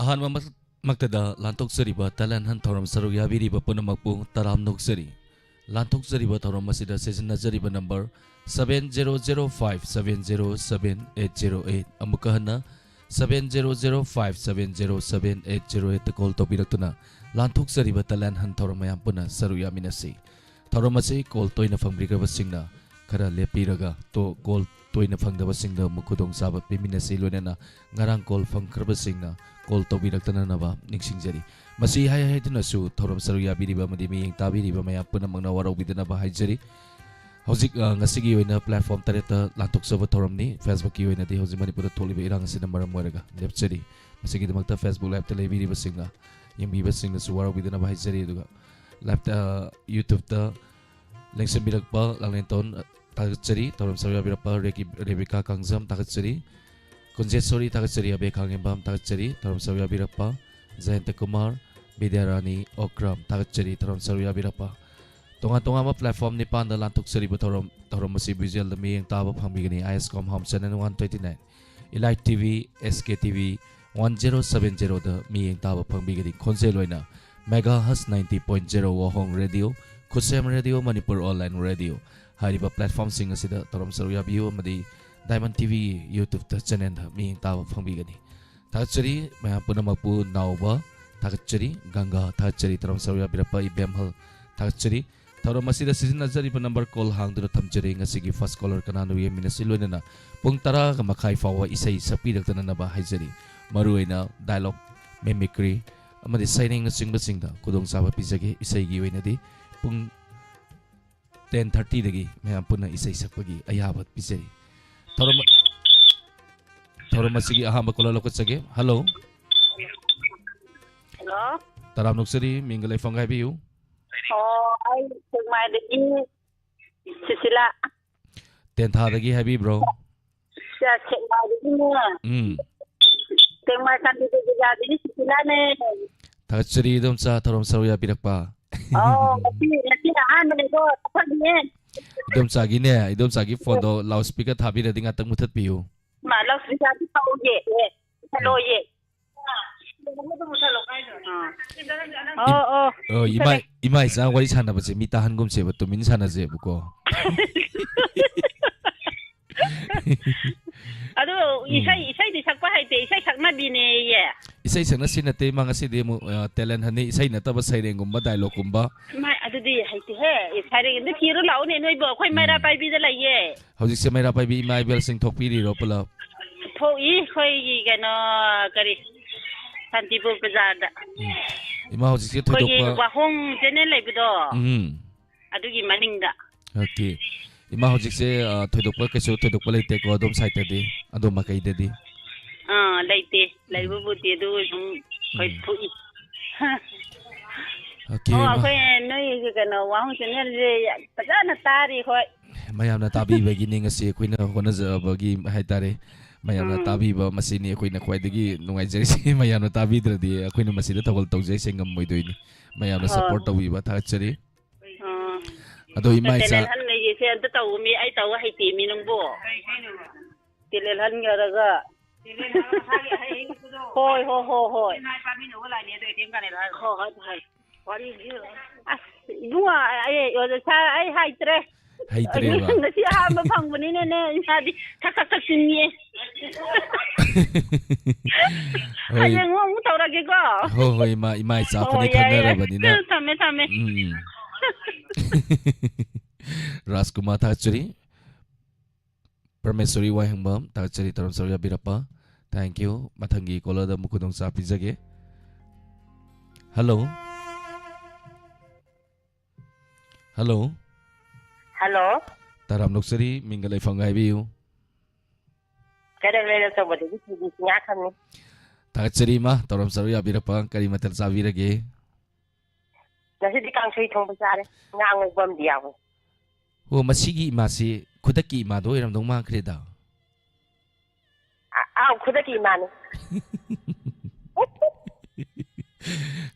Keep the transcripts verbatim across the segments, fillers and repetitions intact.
ꯑꯍꯥꯟꯕ ꯃꯛ-, ꯃꯛꯇꯗ ꯂꯥꯟꯊꯣꯛꯆꯔꯤꯕ talent hunt ꯊꯧꯔꯝ ꯁꯔꯨꯛ ꯌꯥꯕꯤꯔꯤꯕ ꯄꯨꯝꯅꯃꯛꯄꯨ ꯇꯔꯥꯝꯅ ꯑꯣꯛꯆꯔꯤ꯫ ꯂꯥꯟꯊꯣꯛꯆꯔꯤꯕ ꯊꯧꯔꯝ ꯑꯁꯤꯗ ꯁꯤꯖꯤꯟꯅꯖꯔꯤꯕ number seven zero zero five seven zero seven eight zero eight꯫ ꯑꯃꯨꯛꯀ ꯍꯟꯅ seven zero zero five seven zero seven eight zero eight ꯇ call ꯇꯧꯕꯤꯔꯛꯇꯨꯅ ꯂꯥꯟꯊꯣꯛꯆꯔꯤꯕ talent hunt ꯊꯧꯔꯝ ꯃꯌꯥꯝ ꯄꯨꯟꯅ ꯁꯔꯨꯛ ꯌꯥꯃꯤꯟꯅꯁꯤ꯫ ꯊꯧꯔꯝ ꯑꯁꯤ call ꯇꯣꯏꯅ ꯐꯪꯕꯤꯈ꯭ꯔꯕꯁꯤꯡꯅ ꯈꯔ ꯂꯦꯞꯄꯤꯔꯒ ꯇꯣ-, call ꯇꯣꯏꯅ ꯐꯪꯗꯕꯁꯤꯡꯗ ꯑꯃꯨꯛ ꯈꯨꯗꯣꯡꯆꯥꯕ ꯄꯤꯃꯤꯟꯅꯁꯤ꯫ ꯂꯣꯏꯅꯅ ꯉꯔꯥꯡ call ꯐꯪꯈ꯭ꯔꯕꯁꯤꯡꯅ call ꯇꯧꯕꯤꯔꯛꯇꯅꯅꯕ ꯅꯤꯡꯁꯤꯡꯖꯔꯤ꯫ ꯃꯁꯤ ꯍꯥꯏ ꯍꯥꯏꯗꯨꯅꯁꯨ ꯊꯧꯔꯝ ꯁꯔꯨꯛ ꯌꯥꯕꯤꯔꯤꯕ ꯑꯃꯗꯤ ꯃꯤꯠꯌꯦꯡ ꯇꯥꯕꯤꯔꯤꯕ ꯃꯌꯥꯝ ꯄꯨꯝꯅꯃꯛꯅ ꯋꯥꯔꯧꯕꯤꯗꯅꯕ ꯍꯥꯏꯖꯔꯤ꯫ ꯍꯧꯖꯤꯛ, ꯑ, ꯉꯁꯤꯒꯤ ꯑꯣꯏꯅ platform ꯇꯔꯦꯠꯇ ꯂꯥꯟꯊꯣꯛꯆꯕ ꯊꯧꯔꯝꯅꯤ꯫ Facebook ꯀꯤ ꯑꯣꯏꯅꯗꯤ ꯍꯧꯖꯤꯛ ꯃꯅꯤꯄꯨꯔꯗ ꯊꯣꯛꯂꯤꯕ ꯏꯔꯥꯡ ꯑꯁꯤꯅ ꯃꯔꯝ ꯑꯣꯏꯔꯒ ꯂꯦꯞꯆꯔꯤ꯫ ꯃꯁꯤꯒꯤꯗꯃꯛꯇ Facebook Live ꯇ ꯂꯩꯕꯤꯔꯤꯕꯁꯤꯡꯅ, ꯌꯦꯡꯕꯤꯕꯁꯤꯡꯅꯁꯨ ꯋꯥꯔꯧꯕꯤꯗꯅꯕ ꯍꯥꯏꯖꯔꯤ꯫ ꯑꯗꯨꯒ Live ꯇ, YouTube ꯇ ꯂꯦꯡꯁꯤꯟꯕꯤꯔꯛꯄ ꯂꯥꯡꯂꯦꯟꯇꯣꯟ, ꯊꯥꯒꯠꯆꯔꯤ꯫ ꯊꯧꯔꯝ ꯁꯔꯨꯛ ꯌꯥꯕꯤꯔꯛꯄ ꯔꯦꯀꯤ-, ꯔꯦꯕꯤꯀꯥ ꯀꯥꯡꯖꯝ, ꯊꯥꯒꯠꯆꯔꯤ꯫ ꯀꯨꯟꯖꯦꯁꯣꯔꯤ, ꯊꯥꯒꯠꯆꯔꯤ꯫ ꯑꯕꯦ ꯈꯥꯉꯦꯝꯕꯝ, ꯊꯥꯒꯠꯆꯔꯤ꯫ ꯊꯧꯔꯝ ꯁꯔꯨꯛ ꯌꯥꯕꯤꯔꯛꯄ ꯖꯌꯟꯇ ꯀꯨꯃꯥꯔ, ꯕꯤꯗ꯭ꯌꯥꯔꯥꯅꯤ ꯑꯣꯀ꯭ꯔꯥꯝ, ꯊꯥꯒꯠꯆꯔꯤ꯫ ꯊꯧꯔꯝ ꯁꯔꯨꯛ ꯌꯥꯕꯤꯔꯛꯄ ꯇꯣꯉꯥꯟ ꯇꯣꯉꯥꯟꯕ platform ꯅꯤꯄꯥꯟꯗ ꯂꯥꯟꯊꯣꯛꯆꯔꯤꯕ ꯊꯧꯔꯝ, ꯊꯧꯔꯝ ꯑꯁꯤ visual ꯗ ꯃꯤꯠꯌꯦꯡ ꯇꯥꯕ ꯐꯪꯕꯤꯒꯅꯤ꯫ ISCOM Home Channel one twenty nine, Elite TV, SKTV one zero seven zero ꯗ ꯃꯤꯠꯌꯦꯡ ꯇꯥꯕ ꯐꯪꯕꯤꯒꯅꯤ꯫ ꯈꯣꯟꯖꯦꯜ ꯑꯣꯏꯅ Megahertz ninety point zero ꯋꯥꯍꯣꯡ Radio, ꯈꯨꯠꯁꯦꯝ Radio, Manipur online radio ꯍꯥꯏꯔꯤꯕ platform ꯁꯤꯡ ꯑꯁꯤꯗ ꯊꯧꯔꯝ ꯁꯔꯨꯛ ꯌꯥꯕꯤꯌꯨ ꯑꯃꯗꯤ Diamond TV ꯒꯤ YouTube ꯇ channel ꯗ ꯃꯤꯠꯌꯦꯡ ꯇꯥꯕ ꯐꯪꯕꯤꯒꯅꯤ꯫ ꯊꯥꯒꯠꯆꯔꯤ ꯃꯌꯥꯝ ꯄꯨꯝꯅꯃꯛꯄꯨ꯫ ꯅꯥꯎꯕ, ꯊꯥꯒꯠꯆꯔꯤ꯫ ꯒꯪꯒꯥ, ꯊꯥꯒꯠꯆꯔꯤ꯫ ꯊꯧꯔꯝ ꯁꯔꯨꯛ ꯌꯥꯕꯤꯔꯛꯄ ꯏꯕꯦꯝꯍꯜ, ꯊꯥꯒꯠꯆꯔꯤ꯫ ꯊꯧꯔꯝ ꯑꯁꯤꯗ ꯁꯤꯖꯤꯟꯅꯖꯔꯤꯕ number call ꯍꯥꯡꯗꯨꯅ ꯊꯝꯖꯔꯤ꯫ ꯉꯁꯤꯒꯤ first caller ꯀꯅꯥꯅꯣ ꯌꯦꯡꯃꯤꯟꯅꯁꯤ꯫ ꯂꯣꯏꯅꯅ ꯄꯨꯡ ꯇꯔꯥꯒ ꯃꯈꯥꯏ ꯐꯥꯎꯕ ꯏꯁꯩ ꯁꯛꯄꯤꯔꯛꯇꯅꯅꯕ ꯍꯥꯏꯖꯔꯤ꯫ ꯃꯔꯨꯑꯣꯏꯅ dialogue, mimicry ꯑꯃꯗꯤ ꯁꯩꯔꯦꯡꯅꯆꯤꯡꯕꯁꯤꯡꯗ ꯈꯨꯗꯣꯡꯆꯥꯕ ꯄꯤꯖꯒꯦ꯫ ꯏꯁꯩꯒꯤ ꯑꯣꯏꯅꯗꯤ ꯄꯨꯡ ten thirty ꯗꯒꯤ ꯃꯌꯥꯝ ꯄꯨꯟꯅ ꯏꯁꯩ ꯁꯛꯄꯒꯤ ꯑꯌꯥꯕ ꯄꯤꯖꯔꯤ꯫ ꯊꯧꯔꯝ, ꯊꯧꯔꯝ ꯑꯁꯤꯒꯤ ꯑꯍꯥꯟꯕ caller ꯂꯧꯈꯠꯆꯒꯦ꯫ Hello꯫ Hello꯫ ꯇꯔꯥꯝꯅ ꯑꯣꯛꯆꯔꯤ, ꯃꯤꯡꯒ ꯂꯩꯐꯝꯒ ꯍꯥꯏꯕꯤꯌꯨ꯫ ꯑꯣ, ꯑꯩ ꯁꯦꯛꯃꯥꯏꯗꯒꯤ ꯁꯨꯁꯤꯂꯥ꯫ ꯇꯦꯟꯊꯥꯗꯒꯤ ꯍꯥꯏꯕꯤꯕ꯭ꯔꯣ? ꯁꯦꯛꯃꯥꯏꯗꯒꯤꯅꯦ꯫ ꯎꯝ꯫ ꯁꯦꯛꯃꯥꯏ ꯀꯥꯟꯆꯤꯄꯨꯔ ꯕꯖꯥꯔꯗꯒꯤ ꯁꯨꯁꯤꯂꯥꯅꯦ꯫ ꯊꯥꯒꯠꯆꯔꯤ ꯏꯗꯣꯝꯆꯥ, ꯊꯧꯔꯝ ꯁꯔꯨꯛ ꯌꯥꯕꯤꯔꯛꯄ꯫ ꯑꯣ, ꯉꯁꯤ, ꯉꯁꯤ ꯑꯍꯥꯟꯕꯅꯦꯀꯣ, ꯆꯠꯐꯝꯅꯦ꯫ ꯏꯗꯣꯝꯆꯥꯒꯤꯅꯦ, ꯏꯗꯣꯝꯆꯥꯒꯤ phone ꯗꯣ loudspeaker ꯊꯥꯕꯤꯔꯗꯤ ꯉꯥꯛꯇꯪ ꯃꯨꯊꯠꯄꯤꯌꯨ꯫ ꯃꯥ, loudspeaker ꯗꯤ ꯇꯧꯗꯦ꯫ ꯑꯦ, ꯃꯨꯊꯠꯂꯣꯌꯦ꯫ ꯑꯣ, ꯑꯣ꯫ ꯑꯣ, ꯏꯃꯥ, ꯏꯃꯥ ꯏꯆꯥ ꯋꯥꯔꯤ ꯁꯥꯟꯅꯕꯁꯦ ꯃꯤ ꯇꯥꯍꯟꯒꯨꯝꯁꯦꯕ, ꯇꯨꯃꯤꯟ ꯁꯥꯟꯅꯁꯦꯕꯀꯣ꯫ ꯑꯗꯨ ꯎꯝ꯫ ꯏꯁꯩ, ꯏꯁꯩꯗꯤ ꯁꯛꯄ ꯍꯩꯇꯦ, ꯏꯁꯩ ꯁꯛꯅꯕꯤꯅꯦꯌꯦ꯫ ꯏꯁꯩ ꯁꯛꯅꯁꯤ ꯅꯠꯇꯦ, ꯏꯃꯥ, ꯉꯁꯤꯗꯤ ꯑꯃꯨꯛ, ꯑ, talent hunt ꯅꯤ, ꯏꯁꯩ ꯅꯠꯇꯕ ꯁꯩꯔꯦꯡꯒꯨꯝꯕ, dialogue ꯀꯨꯝꯕ꯫ ꯏꯃꯥ, ꯑꯗꯨꯗꯤ ꯍꯩꯇꯦꯍꯦ꯫ ꯑꯦ, ꯁꯩꯔꯦꯡꯗꯣ ꯊꯤꯔꯨ ꯂꯥꯛꯎꯅꯦ ꯅꯣꯏꯕꯣ, ꯑꯩꯈꯣꯏ ꯃꯩꯔꯥ ꯎꯝ꯫ ꯄꯥꯏꯕꯤꯗ ꯂꯩꯌꯦ꯫ ꯍꯧꯖꯤꯛꯁꯦ ꯃꯩꯔꯥ ꯄꯥꯏꯕꯤ ꯏꯃꯥ ꯏꯕꯦꯜꯁꯤꯡ ꯊꯣꯛꯄꯤꯔꯤꯔꯣ ꯄꯨꯂꯞ? ꯊꯣꯛꯏ, ꯑꯩꯈꯣꯏꯒꯤ ꯀꯩꯅꯣ, ꯀꯔꯤ, ꯁꯥꯟꯇꯤꯄꯨꯔ ꯕꯖꯥꯔꯗ꯫ ꯎꯝ꯫ ꯏꯃꯥ, ꯍꯧꯖꯤꯛꯁꯦ ꯑꯩꯈꯣꯏꯒꯤ ꯊꯣꯏꯗꯣꯛꯄ ꯋꯥꯍꯣꯡ channel ꯂꯩꯕꯗꯣ, ꯎꯝ꯫ ꯑꯗꯨꯒꯤ ꯃꯅꯤꯡꯗ꯫ OK꯫ ꯏꯃꯥ, ꯍꯧꯖꯤꯛꯁꯦ, ꯑ, ꯊꯣꯏꯗꯣꯛꯄ, ꯀꯩꯁꯨ ꯊꯣꯏꯗꯣꯛꯄ ꯂꯩꯇꯦꯀꯣ, ꯑꯗꯣꯝ side ꯇꯗꯤ, ꯑꯗꯣꯝ ꯃꯥꯏꯀꯩꯗꯗꯤ? ꯑꯥ, ꯂꯩꯇꯦ꯫ ꯎꯝ꯫ ꯂꯩꯕꯕꯨꯗꯤ, ꯑꯗꯨ ꯁꯨꯝ ꯑꯩꯈꯣꯏ ꯎꯝ꯫ ꯊꯣꯛꯏ꯫ OK, ꯑꯣ, ꯏꯃꯥ꯫ ꯑꯩꯈꯣꯏ ꯅꯣꯏꯒꯤ ꯀꯩꯅꯣ, ꯋꯥꯍꯣꯡ channel ꯁꯦ ꯌꯥꯝ ꯐꯖꯅ ꯇꯥꯔꯤ ꯑꯩꯈꯣꯏ꯫ ꯃꯌꯥꯝꯅ ꯇꯥꯕꯤꯕꯒꯤꯅꯤ ꯉꯁꯤ ꯑꯩꯈꯣꯏꯅ ꯍꯣꯠꯅꯖꯕꯒꯤ ꯍꯥꯏꯇꯥꯔꯦ꯫ ꯃꯌꯥꯝꯅ ꯎꯝ꯫ ꯇꯥꯕꯤꯕ ꯃꯁꯤꯅꯤ ꯑꯩꯈꯣꯏꯅ ꯈ꯭ꯋꯥꯏꯗꯒꯤ ꯅꯨꯡꯉꯥꯏꯖꯔꯤꯁꯦ꯫ ꯃꯌꯥꯝꯅ ꯇꯥꯕꯤꯗ꯭ꯔꯗꯤ ꯑꯩꯈꯣꯏꯅ ꯃꯁꯤꯗ ꯊꯧꯒꯜ ꯇꯧꯖꯩꯁꯦ ꯉꯝꯃꯣꯏꯗꯣꯏꯅꯤ꯫ ꯃꯌꯥꯝꯅ ꯍꯣꯏ꯫ Support ꯇꯧꯕꯤꯕ ꯊꯥꯒꯠꯆꯔꯤ꯫ ꯑꯣ꯫ ꯑꯗꯣ ꯏꯃꯥ ꯏꯆꯥ talent hunt ꯂꯩꯌꯦꯁꯦ ꯑꯝꯇ ꯇꯧꯋꯣꯃꯤ, ꯑꯩ ꯇꯧ ꯍꯩꯇꯦꯃꯤ ꯅꯪꯕꯣ꯫ Talent hunt ꯌꯥꯔꯒ꯫ ꯍꯣꯏ, ꯍꯣꯏ, ꯍꯣꯏ, ꯍꯣꯏ꯫ ꯍꯣꯏ, ꯍꯣꯏ, ꯍꯣꯏ꯫ ꯑꯁ, ꯏꯕꯨꯡꯉꯣ, ꯑꯩ, ꯑꯣꯖꯥ ꯁꯥꯔ, ꯑꯩ ꯍꯩꯇ꯭ꯔꯦ꯫ ꯍꯩꯇ꯭ꯔꯦꯕ? ꯉꯁꯤ ꯑꯍꯥꯟꯕ ꯐꯪꯕꯅꯤꯅꯅꯦ, ꯏꯁꯥꯗꯤ ꯊꯛ ꯊꯛ ꯊꯛ ꯆꯤꯡꯉꯦ꯫ ꯍꯣꯏ꯫ ꯍꯌꯦꯡ ꯑꯃꯨꯛ, ꯑꯃꯨꯛ ꯇꯧꯔꯒꯦꯀꯣ꯫ ꯍꯣꯏ, ꯍꯣꯏ, ꯏꯃꯥ, ꯏꯃꯥ ꯏꯆꯥ ꯍꯣꯏ, ꯑꯩꯈꯣꯏꯅꯤ ꯌꯥꯏ, ꯌꯥꯏ꯫ ꯈꯪꯅꯔꯕꯅꯤꯅ꯫ ꯊꯝꯃꯦ, ꯊꯝꯃꯦ꯫ ꯎꯝ, ꯎꯝ꯫ ꯔꯥꯖꯀꯨꯃꯥꯔ ꯊꯥꯒꯠꯆꯔꯤ꯫ ꯄ꯭ꯔꯃꯦꯁꯣꯔꯤ ꯋꯥꯍꯦꯡꯕꯝ, ꯊꯥꯒꯠꯆꯔꯤ ꯇꯧꯔꯝ ꯁꯔꯨꯛ ꯌꯥꯕꯤꯔꯛꯄ꯫ Thank you꯫ ꯃꯊꯪꯒꯤ caller ꯗ ꯑꯃꯨꯛ ꯈꯨꯗꯣꯡꯆꯥꯕ ꯄꯤꯖꯒꯦ꯫ Hello꯫ Hello꯫ Hello꯫ ꯇꯔꯥꯝ ꯑꯣꯛꯆꯔꯤ, ꯃꯤꯡꯒ ꯂꯩꯐꯝꯒ ꯍꯥꯏꯕꯤꯌꯨ꯫ ꯀꯩꯔꯛ ꯂꯩꯔꯛ ꯇꯧꯕꯗꯒꯤ ꯁꯤꯗꯤ ꯁꯤꯡꯉꯥ ꯈꯪꯉꯤ꯫ ꯊꯥꯒꯠꯆꯔꯤ ꯏꯃꯥ, ꯇꯧꯔꯝ ꯁꯔꯨꯛ ꯌꯥꯕꯤꯔꯛꯄ꯫ ꯀꯔꯤ ꯃꯊꯦꯜ ꯆꯥꯕꯤꯔꯒꯦ? ꯉꯁꯤꯗꯤ ꯀꯥꯡꯁꯣꯏ ꯊꯣꯡꯕ ꯆꯥꯔꯦ꯫ ꯉꯥ ꯑꯉꯧꯕ ꯑꯃꯗꯤ ꯌꯥꯎꯋꯦ꯫ ꯑꯣ, ꯃꯁꯤꯒꯤ ꯏꯃꯥꯁꯤ ꯈꯨꯗꯛꯀꯤ ꯏꯃꯥꯗꯣ ꯑꯣꯏꯔꯝꯗꯧ ꯃꯥꯟꯈ꯭ꯔꯦꯗ꯫ ꯑ-, ꯑꯥꯎ, ꯈꯨꯗꯛꯀꯤ ꯏꯃꯥꯅꯤ꯫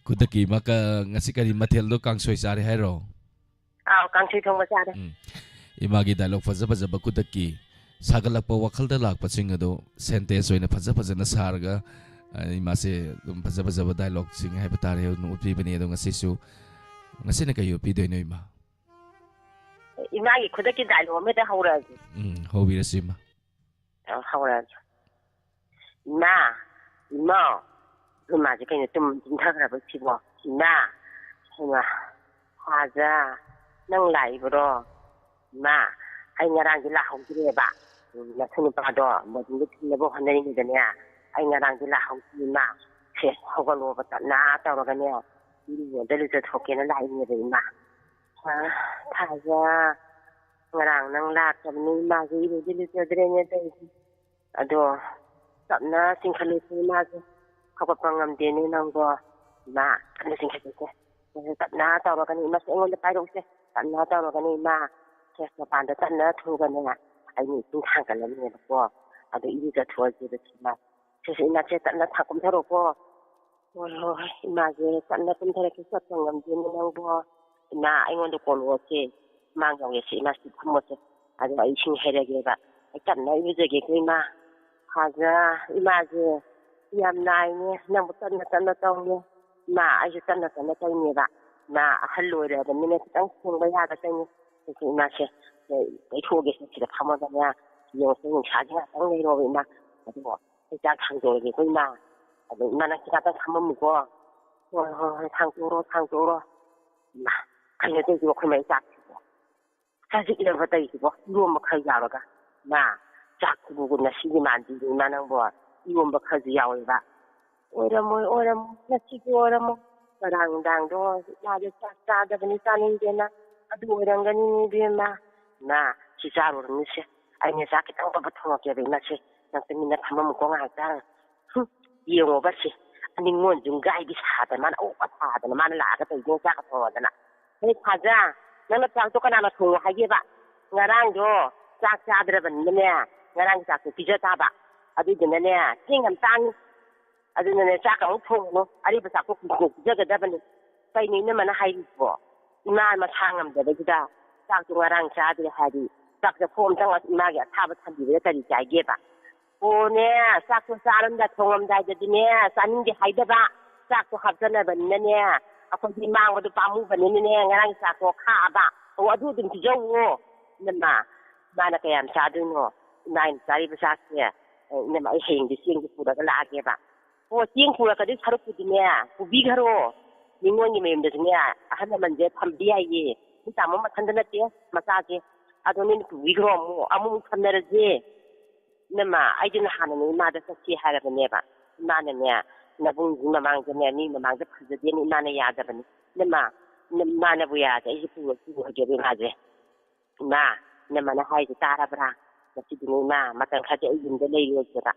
ꯈꯨꯗꯛꯀꯤ ꯏꯃꯥ, ꯀ-, ꯉꯁꯤ ꯀꯔꯤ ꯃꯊꯦꯜꯗꯣ ꯀꯥꯡꯁꯣꯏ ꯆꯥꯔꯦ ꯍꯥꯏꯔꯣ? ꯑꯥꯎ, ꯀꯥꯡꯁꯣꯏ ꯊꯣꯡꯕ ꯆꯥꯔꯦ꯫ ꯎꯝ꯫ ꯏꯃꯥꯒꯤ dialogue ꯐꯖ ꯐꯖꯕ ꯈꯨꯗꯛꯀꯤ ꯁꯥꯒꯠꯂꯛꯄ ꯋꯥꯈꯜꯗ ꯂꯥꯛꯄꯁꯤꯡ ꯑꯗꯣ sentence ꯑꯣꯏꯅ ꯐꯖ ꯐꯖꯅ ꯁꯥꯔꯒ, ꯑ, ꯏꯃꯥꯁꯦ ꯑꯗꯨꯝ ꯐꯖ ꯐꯖꯕ dialogueꯁꯤꯡ ꯍꯥꯏꯕ ꯇꯥꯔꯦ, ꯑꯗꯨꯝ ꯎꯠꯄꯤꯕꯅꯦ꯫ ꯑꯗꯣ ꯉꯁꯤꯁꯨ, ꯉꯁꯤꯅ ꯀꯩ ꯎꯠꯄꯤꯗꯣꯏꯅꯣ, ꯏꯃꯥ? ꯏꯃꯥꯒꯤ ꯈꯨꯗꯛꯀꯤ dialogue ꯑꯃꯗ ꯍꯧꯔꯛꯑꯒꯦ꯫ ꯎꯝ, ꯍꯧꯕꯤꯔꯁꯤ, ꯏꯃꯥ꯫ ꯑ, ꯍꯧꯔꯛꯑꯒꯦ꯫ "ꯏꯃꯥ, ꯏꯃꯥ, ꯑꯩꯈꯣꯏ ꯃꯥꯁꯦ ꯀꯩꯅꯣ ꯇꯨꯝ, ꯇꯨꯝꯊꯈ꯭ꯔꯕ ꯁꯤꯕꯣ? ꯏꯃꯥ, ꯍꯩꯃꯥ, ꯍꯥꯖꯥ, ꯅꯪ ꯂꯥꯛꯏꯕ꯭ꯔꯣ? ꯏꯃꯥ, ꯑꯩ ꯉꯔꯥꯡꯗꯤ ꯂꯥꯛꯍꯧꯗ꯭ꯔꯦꯕ꯫ ꯎꯝ, ꯅꯁꯨ ꯅꯨꯄꯥꯗꯣ ꯕꯣꯔꯗꯤꯡꯗ ꯊꯤꯟꯅꯕ ꯍꯣꯠꯅꯔꯤꯉꯩꯗꯅꯦ, ꯑꯩ ꯉꯔꯥꯡꯗꯤ ꯂꯥꯛꯍꯧꯗꯦ ꯏꯃꯥ꯫ ꯁꯦ, ꯍꯧꯒꯠꯂꯣꯕ, ꯇꯞꯅ ꯇꯧꯔꯒꯅꯦ, ꯏꯔꯨꯗ ꯂꯨꯖꯊꯣꯛꯀꯦꯅ ꯂꯥꯛꯏꯅꯦꯕ ꯏꯃꯥ꯫ ꯑ, ꯊꯥꯖ, ꯉꯔꯥꯡ ꯅꯪ ꯂꯥꯛꯇꯕꯅꯤ, ꯏꯃꯥꯁꯦ ꯏꯔꯨꯗꯤ ꯂꯨꯖꯗ꯭ꯔꯦꯅꯦ ꯇꯧꯔꯤꯁꯦ꯫ ꯑꯗꯣ ꯇꯞꯅ ꯆꯤꯡꯈꯠꯂꯨꯁꯦ, ꯏꯃꯥꯁꯦ ꯍꯧꯒꯠꯄ ꯉꯝꯗꯦꯅꯦ ꯅꯪꯕꯣ꯫ ꯏꯃꯥ, ꯀꯟꯅ ꯆꯤꯡꯈꯠꯂꯨꯁꯦ꯫ ꯑꯗꯨ ꯇꯞꯅ ꯇꯧꯔꯒꯅꯤ, ꯏꯃꯥꯁꯦ ꯑꯩꯉꯣꯟꯗ ꯄꯥꯏꯔꯛꯎꯁꯦ꯫ ꯇꯞꯅ ꯇꯧꯔꯒꯅꯤ ꯏꯃꯥ꯫ ꯁꯦ, ꯃꯄꯥꯟꯗ ꯇꯞꯅ ꯊꯣꯛꯑꯒꯅꯦ, ꯑꯩꯅ ꯏꯁꯤꯡ ꯊꯥꯡꯒꯠꯂꯅꯦꯕꯀꯣ꯫ ꯑꯗꯣ ꯏꯔꯨꯖꯊꯣꯛꯑꯁꯦꯕ ꯏꯃꯥ꯫ ꯁꯦ, ꯁꯦ, ꯏꯃꯥ, ꯁꯦ, ꯇꯞꯅ ꯊꯥꯡ ꯀꯨꯝꯊꯔꯛꯑꯣꯀꯣ꯫ ꯍꯣꯏ, ꯍꯣꯏ, ꯍꯣꯏ꯫ ꯏꯃꯥꯁꯦ ꯇꯞꯅ ꯀꯨꯝꯊꯔꯛꯀꯦ, ꯆꯠꯄ ꯉꯝꯗꯦꯅꯦ ꯅꯪꯕꯣ꯫ ꯏꯃꯥ, ꯑꯩꯉꯣꯟꯗ ꯀꯣꯜꯂꯛꯑꯣꯁꯦ꯫ ꯏꯃꯥ ꯌꯥꯎꯔꯦꯁꯦ, ꯏꯃꯥ ꯁꯤ ꯐꯝꯃꯣꯁꯦ꯫ ꯑꯗꯣ ꯑꯩ ꯏꯁꯤꯡ ꯍꯩꯔꯒꯦꯕ꯫ ꯑꯩ ꯇꯞꯅ ꯏꯔꯨꯖꯒꯦꯀꯣ ꯏꯃꯥ꯫ ꯐꯥꯖ, ꯏꯃꯥꯁꯦ ꯌꯥꯝ ꯅꯥꯏꯅꯦ꯫ ꯅꯪꯕꯨ ꯇꯞꯅ ꯇꯞꯅ ꯇꯧꯅꯦ꯫ ꯏꯃꯥ, ꯑꯩꯁꯨ ꯇꯞꯅ ꯇꯞꯅ ꯇꯧꯅꯦꯕ꯫ ꯏꯃꯥ, ꯑꯍꯜ ꯑꯣꯏꯔꯕꯅꯤꯅ ꯈꯤꯇꯪ ꯊꯦꯡꯕ ꯌꯥꯒꯗꯣꯏꯅꯤ꯫ ꯑꯩꯁꯨ ꯏꯃꯥꯁꯦ, ꯑꯦ, ꯇꯩꯊꯣꯛꯑꯒꯦ ꯁꯦ, ꯁꯤꯗ ꯐꯝꯃꯒꯅꯦ꯫ ꯌꯦꯡꯉꯨꯁꯦ, ꯅꯨꯡꯁꯥꯁꯦ ꯉꯥꯛꯇꯪ ꯂꯩꯔꯣꯕ ꯏꯃꯥ꯫ ꯑꯗꯨꯕꯨ ꯑꯩ ꯆꯥꯛ ꯊꯥꯡꯗꯣꯔꯒꯦꯀꯣ ꯏꯃꯥ꯫ ꯑꯗꯣ ꯏꯃꯥ, ꯅꯪ ꯁꯤ ꯉꯥꯛꯇꯪ ꯐꯝꯃꯝꯃꯨꯀꯣ꯫ ꯍꯣꯏ, ꯍꯣꯏ, ꯍꯣꯏ, ꯊꯥꯡꯇꯣꯛꯎꯔꯣ, ꯊꯥꯡꯇꯣꯛꯎꯔꯣ꯫ ꯏꯃꯥ, ꯀꯩꯅꯣ ꯇꯧꯏꯁꯤꯕꯣ, ꯑꯩꯈꯣꯏ ꯃꯩ ꯆꯥꯛꯁꯤꯕꯣ? ꯆꯥꯖꯤꯛꯅꯕ ꯇꯧꯏꯁꯤꯕꯣ, ꯏꯔꯣꯝꯕ ꯈꯔ ꯌꯥꯎꯔꯒ꯫ ꯏꯃꯥ, ꯆꯥꯛꯁꯤꯕꯨ ꯉꯁꯤꯒꯤ ꯃꯥꯟꯗꯦꯅꯦ ꯏꯃꯥ ꯅꯪꯕꯣ, ꯏꯔꯣꯝꯕ ꯈꯔꯁꯨ ꯌꯥꯎꯋꯦꯕ꯫ ꯑꯣꯏꯔꯝꯃꯣꯏ, ꯑꯣꯏꯔꯝꯃꯣꯏ, ꯉꯁꯤꯗꯤ ꯑꯣꯏꯔꯝꯃꯣꯏ꯫ ꯉꯔꯥꯡ ꯅꯨꯡꯗꯥꯡꯗꯣ ꯏꯃꯥꯗꯣ ꯆꯥꯛ ꯆꯥꯗꯕꯅꯤ, ꯆꯥꯅꯤꯡꯗꯦꯅ꯫ ꯑꯗꯨ ꯑꯣꯏꯔꯝꯒꯅꯤꯅꯦ ꯏꯕꯦꯝꯃ꯫ ꯏꯃꯥ, ꯁꯤ ꯆꯥꯔꯨꯔꯅꯨꯁꯦ꯫ ꯑꯩꯅ ꯆꯥꯛ ꯈꯤꯇꯪ ꯄꯞ ꯄꯞ ꯊꯣꯡꯉꯛꯀꯦꯕ ꯏꯃꯥꯁꯦ꯫ ꯅꯪ ꯇꯨꯃꯤꯟꯅ ꯐꯝꯃꯝꯃꯨꯀꯣ ꯉꯥꯏꯍꯥꯛꯇꯪ꯫ ꯍꯨꯝ, ꯌꯦꯡꯉꯣꯕ ꯁꯤ꯫ ꯅꯤꯡꯉꯣꯜ ꯌꯨꯝꯒꯥꯏꯒꯤ ꯁꯥꯗꯅ ꯃꯥꯅ ꯑꯑꯣꯛꯄ ꯁꯥꯗꯅ ꯃꯥꯅ ꯂꯥꯛꯑꯒ ꯇꯧꯔꯤꯁꯦ ꯆꯥꯛꯀ ꯊꯣꯡꯉꯗꯅ꯫ ꯍꯦ ꯈꯥꯖꯥ, ꯅꯪꯅ ꯆꯥꯛꯇꯣ ꯀꯅꯥꯅ ꯊꯣꯡꯉꯣ ꯍꯥꯏꯒꯦꯕ? ꯉꯔꯥꯡꯗꯣ ꯆꯥꯛ ꯆꯥꯗ꯭ꯔꯕꯅꯤꯅꯅꯦ, ꯉꯔꯥꯡꯒꯤ ꯆꯥꯛꯇꯣ ꯄꯤꯖ ꯇꯥꯕ꯫ ꯑꯗꯨꯏꯗꯨꯅꯅꯦ, ꯆꯦꯡ ꯌꯥꯝ ꯇꯥꯡꯉꯤ꯫ ꯑꯗꯨꯅꯅꯦ, ꯆꯥꯛꯀ ꯑꯃꯨꯛ ꯊꯣꯡꯉꯨꯅꯨ, ꯑꯔꯤꯕ ꯆꯥꯛꯇꯣ ꯀꯨꯏꯅ ꯄꯤꯖꯒꯗꯕꯅꯤ꯫ ꯀꯩꯅꯣ ꯏꯅꯝꯃꯅ ꯍꯥꯏꯔꯤꯁꯤꯕꯣ? ꯏꯃꯥ ꯃꯁꯥ ꯉꯝꯗꯕꯁꯤꯗ ꯆꯥꯛꯇꯣ ꯉꯔꯥꯡ ꯆꯥꯗ꯭ꯔꯦ ꯍꯥꯏꯗꯤ, ꯆꯥꯛ ꯆꯐꯨ ꯑꯝꯇꯪ ꯏꯃꯥꯒꯤ ꯑꯁꯥꯕ ꯊꯝꯕꯤꯕꯗ ꯀꯔꯤ ꯀꯥꯏꯒꯦꯕ? ꯑꯣꯅꯦ, ꯆꯥꯛꯇꯣ ꯆꯥꯔꯝꯗꯥꯏ, ꯊꯣꯡꯉꯝꯗꯥꯏꯗꯗꯤꯅꯦ, ꯆꯥꯅꯤꯡꯗꯦ ꯍꯥꯏꯗꯕ, ꯆꯥꯛꯇꯣ ꯍꯥꯞꯆꯅꯕꯅꯤꯅꯅꯦ, ꯑꯩꯈꯣꯏꯗꯤ ꯃꯥꯡꯕꯗꯣ ꯄꯥꯝꯃꯨꯕꯅꯤꯅꯅꯦ, ꯉꯔꯥꯡꯒꯤ ꯆꯥꯛꯇꯣ ꯈꯥꯛꯑꯕ꯫ ꯑꯣ, ꯑꯗꯨ ꯑꯗꯨꯝ ꯄꯤꯖꯧꯋꯣ꯫ ꯏꯅꯝꯃ, ꯃꯥꯅ ꯀꯌꯥꯝ ꯆꯥꯗꯣꯏꯅꯣ? ꯏꯃꯥꯅ ꯆꯥꯔꯤꯕ ꯆꯥꯛꯁꯦ, ꯏꯅꯝꯃ, ꯑꯩ ꯍꯌꯦꯡꯗꯤ ꯆꯦꯡꯗꯣ ꯄꯨꯔꯒ ꯂꯥꯛꯑꯒꯦꯕ꯫ ꯑꯣ, ꯆꯦꯡ ꯄꯨꯔꯛꯀꯗꯣꯏ ꯁꯔꯨꯛꯄꯨꯗꯤꯅꯦ, ꯄꯨꯕꯤꯈ꯭ꯔꯣ꯫ ꯅꯤꯉꯣꯜꯒꯤ ꯃꯌꯨꯝꯗꯁꯨꯅꯦ, ꯑꯍꯜ ꯂꯃꯟꯁꯦ ꯊꯝꯕ ꯌꯥꯏꯌꯦ꯫ ꯃꯤ ꯇꯥꯃꯣ ꯃꯊꯟꯗ ꯅꯠꯇꯦ, ꯃꯆꯥꯁꯦ꯫ ꯑꯗꯣ ꯅꯣꯏꯅ ꯄꯨꯕꯤꯈ꯭ꯔꯣ, ꯑꯃꯨꯛ, ꯑꯃꯨꯛ ꯊꯝꯅꯔꯁꯦ꯫ ꯏꯅꯝꯃ, ꯑꯩꯗꯤ ꯅꯍꯥꯟꯅꯅꯦ ꯏꯃꯥꯗ ꯆꯠꯁꯤ ꯍꯥꯏꯔꯕꯅꯦꯕ꯫ ꯏꯃꯥꯅꯅꯦ, ꯅꯕꯨꯡꯒꯤ ꯃꯃꯥꯡꯗꯅꯦ, ꯃꯤ ꯃꯃꯥꯡꯗ ꯐꯖꯗꯦꯅ ꯏꯃꯥꯅ ꯌꯥꯗꯕꯅꯤ꯫ ꯏꯅꯝꯃ, ꯏꯃꯥꯅꯕꯨ ꯌꯥꯔꯗꯤ ꯑꯩꯁꯦ ꯄꯨꯔ-, ꯄꯨꯔꯒꯦꯕ ꯏꯃꯥꯁꯦ꯫ ꯏꯃꯥ, ꯏꯅꯝꯃꯅ ꯍꯥꯏꯁꯦ ꯇꯥꯔꯕ꯭ꯔꯥ? ꯉꯁꯤꯗꯤꯅꯦ ꯏꯃꯥ, ꯃꯇꯝ ꯈꯔꯗꯤ ꯑꯩ ꯌꯨꯝꯗ ꯂꯩꯔꯨꯔꯁꯦꯕ꯫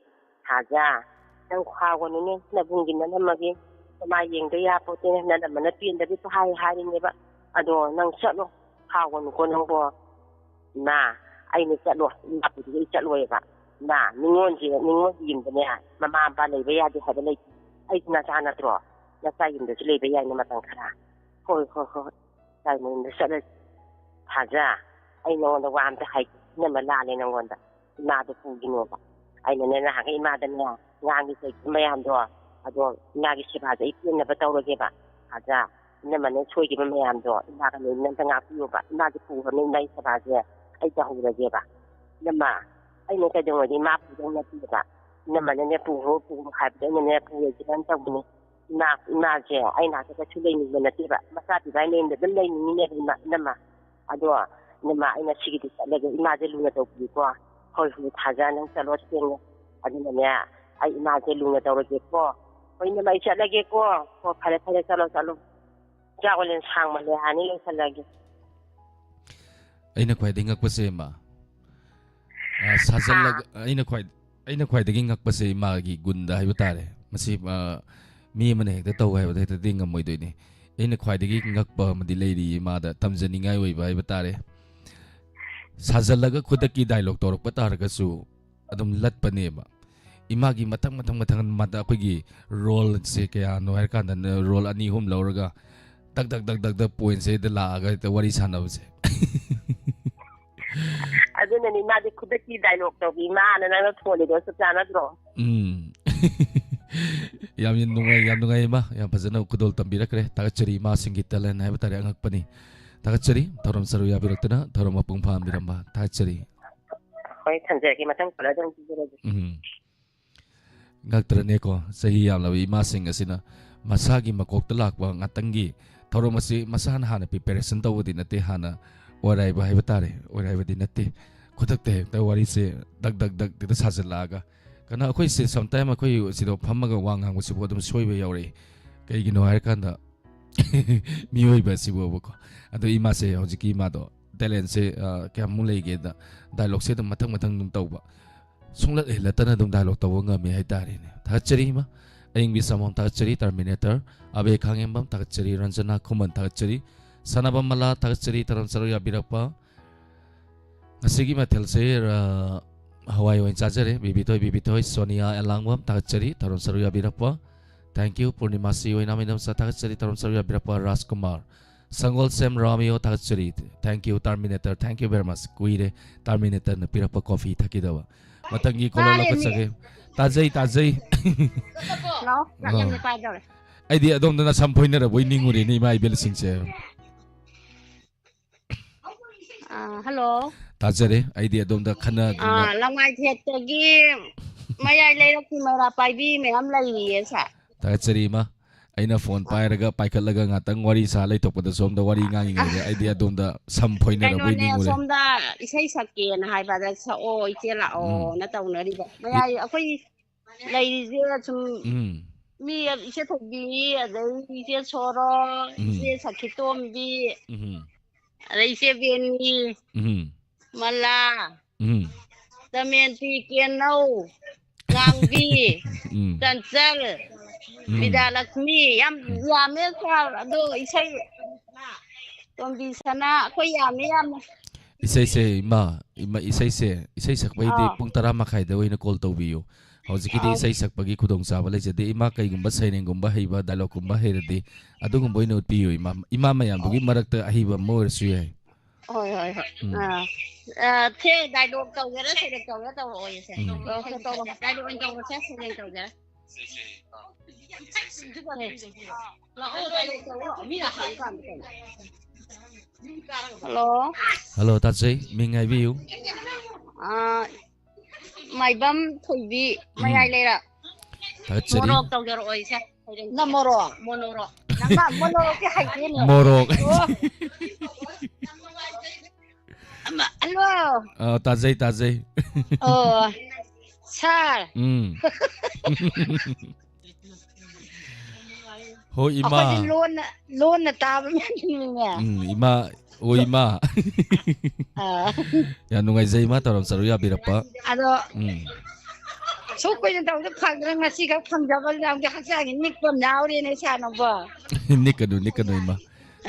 ꯊꯥꯖ, ꯅꯪ ꯈꯥꯎꯒꯅꯨꯅꯦ, ꯅꯕꯨꯡꯒꯤ ꯅꯅꯝꯃꯒꯤ ꯃꯃꯥ ꯌꯦꯡꯗ ꯌꯥꯄꯣꯠꯇꯦꯅꯦ, ꯅꯅꯝꯃꯅ ꯄꯦꯟꯗꯕꯤ ꯄꯍꯥꯏ ꯍꯥꯏꯔꯤꯅꯦꯕ꯫ ꯑꯗꯣ ꯅꯪ ꯆꯠꯂꯣ, ꯈꯥꯎꯒꯅꯨꯀꯣ ꯅꯪꯕꯣ꯫ ꯏꯃꯥ, ꯑꯩꯅ ꯆꯠꯂꯣ, ꯏꯃꯥ ꯄꯨꯗꯨꯒ ꯑꯩ ꯆꯠꯂꯣꯏꯕ꯫ ꯏꯃꯥ, ꯅꯤꯉꯣꯟꯁꯦ, ꯅꯤꯉꯣꯟꯒꯤ ꯌꯨꯝꯗꯅꯦ ꯃꯃꯥ ꯃꯄꯥ ꯂꯩꯕ ꯌꯥꯗꯦ ꯍꯥꯏꯕ ꯂꯩꯇꯦ꯫ ꯑꯩꯁꯨ ꯅꯆꯥ ꯅꯠꯇ꯭ꯔꯣ? ꯅꯆꯥ ꯌꯨꯝꯗꯁꯨ ꯂꯩꯕ ꯌꯥꯏꯅꯦ ꯃꯇꯝ ꯈꯔ꯫ ꯍꯣꯏ, ꯍꯣꯏ, ꯍꯣꯏ꯫ ꯏꯆꯥ ꯃꯌꯨꯝꯗ ꯆꯠꯂꯁꯤ꯫ ꯊꯥꯖ, ꯑꯩ ꯅꯉꯣꯟꯗ ꯋꯥ ꯑꯝꯇ ꯍꯥꯏꯒꯦ꯫ ꯏꯅꯝꯃ ꯂꯥꯜꯂꯦ ꯅꯉꯣꯟꯗ꯫ ꯏꯃꯥꯗꯣ ꯄꯨꯈꯤꯅꯣꯕ꯫ ꯑꯩꯅꯅꯦ ꯅꯍꯥꯟꯒꯩ ꯏꯃꯥꯗꯅꯦ ꯉꯥꯡꯒꯤ ꯆꯩꯒꯤ ꯃꯌꯥꯝꯗꯣ, ꯑꯗꯣ ꯏꯃꯥꯒꯤ ꯁꯦꯕꯥꯁꯦ ꯑꯩ ꯄꯦꯟꯅꯕ ꯇꯧꯔꯒꯦꯕ꯫ ꯊꯥꯖ, ꯏꯅꯝꯃꯅ ꯁꯣꯏꯈꯤꯕ ꯃꯌꯥꯝꯗꯣ ꯏꯃꯥꯒ ꯂꯣꯏꯅꯅ ꯑꯝꯇ ꯉꯥꯛꯄꯤꯌꯣꯕ꯫ ꯏꯃꯥꯒꯤ ꯄꯨꯈ꯭ꯔꯅꯨ, ꯏꯃꯥꯒꯤ ꯁꯦꯕꯥꯁꯦ ꯑꯩ ꯇꯧꯍꯧꯔꯒꯦꯕ꯫ ꯏꯅꯝꯃ, ꯑꯩꯅ ꯀꯩꯗꯧꯉꯩꯗꯤ ꯏꯃꯥ ꯄꯨꯗꯧ ꯅꯠꯇꯦꯕ꯫ ꯏꯅꯝꯃꯅꯅꯦ ꯄꯨꯈ꯭ꯔꯣ, ꯄꯨꯈ꯭ꯔꯣ ꯍꯥꯏꯕꯗ ꯑꯩꯅꯅꯦ ꯄꯨꯔꯁꯤꯔꯅ ꯇꯧꯕꯅꯤ꯫ ꯏꯃꯥ, ꯏꯃꯥꯁꯦ ꯑꯩ ꯅꯥꯛꯇ ꯀꯩꯁꯨ ꯂꯩꯅꯤꯡꯕ ꯅꯠꯇꯦꯕ꯫ ꯃꯆꯥ ꯄꯤꯕꯥꯏ ꯃꯌꯨꯝꯗ ꯑꯗꯨꯝ ꯂꯩꯅꯤꯡꯉꯤꯅꯦꯕ ꯏꯃꯥ, ꯏꯅꯝꯃ꯫ ꯑꯗꯣ ꯏꯅꯝꯃ, ꯑꯩ ꯉꯁꯤꯒꯤꯗꯤ ꯆꯠꯂꯒꯦ꯫ ꯏꯃꯥꯁꯦ ꯂꯨꯅ ꯇꯧꯕꯤꯌꯨꯀꯣ꯫ ꯍꯣꯏ, ꯍꯣꯏ, ꯊꯥꯖ, ꯅꯪ ꯆꯠꯂꯣ ꯁꯦꯡꯅ꯫ ꯑꯗꯨꯅꯅꯦ, ꯑꯩ ꯏꯃꯥꯁꯦ ꯂꯨꯅ ꯇꯧꯔꯒꯦꯀꯣ꯫ ꯍꯣꯏ, ꯏꯅꯝꯃ, ꯑꯩ ꯆꯠꯂꯒꯦꯀꯣ꯫ ꯍꯣ, ꯐꯔꯦ, ꯐꯔꯦ, ꯆꯠꯂꯣ, ꯆꯠꯂꯣ꯫ ꯆꯥꯛ ꯑꯣꯏꯅ ꯁꯥꯡꯃꯜꯂꯦ ꯍꯥꯏꯅꯤ, ꯂꯣꯏꯁꯜꯂꯒꯦ꯫ ꯑꯩꯅ ꯈ꯭ꯋꯥꯏꯗꯒꯤ ꯉꯛꯄꯁꯦ, ꯏꯃꯥ, ꯑ, ꯁꯥꯖꯜꯂꯒ, ꯑꯥ꯫ ꯑꯩꯅ ꯈ꯭ꯋꯥꯏ-, ꯑꯩꯅ ꯈ꯭ꯋꯥꯏꯗꯒꯤ ꯉꯛꯄꯁꯦ ꯏꯃꯥꯒꯤ ꯒꯨꯟꯗ ꯍꯥꯏꯕ ꯇꯥꯔꯦ꯫ ꯃꯁꯤ, ꯑ, ꯃꯤ ꯑꯃꯅ ꯍꯦꯛꯇ ꯇꯧ ꯍꯥꯏꯕꯗ ꯍꯦꯛꯇꯗꯤ ꯉꯝꯃꯣꯏꯗꯣꯏꯅꯤ꯫ ꯑꯩꯅ ꯈ꯭ꯋꯥꯏꯗꯒꯤ ꯉꯛꯄ ꯑꯃꯗꯤ ꯂꯩꯔꯤ ꯏꯃꯥꯗ, ꯇꯝꯖꯅꯤꯡꯉꯥꯏ ꯑꯣꯏꯕ ꯍꯥꯏꯕ ꯇꯥꯔꯦ꯫ ꯁꯥꯖꯜꯂꯒ ꯈꯨꯗꯛꯀꯤ dialogue ꯇꯧꯔꯛꯄ ꯇꯥꯔꯒꯁꯨ ꯑꯗꯨꯝ ꯂꯠꯄꯅꯦꯕ꯫ ꯏꯃꯥꯒꯤ ꯃꯊꯪ, ꯃꯊꯪ, ꯃꯊꯪ ꯃꯥꯗ ꯑꯩꯈꯣꯏꯒꯤ roleꯁꯦ ꯀꯌꯥꯅꯣ ꯍꯥꯏꯔꯀꯥꯟꯗ, role ꯑꯅꯤ ꯑꯍꯨꯝ ꯂꯧꯔꯒ ꯗꯛ, ꯗꯛ, ꯗꯛ, ꯗꯛ, ꯗꯛ pointꯁꯦ ꯍꯦꯛꯇ ꯂꯥꯛꯑꯒ ꯍꯦꯛꯇ ꯋꯥꯔꯤ ꯁꯥꯟꯅꯕꯁꯦ꯫ ꯑꯗꯨ ꯑꯗꯨꯅꯅꯤ ꯃꯥꯗꯤ ꯈꯨꯗꯛꯀꯤ ꯗꯥꯏꯂꯣꯛ ꯇꯧꯕꯤ ꯏꯃꯥꯅ ꯅꯪꯅ ꯊꯣꯜꯂꯤꯗꯣ ꯆꯞ ꯆꯥꯅꯗ꯭ꯔꯣ? ꯎꯝ꯫ ꯌꯥꯝ ꯅꯨꯡꯉꯥꯏ, ꯌꯥꯝ ꯅꯨꯡꯉꯥꯏ ꯏꯃꯥ, ꯌꯥꯝ ꯐꯖꯅ ꯈꯨꯗꯣꯜ ꯇꯝꯕꯤꯔꯛꯈ꯭ꯔꯦ꯫ ꯊꯥꯒꯠꯆꯔꯤ ꯏꯃꯥꯁꯤꯡꯒꯤ talent ꯍꯥꯏꯕ ꯇꯥꯔꯦ, ꯑꯉꯛꯄꯅꯤ꯫ ꯊꯥꯒꯠꯆꯔꯤ ꯊꯧꯔꯝ ꯁꯔꯨꯛ ꯌꯥꯕꯤꯔꯛꯇꯨꯅ, ꯊꯧꯔꯝ ꯃꯄꯨꯡ ꯐꯥꯍꯟꯕꯤꯔꯝꯕ꯫ ꯊꯥꯒꯠꯆꯔꯤ꯫ ꯍꯣꯏ, ꯊꯝꯖꯔꯒꯦ, ꯃꯊꯪ ꯀꯣꯜꯗ ꯑꯗꯨꯝ ꯄꯤꯖꯔꯒꯦ꯫ ꯎꯝ꯫ ꯉꯛꯇ꯭ꯔꯅꯦꯀꯣ, ꯆꯍꯤ ꯌꯥꯝꯂꯕ ꯏꯃꯥꯁꯤꯡ ꯑꯁꯤꯅ ꯃꯁꯥꯒꯤ ꯃꯀꯣꯛꯇ ꯂꯥꯛꯄ ꯉꯥꯛꯇꯪꯒꯤ ꯊꯧꯔꯝ ꯑꯁꯤ ꯃꯁꯥꯅ ꯍꯥꯟꯅ preparation ꯇꯧꯕꯗꯤ ꯅꯠꯇꯦ, ꯍꯥꯟꯅ ꯑꯣꯏꯔꯥꯏꯕ ꯍꯥꯏꯕ ꯇꯥꯔꯦ, ꯑꯣꯏꯔꯥꯏꯕꯗꯤ ꯅꯠꯇꯦ, ꯈꯨꯗꯛꯇ ꯍꯦꯛꯇ ꯋꯥꯔꯤꯁꯦ ꯗꯛ ꯗꯛ ꯗꯛ ꯍꯦꯛꯇ ꯁꯥꯖꯤꯜꯂꯛꯑꯒ꯫ ꯀꯅꯥ ꯑꯩꯈꯣꯏꯁꯦ sometime ꯑꯩꯈꯣꯏ ꯁꯤꯗ ꯐꯝꯃꯒ ꯋꯥ ꯉꯥꯡꯕꯁꯤꯕꯨ ꯑꯗꯨꯝ ꯁꯣꯏꯕ ꯌꯥꯎꯔꯛꯏ꯫ ꯀꯩꯒꯤꯅꯣ ꯍꯥꯏꯔꯀꯥꯟꯗ ꯃꯤꯑꯣꯏꯕ ꯑꯁꯤꯕꯨꯕꯀꯣ꯫ ꯑꯗꯣ ꯏꯃꯥꯁꯦ, ꯍꯧꯖꯤꯛꯀꯤ ꯏꯃꯥꯗꯣ talentꯁꯦ, ꯑ, ꯀꯌꯥꯃꯨꯛ ꯂꯩꯒꯦꯗ, dialogueꯁꯦ ꯑꯗꯨꯝ ꯃꯊꯪ ꯃꯊꯪ ꯑꯗꯨꯝ ꯇꯧꯕ꯫ ꯁꯨꯡꯂꯠ ꯍꯦꯜꯂꯠꯇꯅ ꯑꯗꯨꯝ dialogue ꯇꯧꯕ ꯉꯝꯃꯤ ꯍꯥꯏꯇꯥꯔꯦꯅꯦ꯫ ꯊꯥꯒꯠꯆꯔꯤ ꯏꯃꯥ꯫ ꯑꯌꯤꯡꯕꯤ ꯁꯥꯃꯣꯝ ꯊꯥꯒꯠꯆꯔꯤ, Terminator꯫ ꯑꯕꯦ ꯈꯥꯉꯦꯝꯕꯝ ꯊꯥꯒꯠꯆꯔꯤ, ꯔꯟꯖꯅꯥ ꯈꯨꯃꯟ ꯊꯥꯒꯠꯆꯔꯤ, ꯁꯥꯟꯅꯕꯝ ꯃꯂꯥ ꯊꯥꯒꯠꯆꯔꯤ, ꯊꯧꯔꯝ ꯁꯔꯨꯛ ꯌꯥꯕꯤꯔꯛꯄ꯫ ꯉꯁꯤꯒꯤ ꯃꯊꯦꯜꯁꯦ, ꯑ, ꯍꯋꯥꯏ ꯑꯣꯏꯅ ꯆꯥꯖꯔꯦ꯫ ꯕꯤꯕꯤꯊꯣꯏ, ꯕꯤꯕꯤꯊꯣꯏ, ꯁꯣꯅꯤꯌꯥ ꯑꯦꯂꯥꯡꯕꯝ ꯊꯥꯒꯠꯆꯔꯤ, ꯊꯧꯔꯝ ꯁꯔꯨꯛ ꯌꯥꯕꯤꯔꯛꯄ꯫ Thank you꯫ ꯄꯨꯔꯅꯤꯃꯥꯁꯤ ꯑꯣꯏꯅꯥꯝ ꯏꯅꯝꯆꯥ ꯊꯥꯒꯠꯆꯔꯤ, ꯊꯧꯔꯝ ꯁꯔꯨꯛ ꯌꯥꯕꯤꯔꯛꯄ꯫ ꯔꯥꯖꯀꯨꯃꯥꯔ꯫ ꯁꯪꯒꯣꯜꯁꯦꯝ ꯔꯥꯃꯤꯌꯣ ꯊꯥꯒꯠꯆꯔꯤ꯫ Thank you, Terminator꯫ Thank you very much꯫ ꯀꯨꯏꯔꯦ Terminatorꯅ ꯄꯤꯔꯛꯄ coffee ꯊꯛꯈꯤꯗꯕ꯫ ꯃꯊꯪꯒꯤ caller ꯂꯧꯈꯠꯆꯒꯦ꯫ ꯇꯥꯖꯩ, ꯇꯥꯖꯩ꯫ ꯍꯜꯂꯣ, ꯆꯥꯛ ꯌꯥꯝꯅ ꯄꯥꯏꯗꯧꯔꯦ꯫ ꯑꯩꯗꯤ ꯑꯗꯣꯝꯗꯅ ꯁꯝ ꯐꯣꯏꯅꯔꯕꯣꯏ ꯅꯤꯡꯉꯨꯔꯦꯅꯦ, ꯏꯃꯥ ꯏꯕꯦꯜꯁꯤꯡꯁꯦ꯫ ꯑꯥ, ꯍꯜꯂꯣ꯫ ꯇꯥꯖꯔꯦ꯫ ꯑꯩꯗꯤ ꯑꯗꯣꯝꯗ ꯈꯟꯅꯗꯨꯅ꯫ ꯑꯥ, ꯂꯃꯥꯏꯊꯦꯠꯇꯒꯤ ꯃꯌꯥꯏ ꯂꯩꯔꯛꯀꯤ ꯃꯩꯔꯥ ꯄꯥꯏꯕꯤ ꯃꯌꯥꯝ ꯂꯩꯔꯤꯌꯦ, ꯁꯥꯔ꯫ ꯊꯥꯒꯠꯆꯔꯤ, ꯏꯃꯥ꯫ ꯑꯩꯅ phone ꯄꯥꯏꯔꯒ ꯄꯥꯏꯈꯠꯂꯒ ꯉꯥꯛꯇꯪ ꯋꯥꯔꯤ ꯁꯥ ꯂꯩꯊꯣꯛꯄꯗ ꯁꯣꯝꯗ ꯋꯥꯔꯤ ꯉꯥꯡꯉꯤꯉꯩꯗ ꯑꯩꯗꯤ ꯑꯗꯣꯝꯗ ꯁꯝ ꯐꯣꯏꯅꯔꯕꯣꯏ ꯀꯩꯅꯣꯅꯦ, ꯅꯤꯡꯉꯨꯔꯦ꯫ ꯁꯣꯝꯗ ꯏꯁꯩ ꯁꯛꯀꯦꯅ ꯍꯥꯏꯕꯗ ꯁꯛꯑꯣ, ꯏꯆꯦ ꯂꯥꯛꯑꯣꯅ ꯇꯧꯅꯔꯤꯕ꯫ ꯃꯌꯥꯏ ꯑꯩꯈꯣꯏ ꯂꯩꯔꯤꯁꯦ ꯁꯨꯝ ꯎꯝ꯫ ꯃꯤ ꯏꯆꯦ ꯊꯣꯏꯕꯤ, ꯑꯗꯩ ꯏꯆꯦ ꯁꯣꯔꯣ, ꯎꯝ꯫ ꯏꯆꯦ ꯁꯈꯤꯇꯣꯝꯕꯤ, ꯎꯝ꯫ ꯑꯗꯩ ꯏꯆꯦ ꯕꯦꯅꯤ, ꯎꯝ꯫ ꯃꯂꯥ, ꯎꯝ꯫ ꯗꯃꯦꯟꯇꯤ, ꯀꯦꯅꯧ, ꯉꯥꯡꯕꯤ, ꯎꯝ꯫ ꯆꯟꯆꯜ, ꯎꯝ꯫ ꯕꯤꯗ꯭ꯌꯥꯂꯛꯁꯃꯤ, ꯌꯥꯝ ꯌꯥꯝꯃꯦ ꯁꯥꯔ꯫ ꯑꯗꯣ ꯏꯁꯩ ꯇꯣꯝꯕꯤ ꯁꯅꯥ, ꯑꯩꯈꯣꯏ ꯌꯥꯝꯃꯦ ꯌꯥꯝꯅ꯫ ꯏꯁꯩꯁꯦ, ꯏꯃꯥ, ꯏꯃꯥ, ꯏꯁꯩꯁꯦ, ꯏꯁꯩ ꯁꯛꯄꯩꯗꯤ ꯑꯥ꯫ ꯄꯨꯡ ꯇꯔꯥ ꯃꯈꯥꯏꯗ ꯑꯣꯏꯅ call ꯇꯧꯕꯤꯌꯨ꯫ ꯍꯧꯖꯤꯛꯀꯤꯗꯤ ꯑꯥ꯫ ꯏꯁꯩ ꯁꯛꯄꯒꯤ ꯈꯨꯗꯣꯡꯆꯥꯕ ꯂꯩꯖꯗꯦ꯫ ꯏꯃꯥ, ꯀꯩꯒꯨꯝꯕ ꯁꯩꯔꯦꯡꯒꯨꯝꯕ ꯍꯩꯕ, dialogueꯀꯨꯝꯕ ꯍꯩꯔꯗꯤ ꯑꯗꯨꯒꯨꯝꯕ ꯑꯣꯏꯅ ꯎꯠꯄꯤꯌꯨ, ꯏꯃꯥ꯫ ꯏꯃꯥ ꯃꯌꯥꯝꯗꯨꯒꯤ ꯃꯔꯛꯇ ꯑꯍꯩꯕ ꯑꯃ ꯑꯣꯏꯔꯁꯨ ꯌꯥꯏ꯫ ꯍꯣꯏ, ꯍꯣꯏ, ꯍꯣꯏ꯫ ꯎꯝ꯫ ꯑꯥ, ꯑꯥ, ꯁꯦ, dialogue ꯇꯧꯒꯦꯔꯥ, ꯁꯩꯔꯦꯡ ꯇꯧꯒꯦꯔꯥ ꯇꯧꯔꯛꯑꯣ, ꯏꯆꯦ꯫ ꯎꯝ꯫ ꯑꯣ, ꯁꯦ, ꯇꯧꯔꯣ꯫ Dialogue ꯑꯣꯏꯅ ꯇꯧꯔꯁꯦ, ꯁꯩꯔꯦꯡ ꯇꯧꯒꯦꯔꯥ? ꯍꯜꯂꯣ꯫ ꯍꯜꯂꯣ, ꯇꯥꯖꯩ꯫ ꯃꯤꯡ ꯍꯥꯏꯕꯤꯌꯨ꯫ ꯑꯥ, ꯃꯥꯏꯕꯝ ꯊꯣꯏꯕꯤ, ꯎꯝ꯫ ꯃꯌꯥꯏ ꯂꯩꯔꯛ꯫ ꯊꯥꯒꯠꯆꯔꯤ꯫ ꯃꯣꯔꯣꯛ ꯇꯧꯖꯔꯛꯑꯣ, ꯏꯆꯦ꯫ ꯅꯪ ꯃꯣꯔꯣꯛ? ꯃꯣꯅꯣꯔꯣꯛ꯫ ꯅꯪ ꯃꯣꯅꯣꯔꯣꯛꯇꯤ ꯍꯩꯇꯦꯅꯦ꯫ ꯃꯣꯔꯣꯛ꯫ ꯑꯣ꯫ ꯑꯃ, ꯍꯜꯂꯣ꯫ ꯑ, ꯇꯥꯖꯩ, ꯇꯥꯖꯩ꯫ ꯑꯣ, ꯁꯥꯔ꯫ ꯎꯝ꯫ ꯍꯣꯏ, ꯏꯃꯥ꯫ ꯑꯩꯈꯣꯏꯗꯤ ꯂꯣꯟꯅ, ꯂꯣꯟꯅ ꯇꯥꯕ ꯃꯤꯅꯤꯅꯦ꯫ ꯎꯝ, ꯏꯃꯥ꯫ ꯑꯣ, ꯏꯃꯥ꯫ ꯑꯥ꯫ ꯌꯥꯝ ꯅꯨꯡꯉꯥꯏꯖꯩ, ꯏꯃꯥ, ꯇꯧꯔꯝ ꯆꯔꯨ ꯌꯥꯕꯤꯔꯛꯄ꯫ ꯑꯗꯣ, ꯎꯝ꯫ ꯁꯨꯛ ꯀꯨꯏꯅ ꯇꯧꯕꯗ ꯐꯪꯗ꯭ꯔꯦ, ꯉꯁꯤꯈꯛ ꯐꯪꯖꯕ ꯌꯥꯝꯒꯤ ꯍꯛꯆꯥꯡꯒꯤ ꯅꯤꯛꯄ ꯑꯃ ꯌꯥꯎꯔꯦꯅꯦ, ꯏꯆꯥꯅꯨꯕꯣ꯫ ꯅꯤꯛꯀꯅꯨ, ꯅꯤꯛꯀꯅꯨ, ꯏꯃꯥ꯫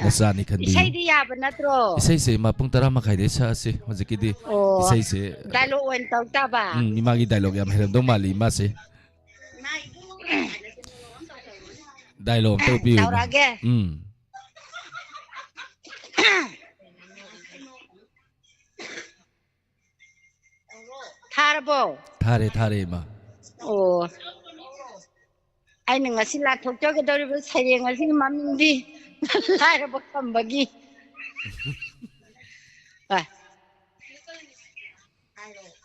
ꯑꯥ꯫ ꯅꯆꯥꯅꯤ ꯈꯟꯕꯤꯌꯨ꯫ ꯏꯁꯩꯗꯤ ꯌꯥꯕ ꯅꯠꯇ꯭ꯔꯣ? ꯏꯁꯩꯁꯦ, ꯏꯃꯥ, ꯄꯨꯡ ꯇꯔꯥ ꯃꯈꯥꯏꯗꯩ ꯁꯛꯑꯁꯤ꯫ ꯍꯧꯖꯤꯛꯀꯤꯗꯤ ꯑꯣ, ꯏꯁꯩꯁꯦ, dialogue ꯑꯣꯏꯅ ꯇꯧ ꯇꯥꯕ? ꯎꯝ, ꯏꯃꯥꯒꯤ dialogue ꯌꯥꯝ ꯍꯩꯔꯝꯗꯧ ꯃꯥꯜꯂꯤ, ꯏꯃꯥꯁꯦ꯫ Dialogue ꯑꯝꯇ ꯎꯠꯄꯤꯌꯨ, ꯏꯃꯥ꯫ ꯇꯧꯔꯛꯑꯒꯦ꯫ ꯎꯝ꯫ ꯊꯥꯔꯕꯣ? ꯊꯥꯔꯦ, ꯊꯥꯔꯦ, ꯏꯃꯥ꯫ ꯑꯣ꯫ ꯑꯩꯅ ꯉꯁꯤ ꯂꯥꯟꯊꯣꯛꯆꯒꯗꯧꯔꯤꯕ ꯁꯩꯔꯦꯡ ꯑꯁꯤꯒꯤ ꯃꯃꯤꯡꯗꯤ ꯂꯥꯏꯔꯕ ꯈꯝꯕꯒꯤ꯫ ꯑ꯫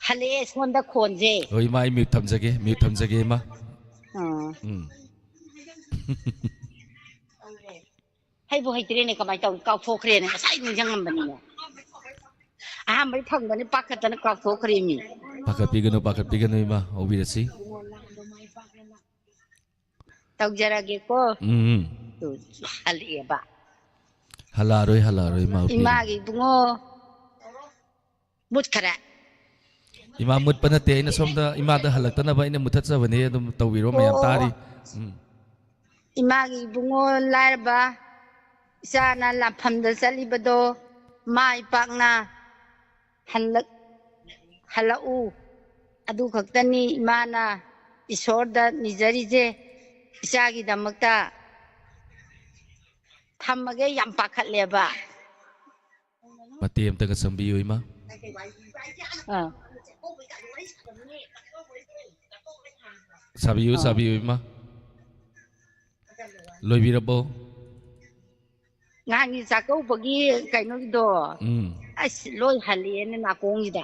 ꯍꯜꯂꯛꯑꯦ ꯁꯣꯝꯗ ꯈꯣꯟꯁꯦ꯫ ꯍꯣꯏ, ꯏꯃꯥ, ꯑꯩ mute ꯊꯝꯖꯒꯦ, mute ꯊꯝꯖꯒꯦ, ꯏꯃꯥ꯫ ꯑꯥ꯫ ꯎꯝ꯫ ꯍꯩꯕꯨ ꯍꯩꯇ꯭ꯔꯦꯅꯦ, ꯀꯃꯥꯏꯅ ꯇꯧꯅꯤ? ꯀꯥꯎꯊꯣꯛꯈ꯭ꯔꯦꯅꯦ, ꯉꯁꯥꯏ ꯅꯤꯡꯁꯤꯡꯉꯝꯕꯅꯤꯅꯦ꯫ ꯑꯍꯥꯟꯕꯩ ꯐꯪꯕꯅꯤ ꯄꯥꯈꯠꯇꯅ ꯀꯥꯎꯊꯣꯛꯈ꯭ꯔꯦꯃꯤ꯫ ꯄꯥꯈꯠꯄꯤꯒꯅꯨ, ꯄꯥꯈꯠꯄꯤꯒꯅꯨ, ꯏꯃꯥ, ꯍꯧꯕꯤꯔꯁꯤ꯫ ꯇꯧꯖꯔꯒꯦꯀꯣ꯫ ꯎꯝ, ꯎꯝ꯫ ꯇꯨ, ꯍꯜꯂꯛꯑꯦꯕ꯫ ꯍꯜꯂꯛꯑꯔꯣꯏ, ꯍꯜꯂꯛꯑꯔꯣꯏ, ꯏꯃꯥ, ꯎꯠꯄꯤꯔꯣ꯫ ꯏꯃꯥꯒꯤ ꯏꯕꯨꯡꯉꯣ ꯃꯨꯠꯈꯔꯦ꯫ ꯏꯃꯥ ꯃꯨꯠꯄ ꯅꯠꯇꯦ, ꯑꯩꯅ ꯁꯣꯝꯗ ꯏꯃꯥꯗ ꯍꯜꯂꯛꯇꯅꯕ ꯑꯩꯅ ꯃꯨꯠꯊꯠꯆꯕꯅꯦ, ꯑꯗꯨꯝ ꯇꯧꯕꯤꯔꯣ, ꯑꯣ, ꯃꯌꯥꯝ ꯑꯣ, ꯇꯥꯔꯤ꯫ ꯑꯣ꯫ ꯎꯝ꯫ ꯏꯃꯥꯒꯤ ꯏꯕꯨꯡꯉꯣ ꯂꯥꯏꯔꯕ ꯏꯆꯥꯅ ꯂꯥꯟꯐꯝꯗ ꯆꯠꯂꯤꯕꯗꯣ ꯃꯥꯏ ꯄꯥꯛꯅ ꯍꯜꯂꯛ-, ꯍꯜꯂꯛꯎ꯫ ꯑꯗꯨ ꯈꯛꯇꯅꯤ ꯏꯃꯥꯅ ꯏꯁꯣꯔꯗ ꯅꯤꯖꯔꯤꯁꯦ ꯏꯆꯥꯒꯤꯗꯃꯛꯇ꯫ ꯊꯝꯃꯒꯦ, ꯌꯥꯝ ꯄꯥꯈꯠꯂꯦꯕ꯫ ꯃꯇꯦꯛ ꯑꯝꯇꯒ ꯁꯝꯕꯤꯌꯨ, ꯏꯃꯥ꯫ ꯑꯥ ꯁꯥꯕꯤꯌꯨ, ꯑꯥ ꯁꯥꯕꯤꯌꯨ, ꯏꯃꯥ꯫ ꯂꯣꯏꯕꯤꯔꯕꯣ? ꯅꯍꯥꯟꯒꯤ ꯆꯥꯛꯀꯧꯕꯒꯤ ꯀꯩꯅꯣꯒꯤꯗꯣ ꯎꯝ꯫ ꯑꯁ ꯂꯣꯏ ꯍꯜꯂꯛꯑꯦꯅꯦ ꯅꯥꯀꯣꯡꯁꯤꯗ꯫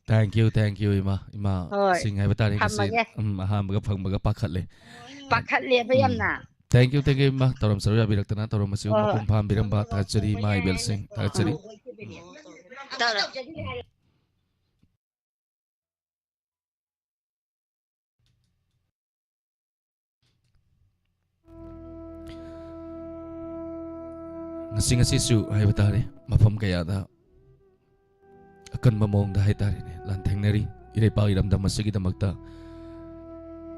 Thank you, thank you, ꯏꯃꯥ꯫ ꯏꯃꯥ ꯍꯣꯏ꯫ ꯁꯤꯡ ꯍꯥꯏꯕ ꯇꯥꯔꯦ ꯉꯁꯤ꯫ ꯊꯝꯃꯒꯦ꯫ ꯎꯝ, ꯑꯍꯥꯟꯕꯒ ꯐꯪꯕꯒ ꯄꯥꯈꯠꯂꯦ꯫ ꯄꯥꯈꯠꯂꯦꯕ ꯎꯝ꯫ ꯌꯥꯝꯅ꯫ Thank you, thank you, ꯏꯃꯥ꯫ ꯊꯧꯔꯝ ꯁꯔꯨꯛ ꯌꯥꯕꯤꯔꯛꯇꯅ ꯊꯧꯔꯝ ꯑꯁꯤꯕꯨ ꯍꯣꯏ꯫ ꯃꯄꯨꯡ ꯐꯥꯍꯟꯕꯤꯔꯝꯕ ꯊꯥꯒꯠꯆꯔꯤ, ꯏꯃꯥ ꯏꯕꯦꯜꯁꯤꯡ ꯊꯥꯒꯠꯆꯔꯤ꯫ ꯇꯧꯔꯣ꯫ ꯉꯁꯤ ꯉꯁꯤꯁꯨ ꯍꯥꯏꯕ ꯇꯥꯔꯦ, ꯃꯐꯝ ꯀꯌꯥꯗ ꯑꯀꯟꯕ ꯃꯑꯣꯡꯗ ꯍꯥꯏ ꯇꯥꯔꯦꯅꯦ, ꯂꯥꯟꯊꯦꯡꯅꯔꯤ꯫ ꯏꯔꯩꯄꯥꯛ ꯏꯔꯝꯗꯝ ꯑꯁꯤꯒꯤꯗꯃꯛꯇ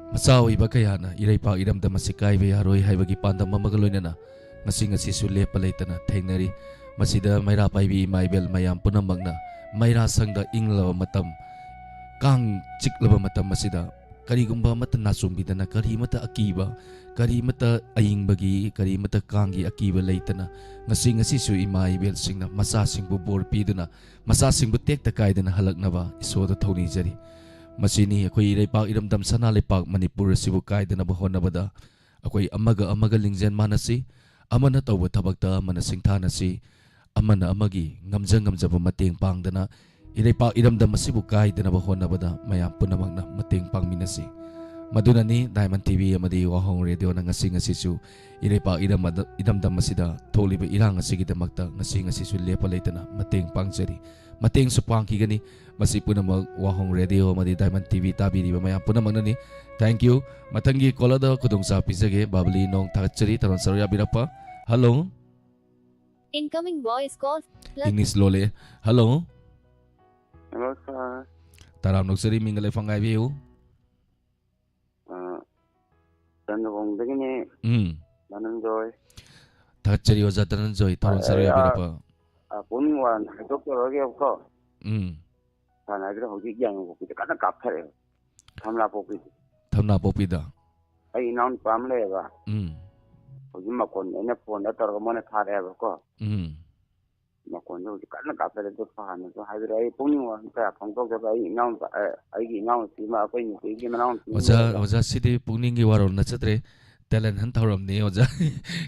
ꯃꯆꯥ ꯑꯣꯏꯕ ꯀꯌꯥꯅ ꯏꯔꯩꯄꯥꯛ ꯏꯔꯝꯗꯝ ꯑꯁꯤ ꯀꯥꯏꯕ ꯌꯥꯔꯣꯏ ꯍꯥꯏꯕꯒꯤ ꯄꯥꯟꯗꯝ ꯑꯃꯒ ꯂꯣꯏꯅꯅ ꯉꯁꯤ ꯉꯁꯤꯁꯨ ꯂꯦꯞꯄ ꯂꯩꯇꯅ ꯊꯦꯡꯅꯔꯤ꯫ ꯃꯁꯤꯗ ꯃꯩꯔꯥ ꯄꯥꯏꯕꯤ ꯏꯃꯥ ꯏꯕꯦꯜ ꯃꯌꯥꯝ ꯄꯨꯝꯅꯃꯛꯅ ꯃꯩꯔꯥ ꯁꯪꯗ ꯏꯪꯂꯕ ꯃꯇꯝ, ꯀꯥꯡ ꯆꯤꯛꯂꯕ ꯃꯇꯝ ꯑꯁꯤꯗ ꯀꯔꯤꯒꯨꯝꯕ ꯑꯃꯠꯇ ꯅꯥꯆꯣꯝꯕꯤꯗꯅ, ꯀꯔꯤ ꯑꯃꯠꯇ ꯑꯀꯤꯕ, ꯀꯔꯤ ꯑꯃꯠꯇ ꯑꯏꯪꯕꯒꯤ, ꯀꯔꯤ ꯑꯃꯠꯇ ꯀꯥꯡꯒꯤ ꯑꯀꯤꯕ ꯂꯩꯇꯅ ꯉꯁꯤ ꯉꯁꯤꯁꯨ ꯏꯃꯥ ꯏꯕꯦꯜꯁꯤꯡꯅ ꯃꯆꯥꯁꯤꯡꯕꯨ ꯕꯣꯔ ꯄꯤꯗꯨꯅ, ꯃꯆꯥꯁꯤꯡꯕꯨ ꯇꯦꯛꯇ ꯀꯥꯏꯗꯅ ꯍꯜꯂꯛꯅꯕ ꯏꯁꯣꯔꯗ ꯊꯧꯅꯤꯖꯔꯤ꯫ ꯃꯁꯤꯅꯤ ꯑꯩꯈꯣꯏ ꯏꯔꯩꯄꯥꯛ ꯏꯔꯝꯗꯝ ꯁꯅꯥ ꯂꯩꯄꯥꯛ ꯃꯅꯤꯄꯨꯔ ꯑꯁꯤꯕꯨ ꯀꯥꯏꯗꯅꯕ ꯍꯣꯠꯅꯕꯗ ꯑꯩꯈꯣꯏ ꯑꯃꯒ ꯑꯃꯒ ꯂꯤꯡꯖꯦꯜ ꯃꯥꯟꯅꯁꯤ, ꯑꯃꯅ ꯇꯧꯕ ꯊꯕꯛꯇ ꯑꯃꯅ ꯁꯤꯡꯊꯥꯅꯁꯤ, ꯑꯃꯅ ꯑꯃꯒꯤ ꯉꯝꯖ ꯉꯝꯖꯕ ꯃꯇꯦꯡ ꯄꯥꯡꯗꯅ ꯏꯔꯩꯄꯥꯛ ꯏꯔꯝꯗꯝ ꯑꯁꯤꯕꯨ ꯀꯥꯏꯗꯅꯕ ꯍꯣꯠꯅꯕꯗ ꯃꯌꯥꯝ ꯄꯨꯝꯅꯃꯛꯅ ꯃꯇꯦꯡ ꯄꯥꯡꯃꯤꯟꯅꯁꯤ꯫ ꯃꯗꯨꯅꯅꯤ Diamond T V ꯑꯃꯗꯤ ꯋꯥꯍꯣꯡ ꯔꯦꯗꯤꯑꯣꯅ ꯉꯁꯤ ꯉꯁꯤꯁꯨ ꯏꯔꯩꯄꯥꯛ ꯏꯔꯝ ꯑꯗ-, ꯏꯔꯝꯗꯝ ꯑꯁꯤꯗ ꯊꯣꯛꯂꯤꯕ ꯏꯔꯥꯡ ꯑꯁꯤꯒꯤꯗꯃꯛꯇ ꯉꯁꯤ ꯉꯁꯤꯁꯨ ꯂꯦꯞꯄ ꯂꯩꯇꯅ ꯃꯇꯦꯡ ꯄꯥꯡꯖꯔꯤ꯫ ꯃꯇꯦꯡꯁꯨ ꯄꯥꯡꯈꯤꯒꯅꯤ꯫ ꯃꯁꯤ ꯄꯨꯝꯅꯃꯛ ꯋꯥꯍꯣꯡ ꯔꯦꯗꯤꯑꯣ ꯑꯃꯗꯤ Diamond T V ꯇꯥꯕꯤꯔꯤꯕ ꯃꯌꯥꯝ ꯄꯨꯝꯅꯃꯛꯅꯅꯤ꯫ Thank you꯫ ꯃꯊꯪꯒꯤ ꯀꯣꯂꯔꯗ ꯈꯨꯗꯣꯡꯆꯥꯕ ꯄꯤꯖꯒꯦ꯫ ꯕꯥꯕꯂꯤ ꯅꯣꯡ ꯊꯥꯒꯠꯆꯔꯤ, ꯊꯧꯔꯝ ꯁꯔꯨꯛ ꯌꯥꯕꯤꯔꯛꯄ꯫ Hello꯫ Incoming voice call. Plus English ꯂꯣꯜꯂꯛꯑꯦ꯫ Hello꯫ Hello, sir. ꯇꯔꯥꯝ ꯅꯣꯛꯆꯔꯤ, ꯃꯤꯡꯒ ꯂꯩꯐꯝ ꯉꯥꯏꯕꯤꯌꯨ꯫ ꯑ, ꯆꯟꯗ꯭ꯔꯕꯣꯡꯗꯒꯤꯅꯦ, ꯎꯝ꯫ ꯙꯅꯟꯖꯣꯏ꯫ ꯊꯥꯒꯠꯆꯔꯤ ꯑꯣꯖꯥ ꯙꯅꯟꯖꯣꯏ, ꯊꯧꯔꯝ ꯁꯔꯨꯛ ꯑ, ꯌꯥꯕꯤꯔꯛꯄ꯫ ꯑ, ꯄꯨꯡ ꯋꯥꯟ ꯍꯥꯏꯗꯣꯛꯆꯔꯒꯦꯕꯀꯣ꯫ ꯎꯝ꯫ ꯁꯥꯟꯅ ꯍꯥꯏꯕꯗ ꯍꯧꯖꯤꯛ ꯌꯥꯏꯉꯪꯄꯣꯛꯄꯤꯗ ꯀꯟꯅ ꯀꯥꯞꯊꯔꯛꯑꯦ꯫ ꯊꯝꯂꯥꯄꯣꯛꯄꯤꯗ꯫ ꯊꯝꯅꯥꯄꯣꯛꯄꯤꯗ꯫ ꯑꯩ ꯏꯅꯥꯎꯅꯨꯄꯥ ꯑꯃ ꯂꯩꯌꯦꯕ꯫ ꯎꯝ꯫ ꯍꯧꯖꯤꯛ ꯃꯈꯣꯟ ꯑꯩꯅ ꯐꯣꯟꯗ ꯇꯧꯔꯒ ꯃꯣꯏꯅ ꯊꯥꯔꯛꯑꯦꯕꯀꯣ꯫ ꯎꯝ꯫ ꯃꯈꯣꯟꯗꯣ ꯍꯧꯖꯤꯛ ꯀꯟꯅ ꯀꯥꯞꯊꯠꯂꯦ, ꯑꯗꯨ ꯐꯍꯟꯅꯁꯨ ꯍꯥꯏꯕꯤꯔꯛꯑꯣ꯫ ꯑꯩ ꯄꯨꯛꯅꯤꯡ ꯋꯥꯕ ꯀꯌꯥ ꯐꯣꯡꯗꯣꯛꯆꯕ, ꯑꯩ ꯏꯅꯥꯎ, ꯑ, ꯑꯩꯒꯤ ꯏꯅꯥꯎꯅꯨꯄꯤ ꯑꯃ, ꯑꯩꯈꯣꯏ ꯅꯨꯄꯤꯒꯤ ꯃꯅꯥꯎꯅꯨꯄꯤ ꯑꯃ ꯑꯣꯖꯥ, ꯂꯩꯌꯦꯕ꯫ ꯑꯣꯖꯥ, ꯁꯤꯗꯤ ꯄꯨꯛꯅꯤꯡꯒꯤ ꯋꯥꯔꯣꯜ ꯅꯠꯆꯗ꯭ꯔꯦ, talent hunt ꯊꯧꯔꯝꯅꯤ, ꯑꯣꯖꯥ꯫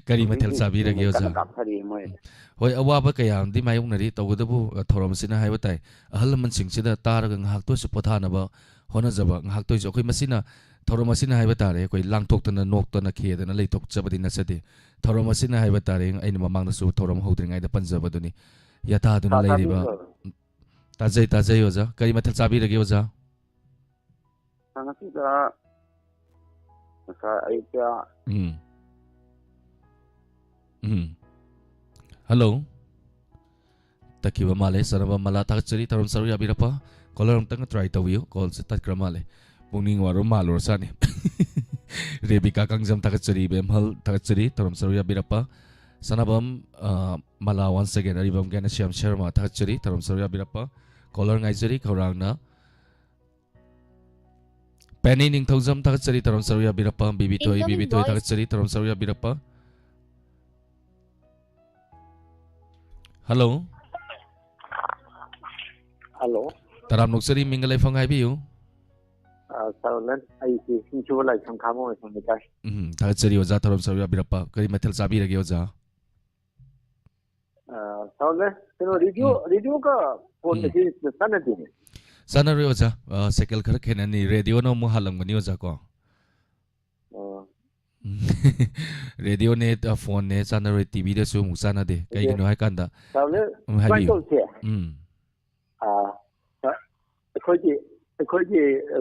ꯀꯔꯤ ꯃꯊꯦꯜ ꯍꯧꯖꯤꯛ ꯆꯥꯕꯤꯔꯒꯦ, ꯀꯟꯅ ꯑꯣꯖꯥ? ꯀꯥꯞꯊꯔꯤꯌꯦ ꯃꯣꯏ꯫ ꯎꯝ꯫ ꯍꯣꯏ, ꯑꯋꯥꯕ ꯀꯌꯥ ꯑꯃꯗꯤ ꯃꯥꯌꯣꯛꯅꯔꯤ, ꯇꯧꯕꯇꯕꯨ, ꯑ, ꯊꯧꯔꯝ ꯑꯁꯤꯅ ꯍꯥꯏꯕ ꯇꯥꯏ, ꯑꯍꯜ ꯂꯃꯟꯁꯤꯡꯁꯤꯗ ꯇꯥꯔꯒ ꯉꯥꯏꯍꯥꯛꯇ ꯑꯣꯏꯁꯨ ꯄꯣꯊꯥꯅꯕ ꯍꯣꯠꯅꯖꯕ, ꯉꯥꯏꯍꯥꯛꯇ ꯑꯣꯏꯁꯨ꯫ ꯑꯩꯈꯣꯏ ꯃꯁꯤꯅ, ꯊꯧꯔꯝ ꯑꯁꯤꯅ ꯍꯥꯏꯕ ꯇꯥꯔꯦ, ꯑꯩꯈꯣꯏ ꯂꯥꯡꯊꯣꯛꯇꯅ, ꯅꯣꯛꯇꯅ, ꯈꯦꯗꯅ ꯂꯩꯊꯣꯛꯆꯕꯗꯤ ꯅꯠꯆꯗꯦ꯫ ꯊꯧꯔꯝ ꯑꯁꯤꯅ ꯍꯥꯏꯕ ꯇꯥꯔꯦ, ꯑꯩꯅ ꯃꯃꯥꯡꯗꯁꯨ ꯊꯧꯔꯝ ꯍꯧꯗ꯭ꯔꯤꯉꯩꯗ ꯄꯟꯖꯕꯗꯨꯅꯤ, ꯌꯥꯊꯥꯗꯨꯅ ꯇꯥ-, ꯂꯩꯔꯤꯕ꯫ ꯇꯥꯕꯤꯕ꯭ꯔꯣ? ꯇꯥꯖꯩ, ꯇꯥꯖꯩ, ꯑꯣꯖꯥ꯫ ꯀꯔꯤ ꯃꯊꯦꯜ ꯆꯥꯕꯤꯔꯒꯦ, ꯑꯣꯖꯥ? ꯑ, ꯉꯁꯤꯗ ꯉꯁꯥꯏ ꯑꯌꯨꯛꯇ ꯎꯝ꯫ ꯎꯝ꯫ ꯍꯜꯂꯣ? ꯇꯠꯈꯤꯕ ꯃꯥꯜꯂꯦ꯫ ꯆꯥꯟꯅꯕꯝ ꯃꯂꯥ, ꯊꯥꯒꯠꯆꯔꯤ, ꯊꯧꯔꯝ ꯁꯔꯨꯛ ꯌꯥꯕꯤꯔꯛꯄ꯫ Caller ꯑꯃꯨꯛꯇꯪꯒ try ꯇꯧꯕꯤꯌꯨ꯫ Callꯁꯦ ꯇꯠꯈ꯭ꯔ ꯃꯥꯜꯂꯦ꯫ ꯄꯨꯛꯅꯤꯡ ꯋꯥꯔꯧ ꯃꯥꯜꯂꯨꯔꯁꯥꯅꯤ꯫ ꯔꯦꯕꯤꯀꯥ ꯀꯥꯡꯖꯝ, ꯊꯥꯒꯠꯆꯔꯤ꯫ ꯕꯦꯝꯍꯜ, ꯊꯥꯒꯠꯆꯔꯤ, ꯊꯧꯔꯝ ꯁꯔꯨꯛ ꯌꯥꯕꯤꯔꯛꯄ꯫ ꯆꯥꯟꯅꯕꯝ, ꯑ, ꯃꯂꯥ once again, ꯑꯔꯤꯕꯝ ꯒ꯭ꯌꯥꯅꯁ꯭ꯌꯥꯝ ꯁꯔꯃ, ꯊꯥꯒꯠꯆꯔꯤ, ꯊꯧꯔꯝ ꯁꯔꯨꯛ ꯌꯥꯕꯤꯔꯛꯄ꯫ Caller ꯉꯥꯏꯖꯔꯤ ꯈꯧꯔꯥꯡꯅ꯫ ꯄꯦꯅꯤ ꯅꯤꯡꯊꯧꯖꯝ, ꯊꯥꯒꯠꯆꯔꯤ, ꯊꯧꯔꯝ ꯁꯔꯨꯛ ꯌꯥꯕꯤꯔꯛꯄ꯫ ꯕꯤꯕꯤꯊꯣꯏ, Incoming ꯕꯤꯕꯤꯊꯣꯏ, voice. ꯊꯥꯒꯠꯆꯔꯤ, ꯊꯧꯔꯝ ꯁꯔꯨꯛ ꯌꯥꯕꯤꯔꯛꯄ꯫ ꯍꯜꯂꯣ꯫ ꯍꯜꯂꯣ꯫ ꯇꯔꯥꯝ ꯅꯣꯛꯆꯔꯤ, ꯃꯤꯡꯒ ꯂꯩꯐꯝ ꯍꯥꯏꯕꯤꯌꯨ꯫ ꯑ, ꯁꯥꯔ ꯂꯟ, ꯑꯩꯁꯦ ꯁꯤꯡꯖꯨ ꯂꯥꯏꯁ꯭ꯔꯝ ꯈꯥꯃꯣ ꯑꯣꯏꯅ ꯂꯩꯀꯥꯏ꯫ ꯎꯝ, ꯊꯥꯒꯠꯆꯔꯤ ꯑꯣꯖꯥ, ꯊꯧꯔꯝ ꯁꯔꯨꯛ ꯌꯥꯕꯤꯔꯛꯄ꯫ ꯀꯔꯤ ꯃꯊꯦꯜ ꯆꯥꯕꯤꯔꯒꯦ ꯑꯣꯖꯥ? ꯑ, ꯁꯥꯔ ꯂꯟ, ꯀꯩꯅꯣ, ꯔꯦꯗꯤꯑꯣ, ꯎꯝ꯫ ꯔꯦꯗꯤꯑꯣꯒ ꯐꯣꯟ ꯎꯝ꯫ ꯑꯁꯤ ꯆꯥꯟꯅꯗꯦꯅꯦ꯫ ꯆꯥꯟꯅꯔꯣꯏ ꯑꯣꯖꯥ꯫ ꯑ, ꯁꯦꯀꯦꯜ ꯈꯔ ꯈꯦꯠꯅꯅꯤ꯫ ꯔꯦꯗꯤꯑꯣꯅ ꯑꯃꯨꯛ ꯍꯥꯜꯂꯝꯒꯅꯤ ꯑꯣꯖꯥ ꯀꯣ꯫ ꯑꯣ꯫ ꯔꯦꯗꯤꯑꯣꯅꯦ, ꯑ, ꯐꯣꯟꯅꯦ ꯆꯥꯟꯅꯔꯣꯏ, ꯇꯤꯚꯤꯗꯁꯨ ꯑꯃꯨꯛ ꯆꯥꯟꯅꯗꯦ꯫ ꯑꯗꯨ ꯀꯩꯒꯤꯅꯣ ꯍꯥꯏ ꯀꯥꯟꯗ, ꯁꯥꯔ ꯂꯟ, ꯎꯝ, ꯁꯨꯃꯥꯏꯅ ꯍꯥꯏꯕꯤꯌꯨ꯫ ꯇꯧꯁꯦ꯫ ꯎꯝ꯫ ꯑꯥ, ꯑꯩꯈꯣꯏꯒꯤ, ꯑꯩꯈꯣꯏꯒꯤ, ꯑ,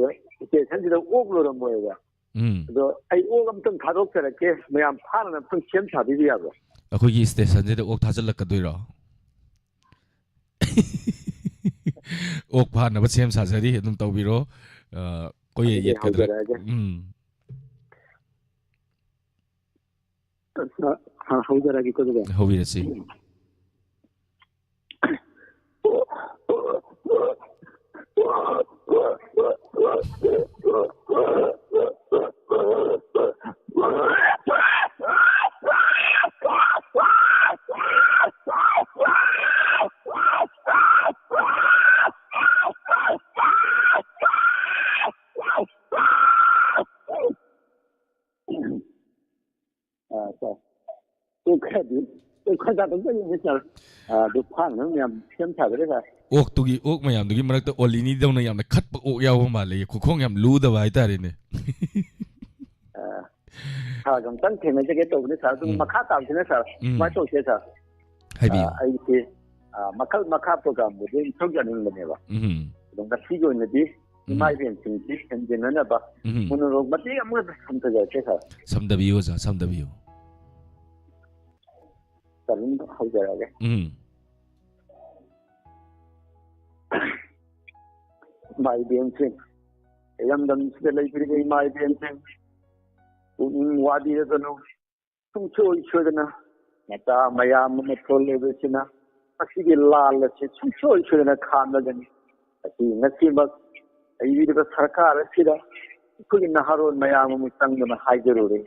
ꯁ꯭ꯇꯦꯁꯟꯁꯤꯗ ꯑꯣꯛ ꯂꯣꯏꯔꯝꯃꯣꯏꯕ꯫ ꯎꯝ꯫ ꯑꯗꯣ ꯑꯩ ꯑꯣꯛ ꯑꯝꯇꯪ ꯊꯥꯗꯣꯛꯆꯔꯛꯀꯦ, ꯃꯌꯥꯝ ꯐꯥꯅꯅ ꯑꯝꯇꯪ ꯁꯦꯝ ꯁꯥꯕꯤꯕ ꯌꯥꯕ꯭ꯔꯥ? ꯑꯩꯈꯣꯏꯒꯤ ꯁ꯭ꯇꯦꯁꯟꯁꯤꯗ ꯑꯣꯛ ꯊꯥꯖꯤꯜꯂꯛꯀꯗꯣꯏꯔꯣ? ꯑꯣꯛ ꯐꯥꯅꯕ ꯁꯦꯝ ꯁꯥꯖꯔꯤ, ꯑꯗꯨꯝ ꯇꯧꯕꯤꯔꯣ꯫ ꯑ, ꯀꯣꯏꯌꯦꯠ ꯑꯗꯨꯗꯤ ꯌꯦꯠꯀꯗ꯭ꯔꯥ? ꯍꯧꯖꯔꯛꯑꯒꯦ꯫ ꯎꯝ꯫ ꯑ, ꯍꯧꯖꯔꯛꯑꯒꯦꯀꯣ ꯑꯗꯨꯗꯤ꯫ ꯍꯧꯕꯤꯔꯁꯤ꯫ ꯑꯗꯨ ꯑꯩꯈꯣꯏ ꯈꯔ ꯇꯥꯊꯣꯛꯆꯒꯦꯅꯦ ꯁꯥꯔ꯫ ꯑ, ꯑꯗꯨ ꯐꯥꯅꯅꯕ ꯃꯌꯥꯝ ꯁꯦꯝ ꯁꯥꯒꯗ꯭ꯔꯥ ꯁꯥꯔ? ꯑꯣꯛꯇꯨꯒꯤ, ꯑꯣꯛ ꯃꯌꯥꯝꯗꯨꯒꯤ ꯃꯔꯛꯇ ꯑꯣꯂꯤꯅꯤꯗꯧꯅ ꯌꯥꯝꯅ ꯈꯠꯄ ꯑꯣꯛ ꯌꯥꯎꯕ ꯃꯥꯜꯂꯦ, ꯈꯨꯈꯣꯡ ꯌꯥꯝ ꯂꯨꯗꯕ ꯍꯥꯏꯇꯥꯔꯦꯅꯦ꯫ ꯑ, ꯁꯥꯔꯒ ꯑꯝꯇꯪ ꯊꯦꯡꯅꯖꯒꯦ ꯇꯧꯕꯅꯦ ꯁꯥꯔ꯫ ꯑꯗꯨꯝ ꯎꯝ꯫ ꯃꯈꯥ ꯇꯥꯕꯁꯤꯅ ꯁꯥꯔ, ꯎꯝ꯫ ꯁꯨꯃꯥꯏꯅ ꯇꯧꯁꯦ ꯁꯥꯔ꯫ ꯍꯥꯏꯕꯤꯌꯨ꯫ ꯑ, ꯑꯩꯁꯦ, ꯑ, ꯃꯈꯜ ꯃꯈꯥ ꯄ꯭ꯔꯣꯒ꯭ꯔꯥꯝꯕꯨꯗꯤ ꯑꯩ ꯁꯔꯨꯛ ꯌꯥꯅꯤꯡꯕꯅꯦꯕ꯫ ꯎꯝ꯫ ꯑꯗꯣ ꯉꯁꯤꯒꯤ ꯑꯣꯏꯅꯗꯤ ꯎꯝ꯫ ꯏꯃꯥ ꯏꯕꯦꯟꯁꯤꯡꯁꯤ ꯍꯦꯟꯖꯤꯟꯅꯅꯕ ꯎꯝ꯫ ꯃꯣꯅꯣꯂꯣꯛ ꯃꯇꯦꯛ ꯑꯃꯒ ꯁꯝꯊꯖꯔꯛꯀꯦ ꯁꯥꯔ꯫ ꯁꯝꯊꯕꯤꯌꯨ ꯑꯣꯖꯥ, ꯁꯝꯊꯕꯤꯌꯨ꯫ ꯁꯥꯔ, ꯑꯗꯨꯝ ꯍꯧꯖꯔꯛꯑꯒꯦ꯫ ꯎꯝ꯫ ꯏꯃꯥ ꯏꯕꯦꯟꯁꯤꯡ, ꯏꯔꯝꯗꯝꯁꯤꯗ ꯂꯩꯕꯤꯔꯤꯕ ꯏꯃꯥ ꯏꯕꯦꯟꯁꯤꯡ, ꯄꯨꯛꯅꯤꯡ ꯋꯥꯕꯤꯔꯒꯅꯨ꯫ ꯁꯨꯡꯁꯣꯏ ꯁꯣꯏꯗꯅ ꯃꯆꯥ ꯃꯌꯥꯝ ꯑꯃ ꯊꯣꯛꯂꯤꯕꯁꯤꯅ ꯃꯁꯤꯒꯤ ꯂꯥꯜ ꯑꯁꯤ ꯁꯨꯡꯁꯣꯏ ꯁꯣꯏꯗꯅ ꯈꯥꯝꯂꯒꯅꯤ꯫ ꯑꯁꯤ ꯉꯁꯤꯃꯛ ꯂꯩꯕꯤꯔꯤꯕ ꯁꯔꯀꯥꯔ ꯑꯁꯤꯗ ꯑꯩꯈꯣꯏꯒꯤ ꯅꯍꯥꯔꯣꯜ ꯃꯌꯥꯝ ꯑꯃ ꯆꯪꯗꯨꯅ ꯍꯥꯏꯖꯔꯨꯔꯦ꯫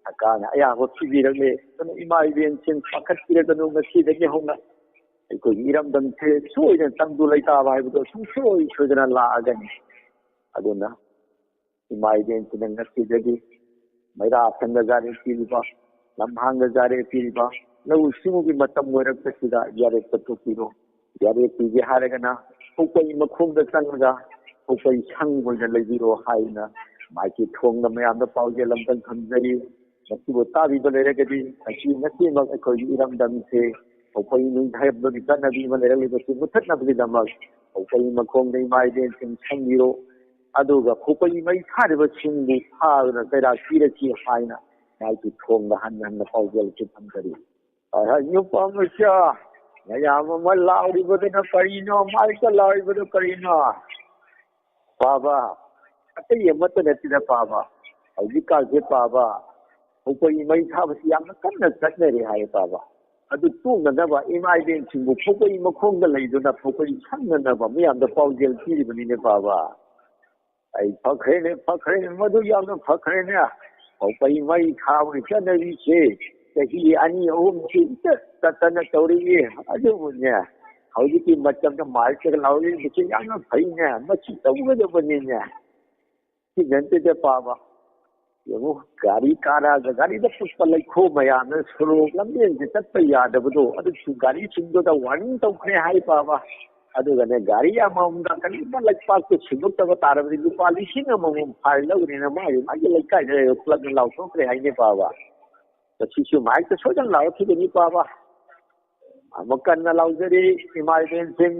ꯁꯔꯀꯥꯔꯅ ꯑꯌꯥꯕ ꯄꯤꯕꯤꯔꯛꯂꯦ꯫ ꯑꯗꯨꯅ ꯏꯃꯥ ꯏꯕꯦꯟꯁꯤꯡ ꯄꯥꯈꯠꯄꯤꯔꯒꯅꯨ, ꯉꯁꯤꯗꯒꯤ ꯍꯧꯅ ꯑꯩꯈꯣꯏꯒꯤ ꯏꯔꯝꯗꯝꯁꯦ ꯁꯣꯏꯗꯅ ꯇꯪꯗꯨ ꯂꯩꯇꯥꯕ ꯍꯥꯏꯕꯗꯣ ꯁꯨꯡꯁꯣꯏ ꯁꯣꯏꯗꯅ ꯂꯥꯛꯑꯒꯅꯤ꯫ ꯑꯗꯨꯅ ꯏꯃꯥ ꯏꯕꯦꯟꯁꯤꯡꯅ ꯉꯁꯤꯗꯒꯤ ꯃꯩꯔꯥ ꯁꯪꯗ ꯌꯥꯔꯦꯞ ꯄꯤꯔꯤꯕ, ꯂꯝꯍꯥꯡꯗ ꯌꯥꯔꯦꯞ ꯄꯤꯔꯤꯕ, ꯂꯧꯎ ꯁꯤꯡꯎꯒꯤ ꯃꯇꯝ ꯑꯣꯏꯔꯛꯄꯁꯤꯗ ꯌꯥꯔꯦꯞ ꯀꯠꯊꯣꯛꯄꯤꯔꯣ꯫ ꯌꯥꯔꯦꯞ ꯄꯤꯒꯦ ꯍꯥꯏꯔꯒꯅ ꯈꯣꯛꯄꯩ ꯃꯈꯣꯡꯗ ꯆꯪꯉꯒ ꯈꯣꯛꯄꯩ ꯁꯪ ꯑꯣꯏꯅ ꯂꯩꯕꯤꯔꯣ ꯍꯥꯏꯅ ꯃꯥꯏꯀꯩ ꯊꯣꯡꯅ ꯃꯌꯥꯝꯗ ꯄꯥꯎꯖꯦꯜ ꯑꯝꯇꯪ ꯊꯝꯖꯔꯤ꯫ ꯃꯁꯤꯕꯨ ꯇꯥꯕꯤꯕ ꯂꯩꯔꯒꯗꯤ ꯉꯁꯤ ꯉꯁꯤꯃꯛ ꯑꯩꯈꯣꯏꯒꯤ ꯏꯔꯝꯗꯝꯁꯦ ꯈꯣꯛꯄꯩ ꯅꯨꯡ ꯍꯥꯏꯕꯒꯤ ꯆꯠꯅꯕꯤ ꯑꯃ ꯂꯩꯔꯛꯂꯤꯕꯁꯤ ꯃꯨꯊꯠꯅꯕꯒꯤꯗꯃꯛ ꯈꯣꯛꯄꯩ ꯃꯈꯣꯡꯗ ꯏꯃꯥ ꯏꯕꯦꯟꯁꯤꯡ ꯁꯪꯕꯤꯔꯣ꯫ ꯑꯗꯨꯒ ꯈꯣꯛꯄꯩ ꯃꯩ ꯊꯥꯔꯤꯕꯁꯤꯡꯕꯨ ꯐꯥꯗꯨꯅ ꯆꯩꯔꯥꯛ ꯄꯤꯔꯛꯈꯤ ꯍꯥꯏꯅ ꯃꯥꯏꯀꯩ ꯊꯣꯡꯗ ꯍꯟꯅ ꯍꯟꯅ ꯄꯥꯎꯖꯦꯜꯁꯨ ꯊꯝꯖꯔꯤ꯫ ꯑꯍ, ꯅꯨꯄꯥ ꯃꯆꯥ ꯃꯌꯥꯝ ꯑꯃ ꯂꯥꯎꯔꯤꯕꯗꯨꯅ ꯀꯔꯤꯅꯣ? ꯃꯥꯏꯛꯇ ꯂꯥꯎꯔꯤꯕꯗꯨ ꯀꯔꯤꯅꯣ? ꯄꯥꯕ, ꯑꯇꯩ ꯑꯃꯠꯇ ꯅꯠꯇꯦꯗ ꯄꯥꯕ, ꯍꯧꯖꯤꯛꯀꯥꯟꯁꯦ ꯄꯥꯕ, ꯈꯣꯛꯄꯩ ꯃꯩ ꯊꯥꯕꯁꯤ ꯌꯥꯝꯅ ꯀꯟꯅ ꯆꯠꯅꯔꯦ ꯍꯥꯏꯌꯦ ꯄꯥꯕ꯫ ꯑꯗꯨ ꯇꯣꯛꯅꯅꯕ ꯏꯃꯥ ꯏꯕꯦꯟꯁꯤꯡꯕꯨ ꯈꯣꯛꯄꯩ ꯃꯈꯣꯡꯗ ꯂꯩꯗꯨꯅ ꯈꯣꯛꯄꯩ ꯁꯪꯅꯅꯕ ꯃꯌꯥꯝꯗ ꯄꯥꯎꯖꯦꯜ ꯄꯤꯔꯤꯕꯅꯤꯅꯦ ꯄꯥꯕ꯫ ꯑꯩ ꯐꯈ꯭ꯔꯦꯅꯦ, ꯐꯈ꯭ꯔꯦꯅꯦ, ꯃꯗꯨ ꯌꯥꯝꯅ ꯐꯈ꯭ꯔꯦꯅꯦ꯫ ꯈꯣꯛꯄꯩ ꯃꯩ ꯊꯥꯕꯒꯤ ꯆꯠꯅꯕꯤꯁꯦ ꯆꯍꯤ ꯑꯅꯤ ꯑꯍꯨꯝꯁꯤ ꯏꯆꯠ ꯆꯠꯇꯅ ꯇꯧꯔꯤꯌꯦ꯫ ꯑꯗꯨꯕꯨꯅꯦ, ꯍꯧꯖꯤꯛꯀꯤ ꯃꯇꯝꯗ ꯃꯥꯏꯛꯇꯒ ꯂꯥꯎꯔꯤꯕꯁꯤ ꯌꯥꯝꯅ ꯐꯩꯅꯦ, ꯃꯁꯤ ꯇꯧꯒꯗꯕꯅꯤꯅꯦ꯫ ꯁꯤ ꯅꯠꯇꯦꯗ ꯄꯥꯕ, ꯌꯦꯡꯉꯨ, ꯒꯥꯔꯤ ꯀꯥꯔꯛꯑꯒ ꯒꯥꯔꯤꯗ ꯄꯨꯠꯄ ꯂꯩꯈꯣꯝ ꯃꯌꯥꯝꯅ ꯁꯣꯔꯣꯛ ꯂꯝꯕꯦꯟꯁꯦ ꯆꯠꯄ ꯌꯥꯗꯕꯗꯣ, ꯑꯗꯨꯁꯨ ꯒꯥꯔꯤꯁꯤꯡꯗꯨꯗ ꯋꯥꯔꯅꯤꯡ ꯇꯧꯈ꯭ꯔꯦ ꯍꯥꯏ ꯄꯥꯕ꯫ ꯑꯗꯨꯒꯅꯦ, ꯒꯥꯔꯤ ꯑꯃꯃꯝꯗ ꯀꯔꯤꯒꯨꯝꯕ ꯂꯩꯄꯥꯛꯇꯨ ꯁꯦꯡꯗꯣꯛꯇꯕ ꯇꯥꯔꯕꯗꯤ ꯂꯨꯄꯥ ꯂꯤꯁꯤꯡ ꯑꯃꯃꯝ ꯐꯥꯏꯟ ꯂꯧꯒꯅꯤꯅ ꯃꯥꯒꯤ ꯃꯥꯒꯤ ꯂꯩꯀꯥꯏꯗ ꯂꯩꯕ ꯀ꯭ꯂꯕꯅ ꯂꯥꯎꯊꯣꯛꯈ꯭ꯔꯦ ꯍꯥꯏꯅꯦ ꯄꯥꯕ꯫ ꯃꯁꯤꯁꯨ ꯃꯥꯏꯛꯇ ꯁꯣꯏꯗꯅ ꯂꯥꯎꯔꯛꯈꯤꯒꯅꯤ ꯄꯥꯕ꯫ ꯑꯃꯨꯛ ꯀꯟꯅ ꯂꯥꯎꯖꯔꯤ, ꯏꯃꯥ ꯏꯕꯦꯟꯁꯤꯡ,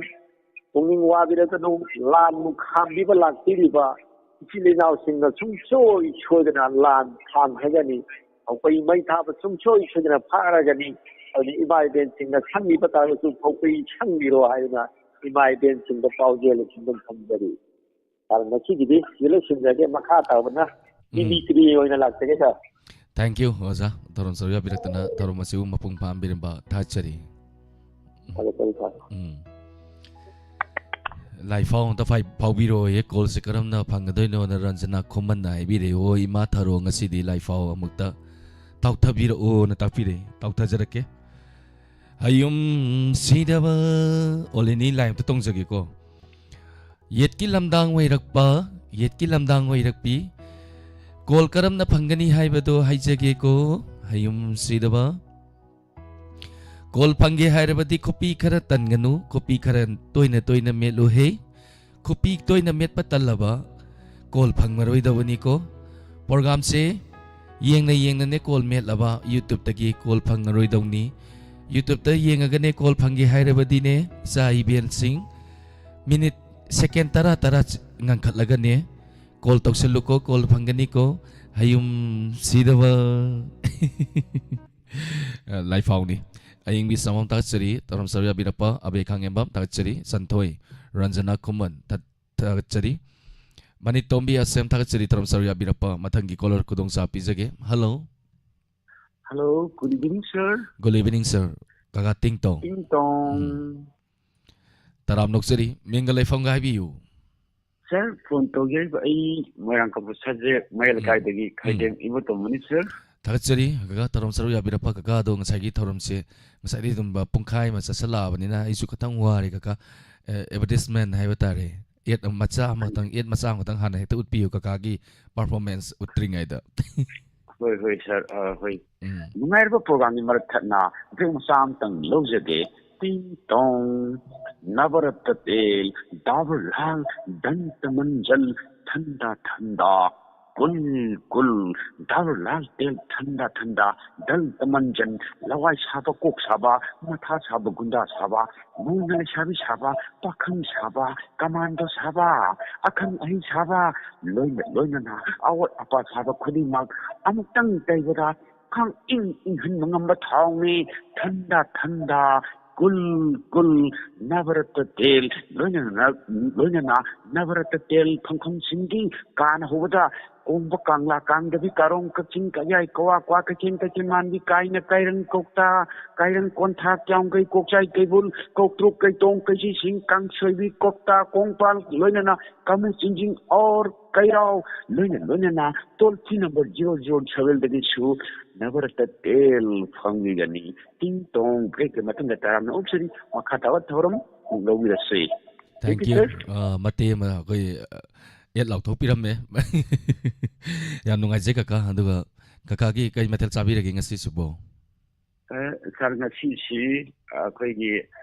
ꯄꯨꯛꯅꯤꯡ ꯋꯥꯕꯤꯔꯒꯅꯨ꯫ ꯂꯥꯟꯕꯨ ꯈꯥꯝꯕꯤꯕ ꯂꯥꯛꯄꯤꯔꯤꯕ ꯏꯆꯤꯜ ꯏꯅꯥꯎꯁꯤꯡꯅ ꯁꯨꯡꯁꯣꯏ ꯁꯣꯏꯗꯅ ꯂꯥꯟ ꯈꯥꯝꯈ꯭ꯔꯒꯅꯤ꯫ ꯐꯧꯄꯩ ꯃꯩ ꯊꯥꯕ ꯁꯨꯡꯁꯣꯏ ꯁꯣꯏꯗꯅ ꯐꯥꯔꯒꯅꯤ꯫ ꯑꯗꯨꯅ ꯏꯃꯥ ꯏꯕꯦꯟꯁꯤꯡꯅ ꯁꯪꯕꯤꯕ ꯇꯥꯔꯒꯁꯨ ꯐꯧꯄꯩ ꯁꯪꯕꯤꯔꯣ ꯍꯥꯏꯗꯨꯅ ꯏꯃꯥ ꯏꯕꯦꯟꯁꯤꯡꯗ ꯄꯥꯎꯖꯦꯜ ꯑꯁꯤ ꯑꯗꯨꯝ ꯊꯝꯖꯔꯤ꯫ ꯁꯥꯔ, ꯉꯁꯤꯒꯤꯗꯤ ꯁꯤꯗ ꯂꯣꯏꯁꯤꯟꯖꯔꯒꯦ, ꯃꯈꯥ ꯇꯥꯕꯅ ꯎꯝ꯫ ꯃꯤꯃꯤꯀ꯭ꯔꯤ ꯑꯣꯏꯅ ꯂꯥꯛꯆꯒꯦ, ꯁꯥꯔ꯫ Thank you, ꯑꯣꯖꯥ꯫ ꯊꯧꯔꯝ ꯁꯔꯨꯛ ꯌꯥꯕꯤꯔꯛꯇꯅ ꯊꯧꯔꯝ ꯑꯁꯤꯕꯨ ꯃꯄꯨꯡ ꯐꯥꯍꯟꯕꯤꯔꯝꯕ ꯊꯥꯒꯠꯆꯔꯤ꯫ ꯐꯔꯦ, ꯐꯔꯦ, ꯁꯥꯔ꯫ ꯎꯝ꯫ ꯂꯥꯏꯐꯥꯎ ꯑꯝꯇ ꯐꯥꯏ-, ꯐꯥꯎꯕꯤꯔꯛꯑꯣꯌꯦ, ꯀꯣꯜꯁꯦ ꯀꯔꯝꯅ ꯐꯪꯒꯗꯣꯏꯅꯣꯅ ꯔꯟꯖꯅꯥ ꯈꯨꯃꯟꯅ ꯍꯥꯏꯕꯤꯔꯛꯑꯦ꯫ ꯑꯣ, ꯏꯃꯥ ꯊꯔꯣ, ꯉꯁꯤꯗꯤ ꯂꯥꯏꯐꯥꯎ ꯑꯃꯨꯛꯇ ꯇꯥꯎꯊꯕꯤꯔꯛꯑꯣꯅ ꯇꯥꯛꯄꯤꯔꯛꯑꯦ꯫ ꯇꯥꯎꯊꯖꯔꯛꯀꯦ꯫ ꯍꯌꯨꯝ ꯁꯤꯗꯕ ꯑꯣꯂꯤꯅꯤ ꯂꯥꯏ ꯑꯝꯇ ꯇꯣꯡꯖꯒꯦꯀꯣ꯫ ꯌꯦꯠꯀꯤ ꯂꯝꯗꯥꯡ ꯑꯣꯏꯔꯛꯄ, ꯌꯦꯠꯀꯤ ꯂꯝꯗꯥꯡ ꯑꯣꯏꯔꯛꯄꯤ꯫ ꯀꯣꯜ ꯀꯔꯝꯅ ꯐꯪꯒꯅꯤ ꯍꯥꯏꯕꯗꯣ ꯍꯥꯏꯖꯒꯦꯀꯣ, ꯍꯌꯨꯝ ꯁꯤꯗꯕ꯫ ꯀꯣꯜ ꯐꯪꯒꯦ ꯍꯥꯏꯔꯕꯗꯤ ꯈꯨꯄꯤ ꯈꯔ ꯇꯟꯒꯅꯨ, ꯈꯨꯄꯤ ꯈꯔ ꯇꯣꯏꯅ ꯇꯣꯏꯅ ꯃꯦꯠꯂꯨꯍꯦ꯫ ꯈꯨꯄꯤ ꯇꯣꯏꯅ ꯃꯦꯠꯄ ꯇꯜꯂꯕ ꯀꯣꯜ ꯐꯪꯂꯔꯣꯏꯗꯕꯅꯤꯀꯣ꯫ ꯄ꯭ꯔꯣꯒꯥꯝꯁꯦ ꯌꯦꯡꯅ ꯌꯦꯡꯅꯅꯦ ꯀꯣꯜ ꯃꯦꯠꯂꯕ YouTube-ꯇꯒꯤ ꯀꯣꯜ ꯐꯪꯂꯔꯣꯏꯗꯧꯅꯤ꯫ YouTube-ꯇ ꯌꯦꯡꯉꯒꯅꯦ ꯀꯣꯜ ꯐꯪꯒꯦ ꯍꯥꯏꯔꯕꯗꯤꯅꯦ, ꯏꯆꯥ ꯏꯕꯦꯟꯁꯤꯡ, ꯃꯤꯅꯤꯠ ꯁꯦꯀꯦꯟ ꯇꯔꯥ ꯇꯔꯥ ꯉꯟꯈꯠꯂꯒꯅꯦ ꯀꯣꯜ ꯇꯧꯁꯜꯂꯨꯀꯣ, ꯀꯣꯜ ꯐꯪꯒꯅꯤꯀꯣ꯫ ꯍꯌꯨꯝ ꯁꯤꯗꯕ꯫ ꯑ, ꯂꯥꯏꯐꯥꯎꯅꯤ꯫ ꯑꯌꯤꯡꯕꯤ ꯁꯃꯝ ꯊꯥꯒꯠꯆꯔꯤ, ꯊꯧꯔꯝ ꯁꯔꯨꯛ ꯌꯥꯕꯤꯔꯛꯄ꯫ ꯑꯕꯦ ꯈꯥꯉꯦꯝꯕꯝ ꯊꯥꯒꯠꯆꯔꯤ, ꯁꯟꯊꯣꯏ ꯔꯟꯖꯅꯥ ꯈꯨꯃꯟ ꯊꯥ-, ꯊꯥꯒꯠꯆꯔꯤ꯫ ꯃꯅꯤꯇꯣꯝꯕꯤ ꯑꯁꯦꯝ ꯊꯥꯒꯠꯆꯔꯤ, ꯊꯧꯔꯝ ꯁꯔꯨꯛ ꯌꯥꯕꯤꯔꯛꯄ꯫ ꯃꯊꯪꯒꯤ ꯀꯣꯂꯔ ꯈꯨꯗꯣꯡꯆꯥꯕ ꯄꯤꯖꯒꯦ꯫ Hello. Hello, good evening, sir. Good evening, sir. ꯀꯀꯥ ꯇꯤꯡ ꯇꯣꯡ꯫ ꯇꯤꯡ ꯇꯣꯡ꯫ ꯎꯝ꯫ ꯇꯔꯥꯝ ꯅꯣꯛꯆꯔꯤ꯫ ꯃꯤꯡꯒ ꯂꯩꯐꯝꯒ ꯍꯥꯏꯕꯤꯌꯨ꯫ Sir, phone ꯇꯧꯖꯔꯤꯕ ꯑꯩ ꯃꯣꯏꯔꯥꯡ ꯀꯝꯄꯣ ꯁꯕꯖꯦꯛ ꯃꯌꯥꯏ ꯎꯝ꯫ ꯂꯩꯀꯥꯏꯗꯒꯤ ꯎꯝ꯫ ꯈꯥꯏꯗꯦꯝ ꯏꯕꯣꯇꯣꯝꯕꯅꯤ, sir꯫ ꯊꯥꯒꯠꯆꯔꯤ꯫ ꯀꯀꯥ ꯊꯧꯔꯝ ꯁꯔꯨꯛ ꯌꯥꯕꯤꯔꯛꯄ꯫ ꯀꯀꯥ ꯑꯗꯣ ꯉꯁꯥꯏꯒꯤ ꯊꯧꯔꯝꯁꯦ ꯉꯁꯥꯏꯗꯩ ꯑꯗꯨꯝ ꯄꯨꯡꯈꯥꯏ ꯑꯃ ꯆꯠꯁꯜꯂꯛꯑꯕꯅꯤꯅ ꯑꯩꯁꯨ ꯈꯤꯇꯪ ꯋꯥꯔꯦ, ꯀꯀꯥ꯫ ꯑꯦ, advertisement ꯍꯥꯏꯕ ꯇꯥꯔꯦ꯫ ꯑꯦꯗ ꯃꯆꯥ ꯑꯃꯈꯛꯇꯪ, ꯑꯦꯗ ꯃꯆꯥ ꯑꯃꯈꯛꯇꯪ ꯍꯥꯟꯅ ꯍꯦꯛꯇ ꯎꯠꯄꯤꯌꯨ, ꯀꯀꯥꯒꯤ ꯄꯔꯐꯣꯔꯃꯦꯟꯁ ꯎꯠꯇ꯭ꯔꯤꯉꯩꯗ꯫ ꯍꯣꯏ, ꯍꯣꯏ, ꯁꯥꯔ꯫ ꯑ, ꯍꯣꯏ꯫ ꯎꯝ꯫ ꯅꯨꯡꯉꯥꯏꯔꯕ ꯄ꯭ꯔꯣꯒ꯭ꯔꯥꯝꯒꯤ ꯃꯔꯛ ꯊꯠꯅ ꯕ꯭ꯔꯦꯛ ꯃꯆꯥ ꯑꯃꯇꯪ ꯂꯧꯖꯒꯦ꯫ ꯇꯤꯡ ꯇꯣꯡ, ꯅꯕꯔꯠꯇ ꯇꯦꯜ, ꯗꯥꯕꯔ ꯂꯥꯜ, ꯗꯟꯇ ꯃꯟꯖꯟ, ꯊꯟꯗꯥ ꯊꯟꯗꯥ, ꯀꯨꯜ ꯀꯨꯜ, ꯗꯥꯕꯔ ꯂꯥꯜ ꯇꯦꯜ, ꯊꯟꯗꯥ ꯊꯟꯗꯥ, ꯗꯟꯇ ꯃꯟꯖꯟ, ꯂꯋꯥꯏ ꯁꯥꯕ, ꯀꯣꯛ ꯁꯥꯕ, ꯃꯊꯥ ꯁꯥꯕ, ꯒꯨꯟꯗꯥ ꯁꯥꯕ, ꯃꯧꯅ ꯂꯩꯁꯥꯕꯤ ꯁꯥꯕ, ꯄꯥꯈꯪ ꯁꯥꯕ, ꯀꯃꯥꯟꯗꯣ ꯁꯥꯕ, ꯑꯈꯪ ꯑꯍꯩ ꯁꯥꯕ, ꯂꯣꯏꯅ ꯂꯣꯏꯅꯅ ꯑꯋꯥꯠ ꯑꯄꯥ ꯁꯥꯕ ꯈꯨꯗꯤꯡꯃꯛ ꯑꯃꯨꯛꯇꯪ ꯇꯩꯕꯗ ꯈꯪ ꯏꯪ ꯏꯪꯍꯟꯕ ꯉꯝꯕ ꯊꯥꯎꯅꯤ꯫ ꯊꯟꯗꯥ ꯊꯟꯗꯥ, ꯀꯨꯜ ꯀꯨꯜ, ꯅꯕꯔꯠꯇ ꯇꯦꯜ, ꯂꯣꯏꯅꯅ ꯂꯣꯏꯅꯅ ꯅꯕꯔꯠꯇ ꯇꯦꯜ ꯐꯪꯐꯝꯁꯤꯡꯒꯤ ꯀꯥꯅ ꯍꯧꯕꯗ ꯀꯣꯡꯕ ꯀꯪꯂꯥ, ꯀꯥꯡꯗꯕꯤ, ꯀꯥꯔꯣꯡ, ꯀꯛꯆꯤꯡ, ꯀꯌꯥꯏ, ꯀꯋꯥ, ꯀ꯭ꯋꯥ, ꯀꯩꯊꯦꯜ, ꯀꯩꯊꯦꯜ ꯃꯥꯟꯕꯤ, ꯀꯥꯏꯅ, ꯀꯩꯔꯪ, ꯀꯧꯇꯥ, ꯀꯥꯏꯔꯪ, ꯀꯣꯟꯊꯥ, ꯀ꯭ꯌꯥꯝꯒꯩ, ꯀꯣꯛꯆꯥꯏ, ꯀꯩꯕꯨꯜ, ꯀꯧꯇ꯭ꯔꯨꯛ, ꯀꯩꯇꯣꯡ, ꯀꯩꯁꯤꯁꯤꯡ, ꯀꯥꯡꯁꯣꯏꯕꯤ, ꯀꯣꯛꯇꯥ, ꯀꯣꯡꯄꯥꯜ, ꯂꯣꯏꯅꯅ ꯀꯥꯃꯨ, ꯆꯤꯡꯖꯤꯡ ꯑꯣꯔ ꯀꯩꯔꯥꯎ, ꯂꯣꯏꯅ ꯂꯣꯏꯅꯅ toll free number zero zero ꯁꯚꯦꯟꯗꯒꯤꯁꯨ ꯅꯕꯔꯠꯇ ꯇꯦꯜ ꯐꯪꯕꯤꯒꯅꯤ꯫ ꯇꯤꯡ ꯇꯣꯡ ꯕ꯭ꯔꯦꯛꯀꯤ ꯃꯇꯨꯡꯗ ꯇꯔꯥꯝꯅ ꯑꯣꯛꯆꯔꯤ꯫ ꯃꯈꯥ ꯇꯥꯕ ꯊꯧꯔꯝ ꯑꯃꯨꯛ ꯂꯧꯕꯤꯔꯁꯤ꯫ ꯊꯦꯡ Thank you, ꯌꯨ꯫ sir. ꯑ, ꯃꯇꯦꯛ ꯑꯃ ꯑꯩꯈꯣꯏ, ꯑ, ꯑꯦꯗ ꯂꯥꯎꯊꯣꯛꯄꯤꯔꯝꯃꯦ꯫ ꯌꯥꯝ ꯅꯨꯡꯉꯥꯏꯖꯩ, ꯀꯀꯥ꯫ ꯑꯗꯨꯒ ꯀꯀꯥꯒꯤ ꯀꯩ ꯃꯊꯦꯜ ꯆꯥꯕꯤꯔꯒꯦ ꯉꯁꯤꯁꯤꯕꯣ? ꯑ, ꯁꯥꯔ, ꯉꯁꯤꯁꯤ ꯑꯩꯈꯣꯏꯒꯤ,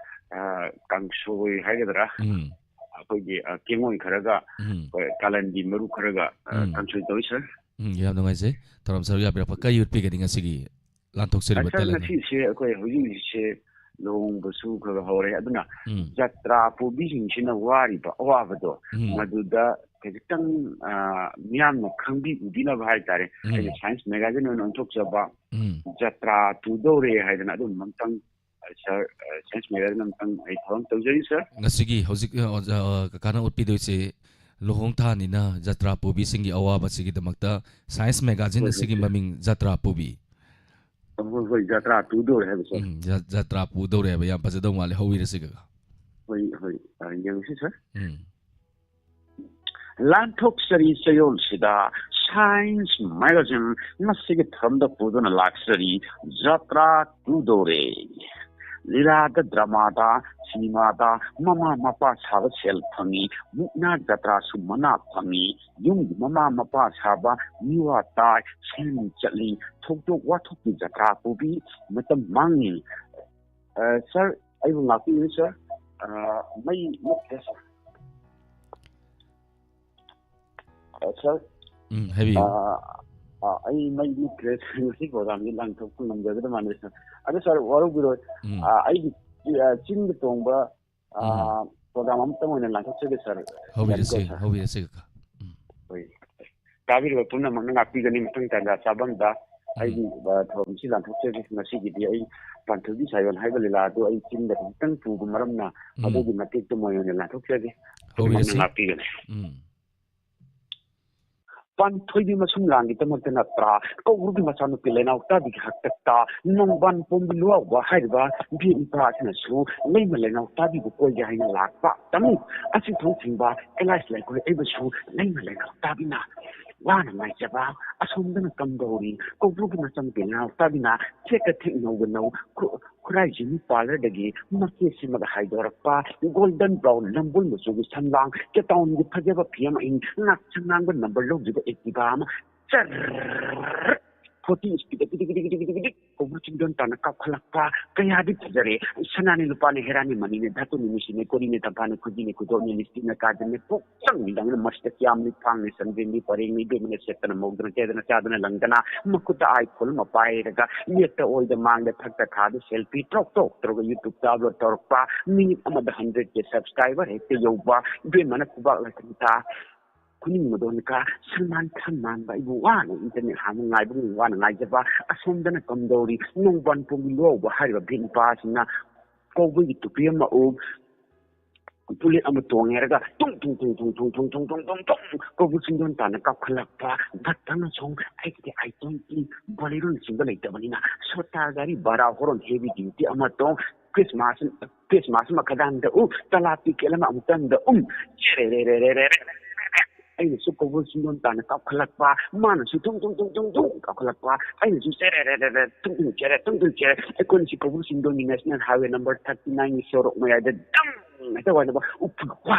ꯑ, ꯀꯥꯡꯁꯣꯏ ꯍꯥꯏꯒꯗ꯭ꯔꯥ, ꯎꯝ꯫ ꯑꯩꯈꯣꯏꯒꯤ, ꯑ, ꯀꯦꯡꯉꯣꯏ ꯈꯔꯒ, ꯎꯝ꯫ ꯑꯩꯈꯣꯏ ꯀꯥꯂꯟꯒꯤ ꯃꯔꯨ ꯈꯔꯒ, ꯑ, ꯎꯝ꯫ ꯀꯥꯡꯁꯣꯏ ꯇꯧꯏ, ꯁꯥꯔ꯫ ꯎꯝ, ꯌꯥꯝ ꯅꯨꯡꯉꯥꯏꯖꯩ꯫ ꯊꯧꯔꯝ ꯁꯔꯨꯛ ꯌꯥꯕꯤꯔꯛꯄ꯫ ꯀꯩ ꯎꯠꯄꯤꯒꯅꯤ ꯉꯁꯤꯒꯤ ꯂꯥꯟꯊꯣꯛꯆꯔꯤꯕ ꯁꯥꯔ, talent? ꯉꯁꯤꯁꯦ ꯑꯩꯈꯣꯏ ꯍꯧꯖꯤꯛ ꯍꯧꯖꯤꯛꯁꯦ ꯂꯨꯍꯣꯡꯕꯁꯨ ꯈꯔ ꯈꯔ ꯍꯧꯔꯦ, ꯑꯗꯨꯅ ꯎꯝ꯫ ꯖꯇ꯭ꯔꯥ ꯄꯨꯕꯤꯁꯤꯡꯁꯤꯅ ꯋꯥꯔꯤꯕ ꯑꯋꯥꯕꯗꯣ ꯎꯝ꯫ ꯃꯗꯨꯗ ꯈꯖꯤꯛꯇꯪ, ꯑ, ꯃꯤꯌꯥꯝꯅ ꯈꯪꯕꯤ ꯎꯕꯤꯅꯕ ꯍꯥꯏꯇꯥꯔꯦ꯫ ꯎꯝ꯫ ꯑꯩꯅ ꯁꯥꯏꯟꯁ ꯃꯦꯒꯥꯖꯤꯟ ꯑꯣꯏꯅ ꯑꯣꯟꯊꯣꯛꯆꯕ ꯎꯝ꯫ ꯖꯇ꯭ꯔꯥ ꯇꯨꯗꯧꯔꯦ ꯍꯥꯏꯗꯅ ꯑꯗꯨꯝ ꯑꯃꯨꯛꯇꯪ, ꯑ, ꯁꯥꯔ, ꯑ, ꯁꯥꯏꯟꯁ ꯃꯦꯒꯥꯖꯤꯟ ꯑꯃꯨꯛꯇꯪ ꯑꯩ ꯊꯧꯔꯝ ꯇꯧꯖꯔꯤ, ꯁꯥꯔ꯫ ꯉꯁꯤꯒꯤ ꯍꯧꯖꯤꯛ, ꯑ, ꯑꯣꯖꯥ, ꯑ, ꯀꯀꯥꯅ ꯎꯠꯄꯤꯗꯣꯏꯁꯦ ꯂꯨꯍꯣꯡ ꯊꯥꯅꯤꯅ ꯖꯇ꯭ꯔꯥ ꯄꯨꯕꯤꯁꯤꯡꯒꯤ ꯑꯋꯥꯕꯁꯤꯒꯤꯗꯃꯛꯇ ꯁꯥꯏꯟꯁ ꯃꯦꯒꯥꯖꯤꯟ ꯍꯣꯏ, ꯑꯁꯤꯒꯤ ꯍꯣꯏ꯫ ꯃꯃꯤꯡ ꯖꯇ꯭ꯔꯥ ꯄꯨꯕꯤ꯫ ꯍꯣꯏ, ꯍꯣꯏ, ꯖꯇ꯭ꯔꯥ ꯇꯨꯗꯧꯔꯦ ꯍꯥꯏꯕ, ꯁꯥꯔ꯫ ꯎꯝ, ꯖ-, ꯖꯇ꯭ꯔꯥ ꯄꯨꯗꯧꯔꯦ ꯍꯥꯏꯕ꯫ ꯌꯥꯝ ꯐꯖꯗꯧ ꯃꯥꯜꯂꯦ꯫ ꯍꯧꯕꯤꯔꯁꯤ, ꯀꯀꯥ꯫ ꯍꯣꯏ, ꯍꯣꯏ, ꯑ, ꯌꯦꯡꯉꯁꯤ, ꯁꯥꯔ꯫ ꯎꯝ꯫ ꯂꯥꯟꯊꯣꯛꯆꯔꯤ ꯆꯌꯣꯜꯁꯤꯗ ꯁꯥꯏꯟꯁ ꯃꯦꯒꯥꯖꯤꯟ ꯃꯁꯤꯒꯤ ꯊꯧꯔꯝꯗ ꯄꯨꯗꯨꯅ ꯂꯥꯛꯆꯔꯤ, ꯖꯇ꯭ꯔꯥ ꯇꯨꯗꯧꯔꯦ꯫ ꯂꯤꯂꯥꯗ, ꯗ꯭ꯔꯃꯥꯗ, ꯁꯤꯅꯦꯃꯥꯗ ꯃꯃꯥ ꯃꯄꯥ ꯁꯥꯕ ꯁꯦꯜ ꯐꯪꯉꯤ, ꯃꯨꯛꯅꯥ ꯖꯇ꯭ꯔꯥꯁꯨ ꯃꯅꯥ ꯐꯪꯉꯤ, ꯌꯨꯝꯒꯤ ꯃꯃꯥ ꯃꯄꯥ ꯁꯥꯕ ꯃꯤꯋꯥ ꯇꯥꯏ, ꯁꯦꯟ ꯆꯠꯂꯤ, ꯊꯧꯗꯣꯛ ꯋꯥꯊꯣꯛꯀꯤ ꯖꯇ꯭ꯔꯥ ꯄꯨꯕꯤ, ꯃꯇꯝ ꯃꯥꯡꯉꯤ꯫ ꯑ, ꯁꯥꯔ, ꯑꯩꯕꯨ ꯉꯥꯛꯄꯤꯌꯨ, ꯁꯥꯔ꯫ ꯑ, ꯃꯩ ꯃꯨꯠꯈ꯭ꯔꯦ, ꯁꯥꯔ꯫ ꯑ, ꯁꯥꯔ꯫ ꯎꯝ, ꯍꯥꯏꯕꯤꯌꯨ꯫ ꯑ, ꯑ, ꯑꯩ ꯃꯩ ꯃꯨꯠꯈ꯭ꯔꯦ, ꯁꯥꯔ꯫ ꯉꯁꯤ ꯄ꯭ꯔꯣꯒ꯭ꯔꯥꯝꯁꯤ ꯂꯥꯡꯊꯣꯛꯄ ꯉꯝꯖꯒꯗꯕ ꯃꯥꯟꯗꯦ, ꯁꯥꯔ꯫ ꯑꯗꯣ, ꯁꯥꯔ, ꯋꯥꯔꯧꯕꯤꯔꯣꯏ꯫ ꯎꯝ꯫ ꯑ, ꯑꯩꯒꯤ, ꯑ, ꯆꯤꯡꯗ ꯇꯣꯡꯕ, ꯑ, ꯎꯝ꯫ ꯄ꯭ꯔꯣꯒ꯭ꯔꯥꯝ ꯑꯃꯇꯪ ꯑꯣꯏꯅ ꯂꯥꯡꯊꯣꯛꯆꯒꯦ, ꯁꯥꯔ꯫ ꯍꯧꯕꯤꯔꯁꯤ, ꯌꯥꯅꯤꯀꯣ, ꯁꯥꯔ? ꯍꯧꯕꯤꯔꯁꯤ, ꯀꯀꯥ꯫ ꯎꯝ꯫ ꯍꯣꯏ꯫ ꯇꯥꯕꯤꯔꯤꯕ ꯄꯨꯝꯅꯃꯛꯅ ꯉꯥꯛꯄꯤꯒꯅꯤ꯫ ꯃꯊꯪ ꯇꯥꯟꯖꯥ ꯆꯥꯕꯝꯗ ꯎꯝ꯫ ꯑꯩꯒꯤ, ꯑ, ꯊꯧꯔꯝꯁꯤ ꯂꯥꯟꯊꯣꯛꯆꯒꯦ꯫ ꯉꯁꯤꯒꯤꯗꯤ ꯑꯩ ꯄꯥꯟꯊꯣꯏꯕꯤ ꯁꯥꯌꯣꯟ ꯍꯥꯏꯕ ꯂꯤꯂꯥ ꯑꯗꯨ ꯑꯩ ꯆꯤꯟꯗ ꯈꯤꯇꯪ ꯄꯨꯕ ꯃꯔꯝꯅ ꯎꯝ꯫ ꯃꯗꯨꯒꯤ ꯃꯇꯦꯛꯇꯨ ꯃꯣꯏ ꯑꯣꯏꯅ ꯂꯥꯟꯊꯣꯛꯆꯒꯦ꯫ ꯍꯧꯕꯤꯔꯁꯤ꯫ ꯄꯨꯝꯅꯃꯛꯅ ꯉꯥꯛꯄꯤꯒꯅꯤ꯫ ꯎꯝ꯫ ꯄꯥꯟꯊꯣꯏꯕꯤ ꯃꯁꯨꯝ ꯂꯥꯡꯒꯤꯗꯃꯛꯇ ꯅꯠꯇ꯭ꯔꯥ ꯀꯧꯕ꯭ꯔꯨꯒꯤ ꯃꯆꯥꯅꯨꯄꯤ ꯂꯩꯅꯥꯎ ꯇꯥꯕꯤꯒꯤ ꯍꯥꯛꯇꯛꯇ ꯅꯣꯡꯕꯥꯟ ꯄꯣꯝꯕꯤ ꯂꯨꯋꯥꯎꯕ ꯍꯥꯏꯔꯤꯕ ꯚꯦꯠ ꯅꯨꯄꯥ ꯑꯁꯤꯅꯁꯨ ꯂꯩꯃ ꯂꯩꯅꯥꯎ ꯇꯥꯕꯤꯕꯨ ꯀꯣꯏꯒꯦ ꯍꯥꯏꯅ ꯂꯥꯛꯄ꯫ ꯇꯝꯃꯤ ꯑꯁꯤ ꯊꯣꯡ ꯊꯤꯡꯕ ꯀꯩꯂꯥꯁ ꯂꯩꯈꯣꯏ ꯑꯩꯕꯨꯁꯨ ꯂꯩꯃ ꯂꯩꯅꯥꯎ ꯇꯥꯕꯤꯅ ꯋꯥꯅ ꯉꯥꯏꯖꯕ꯫ ꯑꯁꯣꯝꯗꯅ ꯀꯝꯗꯧꯔꯤ ꯀꯧꯕ꯭ꯔꯨꯒꯤ ꯃꯆꯥꯅꯨꯄꯤ ꯂꯩꯅꯥꯎ ꯇꯥꯕꯤꯅ ꯊꯦꯛꯀ ꯊꯦꯛ ꯅꯧꯒ ꯅꯧ ꯈꯨ-, ꯈꯨꯔꯥꯏ ꯖꯤꯅꯤ ꯄꯥꯔꯂꯔꯗꯒꯤ ꯃꯀꯦ ꯁꯦꯝꯃꯒ ꯍꯥꯏꯗꯣꯔꯛꯄ ꯒꯣꯜꯗꯟ ꯕ꯭ꯔꯥꯎꯟ ꯂꯝꯕꯨꯜ ꯃꯆꯨꯒꯤ ꯁꯝꯂꯥꯡ, ꯀꯦꯇꯥꯎꯟꯒꯤ ꯐꯖꯕ ꯐꯤ ꯑꯃ ꯏꯟ, ꯉꯥꯛꯁꯪ ꯉꯥꯡꯕ ꯅꯝꯕꯔ ꯂꯧꯗ꯭ꯔꯤꯕ ꯑꯦꯛꯇꯤꯚꯥ ꯑꯃ ꯆꯔ ꯐꯣꯔꯇꯤ ꯁ꯭ꯄꯤꯗ ꯄꯤꯗꯤꯛ ꯄꯤꯗꯤꯛ ꯄꯤꯗꯤꯛ ꯄꯤꯗꯤꯛ ꯀꯧꯕ꯭ꯔꯨ ꯆꯤꯡꯗꯣꯟ ꯇꯥꯅ ꯀꯥꯞꯈꯠꯂꯛꯄ ꯀꯌꯥꯗꯤ ꯐꯖꯔꯦ꯫ ꯁꯅꯥꯅꯤ ꯂꯨꯄꯥꯅꯤ ꯍꯦꯔꯥꯅꯤ ꯃꯅꯤꯅꯤ ꯙꯥꯇꯨꯅꯤ ꯃꯤꯁꯤꯅꯤ ꯀꯣꯔꯤꯅꯤ ꯇꯝꯐꯥꯅꯤ ꯈꯨꯖꯤꯅꯤ ꯈꯨꯗꯣꯞꯅꯤ ꯂꯤꯁꯇꯤꯛꯅ ꯀꯥꯖꯜꯅꯤ ꯄꯨꯛ ꯆꯪ ꯅꯨꯃꯤꯗꯥꯡꯅ ꯃꯁꯤꯗ ꯀꯤꯌꯥꯝꯅꯤ ꯐꯥꯡꯅꯤ ꯁꯟꯕꯦꯟꯅꯤ ꯄꯔꯦꯡꯅꯤ ꯏꯕꯦꯝꯃꯅ ꯁꯦꯠꯇꯅ ꯃꯧꯗꯅ ꯀꯦꯗꯅ ꯆꯥꯗꯅ ꯂꯪꯗꯅ ꯃꯈꯨꯠꯇ ꯑꯥꯏꯐꯣꯟ ꯑꯃ ꯄꯥꯏꯔꯒ ꯌꯦꯠꯇ ꯑꯣꯏꯗ ꯃꯥꯡꯗ ꯊꯛꯇ ꯈꯥꯗ ꯁꯦꯜꯐꯤ ꯇ꯭ꯔꯣꯛ ꯇ꯭ꯔꯣꯛ ꯇꯧꯔꯒ ꯌꯨꯇ꯭ꯌꯨꯕꯇ ꯑꯞꯂꯣꯗ ꯇꯧꯔꯛꯄ ꯃꯤꯅꯤꯠ ꯑꯃꯗ ꯍꯟꯗ꯭ꯔꯦꯠ ꯀꯦ ꯁꯕꯁꯀ꯭ꯔꯥꯏꯕꯔ ꯍꯦꯛꯇ ꯌꯧꯕ ꯏꯕꯦꯝꯃꯅ ꯈꯨꯕꯥꯛ ꯂꯥꯏꯊꯟ ꯇꯥ ꯈꯨꯅꯤꯡ ꯃꯗꯣꯟꯀ ꯁꯜꯃꯥꯟ ꯈꯥꯟ ꯃꯥꯟꯕ ꯑꯩꯕꯨ ꯋꯥꯅ ꯏꯟꯇꯔꯅꯦꯠ ꯍꯥꯡꯕ ꯉꯥꯏꯕ ꯋꯥꯅ ꯉꯥꯏꯖꯕ ꯑꯁꯣꯝꯗꯅ ꯀꯝꯗꯧꯔꯤ ꯅꯣꯡꯕꯥꯟ ꯄꯣꯝꯕꯤ ꯂꯨꯋꯥꯎꯕ ꯍꯥꯏꯔꯤꯕ ꯚꯦꯠ ꯅꯨꯄꯥꯁꯤꯅ ꯀꯧꯕꯒꯤ ꯇꯨꯄꯤ ꯑꯃ ꯎꯞ ꯄꯨꯂꯦꯠ ꯑꯃ ꯇꯣꯡꯉꯦ ꯍꯥꯏꯔꯒ ꯇꯨꯡ ꯇꯨꯡ ꯇꯨꯡ ꯇꯨꯡ ꯇꯨꯡ ꯇꯨꯡ ꯇꯨꯡ ꯇꯨꯡ ꯇꯨꯡ ꯇꯨꯡ ꯀꯧꯕ꯭ꯔꯨ ꯆꯤꯡꯗꯣꯟ ꯇꯥꯅ ꯀꯥꯞꯈꯠꯂꯛꯄ ꯗꯥꯛꯇꯔꯅ ꯁꯣꯝ ꯑꯩꯒꯤꯗꯤ ꯑꯥꯏ ꯇ꯭ꯋꯦꯟꯇꯤ ꯕꯣꯂꯦꯔꯣꯅꯆꯤꯡꯕ ꯂꯩꯇꯕꯅꯤꯅ ꯁꯣꯇꯥ ꯒꯥꯔꯤ ꯚꯔꯥ ꯍꯣꯔꯣꯟ ꯍꯦꯚꯤ ꯗ꯭ꯌꯨꯇꯤ ꯑꯃ ꯇꯣꯡ ꯈ꯭ꯔꯤꯁꯃꯥꯁ ꯈ꯭ꯔꯤꯁꯃꯥꯁ ꯑꯃ ꯈꯗꯥꯡꯗ ꯎ ꯇꯂꯥꯞꯇꯤ ꯀꯦꯜ ꯑꯃ ꯑꯃꯨꯛꯇꯪꯗ ꯎꯝ ꯆꯦꯔꯦ ꯔꯦ ꯔꯦ ꯔꯦ ꯔꯦ ꯔꯦ ꯔꯦ ꯔꯦ ꯑꯩꯅꯁꯨ ꯀꯧꯕ꯭ꯔꯨ ꯆꯤꯡꯗꯣꯟ ꯇꯥꯟꯅ ꯀꯥꯞꯈꯠꯂꯛꯄ, ꯃꯥꯅꯁꯨ ꯊꯨꯡ ꯊꯨꯡ ꯊꯨꯡ ꯊꯨꯡ ꯊꯨꯡ ꯀꯥꯞꯈꯠꯂꯛꯄ, ꯑꯩꯅꯁꯨ ꯆꯦꯔꯦ ꯔꯦ ꯔꯦ ꯔꯦ ꯊꯨꯡ ꯊꯨꯡ ꯆꯦꯔꯦ ꯊꯨꯡ ꯊꯨꯡ ꯆꯦꯔꯦ꯫ ꯑꯩꯈꯣꯏꯅꯁꯨ ꯀꯧꯕ꯭ꯔꯨ ꯆꯤꯡꯗꯣꯟꯒꯤ National Highway number thirty nine ꯒꯤ ꯁꯣꯔꯣꯛ ꯃꯌꯥꯏꯗ ꯗꯝ ꯍꯦꯛꯇ ꯋꯥꯏꯅꯕ, ꯎꯐꯨꯜ ꯋꯥ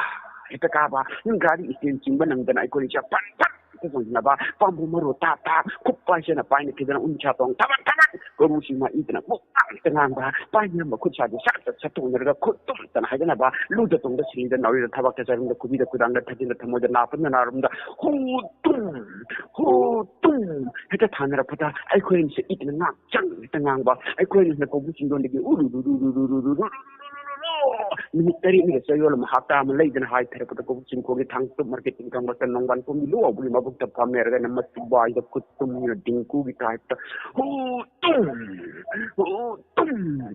ꯍꯦꯛꯇ ꯀꯥꯕ, ꯒꯥꯔꯤ ꯏꯁꯇꯦꯟ ꯆꯤꯡꯕ ꯅꯪꯗꯅ ꯑꯩꯈꯣꯏꯅ ꯆꯠꯐꯝ ꯐꯝ ꯍꯦꯛꯇ ꯆꯣꯡꯁꯤꯟꯅꯕ, ꯄꯥꯝꯕꯣꯝ ꯃꯔꯨ ꯇꯥ ꯇꯥ ꯈꯨꯞ ꯄꯥꯏꯁꯦꯅ ꯄꯥꯏꯅꯈꯤꯗꯅ ꯎꯟꯁꯥ ꯇꯣꯡ ꯊꯕꯛ ꯊꯕꯛ ꯀꯧꯕ꯭ꯔꯨ ꯆꯤꯡ ꯃꯥꯏ ꯏꯗꯅ ꯃꯨꯛ ꯍꯦꯛꯇ ꯉꯥꯡꯕ, ꯄꯥꯏꯅꯔꯝꯕ ꯈꯨꯠ ꯁꯥꯁꯦ ꯁꯠ ꯁꯠ ꯁꯠ ꯇꯣꯡꯅꯔꯒ ꯈꯨꯠ ꯇꯨꯝꯗꯅ ꯍꯥꯏꯗꯅꯕ, ꯂꯨꯗ ꯇꯣꯡꯗ ꯁꯤꯔꯤꯗ ꯅꯥꯎꯔꯤꯗ ꯊꯕꯥꯛꯇ ꯆꯔꯨꯝꯗ ꯈꯨꯕꯤꯗ ꯈꯨꯗꯥꯡꯗ ꯊꯥꯖꯤꯟꯗ ꯊꯃꯣꯏꯗ ꯅꯥꯄꯟꯗ ꯅꯥꯔꯨꯝꯗ ꯍꯨ ꯇꯨꯝ ꯍꯨ ꯇꯨꯝ ꯍꯦꯛꯇ ꯊꯥꯅꯔꯛꯄꯗ ꯑꯩꯈꯣꯏꯅꯁꯨ ꯏꯗꯅ ꯉꯥꯛ ꯆꯪ ꯍꯦꯛꯇ ꯉꯥꯡꯕ, ꯑꯩꯈꯣꯏꯅ ꯍꯦꯟꯅ ꯀꯧꯕ꯭ꯔꯨ ꯆꯤꯡꯗꯣꯟꯗꯒꯤ ꯎꯔꯨ ꯔꯨ ꯔꯨ ꯔꯨ ꯔꯨ ꯔꯨ ꯔꯨ ꯔꯨ ꯔꯨ ꯔꯨ ꯔꯨ ꯔꯨ ꯔꯨ ꯅꯨꯃꯤꯠ ꯇꯔꯦꯠꯅꯤꯒ ꯆꯌꯣꯜ ꯑꯃ ꯍꯞꯇꯥ ꯑꯃ ꯂꯩꯗꯅ ꯍꯥꯏꯊꯔꯛꯄꯗ ꯀꯧꯕ꯭ꯔꯨ ꯆꯤꯡꯈꯣꯡꯒꯤ ꯊꯥꯡꯇꯨꯞ ꯃꯥꯔꯀꯦꯠ ꯇꯤꯡꯈꯪ ꯃꯔꯛꯇ ꯅꯣꯡꯕꯥꯟ ꯄꯣꯝꯕꯤ ꯂꯨꯋꯥꯎꯕꯒꯤ ꯃꯕꯨꯛꯇ ꯐꯝꯃꯦꯔꯒ ꯅꯃꯠ ꯋꯥꯏꯗ ꯈꯨꯠ ꯇꯨꯝꯃꯤꯅ ꯗꯤꯡꯀꯨꯒꯤ ꯇꯥꯏꯞꯇ ꯍꯨ ꯇꯨꯝ ꯍꯨ ꯇꯨꯝ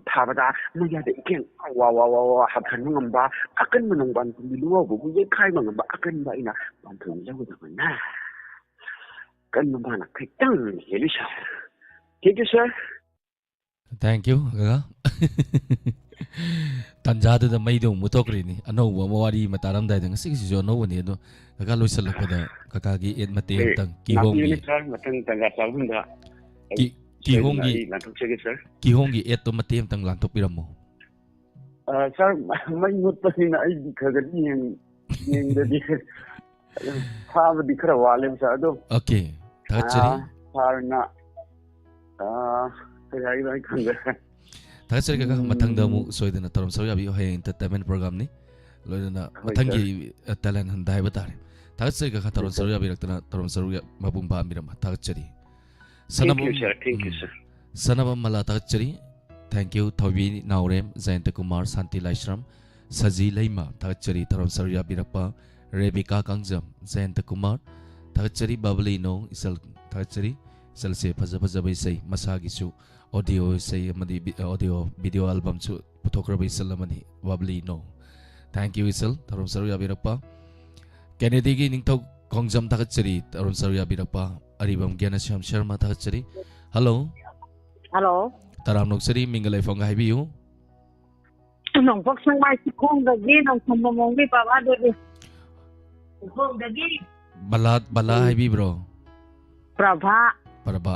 ꯊꯥꯕꯗ ꯃꯌꯥꯗ ꯏꯀꯦꯡ ꯋꯥ ꯋꯥ ꯋꯥ ꯋꯥ ꯍꯥꯊꯟꯕ ꯉꯝꯕ ꯑꯀꯟꯕ ꯅꯣꯡꯕꯥꯟ ꯄꯣꯝꯕꯤ ꯂꯨꯋꯥꯎꯕꯕꯨ ꯌꯩꯈꯥꯏꯕ ꯉꯝꯕ ꯑꯀꯟꯕ ꯑꯩꯅ ꯄꯥꯟꯊꯣꯏ ꯂꯧꯒꯗꯕꯅ ꯀꯟꯕ ꯃꯥꯅ ꯈꯤꯇꯪ ꯍꯦꯜꯂꯤ ꯁꯥꯔ꯫ Thank you, sir꯫ Thank you, ꯀꯀꯥ꯫ ꯇꯥꯟꯖꯥꯗꯨꯗ ꯃꯩꯗꯣ ꯑꯃꯨꯛ ꯃꯨꯊꯣꯛꯈ꯭ꯔꯤꯅꯤ꯫ ꯑꯅꯧꯕ ꯑꯃ ꯋꯥꯔꯤ ꯑꯃ ꯇꯥꯔꯝꯗꯥꯏꯗ, ꯉꯁꯤꯒꯤꯁꯤꯁꯨ ꯑꯅꯧꯕꯅꯤ꯫ ꯑꯗꯣ ꯀꯀꯥ, ꯂꯣꯏꯁꯤꯜꯂꯛꯄꯗ ꯀꯀꯥꯒꯤ ad ꯃꯇꯦꯛ ꯑꯃꯇꯪ, ꯀꯤꯍꯣꯝꯒꯤ꯫ ꯂꯥꯛꯄꯤꯌꯨꯅꯦ sir, ꯃꯊꯪ ꯇꯥꯟꯖꯥ ꯆꯥꯕꯗ꯫ ꯀꯤ-, ꯀꯤꯍꯣꯝꯒꯤ, ꯑꯩ ꯂꯥꯟꯊꯣꯛꯆꯒꯦ sir꯫ ꯀꯤꯍꯣꯝꯒꯤ ad ꯇꯣ ꯃꯇꯦꯛ ꯑꯃꯇꯪ ꯂꯥꯟꯊꯣꯛꯄꯤꯔꯝꯃꯣ꯫ ꯑ, sir, ꯃꯩ ꯃꯨꯠꯄꯅꯤꯅ ꯑꯩ ꯈꯔ ꯈꯔꯗꯤ ꯌꯦꯡ-, ꯌꯦꯡꯗꯗꯤ꯫ ꯊꯥꯕꯗꯤ ꯈꯔ ꯋꯥꯠꯂꯦ sir, ꯑꯗꯣ꯫ Okay, ꯊꯥꯒꯠꯆꯔꯤ꯫ ꯑ, sir ꯅ, ꯑ, ꯀꯩ ꯍꯥꯏꯒꯗ꯭ꯔꯣ ꯑꯩ ꯈꯪꯗ꯭ꯔꯦ꯫ ꯊꯥꯒꯠꯆꯔꯤ ꯀꯀꯥ, ꯎꯝ꯫ ꯃꯊꯪꯗ ꯑꯃꯨꯛ ꯁꯣꯏꯗꯅ ꯊꯧꯔꯝ ꯁꯔꯨꯛ ꯌꯥꯕꯤꯌꯨ꯫ ꯍꯌꯦꯡ entertainment program ꯅꯤ꯫ ꯂꯣꯏꯅꯅ ꯍꯣꯏ, ꯃꯊꯪꯒꯤ, sir꯫ ꯑ, talent hunt ꯍꯥꯏꯕ ꯇꯥꯔꯦ꯫ ꯊꯥꯒꯠꯆꯔꯤ ꯀꯀꯥ, ꯊꯧꯔꯝ ꯍꯣꯏ, sir꯫ ꯁꯔꯨꯛ ꯌꯥꯕꯤꯔꯛꯇꯅ, ꯊꯧꯔꯝ ꯁꯔꯨꯛ ꯌꯥ-, ꯃꯄꯨꯡ ꯐꯥꯍꯟꯕꯤꯔꯝꯕ ꯊꯥꯒꯠꯆꯔꯤ꯫ Thank you, Sanabam-, sir. Thank you, um. sir. Sanabam ꯃꯂꯥ ꯊꯥꯒꯠꯆꯔꯤ꯫ Thank you꯫ ꯊꯣꯏꯕꯤ ꯅꯥꯎꯔꯦꯝ, ꯖꯌꯟꯇ ꯀꯨꯃꯥꯔ, ꯁꯥꯟꯇꯤ ꯂꯥꯏꯁ꯭ꯔꯝ, ꯁꯖꯤ ꯂꯩꯃ ꯊꯥꯒꯠꯆꯔꯤ꯫ ꯊꯧꯔꯝ ꯁꯔꯨꯛ ꯌꯥꯕꯤꯔꯛꯄ ꯔꯦꯕꯤꯀꯥ ꯀꯥꯡꯖꯝ, ꯖꯌꯟꯇ ꯀꯨꯃꯥꯔ ꯊꯥꯒꯠꯆꯔꯤ꯫ ꯕꯕꯂꯤ ꯅꯣꯡ ꯏꯆꯜ ꯊꯥꯒꯠꯆꯔꯤ꯫ ꯏꯆꯜꯁꯦ ꯐꯖ ꯐꯖꯕ ꯏꯁꯩ, ꯃꯁꯥꯒꯤꯁꯨ audio ꯏꯁꯩ ꯑꯃꯗꯤ ꯚꯤ-, audio video album ꯁꯨ ꯄꯨꯊꯣꯛꯈ꯭ꯔꯕ ꯏꯆꯜ ꯑꯃꯅꯤ, ꯕꯕꯂꯤ ꯅꯣꯡ꯫ Thank you, ꯏꯆꯜ, ꯊꯧꯔꯝ ꯁꯔꯨꯛ ꯌꯥꯕꯤꯔꯛꯄ꯫ ꯀꯦꯅꯦꯗꯤꯒꯤ ꯅꯤꯡꯊꯧ ꯈꯣꯡꯖꯝ ꯊꯥꯒꯠꯆꯔꯤ, ꯊꯧꯔꯝ ꯁꯔꯨꯛ ꯌꯥꯕꯤꯔꯛꯄ꯫ ꯑꯔꯤꯕꯝ ꯒ꯭ꯌꯥꯅꯁ꯭ꯌꯥꯝ ꯁꯔꯃ ꯊꯥꯒꯠꯆꯔꯤ꯫ Hello꯫ Hello꯫ ꯇꯔꯥꯝꯅ ꯑꯣꯛꯆꯔꯤ, ꯃꯤꯡꯒ ꯂꯩꯐꯝꯒ ꯍꯥꯏꯕꯤꯌꯨ꯫ ꯅꯣꯡꯄꯣꯛ ꯁꯪꯕꯥꯏ ꯆꯤꯡꯈꯣꯡꯗꯒꯤ ꯅꯣꯡꯊꯣꯝꯕꯝ ꯑꯣꯡꯕꯤ ꯄꯥꯕꯥꯗꯦꯕꯤ꯫ ꯆꯤꯡꯈꯣꯡꯗꯒꯤ꯫ ꯕꯂꯥ, ꯕꯂꯥ ꯎꯝ꯫ ꯍꯥꯏꯕꯤꯕ꯭ꯔꯣ? ꯄ꯭ꯔꯚꯥ꯫ ꯄ꯭ꯔꯚꯥ꯫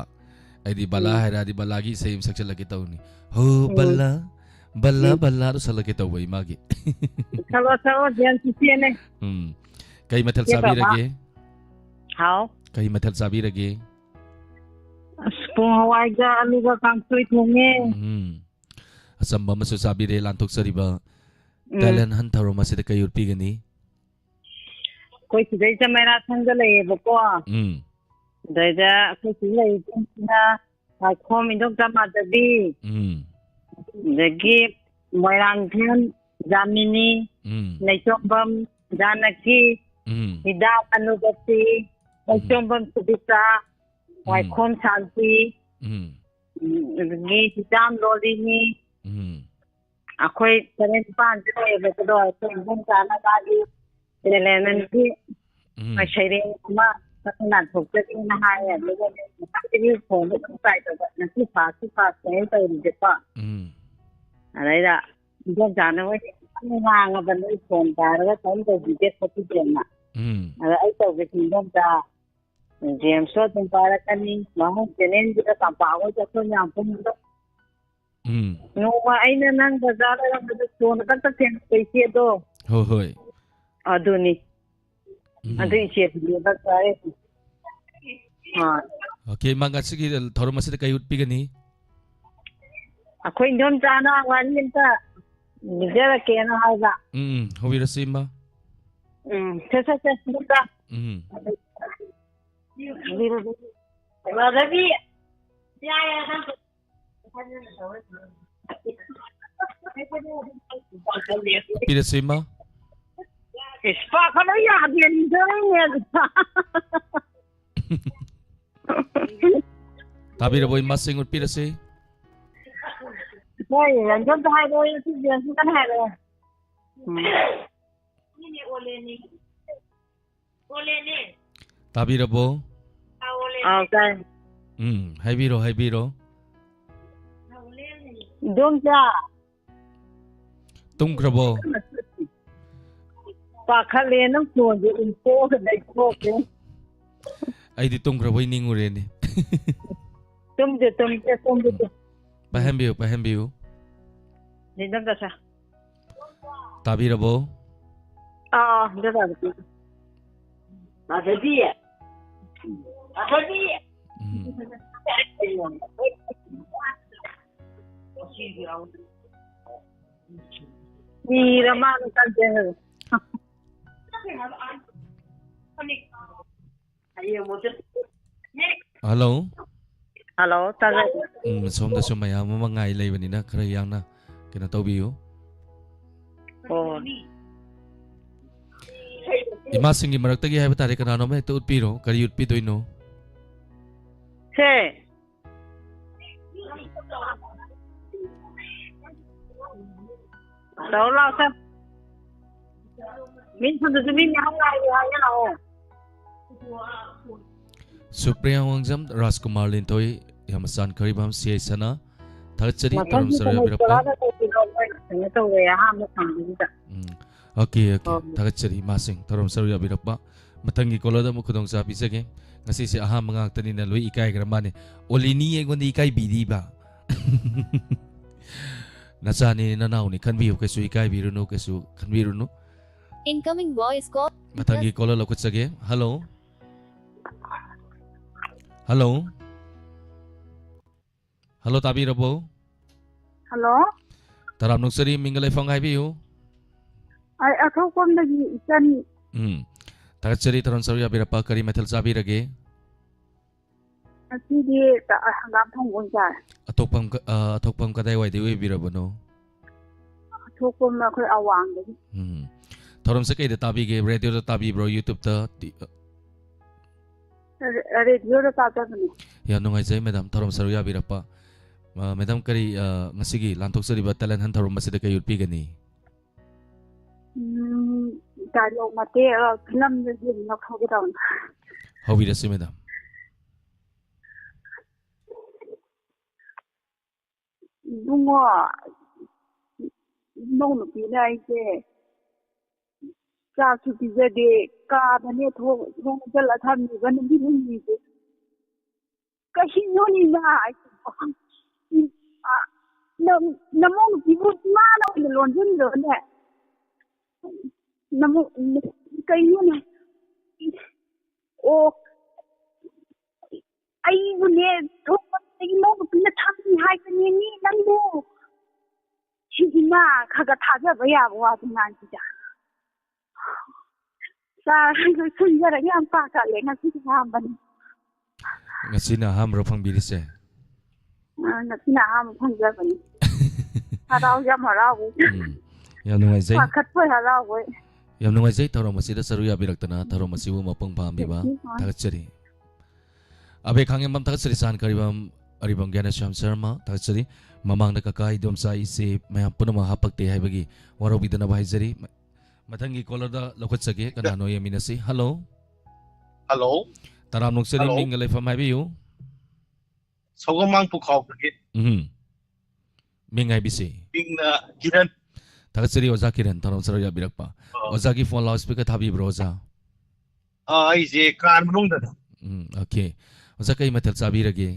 ꯑꯩꯗꯤ ꯕꯂꯥ ꯎꯝ꯫ ꯍꯥꯏꯔꯛꯑꯗꯤ ꯕꯂꯥꯒꯤ ꯏꯁꯩ ꯑꯃ ꯁꯛꯆꯜꯂꯛꯀꯦ ꯇꯧꯅꯤ꯫ ꯍꯣ ꯎꯝ꯫ ꯕꯂꯥ, ꯕꯂꯥ, ꯎꯝ꯫ ꯕꯂꯥ ꯑꯗꯨ ꯁꯛꯂꯛꯀꯦ ꯇꯧꯕ ꯏꯃꯥꯒꯤ꯫ ꯁꯛꯂꯣ, ꯁꯛꯂꯣ, ꯖꯦꯝꯁ ꯏꯆꯦꯅꯦ꯫ ꯎꯝ꯫ ꯀꯩ ꯃꯊꯦꯜ ꯏꯆꯦ ꯄ꯭ꯔꯚꯥ꯫ ꯆꯥꯕꯤꯔꯒꯦ? ꯍꯥꯎ꯫ ꯀꯩ ꯃꯊꯦꯜ ꯆꯥꯕꯤꯔꯒꯦ? ꯑꯁ, ꯄꯣꯡ ꯍꯋꯥꯏꯒ ꯑꯂꯨꯒ ꯀꯥꯡꯁꯣꯏ ꯊꯣꯡꯉꯦ꯫ ꯎꯝ꯫ ꯑꯆꯝꯕ ꯑꯃꯁꯨ ꯆꯥꯕꯤꯔꯦ, ꯂꯥꯟꯊꯣꯛꯆꯔꯤꯕ ꯎꯝ꯫ ꯇꯦꯂꯦꯟ ꯍꯟ ꯊꯧꯔꯝ ꯑꯁꯤꯗ ꯀꯩ ꯎꯠꯄꯤꯒꯅꯤ? ꯑꯩꯈꯣꯏ ꯁꯤꯗꯩꯗ ꯃꯩꯔꯥ ꯁꯪꯗ ꯂꯩꯌꯦꯕꯀꯣ꯫ ꯎꯝ꯫ ꯑꯗꯩꯗ ꯑꯩꯈꯣꯏ ꯁꯤ ꯂꯩꯔꯤꯁꯤꯡꯁꯤꯅ ꯋꯥꯏꯈꯣꯝ ꯏꯟꯗꯣꯝꯆꯥ ꯃꯥꯙꯕꯤ, ꯎꯝ꯫ ꯑꯗꯒꯤ ꯃꯣꯏꯔꯥꯡꯊꯦꯝ ꯖꯥꯃꯤꯅꯤ, ꯎꯝ꯫ ꯂꯩꯆꯣꯝꯕꯝ ꯖꯥꯅꯀꯤ, ꯎꯝ꯫ ꯍꯤꯗꯥꯛ ꯑꯅꯨꯕꯇꯤ, ꯎꯝ꯫ ꯂꯩꯆꯣꯝꯕꯝ ꯁꯨꯕꯤꯇꯥ, ꯎꯝ꯫ ꯋꯥꯏꯈꯣꯝ ꯁꯥꯟꯇꯤ, ꯎꯝ꯫ ꯎꯝ, ꯑꯗꯒꯤ ꯍꯤꯗꯥꯝ ꯂꯣꯂꯤꯅꯤ, ꯎꯝ꯫ ꯑꯩꯈꯣꯏ ꯇꯔꯦꯠ ꯅꯤꯄꯥꯟꯁꯦ ꯂꯩꯌꯦꯕ, ꯑꯗꯣ ꯑꯩꯈꯣꯏ ꯏꯟꯗꯣꯝꯆꯥꯅ ꯃꯥꯒꯤ ꯇꯦꯂꯦꯟꯒꯤ ꯎꯝ꯫ ꯁꯩꯔꯦꯡ ꯑꯃ ꯈꯔ ꯅꯥꯟꯊꯣꯛꯆꯒꯦꯅ ꯍꯥꯏꯌꯦ, ꯑꯗꯨꯒ ꯉꯁꯥꯏꯗꯒꯤ ꯐꯣꯟꯗ ꯑꯗꯨꯝ ꯇ꯭ꯔꯥꯏ ꯇꯧꯕ, ꯉꯁꯤ ꯐꯥꯔꯁ ꯐꯥꯔꯁꯅꯦ ꯇꯧꯔꯤꯁꯦꯀꯣ꯫ ꯎꯝ꯫ ꯑꯗꯩꯗ ꯏꯟꯗꯣꯝꯆꯥꯅ ꯍꯣꯏ ꯌꯥꯝ ꯉꯥꯡꯉꯕꯅꯦ, ꯑꯩ ꯐꯣꯟ ꯄꯥꯏꯔꯒ ꯀꯔꯤꯝ ꯇꯧꯕꯤꯗꯦ ꯈꯣꯠꯄꯤꯗꯦꯅ꯫ ꯎꯝ꯫ ꯑꯗ ꯑꯩ ꯇꯧꯒꯦ ꯏꯟꯗꯣꯝꯆꯥ, ꯖꯦꯝꯁꯁꯨ ꯑꯗꯨꯝ ꯄꯥꯏꯔꯛꯀꯅꯤ, ꯃꯍꯨꯠ ꯆꯦꯅꯦꯜꯁꯤꯗ ꯇꯝꯄꯥꯛ ꯍꯣꯏꯗ ꯑꯩꯈꯣꯏ ꯃꯌꯥꯝ ꯄꯨꯟꯕꯗ ꯎꯝ꯫ ꯅꯣꯡꯃ ꯑꯩꯅ ꯅꯪ ꯕꯖꯥꯔ ꯂꯩꯔꯝꯕꯗ ꯐꯣꯟꯗ ꯈꯛꯇ ꯊꯦꯡꯅꯕ ꯏꯆꯦꯗꯣ꯫ ꯍꯣꯏ, ꯍꯣꯏ꯫ ꯑꯗꯨꯅꯤ꯫ ꯎꯝ꯫ ꯑꯗꯨ ꯏꯆꯦꯗꯨꯅꯦꯕ ꯆꯥꯔꯤꯁꯦ꯫ ꯑꯥ꯫ ꯑꯣꯀꯦ, ꯏꯃꯥ, ꯉꯁꯤꯒꯤ ꯊꯧꯔꯝ ꯑꯁꯤꯗ ꯀꯩ ꯎꯠꯄꯤꯒꯅꯤ? ꯑꯩꯈꯣꯏ ꯏꯟꯗꯣꯝꯆꯥꯅ ꯋꯥꯔꯤ ꯑꯝꯇ ꯂꯤꯖꯔꯛꯀꯦꯅ ꯍꯥꯏꯕ꯫ ꯎꯝ, ꯎꯝ, ꯍꯧꯕꯤꯔꯁꯤ, ꯏꯃꯥ꯫ ꯎꯝ, ꯁꯦ, ꯁꯦ, ꯁꯦ, ꯏꯟꯗꯣꯝꯆꯥ꯫ ꯎꯝ꯫ ꯂꯤꯔꯣ, ꯂꯤꯔꯣ꯫ ꯏꯃꯥꯟꯅꯕꯤ, ꯌꯥꯔꯦ, ꯅꯪ ꯄꯤꯔꯁꯤ, ꯏꯃꯥ꯫ ꯏꯁ, ꯄꯥꯈꯠꯂ ꯌꯥꯗꯦ, ꯅꯤꯡꯊꯧꯅꯦ꯫ ꯇꯥꯕꯤꯔꯕꯣ, ꯏꯃꯥꯁꯤꯡ? ꯎꯠꯄꯤꯔꯁꯤ꯫ ꯍꯣꯏ, ꯔꯟꯖꯟꯗ ꯍꯥꯏꯔꯛꯑꯣ, ꯁꯤ ꯖꯦꯝꯁꯇꯅ ꯍꯥꯏꯔꯛꯑꯣ꯫ ꯎꯝ꯫ ꯇꯥꯕꯤꯔꯕꯣ? ꯑꯥꯎ, ꯇꯥꯏ꯫ ꯎꯝ, ꯍꯥꯏꯕꯤꯔꯣ, ꯍꯥꯏꯕꯤꯔꯣ꯫ ꯏꯗꯣꯝꯆꯥ꯫ ꯇꯨꯝꯈ꯭ꯔꯕꯣ? ꯄꯥꯈꯠꯂꯦ, ꯅꯪ ꯐꯣꯟꯁꯦ ꯏꯟꯊꯣꯛꯑꯒ ꯂꯩꯊꯣꯛꯈ꯭ꯔꯦ꯫ ꯑꯩꯗꯤ ꯇꯨꯝꯈ꯭ꯔꯕꯣꯏ ꯅꯤꯡꯉꯨꯔꯦꯅꯦ꯫ ꯇꯨꯝꯗꯦ, ꯇꯨꯝꯗꯦ, ꯇꯨꯝꯗꯦ꯫ ꯄꯥꯏꯍꯟꯕꯤꯌꯨ, ꯄꯥꯏꯍꯟꯕꯤꯌꯨ꯫ ꯅꯦ ꯏꯟꯗꯣꯝꯆꯥ꯫ ꯇꯥꯕꯤꯔꯕꯣ? ꯑꯥ, ꯑꯥ, ꯏꯟꯗꯣꯝꯆꯥ꯫ ꯃꯥꯙꯕꯤ꯫ ꯃꯥꯙꯕꯤ꯫ ꯎꯝ꯫ ꯁꯤꯔ ꯃꯥꯅ ꯆꯠꯁꯦ ꯍꯥꯏꯕ꯫ ꯍꯜꯂꯣ꯫ ꯍꯜꯂꯣ, ꯇꯥꯖꯩ꯫ ꯎꯝ, ꯁꯣꯝꯗꯁꯨ ꯃꯌꯥꯝ ꯑꯃ ꯉꯥꯏ ꯂꯩꯕꯅꯤꯅ ꯈꯔ ꯌꯥꯡꯅ ꯀꯩꯅꯣ ꯇꯧꯕꯤꯌꯨ꯫ ꯑꯣ꯫ ꯏꯃꯥꯁꯤꯡꯒꯤ ꯃꯔꯛꯇꯒꯤ ꯍꯥꯏꯕ ꯇꯥꯔꯦ, ꯀꯅꯥꯅꯣꯝ ꯍꯦꯛꯇ ꯎꯠꯄꯤꯔꯣ꯫ ꯀꯔꯤ ꯎꯠꯄꯤꯗꯣꯏꯅꯣ? ꯁꯦ꯫ ꯇꯧꯔꯣ ꯂꯥꯛꯑꯣ ꯁꯦ꯫ ꯃꯤ ꯁꯣꯝꯗꯁꯨ ꯃꯤ ꯃꯌꯥꯝ ꯉꯥꯏꯔꯤ ꯍꯥꯏꯌꯦ, ꯂꯥꯛꯑꯣ꯫ ꯁꯨꯄ꯭ꯔꯤꯌꯥ ꯋꯥꯡꯖꯝ, ꯔꯥꯖꯀꯨꯃꯥꯔ ꯂꯤꯟꯊꯣꯏ, ꯌꯥꯝꯅ ꯆꯥꯟꯈ꯭ꯔꯤꯕ ꯁꯤ ꯑꯩ ꯁꯅꯥ꯫ ꯊꯥꯒꯠꯆꯔꯤ, ꯃꯊꯪꯒꯤ ꯇꯔꯝ ꯁꯔꯨ ꯀꯩꯅꯣ ꯌꯥꯕꯤꯔꯛꯄ꯫ ꯇꯧꯔꯒ ꯇꯧꯕꯤꯔꯣ, ꯃꯣꯏ ꯀꯩꯅꯣ ꯇꯧꯋꯦ ꯑꯍꯥꯟꯕ ꯐꯪꯕꯗꯨꯗ꯫ ꯎꯝ꯫ Okay, okay. ꯍꯣꯏ꯫ ꯊꯥꯒꯠꯆꯔꯤ, ꯏꯃꯥꯁꯤꯡ ꯇꯔꯝ ꯁꯔꯨ ꯌꯥꯕꯤꯔꯛꯄ꯫ ꯃꯊꯪꯒꯤ ꯀꯣꯂꯔꯗ ꯑꯃꯨꯛ ꯈꯨꯗꯣꯡꯆꯥꯕ ꯄꯤꯖꯒꯦ꯫ ꯉꯁꯤꯁꯦ ꯑꯍꯥꯟꯕ ꯉꯥꯛꯇꯅꯤꯅ ꯂꯣꯏ ꯏꯀꯥꯏꯈ꯭ꯔ ꯃꯥꯅꯤ꯫ ꯑꯣꯂꯤꯅꯤ ꯑꯩꯉꯣꯟꯗ ꯏꯀꯥꯏꯕꯤꯔꯤꯕ꯫ ꯅꯆꯥꯅꯤ, ꯅꯅꯥꯎꯅꯤ ꯈꯟꯕꯤꯌꯨ, ꯀꯩꯁꯨ ꯏꯀꯥꯏꯕꯤꯔꯨꯅꯨ, ꯀꯩꯁꯨ ꯈꯟꯕꯤꯔꯨꯅꯨ꯫ Incoming voice call. ꯃꯊꯪꯒꯤ ꯀꯣꯂꯔ ꯂꯧꯈꯠꯆꯒꯦ꯫ ꯍꯜꯂꯣ꯫ ꯍꯜꯂꯣ꯫ ꯍꯜꯂꯣ, ꯇꯥꯕꯤꯔꯕꯣ? ꯍꯜꯂꯣ꯫ ꯇꯔꯥꯝ ꯅꯣꯛꯆꯔꯤ, ꯃꯤꯡꯒ ꯂꯩꯐꯝꯒ ꯍꯥꯏꯕꯤꯌꯨ꯫ ꯑꯩ ꯑꯊꯣꯛꯄꯝꯗꯒꯤ ꯏꯆꯟ꯫ ꯎꯝ꯫ ꯊꯥꯒꯠꯆꯔꯤ, ꯇꯔꯥꯝ ꯁꯔꯨꯛ ꯌꯥꯕꯤꯔꯛꯄ꯫ ꯀꯔꯤ ꯃꯊꯦꯜ ꯆꯥꯕꯤꯔꯒꯦ? ꯉꯁꯤꯗꯤ ꯀ-, ꯍꯪꯒꯥꯝ ꯊꯣꯡꯕ ꯑꯣꯏꯅ ꯆꯥꯔꯦ꯫ ꯑꯊꯣꯛꯄꯝ ꯀ-, ꯑ, ꯑꯊꯣꯛꯄꯝ ꯀꯗꯥꯏꯋꯥꯏꯗꯩ ꯑꯣꯏꯕꯤꯔꯕꯅꯣ? ꯑꯊꯣꯛꯄꯝ ꯑꯩꯈꯣꯏ ꯑꯋꯥꯡꯗꯒꯤ꯫ ꯎꯝ꯫ ꯊꯧꯔꯝꯁꯦ ꯀꯩꯗ ꯇꯥꯕꯤꯒꯦ? ꯔꯦꯗꯤꯑꯣꯗ ꯇꯥꯕꯤꯕ꯭ꯔꯣ? YouTube-ꯇ? ꯇꯤ-, ꯑ, ꯔꯦ-, ꯔꯦꯗꯤꯑꯣꯗ ꯇꯥꯖꯕꯅꯦ꯫ ꯌꯥꯝ ꯅꯨꯡꯉꯥꯏꯖꯩ, ꯃꯦꯗꯥꯝ, ꯊꯧꯔꯝ ꯁꯔꯨꯛ ꯌꯥꯕꯤꯔꯛꯄ꯫ ꯑ, ꯃꯦꯗꯥꯝ, ꯀꯔꯤ, ꯑ, ꯉꯁꯤꯒꯤ ꯂꯥꯟꯊꯣꯛꯆꯔꯤꯕ talent hunt ꯊꯧꯔꯝ ꯑꯁꯤꯗ ꯀꯩ ꯎꯠꯄꯤꯒꯅꯤ? ꯎꯝ, dialogue ꯃꯇꯦꯛ, ꯑ, film-ꯗꯒꯤ ꯑꯗꯨꯝ ꯂꯧꯊꯣꯛꯀꯦ ꯇꯧꯕꯅꯦ꯫ ꯍꯧꯕꯤꯔꯁꯤ, ꯃꯦꯗꯥꯝ꯫ ꯏꯕꯨꯡꯉꯣ, ꯏꯃꯧ ꯅꯨꯄꯤꯅ ꯑꯩꯁꯦ ꯆꯥꯛꯁꯨ ꯄꯤꯖꯗꯦ, ꯀꯥꯗꯅꯦ ꯊꯣꯡ, ꯊꯣꯡ ꯆꯜꯂ ꯊꯝꯃꯤꯕ ꯅꯨꯡꯊꯤꯜ ꯍꯨꯝꯅꯤꯁꯦ꯫ ꯀꯩꯅꯣꯅꯦ ꯏꯃꯥ ꯍꯥꯏꯁꯤꯕꯣ? ꯏꯃꯥ, ꯅ-, ꯅꯃꯧ ꯅꯨꯄꯤꯕꯨ ꯏꯃꯥꯅ ꯑꯣꯏꯅ ꯂꯣꯟꯁꯤꯟꯈ꯭ꯔꯕꯅꯦ? ꯅꯃꯧ, ꯀꯩꯅꯣꯅꯦ? ꯑꯣ, ꯑꯩꯕꯨꯅꯦ, ꯊꯣꯛꯄꯗꯒꯤ ꯏꯃꯧ ꯅꯨꯄꯤꯅ ꯊꯝꯃꯤ ꯍꯥꯏꯕꯅꯦꯃꯤ ꯅꯪꯕꯨ꯫ ꯁꯤꯗꯤ ꯃꯥ ꯈꯔ ꯈꯔ ꯊꯥꯖꯕ ꯌꯥꯕ ꯋꯥꯗꯤ ꯉꯥꯡꯁꯤꯗ꯫ ꯁꯥꯔ, ꯈꯨꯟꯖꯔꯒ ꯌꯥꯝ ꯄꯥꯈꯠꯂꯦ, ꯉꯁꯤꯗꯤ ꯑꯍꯥꯟꯕꯅꯤ꯫ ꯉꯁꯤꯅ ꯑꯍꯥꯟꯕꯔꯣ ꯐꯪꯕꯤꯔꯤꯁꯦ? ꯑ, ꯉꯁꯤꯅ ꯑꯍꯥꯟꯕ ꯐꯪꯖꯕꯅꯤ꯫ ꯍꯔꯥꯎ, ꯌꯥꯝ ꯍꯔꯥꯎꯋꯦ꯫ ꯎꯝ, ꯌꯥꯝ ꯅꯨꯡꯉꯥꯏꯖꯩ꯫ ꯄꯥꯈꯠꯄꯣꯏ ꯍꯔꯥꯎꯕꯣꯏ꯫ ꯌꯥꯝ ꯅꯨꯡꯉꯥꯏꯖꯩ ꯊꯧꯔꯝ ꯑꯁꯤꯗ ꯁꯔꯨꯛ ꯌꯥꯕꯤꯔꯛꯇꯅ, ꯊꯧꯔꯝ ꯑꯁꯤꯕꯨ ꯃꯄꯨꯡ ꯐꯥꯍꯟꯕꯤꯕ ꯎꯝ, ꯎꯝ꯫ ꯊꯥꯒꯠꯆꯔꯤ꯫ ꯑꯕꯦ ꯈꯥꯡꯉꯦꯝꯕꯝ ꯊꯥꯒꯠꯆꯔꯤ, ꯁꯥꯟ ꯀꯔꯤꯕꯝ ꯑꯔꯤꯕꯝ ꯒ꯭ꯌꯥꯅꯦꯁ꯭ꯌꯥꯝ ꯁꯔꯃ ꯊꯥꯒꯠꯆꯔꯤ꯫ ꯃꯃꯥꯡꯗ ꯀꯀꯥ, ꯏꯗꯣꯝꯆꯥ, ꯏꯆꯦ ꯃꯌꯥꯝ ꯄꯨꯝꯅꯃꯛ ꯍꯥꯞꯄꯛꯇꯦ ꯍꯥꯏꯕꯒꯤ ꯋꯥꯔꯧꯕꯤꯗꯅꯕ ꯍꯥꯏꯖꯔꯤ꯫ ꯃ-, ꯃꯊꯪꯒꯤ ꯀꯣꯂꯔꯗ ꯂꯧꯈꯠꯆꯒꯦ, ꯀꯅꯥꯅꯣ ꯌꯦꯡꯃꯤꯟꯅꯁꯤ꯫ ꯍꯂꯣ꯫ ꯍꯜꯂꯣ꯫ ꯇꯔꯥꯝ ꯅꯣꯛꯆꯔꯤ, ꯍꯜꯂꯣ꯫ ꯃꯤꯡꯒ ꯂꯩꯐꯝ ꯍꯥꯏꯕꯤꯌꯨ꯫ ꯁꯒꯣꯜꯃꯥꯡ ꯄꯨꯈꯥꯎꯗꯒꯤ꯫ ꯎꯝ꯫ ꯃꯤꯡ ꯍꯥꯏꯕꯤꯁꯤ? ꯃꯤꯡꯅ ꯀꯤꯔꯟ꯫ ꯊꯥꯒꯠꯆꯔꯤ ꯑꯣꯖꯥ ꯀꯤꯔꯟ, ꯊꯧꯔꯝ ꯁꯔꯨꯛ ꯌꯥꯕꯤꯔꯛꯄ꯫ ꯑꯣ꯫ ꯑꯣꯖꯥꯒꯤ ꯐꯣꯟ ꯂꯥꯎꯠ ꯁ꯭ꯄꯤꯀꯔ ꯊꯥꯕꯤꯕ꯭ꯔꯣ ꯑꯣꯖꯥ? ꯑꯥ, ꯑꯩꯁꯦ ꯀꯥꯔ ꯃꯅꯨꯡꯗ꯫ ꯎꯝ, ꯑꯣꯀꯦ꯫ ꯑꯣꯖꯥ ꯀꯩ ꯃꯊꯦꯜ ꯆꯥꯕꯤꯔꯒꯦ?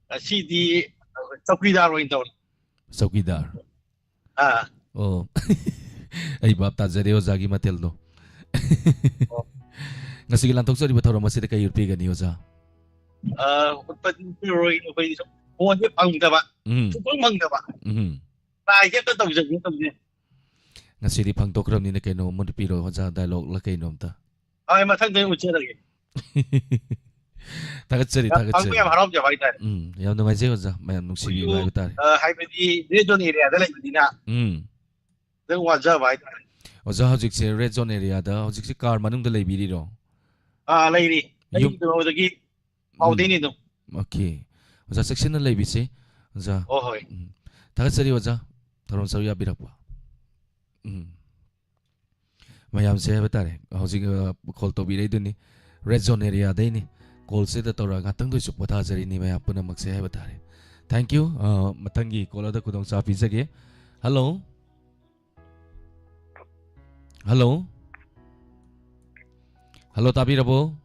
ꯉꯁꯤꯗꯤ ꯆꯧꯀꯤꯗꯥꯔ ꯑꯣꯏꯅ ꯇꯧꯔꯦ꯫ ꯆꯧꯀꯤꯗꯥꯔ꯫ ꯑꯥ꯫ ꯑꯣ꯫ ꯑꯩ ꯚꯥꯞ ꯇꯥꯖꯔꯦ ꯑꯣꯖꯥꯒꯤ ꯃꯊꯦꯜꯗꯣ꯫ ꯑꯣ꯫ ꯉꯁꯤꯒꯤ ꯂꯥꯟꯊꯣꯛꯆꯔꯤꯕ ꯊꯧꯔꯝ ꯑꯁꯤꯗ ꯀꯩ ꯎꯠꯄꯤꯒꯅꯤ ꯑꯣꯖꯥ? ꯑꯥ, ꯎꯠꯄꯗꯤ ꯎꯠꯄꯤꯔꯔꯣꯏ, ꯑꯩꯈꯣꯏꯗꯤ ꯁꯨꯝ ꯐꯣꯟꯁꯦ ꯐꯪꯗꯕ, ꯎꯝ꯫ ꯁꯨꯡꯐꯪ ꯐꯪꯗꯕ꯫ ꯎꯝ꯫ ꯇ꯭ꯔꯥꯏꯁꯦ ꯑꯝꯇ ꯇꯧꯖꯒꯦ ꯇꯧꯖꯦ꯫ ꯉꯁꯤꯗꯤ ꯐꯪꯗꯣꯛꯈ꯭ꯔꯕꯅꯤꯅ ꯀꯩꯅꯣꯝꯃ ꯎꯠꯄꯤꯔꯣ ꯑꯣꯖꯥ, ꯗꯥꯏꯂꯣꯛꯂ ꯀꯩꯅꯣꯝꯇ꯫ ꯑꯥ, ꯃꯊꯪꯗ ꯑꯣꯏꯅ ꯎꯠꯆꯔꯒꯦ꯫ ꯊꯥꯒꯠꯆꯔꯤ, ꯌꯥꯝ ꯊꯥꯒꯠꯆꯔꯤ꯫ ꯐꯪꯕ ꯌꯥꯝ ꯍꯔꯥꯎꯖꯕ ꯍꯥꯏꯇꯥꯔꯦ꯫ ꯎꯝ, ꯌꯥꯝ ꯅꯨꯡꯉꯥꯏꯖꯩ ꯑꯣꯖꯥ, ꯃꯌꯥꯝ ꯅꯨꯡꯁꯤꯕꯤꯕ ꯑꯩꯈꯣꯏꯁꯨ, ꯍꯥꯏꯕ ꯇꯥꯔꯦ꯫ ꯑ, ꯍꯥꯏꯕꯗꯤ red zone area ꯗ ꯂꯩꯕꯅꯤꯅ ꯎꯝ꯫ ꯈꯤꯇꯪ ꯋꯥꯖꯕ ꯍꯥꯏꯇꯥꯔꯦ꯫ ꯑꯣꯖꯥ ꯍꯧꯖꯤꯛꯁꯦ red zone area ꯗ, ꯍꯧꯖꯤꯛꯁꯦ ꯀꯥꯔ ꯃꯅꯨꯡꯗ ꯂꯩꯕꯤꯔꯤꯔꯣ? ꯑꯥ, ꯂꯩꯔꯤ꯫ ꯑꯩ ꯌꯨꯝ ꯀꯩꯅꯣꯗꯒꯤ ꯎꯝ꯫ ꯐꯥꯎꯗꯩꯅꯤ ꯑꯗꯨꯝ꯫ ꯑꯣꯀꯦ꯫ ꯑꯣꯖꯥ ꯆꯦꯛꯁꯤꯟꯅ ꯂꯩꯕꯤꯁꯤ꯫ ꯑꯣꯖꯥ꯫ ꯍꯣꯏ, ꯍꯣꯏ꯫ ꯎꯝ꯫ ꯊꯥꯒꯠꯆꯔꯤ ꯑꯣꯖꯥ, ꯊꯧꯔꯝ ꯁꯔꯨꯛ ꯌꯥꯕꯤꯔꯛꯄ꯫ ꯎꯝ꯫ ꯃꯌꯥꯝꯁꯦ ꯍꯥꯏꯕ ꯇꯥꯔꯦ, ꯍꯧꯖꯤꯛ, ꯑ, ꯀꯣꯜ ꯇꯧꯕꯤꯔꯛꯏꯗꯨꯅꯤ, red zone area ꯗꯩꯅꯤ꯫ ꯀꯣꯜꯁꯤꯗ ꯇꯧꯔꯒ ꯉꯥꯛꯇꯪꯗ ꯑꯣꯏꯁꯨ ꯄꯣꯊꯥꯖꯔꯤꯅꯤ ꯃꯌꯥꯝ ꯄꯨꯝꯅꯃꯛꯁꯦ ꯍꯥꯏꯕ ꯇꯥꯔꯦ꯫ Thank you꯫ ꯑ, ꯃꯊꯪꯒꯤ ꯀꯣꯜ ꯑꯗ ꯈꯨꯗꯣꯡꯆꯥꯕ ꯄꯤꯖꯒꯦ꯫ ꯍꯜꯂꯣ? ꯍꯜꯂꯣ? ꯍꯜꯂꯣ, ꯇꯥꯕꯤꯔꯕꯣ?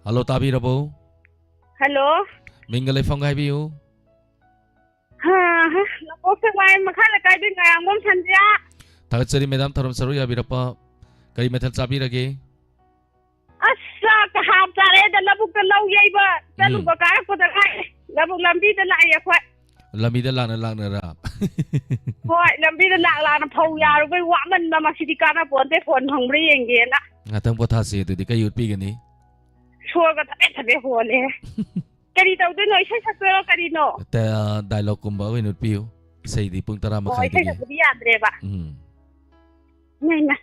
ꯍꯜꯂꯣ, ꯇꯥꯕꯤꯔꯕꯣ? ꯍꯜꯂꯣ꯫ ꯃꯤꯡꯒ ꯂꯩꯐꯝꯒ ꯍꯥꯏꯕꯤꯌꯨ꯫ ꯍꯥ, ꯍꯥ, ꯅꯄꯣꯛ ꯁꯦꯛꯃꯥꯏ ꯃꯈꯥ ꯂꯩꯀꯥꯏꯗꯤ ꯉꯥꯌꯥꯡꯕꯝ ꯁꯟꯖꯤꯌꯥ꯫ ꯊꯥꯒꯠꯆꯔꯤ ꯃꯦꯗꯥꯝ, ꯊꯧꯔꯝ ꯁꯔꯨꯛ ꯌꯥꯕꯤꯔꯛꯄ꯫ ꯀꯔꯤ ꯃꯊꯦꯜ ꯆꯥꯕꯤꯔꯒꯦ? ꯑꯁ, ꯆꯥꯛꯀ ꯍꯥꯞ ꯆꯥꯔꯦꯗ, ꯂꯧꯕꯨꯛꯇ ꯂꯧ ꯌꯩꯕ ꯎꯝ꯫ ꯆꯠꯂꯨꯕ ꯀꯥꯔꯛꯄꯗ ꯉꯥꯏꯔꯤ꯫ ꯂꯧꯕꯨꯛ ꯂꯝꯕꯤꯗ ꯂꯥꯛꯏ ꯑꯩꯈꯣꯏ꯫ ꯂꯝꯕꯤꯗ ꯂꯥꯛꯅ ꯂꯥꯛꯅꯔꯥ? ꯍꯣꯏ, ꯂꯝꯕꯤꯗ ꯂꯥꯛ ꯂꯥꯛꯅ ꯐꯧ ꯌꯥꯔꯨꯕꯩ ꯋꯥꯃꯟꯕ, ꯃꯁꯤꯗꯤ ꯀꯥꯟꯅ ꯄꯣꯟꯇꯦ, ꯐꯣꯟ ꯐꯪꯕ꯭ꯔꯥ ꯌꯦꯡꯒꯦꯅ꯫ ꯉꯥꯛꯇꯪ ꯄꯣꯊꯥꯁꯤ, ꯑꯗꯨꯗꯤ ꯀꯩ ꯎꯠꯄꯤꯒꯅꯤ? ꯁꯣꯔꯒ ꯊꯕꯦꯠ ꯊꯕꯦꯠ ꯍꯣꯜꯂꯦ꯫ ꯀꯔꯤ ꯇꯧꯗꯣꯏꯅꯣ? ꯏꯁꯩ ꯁꯛꯇꯣꯏꯔꯣ ꯀꯔꯤꯅꯣ? ꯗ-, dialogue ꯀꯨꯝꯕ ꯑꯣꯏꯅ ꯎꯠꯄꯤꯌꯨ꯫ ꯏꯁꯩꯗꯤ ꯄꯨꯡ ꯇꯔꯥ ꯑꯣ, ꯏꯁꯩ ꯃꯈꯥꯏꯗꯒꯤ꯫ ꯁꯛꯄꯗꯤ ꯌꯥꯗ꯭ꯔꯦꯕ꯫ ꯎꯝ꯫ ꯏꯃꯥ, ꯏꯃꯥ꯫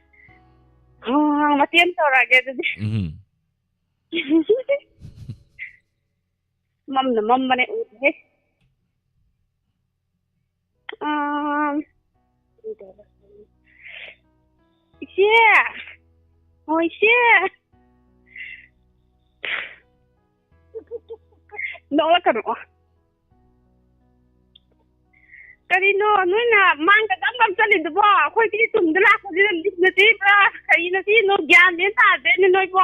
ꯑꯣ, ꯃꯇꯦꯛ ꯑꯃ ꯇꯧꯔꯛꯑꯒꯦ ꯑꯗꯨꯗꯤ꯫ ꯎꯝ꯫ ꯃꯝꯅ ꯃꯝꯕꯅꯦ, ꯎꯗꯦꯍꯦ꯫ ꯑꯥ, ꯏꯆꯦ! ꯑꯣ, ꯏꯆꯦ! ꯅꯣꯛꯂꯛꯀꯅꯨ꯫ ꯀꯔꯤꯅꯣ ꯅꯣꯏꯅ ꯃꯥꯡꯗ ꯒꯝ ꯒꯝ ꯆꯠꯂꯤꯗꯨꯕꯣ? ꯑꯩꯈꯣꯏꯒꯤ ꯇꯨꯡꯗ ꯂꯥꯛꯄꯁꯤꯗ ꯂꯤꯠꯅ ꯆꯦꯟꯕ꯭ꯔꯥ? ꯀꯔꯤꯅ ꯆꯦꯟꯅꯣ? ꯒ꯭ꯌꯥꯟ ꯃꯦꯟ ꯇꯥꯗ꯭ꯔꯦꯅꯦ ꯅꯣꯏꯕꯣ꯫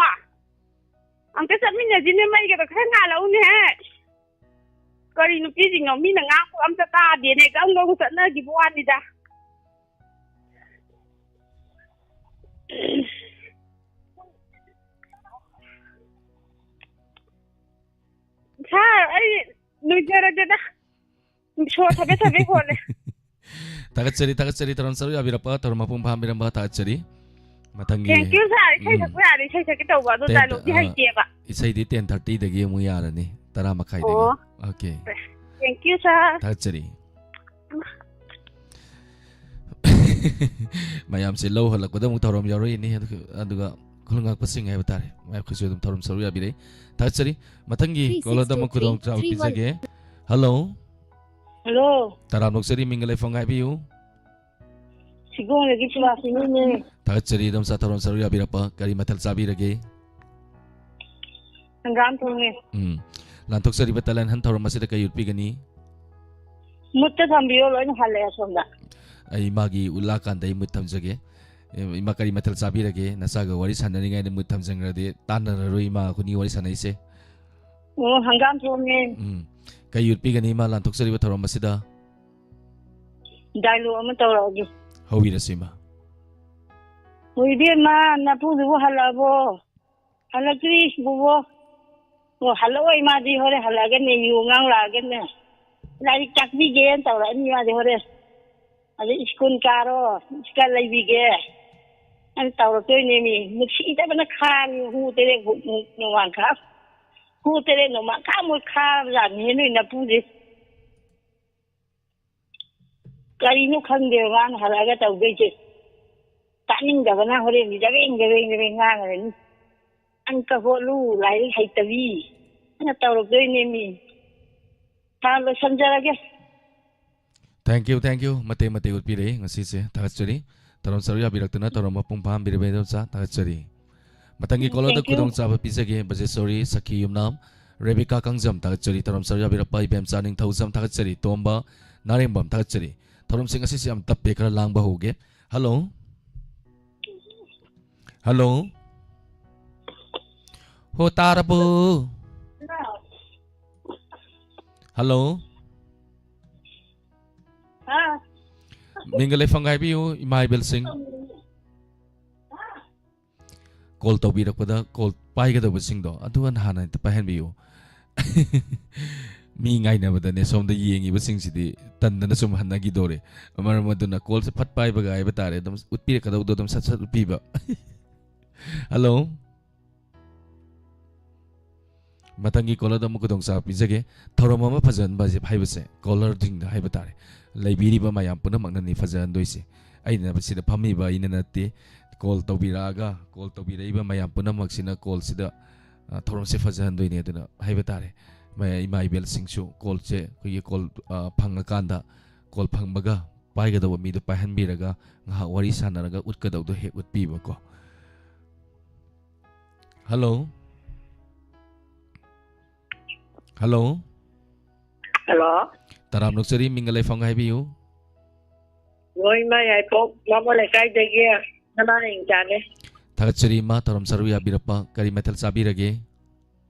ꯑꯝꯇ ꯆꯠꯃꯤꯟꯅꯁꯤꯅꯦ, ꯃꯩꯒꯗꯣ ꯈꯔ ꯉꯥꯜꯂꯛꯎꯅꯦꯍꯦ꯫ ꯀꯔꯤ ꯅꯨꯄꯤꯁꯤꯡꯅꯣ, ꯃꯤꯅ ꯉꯥꯡꯕ ꯑꯝꯇ ꯇꯥꯗꯦꯅꯦ, ꯒꯝ ꯒꯝ ꯆꯠꯅꯈꯤꯕ ꯋꯥꯅꯤꯗ꯫ ꯁꯥꯔ, ꯑꯩ ꯂꯣꯏꯖꯔꯒꯦꯗ꯫ ꯁꯣꯔ ꯊꯕꯦꯠ ꯊꯕꯦꯠ ꯍꯣꯜꯂꯦ꯫ ꯊꯥꯒꯠꯆꯔꯤ, ꯊꯥꯒꯠꯆꯔꯤ, ꯊꯧꯔꯝ ꯁꯔꯨꯛ ꯌꯥꯕꯤꯔꯛꯄ, ꯊꯧꯔꯝ ꯃꯄꯨꯡ ꯐꯥꯍꯟꯕꯤꯔꯝꯕ ꯊꯥꯒꯠꯆꯔꯤ꯫ ꯃꯊꯪꯒꯤ, Thank you, sir꯫ ꯏꯁꯩ ꯎꯝ꯫ ꯁꯛꯄ ꯌꯥꯔꯦ, ꯏꯁꯩ ꯁꯛꯀꯦ ꯇꯧꯕ, ꯑꯗꯣ ten, dialogue ꯇꯤ ꯑ, ꯍꯩꯇꯦꯕ꯫ ꯏꯁꯩꯗꯤ ten thirty ꯗꯒꯤ ꯑꯃꯨꯛ ꯌꯥꯔꯅꯤ, ꯇꯔꯥ ꯃꯈꯥꯏꯗꯒꯤ꯫ ꯑꯣ꯫ Okay꯫ Thank you, sir꯫ ꯊꯥꯒꯠꯆꯔꯤ꯫ ꯃꯌꯥꯝꯁꯦ ꯂꯧ ꯍꯜꯂꯛꯄꯗ ꯑꯃꯨꯛ ꯊꯧꯔꯝ ꯌꯥꯎꯔꯛꯏꯅꯤ, ꯑꯗꯨꯒ, ꯑꯗꯨꯒ ꯈꯨꯂꯪ ꯉꯥꯛꯄꯁꯤꯡ ꯍꯥꯏꯕ ꯇꯥꯔꯦ, ꯃꯈꯣꯏꯁꯨ ꯑꯗꯨꯝ ꯊꯧꯔꯝ ꯁꯔꯨꯛ ꯌꯥꯕꯤꯔꯛꯏ꯫ ꯊꯥꯒꯠꯆꯔꯤ꯫ ꯃꯊꯪꯒꯤ caller ꯗ ꯑꯃꯨꯛ ꯈꯨꯗꯣꯡꯆꯥꯕ ꯄꯤꯖꯒꯦ꯫ Hello꯫ Hello꯫ ꯇꯔꯥꯝꯅ ꯑꯣꯛꯆꯔꯤ, ꯃꯤꯡꯒ ꯂꯩꯐꯝꯒ ꯍꯥꯏꯕꯤꯌꯨ꯫ ꯁꯤꯒꯣꯡꯗꯒꯤ ꯁꯨꯕꯥꯁꯤꯅꯤꯅꯦ꯫ ꯊꯥꯒꯠꯆꯔꯤ, ꯑꯗꯣꯝ ꯆꯥ ꯊꯧꯔꯝ ꯁꯔꯨꯛ ꯌꯥꯕꯤꯔꯛꯄ꯫ ꯀꯔꯤ ꯃꯊꯦꯜ ꯆꯥꯕꯤꯔꯒꯦ? ꯍꯪꯒꯥꯝ ꯊꯣꯡꯉꯦ꯫ ꯎꯝ꯫ ꯂꯥꯟꯊꯣꯛꯆꯔꯤꯕ talent hunt ꯊꯧꯔꯝ ꯑꯁꯤꯗ ꯀꯔꯤ ꯎꯠꯄꯤꯒꯅꯤ? ꯃꯨꯠꯇ ꯊꯝꯕꯤꯌꯣ, ꯂꯣꯏꯅ ꯍꯜꯂꯦ ꯑꯁꯣꯝꯗ꯫ ꯑꯩ ꯃꯥꯒꯤ ꯎꯠꯂꯛꯑꯀꯥꯟꯗ ꯑꯩ ꯃꯨꯠ ꯊꯝꯖꯒꯦ꯫ ꯑꯦ, ꯏꯃꯥ, ꯀꯔꯤ ꯃꯊꯦꯜ ꯆꯥꯕꯤꯔꯒꯦ? ꯅꯆꯥꯒ ꯋꯥꯔꯤ ꯁꯥꯟꯅꯔꯤꯉꯩꯗ ꯃꯨꯠ ꯊꯝꯖꯟꯈ꯭ꯔꯗꯤ ꯇꯥꯟꯅꯔꯔꯣꯏ, ꯏꯃꯥ ꯑꯩꯈꯣꯏꯅꯤ ꯋꯥꯔꯤ ꯁꯥꯟꯅꯩꯁꯦ꯫ ꯑꯣ, ꯍꯪꯒꯥꯝ ꯊꯣꯡꯉꯦ꯫ ꯎꯝ꯫ ꯀꯩ ꯎꯠꯄꯤꯒꯅꯤ, ꯏꯃꯥ, ꯂꯥꯟꯊꯣꯛꯆꯔꯤꯕ ꯊꯧꯔꯝ ꯑꯁꯤꯗ? ꯗꯥꯏꯂꯣꯛ ꯑꯃ ꯇꯧꯔꯛꯑꯒꯦ꯫ ꯍꯧꯕꯤꯔꯁꯤ, ꯏꯃꯥ꯫ ꯑꯣ, ꯏꯕꯦꯝꯃ, ꯅꯄꯨꯗꯨꯕꯨ ꯍꯜꯂꯛꯑꯕꯣ? ꯍꯜꯂꯛꯇ꯭ꯔꯤ, ꯕꯣꯕꯣ꯫ ꯑꯣ, ꯍꯜꯂꯛꯑꯣꯏ, ꯃꯥꯗꯤ ꯍꯣꯔꯦꯟ ꯍꯜꯂꯛꯑꯒꯅꯦ, ꯌꯨ ꯉꯥꯡ ꯂꯥꯛꯑꯒꯅꯦ, ꯂꯥꯏꯔꯤꯛ ꯇꯥꯛꯄꯤꯒꯦꯅ ꯇꯧꯔꯛꯑꯅꯤ ꯃꯥꯗꯤ ꯍꯣꯔꯦꯟ꯫ ꯑꯗꯩ ꯁ꯭ꯀꯨꯜ ꯀꯥꯔꯣ, ꯁ꯭ꯀꯨꯜ ꯂꯩꯕꯤꯒꯦ꯫ ꯑꯩꯅ ꯇꯧꯔꯛꯇꯣꯏꯅꯦꯃꯤ꯫ ꯅꯨꯡꯁꯤꯗꯕꯅ ꯈꯥꯡꯉꯤ, ꯍꯨ ꯇꯔꯦꯠ ꯍꯨꯛ ꯃꯨꯛ ꯅꯣꯡꯃꯥꯡꯈꯥ꯫ ꯍꯨ ꯇꯔꯦꯠ ꯅꯣꯡꯃꯥꯡꯈꯥ ꯃꯨꯛ ꯈꯥꯕꯖꯥꯠꯅꯤꯍꯦ ꯅꯣꯏ ꯅꯄꯨꯁꯦ꯫ ꯀꯔꯤꯅꯣ ꯈꯪꯗꯦ ꯃꯥꯅ ꯍꯜꯂꯛꯑꯒ ꯇꯧꯗꯣꯏꯁꯦ꯫ ꯇꯥꯅꯤꯡꯗꯕꯅ ꯍꯣꯔꯦꯟꯗꯤ ꯖꯕꯦꯡ, ꯖꯕꯦꯡ, ꯖꯕꯦꯡ ꯉꯥꯡꯉꯅꯤ꯫ ꯑꯪꯀ ꯍꯣꯠꯂꯨ, ꯂꯥꯏꯔꯤꯛ ꯍꯩꯇꯕꯤ꯫ ꯑꯩꯅ ꯇꯧꯔꯛꯇꯣꯏꯅꯦꯃꯤ꯫ ꯁꯥꯔ, ꯂꯣꯏꯁꯟꯖꯔꯒꯦ꯫ Thank you, thank you꯫ ꯃꯇꯦꯛ ꯃꯇꯦꯛ ꯎꯠꯄꯤꯔꯛꯏ ꯉꯁꯤꯁꯦ꯫ ꯊꯥꯒꯠꯆꯔꯤ꯫ ꯊꯧꯔꯝ ꯁꯔꯨꯛ ꯌꯥꯕꯤꯔꯛꯇꯨꯅ ꯊꯧꯔꯝ ꯃꯄꯨꯡ ꯐꯥꯍꯟꯕꯤꯔꯕ ꯏꯗꯣꯝꯆꯥ, ꯊꯥꯒꯠꯆꯔꯤ꯫ ꯃꯊꯪꯒꯤ ꯎꯝ, ꯀꯣꯂꯔꯗ thank you꯫ ꯈꯨꯗꯣꯡꯆꯥꯕ ꯄꯤꯖꯒꯦ꯫ ꯕꯖꯦꯁꯣꯔꯤ ꯁꯈꯤ ꯌꯨꯝꯅꯥꯝ, ꯔꯦꯕꯤꯀꯥ ꯀꯪꯖꯝ, ꯊꯥꯒꯠꯆꯔꯤ꯫ ꯊꯧꯔꯝ ꯁꯔꯨꯛ ꯌꯥꯕꯤꯔꯛꯄ ꯏꯕꯦꯝꯆꯥ ꯅꯤꯡꯊꯧꯖꯝ, ꯊꯥꯒꯠꯆꯔꯤ꯫ ꯇꯣꯝꯕ ꯅꯥꯔꯦꯡꯕꯝ, ꯊꯥꯒꯠꯆꯔꯤ꯫ ꯊꯧꯔꯝꯁꯤꯡ ꯑꯁꯤꯁꯨ ꯌꯥꯝ ꯇꯞꯄꯦ, ꯈꯔ ꯂꯥꯡꯕ ꯍꯧꯒꯦ꯫ ꯍꯜꯂꯣ꯫ ꯍꯜꯂꯣ꯫ ꯍꯣ, ꯇꯥꯔꯕꯣ? ꯍꯜꯂꯣ꯫ ꯍꯥ? ꯃꯤꯡꯒ ꯂꯩꯐꯝꯒ ꯍꯥꯏꯕꯤꯌꯨ, ꯏꯃꯥ ꯏꯕꯦꯜꯁꯤꯡ꯫ ꯀꯣꯜ ꯇꯧꯕꯤꯔꯛꯄꯗ ꯀꯣꯜ ꯄꯥꯏꯒꯗꯧꯕꯁꯤꯡꯗꯣ ꯑꯗꯨ ꯍꯥꯟꯅ ꯍꯦꯛꯇ ꯄꯥꯏꯍꯟꯕꯤꯌꯨ꯫ ꯃꯤ ꯉꯥꯏꯅꯕꯗꯅꯦ ꯁꯣꯝꯗ ꯌꯦꯡꯉꯤꯕꯁꯤꯡꯁꯤꯗꯤ ꯇꯟꯗꯅ ꯁꯨꯝ ꯍꯟꯅꯈꯤꯗꯣꯔꯦ꯫ ꯃꯔꯝ ꯑꯗꯨꯅ ꯀꯣꯜꯁꯦ ꯐꯠ ꯄꯥꯏꯕꯒ ꯍꯥꯏꯕ ꯇꯥꯔꯦ, ꯑꯗꯨꯝ ꯎꯠꯄꯤꯔꯛꯀꯗꯧꯕꯗꯣ ꯑꯗꯨꯝ ꯁꯠ ꯁꯠ ꯎꯠꯄꯤꯕ꯫ ꯍꯜꯂꯣ꯫ ꯃꯊꯪꯒꯤ ꯀꯣꯂꯔꯗ ꯑꯃꯨꯛ ꯈꯨꯗꯣꯡꯆꯥꯕ ꯄꯤꯖꯒꯦ꯫ ꯊꯧꯔꯝ ꯑꯃ ꯐꯖꯍꯟꯕ ꯍꯥꯏꯁꯦ, ꯍꯥꯏꯕꯁꯦ ꯀꯣꯂꯔꯁꯤꯡꯗ ꯍꯥꯏꯕ ꯇꯥꯔꯦ, ꯂꯩꯕꯤꯔꯤꯕ ꯃꯌꯥꯝ ꯄꯨꯝꯅꯃꯛꯅꯅꯤ ꯐꯖꯍꯟꯗꯣꯏꯁꯦ꯫ ꯑꯩꯅ ꯁꯤꯗ ꯐꯝꯃꯤꯕ ꯑꯩꯅ ꯅꯠꯇꯦ, ꯀꯣꯜ ꯇꯧꯕꯤꯔꯛꯑꯒ, ꯀꯣꯜ ꯇꯧꯕꯤꯔꯛꯏꯕ ꯃꯌꯥꯝ ꯄꯨꯝꯅꯃꯛꯁꯤꯅ ꯀꯣꯜꯁꯤꯗ, ꯑ, ꯊꯧꯔꯝꯁꯦ ꯐꯖꯍꯟꯗꯣꯏꯅꯦ꯫ ꯑꯗꯨꯅ ꯍꯥꯏꯕ ꯇꯥꯔꯦ, ꯃ-, ꯏꯃꯥ ꯏꯕꯦꯜꯁꯤꯡꯁꯨ ꯀꯣꯜꯁꯦ ꯑꯩꯈꯣꯏꯒꯤ ꯀꯣꯜ, ꯑ, ꯐꯪꯉꯀꯥꯟꯗ, ꯀꯣꯜ ꯐꯪꯕꯒ ꯄꯥꯏꯒꯗꯧꯕ ꯃꯤꯗꯣ ꯄꯥꯏꯍꯟꯕꯤꯔꯒ ꯉꯥꯏꯍꯥꯛ ꯋꯥꯔꯤ ꯁꯥꯟꯅꯔꯒ ꯎꯠꯀꯗꯧꯗꯣ ꯍꯦꯛ ꯎꯠꯄꯤꯕꯀꯣ꯫ ꯍꯜꯂꯣ꯫ ꯍꯜꯂꯣ꯫ ꯍꯜꯂꯣ꯫ ꯇꯔꯥꯝꯅ ꯑꯣꯛꯆꯔꯤ, ꯃꯤꯡꯒ ꯂꯩꯐꯝꯒ ꯍꯥꯏꯕꯤꯌꯨ꯫ ꯂꯣꯏꯃ ꯌꯥꯏꯐꯧ ꯕꯥꯃꯣꯟ ꯂꯩꯀꯥꯏꯗꯒꯤ꯫ ꯅꯅꯥ ꯌꯦꯡ ꯆꯥꯅꯦ꯫ ꯊꯥꯒꯠꯆꯔꯤ ꯏꯃꯥ, ꯊꯧꯔꯝ ꯁꯔꯨꯛ ꯌꯥꯕꯤꯔꯛꯄ꯫ ꯀꯔꯤ ꯃꯊꯦꯜ ꯆꯥꯕꯤꯔꯒꯦ?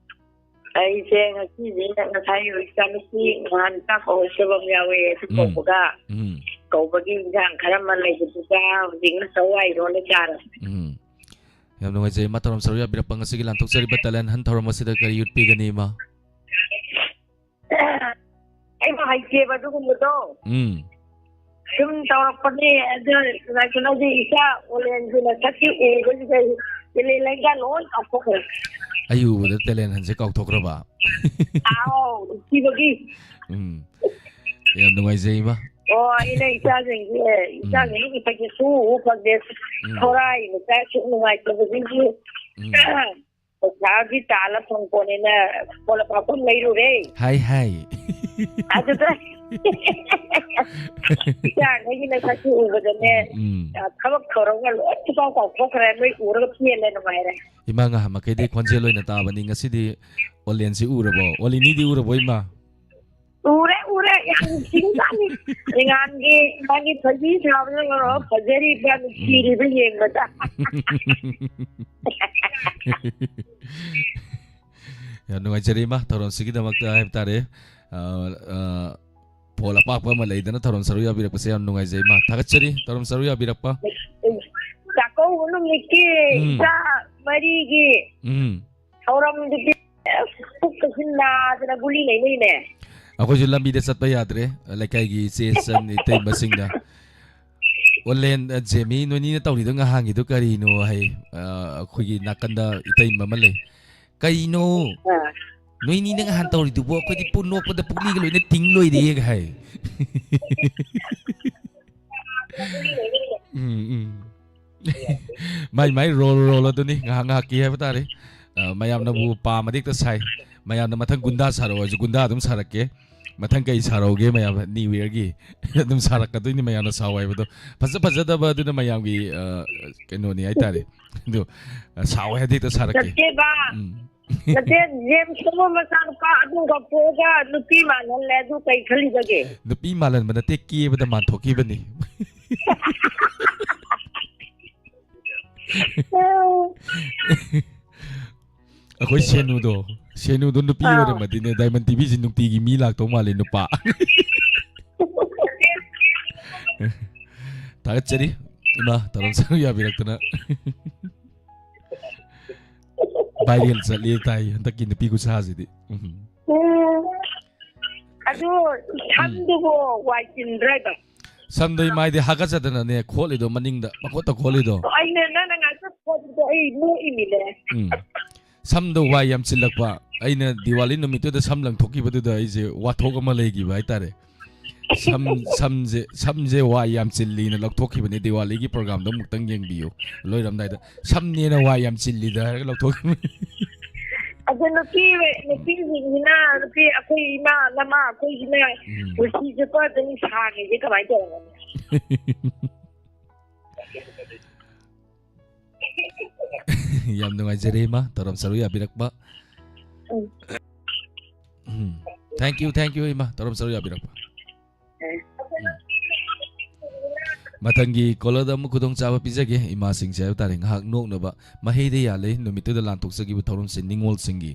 ꯑꯩꯁꯦ ꯉꯁꯤꯗꯤ ꯉꯁꯥꯏ ꯏꯆꯥꯅꯨꯄꯤ ꯅꯍꯥꯟ ꯆꯥꯛ ꯀꯧꯕ ꯑꯃ ꯌꯥꯎꯋꯦ, ꯑꯗꯨ ꯎꯝ꯫ ꯀꯧꯕꯒ, ꯎꯝ꯫ ꯀꯧꯕꯒꯤ ꯏꯟꯖꯥꯡ ꯈꯔ ꯑꯃ ꯂꯩꯕꯗꯨꯒ ꯍꯧꯖꯤꯛꯅ ꯆꯋꯥꯏ ꯏꯔꯣꯜꯂ ꯆꯥꯔꯦ꯫ ꯎꯝ꯫ ꯌꯥꯝ ꯅꯨꯡꯉꯥꯏꯖꯩ ꯏꯃꯥ, ꯊꯧꯔꯝ ꯁꯔꯨꯛ ꯌꯥꯕꯤꯔꯛꯄ꯫ ꯉꯁꯤꯒꯤ ꯂꯥꯟꯊꯣꯛꯆꯔꯤꯕ talent hunt ꯊꯧꯔꯝ ꯑꯁꯤꯗ ꯀꯔꯤ ꯎꯠꯄꯤꯒꯅꯤ ꯏꯃꯥ? ꯑꯩꯕꯨ ꯍꯩꯇꯦꯕ ꯑꯗꯨꯒꯨꯝꯕꯗꯣ꯫ ꯎꯝ꯫ ꯁꯨꯝ ꯇꯧꯔꯛꯄꯅꯦ꯫ ꯑꯗꯨ ꯀꯩꯅꯣꯗꯤ ꯏꯆꯥ ꯑꯣꯂꯦꯟꯁꯤꯅ ꯁꯛꯁꯤ ꯎꯕꯁꯤꯗ ꯇꯦꯂꯦꯟ ꯂꯩꯒ ꯂꯣꯏ ꯀꯥꯎꯊꯣꯛꯈ꯭ꯔꯦ꯫ ꯑꯩ ꯎꯕꯗ talent huntꯁꯦ ꯀꯥꯎꯊꯣꯛꯈ꯭ꯔꯕ? ꯑꯥꯎ, ꯅꯨꯡꯁꯤꯕꯒꯤ꯫ ꯎꯝ꯫ ꯌꯥꯝ ꯅꯨꯡꯉꯥꯏꯖꯩ ꯏꯃꯥ꯫ ꯑꯣ, ꯑꯩꯅ ꯏꯆꯥꯁꯤꯡꯁꯦ, ꯎꯝ꯫ ꯏꯆꯥꯁꯤꯡꯒꯤ ꯄꯩꯁꯥ ꯁꯨ ꯎ ꯐꯪꯗꯦ꯫ ꯎꯝ꯫ ꯊꯣꯔꯥꯏ ꯃꯆꯥ ꯁꯨ ꯅꯨꯡꯉꯥꯏꯇꯕꯁꯤꯡꯁꯤ꯫ ꯎꯝ꯫ ꯄꯩꯁꯥꯗꯤ ꯇꯥꯜꯂ ꯐꯪꯄꯣꯠꯅꯦꯅ ꯄꯣꯂꯞ ꯄꯥꯛꯄꯝ ꯂꯩꯔꯨꯔꯦ꯫ ꯍꯥꯏ, ꯍꯥꯏ꯫ ꯑꯗꯨꯗ ꯏꯆꯥꯈꯩꯒꯤ ꯅꯁꯛꯁꯤ ꯎꯕꯗꯅꯦ, ꯎꯝ꯫ ꯊꯕꯛ ꯊꯧꯔꯝꯒ ꯂꯣꯏ ꯄꯨꯡꯀꯥꯎ ꯀꯥꯎꯊꯣꯛꯈ꯭ꯔꯦ꯫ ꯅꯣꯏ ꯎꯔꯒ ꯄꯦꯜꯂꯦ, ꯅꯨꯡꯉꯥꯏꯔꯦ꯫ ꯏꯃꯥ ꯉꯍꯥꯟ ꯃꯈꯩꯗꯤ ꯈꯣꯟꯖꯦꯜ ꯑꯣꯏꯅ ꯇꯥꯕꯅꯤ, ꯉꯁꯤꯗꯤ ꯑꯣꯂꯦꯟꯁꯤ ꯎꯔꯕꯣ? ꯑꯣꯂꯤꯅꯤꯗꯤ ꯎꯔꯕꯣ ꯏꯃꯥ? ꯎꯔꯦ, ꯎꯔꯦ, ꯌꯥꯝ ꯅꯨꯡꯁꯤꯕꯖꯥꯠꯅꯤ꯫ ꯔꯤꯉꯥꯟꯒꯤ ꯃꯥꯒꯤ ꯊꯣꯏꯕꯤ ꯁꯥꯕꯗ ꯉꯧꯔꯣ, ꯎꯝ꯫ ꯐꯖꯔꯤꯕ, ꯎꯝ꯫ ꯅꯨꯡꯁꯤꯔꯤꯕ ꯌꯦꯡꯕꯗ꯫ ꯌꯥꯝ ꯅꯨꯡꯉꯥꯏꯖꯔꯦ ꯏꯃꯥ, ꯊꯧꯔꯝꯁꯤꯒꯤꯗꯃꯛꯇ ꯍꯥꯏꯕ ꯇꯥꯔꯦ꯫ ꯑ, ꯑ, ꯐꯣꯜ ꯑꯄꯥꯛꯄ ꯑꯃ ꯂꯩꯗꯅ ꯊꯧꯔꯝ ꯁꯔꯨꯛ ꯌꯥꯕꯤꯔꯛꯄꯁꯦ ꯌꯥꯝ ꯅꯨꯡꯉꯥꯏꯖꯩ ꯏꯃꯥ꯫ ꯊꯥꯒꯠꯆꯔꯤ ꯊꯧꯔꯝ ꯁꯔꯨꯛ ꯌꯥꯕꯤꯔꯛꯄ꯫ ꯆꯥꯛꯀꯧꯕ ꯅꯨꯃꯤꯠꯀꯤ ꯎꯝ꯫ ꯏꯆꯥ ꯃꯔꯤꯒꯤ ꯎꯝ꯫ ꯊꯧꯔꯝꯗꯨꯗꯤ ꯑꯁ, ꯄꯨꯛꯀꯁꯤ ꯅꯥꯗꯅ ꯒꯨꯂꯤ ꯂꯩꯅꯩꯅꯦ꯫ ꯑꯩꯈꯣꯏꯁꯨ ꯂꯝꯕꯤꯗ ꯆꯠꯄ ꯌꯥꯗ꯭ꯔꯦ, ꯂꯩꯀꯥꯏꯒꯤ ꯏꯆꯦ ꯏꯆꯟ ꯏꯇꯩꯃꯁꯤꯡꯅ꯫ ꯑꯣꯂꯦꯟ, ꯑ, ꯖꯦꯃꯤ, ꯅꯣꯏꯅꯤꯅ ꯇꯧꯔꯤꯗꯣ ꯉꯍꯥꯟꯒꯤꯗꯣ ꯀꯔꯤꯅꯣ ꯍꯥꯏ, ꯑ, ꯑꯩꯈꯣꯏꯒꯤ ꯅꯥꯀꯟꯗ ꯏꯇꯩꯃ ꯑꯃ ꯂꯩ꯫ "ꯀꯩꯅꯣ? ꯑꯥ꯫ ꯅꯣꯏꯅꯤꯅ ꯉꯍꯥꯟ ꯇꯧꯔꯤꯗꯨꯕꯨ ꯑꯩꯈꯣꯏꯗꯤ ꯄꯨ-, ꯅꯣꯛꯄꯗ ꯄꯨꯛꯂꯤꯒ ꯂꯣꯏꯅ ꯇꯤꯡ ꯂꯣꯏꯔꯦ"ꯒ ꯍꯥꯏ꯫ ꯎꯝ, ꯎꯝ꯫ ꯃꯥꯏ ꯃꯥꯏ role, role ꯑꯗꯨꯅꯤ, ꯉꯥꯏꯍꯥꯛ ꯉꯥꯏꯍꯥꯛꯀꯤ ꯍꯥꯏꯕ ꯇꯥꯔꯦ꯫ ꯑ, ꯃꯌꯥꯝꯅꯕꯨ ꯄꯥꯝꯃꯗꯤ ꯍꯦꯛꯇ ꯁꯥꯏ꯫ ꯃꯌꯥꯝꯅ ꯃꯊꯪ ꯒꯨꯟꯗꯥ ꯁꯥꯔꯛꯑꯣ ꯍꯥꯏꯁꯨ ꯒꯨꯟꯗꯥ ꯑꯗꯨꯝ ꯁꯥꯔꯛꯀꯦ꯫ ꯃꯊꯪ ꯀꯩ ꯁꯥꯔꯛꯎꯒꯦ ꯃꯌꯥꯝ New Yearꯒꯤ? ꯑꯗꯨꯝ ꯁꯥꯔꯛꯀꯗꯣꯏꯅꯤ ꯃꯌꯥꯝꯅ ꯁꯥꯎ ꯍꯥꯏꯕꯗꯣ꯫ ꯐꯖ ꯐꯖꯗꯕ ꯑꯗꯨꯅ ꯃꯌꯥꯝꯒꯤ, ꯑ, ꯀꯩꯅꯣꯅꯤ ꯍꯥꯏꯇꯥꯔꯦ꯫ ꯑꯗꯨ, ꯑ, ꯁꯥꯎ ꯍꯥꯏꯔꯗꯤ ꯍꯦꯛꯇ ꯁꯥꯔꯛꯀꯦ꯫ ꯅꯠꯇꯦꯕ꯫ ꯎꯝ꯫ ꯅꯠꯇꯦ, ꯖꯦꯝꯁꯇꯨꯕꯨ ꯃꯆꯥꯅꯨꯄꯥ ꯑꯗꯨꯒ ꯄꯣꯛꯑꯒ ꯅꯨꯄꯤ ꯃꯥꯜꯍꯜꯂꯦ, ꯑꯗꯨ ꯀꯩ ꯈꯜꯂꯤꯕꯒꯦ? ꯅꯨꯄꯤ ꯃꯥꯜꯍꯟꯕ ꯅꯠꯇꯦ, ꯀꯦꯕꯗ ꯃꯥꯟꯊꯣꯛꯈꯤꯕꯅꯤ꯫ ꯑꯩꯈꯣꯏ ꯁꯦꯅꯨꯗꯣ, ꯁꯦꯅꯨꯗꯣ ꯅꯨꯄꯤ ꯑꯥ꯫ ꯑꯣꯏꯔꯝꯃꯗꯤꯅꯦ, ꯗꯥꯏꯃꯟ ꯇꯤꯚꯤꯁꯤ ꯅꯨꯡꯇꯤꯒꯤ ꯃꯤ ꯂꯥꯛꯇꯧ ꯃꯥꯜꯂꯦ, ꯅꯨꯄꯥ꯫ ꯊꯥꯒꯠꯆꯔꯤ, ꯏꯃꯥ, ꯇꯧꯔꯝ ꯁꯔꯨꯛ ꯌꯥꯕꯤꯔꯛꯇꯅ꯫ ꯚꯥꯏꯔꯦꯜ ꯆꯠꯂꯦ ꯇꯥꯏ ꯍꯟꯗꯛꯀꯤ ꯅꯨꯄꯤ ꯈꯨꯠꯁꯥꯁꯤꯗꯤ꯫ ꯎꯝ꯫ ꯎꯝ꯫ ꯑꯗꯨ ꯁꯝꯗꯨꯕꯨ ꯋꯥꯏ ꯆꯤꯟꯗ꯭ꯔꯥ ꯍꯥꯏꯕ? ꯁꯝꯗꯣ ꯏꯃꯥꯏꯗꯤ ꯍꯥꯀꯠꯆꯗꯅꯅꯦ ꯈꯣꯠꯂꯤꯗꯣ, ꯃꯅꯤꯡꯗ ꯃꯈꯨꯠꯇ ꯈꯣꯠꯂꯤꯗꯣ꯫ ꯑꯩꯅ ꯅꯪꯅ ꯉꯥꯛꯇ ꯈꯣꯠꯄꯗꯣ ꯑꯩ ꯅꯣꯛꯏꯃꯤꯅꯦ꯫ ꯎꯝ꯫ ꯁꯝꯗꯣ ꯋꯥꯏ ꯌꯥꯝ ꯆꯤꯜꯂꯛꯄ꯫ ꯑꯩꯅ ꯗꯤꯋꯥꯂꯤ ꯅꯨꯃꯤꯠꯇꯨꯗ ꯁꯝ ꯂꯪꯊꯣꯛꯈꯤꯕꯗꯨꯗ ꯑꯩꯁꯦ ꯋꯥꯊꯣꯛ ꯑꯃ ꯂꯩꯈꯤꯕ ꯍꯥꯏꯇꯥꯔꯦ꯫ ꯁꯝ, ꯁꯝꯁꯦ, ꯁꯝꯁꯦ ꯋꯥꯏ ꯌꯥꯝ ꯆꯤꯜꯂꯤꯅ ꯂꯧꯊꯣꯛꯈꯤꯕꯅꯦ꯫ ꯗꯤꯋꯥꯂꯤꯒꯤ ꯄ꯭ꯔꯣꯒꯥꯝꯗꯣ ꯑꯃꯨꯛꯇꯪ ꯌꯦꯡꯕꯤꯌꯨ꯫ ꯂꯣꯏꯔꯝꯗꯥꯏꯗ, "ꯁꯝꯅꯦꯅ ꯋꯥꯏ ꯌꯥꯝ ꯆꯤꯜꯂꯤꯗ" ꯍꯥꯏꯔꯒ ꯂꯧꯊꯣꯛꯈꯤꯕꯅꯦ꯫ ꯑꯗꯨ ꯅꯨꯄꯤ, ꯅꯨꯄꯤꯁꯤꯡꯁꯤꯅ, ꯅꯨꯄꯤ ꯑꯩꯈꯣꯏ ꯏꯃꯥ, ꯅꯃꯥ ꯑꯩꯈꯣꯏꯁꯤꯅ ꯎꯝ꯫ ꯄꯨꯟꯁꯤ ꯆꯨꯞꯄ ꯑꯗꯨꯝ ꯁꯥꯡꯉꯤꯁꯦ ꯀꯃꯥꯏꯅ ꯇꯧꯔꯝꯒꯅꯤ? ꯌꯥꯝ ꯅꯨꯡꯉꯥꯏꯖꯔꯦ, ꯏꯃꯥ, ꯇꯧꯔꯝ ꯁꯔꯨꯛ ꯌꯥꯕꯤꯔꯛꯄ꯫ ꯎꯝ꯫ ꯎꯝ꯫ Thank you, thank you, ꯏꯃꯥ, ꯇꯧꯔꯝ ꯁꯔꯨꯛ ꯌꯥꯕꯤꯔꯛꯄ꯫ ꯎꯝ꯫ ꯃꯊꯪꯒꯤ ꯀꯣꯂꯔꯗ ꯑꯃꯨꯛ ꯈꯨꯗꯣꯡꯆꯥꯕ ꯄꯤꯖꯒꯦ, ꯏꯃꯥꯁꯤꯡꯁꯦ ꯍꯥꯏꯕ ꯇꯥꯔꯦ, ꯉꯥꯏꯍꯥꯛ ꯅꯣꯛꯅꯕ꯫ ꯃꯍꯩꯗ ꯌꯥꯜꯂꯦ ꯅꯨꯃꯤꯠꯇꯨꯗ ꯂꯥꯟꯊꯣꯛꯆꯈꯤꯕ ꯊꯧꯔꯝꯁꯦ ꯅꯤꯉꯣꯜꯁꯤꯡꯒꯤ,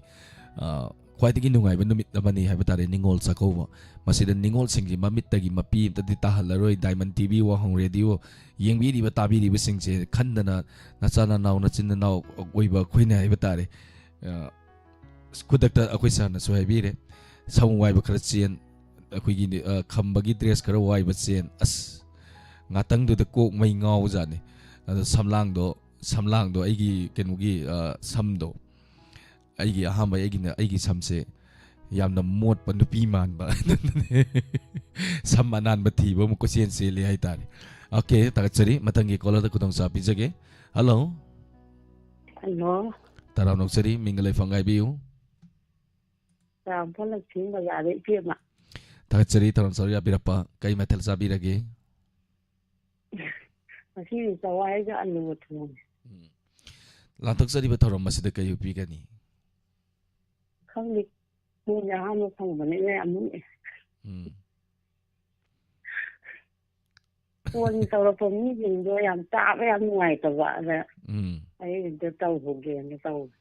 ꯑ, ꯈ꯭ꯋꯥꯏꯗꯒꯤ ꯅꯨꯡꯉꯥꯏꯕ ꯅꯨꯃꯤꯠ ꯑꯃꯅꯤ ꯍꯥꯏꯕ ꯇꯥꯔꯦ, ꯅꯤꯉꯣꯜ ꯆꯥꯛꯀꯧꯕ꯫ ꯃꯁꯤꯗ ꯅꯤꯉꯣꯜꯁꯤꯡꯒꯤ ꯃꯃꯤꯠꯇꯒꯤ ꯃꯄꯤ ꯑꯝꯇꯗꯤ ꯇꯥꯍꯜꯂꯔꯣꯏ꯫ ꯗꯥꯏꯃꯟ ꯇꯤꯚꯤ, ꯋꯥꯍꯪ ꯔꯦꯗꯤꯑꯣ ꯌꯦꯡꯕꯤꯔꯤꯕ, ꯇꯥꯕꯤꯔꯤꯕꯁꯤꯡꯁꯦ ꯈꯟꯗꯅ ꯅꯆꯥ ꯅꯅꯥꯎ, ꯅꯆꯤꯟ ꯅꯅꯥꯎ ꯑꯣꯏꯕ ꯑꯩꯈꯣꯏꯅ ꯍꯥꯏꯕ ꯇꯥꯔꯦ꯫ ꯑ, ꯈꯨꯗꯛꯇ ꯑꯩꯈꯣꯏ ꯁꯥꯔꯅꯁꯨ ꯍꯥꯏꯕꯤꯔꯦ, ꯁꯝ ꯋꯥꯏꯕ ꯈꯔ ꯆꯦꯟ, ꯑꯩꯈꯣꯏꯒꯤ, ꯑ, ꯈꯝꯕꯒꯤ ꯗ꯭ꯔꯦꯁ ꯈꯔ ꯋꯥꯏꯕ ꯆꯦꯟ, ꯑꯁ, ꯉꯥꯇꯪꯗꯨꯗ ꯀꯣꯛ ꯃꯩ ꯉꯥꯎꯖꯥꯠꯅꯤ꯫ ꯑꯗꯣ ꯁꯝꯂꯥꯡꯗꯣ, ꯁꯝꯂꯥꯡꯗꯣ ꯑꯩꯒꯤ ꯀꯩꯅꯣꯒꯤ, ꯑ, ꯁꯝꯗꯣ, ꯑꯩꯒꯤ ꯑꯍꯥꯟꯕ ꯑꯩꯒꯤꯅ, ꯑꯩꯒꯤ ꯁꯝꯁꯦ ꯌꯥꯝꯅ ꯃꯣꯠꯄ, ꯅꯨꯄꯤ ꯃꯥꯟꯕ꯫ ꯁꯝ ꯑꯅꯥꯟꯕ ꯊꯤꯕ ꯑꯃꯨꯛ ꯀꯣꯏꯆꯦꯟ ꯆꯦꯜꯂꯤ ꯍꯥꯏꯇꯥꯔꯦ꯫ ꯑꯣꯀꯦ, ꯊꯥꯒꯠꯆꯔꯤ꯫ ꯃꯊꯪꯒꯤ ꯀꯣꯂꯔꯗ ꯈꯨꯗꯣꯡꯆꯥꯕ ꯄꯤꯖꯒꯦ꯫ ꯍꯜꯂꯣ꯫ ꯍꯜꯂꯣ꯫ ꯇꯔꯥꯝꯅ ꯑꯣꯛꯆꯔꯤ, ꯃꯤꯡꯒ ꯂꯩꯐꯝꯒ ꯍꯥꯏꯕꯤꯌꯨ꯫ ꯆꯥꯝꯐ ꯂꯛꯁꯃꯤ ꯕꯖꯥꯔꯗ ꯏꯆꯦꯃ꯫ ꯊꯥꯒꯠꯆꯔꯤ, ꯊꯧꯔꯝ ꯁꯔꯨꯛ ꯌꯥꯕꯤꯔꯛꯄ꯫ ꯀꯩ ꯃꯊꯦꯜ ꯆꯥꯕꯤꯔꯒꯦ? ꯉꯁꯤ ꯆꯋꯥꯏꯒ ꯑꯂꯨꯒ ꯊꯣꯡꯉꯦ꯫ ꯎꯝ꯫ ꯂꯥꯟꯊꯣꯛꯆꯔꯤꯕ ꯊꯧꯔꯝ ꯑꯁꯤꯗ ꯀꯩ ꯎꯠꯄꯤꯒꯅꯤ? ꯈꯪꯗꯦ, ꯃꯣꯏꯁꯦ ꯑꯍꯥꯟꯕ ꯐꯪꯕꯅꯤꯅ ꯌꯥꯝ ꯅꯣꯛꯑꯦ꯫ ꯎꯝ꯫ ꯐꯣꯟ ꯇꯧꯔꯛꯄ ꯃꯤꯁꯤꯡꯗꯣ ꯌꯥꯝ ꯇꯥꯕ ꯌꯥꯝ ꯅꯨꯡꯉꯥꯏꯇꯕ, ꯑꯗ ꯎꯝ꯫ ꯑꯩ ꯑꯝꯇ ꯇꯧꯍꯧꯒꯦꯅ ꯇꯧꯕ꯫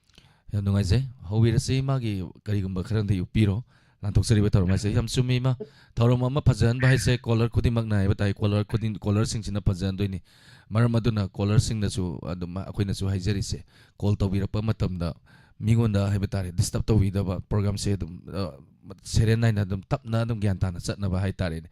ꯌꯥꯝ ꯅꯨꯡꯉꯥꯏꯖꯩ꯫ ꯍꯧꯕꯤꯔꯁꯤ, ꯃꯥꯒꯤ ꯀꯔꯤꯒꯨꯝꯕ ꯈꯔꯗꯤ ꯎꯞꯄꯤꯔꯣ꯫ ꯂꯥꯟꯊꯣꯛꯆꯔꯤꯕ ꯊꯧꯔꯝ ꯍꯥꯏꯁꯦ ꯌꯥꯝ ꯆꯨꯝꯃꯤ, ꯏꯃꯥ꯫ ꯊꯧꯔꯝ ꯑꯃ ꯐꯖꯍꯟꯕ ꯍꯥꯏꯁꯦ caller ꯈꯨꯗꯤꯡꯃꯛꯅ ꯍꯥꯏꯕ ꯇꯥꯏ, caller ꯈꯨꯗꯤꯡ, callerꯁꯤꯡꯁꯤꯅ ꯐꯖꯍꯟꯗꯣꯏꯅꯤ꯫ ꯃꯔꯝ ꯑꯗꯨꯅ callerꯁꯤꯡꯅꯁꯨ ꯑꯗꯨꯝ ꯑꯩꯈꯣꯏꯅꯁꯨ ꯍꯥꯏꯖꯔꯤꯁꯦ, call ꯇꯧꯕꯤꯔꯛꯄ ꯃꯇꯝꯗ ꯃꯤꯉꯣꯟꯗ ꯍꯥꯏꯕ ꯇꯥꯔꯦ, disturb ꯇꯧꯕꯤꯗꯕ, programꯁꯦ ꯑꯗꯨꯝ, ꯑ, serial ꯅꯥꯏꯅ ꯑꯗꯨꯝ ꯇꯞꯅ ꯑꯗꯨꯝ ꯒ꯭ꯌꯥꯟ ꯇꯥꯅ ꯆꯠꯅꯕ ꯍꯥꯏ ꯇꯥꯔꯦꯅꯦ꯫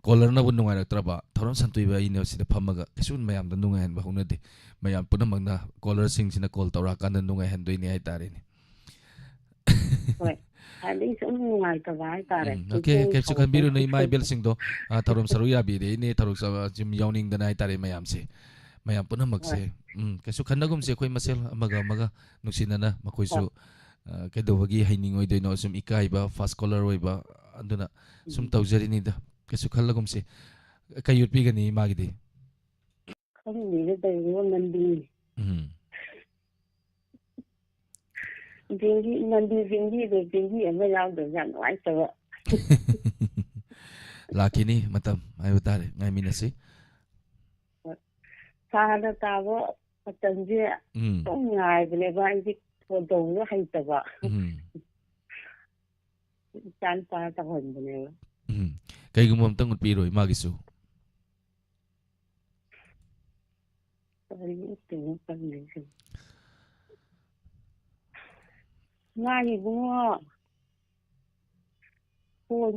Callerꯅꯕꯨ ꯅꯨꯡꯉꯥꯏꯔꯛꯇ꯭ꯔꯕ, ꯊꯧꯔꯝ ꯁꯟꯇꯣꯏꯕ ꯑꯩꯅ ꯁꯤꯗ ꯐꯝꯃꯒ ꯀꯩꯁꯨ ꯃꯌꯥꯝꯗ ꯅꯨꯡꯉꯥꯏꯍꯟꯕ ꯍꯧꯅꯗꯦ꯫ ꯃꯌꯥꯝ ꯄꯨꯝꯅꯃꯛꯅ callerꯁꯤꯡꯁꯤꯅ call ꯇꯧꯔꯛꯑꯀꯥꯟꯗ ꯅꯨꯡꯉꯥꯏꯍꯟꯗꯣꯏꯅꯦ ꯍꯥꯏ ꯇꯥꯔꯦꯅꯦ꯫ ꯍꯣꯏ꯫ ꯑꯗꯩ ꯁꯨꯝ ꯅꯨꯡꯉꯥꯏꯇꯕ ꯍꯥꯏꯇꯥꯔꯦ꯫ ꯎꯝ, okay, ꯄꯨꯡ ꯀꯩꯁꯨ ꯈꯟꯕꯤꯔꯨꯅꯨ, ꯏꯃꯥ ꯏꯕꯦꯜꯁꯤꯡꯗꯣ, ꯑ, ꯊꯧꯔꯝ ꯁꯔꯨꯛ ꯌꯥꯕꯤꯔꯛꯏꯅꯦ, ꯊꯧꯔꯝ ꯁ-, ꯁꯨꯝ ꯌꯥꯎꯅꯤꯡꯗꯅ ꯍꯥꯏ ꯇꯥꯔꯦ ꯃꯌꯥꯝꯁꯦ꯫ ꯃꯌꯥꯝ ꯄꯨꯝꯅꯃꯛꯁꯦ꯫ ꯍꯣꯏ꯫ ꯎꯝ, ꯀꯩꯁꯨ ꯈꯟꯅꯒꯨꯝꯁꯦ ꯑꯩꯈꯣꯏ ꯃꯁꯦꯜ ꯑꯃꯒ ꯑꯃꯒ ꯅꯨꯡꯁꯤꯅꯅ, ꯃꯈꯣꯏꯁꯨ, ꯍꯣꯏ꯫ ꯑ, ꯀꯩꯗꯧꯕꯒꯤ ꯍꯩꯅꯤꯡꯉꯣꯏꯗꯣꯏꯅꯣ, ꯁꯨꯝ ꯏꯀꯥꯏꯕ, first caller ꯑꯣꯏꯕ, ꯑꯗꯨꯅ ꯁꯨꯝ ꯎꯝ꯫ ꯇꯧꯖꯔꯤꯅꯤꯗ꯫ ꯀꯩꯁꯨ ꯈꯜꯂꯒꯨꯝꯁꯦ꯫ ꯀꯩ ꯌꯣꯠꯄꯤꯒꯅꯤ ꯏꯃꯥꯒꯤꯗꯤ? ꯈꯪꯗꯦꯗ ꯇꯧꯔꯤꯕ ꯃꯟꯗꯤ꯫ ꯎꯝ꯫ ꯕꯦꯡꯒꯤ, ꯃꯟꯗꯤ ꯕꯦꯡꯒꯤꯗꯣ, ꯕꯦꯡꯒꯤ ꯑꯃ ꯌꯥꯎꯗꯕꯁꯦ ꯌꯥꯝ ꯅꯨꯡꯉꯥꯏꯇꯕ꯫ ꯂꯥꯛꯈꯤꯅꯤ ꯃꯇꯝ ꯍꯥꯏꯕ ꯇꯥꯔꯦ, ꯉꯥꯏꯃꯤꯟꯅꯁꯤ꯫ ꯁꯥꯅ ꯇꯥꯕ ꯃꯇꯝꯁꯦ ꯎꯝ꯫ ꯑꯗꯨꯝ ꯉꯥꯏꯕꯅꯦꯕ, ꯑꯩꯗꯤ ꯐꯣꯟ ꯇꯧꯕꯁꯨ ꯍꯩꯇꯕ꯫ ꯎꯝ꯫ ꯏꯆꯥ ꯅꯨꯄꯥ ꯇꯧꯍꯟꯕꯅꯦꯕ꯫ ꯎꯝ꯫ ꯀꯩꯒꯨꯝꯕ ꯑꯝꯇꯪ ꯎꯠꯄꯤꯔꯣ ꯏꯃꯥꯒꯤꯁꯨ꯫ ꯀꯔꯤ ꯎꯠꯇꯣꯏꯅꯣ ꯈꯪꯗꯦ꯫ ꯃꯥꯒꯤ ꯏꯕꯨꯡꯉꯣ, ꯐꯣꯟ,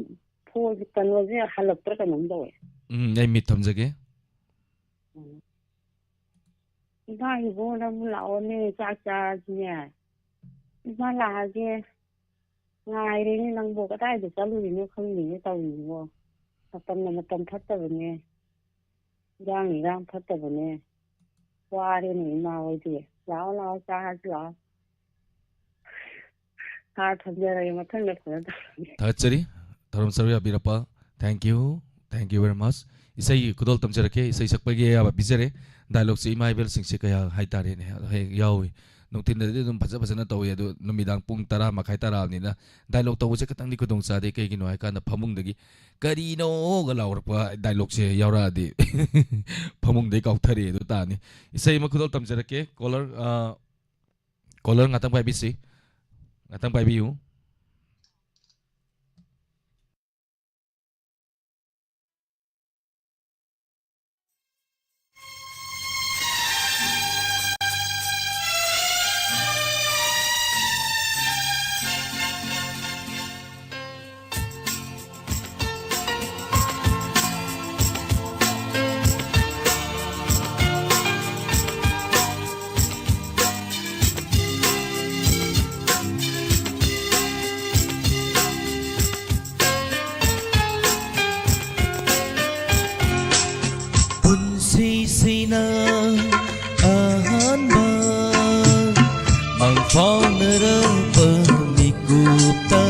ꯐꯣꯟ ꯀꯩꯅꯣꯁꯦ ꯍꯜꯂꯛꯇ꯭ꯔꯥ ꯀꯩꯅꯣꯝ ꯇꯧꯋꯦ꯫ ꯎꯝ, ꯑꯩ ꯃꯤꯠ ꯊꯝꯖꯒꯦ꯫ ꯎꯝ꯫ ꯏꯃꯥꯒꯤ ꯏꯕꯨꯡꯉꯣ, ꯅꯪꯕꯨ ꯂꯥꯛꯑꯣꯅꯦ, ꯆꯥꯛ ꯆꯥꯔꯁꯤꯅꯦ꯫ ꯏꯃꯥ ꯂꯥꯛꯑꯒꯦ꯫ ꯉꯥꯏꯔꯦꯅꯦ ꯅꯪꯕꯣ, ꯀꯗꯥꯏꯗ ꯆꯠꯂꯨꯔꯤꯅꯣ ꯈꯪꯗꯦꯅꯦ ꯇꯧꯔꯤꯁꯤꯕꯣ꯫ ꯃꯇꯝꯅ ꯃꯇꯝ ꯐꯠꯇꯕꯅꯦ, ꯏꯔꯥꯡ ꯏꯔꯥꯡ ꯐꯠꯇꯕꯅꯦ꯫ ꯋꯥꯔꯦꯅꯦ ꯏꯃꯥ ꯍꯣꯏꯗꯤ꯫ ꯂꯥꯛꯑꯣ, ꯂꯥꯛꯑꯣ, ꯆꯥꯔꯁꯤ ꯂꯥꯛꯑꯣ꯫ ꯁꯥꯔ, ꯊꯝꯖꯔꯒꯦ, ꯃꯊꯪꯗ ꯐꯖꯅ ꯇꯧꯔꯒꯦ꯫ ꯊꯥꯒꯠꯆꯔꯤ, ꯊꯧꯔꯝ ꯁꯔꯨꯛ ꯌꯥꯕꯤꯔꯛꯄ꯫ Thank you, thank you very much꯫ ꯏꯁꯩꯒꯤ ꯈꯨꯗꯣꯜ ꯇꯝꯖꯔꯛꯀꯦ, ꯏꯁꯩ ꯁꯛꯄꯒꯤ ꯑꯌꯥꯕ ꯄꯤꯖꯔꯦ꯫ Dialogueꯁꯦ ꯏꯃꯥ ꯏꯕꯦꯜꯁꯤꯡꯁꯦ ꯀꯌꯥ ꯍꯥꯏꯇꯥꯔꯦꯅꯦ, ꯍꯦꯛ ꯌꯥꯎꯏ꯫ ꯅꯨꯡꯊꯤꯟꯗꯗꯤ ꯑꯗꯨꯝ ꯐꯖ ꯐꯖꯅ ꯇꯧꯏ, ꯑꯗꯨ ꯅꯨꯃꯤꯗꯥꯡ ꯄꯨꯡ ꯇꯔꯥ ꯃꯈꯥꯏ, ꯇꯔꯥꯕꯅꯤꯅ dialogue ꯇꯧꯕꯁꯦ ꯈꯤꯇꯪꯗꯤ ꯈꯨꯗꯣꯡ ꯆꯥꯗꯦ꯫ ꯀꯩꯒꯤꯅꯣ ꯍꯥꯏꯀꯥꯟꯗ ꯐꯃꯨꯡꯗꯒꯤ "ꯀꯔꯤꯅꯣꯒ" ꯂꯥꯎꯔꯛꯄ dialogueꯁꯦ ꯌꯥꯎꯔꯛꯑꯗꯤ ꯐꯃꯨꯡꯗꯒꯤ ꯀꯥꯎꯊꯔꯛꯑꯦ ꯑꯗꯨ ꯇꯥꯅꯤ꯫ ꯏꯁꯩ ꯑꯃ ꯈꯨꯗꯣꯜ ꯇꯝꯖꯔꯛꯀꯦ꯫ Caller, ꯑ, caller ꯉꯥꯛꯇꯪ ꯄꯥꯏꯕꯤꯁꯤ꯫ ꯉꯥꯛꯇꯪ ꯄꯥꯏꯕꯤꯌꯨ꯫ ꯄꯨꯟꯁꯤꯁꯤꯅ ꯑꯍꯥꯟꯕ ꯃꯪꯐꯥꯎꯅꯔꯕ ꯃꯤꯀꯨꯞꯇ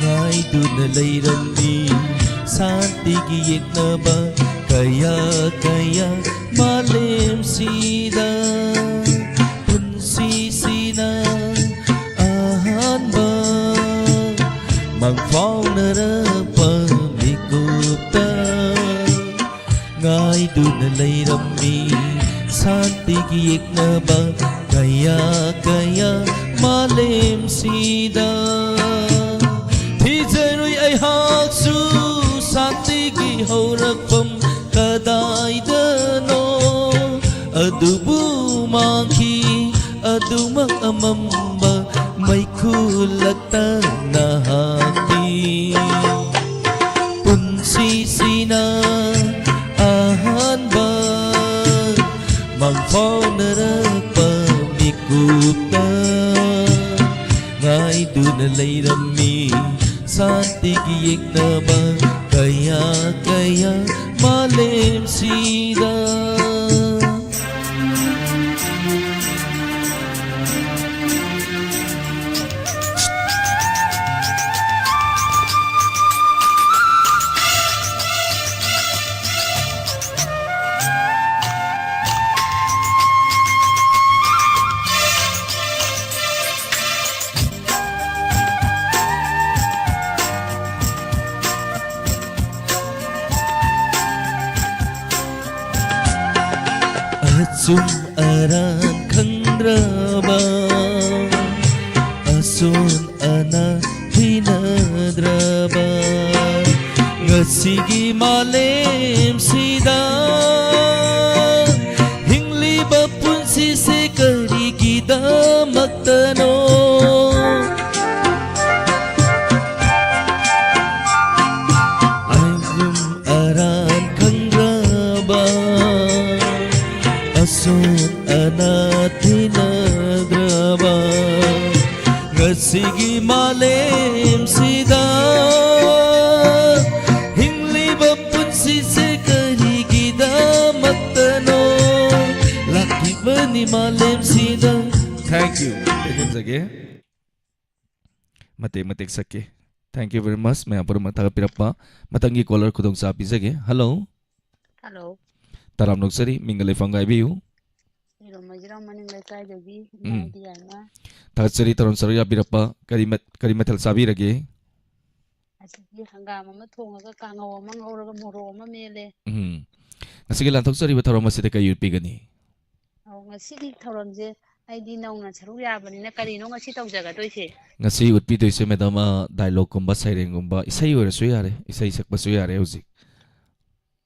ꯉꯥꯏꯗꯨꯅ ꯂꯩꯔꯝꯃꯤ ꯁꯥꯟꯇꯤꯒꯤ ꯌꯦꯛꯅꯕ ꯀꯌꯥ ꯀꯌꯥ ꯃꯥꯂꯦꯝꯁꯤꯗ꯫ ꯄꯨꯟꯁꯤꯁꯤꯅ ꯑꯍꯥꯟꯕ ꯃꯪꯐꯥꯎꯅꯔꯛꯄ ꯃꯤꯀꯨꯞꯇ ꯉꯥꯏꯗꯨꯅ ꯂꯩꯔꯝꯃꯤ ꯁꯥꯟꯇꯤꯒꯤ ꯌꯦꯛꯅꯕ ꯀꯌꯥ ꯀꯌꯥ ꯃꯥꯂꯦꯝꯁꯤꯗ꯫ ꯊꯤꯖꯔꯨꯏ ꯑꯩꯍꯥꯛꯁꯨ ꯁꯥꯟꯇꯤꯒꯤ ꯍꯧꯔꯛꯐꯝ ꯀꯗꯥꯏꯗꯅꯣ? ꯑꯗꯨꯕꯨ ꯃꯥꯡꯈꯤ ꯑꯗꯨꯃꯛ ꯑꯃꯝꯕ ꯃꯩꯈꯨ ꯂꯛꯇꯅ ꯍꯥꯞꯄꯤ꯫ ꯄꯨꯟꯁꯤꯁꯤꯅ ꯑꯍꯥꯟꯕ ꯃꯪꯐꯥꯎꯅꯔꯛꯄ ꯃꯤꯀꯨꯞꯇ ꯉꯥꯏꯗꯨꯅ ꯂꯩꯔꯝꯃꯤ ꯁꯥꯟꯇꯤꯒꯤ ꯌꯦꯛꯅꯕ ꯀꯌꯥ ꯀꯌꯥ ꯃꯥꯂꯦꯝꯁꯤꯗ꯫ ꯑꯆꯨꯝ ꯑꯔꯥꯟ ꯈꯪꯗ꯭ꯔꯕ, ꯑꯁꯣꯟ ꯑꯅꯥ ꯊꯤꯅꯗ꯭ꯔꯕ, ꯉꯁꯤꯒꯤ ꯃꯥꯂꯦꯝꯁꯤꯗ ꯍꯤꯡꯂꯤꯕ ꯄꯨꯟꯁꯤꯁꯦ ꯀꯔꯤꯒꯤꯗꯃꯛꯇꯅꯣ? ꯑꯆꯨꯝ ꯑꯔꯥꯟ ꯈꯪꯗ꯭ꯔꯕ, ꯑꯁꯣꯟ ꯑꯅꯥ ꯊꯤꯅꯗ꯭ꯔꯕ, ꯉꯁꯤꯒꯤ ꯃꯥꯂꯦꯝꯁꯤꯗ ꯍꯤꯡꯂꯤꯕ ꯄꯨꯟꯁꯤꯁꯦ ꯀꯔꯤꯒꯤꯗꯃꯛꯇꯅꯣ? ꯂꯥꯛꯂꯤꯕꯅꯤ ꯃꯥꯂꯦꯝꯁꯤꯗ꯫ Thank you. ꯇꯦꯛꯍꯟꯖꯒꯦ꯫ ꯃꯇꯦꯛ ꯃꯇꯦꯛ ꯁꯛꯀꯦ꯫ Thank you very much, ꯃꯌꯥꯝ ꯄꯨꯝꯅꯃꯛ ꯊꯥꯒꯠꯄꯤꯔꯛꯄ꯫ ꯃꯊꯪꯒꯤ caller ꯈꯨꯗꯣꯡꯆꯥꯕ ꯄꯤꯖꯒꯦ꯫ Hello꯫ Hello꯫ ꯇꯔꯥꯝ ꯅꯣꯛꯆꯔꯤ, ꯃꯤꯡꯒ ꯂꯩꯐꯝꯒ ꯍꯥꯏꯕꯤꯌꯨ꯫ ꯏꯔꯣꯝ ꯃꯩꯖꯤꯔꯥꯎ ꯃꯅꯤꯡ ꯂꯩꯀꯥꯏꯗꯒꯤ ꯎꯝ꯫ ꯏꯃꯥ ꯏꯕꯦꯝꯃ꯫ ꯊꯥꯒꯠꯆꯔꯤ ꯇꯔꯥꯝ ꯁꯔꯨꯛ ꯌꯥꯕꯤꯔꯛꯄ꯫ ꯀꯔꯤ ꯃꯠ-, ꯀꯔꯤ ꯃꯊꯦꯜ ꯆꯥꯕꯤꯔꯒꯦ? ꯑꯁꯤꯒꯤ ꯍꯪꯒꯥꯝ ꯑꯃ ꯊꯣꯡꯉꯒ, ꯀꯥꯡꯍꯧ ꯑꯃ ꯉꯧꯔꯒ, ꯃꯣꯔꯣꯛ ꯑꯃ ꯃꯦꯠꯂꯦ꯫ ꯎꯝ꯫ ꯉꯁꯤꯒꯤ ꯂꯥꯟꯊꯣꯛꯆꯔꯤꯕ ꯊꯧꯔꯝ ꯑꯁꯤꯗ ꯀꯔꯤ ꯎꯠꯄꯤꯒꯅꯤ? ꯑꯧ, ꯉꯁꯤꯒꯤ ꯊꯧꯔꯝꯁꯦ ꯑꯩꯗꯤ ꯅꯧꯅ ꯁꯔꯨꯛ ꯌꯥꯕꯅꯤꯅ ꯀꯔꯤꯅꯣ ꯉꯁꯤ ꯇꯧꯖꯒꯗꯣꯏꯁꯦ? ꯉꯁꯤ ꯎꯠꯄꯤꯗꯣꯏꯁꯦ, madam, ꯑ, dialogue ꯀꯨꯝꯕ, ꯁꯩꯔꯦꯡꯒꯨꯝꯕ, ꯏꯁꯩ ꯑꯣꯏꯔꯁꯨ ꯌꯥꯔꯦ, ꯏꯁꯩ ꯁꯛꯄꯁꯨ ꯌꯥꯔꯦ ꯍꯧꯖꯤꯛ꯫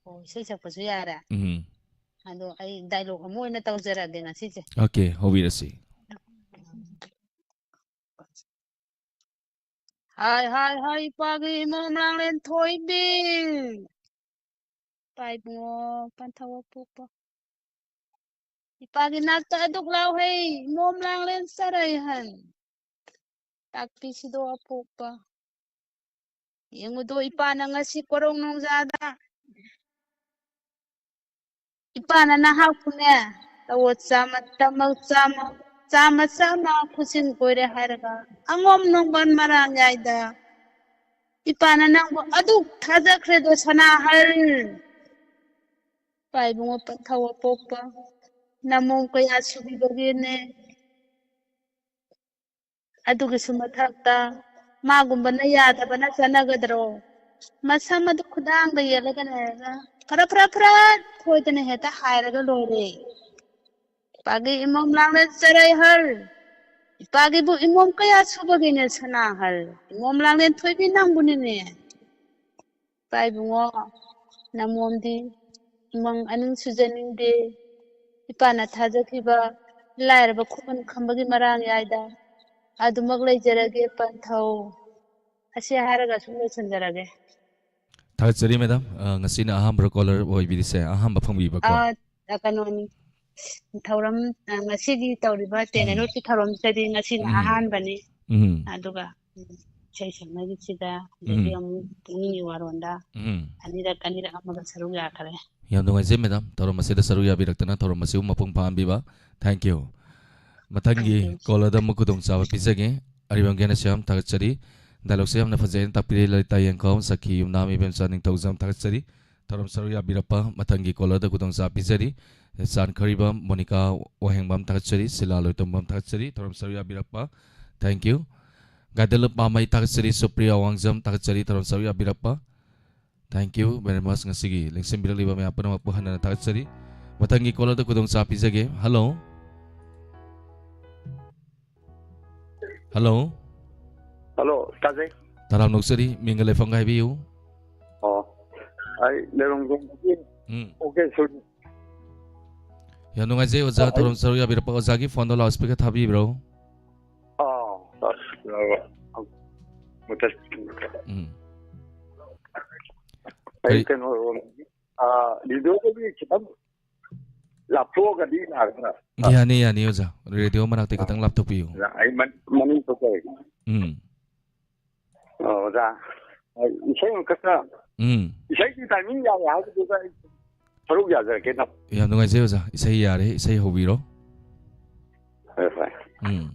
ꯑꯣ, ꯏꯁꯩ ꯁꯛꯄꯁꯨ ꯌꯥꯔꯦ? ꯎꯝ꯫ ꯑꯗꯣ ꯑꯩ dialogue ꯑꯃ ꯑꯣꯏꯅ ꯇꯧꯖꯔꯒꯦ ꯉꯁꯤꯁꯦ꯫ Okay, ꯍꯧꯕꯤꯔꯁꯤ꯫ ꯍꯥꯏ, ꯍꯥꯏ, ꯍꯥꯏ, ꯏꯄꯥꯒꯤ ꯏꯃꯣꯝ ꯂꯥꯡꯂꯦꯟ ꯊꯣꯏꯕꯤ꯫ ꯏꯄꯥ ꯏꯕꯨꯡꯉꯣ ꯄꯟꯊꯧ ꯑꯄꯣꯛꯄ꯫ ꯏꯄꯥꯒꯤ ꯅꯥꯛꯇ ꯑꯗꯨꯛ ꯂꯥꯎꯍꯩ, ꯏꯃꯣꯝ ꯂꯥꯡꯂꯦꯟ ꯆꯔꯩꯍꯟ꯫ ꯇꯥꯛꯄꯤꯁꯤꯗꯣ ꯑꯄꯣꯛꯄ꯫ ꯌꯦꯡꯉꯨꯗꯣ ꯏꯄꯥꯅ ꯉꯁꯤ ꯀꯣꯔꯧ ꯅꯣꯡꯖꯥꯗ꯫ ꯏꯄꯥꯅ ꯅꯍꯥꯛꯄꯨꯅꯦ, ꯇꯋꯣꯠ ꯆꯥꯝꯃ, ꯇꯃꯛ ꯆꯥꯝꯃ, ꯆꯥꯝꯃ, ꯆꯥꯝꯃ ꯈꯨꯠꯁꯤꯟ ꯀꯣꯏꯔꯦ ꯍꯥꯏꯔꯒ ꯑꯉꯣꯝ ꯅꯣꯡꯕꯟ ꯃꯔꯥꯡ ꯌꯥꯏꯗ꯫ ꯏꯄꯥꯅ ꯅꯪꯕꯨ ꯑꯗꯨꯛ ꯊꯥꯖꯈ꯭ꯔꯦꯗꯣ ꯁꯅꯥꯍꯜ꯫ ꯏꯄꯥ ꯏꯕꯨꯡꯉꯣ ꯄꯟꯊꯧ ꯑꯄꯣꯛꯄ, ꯅꯃꯣꯝ ꯀꯌꯥ ꯁꯨꯕꯤꯕꯒꯤꯅꯦ꯫ ꯑꯗꯨꯒꯤꯁꯨ ꯃꯊꯛꯇ ꯃꯥꯒꯨꯝꯕꯅ ꯌꯥꯗꯕꯅ ꯆꯠꯅꯒꯗ꯭ꯔꯣ? ꯃꯁꯝ ꯑꯗꯨ ꯈꯨꯗꯥꯡꯗ ꯌꯦꯠꯂꯒ ꯂꯩꯔꯒ ꯐꯔ ꯐꯔ ꯐꯔ ꯊꯣꯏꯗꯅ ꯍꯦꯛꯇ ꯍꯥꯏꯔꯒ ꯂꯣꯏꯔꯦ꯫ ꯏꯄꯥꯒꯤ ꯏꯃꯣꯝ ꯂꯥꯡꯂꯦꯟ ꯆꯔꯩꯍꯜ, ꯏꯄꯥꯒꯤꯕꯨ ꯏꯃꯣꯝ ꯀꯌꯥ ꯁꯨꯕꯒꯤꯅꯦ ꯁꯅꯥꯍꯜ, ꯏꯃꯣꯝ ꯂꯥꯡꯂꯦꯟ ꯊꯣꯏꯕꯤ ꯅꯪꯕꯨꯅꯤꯅꯦ꯫ ꯏꯄꯥ ꯏꯕꯨꯡꯉꯣ, ꯅꯃꯣꯝꯗꯤ ꯎꯃꯪ ꯑꯅꯤꯡ ꯁꯨꯖꯅꯤꯡꯗꯦ꯫ ꯏꯄꯥꯅ ꯊꯥꯖꯈꯤꯕ ꯂꯥꯏꯔꯕ ꯈꯨꯃꯟ ꯈꯝꯕꯒꯤ ꯃꯔꯥꯡ ꯌꯥꯏꯗ꯫ ꯑꯗꯨꯃꯛ ꯂꯩꯖꯔꯒꯦ ꯄꯟꯊꯧ꯫ ꯑꯁꯤ ꯍꯥꯏꯔꯒ ꯁꯨꯝ ꯂꯣꯏꯁꯤꯟꯖꯔꯒꯦ꯫ ꯊꯥꯒꯠꯆꯔꯤ, ꯃꯦꯗꯥꯝ꯫ ꯑ, ꯉꯁꯤꯅ ꯑꯍꯥꯟꯕ ꯀꯣꯂꯔ ꯑꯣꯏꯕꯤꯔꯤꯁꯦ, ꯑꯍꯥꯟꯕ ꯐꯪꯕꯤꯕꯀꯣ? ꯑ, ꯑ, ꯀꯩꯅꯣꯅꯤ, ꯊꯧꯔꯝ, ꯑ, ꯉꯁꯤꯒꯤ ꯇꯧꯔꯤꯕ ꯎꯝ꯫ ꯇꯦꯅꯦꯅꯨꯠꯀꯤ ꯊꯧꯔꯝꯁꯤꯗꯤ ꯉꯁꯤꯅ ꯎꯝ꯫ ꯑꯍꯥꯟꯕꯅꯤ꯫ ꯎꯝ꯫ ꯑꯗꯨꯒ, ꯎꯝ, ꯏꯁꯩ ꯁꯛꯅꯕꯤꯁꯤꯗ, ꯑꯗꯒꯤ ꯎꯝ꯫ ꯑꯃꯨꯛ ꯄꯨꯛꯅꯤꯡꯒꯤ ꯋꯥꯔꯣꯟꯗ ꯎꯝ꯫ ꯑꯅꯤꯔꯛ, ꯑꯅꯤꯔꯛ ꯑꯃꯒ ꯁꯔꯨꯛ ꯌꯥꯈꯔꯦ꯫ ꯌꯥꯝ ꯅꯨꯡꯉꯥꯏꯖꯩ, ꯃꯦꯗꯥꯝ, ꯊꯧꯔꯝ ꯑꯁꯤꯗ ꯁꯔꯨꯛ ꯌꯥꯕꯤꯔꯛꯇꯅ, ꯊꯧꯔꯝ ꯑꯁꯤꯕꯨ ꯃꯄꯨꯡ ꯐꯥꯍꯟꯕꯤꯕ꯫ Thank you꯫ ꯃꯊꯪꯒꯤ ꯊꯦꯡꯀ꯭ꯌꯨ꯫ ꯀꯣꯂꯔꯗ ꯑꯃꯨꯛ ꯈꯨꯗꯣꯡꯆꯥꯕ ꯄꯤꯖꯒꯦ꯫ ꯑꯔꯤꯕꯝ ꯒꯦꯅꯁꯤꯌꯥꯝ, ꯊꯥꯒꯠꯆꯔꯤ꯫ ꯗꯥꯏꯂꯣꯛꯁꯦ ꯌꯥꯝꯅ ꯐꯖꯩꯅ ꯇꯥꯛꯄꯤꯔꯦ꯫ ꯂꯂꯤꯇꯥ ꯌꯦꯡꯈꯥꯝ, ꯁꯈꯤ ꯌꯨꯝꯅꯥꯝ ꯏꯕꯦꯝꯆꯥ ꯅꯤꯡꯊꯧꯖꯝ, ꯊꯥꯒꯠꯆꯔꯤ꯫ ꯊꯧꯔꯝ ꯁꯔꯨꯛ ꯌꯥꯕꯤꯔꯛꯄ꯫ ꯃꯊꯪꯒꯤ ꯀꯣꯂꯔꯗ ꯈꯨꯗꯣꯡꯆꯥꯕ ꯄꯤꯖꯔꯤ꯫ ꯆꯥꯟꯈ꯭ꯔꯤꯕ ꯃꯣꯅꯤꯀꯥ ꯋꯥꯍꯦꯡꯕꯝ, ꯊꯥꯒꯠꯆꯔꯤ꯫ ꯁꯤꯂꯥ ꯂꯣꯏꯇꯣꯡꯕꯝ, ꯊꯥꯒꯠꯆꯔꯤ꯫ ꯊꯧꯔꯝ ꯁꯔꯨꯛ ꯌꯥꯕꯤꯔꯛꯄ꯫ Thank you꯫ ꯒꯥꯏꯗꯦꯂꯞ ꯄꯥꯝꯃꯩ, ꯊꯥꯒꯠꯆꯔꯤ꯫ ꯁꯨꯄ꯭ꯔꯤꯌꯥ ꯋꯥꯡꯖꯝ, ꯊꯥꯒꯠꯆꯔꯤ꯫ ꯊꯧꯔꯝ ꯁꯔꯨꯛ ꯌꯥꯕꯤꯔꯛꯄ꯫ Thank you very much꯫ ꯉꯁꯤꯒꯤ ꯂꯦꯡꯁꯤꯟꯕꯤꯔꯛꯂꯤꯕ ꯃꯌꯥꯝ ꯄꯨꯝꯅꯃꯛꯄꯨ ꯍꯟꯅ ꯊꯥꯒꯠꯆꯔꯤ꯫ ꯃꯊꯪꯒꯤ ꯀꯣꯂꯔꯗ ꯈꯨꯗꯣꯡꯆꯥꯕ ꯄꯤꯖꯒꯦ꯫ ꯍꯜꯂꯣ꯫ ꯍꯜꯂꯣ꯫ ꯍꯜꯂꯣ, ꯇꯥꯖꯩ꯫ ꯇꯔꯥꯝꯅ ꯑꯣꯛꯆꯔꯤ, ꯃꯤꯡꯒ ꯂꯩꯐꯝꯒ ꯍꯥꯏꯕꯤꯌꯨ꯫ ꯑꯣ, ꯑꯩ ꯂꯩꯔꯣꯡ ꯖꯣꯟꯗꯒꯤ ꯎꯝ꯫ Okay sure. ꯌꯥꯝ ꯅꯨꯡꯉꯥꯏꯖꯩ ꯑꯣꯖꯥ, ꯑꯣ, ꯑꯩ ꯊꯧꯔꯝ ꯁꯔꯨꯛ ꯌꯥꯕꯤꯔꯛꯄ꯫ ꯑꯣꯖꯥꯒꯤ ꯐꯣꯟꯗꯣ ꯂꯥꯎꯠ ꯁ꯭ꯄꯤꯀꯔ ꯊꯥꯕꯤꯕ꯭ꯔꯣ? ꯑꯥ, ꯑꯥ, ꯃꯨꯊꯠ-, ꯎꯝ꯫ ꯑꯩ ꯀꯔꯤ? ꯀꯩꯅꯣ, ꯑꯥ, ꯔꯦꯗꯤꯑꯣꯗꯒꯤ ꯈꯤꯇꯪ ꯂꯥꯞꯊꯣꯛꯑꯒꯗꯤ ꯌꯥꯒꯗ꯭ꯔꯥ? ꯌꯥꯅꯤ, ꯌꯥꯅꯤ ꯑꯣꯖꯥ, ꯔꯦꯗꯤꯑꯣ ꯃꯅꯥꯛꯇꯩ ꯑꯥ, ꯈꯤꯇꯪ ꯂꯥꯞꯊꯣꯛꯄꯤꯌꯨ꯫ ꯑꯩ ꯃꯅꯤꯡ ꯊꯣꯛꯆꯔꯒꯦ꯫ ꯎꯝ꯫ ꯑꯣ, ꯑꯣꯖꯥ, ꯏꯁꯩ ꯑꯃꯈꯛꯇ, ꯎꯝ꯫ ꯏꯁꯩꯒꯤ ꯇꯥꯏꯃꯤꯡ ꯌꯥꯔꯦ ꯍꯥꯏꯕꯗꯨꯗ ꯑꯩ ꯁꯔꯨꯛ ꯌꯥꯖꯔꯛꯀꯦ ꯇꯧ-, ꯌꯥꯝ ꯅꯨꯡꯉꯥꯏꯖꯩ ꯑꯣꯖꯥ, ꯏꯁꯩ ꯌꯥꯔꯦ, ꯏꯁꯩ ꯍꯧꯕꯤꯔꯣ꯫ ꯐꯔꯦ, ꯐꯔꯦ꯫ ꯎꯝ꯫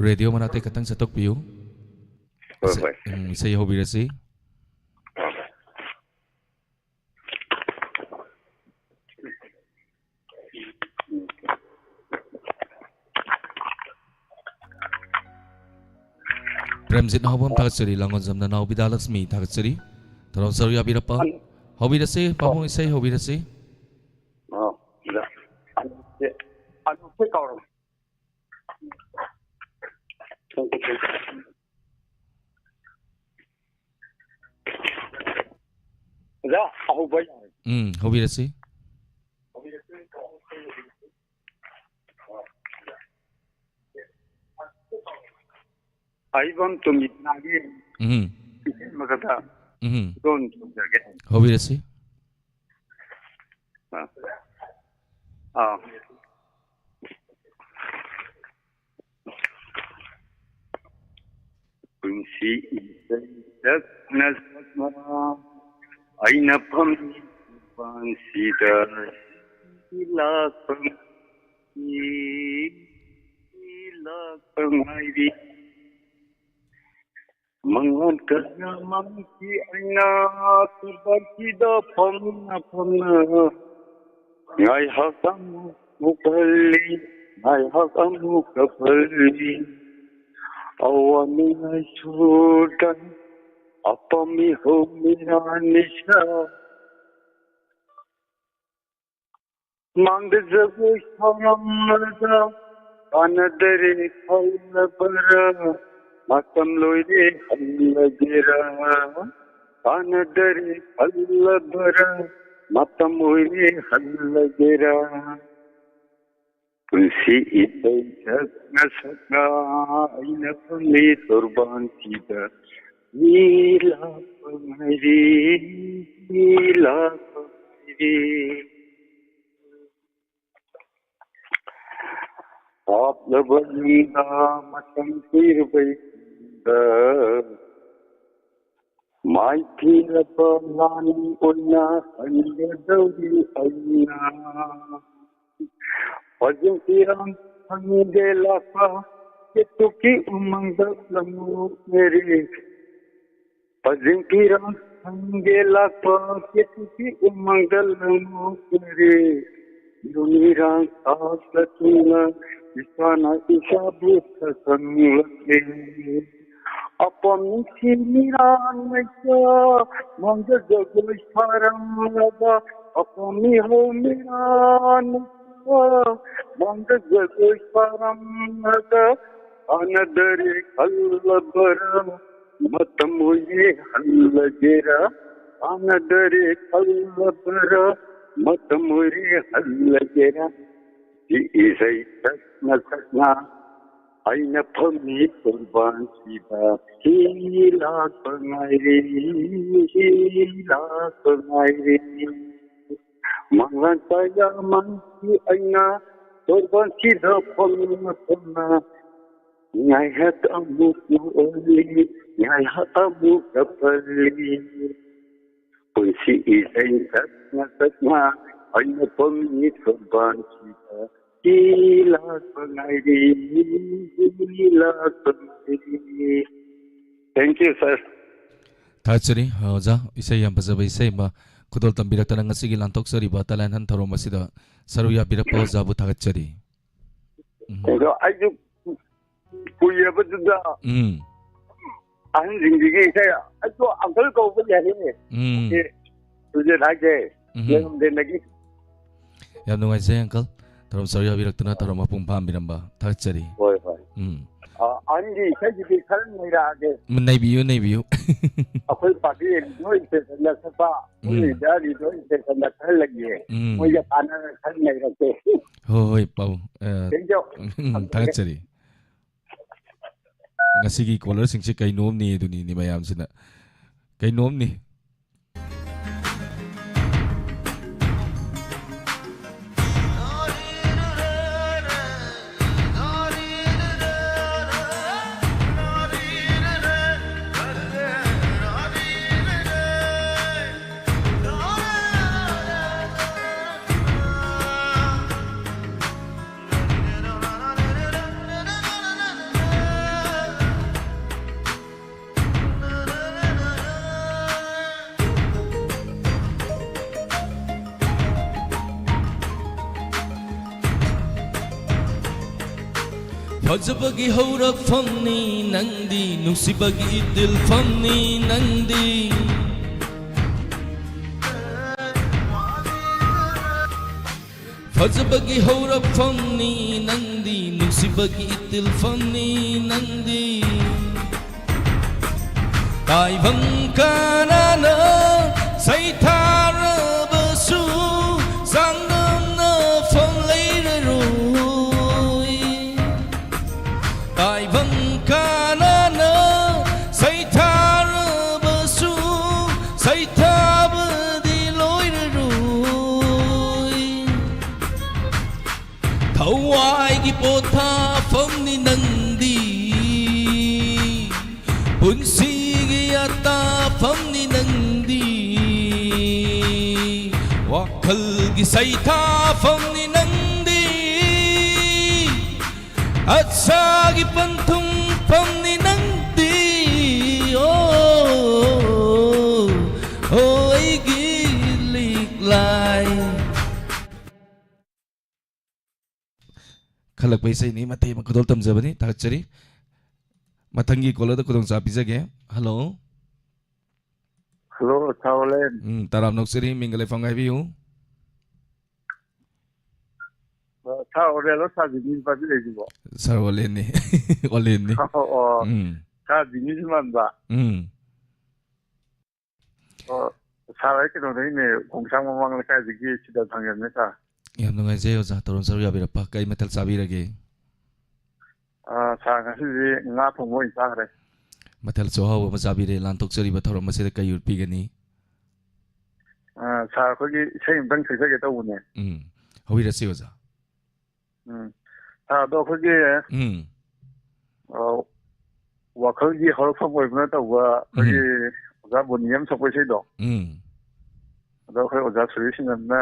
ꯔꯦꯗꯤꯑꯣ ꯃꯅꯥꯛꯇꯩ ꯈꯤꯇꯪ ꯆꯠꯊꯣꯛꯄꯤꯌꯨ꯫ ꯍꯣꯏ, ꯏꯁꯩ-, ꯍꯣꯏ꯫ ꯎꯝ, ꯏꯁꯩ ꯍꯧꯕꯤꯔꯁꯤ꯫ ꯄ꯭ꯔꯦꯝꯖꯤꯠ ꯅꯥꯎꯕꯝ ꯊꯥꯒꯠꯆꯔꯤ, ꯂꯥꯡꯒꯣꯜꯖꯝꯅ ꯅꯥꯎ ꯕꯤꯗ꯭ꯌꯥꯂꯛꯁꯃꯤ ꯊꯥꯒꯠꯆꯔꯤ꯫ ꯊꯧꯔꯝ ꯁꯔꯨꯛ ꯌꯥꯕꯤꯔꯛꯄ꯫ ꯍꯧꯕꯤꯔꯁꯤ, ꯄꯥꯕꯨꯡ ꯏꯁꯩ ꯍꯧꯕꯤꯔꯁꯤ꯫ ꯑꯣ, ꯑꯗ, ꯑꯅꯨꯁꯦ, ꯑꯅꯨꯁꯦ ꯀꯧꯔꯕ? ꯑꯣꯖꯥ, ꯑꯍꯧꯕ ꯌꯥꯔꯦ꯫ ꯎꯝ, ꯍꯧꯕꯤꯔꯁꯤ꯫ ꯑꯏꯕꯝ ꯇꯣꯝꯕꯤꯁꯅꯥꯒꯤ ꯎꯝ꯫ ꯏꯁꯩ ꯑꯃꯈꯛꯇ ꯎꯝ꯫ ꯈꯨꯗꯣꯜ ꯇꯧꯖꯒꯦ꯫ ꯍꯧꯕꯤꯔꯁꯤ꯫ ꯑꯥ꯫ ꯑꯥ꯫ ꯄꯨꯟꯁꯤ ꯏꯁꯩ ꯁꯛꯅ ꯁꯛꯅ ꯑꯩꯅ ꯐꯝꯂꯤ ꯄꯥꯟꯁꯤꯗ ꯂꯥꯛꯄ ꯂꯥꯛꯄ ꯉꯥꯏꯔꯤ꯫ ꯃꯉꯥꯜ ꯀꯌꯥ ꯃꯥꯡꯈꯤ ꯑꯩꯅ ꯊꯕꯛꯁꯤꯗ ꯐꯝꯅ ꯐꯝꯅ ꯉꯥꯏꯍꯥꯛ ꯑꯃꯨꯛ ꯐꯜꯂꯤ, ꯉꯥꯏꯍꯥꯛ ꯑꯃꯨꯛ ꯐꯜꯂꯤ꯫ ꯑꯋꯥ ꯅꯨꯡꯉꯥꯏ ꯁꯨꯗ ꯑꯄꯥꯝꯕꯤ ꯍꯧꯃꯤꯔꯥ ꯅꯤꯁꯥ ꯃꯥꯡꯗ ꯖꯒꯣꯏ ꯁꯥꯔꯝꯂꯒ ꯀꯥꯟꯅꯗꯔꯦ ꯈꯜꯂꯕꯔꯥ? ꯃꯇꯝ ꯂꯣꯏꯔꯦ ꯍꯜꯂꯒꯦꯔꯥ? ꯀꯥꯟꯅꯗꯔꯦ ꯈꯜꯂꯕꯔꯥ? ꯃꯇꯝ ꯑꯣꯏꯔꯦ ꯍꯜꯂꯒꯦꯔꯥ? ꯄꯨꯟꯁꯤ ꯏꯁꯩ ꯁꯛꯅ ꯁꯛꯅ ꯑꯩꯅ ꯐꯝꯂꯤ ꯇꯣꯔꯕꯥꯟꯁꯤꯗ ꯃꯤ ꯂꯥꯛꯄ ꯉꯥꯏꯔꯤ, ꯃꯤ ꯂꯥꯛꯄ ꯉꯥꯏꯔꯤ꯫ ꯍꯥꯞꯂꯕ ꯌꯨꯝꯗ ꯃꯇꯝ ꯀꯨꯏꯔꯕꯩ ꯇꯨꯡꯗ ꯃꯥꯏꯊꯤꯔꯕ ꯂꯥꯟꯃꯤ ꯑꯣꯏꯅ ꯍꯟꯒꯗꯧꯔꯤ ꯑꯩꯅ꯫ ꯐꯖꯤꯡ ꯐꯤꯔꯥꯡ ꯐꯪꯗꯦ ꯂꯥꯛꯄ ꯀꯦꯇꯨꯀꯤ ꯎꯃꯪꯗ ꯂꯝꯂꯣꯛꯅꯔꯤ꯫ ꯐꯖꯤꯡ ꯐꯤꯔꯥꯡ ꯐꯪꯗꯦ ꯂꯥꯛꯄ ꯀꯦꯇꯨꯀꯤ ꯎꯃꯪꯗ ꯂꯝꯂꯣꯛꯅꯔꯤ꯫ ꯅꯨꯃꯤꯗꯥꯡ ꯇꯥꯕ ꯊꯨꯡꯅ ꯏꯁꯥꯅ ꯏꯁꯥꯕꯨ ꯁꯛꯈꯪꯂꯛꯂꯦ꯫ ꯑꯄꯥꯝꯁꯤ ꯃꯤꯔꯥꯟꯃꯩꯁꯥ ꯃꯥꯡꯗ ꯖꯒꯣꯏ ꯁꯥꯔꯝꯂꯕ, ꯑꯄꯥꯝ ꯃꯤꯍꯧ ꯃꯤꯔꯥꯟꯃꯩꯁꯥ ꯃꯥꯡꯗ ꯖꯒꯣꯏ ꯁꯥꯔꯝꯂꯒ, ꯀꯥꯟꯅꯗꯔꯦ ꯈꯜꯂꯕꯔꯥ, ꯃꯇꯝ ꯑꯣꯏꯔꯦ ꯍꯜꯂꯒꯦꯔꯥ, ꯀꯥꯟꯅꯗꯔꯦ ꯈꯜꯂꯕꯔꯥ, ꯃꯇꯝ ꯑꯣꯏꯔꯦ ꯍꯜꯂꯒꯦꯔꯥ꯫ ꯏꯁꯩ ꯁꯛꯅ ꯁꯛꯅ ꯑꯩꯅ ꯐꯝꯃꯤ ꯇꯣꯔꯕꯥꯟꯁꯤꯗ, ꯍꯤ ꯂꯥꯛꯄ ꯉꯥꯏꯔꯤ, ꯍꯤ ꯂꯥꯛꯄ ꯉꯥꯏꯔꯤ꯫ ꯃꯪꯂꯥꯟ ꯀꯌꯥ ꯃꯪꯈꯤ ꯑꯩꯅ ꯇꯣꯔꯕꯥꯟꯁꯤꯗ ꯐꯝꯅ ꯐꯝꯅ, ꯉꯥꯏꯍꯥꯛ ꯑꯃꯨꯛ ꯅꯣꯛꯂꯤ, ꯉꯥꯏꯍꯥꯛ ꯑꯃꯨꯛ ꯀꯞꯍꯜꯂꯤ꯫ ꯄꯨꯟꯁꯤ ꯏꯁꯩ ꯁꯛꯅ ꯁꯛꯅ ꯑꯩꯅ ꯐꯝꯃꯤ ꯇꯣꯔꯕꯥꯟꯁꯤꯗ, ꯍꯤ ꯂꯥꯛꯄ ꯉꯥꯏꯔꯤ, ꯍꯤ ꯂꯥꯛꯄ ꯉꯥꯏꯔꯤ꯫ Thank you, sir. ꯊꯥꯒꯠꯆꯔꯤ ꯑꯣꯖꯥ, ꯏꯁꯩ ꯌꯥꯝ ꯐꯖꯕ ꯏꯁꯩ ꯑꯃ ꯈꯨꯗꯣꯜ ꯇꯝꯕꯤꯔꯛꯇꯅ ꯉꯁꯤꯒꯤ ꯂꯥꯟꯊꯣꯛꯆꯔꯤꯕ ꯇꯦꯂꯦꯟ ꯍꯟ ꯊꯧꯔꯝ ꯑꯁꯤꯗ ꯁꯔꯨꯛ ꯌꯥꯕꯤꯔꯛꯄ ꯑꯣꯖꯥꯕꯨ ꯊꯥꯒꯠꯆꯔꯤ꯫ ꯎꯝ꯫ ꯑꯗꯣ ꯑꯩꯁꯨ ꯀꯨꯏꯔꯕꯗꯨꯗ ꯎꯝ꯫ ꯑꯍꯟꯁꯤꯡꯁꯤꯒꯤ ꯏꯁꯩ, ꯑꯩꯁꯨ ꯑꯪꯀꯜ ꯀꯧꯕ ꯌꯥꯔꯦꯅꯦ꯫ ꯎꯝ꯫ ꯑꯦ, ꯁꯨꯖꯦꯠ ꯍꯥꯏꯁꯦ, ꯎꯝ꯫ ꯂꯩꯔꯝꯗꯦꯟꯗꯒꯤ꯫ ꯌꯥꯝ ꯅꯨꯡꯉꯥꯏꯖꯩ ꯑꯪꯀꯜ, ꯊꯧꯔꯝ ꯁꯔꯨꯛ ꯌꯥꯕꯤꯔꯛꯇꯨꯅ ꯊꯧꯔꯝ ꯃꯄꯨꯡ ꯐꯥꯍꯟꯕꯤꯔꯝꯕ ꯊꯥꯒꯠꯆꯔꯤ꯫ ꯍꯣꯏ, ꯍꯣꯏ꯫ ꯎꯝ꯫ ꯑ, ꯑꯍꯟꯒꯤ ꯏꯁꯩꯁꯤꯗꯤ ꯈꯔ ꯅꯩꯔꯛꯑꯒꯦ꯫ ꯎꯝ, ꯅꯩꯕꯤꯌꯨ, ꯅꯩꯕꯤꯌꯨ꯫ ꯑꯩꯈꯣꯏ ꯄꯥꯔꯇꯤ ꯔꯦꯗꯤꯑꯣ ꯏꯁꯇꯦꯁꯟꯗ ꯁꯛꯄ, ꯎꯝ꯫ ꯏꯟꯗꯤꯌꯥ ꯔꯦꯗꯤꯑꯣ ꯏꯁꯇꯦꯁꯟꯗ ꯈꯔ ꯂꯩꯌꯦ꯫ ꯎꯝ꯫ ꯃꯣꯏꯒ ꯇꯥꯟꯅꯔꯒ ꯈꯔ ꯅꯩꯔꯛꯀꯦ꯫ ꯍꯣꯏ, ꯍꯣꯏ, ꯄꯥꯎ, ꯑ, Thank you꯫ ꯎꯝ, ꯊꯥꯒꯠꯆꯔꯤ꯫ ꯉꯁꯤꯒꯤ ꯀꯣꯂꯔꯁꯤꯡꯁꯦ ꯀꯩꯅꯣꯝꯅꯤ ꯑꯗꯨꯅꯤꯅꯦ ꯃꯌꯥꯝꯁꯤꯅ꯫ ꯀꯩꯅꯣꯝꯅꯤ꯫ ꯐꯖꯕꯒꯤ ꯍꯧꯔꯛꯐꯝꯅꯤ ꯅꯪꯗꯤ, ꯅꯨꯡꯁꯤꯕꯒꯤ ꯏꯇꯤꯜꯐꯝꯅꯤ ꯅꯪꯗꯤ꯫ ꯐꯖꯕꯒꯤ ꯍꯧꯔꯛꯐꯝꯅꯤ ꯅꯪꯗꯤ, ꯅꯨꯡꯁꯤꯕꯒꯤ ꯏꯇꯤꯜꯐꯝꯅꯤ ꯅꯪꯗꯤ꯫ ꯇꯥꯏꯕꯪ ꯀꯅꯥꯅ ꯁꯩꯊꯥꯔꯕꯁꯨ ꯆꯥꯡꯗꯝꯅꯐꯝ ꯂꯩꯔꯔꯣꯏ꯫ ꯇꯥꯏꯕꯪ ꯀꯅꯥꯅ ꯁꯩꯊꯥꯔꯕꯁꯨ ꯁꯩꯊꯥꯕꯗꯤ ꯂꯣꯏꯔꯔꯣꯏ꯫ ꯊꯋꯥꯏꯒꯤ ꯄꯣꯊꯥꯐꯝꯅꯤ ꯅꯪꯗꯤ, ꯄꯨꯟꯁꯤꯒꯤ ꯑꯇꯥꯐꯝꯅꯤ ꯅꯪꯗꯤ, ꯋꯥꯈꯜꯒꯤ ꯁꯩꯊꯥꯐꯝꯅꯤ ꯅꯪꯗꯤ, ꯑꯁꯥꯒꯤ ꯄꯟꯊꯨꯡꯐꯝꯅꯤ ꯅꯪꯗꯤ꯫ ꯑꯣ, ꯑꯣ, ꯑꯩꯒꯤ ꯂꯤꯛꯂꯥꯏ꯫ ꯈꯜꯂꯛꯄ ꯏꯁꯩꯅꯤ, ꯃꯇꯦꯛ ꯑꯃ ꯈꯨꯗꯣꯜ ꯇꯝꯖꯕꯅꯤ, ꯊꯥꯒꯠꯆꯔꯤ꯫ ꯃꯊꯪꯒꯤ ꯀꯣꯂꯔꯗ ꯈꯨꯗꯣꯡꯆꯥꯕ ꯄꯤꯖꯒꯦ꯫ ꯍꯜꯂꯣ꯫ ꯍꯜꯂꯣ, ꯁꯥꯔ ꯑꯣꯂꯦꯟ꯫ ꯎꯝ, ꯇꯔꯥꯝꯅ ꯑꯣꯛꯆꯔꯤ, ꯃꯤꯡꯒ ꯂꯩꯐꯝꯒ ꯍꯥꯏꯕꯤꯌꯨ꯫ ꯑ, ꯁꯥꯔ ꯑꯣꯂꯦꯟꯂꯣ, ꯁꯥꯔ ꯖꯤꯃꯤꯁ ꯄꯥꯏꯕꯤꯔꯛꯏꯁꯤꯕꯣ? ꯁꯥꯔ ꯑꯣꯂꯦꯟꯅꯤ꯫ ꯑꯣꯂꯦꯟꯅꯤ꯫ ꯑꯣ, ꯑꯣ꯫ ꯎꯝ꯫ ꯁꯥꯔ ꯖꯤꯃꯤꯁ ꯃꯥꯟꯕ꯫ ꯎꯝ꯫ ꯑꯣ, ꯁꯥꯔ, ꯑꯩ ꯀꯩꯅꯣꯗꯩꯅꯦ, ꯈꯣꯡꯁꯥꯡ ꯃꯃꯥꯡ ꯂꯩꯀꯥꯏꯗꯒꯤ ꯁꯤꯗ ꯊꯝꯖꯕꯅꯦ, ꯁꯥꯔ꯫ ꯌꯥꯝ ꯅꯨꯡꯉꯥꯏꯖꯩ, ꯑꯣꯖꯥ, ꯊꯧꯔꯝ ꯁꯔꯨꯛ ꯌꯥꯕꯤꯔꯛꯄ꯫ ꯀꯔꯤ ꯃꯊꯦꯜ ꯆꯥꯕꯤꯔꯒꯦ? ꯑꯥ, ꯁꯥꯔ, ꯉꯁꯤꯗꯤ ꯉꯥ ꯊꯣꯡꯕ ꯑꯣꯏꯅ ꯆꯥꯈ꯭ꯔꯦ꯫ ꯃꯊꯦꯜꯁꯨ ꯑꯍꯥꯎꯕ ꯑꯃ ꯆꯥꯕꯤꯔꯦ, ꯂꯥꯟꯊꯣꯛꯆꯔꯤꯕ ꯊꯧꯔꯝ ꯑꯁꯤꯗ ꯀꯩ ꯎꯠꯄꯤꯒꯅꯤ? ꯑꯥ, ꯁꯥꯔ, ꯑꯩꯈꯣꯏꯒꯤ ꯏꯁꯩ ꯑꯃꯇꯪ ꯁꯛꯆꯒꯦ ꯇꯧꯕꯅꯦ꯫ ꯎꯝ, ꯍꯧꯕꯤꯔꯁꯤ, ꯑꯣꯖꯥ꯫ ꯎꯝ꯫ ꯁꯥꯔ, ꯑꯗꯣ ꯑꯩꯈꯣꯏꯒꯤ, ꯎꯝ꯫ ꯑ, ꯋꯥꯈꯜꯒꯤ ꯍꯧꯔꯛꯐꯝ ꯑꯣꯏꯕꯅ ꯇꯧꯕ ꯑꯩꯈꯣꯏꯒꯤ ꯎꯝ꯫ ꯑꯣꯖꯥ ꯕꯣꯅꯤ ꯑꯃ ꯁꯛꯄ ꯏꯁꯩꯗꯣ꯫ ꯎꯝ꯫ ꯑꯗꯣ ꯑꯩꯈꯣꯏ ꯑꯣꯖꯥ ꯁꯨꯔꯦꯁ ꯁꯤꯡꯅ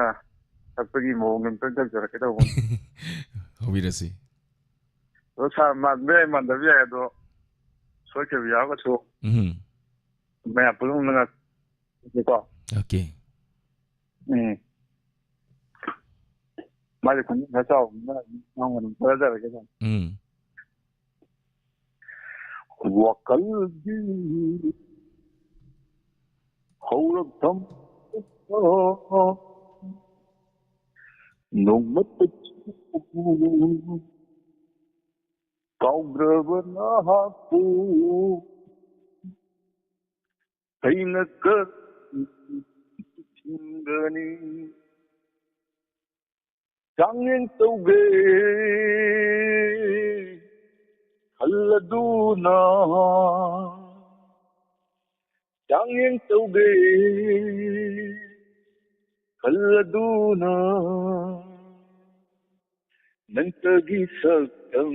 ꯁꯛꯄꯒꯤ ꯃꯑꯣꯡꯗ ꯑꯝꯇꯪ ꯇꯧꯖꯔꯛꯀꯦ ꯇꯧꯕꯅꯤ꯫ ꯍꯧꯕꯤꯔꯁꯤ꯫ ꯑꯗꯣ ꯁꯥꯔ, ꯃꯥꯟꯕ ꯌꯥꯏ, ꯃꯥꯟꯗꯕ ꯌꯥꯏ, ꯑꯗꯣ ꯁꯣꯏꯈꯤꯕ ꯌꯥꯎꯔꯒꯁꯨ ꯎꯝ꯫ ꯃꯌꯥꯝ ꯄꯨꯝꯅꯃꯛꯅ ꯀꯣ꯫ ꯑꯣꯀꯦ꯫ ꯎꯝ꯫ ꯃꯥꯗꯤ ꯈꯣꯟꯖꯦꯜ ꯈꯔ ꯆꯥꯎꯕꯅꯤꯅ ꯅꯉꯣꯟꯗ ꯑꯗꯨꯝ ꯊꯥꯖꯔꯒꯦ ꯁꯥꯔ꯫ ꯎꯝ꯫ ꯋꯥꯈꯜꯒꯤ ꯍꯧꯔꯛꯐꯝ ꯅꯣꯡꯃꯇ ꯀꯥꯎꯗ꯭ꯔꯕ ꯅꯍꯥꯛꯄꯨ ꯑꯩꯅ ꯀꯔꯝ ꯅꯤꯡꯁꯤꯡꯒꯅꯤ? ꯆꯥꯡꯌꯦꯡ ꯇꯧꯒꯦ ꯈꯜꯂꯗꯨꯅ, ꯆꯥꯡꯌꯦꯡ ꯇꯧꯒꯦ ꯈꯜꯂꯗꯨꯅ, ꯅꯪꯇꯒꯤ ꯁꯛꯇꯝ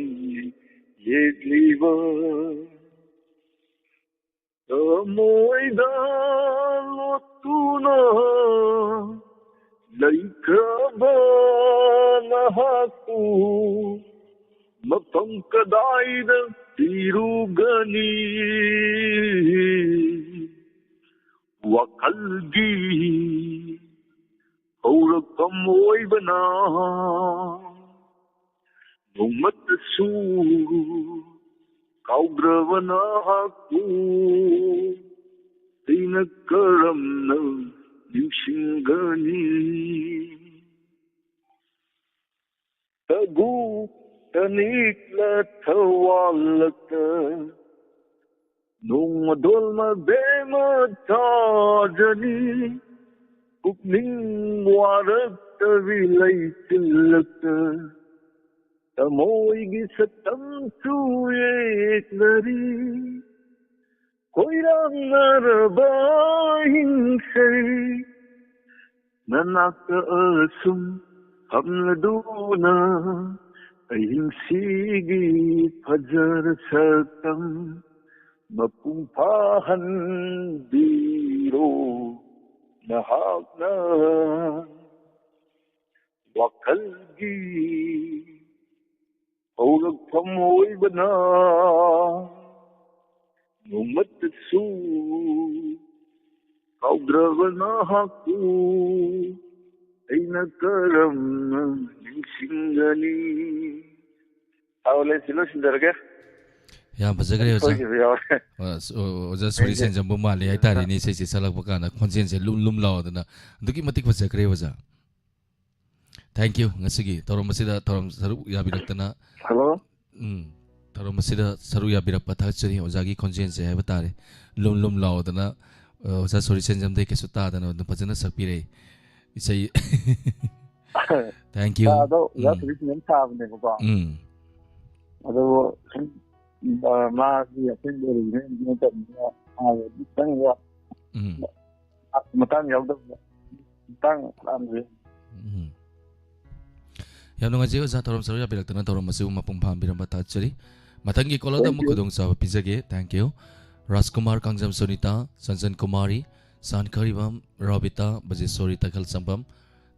ꯌꯦꯛꯂꯤꯕ ꯊꯃꯣꯏꯗ ꯂꯣꯠꯇꯨꯅ ꯂꯩꯈ꯭ꯔꯕ ꯅꯍꯥꯛꯄꯨ ꯃꯐꯝ ꯀꯗꯥꯏꯗ ꯊꯤꯔꯨꯒꯅꯤ? ꯋꯥꯈꯜꯒꯤ ꯍꯧꯔꯛꯐꯝ ꯑꯣꯏꯕꯅ ꯅꯣꯡꯃꯇꯁꯨ ꯀꯥꯎꯗ꯭ꯔꯕ ꯅꯍꯥꯛꯄꯨ ꯑꯩꯅ ꯀꯔꯝꯅ ꯅꯤꯡꯁꯤꯡꯒꯅꯤ? ꯇꯒꯨ ꯇꯅꯤꯛꯂ ꯊꯋꯥꯜꯂꯛꯇ ꯅꯣꯡꯃꯗꯣꯜ ꯃꯕꯦꯝꯃ ꯊꯥꯖꯅꯤ꯫ ꯄꯨꯛꯅꯤꯡ ꯋꯥꯔꯛꯇꯕꯤ ꯂꯩꯆꯤꯜꯂꯛꯇ ꯊꯃꯣꯏꯒꯤ ꯁꯛꯇꯝꯁꯨ ꯌꯦꯛꯅꯔꯤ꯫ ꯈꯣꯏꯔꯥꯡꯅꯔꯕ ꯑꯍꯤꯡꯁꯩ ꯅꯅꯥꯛꯇ ꯑꯁꯨꯝ ꯐꯝꯂꯗꯨꯅ ꯑꯍꯤꯡꯁꯤꯒꯤ ꯐꯖꯔ ꯁꯛꯇꯝ ꯃꯄꯨꯡ ꯐꯥꯍꯟꯕꯤꯔꯣ ꯅꯍꯥꯛꯅ꯫ ꯋꯥꯈꯜꯒꯤ ꯍꯧꯔꯛꯐꯝ ꯑꯣꯏꯕꯅ ꯅꯣꯡꯃꯇꯁꯨ ꯀꯥꯎꯗ꯭ꯔꯕ ꯅꯍꯥꯛꯄꯨ ꯑꯩꯅ ꯀꯔꯝꯅ ꯅꯤꯡꯁꯤꯡꯒꯅꯤ? ꯁꯥꯔꯣ, ꯂꯩꯁꯤ ꯂꯣꯏꯁꯤꯟꯖꯔꯒꯦ꯫ ꯌꯥꯝ ꯐꯖꯈ꯭ꯔꯦ, ꯑꯣꯖꯥ꯫ ꯁꯣꯏꯈꯤꯕ ꯌꯥꯎꯔꯦ꯫ ꯑꯣ, ꯑꯁ, ꯑꯣ, ꯑꯣꯖꯥ ꯁꯣꯔꯤ ꯁꯦꯟꯖꯝꯕꯨ ꯃꯥꯜꯂꯤ ꯍꯥꯏꯇꯥꯔꯦꯅꯦ, ꯏꯁꯩꯁꯦ ꯁꯛꯂꯛꯄ ꯀꯥꯟꯗ ꯈꯣꯟꯖꯦꯜꯁꯦ ꯂꯨꯝ ꯂꯨꯝ ꯂꯥꯎꯗꯅ꯫ ꯑꯗꯨꯛꯀꯤ ꯃꯇꯤꯛ ꯐꯖꯈ꯭ꯔꯦ, ꯑꯣꯖꯥ꯫ Thank you꯫ ꯉꯁꯤꯒꯤ ꯊꯧꯔꯝ ꯑꯁꯤꯗ ꯊꯧꯔꯝ ꯁꯔꯨꯛ ꯌꯥꯕꯤꯔꯛꯇꯅ, ꯍꯜꯂꯣ꯫ ꯎꯝ, ꯊꯧꯔꯝ ꯑꯁꯤꯗ ꯁꯔꯨꯛ ꯌꯥꯕꯤꯔꯛꯄ ꯊꯥꯒꯠꯆꯔꯤ꯫ ꯑꯣꯖꯥꯒꯤ ꯈꯣꯟꯖꯦꯜꯁꯦ ꯍꯥꯏꯕ ꯇꯥꯔꯦ, ꯂꯨꯝ ꯂꯨꯝ ꯂꯥꯎꯗꯅ, ꯑ, ꯑꯣꯖꯥ ꯁꯣꯔꯤ ꯁꯦꯟꯖꯝꯗꯩ ꯀꯩꯁꯨ ꯇꯥꯗꯅ ꯑꯗꯨꯝ ꯐꯖꯅ ꯁꯛꯄꯤꯔꯛꯏ ꯏꯁꯩ꯫ Thank you꯫ ꯑꯗꯣ ꯑꯣꯖꯥ ꯎꯝ꯫ ꯁꯣꯔꯤ ꯁꯦꯟꯖꯝ ꯁꯥꯕꯅꯦꯕꯀꯣ꯫ ꯎꯝ꯫ ꯑꯗꯣ ꯁꯨꯝ, ꯑ, ꯃꯥꯒꯤ ꯑꯁꯦꯡꯕ original ꯅꯠꯇꯕꯅꯤꯅ ꯃꯥꯒꯤ ꯈꯤꯇꯪ ꯋꯥ-, ꯎꯝ꯫ ꯃꯇꯥꯡ ꯌꯥꯎꯗꯕ ꯃꯇꯥꯡ ꯂꯥꯛꯑꯝꯕ ꯌꯥꯏ꯫ ꯎꯝ꯫ ꯌꯥꯝ ꯅꯨꯡꯉꯥꯏꯖꯩ ꯑꯣꯖꯥ, ꯊꯧꯔꯝ ꯁꯔꯨꯛ ꯌꯥꯕꯤꯔꯛꯇꯅ ꯊꯧꯔꯝ ꯑꯁꯤꯕꯨ ꯃꯄꯨꯡ ꯐꯥꯍꯟꯕꯤꯔꯝꯕ ꯊꯥꯒꯠꯆꯔꯤ꯫ ꯃꯊꯪꯒꯤ caller ꯗ Thank ꯑꯃꯨꯛ you꯫ ꯈꯨꯗꯣꯡꯆꯥꯕ ꯄꯤꯖꯒꯦ꯫ Thank you꯫ Rajkumar Kangjam Sunita, Chanchan Kumari, ꯁꯥꯟꯈꯔꯤꯕꯝ Robita, ꯕꯖꯦꯁꯣꯔꯤ ꯇꯈꯦꯜꯁꯝꯕꯝ꯫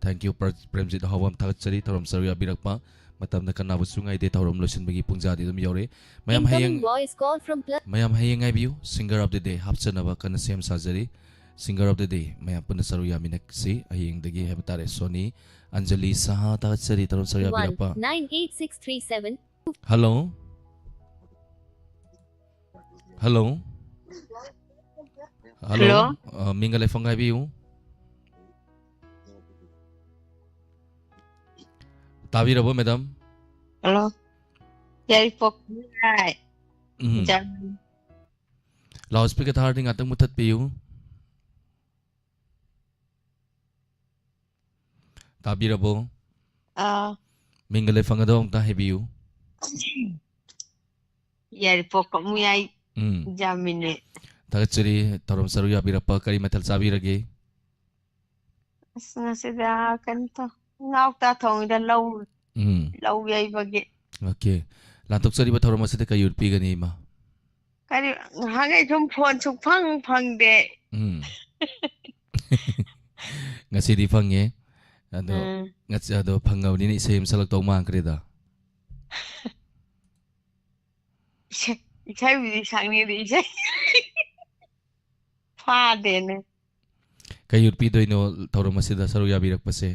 Thank you꯫ ꯄ꯭ꯔ-, Premjit ꯍꯥꯎꯕꯝ ꯊꯥꯒꯠꯆꯔꯤ ꯊꯧꯔꯝ ꯁꯔꯨꯛ ꯌꯥꯕꯤꯔꯛꯄ꯫ ꯃꯇꯝꯅ ꯀꯅꯥꯕꯨꯁꯨ ꯉꯥꯏꯗꯦ, ꯊꯧꯔꯝ ꯂꯣꯏꯁꯤꯟꯕꯒꯤ ꯄꯨꯡꯖꯥꯗꯤ ꯑꯗꯨꯝ ꯌꯧꯔꯦ꯫ ꯃꯌꯥꯝ Incoming ꯍꯌꯦꯡ voice call from plus ꯃꯌꯥꯝ ꯍꯌꯦꯡ ꯉꯥꯏꯕꯤꯌꯨ꯫ Singer of the day ꯍꯥꯞꯆꯅꯕ ꯀꯟꯅ ꯁꯦꯝ ꯁꯥꯖꯔꯤ꯫ Singer of the day ꯃꯌꯥꯝ ꯄꯨꯟꯅ ꯁꯔꯨꯛ ꯌꯥꯃꯤꯟꯅꯁꯤ ꯍꯌꯦꯡꯗꯒꯤ ꯍꯥꯏꯕ ꯇꯥꯔꯦ꯫ ꯁꯣꯅꯤ ꯑꯟꯖꯂꯤ ꯁꯍꯥ ꯊꯥꯒꯠꯆꯔꯤ ꯊꯧꯔꯝ ꯁꯔꯨꯛ one ꯌꯥꯕꯤꯔꯛꯄ꯫ nine eight six three seven. Hello. Hello. Hello. Hello. ꯑ, ꯃꯤꯡꯒ ꯂꯩꯐꯝꯒ ꯍꯥꯏꯕꯤꯌꯨ꯫ ꯇꯥꯕꯤꯔꯕꯣ, ꯃꯦꯗꯥꯝ? ꯍꯜꯂꯣ꯫ ꯌꯥꯏꯔꯤꯄꯣꯛ ꯈꯨꯟꯌꯥꯏ꯫ ꯎꯝ꯫ ꯖꯔꯃꯅꯤ꯫ Loud speaker ꯊꯥꯔꯗꯤ ꯉꯥꯛꯇꯪ ꯃꯨꯊꯠꯄꯤꯌꯨ꯫ ꯇꯥꯕꯤꯔꯕꯣ? ꯑꯥ꯫ ꯃꯤꯡꯒ ꯂꯩꯐꯝꯒꯗꯣ ꯑꯃꯨꯛꯇ ꯍꯥꯏꯕꯤꯌꯨ꯫ ꯌꯥꯏꯔꯤꯄꯣꯛ ꯀꯛꯃꯨꯌꯥꯏ ꯎꯝ꯫ ꯖꯥꯃꯤꯅꯦ꯫ ꯊꯥꯒꯠꯆꯔꯤ ꯊꯧꯔꯝ ꯁꯔꯨꯛ ꯌꯥꯕꯤꯔꯛꯄ꯫ ꯀꯔꯤ ꯃꯊꯦꯜ ꯆꯥꯕꯤꯔꯒꯦ? ꯑꯁ, ꯉꯁꯤꯗꯤ, ꯑꯥ, ꯀꯩꯅꯣ ꯇꯧ-, ꯉꯥꯎꯇꯥ ꯊꯣꯡꯉꯤꯗ, ꯂꯧ, ꯎꯝ꯫ ꯂꯧ ꯌꯩꯕꯒꯤ꯫ OK꯫ ꯂꯥꯟꯊꯣꯛꯆꯔꯤꯕ ꯊꯧꯔꯝ ꯑꯁꯤꯗ ꯀꯩ ꯎꯠꯄꯤꯒꯅꯤ, ꯏꯃꯥ? ꯀꯔꯤ, ꯉꯍꯥꯟꯈꯩ ꯁꯨꯝ phone ꯁꯨꯛꯐꯪ ꯐꯪꯗꯦ꯫ ꯎꯝ꯫ ꯉꯁꯤꯗꯤ ꯐꯪꯉꯦ꯫ ꯑꯗꯣ, ꯎꯝ꯫ ꯉꯁꯤ, ꯑꯗꯣ ꯐꯪꯉꯕꯅꯤꯅ ꯏꯁꯩ ꯑꯃ ꯁꯛꯂꯛꯇꯧ ꯃꯥꯟꯈ꯭ꯔꯦꯗ꯫ ꯏꯁꯩ, ꯏꯁꯩꯕꯨꯗꯤ ꯁꯛꯅꯤꯡꯗꯦ, ꯏꯁꯩ ꯐꯥꯗꯦꯅꯦ꯫ ꯀꯩ ꯎꯠꯄꯤꯗꯣꯏꯅꯣ ꯊꯧꯔꯝ ꯑꯁꯤꯗ ꯁꯔꯨꯛ ꯌꯥꯕꯤꯔꯛꯄꯁꯦ?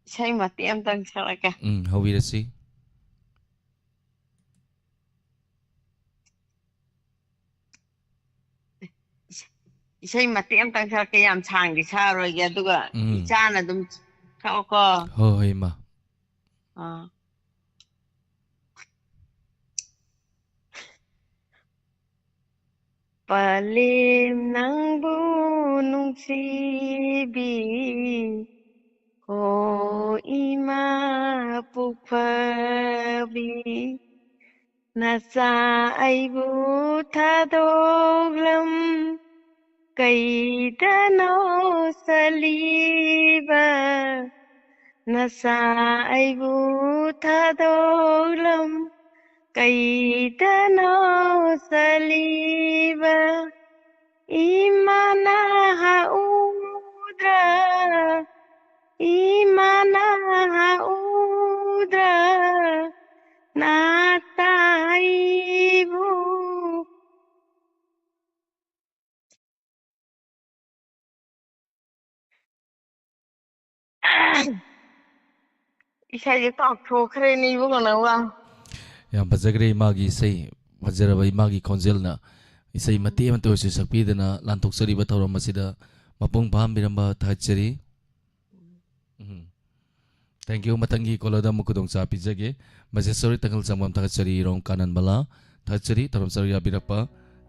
ꯏꯁꯩ ꯃꯇꯦꯛ ꯑꯃꯇꯪ ꯁꯛꯂꯛꯀꯦ꯫ ꯎꯝ, ꯍꯧꯕꯤꯔꯁꯤ꯫ ꯏꯁꯩ ꯃꯇꯦꯛ ꯑꯃꯇꯪ ꯁꯛꯂꯛꯀꯦ, ꯌꯥꯝ ꯁꯥꯡꯗꯤ ꯁꯛꯑꯔꯣꯏꯒꯦ, ꯑꯗꯨꯒ ꯎꯝ꯫ ꯏꯆꯥꯅ ꯑꯗꯨꯝ ꯁꯛꯑꯣꯀꯣ꯫ ꯍꯣꯏ, ꯍꯣꯏ, ꯏꯃꯥ꯫ ꯑꯥ꯫ ꯄꯂꯦꯝ ꯅꯪꯕꯨ ꯅꯨꯡꯁꯤꯕꯤ, ꯍꯣ ꯏꯃꯥ ꯄꯨꯛꯐꯕꯤ, ꯅꯆꯥ ꯑꯩꯕꯨ ꯊꯥꯗꯣꯛꯂꯝ ꯀꯩꯗꯅꯣ ꯆꯠꯂꯤꯕ? ꯅꯆꯥ ꯑꯩꯕꯨ ꯊꯥꯗꯣꯛꯂꯝ ꯀꯩꯗꯅꯣ ꯆꯠꯂꯤꯕ? ꯏꯃꯥꯅ ꯍꯥꯎꯗ꯭ꯔꯥ, ꯏꯃꯥꯅ ꯍꯥꯎꯗ꯭ꯔꯥ, ꯅꯥꯇꯥꯏꯕꯨ꯫ ꯏꯁꯩꯁꯦ ꯀꯥꯎꯊꯣꯛꯈ꯭ꯔꯦꯅꯦ ꯏꯕꯨꯡꯉꯣ ꯅꯪꯕꯣ꯫ ꯌꯥꯝ ꯐꯖꯈ꯭ꯔꯦ ꯏꯃꯥꯒꯤ ꯏꯁꯩ, ꯐꯖꯔꯕ ꯏꯃꯥꯒꯤ ꯈꯣꯟꯖꯦꯜꯅ ꯏꯁꯩ ꯃꯇꯦꯛ ꯑꯃꯇ ꯑꯣꯏꯔꯁꯨ ꯁꯛꯄꯤꯗꯅ ꯂꯥꯟꯊꯣꯛꯆꯔꯤꯕ ꯊꯧꯔꯝ ꯑꯁꯤꯗ ꯃꯄꯨꯡ ꯐꯥꯍꯟꯕꯤꯔꯝꯕ ꯊꯥꯒꯠꯆꯔꯤ꯫ ꯎꯝ꯫ Thank you꯫ ꯃꯊꯪꯒꯤ caller ꯗ ꯑꯃꯨꯛ ꯈꯨꯗꯣꯡꯆꯥꯕ ꯄꯤꯖꯒꯦ꯫ ꯃꯁꯦ ꯁꯣꯔꯤ ꯇꯪꯈꯜ ꯆꯪꯕꯝ ꯊꯥꯒꯠꯆꯔꯤ, ꯏꯔꯣꯡ ꯀꯥꯅꯟꯕꯂꯥ ꯊꯥꯒꯠꯆꯔꯤ, ꯊꯧꯔꯝ ꯁꯔꯨꯛ ꯌꯥꯕꯤꯔꯛꯄ꯫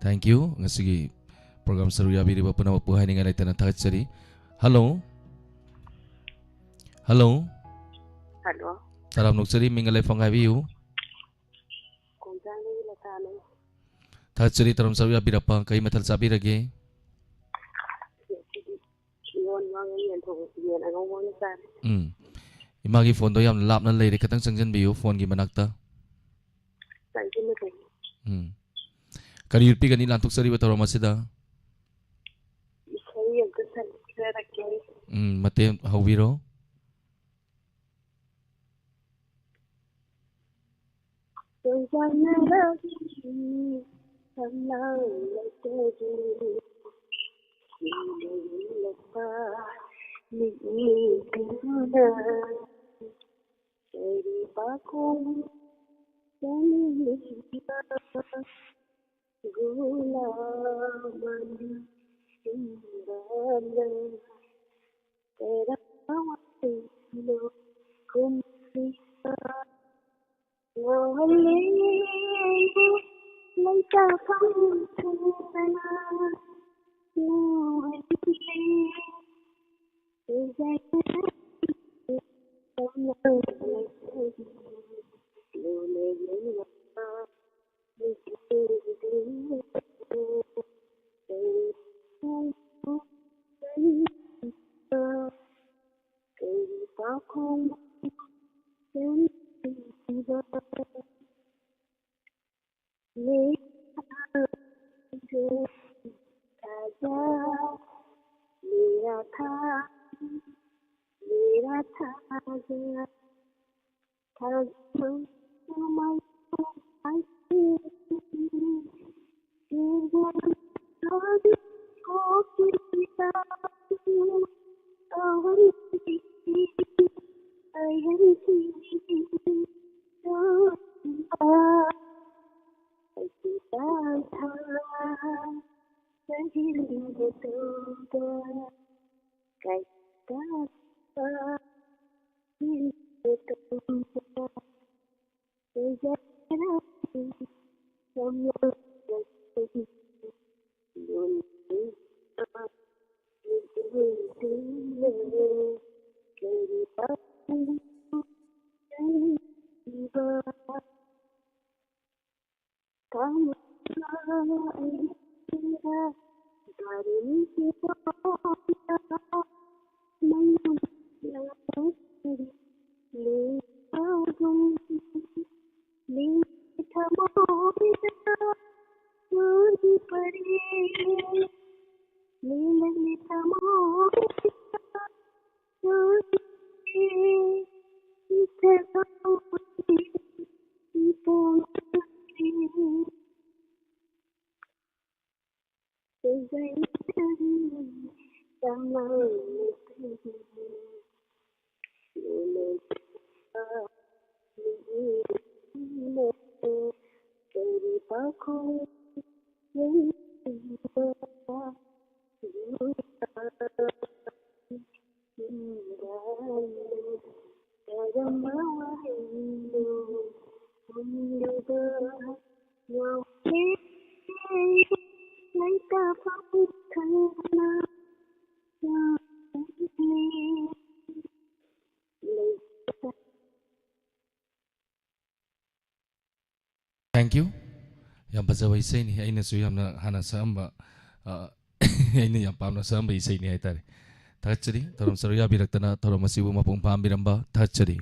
Thank you꯫ ꯉꯁꯤꯒꯤ program ꯁꯔꯨꯛ ꯌꯥꯕꯤꯔꯤꯕ ꯄꯨꯝꯅꯃꯛꯄꯨ ꯍꯥꯏꯅꯤꯡꯉꯥꯏ ꯂꯩꯇꯅ ꯊꯥꯒꯠꯆꯔꯤ꯫ Hello꯫ Hello꯫ Hello꯫ ꯇꯔꯥꯝꯅ ꯑꯣꯛꯆꯔꯤ, ꯃꯤꯡꯒ ꯂꯩꯐꯝ ꯍꯥꯏꯕꯤꯌꯨ꯫ ꯈꯣꯡꯖꯥꯡꯗꯒꯤ ꯂꯇꯥꯅꯦ꯫ ꯊꯥꯒꯠꯆꯔꯤ ꯊꯧꯔꯝ ꯁꯔꯨꯛ ꯌꯥꯕꯤꯔꯛꯄ꯫ ꯀꯔꯤ ꯃꯊꯦꯜ ꯆꯥꯕꯤꯔꯒꯦ? ꯉꯁꯤꯗꯤ ꯏꯔꯣꯟꯕ ꯑꯃꯒ ꯌꯦꯟ ꯊꯣꯡꯕ, ꯌꯦꯟ ꯑꯉꯧꯕ ꯑꯃꯒ ꯆꯥꯔꯦ꯫ ꯎꯝ꯫ ꯏꯃꯥꯒꯤ phone ꯗꯣ ꯌꯥꯝꯅ ꯂꯥꯞꯅ ꯂꯩꯔꯦ, ꯈꯤꯇꯪ ꯆꯪꯁꯤꯟꯕꯤꯌꯨ phone ꯒꯤ ꯃꯅꯥꯛꯇ꯫ ꯆꯪꯁꯤꯜꯂꯦ, ꯆꯪꯁꯤꯜꯂꯦ꯫ ꯎꯝ꯫ ꯀꯔꯤ ꯎꯠꯄꯤꯒꯅꯤ ꯂꯥꯟꯊꯣꯛꯆꯔꯤꯕ ꯊꯧꯔꯝ ꯑꯁꯤꯗ? ꯏꯁꯩ ꯑꯝꯇ ꯁꯛꯆꯔꯛꯀꯦ꯫ ꯎꯝ, ꯃꯇꯦꯛ ꯍꯧꯕꯤꯔꯣ꯫ ꯆꯣꯡꯖꯥꯟꯅꯔꯕꯤ ꯁꯝꯂꯥꯡ ꯂꯩꯇꯒꯤ ꯁꯤꯅ ꯌꯦꯡꯂꯛꯄ ꯃꯤꯠꯌꯦꯡꯗꯨꯅ ꯀꯔꯤ ꯄꯥꯈꯣꯡ ꯆꯥꯅꯤꯡꯂꯤꯕ? ꯒꯨꯂꯥꯃꯅꯤ ꯆꯤꯡꯕꯅ ꯀꯔꯥꯏꯅꯣ ꯀꯨꯝꯂꯤꯕ? ꯉꯥꯎꯍꯜꯂꯦ ꯂꯩꯇꯥꯐꯝ ꯈꯪꯗꯅ ꯉꯥꯎꯍꯜꯂꯦ꯫ मेरा था, मेरा था, था, Thank you. ꯌꯥꯝ ꯐꯖꯕ ꯏꯁꯩꯅꯤ꯫ ꯑꯩꯅꯁꯨ ꯌꯥꯝꯅ ꯍꯥꯟꯅ ꯁꯛꯑꯝꯕ, ꯑ, ꯑꯩꯅ ꯌꯥꯝ ꯄꯥꯝꯅ ꯁꯛꯑꯝꯕ ꯏꯁꯩꯅꯤ ꯍꯥꯏꯇꯥꯔꯦ꯫ ꯊꯥꯒꯠꯆꯔꯤ꯫ ꯊꯧꯔꯝ ꯁꯔꯨꯛ ꯌꯥꯕꯤꯔꯛꯇꯅ ꯊꯧꯔꯝ ꯑꯁꯤꯕꯨ ꯃꯄꯨꯡ ꯐꯥꯍꯟꯕꯤꯔꯝꯕ ꯊꯥꯒꯠꯆꯔꯤ꯫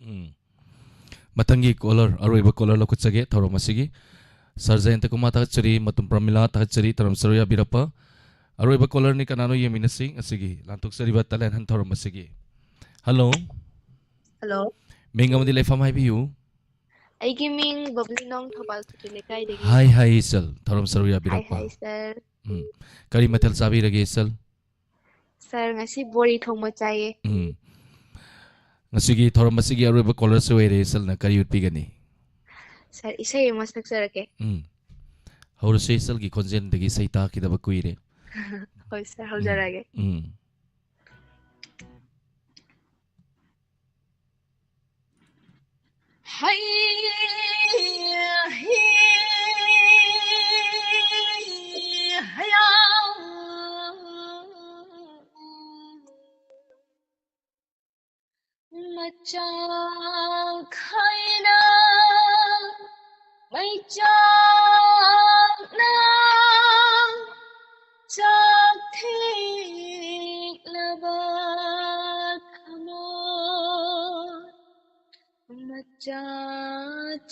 ꯎꯝ꯫ ꯃꯊꯪꯒꯤ caller, ꯑꯔꯣꯏꯕ caller ꯂꯧꯈꯠꯆꯒꯦ ꯊꯧꯔꯝ ꯑꯁꯤꯒꯤ꯫ Sir ꯖꯌꯟꯇ ꯀꯨꯃꯥꯔ ꯊꯥꯒꯠꯆꯔꯤ, ꯃꯇꯨꯝ ꯄ꯭ꯔꯃꯤꯂꯥ ꯊꯥꯒꯠꯆꯔꯤ, ꯊꯧꯔꯝ ꯁꯔꯨꯛ ꯌꯥꯕꯤꯔꯛꯄ꯫ ꯑꯔꯣꯏꯕ callerꯅꯤ, ꯀꯅꯥꯅꯣ ꯌꯦꯡꯃꯤꯟꯅꯁꯤ ꯉꯁꯤꯒꯤ ꯂꯥꯟꯊꯣꯛꯆꯔꯤꯕ talent hunt ꯊꯧꯔꯝ ꯑꯁꯤꯒꯤ꯫ Hello꯫ Hello꯫ ꯃꯤꯡ ꯑꯃꯗꯤ ꯂꯩꯐꯝ ꯍꯥꯏꯕꯤꯌꯨ꯫ ꯑꯩꯒꯤ ꯃꯤꯡ ꯕꯕ꯭ꯂꯤꯅꯣꯡ, ꯊꯧꯕꯥꯜ ꯈꯨꯠꯇꯨ ꯂꯩꯀꯥꯏꯗꯒꯤ꯫ Hi, hi, ꯏꯆꯜ꯫ ꯊꯧꯔꯝ ꯁꯔꯨꯛ Hi, ꯌꯥꯕꯤꯔꯛꯄ꯫ Hi, sir꯫ ꯎꯝ꯫ ꯀꯔꯤ ꯃꯊꯦꯜ ꯆꯥꯕꯤꯔꯒꯦ, ꯏꯆꯜ? Sir, ꯉꯁꯤ ꯕꯣꯔꯤ ꯊꯣꯡꯕ ꯆꯥꯏꯌꯦ꯫ ꯎꯝ꯫ ꯉꯁꯤꯒꯤ ꯊꯧꯔꯝ ꯑꯁꯤꯒꯤ ꯑꯔꯣꯏꯕ callerꯁꯨ ꯑꯣꯏꯔꯦ, ꯏꯆꯜꯅ ꯀꯔꯤ ꯎꯠꯄꯤꯒꯅꯤ? Sir, ꯏꯁꯩ ꯑꯃ ꯁꯛꯆꯔꯛꯀꯦ꯫ ꯎꯝ꯫ ꯍꯧꯔꯁꯤ, ꯏꯆꯜꯒꯤ ꯈꯣꯟꯖꯦꯜꯗꯒꯤ ꯏꯁꯩ ꯇꯥꯈꯤꯗꯕ ꯀꯨꯏꯔꯦ꯫ ꯍꯣꯏ, sir, ꯎꯝ꯫ ꯍꯧꯖꯔꯛꯑꯒꯦ꯫ ꯎꯝ꯫ ꯍꯩ, ꯍꯤ, ꯍꯌꯥ꯫ ꯃꯆꯥ ꯈꯥꯏꯅ ꯃꯩꯆꯥꯛꯅ ꯆꯥꯛꯊꯦꯛꯂꯕ ꯊꯃꯣꯏ꯫ ꯃꯆꯥ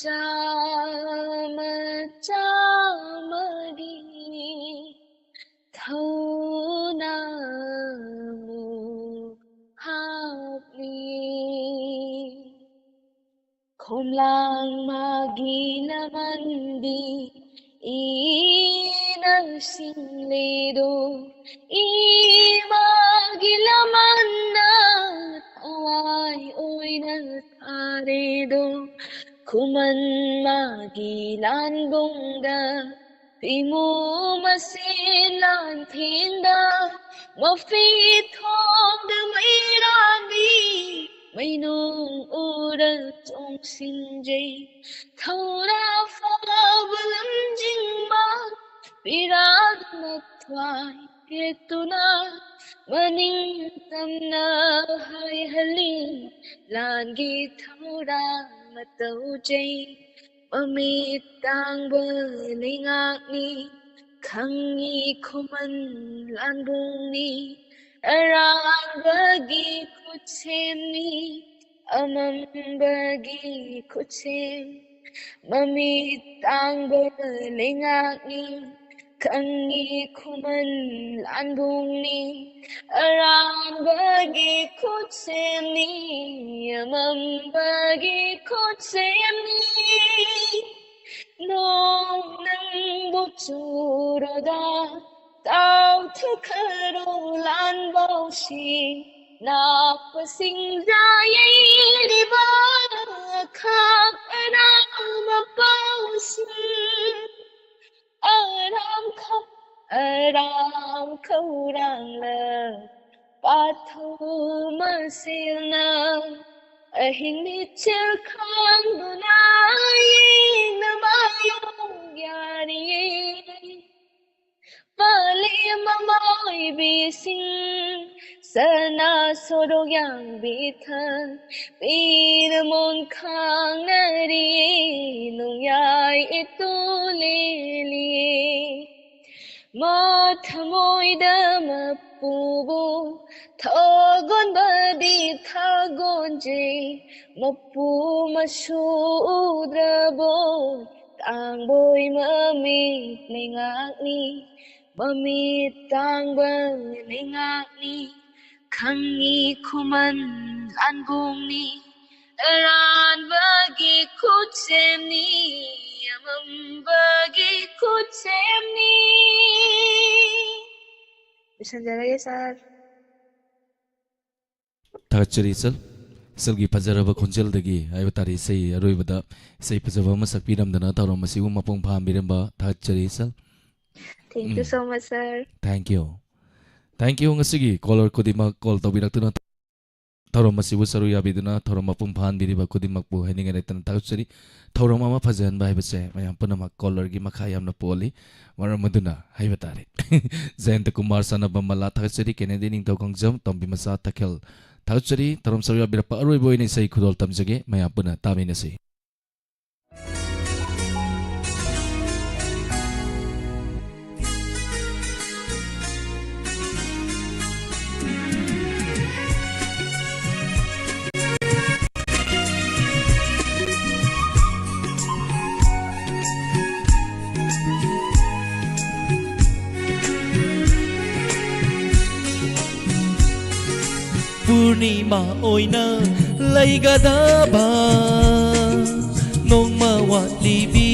ꯆꯥꯃ ꯆꯥꯃꯒꯤ ꯊꯧꯅꯥꯃꯨꯛ ꯍꯥꯞꯂꯤ꯫ ꯈꯣꯝꯂꯥꯡ ꯃꯥꯒꯤ ꯂꯃꯟꯗꯤ ꯏꯅ ꯁꯤꯡꯂꯦꯗꯣ, ꯏꯃꯥꯒꯤ ꯂꯃꯟꯅ ꯊꯋꯥꯏ ꯑꯣꯏꯅ ꯊꯥꯔꯦꯗꯣ, ꯈꯨꯃꯟ ꯃꯥꯒꯤ ꯂꯥꯟꯕꯨꯡꯗ ꯏꯃꯨ ꯃꯁꯦꯟ ꯂꯥꯟꯊꯦꯡꯗ ꯃꯐꯤ ꯊꯣꯡꯗ ꯃꯩꯔꯥꯕꯤ, ꯃꯩꯅꯨꯡ ꯎꯔ ꯆꯣꯡꯁꯤꯟꯖꯩ꯫ ꯊꯧꯔꯥ ꯐꯥꯕ ꯂꯝꯖꯤꯡꯕ ꯄꯤꯔꯥꯛꯅ ꯊ꯭ꯋꯥꯏ ꯌꯦꯠꯇꯨꯅ, ꯃꯅꯤꯡ ꯇꯝꯅ ꯍꯥꯏꯍꯜꯂꯤ ꯂꯥꯟꯒꯤ ꯊꯧꯔꯥꯡ ꯃꯇꯧ ꯆꯩ꯫ ꯃꯃꯤꯠ ꯇꯥꯡꯕ ꯂꯩꯉꯥꯛꯅꯤ, ꯈꯪꯉꯤ ꯈꯨꯃꯟ ꯂꯥꯟꯕꯨꯡꯅꯤ, ꯑꯔꯥꯟꯕꯒꯤ ꯈꯨꯠꯁꯦꯝꯅꯤ, ꯑꯃꯝꯕꯒꯤ ꯈꯨꯠꯁꯦꯝ꯫ ꯃꯃꯤꯠ ꯇꯥꯡꯕ ꯂꯩꯉꯥꯛꯅꯤ, ꯈꯪꯉꯤ ꯈꯨꯃꯟ ꯂꯥꯟꯕꯨꯡꯅꯤ, ꯑꯔꯥꯟꯕꯒꯤ ꯈꯨꯠꯁꯦꯝꯅꯤ, ꯑꯃꯝꯕꯒꯤ ꯈꯨꯠꯁꯦꯝꯅꯤ꯫ ꯅꯣꯡ ꯅꯪꯕꯨ ꯆꯨꯔꯣꯗ, ꯇꯥꯎꯊꯈꯔꯣ ꯂꯥꯟꯕꯧꯁꯤ꯫ ꯅꯥꯞꯄꯁꯤꯡꯗ ꯌꯩꯔꯤꯕ ꯈꯥꯛ ꯑꯔꯥꯝꯕ ꯄꯥꯎꯁꯤꯡ꯫ ꯑꯔꯥꯝ ꯈꯥꯛ, ꯑꯔꯥꯝ ꯈꯧꯔꯥꯡꯂ ꯄꯥꯊꯧ ꯃꯁꯦꯜꯅ ꯑꯍꯤꯡ ꯃꯤꯠꯆꯦꯜ ꯈꯥꯡꯗꯨꯅ ꯌꯦꯡꯅꯕ ꯌꯣꯡ ꯌꯥꯔꯤꯌꯦ꯫ ꯄꯥꯂꯦꯝ ꯑꯃꯥꯏꯕꯤꯁꯤꯡ ꯁꯅꯥ ꯁꯣꯔꯣꯛ ꯌꯥꯡꯕꯤ ꯊꯛ ꯄꯤꯔ ꯃꯣꯟ ꯈꯥꯡꯅꯔꯤꯌꯦ, ꯅꯣꯡꯌꯥꯏ ꯏꯇꯨ ꯂꯦꯜꯂꯤꯌꯦ꯫ ꯃꯊꯃꯣꯏꯗ ꯃꯄꯨꯕꯨ ꯊꯥꯒꯣꯟꯕꯗꯤ ꯊꯥꯒꯣꯟꯖꯩ, ꯃꯄꯨ ꯃꯁꯨ ꯎꯗ꯭ꯔꯕꯣ ꯇꯥꯡꯕꯣꯏ ꯃꯃꯤꯠ ꯂꯩꯉꯥꯛꯅꯤ, ꯃꯃꯤꯠ ꯇꯥꯡꯕ ꯂꯩꯉꯥꯛꯅꯤ, ꯈꯪꯉꯤ ꯈꯨꯃꯟ ꯂꯥꯟꯕꯨꯡꯅꯤ, ꯑꯔꯥꯟꯕꯒꯤ ꯈꯨꯠꯁꯦꯝꯅꯤ, ꯑꯃꯝꯕꯒꯤ ꯈꯨꯠꯁꯦꯝꯅꯤ꯫ ꯂꯣꯏꯁꯤꯟꯖꯔꯒꯦ, ꯁꯥꯔ꯫ ꯊꯥꯒꯠꯆꯔꯤ, ꯏꯆꯜ꯫ ꯁꯔꯒꯤ ꯐꯖꯔꯕ ꯈꯣꯟꯖꯦꯜꯗꯒꯤ ꯍꯥꯏꯕ ꯇꯥꯔꯦ, ꯏꯁꯩ ꯑꯔꯣꯏꯕꯗ ꯏꯁꯩ ꯐꯖꯕ ꯑꯃ ꯁꯛꯄꯤꯔꯝꯗꯅ ꯊꯧꯔꯝ ꯑꯁꯤꯕꯨ ꯃꯄꯨꯡ ꯐꯥꯍꯟꯕꯤꯔꯝꯕ ꯊꯥꯒꯠꯆꯔꯤ, sir. Thank you um. So much, sir. Thank you. Thank you, ꯉꯁꯤꯒꯤ caller ꯈꯨꯗꯤꯡꯃꯛ call ꯇꯧꯕꯤꯔꯛꯇꯨꯅ ꯊꯧꯔꯝ ꯑꯁꯤꯕꯨ ꯁꯔꯨꯛ ꯌꯥꯕꯤꯗꯨꯅ ꯊꯧꯔꯝ ꯃꯄꯨꯡ ꯐꯥꯍꯟꯕꯤꯔꯤꯕ ꯈꯨꯗꯤꯡꯃꯛꯄꯨ ꯍꯥꯏꯅꯤꯡꯉꯥꯏ ꯂꯩꯇꯅ ꯊꯥꯒꯠꯆꯔꯤ꯫ ꯊꯧꯔꯝ ꯑꯃ ꯐꯖꯍꯟꯕ ꯍꯥꯏꯕꯁꯦ ꯃꯌꯥꯝ ꯄꯨꯝꯅꯃꯛ callerꯒꯤ ꯃꯈꯥ ꯌꯥꯝꯅ ꯄꯣꯜꯂꯤ꯫ ꯃꯔꯝ ꯑꯗꯨꯅ ꯍꯥꯏꯕ ꯇꯥꯔꯦ꯫ ꯖꯌꯟꯇ ꯀꯨꯃꯥꯔ ꯁꯥꯟꯅꯕ ꯃꯂꯥ ꯊꯥꯒꯠꯆꯔꯤ, ꯀꯦꯅꯦꯗꯤ ꯅꯤꯡꯊꯧ ꯈꯣꯡꯖꯝ, ꯇꯣꯝꯕꯤ ꯃꯆꯥ ꯇꯈꯦꯜ ꯊꯥꯒꯠꯆꯔꯤ꯫ ꯊꯧꯔꯝ ꯁꯔꯨꯛ ꯌꯥꯕꯤꯔꯛꯄ ꯑꯔꯣꯏꯕ ꯑꯣꯏꯅ ꯏꯁꯩ ꯈꯨꯗꯣꯜ ꯇꯝꯖꯒꯦ, ꯃꯌꯥꯝ ꯄꯨꯟꯅ ꯇꯥꯃꯤꯟꯅꯁꯤ꯫ ꯄꯨꯔꯅꯤꯃꯥ ꯑꯣꯏꯅ ꯂꯩꯒꯗꯕ ꯅꯣꯡꯃ ꯋꯥꯠꯂꯤꯕꯤ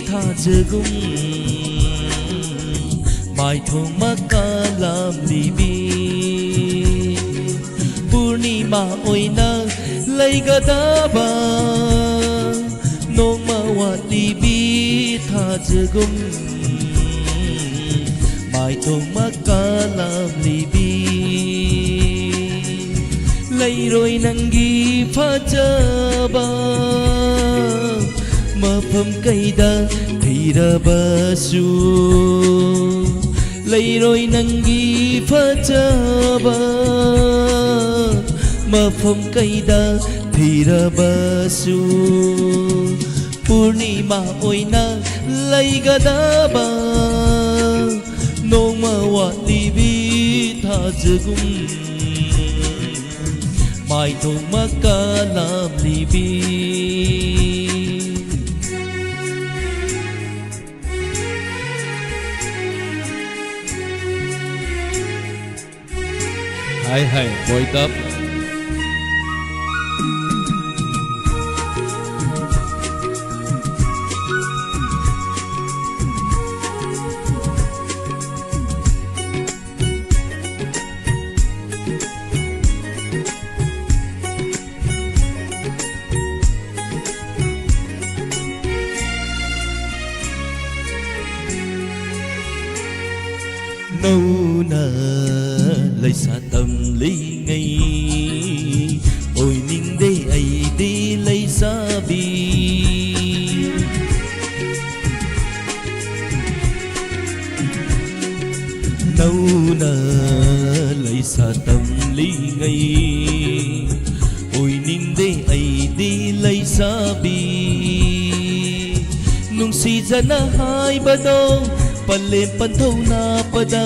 ꯊꯥꯖꯒꯨꯝ ꯃꯥꯏꯊꯣꯡ ꯃꯀꯥꯂꯝꯂꯤꯕꯤ꯫ ꯄꯨꯔꯅꯤꯃꯥ ꯑꯣꯏꯅ ꯂꯩꯒꯗꯕ ꯅꯣꯡꯃ ꯋꯥꯠꯂꯤꯕꯤ ꯊꯥꯖꯒꯨꯝ ꯃꯥꯏꯊꯣꯡ ꯃꯀꯥꯂꯝꯂꯤꯕꯤ꯫ ꯂꯩꯔꯣꯏ ꯅꯪꯒꯤ ꯐꯖꯕ ꯃꯐꯝ ꯀꯩꯗ ꯊꯤꯔꯕꯁꯨ, ꯂꯩꯔꯣꯏ ꯅꯪꯒꯤ ꯐꯖꯕ ꯃꯐꯝ ꯀꯩꯗ ꯊꯤꯔꯕꯁꯨ꯫ ꯄꯨꯔꯅꯤꯃꯥ ꯑꯣꯏꯅ ꯂꯩꯒꯗꯕ ꯅꯣꯡꯃ ꯋꯥꯠꯂꯤꯕꯤ ꯊꯥꯖꯒꯨꯝ ꯃꯥꯏꯊꯣꯡ ꯃꯀꯥꯂꯝꯂꯤꯕꯤ꯫ ꯍꯥꯏ ꯍꯥꯏ, ꯕꯣꯏꯇꯞ꯫ ꯅꯧꯅ ꯂꯩꯁꯥ ꯇꯝꯂꯤꯉꯩ ꯑꯣꯏꯅꯤꯡꯗꯦ ꯑꯩꯗꯤ ꯂꯩꯁꯥꯕꯤ꯫ ꯅꯧꯅ ꯂꯩꯁꯥ ꯇꯝꯂꯤꯉꯩ ꯑꯣꯏꯅꯤꯡꯗꯦ ꯑꯩꯗꯤ ꯂꯩꯁꯥꯕꯤ꯫ ꯅꯨꯡꯁꯤꯖꯅ ꯍꯥꯏꯕꯗꯣ ꯄꯂꯦꯝ ꯄꯟꯊꯧ ꯅꯥꯞꯄꯗ,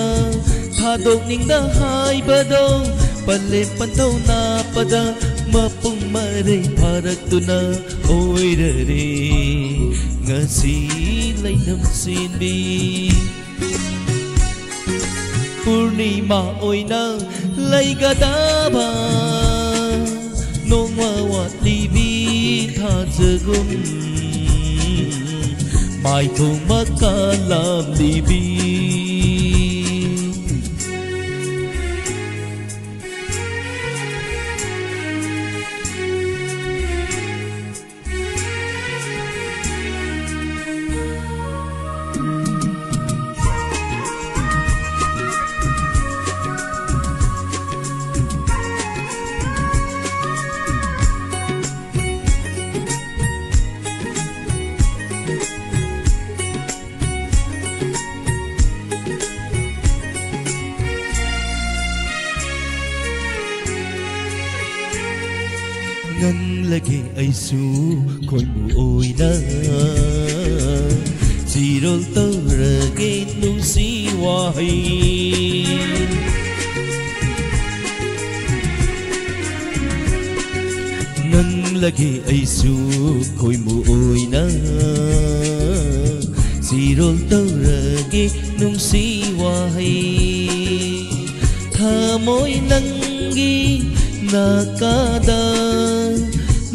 ꯊꯥꯗꯣꯛꯅꯤꯡꯗ ꯍꯥꯏꯕꯗꯣ ꯄꯂꯦꯝ ꯄꯟꯊꯧ ꯅꯥꯞꯄꯗ, ꯃꯄꯨꯡ ꯃꯔꯩ ꯐꯥꯔꯛꯇꯨꯅ ꯑꯣꯏꯔꯔꯦ ꯉꯁꯤ ꯂꯩꯅꯝ ꯆꯦꯟꯕꯤ꯫ ꯄꯨꯔꯅꯤꯃꯥ ꯑꯣꯏꯅ ꯂꯩꯒꯗꯕ ꯅꯣꯡꯃ ꯋꯥꯠꯂꯤꯕꯤ ꯊꯥꯖꯒꯨꯝ ꯃꯥꯏꯊꯣꯡ ꯃꯀꯥ ꯂꯥꯝꯂꯤꯕꯤ꯫ ꯉꯪꯂꯒꯦ ꯑꯩꯁꯨ ꯈꯣꯏꯃꯨ ꯑꯣꯏꯅ, ꯆꯤꯔꯣꯜ ꯇꯧꯔꯒꯦ ꯅꯨꯡꯁꯤ ꯋꯥꯍꯩ꯫ ꯉꯪꯂꯒꯦ ꯑꯩꯁꯨ ꯈꯣꯏꯃꯨ ꯑꯣꯏꯅ, ꯆꯤꯔꯣꯜ ꯇꯧꯔꯒꯦ ꯅꯨꯡꯁꯤ ꯋꯥꯍꯩ꯫ ꯊꯃꯣꯏ ꯅꯪꯒꯤ ꯅꯥꯀꯥꯗ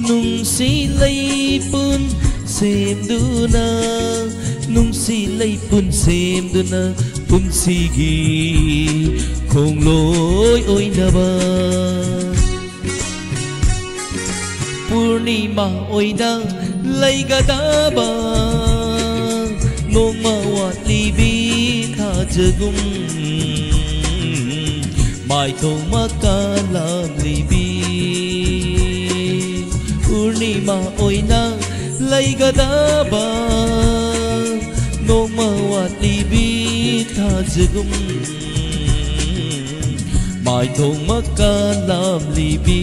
ꯅꯨꯡꯁꯤ ꯂꯩꯄꯨꯟ ꯁꯦꯝꯗꯨꯅ, ꯅꯨꯡꯁꯤ ꯂꯩꯄꯨꯟ ꯁꯦꯝꯗꯨꯅ ꯄꯨꯟꯁꯤꯒꯤ ꯈꯣꯡꯂꯣꯏ ꯑꯣꯏꯅꯕ꯫ ꯄꯨꯔꯅꯤꯃꯥ ꯑꯣꯏꯅ ꯂꯩꯒꯗꯕ ꯅꯣꯡꯃ ꯋꯥꯠꯂꯤꯕꯤ ꯊꯥꯖ ꯊꯥꯖꯒꯨꯝ ꯃꯥꯏꯊꯣꯡ ꯃꯀꯥ ꯂꯥꯝꯂꯤꯕꯤ꯫ ꯄꯨꯔꯅꯤꯃꯥ ꯑꯣꯏꯅ ꯂꯩꯒꯗꯕ ꯅꯣꯡꯃ ꯋꯥꯠꯂꯤꯕꯤ ꯊꯥꯖꯒꯨꯝ ꯃꯥꯏꯊꯣꯡ ꯃꯀꯥ ꯂꯥꯝꯂꯤꯕꯤ꯫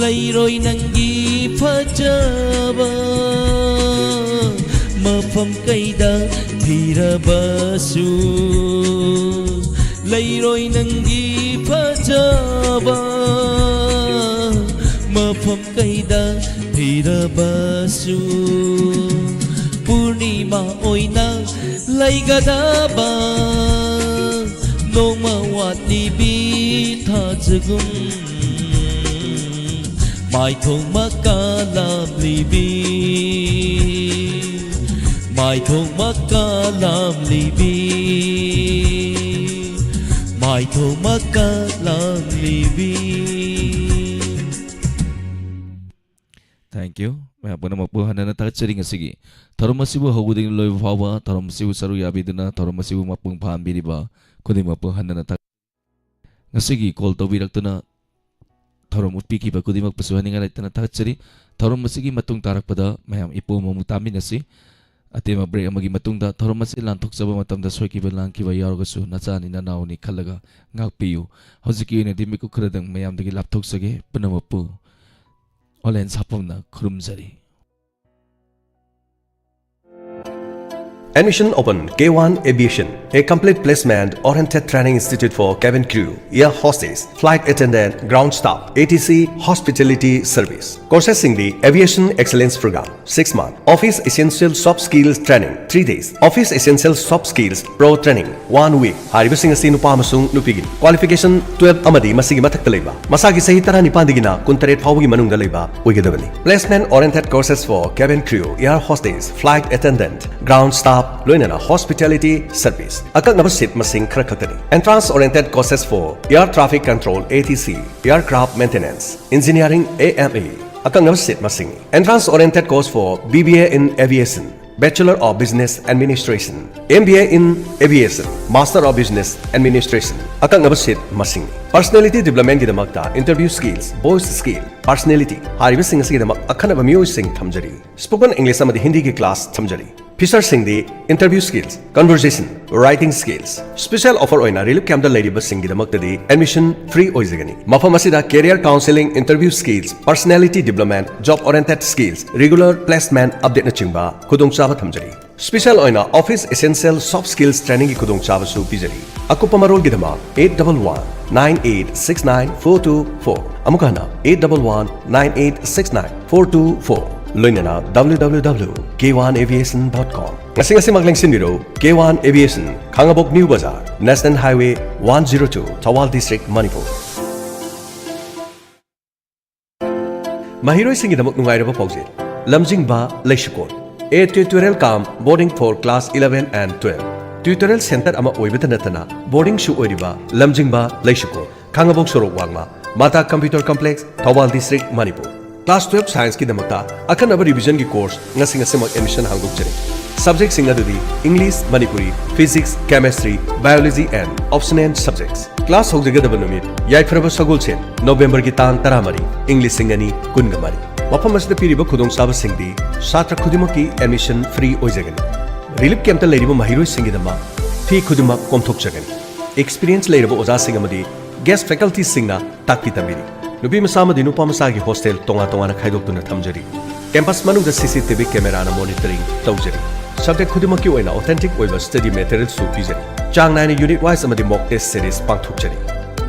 ꯂꯩꯔꯣꯏ ꯅꯪꯒꯤ ꯐꯖꯕ ꯃꯐꯝ ꯀꯩꯗ ꯊꯤꯔꯕꯁꯨ꯫ ꯂꯩꯔꯣꯏ ꯅꯪꯒꯤ ꯐꯖꯕ ꯃꯐꯝ ꯀꯩꯗ ꯊꯤꯔꯕꯁꯨ꯫ ꯄꯨꯔꯅꯤꯃꯥ ꯑꯣꯏꯅ ꯂꯩꯒꯗꯕ ꯅꯣꯡꯃ ꯋꯥꯠꯂꯤꯕꯤ ꯊꯥꯖꯒꯨꯝ ꯃꯥꯏꯊꯣꯡ ꯃꯀꯥ ꯂꯥꯝꯂꯤꯕꯤ꯫ ꯃꯥꯏꯊꯣꯡ ꯃꯀꯥ ꯂꯥꯝꯂꯤꯕꯤ꯫ ꯃꯥꯏꯊꯣꯡ ꯃꯀꯥ ꯂꯥꯝꯂꯤꯕꯤ꯫ Thank you. ꯃꯌꯥꯝ ꯄꯨꯝꯅꯃꯛꯄꯨ ꯍꯟꯅ ꯍꯟꯅ ꯊꯥꯒꯠꯆꯔꯤ꯫ ꯉꯁꯤꯒꯤ ꯊꯧꯔꯝ ꯑꯁꯤꯕꯨ ꯍꯧꯕꯗꯒꯤ ꯂꯣꯏꯕ ꯐꯥꯎꯕ ꯊꯧꯔꯝ ꯑꯁꯤꯕꯨ ꯁꯔꯨꯛ ꯌꯥꯕꯤꯗꯨꯅ ꯊꯧꯔꯝ ꯑꯁꯤꯕꯨ ꯃꯄꯨꯡ ꯐꯥꯍꯟꯕꯤꯔꯤꯕ ꯈꯨꯗꯤꯡꯃꯛꯄꯨ ꯍꯟꯅ ꯍꯟꯅ ꯊꯥꯒꯠ-, ꯉꯁꯤꯒꯤ call ꯇꯧꯕꯤꯔꯛꯇꯨꯅ ꯊꯧꯔꯝ ꯎꯠꯄꯤꯈꯤꯕ ꯈꯨꯗꯤꯡꯃꯛꯄꯨꯁꯨ ꯍꯥꯏꯅꯤꯡꯉꯥꯏ ꯂꯩꯇꯅ ꯊꯥꯒꯠꯆꯔꯤ꯫ ꯊꯧꯔꯝ ꯑꯁꯤꯒꯤ ꯃꯇꯨꯡ ꯇꯥꯔꯛꯄꯗ ꯃꯌꯥꯝ ꯏꯄꯨ ꯑꯃꯃꯨꯛ ꯇꯥꯃꯤꯟꯅꯁꯤ꯫ ꯑꯇꯦꯟꯕ break ꯑꯃꯒꯤ ꯃꯇꯨꯡꯗ ꯊꯧꯔꯝ ꯑꯁꯤ ꯂꯥꯟꯊꯣꯛꯆꯕ ꯃꯇꯝꯗ ꯁꯣꯏꯈꯤꯕ ꯂꯥꯟꯈꯤꯕ ꯌꯥꯎꯔꯒꯁꯨ ꯅꯆꯥꯅꯤ ꯅꯅꯥꯎꯅꯤ ꯈꯜꯂꯒ ꯉꯥꯛꯄꯤꯌꯨ꯫ ꯍꯧꯖꯤꯛꯀꯤ ꯑꯣꯏꯅꯗꯤ ꯃꯤꯀꯨꯞ ꯈꯔꯗꯪ ꯃꯌꯥꯝꯗꯒꯤ ꯂꯥꯞꯊꯣꯛꯆꯒꯦ꯫ ꯄꯨꯝꯅꯃꯛꯄꯨ ꯑꯣꯂꯦꯟ ꯁꯥꯐꯝꯅ ꯈꯨꯔꯨꯝꯖꯔꯤ꯫ Admission open. K one Aviation, a complete placement oriented training institute for cabin crew, air hostess, flight attendant, ground staff, A T C, hospitality service꯫ Courses ꯁꯤꯡꯗꯤ: Aviation Excellence Program, six month, Office Essential Soft Skills Training, three days, Office Essential Soft Skills Pro Training, one week꯫ ꯍꯥꯏꯔꯤꯕꯁꯤꯡ ꯑꯁꯤ ꯅꯨꯄꯥ ꯑꯃꯁꯨꯡ ꯅꯨꯄꯤꯒꯤꯅꯤ꯫ Qualification twelve ꯑꯃꯗꯤ ꯃꯁꯤꯒꯤ ꯃꯊꯛꯇ ꯂꯩꯕ, ꯃꯁꯥꯒꯤ ꯆꯍꯤ ꯇꯔꯥꯅꯤꯄꯥꯟꯗꯒꯤꯅ ꯀꯨꯟꯇꯔꯦꯠ ꯐꯥꯎꯕꯒꯤ ꯃꯅꯨꯡꯗ ꯂꯩꯕ ꯑꯣꯏꯒꯗꯕꯅꯤ꯫ Placement oriented courses for cabin crew, air hostess, flight attendant, ground staff, ꯂꯣꯏꯅꯅ hospitality service꯫ ꯑꯀꯛꯅꯕ seat ꯃꯁꯤꯡ ꯈꯔ ꯈꯛꯇꯅꯤ꯫ Entrance oriented courses for air traffic control, A T C, aircraft maintenance, engineering, A M E꯫ ꯑꯀꯛꯅꯕ seat ꯃꯁꯤꯡꯅꯤ꯫ Entrance oriented course for B B A in aviation, Bachelor of Business Administration, M B A in Aviation, Master of Business Administration, ꯑꯀꯛꯅꯕ seat ꯃꯁꯤꯡꯅꯤ꯫ Personality developmentꯒꯤꯗꯃꯛꯇ interview skills, voice skill, personality ꯍꯥꯏꯔꯤꯕꯁꯤꯡ ꯑꯁꯤꯒꯤꯗꯃꯛ ꯑꯈꯟꯅꯕ ꯃꯤꯑꯣꯏꯁꯤꯡ ꯊꯝꯖꯔꯤ꯫ Spoken English ꯑꯃꯗꯤ ꯍꯤꯟꯗꯤꯒꯤ class ꯊꯝꯖꯔꯤ꯫ Officerꯁꯤꯡꯗꯤ interview skills, conversation, writing skills꯫ Special offer ꯑꯣꯏꯅ relief campꯇ ꯂꯩꯔꯤꯕꯁꯤꯡꯒꯤꯗꯃꯛꯇꯗꯤ admission free ꯑꯣꯏꯖꯒꯅꯤ꯫ ꯃꯐꯝ ꯑꯁꯤꯗ career counseling, interview skills, personality development, job oriented skills, regular placement updateꯅꯆꯤꯡꯕ ꯈꯨꯗꯣꯡꯆꯥꯕ ꯊꯝꯖꯔꯤ꯫ Special ꯑꯣꯏꯅ office essential soft skills trainingꯒꯤ ꯈꯨꯗꯣꯡꯆꯥꯕꯁꯨ ꯄꯤꯖꯔꯤ꯫ ꯑꯀꯨꯞꯄ ꯃꯔꯣꯜꯒꯤꯗꯃꯛ eight double one nine eight six nine four two four, ꯑꯃꯨꯛ ꯍꯟꯅ eight double one nine eight six nine four two four, ꯂꯣꯏꯅꯅ W W W K one aviation dot com꯫ ꯉꯁꯤ ꯉꯁꯤꯃꯛ ꯂꯦꯡꯁꯤꯟꯕꯤꯔꯧ K one Aviation, ꯈꯥꯉꯕꯣꯛ New Bazaar, National Highway one zero two, Thoubal District, Manipur. ꯃꯍꯩꯔꯣꯏꯁꯤꯡꯒꯤꯗꯃꯛ ꯅꯨꯡꯉꯥꯏꯔꯕ ꯄꯥꯎꯖꯦꯜ, ꯂꯝꯖꯤꯡꯕ ꯂꯩꯁꯨꯀꯣꯜ, A Tutorial cum Boarding for Class eleven and twelve, Tutorial Center ꯑꯃ ꯑꯣꯏꯕꯇ ꯅꯠꯇꯅ boardingꯁꯨ ꯑꯣꯏꯔꯤꯕ ꯂꯝꯖꯤꯡꯕ ꯂꯩꯁꯨꯀꯣꯜ, ꯈꯥꯉꯕꯣꯛ ꯁꯣꯔꯣꯛ ꯋꯥꯡꯃ, Mata Computer Complex, Thoubal District, Manipur. Class twelve Scienceꯀꯤꯗꯃꯛꯇ ꯑꯈꯟꯅꯕ revisionꯒꯤ course ꯉꯁꯤ ꯉꯁꯤꯃꯛ admission ꯍꯥꯡꯗꯣꯛꯆꯔꯤ꯫ Subjectꯁꯤꯡ ꯑꯗꯨꯗꯤ English, Manipuri, Physics, Chemistry, Biology and Optional Subjects꯫ Class ꯍꯧꯖꯒꯗꯕ ꯅꯨꯃꯤꯠ ꯌꯥꯏꯐꯔꯕ ꯁꯒꯣꯜꯁꯦꯟ, Novemberꯒꯤ ꯇꯥꯡ ꯇꯔꯥꯃꯔꯤ, ꯏꯪ ꯂꯤꯁꯤꯡ ꯑꯅꯤ ꯀꯨꯟꯒ ꯃꯔꯤ꯫ ꯃꯐꯝ ꯑꯁꯤꯗ ꯄꯤꯔꯤꯕ ꯈꯨꯗꯣꯡꯆꯥꯕꯁꯤꯡꯗꯤ ꯁꯥꯇ꯭ꯔ ꯈꯨꯗꯤꯡꯃꯛꯀꯤ admission free ꯑꯣꯏꯖꯒꯅꯤ꯫ Relief campꯇ ꯂꯩꯔꯤꯕ ꯃꯍꯩꯔꯣꯏꯁꯤꯡꯒꯤꯗꯃꯛ fee ꯈꯨꯗꯤꯡꯃꯛ ꯀꯣꯝꯊꯣꯛꯆꯒꯅꯤ꯫ Experience ꯂꯩꯔꯕ ꯑꯣꯖꯥꯁꯤꯡ ꯑꯃꯗꯤ guest facultyꯁꯤꯡꯅ ꯇꯥꯛꯄꯤ ꯇꯝꯕꯤꯔꯤ꯫ ꯅꯨꯄꯤ ꯃꯆꯥ ꯑꯃꯗꯤ ꯅꯨꯄꯥ ꯃꯆꯥꯒꯤ hostel ꯇꯣꯉꯥꯟ ꯇꯣꯉꯥꯟꯅ ꯈꯥꯏꯗꯣꯛꯇꯨꯅ ꯊꯝꯖꯔꯤ꯫ Campus ꯃꯅꯨꯡꯗ C C T V cameraꯅ monitoring ꯇꯧꯖꯔꯤ꯫ Subject ꯈꯨꯗꯤꯡꯃꯛꯀꯤ ꯑꯣꯏꯅ authentic ꯑꯣꯏꯕ study materialꯁꯨ ꯄꯤꯖꯔꯤ꯫ ꯆꯥꯡ ꯅꯥꯏꯅ unit wise ꯑꯃꯗꯤ mock test series ꯄꯥꯡꯊꯣꯛꯆꯔꯤ꯫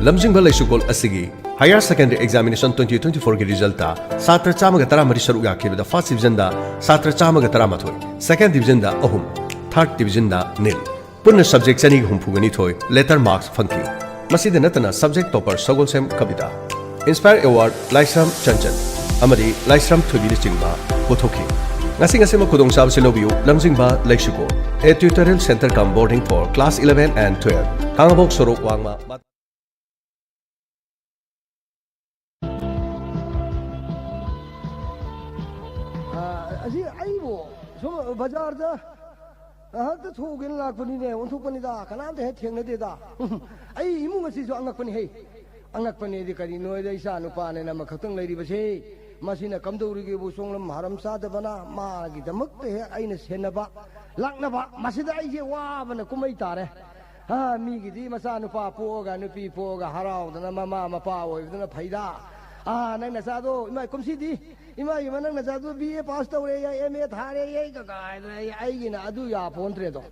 ꯂꯝꯖꯤꯡꯕ ꯂꯩꯁꯨꯀꯣꯜ ꯑꯁꯤꯒꯤ Higher Secondary Examination twenty twenty-fourꯒꯤ resultꯇ ꯁꯥꯇ꯭ꯔ ꯆꯥꯝꯃꯒ ꯇꯔꯥꯃꯔꯤ ꯁꯔꯨꯛ ꯌꯥꯈꯤꯕꯗ first divisionꯗ ꯁꯥꯇ꯭ꯔ ꯆꯥꯝꯃꯒ ꯇꯔꯥꯃꯥꯊꯣꯏ, second divisionꯗ ꯑꯍꯨꯝ, third divisionꯗ ꯅꯤꯜ, ꯄꯨꯟꯅ subject ꯆꯅꯤꯒ ꯍꯨꯝꯐꯨꯒ ꯅꯤꯊꯣꯏ letter marks ꯐꯪꯈꯤ꯫ ꯃꯁꯤꯗ ꯅꯠꯇꯅ subject topper ꯁꯒꯣꯜꯁꯦꯝ ꯀꯕꯤꯇꯥ, Inspire Award ꯂꯥꯏꯁ꯭ꯔꯝ ꯆꯟꯆꯟ ꯑꯃꯗꯤ ꯂꯥꯏꯁ꯭ꯔꯝ ꯊꯣꯏꯕꯤꯅꯆꯤꯡꯕ ꯄꯨꯊꯣꯛꯈꯤ꯫ ꯉꯁꯤ ꯉꯁꯤꯃꯛ ꯈꯨꯗꯣꯡꯆꯥꯕꯁꯤ ꯂꯧꯕꯤꯌꯨ, ꯂꯝꯖꯤꯡꯕ ꯂꯩꯁꯨꯀꯣꯜ, A Tutorial Center cum Boarding for Class eleven and twelve, ꯈꯥꯉꯕꯣꯛ ꯁꯣꯔꯣꯛ ꯋꯥꯡꯃ꯫ ꯑ, ꯑꯁꯤ ꯑꯩꯕꯨ ꯁꯨꯝ ꯕꯖꯥꯔꯗ ꯉꯥꯏꯍꯥꯛꯇ ꯊꯣꯛꯎꯒꯦꯅ ꯂꯥꯛꯄꯅꯤꯅꯦ, ꯑꯣꯟꯊꯣꯛꯄꯅꯤꯗ, ꯀꯅꯥꯝꯇ ꯍꯦꯛ ꯊꯦꯡꯅꯗꯦꯗ꯫ ꯑꯩ ꯏꯃꯨꯡ ꯑꯁꯤꯁꯨ ꯑꯉꯛꯄꯅꯤ ꯍꯦ꯫ ꯑꯉꯛꯄꯅꯤꯗꯤ ꯀꯔꯤꯅꯣꯗ, ꯏꯆꯥ ꯅꯨꯄꯥꯅꯦꯅ ꯑꯃꯈꯛꯇꯪ ꯂꯩꯔꯤꯕꯁꯦ, ꯃꯁꯤꯅ ꯀꯝꯗꯧꯔꯤꯒꯦꯕꯨ ꯁꯣꯡꯂꯝ ꯍꯥꯔꯝ ꯆꯥꯗꯕꯅ ꯃꯥꯒꯤꯗꯃꯛꯇ ꯍꯦꯛ ꯑꯩꯅ ꯁꯦꯟꯅꯕ ꯂꯥꯛꯅꯕ, ꯃꯁꯤꯗ ꯑꯩꯁꯦ ꯋꯥꯕꯅ ꯀꯨꯝꯍꯩ ꯇꯥꯔꯦ꯫ ꯑꯥ, ꯃꯤꯒꯤꯗꯤ ꯃꯆꯥꯅꯨꯄꯥ ꯄꯣꯛꯑꯒ, ꯅꯨꯄꯤ ꯄꯣꯛꯑꯒ ꯍꯔꯥꯎꯗꯅ ꯃꯃꯥ ꯃꯄꯥ ꯑꯣꯏꯕꯗꯨꯅ ꯐꯩꯗ꯫ ꯑꯥ, ꯅꯪ ꯅꯆꯥꯗꯣ, ꯏꯃꯥ, ꯀꯨꯝꯁꯤꯗꯤ, ꯏꯃꯥ, ꯏꯃꯥ, ꯅꯪ ꯅꯆꯥꯗꯣ ꯕꯤ ꯑꯦ ꯄꯥꯁ ꯇꯧꯔꯦ, ꯑꯦꯝ ꯑꯦ ꯊꯥꯔꯦ, ꯀꯀꯥ ꯍꯥꯏꯗꯅ ꯑꯩ, ꯑꯩꯒꯤꯅ ꯑꯗꯨ ꯌꯥꯄꯣꯟꯇ꯭ꯔꯦꯗꯣ꯫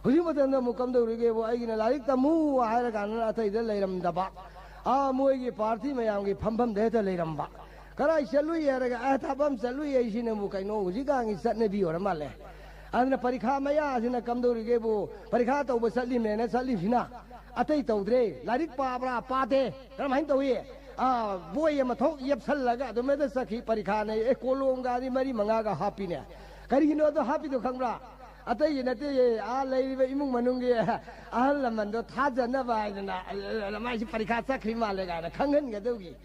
ꯍꯧꯖꯤꯛ ꯃꯇꯝꯗ ꯑꯃꯨꯛ ꯀꯝꯗꯧꯔꯤꯒꯦꯕꯨ, ꯑꯩꯒꯤꯅ ꯂꯥꯏꯔꯤꯛ ꯇꯝꯃꯨ ꯍꯥꯏꯔ ꯀꯥꯟꯗꯅ ꯑꯇꯩꯗ ꯂꯩꯔꯝꯗꯕ, ꯑꯥ, ꯃꯣꯏꯒꯤ ꯄꯥꯔꯇꯤ ꯃꯌꯥꯝꯒꯤ ꯐꯝꯐꯝꯗ ꯍꯦꯛꯇ ꯂꯩꯔꯝꯕ꯫ ꯀꯗꯥꯏ ꯆꯠꯂꯨꯏ ꯍꯥꯏꯔꯒ, ꯑꯦ, ꯊꯕꯛ ꯑꯃ ꯆꯠꯂꯨꯏ ꯍꯥꯏꯁꯤꯅꯕꯨ ꯀꯩꯅꯣ ꯍꯧꯖꯤꯛꯀꯥꯟꯒꯤ ꯆꯠꯅꯕꯤ ꯑꯣꯏꯔ ꯃꯥꯜꯂꯦ꯫ ꯑꯗꯨꯅ ꯄꯔꯤꯈꯥ ꯃꯌꯥꯁꯤꯅ ꯀꯝꯗꯧꯔꯤꯒꯦꯕꯨ, ꯄꯔꯤꯈꯥ ꯇꯧꯕ ꯆꯠꯂꯤꯃꯦꯅ ꯆꯠꯂꯤꯁꯤꯅ ꯑꯇꯩ ꯇꯧꯗ꯭ꯔꯦ꯫ ꯂꯥꯏꯔꯤꯛ ꯄꯥꯕ꯭ꯔꯥ? ꯄꯥꯗꯦ꯫ ꯀꯔꯝꯍꯥꯏꯅ ꯇꯧꯏ? ꯑꯥ, ꯕꯣꯏ ꯑꯃ ꯊꯣꯛ ꯌꯦꯞꯁꯜꯂꯒ ꯑꯗꯨꯝ ꯍꯦꯛꯇ ꯆꯠꯈꯤ꯫ ꯄꯔꯤꯈꯥꯅꯦ, ꯑꯦ, ꯀꯣꯂꯣꯝꯒꯗꯤ ꯃꯔꯤ ꯃꯉꯥꯒ ꯍꯥꯞꯄꯤꯅꯦ꯫ ꯀꯔꯤꯒꯤꯅꯣ ꯑꯗꯣ ꯍꯥꯞꯄꯤꯗꯣ ꯈꯪꯕ꯭ꯔꯥ? ꯑꯇꯩꯒꯤ ꯅꯠꯇꯦ, ꯑꯥ ꯂꯩꯔꯤꯕ ꯏꯃꯨꯡ ꯃꯅꯨꯡꯒꯤ ꯑꯍꯜ ꯂꯃꯟꯗꯣ ꯊꯥꯖꯅꯕ ꯍꯥꯏꯗꯅ, ꯑ, ꯃꯥꯏꯁꯤ ꯄꯔꯤꯈꯥ ꯆꯠꯈ꯭ꯔꯤ ꯃꯥꯜꯂꯦ ꯀꯥꯏꯅ ꯈꯪꯍꯟꯒꯗꯧꯒꯤ꯫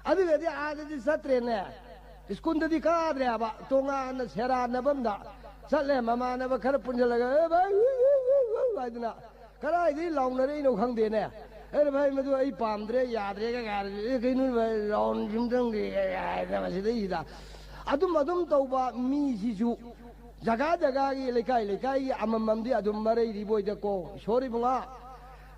ꯑꯗꯨꯒꯗꯤ ꯑꯥꯗꯗꯤ ꯆꯠꯇ꯭ꯔꯦꯅꯦ꯫ ꯁ꯭ꯀꯨꯜꯗꯗꯤ ꯀꯥꯗ꯭ꯔꯦ ꯍꯥꯏꯕ꯫ ꯇꯣꯉꯥꯟꯅ ꯁꯦꯔꯥꯟꯅꯕ ꯑꯃꯗ ꯆꯠꯂꯦ꯫ ꯃꯃꯥꯟꯅꯕ ꯈꯔ ꯄꯨꯟꯁꯤꯜꯂꯒ, "ꯑꯦ ꯚꯥꯏ, ꯎ, ꯎ, ꯎ, ꯎ," ꯍꯥꯏꯗꯅ ꯀꯗꯥꯏꯗꯒꯤ ꯂꯥꯎꯅꯔꯛꯏꯅꯣ ꯈꯪꯗꯦꯅꯦ꯫ ꯑꯩꯅ, "ꯚꯥꯏ, ꯃꯗꯨ ꯑꯩ ꯄꯥꯝꯗ꯭ꯔꯦ, ꯌꯥꯗ꯭ꯔꯦꯒ" ꯍꯥꯏꯔꯗꯤ, "ꯑꯦ, ꯀꯩꯅꯣ ꯚꯥꯏ, ꯔꯥꯎꯟ ꯁꯨꯝꯇꯪꯒꯤ" ꯍꯥꯏꯗꯅ ꯃꯁꯤꯗꯩꯁꯤꯗ ꯑꯗꯨꯝ, ꯑꯗꯨꯝ ꯇꯧꯕ ꯃꯤꯁꯤꯁꯨ ꯖꯒꯥ ꯖꯒꯥꯒꯤ, ꯂꯩꯀꯥꯏ ꯂꯩꯀꯥꯏꯒꯤ ꯑꯃꯃꯝꯗꯤ ꯑꯗꯨꯝ ꯃꯔꯩꯔꯤꯕꯣꯏꯗꯀꯣ꯫ ꯏꯁꯣꯔ ꯏꯕꯨꯡꯉꯥ,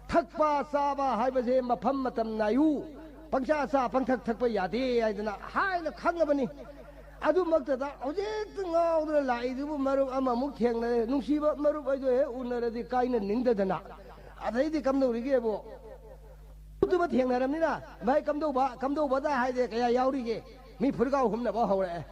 ꯊꯛꯄ ꯆꯥꯕ ꯍꯥꯏꯕꯁꯦ ꯃꯐꯝ ꯃꯇꯝ ꯅꯥꯏꯌꯨ꯫ ꯄꯪꯆꯥ ꯆꯥ ꯄꯪꯊꯛ ꯊꯛꯄ ꯌꯥꯗꯦ ꯍꯥꯏꯗꯅ ꯍꯥꯏꯅ ꯈꯪꯉꯕꯅꯤ꯫ ꯑꯗꯨꯃꯛꯇꯗ ꯍꯧꯖꯤꯛꯇ ꯉꯥꯎꯗꯅ ꯂꯥꯛꯏꯗꯨꯕꯨ ꯃꯔꯨꯞ ꯑꯃꯃꯨꯛ ꯊꯦꯡꯅꯔꯦ꯫ ꯅꯨꯡꯁꯤꯕ ꯃꯔꯨꯞ ꯑꯩꯗꯣ ꯍꯦꯛ ꯎꯅꯔꯗꯤ ꯀꯥꯏꯅ ꯅꯤꯡꯗꯗꯅ꯫ ꯑꯗꯩꯗꯤ ꯀꯝꯗꯧꯔꯤꯒꯦꯕꯨ? ꯑꯗꯨꯃ ꯊꯦꯡꯅꯔꯕꯅꯤꯅ, "ꯚꯥꯏ, ꯀꯝꯗꯧꯕ, ꯀꯝꯗꯧꯕꯗ" ꯍꯥꯏꯗꯤ ꯀꯌꯥ ꯌꯥꯎꯔꯤꯒꯦ? ꯃꯤ ꯐꯨꯔꯤꯀꯥꯎ ꯍꯨꯝꯅꯕ ꯍꯧꯔꯛꯑꯦ꯫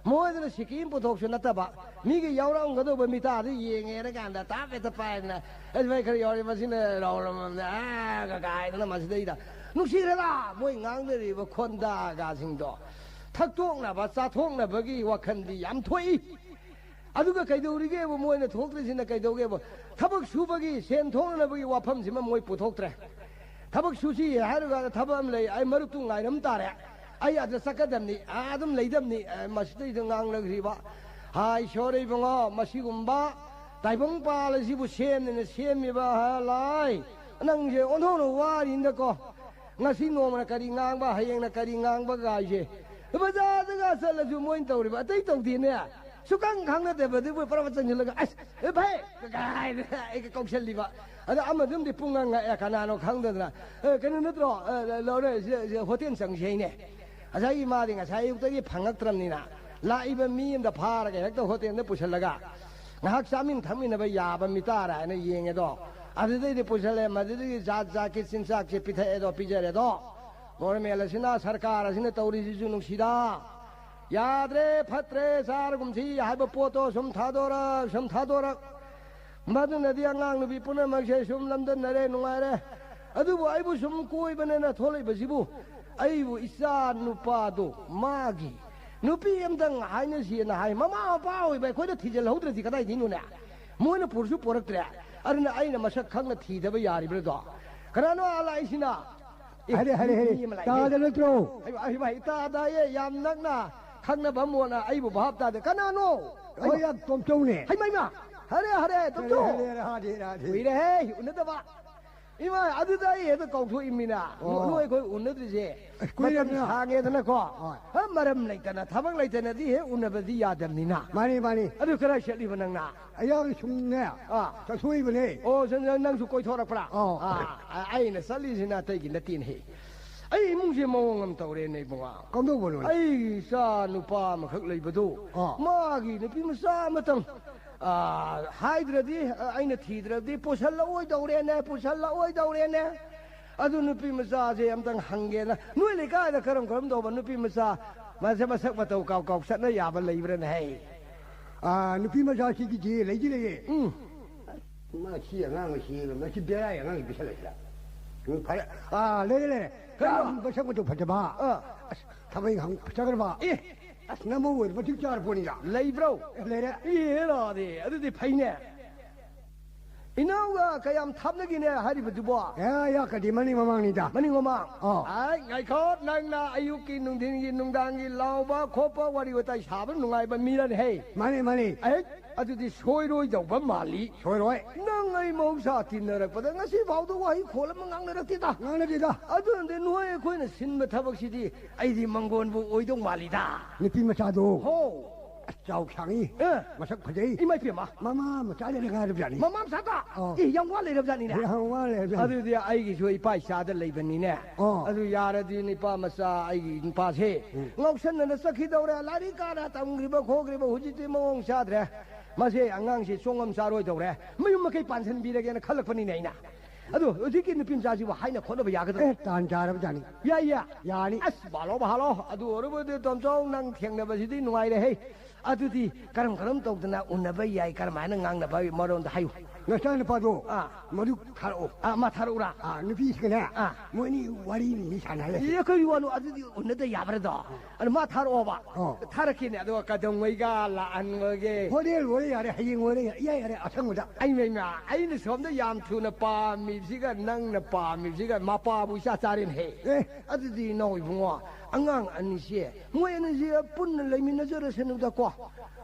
ꯃꯣꯏꯗꯅ ꯁꯤꯀꯤ ꯑꯃ ꯄꯨꯊꯣꯛꯁꯨ ꯅꯠꯇꯕ, ꯃꯤꯒꯤ ꯌꯥꯎꯔꯝꯒꯗꯧꯕ ꯃꯤꯇꯥꯗꯨ ꯌꯦꯡꯉꯦꯅ ꯀꯥꯟꯗ ꯇꯥꯞ ꯍꯦꯛꯇ ꯄꯥꯏꯗꯅ, "ꯑꯦ, ꯚꯥꯏ, ꯈꯔ ꯌꯥꯎꯔꯤ, ꯃꯁꯤꯅ ꯔꯥꯎꯟ ꯑꯃꯃꯝꯅꯦ", ꯑꯥ, ꯀꯀꯥ ꯍꯥꯏꯗꯅ ꯃꯁꯤꯗꯩꯗ ꯅꯨꯡꯁꯤꯈ꯭ꯔꯦꯗ ꯃꯣꯏ ꯉꯥꯡꯅꯔꯤꯕ ꯈꯣꯟꯗꯥꯒꯁꯤꯡꯗꯣ꯫ ꯊꯛꯇꯣꯛꯅꯕ, ꯆꯥꯊꯣꯛꯅꯕꯒꯤ ꯋꯥꯈꯜꯗꯤ ꯌꯥꯝ ꯊꯣꯛꯏ꯫ ꯑꯗꯨꯒ ꯀꯩꯗꯧꯔꯤꯒꯦꯕꯨ, ꯃꯣꯏꯅ ꯊꯣꯛꯇ꯭ꯔꯤꯁꯤꯅ ꯀꯩꯗꯧꯒꯦꯕꯨ? ꯊꯕꯛ ꯁꯨꯕꯒꯤ, ꯁꯦꯟ ꯊꯣꯛꯅꯅꯕꯒꯤ ꯋꯥꯐꯝꯁꯤꯃ ꯃꯣꯏ ꯄꯨꯊꯣꯛꯇ꯭ꯔꯦ꯫ ꯊꯕꯛ ꯁꯨꯁꯤ ꯍꯥꯏꯔꯒ ꯊꯕꯛ ꯑꯃ ꯂꯩ, ꯑꯩ ꯃꯔꯨꯞꯇꯨ ꯉꯥꯏꯔꯝ ꯇꯥꯔꯦ, ꯑꯩ ꯑꯗ ꯆꯠꯀꯗꯕꯅꯤ, ꯑꯥ, ꯑꯗꯨꯝ ꯂꯩꯗꯕꯅꯤ, ꯑ, ꯃꯁꯤꯗꯩꯗ ꯉꯥꯡꯅꯈ꯭ꯔꯤꯕ꯫ ꯍꯥꯏ, ꯁꯣꯔꯤ ꯏꯕꯨꯡꯉꯣ, ꯃꯁꯤꯒꯨꯝꯕ ꯇꯥꯏꯕꯪ ꯄꯥꯜ ꯑꯁꯤꯕꯨ ꯁꯦꯝꯗꯅ ꯁꯦꯝꯃꯤꯕ, ꯍ, ꯂꯥꯏ, ꯅꯪꯁꯦ ꯑꯣꯟꯊꯣꯛꯅ ꯋꯥꯔꯤꯅꯤꯗꯀꯣ꯫ ꯉꯁꯤ ꯅꯣꯡꯃꯅ ꯀꯔꯤ ꯉꯥꯡꯕ, ꯍꯌꯦꯡꯅ ꯀꯔꯤ ꯉꯥꯡꯕ ꯒꯥꯏꯁꯦ꯫ ꯕꯖꯥꯔꯗꯒ ꯆꯠꯂꯁꯨ ꯃꯣꯏꯅ ꯇꯧꯔꯤꯕ ꯑꯇꯩ ꯇꯧꯗꯦꯅꯦ꯫ ꯁꯨꯀꯪ ꯈꯪꯅꯗꯕꯗꯨꯕꯨ ꯄꯨꯔꯥ ꯆꯪꯁꯤꯜꯂꯒ, "ꯑꯁ, ꯑꯦ ꯚꯥꯏ, ꯀꯥꯏꯅ ꯑꯩꯒ ꯀꯧꯁꯜꯂꯤꯕ꯫ ꯑꯗ ꯑꯃꯗꯨꯝꯗꯤ ꯄꯨꯡꯉꯥꯡ ꯉꯛꯑꯦ, ꯀꯅꯥꯅꯣ ꯈꯪꯗꯗꯅ꯫ "ꯑꯦ, ꯀꯩꯅꯣ ꯅꯠꯇ꯭ꯔꯣ? ꯑꯦ, ꯂ-, ꯂꯧꯔꯦ, ꯁꯤ, ꯁꯤ ꯍꯣꯇꯦꯜ ꯆꯪꯁꯤ ꯍꯥꯏꯅꯦ꯫" ꯉꯁꯥꯏꯒꯤ ꯃꯥꯗꯤ ꯉꯁꯥꯏ ꯑꯌꯨꯛꯇꯒꯤ ꯐꯪꯉꯛꯇ꯭ꯔꯕꯅꯤꯅ, ꯂꯥꯛꯏꯕ ꯃꯤ ꯑꯃꯗ ꯐꯥꯔꯒ ꯍꯦꯛꯇ ꯍꯣꯇꯦꯜꯗ ꯄꯨꯁꯤꯜꯂꯒ ꯉꯥꯏꯍꯥꯛ ꯆꯥꯃꯤꯟ ꯊꯛꯃꯤꯟꯅꯕ ꯌꯥꯕ ꯃꯤꯇꯥꯔ ꯍꯥꯏꯅ ꯌꯦꯡꯉꯦꯗꯣ꯫ ꯑꯗꯨꯗꯩꯗꯤ ꯄꯨꯁꯤꯜꯂꯦ, ꯃꯗꯨꯗꯒꯤ ꯖꯥꯠ ꯖꯥꯠꯀꯤ ꯆꯤꯟꯖꯥꯛꯁꯦ ꯄꯤꯊꯛꯑꯦꯗꯣ, ꯄꯤꯖꯔꯦꯗꯣ꯫ ꯒꯣꯔꯃꯦꯟ ꯑꯁꯤꯅ, ꯁꯔꯀꯥꯔ ꯑꯁꯤꯅ ꯇꯧꯔꯤꯁꯤꯁꯨ ꯅꯨꯡꯁꯤꯗ꯫ ꯌꯥꯗ꯭ꯔꯦ, ꯐꯠꯇ꯭ꯔꯦ, ꯆꯥꯔꯒꯨꯝꯁꯤ ꯍꯥꯏꯕ ꯄꯣꯠꯇꯣ ꯁꯨꯝ ꯊꯥꯗꯣꯔꯛ, ꯁꯨꯝ ꯊꯥꯗꯣꯔꯛ꯫ ꯃꯗꯨꯅꯗꯤ ꯑꯉꯥꯡ ꯅꯨꯄꯤ ꯄꯨꯝꯅꯃꯛꯁꯦ ꯁꯨꯝ ꯂꯝꯗꯟꯅꯔꯦ, ꯅꯨꯡꯉꯥꯏꯔꯦ꯫ ꯑꯗꯨꯕꯨ ꯑꯩꯕꯨ ꯁꯨꯝ ꯀꯣꯏꯕꯅꯦꯅ ꯊꯣꯛꯂꯛꯏꯕꯁꯤꯕꯨ, ꯑꯩꯕꯨ ꯏꯆꯥ ꯅꯨꯄꯥꯗꯣ ꯃꯥꯒꯤ ꯅꯨꯄꯤ ꯑꯝꯇꯪ ꯍꯥꯏꯅꯁꯤꯅ ꯍꯥꯏ꯫ ꯃꯃꯥ ꯃꯄꯥ ꯑꯣꯏꯕ ꯑꯩꯈꯣꯏꯅ ꯊꯤꯖꯤꯜꯍꯧꯗ꯭ꯔꯗꯤ ꯀꯗꯥꯏꯗꯩꯅꯣꯅꯦ? ꯃꯣꯏꯅ ꯄꯨꯔꯁꯨ ꯄꯨꯔꯛꯇ꯭ꯔꯦ꯫ ꯑꯗꯨꯅ ꯑꯩꯅ ꯃꯁꯛ ꯈꯪꯅ ꯊꯤꯗꯕ ꯌꯥꯔꯤꯕ꯭ꯔꯗꯣ? ꯀꯅꯥꯅꯣ ꯑꯥ ꯂꯥꯛꯏꯁꯤꯅ? ꯑꯦ, ꯍꯔꯦ, ꯍꯔꯦ, ꯃꯤ, ꯍꯔꯦ꯫ ꯃꯤ ꯑꯃ ꯂꯥꯛꯏ꯫ ꯇꯥꯗ ꯅꯠꯇ꯭ꯔꯣ? ꯍꯩꯃꯥ, ꯍꯩꯃꯥ, ꯏꯇꯥ ꯇꯥꯏꯌꯦ, ꯌꯥꯝ ꯅꯛꯅ ꯈꯪꯅꯕ ꯃꯣꯠꯅ ꯑꯩꯕꯨ ꯚꯥꯞ ꯇꯥꯗꯦ꯫ ꯀꯅꯥꯅꯣ? ꯑꯩ ꯍꯩꯃꯥ꯫ ꯌꯥꯝ ꯇꯣꯝꯆꯧꯅꯦ꯫ ꯍꯩꯃꯥ, ꯍꯩꯃꯥ꯫ ꯍꯔꯦ, ꯍꯔꯦ, ꯍꯔꯦ, ꯇꯣꯝꯆꯧ꯫ ꯍꯔꯦ, ꯍꯔꯦ, ꯍꯔꯦ, ꯍꯔꯦ꯫ ꯀꯨꯏꯔꯦꯍꯦ, ꯎꯅꯗꯕ꯫ ꯏꯃꯥ, ꯑꯗꯨꯗ ꯑꯩ ꯍꯦꯛꯇ ꯀꯥꯎꯊꯣꯛꯏꯃꯤꯅ꯫ ꯑꯣ꯫ ꯅꯣꯏ ꯑꯩꯈꯣꯏ ꯎꯅꯗ꯭ꯔꯤꯁꯦ ꯀꯨꯏꯔꯕꯅꯤꯅ꯫ ꯃꯇꯝ ꯁꯥꯡꯉꯦꯗꯅꯀꯣ꯫ ꯍꯣꯏ꯫ ꯍꯥ, ꯃꯔꯝ ꯂꯩꯇꯅ, ꯊꯕꯛ ꯂꯩꯇꯅꯗꯤ ꯍꯦꯛ ꯎꯅꯕꯗꯤ ꯌꯥꯗꯕꯅꯤꯅ꯫ ꯃꯥꯅꯤ, ꯃꯥꯅꯤ꯫ ꯑꯗꯨ ꯀꯗꯥꯏ ꯆꯠꯂꯤꯕ ꯅꯪꯅ? ꯑꯩ ꯁꯨꯝꯅꯦ, ꯑꯥ꯫ ꯆꯠꯊꯣꯛꯏꯕꯅꯦ꯫ ꯑꯣ, ꯁ-, ꯅ-, ꯅꯪꯁꯨ ꯀꯣꯏꯊꯣꯔꯛꯄ꯭ꯔꯥ? ꯑꯧ꯫ ꯑꯥ, ꯑ-, ꯑꯩꯅ ꯆꯠꯂꯤꯁꯤꯅ ꯑꯇꯩꯒꯤ ꯅꯠꯇꯦꯅꯦꯍꯦ꯫ ꯑꯩ ꯏꯃꯨꯡꯁꯦ ꯃꯑꯣꯡ ꯑꯃ ꯇꯧꯔꯦꯅꯦ, ꯏꯕꯨꯡꯉꯣ꯫ ꯀꯝꯗꯧꯕꯅꯣꯅꯦ? ꯑꯩ ꯏꯆꯥ ꯅꯨꯄꯥ ꯑꯃꯈꯛ ꯂꯩꯕꯗꯨ, ꯑꯥ꯫ ꯃꯥꯒꯤ ꯅꯨꯄꯤ ꯃꯆꯥ ꯑꯃꯇꯪ, ꯑꯥ, ꯍꯥꯏꯗ꯭ꯔꯗꯤ, ꯑ, ꯑꯩꯅ ꯊꯤꯗ꯭ꯔꯕꯗꯤ ꯄꯨꯁꯜꯂꯛꯑꯣꯏꯗꯧꯔꯦꯅꯦ, ꯄꯨꯁꯜꯂꯛꯑꯣꯏꯗꯧꯔꯦꯅꯦ꯫ ꯑꯗꯨ ꯅꯨꯄꯤ ꯃꯆꯥꯁꯦ ꯑꯝꯇꯪ ꯍꯪꯒꯦꯅ꯫ ꯅꯣꯏ ꯂꯩꯀꯥꯏꯗ ꯀꯔꯝ ꯀꯔꯝ ꯇꯧꯕ ꯅꯨꯄꯤ ꯃꯆꯥ, ꯃꯁꯛ, ꯃꯁꯛ ꯃꯇꯧ ꯀꯥꯎ ꯀꯥꯎ ꯆꯠꯅ ꯌꯥꯕ ꯂꯩꯕ꯭ꯔꯥꯅꯦ ꯍꯩ? ꯑꯥ, ꯅꯨꯄꯤ ꯃꯆꯥꯁꯤꯒꯤꯗꯤ ꯂꯩꯗꯤ ꯂꯩꯌꯦ꯫ ꯎꯝ꯫ ꯃꯁꯤ ꯑꯉꯥꯡ ꯑꯁꯤ, ꯃꯁꯤ ꯕꯦꯔꯥꯒꯤ ꯑꯉꯥꯡꯁꯤ ꯄꯤꯁꯜꯂꯁꯤꯔ? ꯎꯝ, ꯐꯔꯦ꯫ ꯑꯥ, ꯂꯩꯔꯦ, ꯂꯩꯔꯦ꯫ ꯀꯩꯅꯣ? ꯌꯥꯝ ꯃꯁꯛ ꯃꯇꯧ ꯐꯖꯕ꯫ ꯑꯥ꯫ ꯑꯁ, ꯊꯕꯛ ꯏꯪꯈꯥꯡ ꯆꯠꯈ꯭ꯔꯕ꯫ ꯑꯦ꯫ ꯑꯁ, ꯅꯃꯧ ꯑꯣꯏꯔ ꯃꯇꯤꯛ ꯆꯥꯔ ꯄꯣꯠꯅꯤꯗ꯫ ꯂꯩꯕ꯭ꯔꯣ? ꯑꯦ, ꯂꯩꯔꯦ꯫ ꯑꯦ, ꯂꯥꯗꯦ꯫ ꯑꯗꯨꯗꯤ ꯐꯩꯅꯦ꯫ ꯏꯅꯥꯎꯒ ꯀꯌꯥꯝ ꯊꯥꯞꯅꯒꯦꯅꯦ ꯍꯥꯏꯔꯤꯕꯗꯨꯕꯣ? ꯑꯦ, ꯌꯥꯀꯗꯤ ꯃꯅꯤꯡ ꯃꯃꯥꯡꯅꯤꯗ꯫ ꯃꯅꯤꯡ ꯃꯃꯥꯡ? ꯑꯥ꯫ ꯑꯩ, ꯉꯥꯏꯈꯣ, ꯅꯪꯅ ꯑꯌꯨꯛꯀꯤ, ꯅꯨꯡꯊꯤꯟꯒꯤ, ꯅꯨꯡꯗꯥꯡꯒꯤ ꯂꯥꯎꯕ ꯈꯣꯠꯄ, ꯋꯥꯔꯤ ꯋꯥꯇꯥꯏ ꯁꯥꯕ ꯅꯨꯡꯉꯥꯏꯕ ꯃꯤꯔꯅꯦ ꯍꯦ? ꯃꯥꯅꯤ, ꯃꯥꯅꯤ꯫ ꯑꯦ, ꯑꯗꯨꯗꯤ ꯁꯣꯏꯔꯣꯏꯗꯧꯕ ꯃꯥꯜꯂꯤ꯫ ꯁꯣꯏꯔꯣꯏ꯫ ꯅꯪ ꯑꯩ ꯃꯍꯧꯁꯥ ꯇꯤꯟꯅꯔꯛꯄꯗ ꯉꯁꯤ ꯐꯥꯎꯗ ꯋꯥꯍꯩ ꯈꯣꯜ ꯑꯃ ꯉꯥꯡꯅꯔꯛꯇꯦꯗ꯫ ꯉꯥꯡꯅꯗꯦꯗ꯫ ꯑꯗꯨꯅꯗꯤ ꯅꯣꯏ ꯑꯩꯈꯣꯏꯅ ꯁꯤꯟꯕ ꯊꯕꯛꯁꯤꯗꯤ ꯑꯩꯗꯤ ꯃꯪꯒꯣꯟꯕꯨ ꯑꯣꯏꯗꯧ ꯃꯥꯜꯂꯤꯗ꯫ ꯅꯨꯄꯤ ꯃꯆꯥꯗꯣ꯫ ꯍꯣ꯫ ꯑꯁ, ꯆꯥꯎ ꯁꯥꯡꯉꯤ꯫ ꯑꯦ꯫ ꯃꯁꯛ ꯐꯖꯩ꯫ ꯏꯃꯥ ꯏꯄꯦꯝꯃ꯫ ꯃꯃꯥ ꯃꯆꯥꯗ ꯉꯥꯏꯔꯕꯖꯥꯠꯅꯤ꯫ ꯃꯃꯥ ꯃꯆꯥꯗ? ꯑꯣ꯫ ꯑꯦ, ꯌꯥꯝ ꯋꯥ ꯂꯩꯔꯕꯖꯥꯠꯅꯤꯅꯦ꯫ ꯌꯥꯝ ꯋꯥ ꯂꯩꯔꯕꯖꯥꯠꯅꯤ꯫ ꯑꯗꯨꯗꯤ ꯑꯩꯒꯤꯁꯨ ꯏꯄꯥ ꯏꯆꯥꯗ ꯂꯩꯕꯅꯤꯅꯦ꯫ ꯑꯣ꯫ ꯑꯗꯨ ꯌꯥꯔꯗꯤ ꯅꯨꯄꯥ ꯃꯆꯥ ꯑꯩꯒꯤ ꯅꯨꯄꯥꯁꯦ ꯎꯝ꯫ ꯉꯥꯎꯁꯟꯅꯅ ꯆꯠꯈꯤꯗꯧꯔꯦ꯫ ꯂꯥꯏꯔꯤꯛ ꯀꯥꯅ ꯇꯝꯈ꯭ꯔꯤꯕ ꯈꯣꯠꯈ꯭ꯔꯤꯕ ꯍꯧꯖꯤꯛꯇꯤ ꯃꯑꯣꯡ ꯆꯥꯗ꯭ꯔꯦ꯫ ꯃꯁꯦ ꯑꯉꯥꯡꯁꯤ ꯁꯣꯡꯉꯝ ꯆꯥꯔꯣꯏꯗꯧꯔꯦ꯫ ꯃꯌꯨꯝ ꯃꯀꯩ ꯄꯥꯟꯁꯤꯟꯕꯤꯔꯒꯦꯅ ꯈꯜꯂꯛꯄꯅꯤꯅꯦ ꯑꯩꯅ꯫ ꯑꯗꯨ ꯍꯧꯖꯤꯛꯀꯤ ꯅꯨꯄꯤ ꯃꯆꯥꯁꯤꯕꯨ ꯍꯥꯏꯅ ꯈꯣꯠꯅꯕ ꯌꯥꯒꯗ꯭ꯔꯣ? ꯑꯦ, ꯇꯥꯟ ꯆꯥꯔꯕꯖꯥꯠꯅꯤ꯫ ꯌꯥꯏ, ꯌꯥꯏ꯫ ꯌꯥꯅꯤ꯫ ꯑꯁ, ꯚꯥꯂꯣ, ꯚꯥꯂꯣ꯫ ꯑꯗꯨ ꯑꯣꯏꯔꯕꯗꯤ ꯇꯣꯝꯆꯧ, ꯅꯪ ꯊꯦꯡꯅꯕꯁꯤꯗꯤ ꯅꯨꯡꯉꯥꯏꯔꯦꯍꯦ꯫ ꯑꯗꯨꯗꯤ ꯀꯔꯝ ꯀꯔꯝ ꯇꯧꯗꯅ ꯎꯅꯕ ꯌꯥꯏ, ꯀꯔꯝꯍꯥꯏꯅ ꯉꯥꯡꯅꯕ, ꯃꯔꯣꯟꯗ ꯍꯥꯏꯌꯨ꯫ ꯅꯆꯥꯅꯨꯄꯥꯗꯣ ꯑꯥ꯫ ꯃꯗꯨ ꯊꯥꯔꯛꯑꯣ꯫ ꯑꯥ, ꯃꯥ ꯊꯥꯔꯛꯎꯔꯥ? ꯑꯥ, ꯅꯨꯄꯤꯁꯤꯒꯅꯦ ꯑꯥ꯫ ꯃꯣꯏꯅꯤ ꯋꯥꯔꯤ ꯃꯤ ꯁꯥꯟꯅꯍꯜꯂꯁꯤ꯫ ꯑꯦ, ꯀꯔꯤ ꯋꯥꯅꯣ? ꯑꯗꯨꯗꯤ ꯎꯅꯗ ꯌꯥꯕ꯭ꯔꯗꯣ? ꯑꯗꯨ ꯃꯥ ꯊꯥꯔꯛꯑꯣꯕ꯫ ꯑꯣ꯫ ꯊꯥꯔꯛꯀꯦꯅꯦ꯫ ꯑꯗꯨꯒ ꯀꯩꯗꯧꯉꯩꯒ ꯂꯥꯛꯍꯟꯕꯒꯦ? ꯍꯣꯔꯦꯟ ꯑꯣꯏꯔꯦ ꯌꯥꯔꯦ, ꯍꯌꯦꯡ ꯑꯣꯏꯔꯦ ꯌꯥꯔꯦ, ꯏꯌꯥ ꯌꯥꯔꯦ, ꯑꯁꯪꯕꯗ꯫ ꯑꯩ ꯃꯩꯃ, ꯑꯩꯅ ꯁꯣꯝꯗ ꯌꯥꯝ ꯊꯨꯅ ꯄꯥꯝꯃꯤꯕꯁꯤꯒ ꯅꯪꯅ ꯄꯥꯝꯃꯤꯕꯁꯤꯒ ꯃꯄꯥꯕꯨ ꯏꯆꯥ ꯆꯥꯔꯦꯅꯦꯍꯦ꯫ ꯑꯦ꯫ ꯑꯗꯨꯗꯤ ꯏꯅꯥꯎ ꯏꯕꯨꯡꯉꯣ, ꯑꯉꯥꯡ ꯑꯅꯤꯁꯦ, ꯃꯣꯏ ꯑꯅꯤꯁꯦ ꯄꯨꯟꯅ ꯂꯩꯃꯤꯟꯅꯖꯔꯁꯅꯨꯗꯀꯣ꯫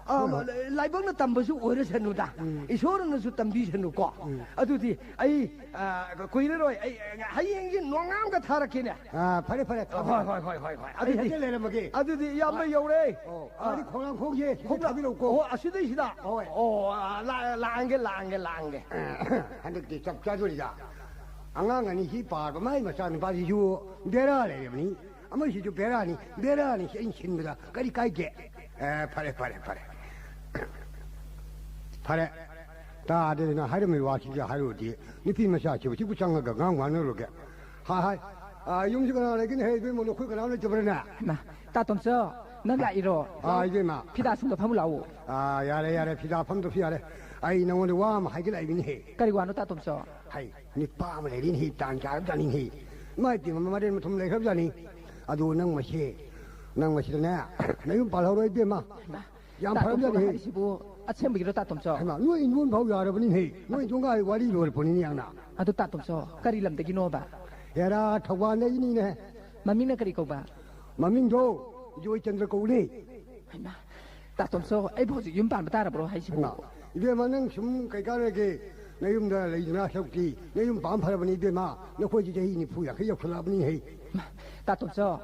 ꯑ, ꯍꯣꯏ, ꯍꯣꯏ꯫ ꯂꯥꯏꯕꯛꯅ ꯇꯝꯕꯁꯨ ꯑꯣꯏꯔꯁꯅꯨꯗ꯫ ꯎꯝ꯫ ꯏꯁꯣꯔꯅꯁꯨ ꯇꯝꯕꯤꯁꯅꯨꯀꯣ꯫ ꯎꯝ꯫ ꯑꯗꯨꯗꯤ ꯑꯩ, ꯑ, ꯀꯨꯏꯔꯔꯣꯏ꯫ ꯑꯩ, ꯑ, ꯍꯌꯦꯡꯁꯦ ꯅꯣꯡꯉꯥꯝꯒ ꯊꯥꯔꯛꯀꯦꯅꯦ꯫ ꯑ, ꯐꯔꯦ, ꯐꯔꯦ, ꯊꯝꯃꯦ꯫ ꯍꯣꯏ, ꯍꯣꯏ, ꯍꯣꯏ, ꯍꯣꯏ, ꯍꯣꯏ꯫ ꯑꯩ ꯑꯗꯨꯗꯤ, ꯍꯦꯛꯇ ꯂꯩꯔꯝꯃꯒꯦ꯫ ꯑꯗꯨꯗꯤ ꯏꯌꯥꯝꯕ ꯑ, ꯌꯧꯔꯦ꯫ ꯑꯣ, ꯑ, ꯃꯥꯗꯤ ꯈꯣꯡꯅꯥꯡ ꯈꯣꯡꯁꯦ ꯁꯤꯗ ꯈꯣꯡꯅꯥꯡ-, ꯊꯥꯕꯤꯔꯛꯎꯀꯣ꯫ ꯑꯣ, ꯑꯁꯤꯗꯩꯁꯤꯗ? ꯍꯣꯏ꯫ ꯑꯣ, ꯑ, ꯂꯥ-, ꯂꯥꯛꯑꯒꯦ, ꯂꯥꯛꯑꯒꯦ, ꯂꯥꯛꯑꯒꯦ꯫ ꯍꯟꯗꯛꯇꯤ ꯆꯞ ꯆꯥꯗꯣꯔꯤꯗ꯫ ꯑꯉꯥꯡ ꯑꯅꯤ ꯁꯤ ꯄꯥꯔꯕ, ꯃꯥꯏ ꯃꯆꯥꯅꯨꯄꯥꯁꯤꯁꯨ ꯕꯦꯔꯥ ꯂꯩꯔꯕꯅꯤ꯫ ꯑꯃꯁꯤꯁꯨ ꯕꯦꯔꯥꯅꯤ, ꯕꯦꯔꯥꯅꯤ ꯁꯤ ꯑꯩꯅ ꯁꯤꯟꯕꯗ ꯀꯔꯤ ꯀꯥꯏꯒꯦ? ꯑꯦ, ꯐꯔꯦ, ꯐꯔꯦ, ꯐꯔꯦ꯫ ꯐꯔꯦ꯫ ꯇꯥꯗꯦꯗꯅ ꯍꯥꯏꯔꯝꯃꯤ ꯋꯥꯁꯤꯗꯤ ꯍꯥꯏꯔꯨꯔꯗꯤ, ꯅꯨꯄꯤ ꯃꯆꯥꯁꯤꯕꯨ ꯁꯤꯕꯨ ꯆꯪꯉꯒ ꯉꯥꯡ ꯉꯥꯡꯅꯔꯨꯔꯒꯦ꯫ ꯍꯥꯏ, ꯍꯥꯏ꯫ ꯑꯥ, ꯌꯨꯝꯁꯤ ꯀꯅꯥ ꯂꯩꯒꯦꯅꯦ? ꯍꯦ, ꯏꯕꯦꯝꯃ, ꯅꯈꯣꯏ ꯀꯅꯥ ꯂꯩꯇꯕ꯭ꯔꯅꯦ? ꯍꯩꯃꯥ, ꯇꯥ ꯇꯣꯝꯆꯧ, ꯅꯪ ꯂꯥꯛꯏꯔꯣ? ꯑꯥ, ꯏꯕꯦꯝꯃ꯫ ꯐꯤꯗꯥ ꯁꯨꯝꯗ ꯐꯝꯃꯨ ꯂꯥꯛꯑꯣ꯫ ꯑꯥ, ꯌꯥꯔꯦ, ꯌꯥꯔꯦ, ꯐꯤꯗꯥ ꯐꯝꯗ꯭ꯔꯁꯨ ꯌꯥꯔꯦ꯫ ꯑꯩ ꯅꯉꯣꯟꯗ ꯋꯥ ꯑꯃ ꯍꯥꯏꯒꯦ ꯂꯥꯛꯏꯅꯤꯍꯦ꯫ ꯀꯔꯤ ꯋꯥꯅꯣ, ꯇꯥ ꯇꯣꯝꯆꯧ? ꯍꯩ, ꯅꯨꯄꯥ ꯑꯃ ꯂꯩꯔꯤꯅꯦꯍꯦ, ꯇꯥꯟ ꯆꯥꯔꯕꯖꯥꯠꯅꯤꯅꯦꯍꯦ꯫ ꯃꯥꯏ ꯇꯤꯝ ꯑꯃ ꯃꯔꯦꯟ ꯃꯊꯨꯝ ꯂꯩꯈ꯭ꯔꯕꯖꯥꯠꯅꯤ꯫ ꯑꯗꯨ ꯅꯪ ꯃꯁꯦ, ꯅꯪ ꯃꯁꯤꯗꯅꯦ, ꯅꯌꯨꯝ ꯄꯥꯜꯍꯧꯔꯣꯏ ꯏꯕꯦꯝꯃ꯫ ꯍꯩꯃꯥ, ꯌꯥꯝ ꯇꯥ ꯐꯔꯕ ꯇꯣꯝꯆꯧꯅ ꯖꯥꯠꯅꯤ꯫ ꯍꯥꯏꯔꯤꯁꯤꯕꯨ ꯑꯁꯦꯡꯕꯒꯤꯔꯣ, ꯇꯥ ꯇꯣꯝꯆꯧ? ꯍꯩꯃꯥ, ꯅꯣꯏ ꯏꯟꯗꯣꯟ ꯐꯥꯎ ꯌꯥꯔꯕꯅꯤꯍꯦ꯫ ꯅꯣꯏ ꯏꯟꯗꯣꯟꯒ ꯑꯩ ꯋꯥꯔꯤ ꯂꯣꯏꯔꯛꯄꯅꯤꯅꯦ ꯌꯥꯝꯅ꯫ ꯑꯗꯨ ꯇꯥ ꯇꯣꯝꯆꯧ, ꯀꯔꯤ ꯂꯝꯗꯒꯤꯅꯣꯕ? ꯍꯦꯔꯥ, ꯊꯧꯕꯥꯜꯗꯒꯤꯅꯤꯅꯦ꯫ ꯃꯃꯤꯡꯅ ꯀꯔꯤ ꯀꯧꯕ? ꯃꯃꯤꯡꯗꯣ ꯖꯣꯏꯆꯟꯗ꯭ꯔ ꯀꯧꯅꯦ꯫ ꯍꯩꯃꯥ, ꯇꯥ ꯇꯣꯝꯆꯧ, ꯑꯩꯕꯨ ꯍꯧꯖꯤꯛ ꯌꯨꯝ ꯄꯥꯟꯕ ꯇꯥꯔꯕ꯭ꯔꯣ ꯍꯥꯏꯁꯤꯕꯨ? ꯍꯩꯃꯥ, ꯏꯕꯦꯝꯃ, ꯅꯪ ꯁꯨꯝ ꯀꯩ ꯀꯥꯟꯅꯒꯦ? ꯅꯌꯨꯝꯗ ꯂꯩꯗꯅ ꯁꯔꯨꯛꯇꯤ ꯅꯌꯨꯝ ꯄꯥꯟ ꯐꯔꯕꯅꯤ ꯏꯕꯦꯝꯃ꯫ ꯅꯈꯣꯏꯗꯤ ꯆꯍꯤ ꯅꯤꯐꯨ ꯌꯥꯡꯈꯩ ꯌꯧꯁꯜꯂꯛꯑꯕꯅꯤꯍꯦ꯫ ꯇꯥ ꯇꯣꯝꯆꯧ,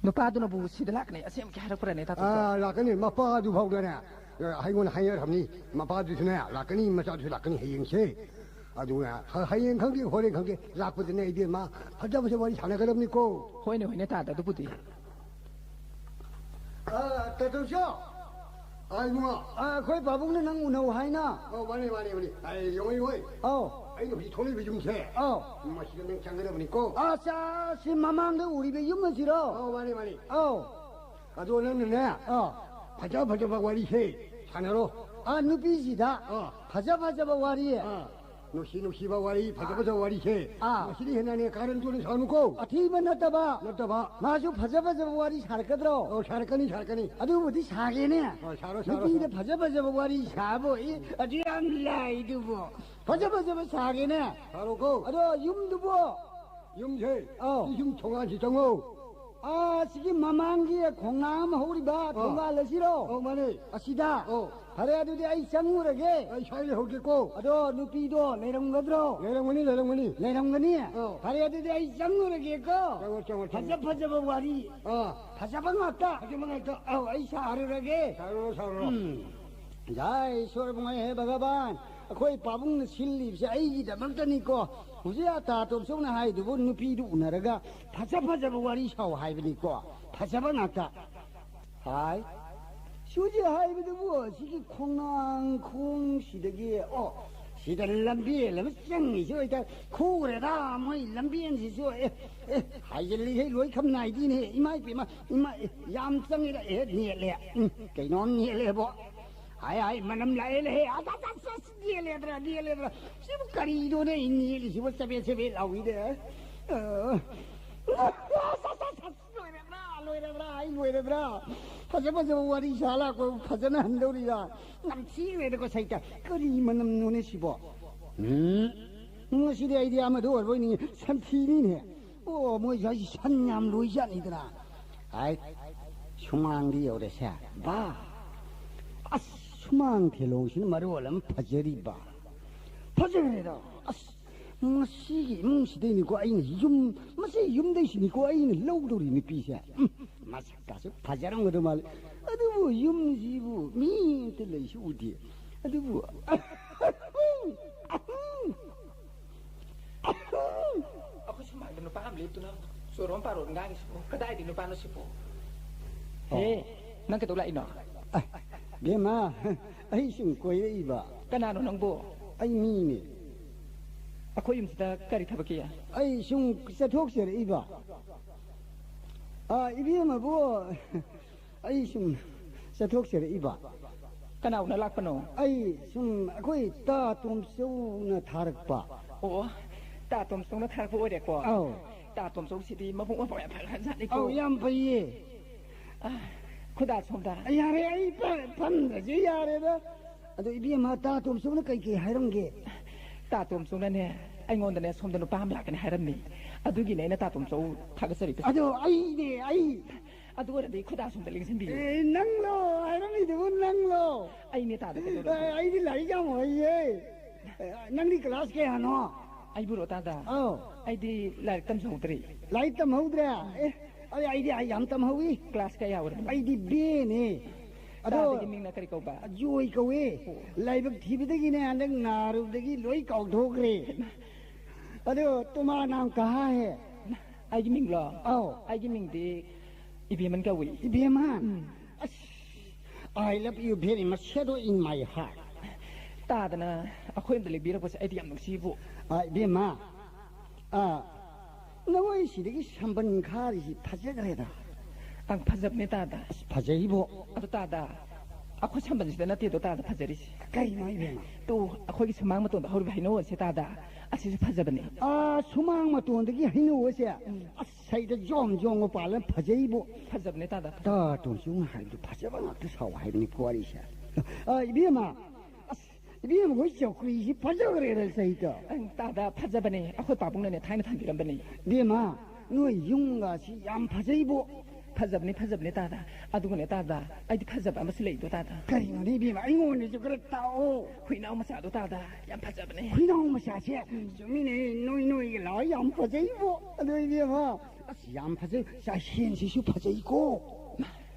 ꯅꯨꯄꯥꯗꯨꯅꯕꯨ ꯁꯤꯗ ꯂꯥꯛꯀꯅꯤ ꯑꯁꯦꯡꯕꯒꯤ ꯍꯥꯏꯔꯛꯄ꯭ꯔꯅꯦ, ꯇꯥ ꯇꯣꯝꯆꯧ? ꯑꯥ, ꯂꯥꯛꯀꯅꯤ꯫ ꯃꯄꯥꯗꯨ ꯐꯥꯎꯗꯅꯦ, ꯑꯩꯉꯣꯟꯗ ꯍꯥꯏꯅꯔꯝꯅꯤ꯫ ꯃꯄꯥꯗꯨꯁꯨꯅꯦ ꯂꯥꯛꯀꯅꯤ, ꯃꯆꯥꯗꯨꯁꯨ ꯂꯥꯛꯀꯅꯤ ꯍꯌꯦꯡꯁꯦ꯫ ꯑꯗꯨꯅ ꯍ-, ꯍꯌꯦꯡ ꯈꯪꯗꯦ, ꯍꯣꯔꯦꯟ ꯈꯪꯗꯦ, ꯂꯥꯛꯄꯗꯅꯦ ꯏꯕꯦꯝꯃ, ꯐꯖ ꯐꯖꯕ ꯋꯥꯔꯤ ꯁꯥꯟꯅꯒꯗꯕꯅꯤꯀꯣ꯫ ꯍꯣꯏꯅꯦ, ꯍꯣꯏꯅꯦ, ꯇꯥꯗ, ꯑꯗꯨꯕꯨꯗꯤ꯫ ꯑ, ꯇꯥ ꯇꯣꯝꯆꯧ! ꯑ, ꯏꯕꯨꯡꯉꯣ꯫ ꯑ, ꯑꯩꯈꯣꯏ ꯄꯥꯕꯨꯡꯅ ꯅꯪ ꯎꯅꯧ ꯍꯥꯏꯅ꯫ ꯑꯣ, ꯃꯥꯅꯦ, ꯃꯥꯅꯦ, ꯃꯥꯅꯦ꯫ ꯑꯩ, ꯌꯦꯡꯉꯣ, ꯌꯦꯡꯉꯣ꯫ ꯑꯧ꯫ ꯑꯩꯅ ꯍꯧꯖꯤꯛ ꯊꯣꯛꯂꯛꯏꯕ ꯌꯨꯝꯁꯦ꯫ ꯑꯧ꯫ ꯃꯁꯤꯗ ꯅꯪ ꯆꯪꯒꯗꯕꯅꯤꯀꯣ꯫ ꯑ, ꯆꯥ, ꯁꯤ ꯃꯃꯥꯡꯗ ꯎꯔꯤꯕ ꯌꯨꯝ ꯑꯁꯤꯔꯣ? ꯑꯧ, ꯃꯥꯅꯦ, ꯃꯥꯅꯦ꯫ ꯑꯧ꯫ ꯑꯗꯣ ꯅꯪꯅꯅꯦ, ꯑꯧ꯫ ꯐꯖ ꯐꯖꯕ ꯋꯥꯔꯤꯁꯦ ꯁꯥꯟꯅꯔꯣ꯫ ꯑ, ꯅꯨꯄꯤꯁꯤꯗ ꯑꯥ꯫ ꯐꯖ ꯐꯖꯕ ꯋꯥꯔꯤ꯫ ꯑꯥ꯫ ꯅꯨꯡꯁꯤ ꯅꯨꯡꯁꯤꯕ ꯋꯥꯔꯤ, ꯐꯖ ꯐꯖꯕ ꯋꯥꯔꯤꯁꯦ꯫ ꯑꯥ꯫ ꯃꯁꯤꯗꯤ ꯍꯦꯟꯅꯅꯦ ꯀꯥꯔꯟ ꯇꯨꯔꯟ ꯁꯥꯎꯅꯨꯀꯣ꯫ ꯑꯊꯤꯕ ꯅꯠꯇꯕ꯫ ꯅꯠꯇꯕ꯫ ꯃꯥꯁꯨ ꯐꯖ ꯐꯖꯕ ꯋꯥꯔꯤ ꯁꯥꯔꯛꯀꯗ꯭ꯔꯣ? ꯑꯣ, ꯁꯥꯔꯛꯀꯅꯤ, ꯁꯥꯔꯛꯀꯅꯤ꯫ ꯑꯗꯨꯕꯨꯗꯤ ꯁꯥꯒꯦꯅꯦ꯫ ꯑꯣ, ꯁꯥꯔꯣ, ꯁꯥꯔꯣ, ꯅꯨꯄꯤꯗ ꯁꯥꯔꯣ꯫ ꯐꯖ ꯐꯖꯕ ꯋꯥꯔꯤ ꯁꯥꯕ, ꯑꯦ, ꯑꯗꯨ ꯌꯥꯝ ꯂꯥꯏꯗꯨꯕꯨ꯫ ꯐꯖ ꯐꯖꯕ ꯁꯥꯒꯦꯅꯦ꯫ ꯁꯥꯔꯣꯀꯣ꯫ ꯑꯗꯣ ꯌꯨꯝꯗꯨꯕꯨ? ꯌꯨꯝꯁꯦ? ꯑꯧ꯫ ꯁꯤ ꯌꯨꯝ ꯊꯣꯡꯒꯥꯟꯁꯤ ꯆꯪꯉꯣ꯫ ꯑꯥ, ꯁꯤꯒꯤ ꯃꯃꯥꯡꯒꯤ ꯈꯣꯡꯅꯥꯡ ꯑꯃ ꯍꯧꯔꯤꯕ ꯑꯥ꯫ ꯊꯣꯡꯒꯥꯜ ꯑꯁꯤꯔꯣ? ꯑꯧ, ꯃꯥꯅꯦ꯫ ꯑꯁꯤꯗ? ꯑꯧ꯫ ꯐꯔꯦ, ꯑꯗꯨꯗꯤ ꯑꯩ ꯆꯪꯉꯨꯔꯒꯦ꯫ ꯑꯩ ꯁ꯭ꯋꯥꯏ ꯂꯩꯍꯧꯒꯦꯀꯣ꯫ ꯑꯗꯣ ꯅꯨꯄꯤꯗꯣ ꯂꯩꯔꯝꯒꯗ꯭ꯔꯣ? ꯂꯩꯔꯝꯒꯅꯤ, ꯂꯩꯔꯝꯒꯅꯤ꯫ ꯂꯩꯔꯝꯒꯅꯤ? ꯑꯧ꯫ ꯐꯔꯦ, ꯑꯗꯨꯗꯤ ꯑꯩ ꯆꯪꯉꯨꯔꯒꯦꯀꯣ꯫ ꯆꯪꯉꯣ, ꯆꯪꯉꯣ, ꯆꯪꯉꯣ꯫ ꯐꯖ ꯐꯖꯕ ꯋꯥꯔꯤ꯫ ꯑꯥ꯫ ꯐꯖꯕ ꯉꯥꯛꯇ꯫ ꯐꯖꯕ ꯉꯥꯛꯇ꯫ ꯑꯧ, ꯑꯩ ꯁꯥꯔꯨꯔꯒꯦ꯫ ꯁꯥꯔꯨꯔꯣ, ꯁꯥꯔꯨꯔꯣ꯫ ꯎꯝ꯫ ꯖꯥꯏ ꯏꯁꯣꯔ ꯃꯉꯥꯏ ꯍꯦ ꯚꯒꯕꯥꯟ, ꯑꯩꯈꯣꯏ ꯄꯥꯕꯨꯡꯅ ꯁꯤꯜꯂꯤꯕꯁꯦ ꯑꯩꯒꯤꯗꯃꯛꯇꯅꯤꯀꯣ꯫ ꯍꯧꯖꯤꯛ ꯑꯇꯥ ꯇꯣꯝꯆꯧꯅ ꯍꯥꯏꯗꯨꯕꯨ ꯅꯨꯄꯤꯗꯨ ꯎꯅꯔꯒ ꯐꯖ ꯐꯖꯕ ꯋꯥꯔꯤ ꯁꯥꯎ ꯍꯥꯏꯕꯅꯤꯀꯣ꯫ ꯐꯖꯕ ꯉꯥꯛꯇ꯫ ꯍꯥꯏ꯫ ꯁꯨꯖꯤ ꯍꯥꯏꯕꯗꯨꯕꯨ ꯁꯤꯒꯤ ꯈꯣꯡꯅꯥꯡ ꯈꯣꯡꯁꯤꯗꯒꯤ, ꯑꯣ, ꯁꯤꯗ ꯂꯝꯕꯦꯜ ꯑꯃ ꯆꯪꯉꯤꯁꯤ ꯑꯣꯏꯇꯥꯔꯦ꯫ ꯈꯨꯔꯦꯗ ꯃꯣꯏ ꯂꯝꯕꯦꯜꯁꯤꯁꯨ꯫ ꯑꯦ, ꯑꯦ, ꯍꯥꯏꯖꯤꯜꯂꯤꯈꯩ ꯂꯣꯏ ꯈꯝ ꯅꯥꯏꯗꯤꯅꯦ꯫ ꯏꯃꯥ ꯏꯄꯦꯝꯃ, ꯏꯃꯥ, ꯑꯦ, ꯌꯥꯝ ꯆꯪꯉꯤꯗ꯫ ꯑꯦ, ꯅꯦꯠꯂꯦ꯫ ꯎꯝ, ꯀꯩꯅꯣꯝ ꯅꯦꯠꯂꯦꯕꯣ꯫ ꯍꯥꯏ, ꯍꯥꯏ, ꯃꯅꯝ ꯂꯥꯛꯑꯦ, ꯂꯩꯍꯦ꯫ ꯑꯁ, ꯑꯁ, ꯑꯁ, ꯑꯁ, ꯅꯦꯠꯂꯦꯗ꯭ꯔꯥ, ꯅꯦꯠꯂꯦꯗ꯭ꯔꯥ? ꯁꯤꯕꯨ ꯀꯔꯤꯅꯣꯅꯦ ꯑꯩ ꯅꯦꯠꯂꯤꯁꯤꯕꯨ? ꯆꯕꯦꯠ, ꯆꯕꯦꯠ ꯂꯥꯎꯏꯗ꯫ ꯑ, ꯑꯁ, ꯑꯁ, ꯑꯁ, ꯑꯁ, ꯂꯣꯏꯔꯦꯗ꯭ꯔꯥ? ꯂꯣꯏꯔꯕ꯭ꯔꯥ? ꯑꯩ ꯂꯣꯏꯔꯕ꯭ꯔꯥ? ꯐꯖ ꯐꯖꯕ ꯋꯥꯔꯤ ꯁꯥ ꯂꯥꯛꯄ ꯐꯖꯅ ꯍꯟꯗꯧꯔꯤꯔꯥ? ꯅꯝꯊꯤꯈ꯭ꯔꯦꯗꯀꯣ ꯁꯩꯇ꯫ ꯀꯔꯤ ꯃꯅꯝꯅꯣꯅꯦ ꯁꯤꯕꯣ? ꯎꯝ, ꯉꯁꯤꯗꯤ ꯑꯩꯗꯤ ꯑꯃꯗ ꯑꯣꯏꯔꯕꯣꯏ ꯅꯤꯡꯉꯤ꯫ ꯁꯟꯊꯤꯅꯤꯅꯦ꯫ ꯑꯣ, ꯃꯣꯏ ꯁ꯭ꯋꯥꯏꯁꯤ ꯁꯟ ꯌꯥꯝ ꯂꯣꯏꯖꯥꯠꯅꯤꯗꯅ꯫ ꯍꯥꯏ, ꯁꯨꯃꯥꯡꯗꯤ ꯌꯧꯔꯁꯦ꯫ ꯕꯥ! ꯑꯁ, ꯁꯨꯃꯥꯡ ꯊꯦꯂꯣꯡꯁꯤꯅ ꯃꯔꯣꯜ ꯑꯃ ꯐꯖꯔꯤꯕ꯫ ꯐꯖꯈ꯭ꯔꯦꯗ꯫ ꯑꯁ, ꯃꯁꯤꯒꯤ ꯏꯃꯨꯡꯁꯤꯗꯩꯅꯤꯀꯣ ꯑꯩꯅ ꯌꯨꯝ, ꯃꯁꯤ ꯌꯨꯝꯗꯩꯁꯤꯅꯤꯀꯣ ꯑꯩꯅ ꯂꯧꯗꯧꯔꯤ ꯅꯨꯄꯤꯁꯦ꯫ ꯎꯝ, ꯃꯁꯛꯀꯥꯁꯦ ꯐꯖꯔꯝꯒꯗꯧ ꯃꯥꯜꯂꯦ꯫ ꯑꯗꯨꯕꯨ ꯌꯨꯝꯁꯤꯕꯨ ꯃꯤ ꯑꯝꯇ ꯂꯩꯁꯨ ꯎꯗꯦ꯫ ꯑꯗꯨꯕꯨ, ꯑꯩꯈꯣꯏ ꯁꯨꯃꯥꯡꯗ ꯅꯨꯄꯥ ꯑꯃ ꯂꯦꯞꯇꯨꯅ ꯆꯣꯔꯣꯝ ꯄꯥꯔꯣꯝ ꯉꯥꯡꯉꯤꯁꯤꯕꯨ ꯀꯗꯥꯏꯗꯒꯤ ꯅꯨꯄꯥꯅꯣ ꯁꯤꯕꯨ? ꯍꯦ, ꯅꯪ ꯀꯩꯗꯧ ꯂꯥꯛꯏꯅꯣ? ꯑ, ꯕꯦꯝꯃ, ꯑꯩ ꯁꯨꯝ ꯀꯣꯏꯔꯛꯏꯕ꯫ ꯀꯅꯥꯅꯣ ꯅꯪꯕꯨ? ꯑꯩ ꯃꯤꯅꯦ꯫ ꯑꯩꯈꯣꯏ ꯌꯨꯝꯁꯤꯗ ꯀꯔꯤ ꯊꯕꯛꯀꯤ? ꯑꯩ ꯁꯨꯝ ꯆꯠꯊꯣꯛꯆꯔꯛꯏꯕ꯫ ꯑ, ꯏꯕꯦꯝꯃꯕꯨ, ꯑꯩ ꯁꯨꯝ ꯆꯠꯊꯣꯛꯆꯔꯛꯏꯕ꯫ ꯀꯅꯥ ꯎꯅ ꯂꯥꯛꯄꯅꯣ? ꯑꯩ ꯁꯨꯝ ꯑꯩꯈꯣꯏ ꯇꯥ ꯇꯣꯝꯆꯧꯅ ꯊꯥꯔꯛꯄ꯫ ꯑꯣ, ꯇꯥ ꯇꯣꯝꯆꯧꯅ ꯊꯥꯔꯛꯄ ꯑꯣꯏꯔꯦꯀꯣ꯫ ꯑꯧ꯫ ꯇꯥ ꯇꯣꯝꯆꯧꯁꯤꯗꯤ ꯃꯕꯨꯛ ꯃꯄꯥꯎ ꯌꯥꯝ ꯐꯈ꯭ꯔꯖꯥꯠꯅꯤꯀꯣ꯫ ꯑꯧ, ꯌꯥꯝ ꯐꯩꯌꯦ꯫ ꯑ, ꯈꯨꯗꯥ ꯁꯣꯝꯗ꯫ ꯌꯥꯔꯦ, ꯑꯩ ꯐ-, ꯐꯝꯗ꯭ꯔꯁꯨ ꯌꯥꯔꯦꯗ꯫ ꯑꯗꯣ ꯏꯕꯦꯝꯃ, ꯇꯥ ꯇꯣꯝꯆꯧꯅ ꯀꯩ ꯀꯩ ꯍꯥꯏꯔꯝꯒꯦ? ꯇꯥ ꯇꯣꯝꯆꯧꯅꯅꯦ, ꯑꯩꯉꯣꯟꯗꯅꯦ ꯁꯣꯝꯗ ꯅꯨꯄꯥ ꯑꯃ ꯂꯥꯛꯀꯅꯤ ꯍꯥꯏꯔꯝꯃꯤ꯫ ꯑꯗꯨꯒꯤꯅꯦ ꯑꯩꯅ ꯇꯥ ꯇꯣꯝꯆꯧ ꯊꯥꯒꯠꯆꯔꯤꯕꯁꯦ꯫ ꯑꯗꯣ ꯑꯩꯅꯦ, ꯑꯩ꯫ ꯑꯗꯨ ꯑꯣꯏꯔꯗꯤ ꯈꯨꯗꯥ ꯁꯣꯝꯗ ꯂꯦꯡꯁꯤꯟꯕꯤꯌꯨ꯫ ꯑꯦ, ꯅꯪꯂꯣ ꯍꯥꯏꯔꯝꯃꯤꯗꯨꯕꯨ, ꯅꯪꯂꯣ? ꯑꯩꯅꯦ ꯇꯥꯗ ꯀꯩꯗꯧꯔꯒꯦ? ꯑꯦ, ꯑꯩꯗꯤ ꯂꯥꯏꯔꯤꯛ ꯌꯥꯝ ꯍꯩꯌꯦ꯫ ꯑꯦ, ꯅꯪꯗꯤ ꯀ꯭ꯂꯥꯁ ꯀꯌꯥꯅꯣ? ꯑꯩꯕꯨꯔꯣ ꯇꯥꯗ? ꯑꯧ꯫ ꯑꯩꯗꯤ ꯂꯥꯏꯔꯤꯛ ꯇꯝꯖꯍꯧꯗ꯭ꯔꯤ꯫ ꯂꯥꯏꯔꯤꯛ ꯇꯝꯍꯧꯗ꯭ꯔꯦ? ꯑꯦ, ꯑꯩ, ꯑꯩꯗꯤ ꯑꯩ ꯌꯥꯝ ꯇꯝꯍꯧꯏ꯫ ꯀ꯭ꯂꯥꯁ ꯀꯌꯥ ꯌꯥꯎꯔꯕꯅꯣ? ꯑꯩꯗꯤ ꯕꯦꯅꯦ꯫ ꯑꯗꯣ ꯇꯥꯗꯒꯤ ꯃꯤꯡꯅ ꯀꯔꯤ ꯀꯧꯕ? ꯖꯣꯏ ꯀꯧꯋꯦ꯫ ꯑꯣ꯫ ꯂꯥꯏꯕꯛ ꯊꯤꯕꯗꯒꯤꯅꯦ ꯍꯟꯗꯛ ꯅꯥꯔꯨꯕꯗꯒꯤ ꯂꯣꯏ ꯀꯥꯎꯊꯣꯛꯈ꯭ꯔꯦ꯫ ꯑꯗꯣ ꯇꯨꯃꯥ ꯅꯥꯝ ꯀꯍꯥ ꯍꯦ? ꯑꯩꯒꯤ ꯃꯤꯡꯂꯣ? ꯑꯧ꯫ ꯑꯩꯒꯤ ꯃꯤꯡꯗꯤ ꯏꯕꯦꯝꯃꯟ ꯀꯧꯏ꯫ ꯏꯕꯦꯝꯃ? ꯎꯝ꯫ ꯑꯁ, I love you very much, shadow in my heart꯫ ꯇꯥꯗꯅ ꯑꯩꯈꯣꯏ ꯑꯝꯗ ꯂꯦꯡꯕꯤꯔꯛꯄꯁꯦ ꯑꯩꯗꯤ ꯌꯥꯝ ꯅꯨꯡꯁꯤꯕꯨ꯫ ꯑ, ꯏꯕꯦꯝꯃ, ꯑ, ꯅꯈꯣꯏ ꯁꯤꯗꯒꯤ ꯁꯝꯕꯟ ꯈꯥꯔꯤꯁꯤ ꯐꯖꯈ꯭ꯔꯦꯗ꯫ ꯑꯪ, ꯐꯖꯕꯅꯦ ꯇꯥꯗ꯫ ꯑꯁ, ꯐꯖꯩꯕꯣ꯫ ꯑꯗꯨ ꯇꯥꯗ, ꯑꯩꯈꯣꯏ ꯁꯝꯕꯜꯁꯤꯗ ꯅꯠꯇꯦꯗꯣ ꯇꯥꯗ ꯐꯖꯔꯤꯁꯦ꯫ ꯀꯩꯅꯣ ꯏꯕꯦꯝꯃ? ꯇꯨ, ꯑꯩꯈꯣꯏꯒꯤ ꯁꯨꯃꯥꯡ ꯃꯇꯣꯟꯗ ꯍꯧꯔꯤꯕ ꯍꯩꯅꯧ ꯑꯁꯦ ꯇꯥꯗ, ꯑꯁꯤꯁꯨ ꯐꯖꯕꯅꯦ꯫ ꯑꯥ, ꯁꯨꯃꯥꯡ ꯃꯇꯣꯟꯗꯒꯤ ꯍꯩꯅꯧ ꯑꯁꯦ? ꯎꯝ꯫ ꯑꯁ, ꯁꯩꯗ ꯖꯣꯝ ꯖꯣꯝꯒ ꯄꯥꯜꯂ ꯐꯖꯩꯕꯣ꯫ ꯐꯖꯕꯅꯦ ꯇꯥꯗ꯫ ꯇꯥ ꯇꯣꯟꯁꯨ ꯍꯥꯏꯕꯗꯨ ꯐꯖꯕ ꯉꯥꯛꯇ ꯁꯥꯎ ꯍꯥꯏꯕꯅꯤꯀꯣ ꯋꯥꯔꯤꯁꯦ꯫ ꯑꯥ, ꯏꯕꯦꯝꯃ, ꯑꯁ, ꯏꯕꯦꯝꯃ ꯍꯣꯏ ꯆꯧꯀ꯭ꯔꯤꯁꯤ ꯐꯖꯈ꯭ꯔꯦꯗ ꯁꯩꯗ꯫ ꯑꯪ, ꯇꯥꯗ ꯐꯖꯕꯅꯦ, ꯑꯩꯈꯣꯏ ꯄꯥꯕꯨꯡꯅꯅꯦ ꯊꯥꯏꯅ ꯊꯝꯕꯤꯔꯝꯕꯅꯦ꯫ ꯏꯕꯦꯝꯃ, ꯅꯣꯏ ꯌꯨꯝꯒꯁꯤ ꯌꯥꯝ ꯐꯖꯩꯕꯣ꯫ ꯐꯖꯕꯅꯦ, ꯐꯖꯕꯅꯦ ꯇꯥꯗ꯫ ꯑꯗꯨꯒꯅꯦ ꯇꯥꯗ, ꯑꯩꯗꯤ ꯐꯖꯕ ꯑꯃꯁꯨ ꯂꯩꯗꯣ ꯇꯥꯗ꯫ ꯀꯔꯤꯅꯣꯅꯦ ꯏꯕꯦꯝꯃ, ꯑꯩꯉꯣꯟꯗꯁꯨ ꯈꯔ ꯇꯥꯛꯑꯣ꯫ ꯍꯨꯏꯅꯥꯎ ꯃꯆꯥꯗꯣ ꯇꯥꯗ, ꯌꯥꯝ ꯐꯖꯕꯅꯦ꯫ ꯍꯨꯏꯅꯥꯎ ꯃꯆꯥꯁꯦ? ꯎꯝ꯫ ꯆꯨꯝꯃꯤꯅꯦ, ꯅꯣꯏ ꯅꯣꯏꯒ ꯂꯥꯎꯔ ꯌꯥꯝ ꯐꯖꯩꯕꯣ꯫ ꯑꯗꯣ ꯏꯕꯦꯝꯃ, ꯑꯁ, ꯌꯥꯝ ꯐꯖꯩ, ꯆꯥꯏꯁꯦꯟꯁꯤꯁꯨ ꯐꯖꯩꯀꯣ꯫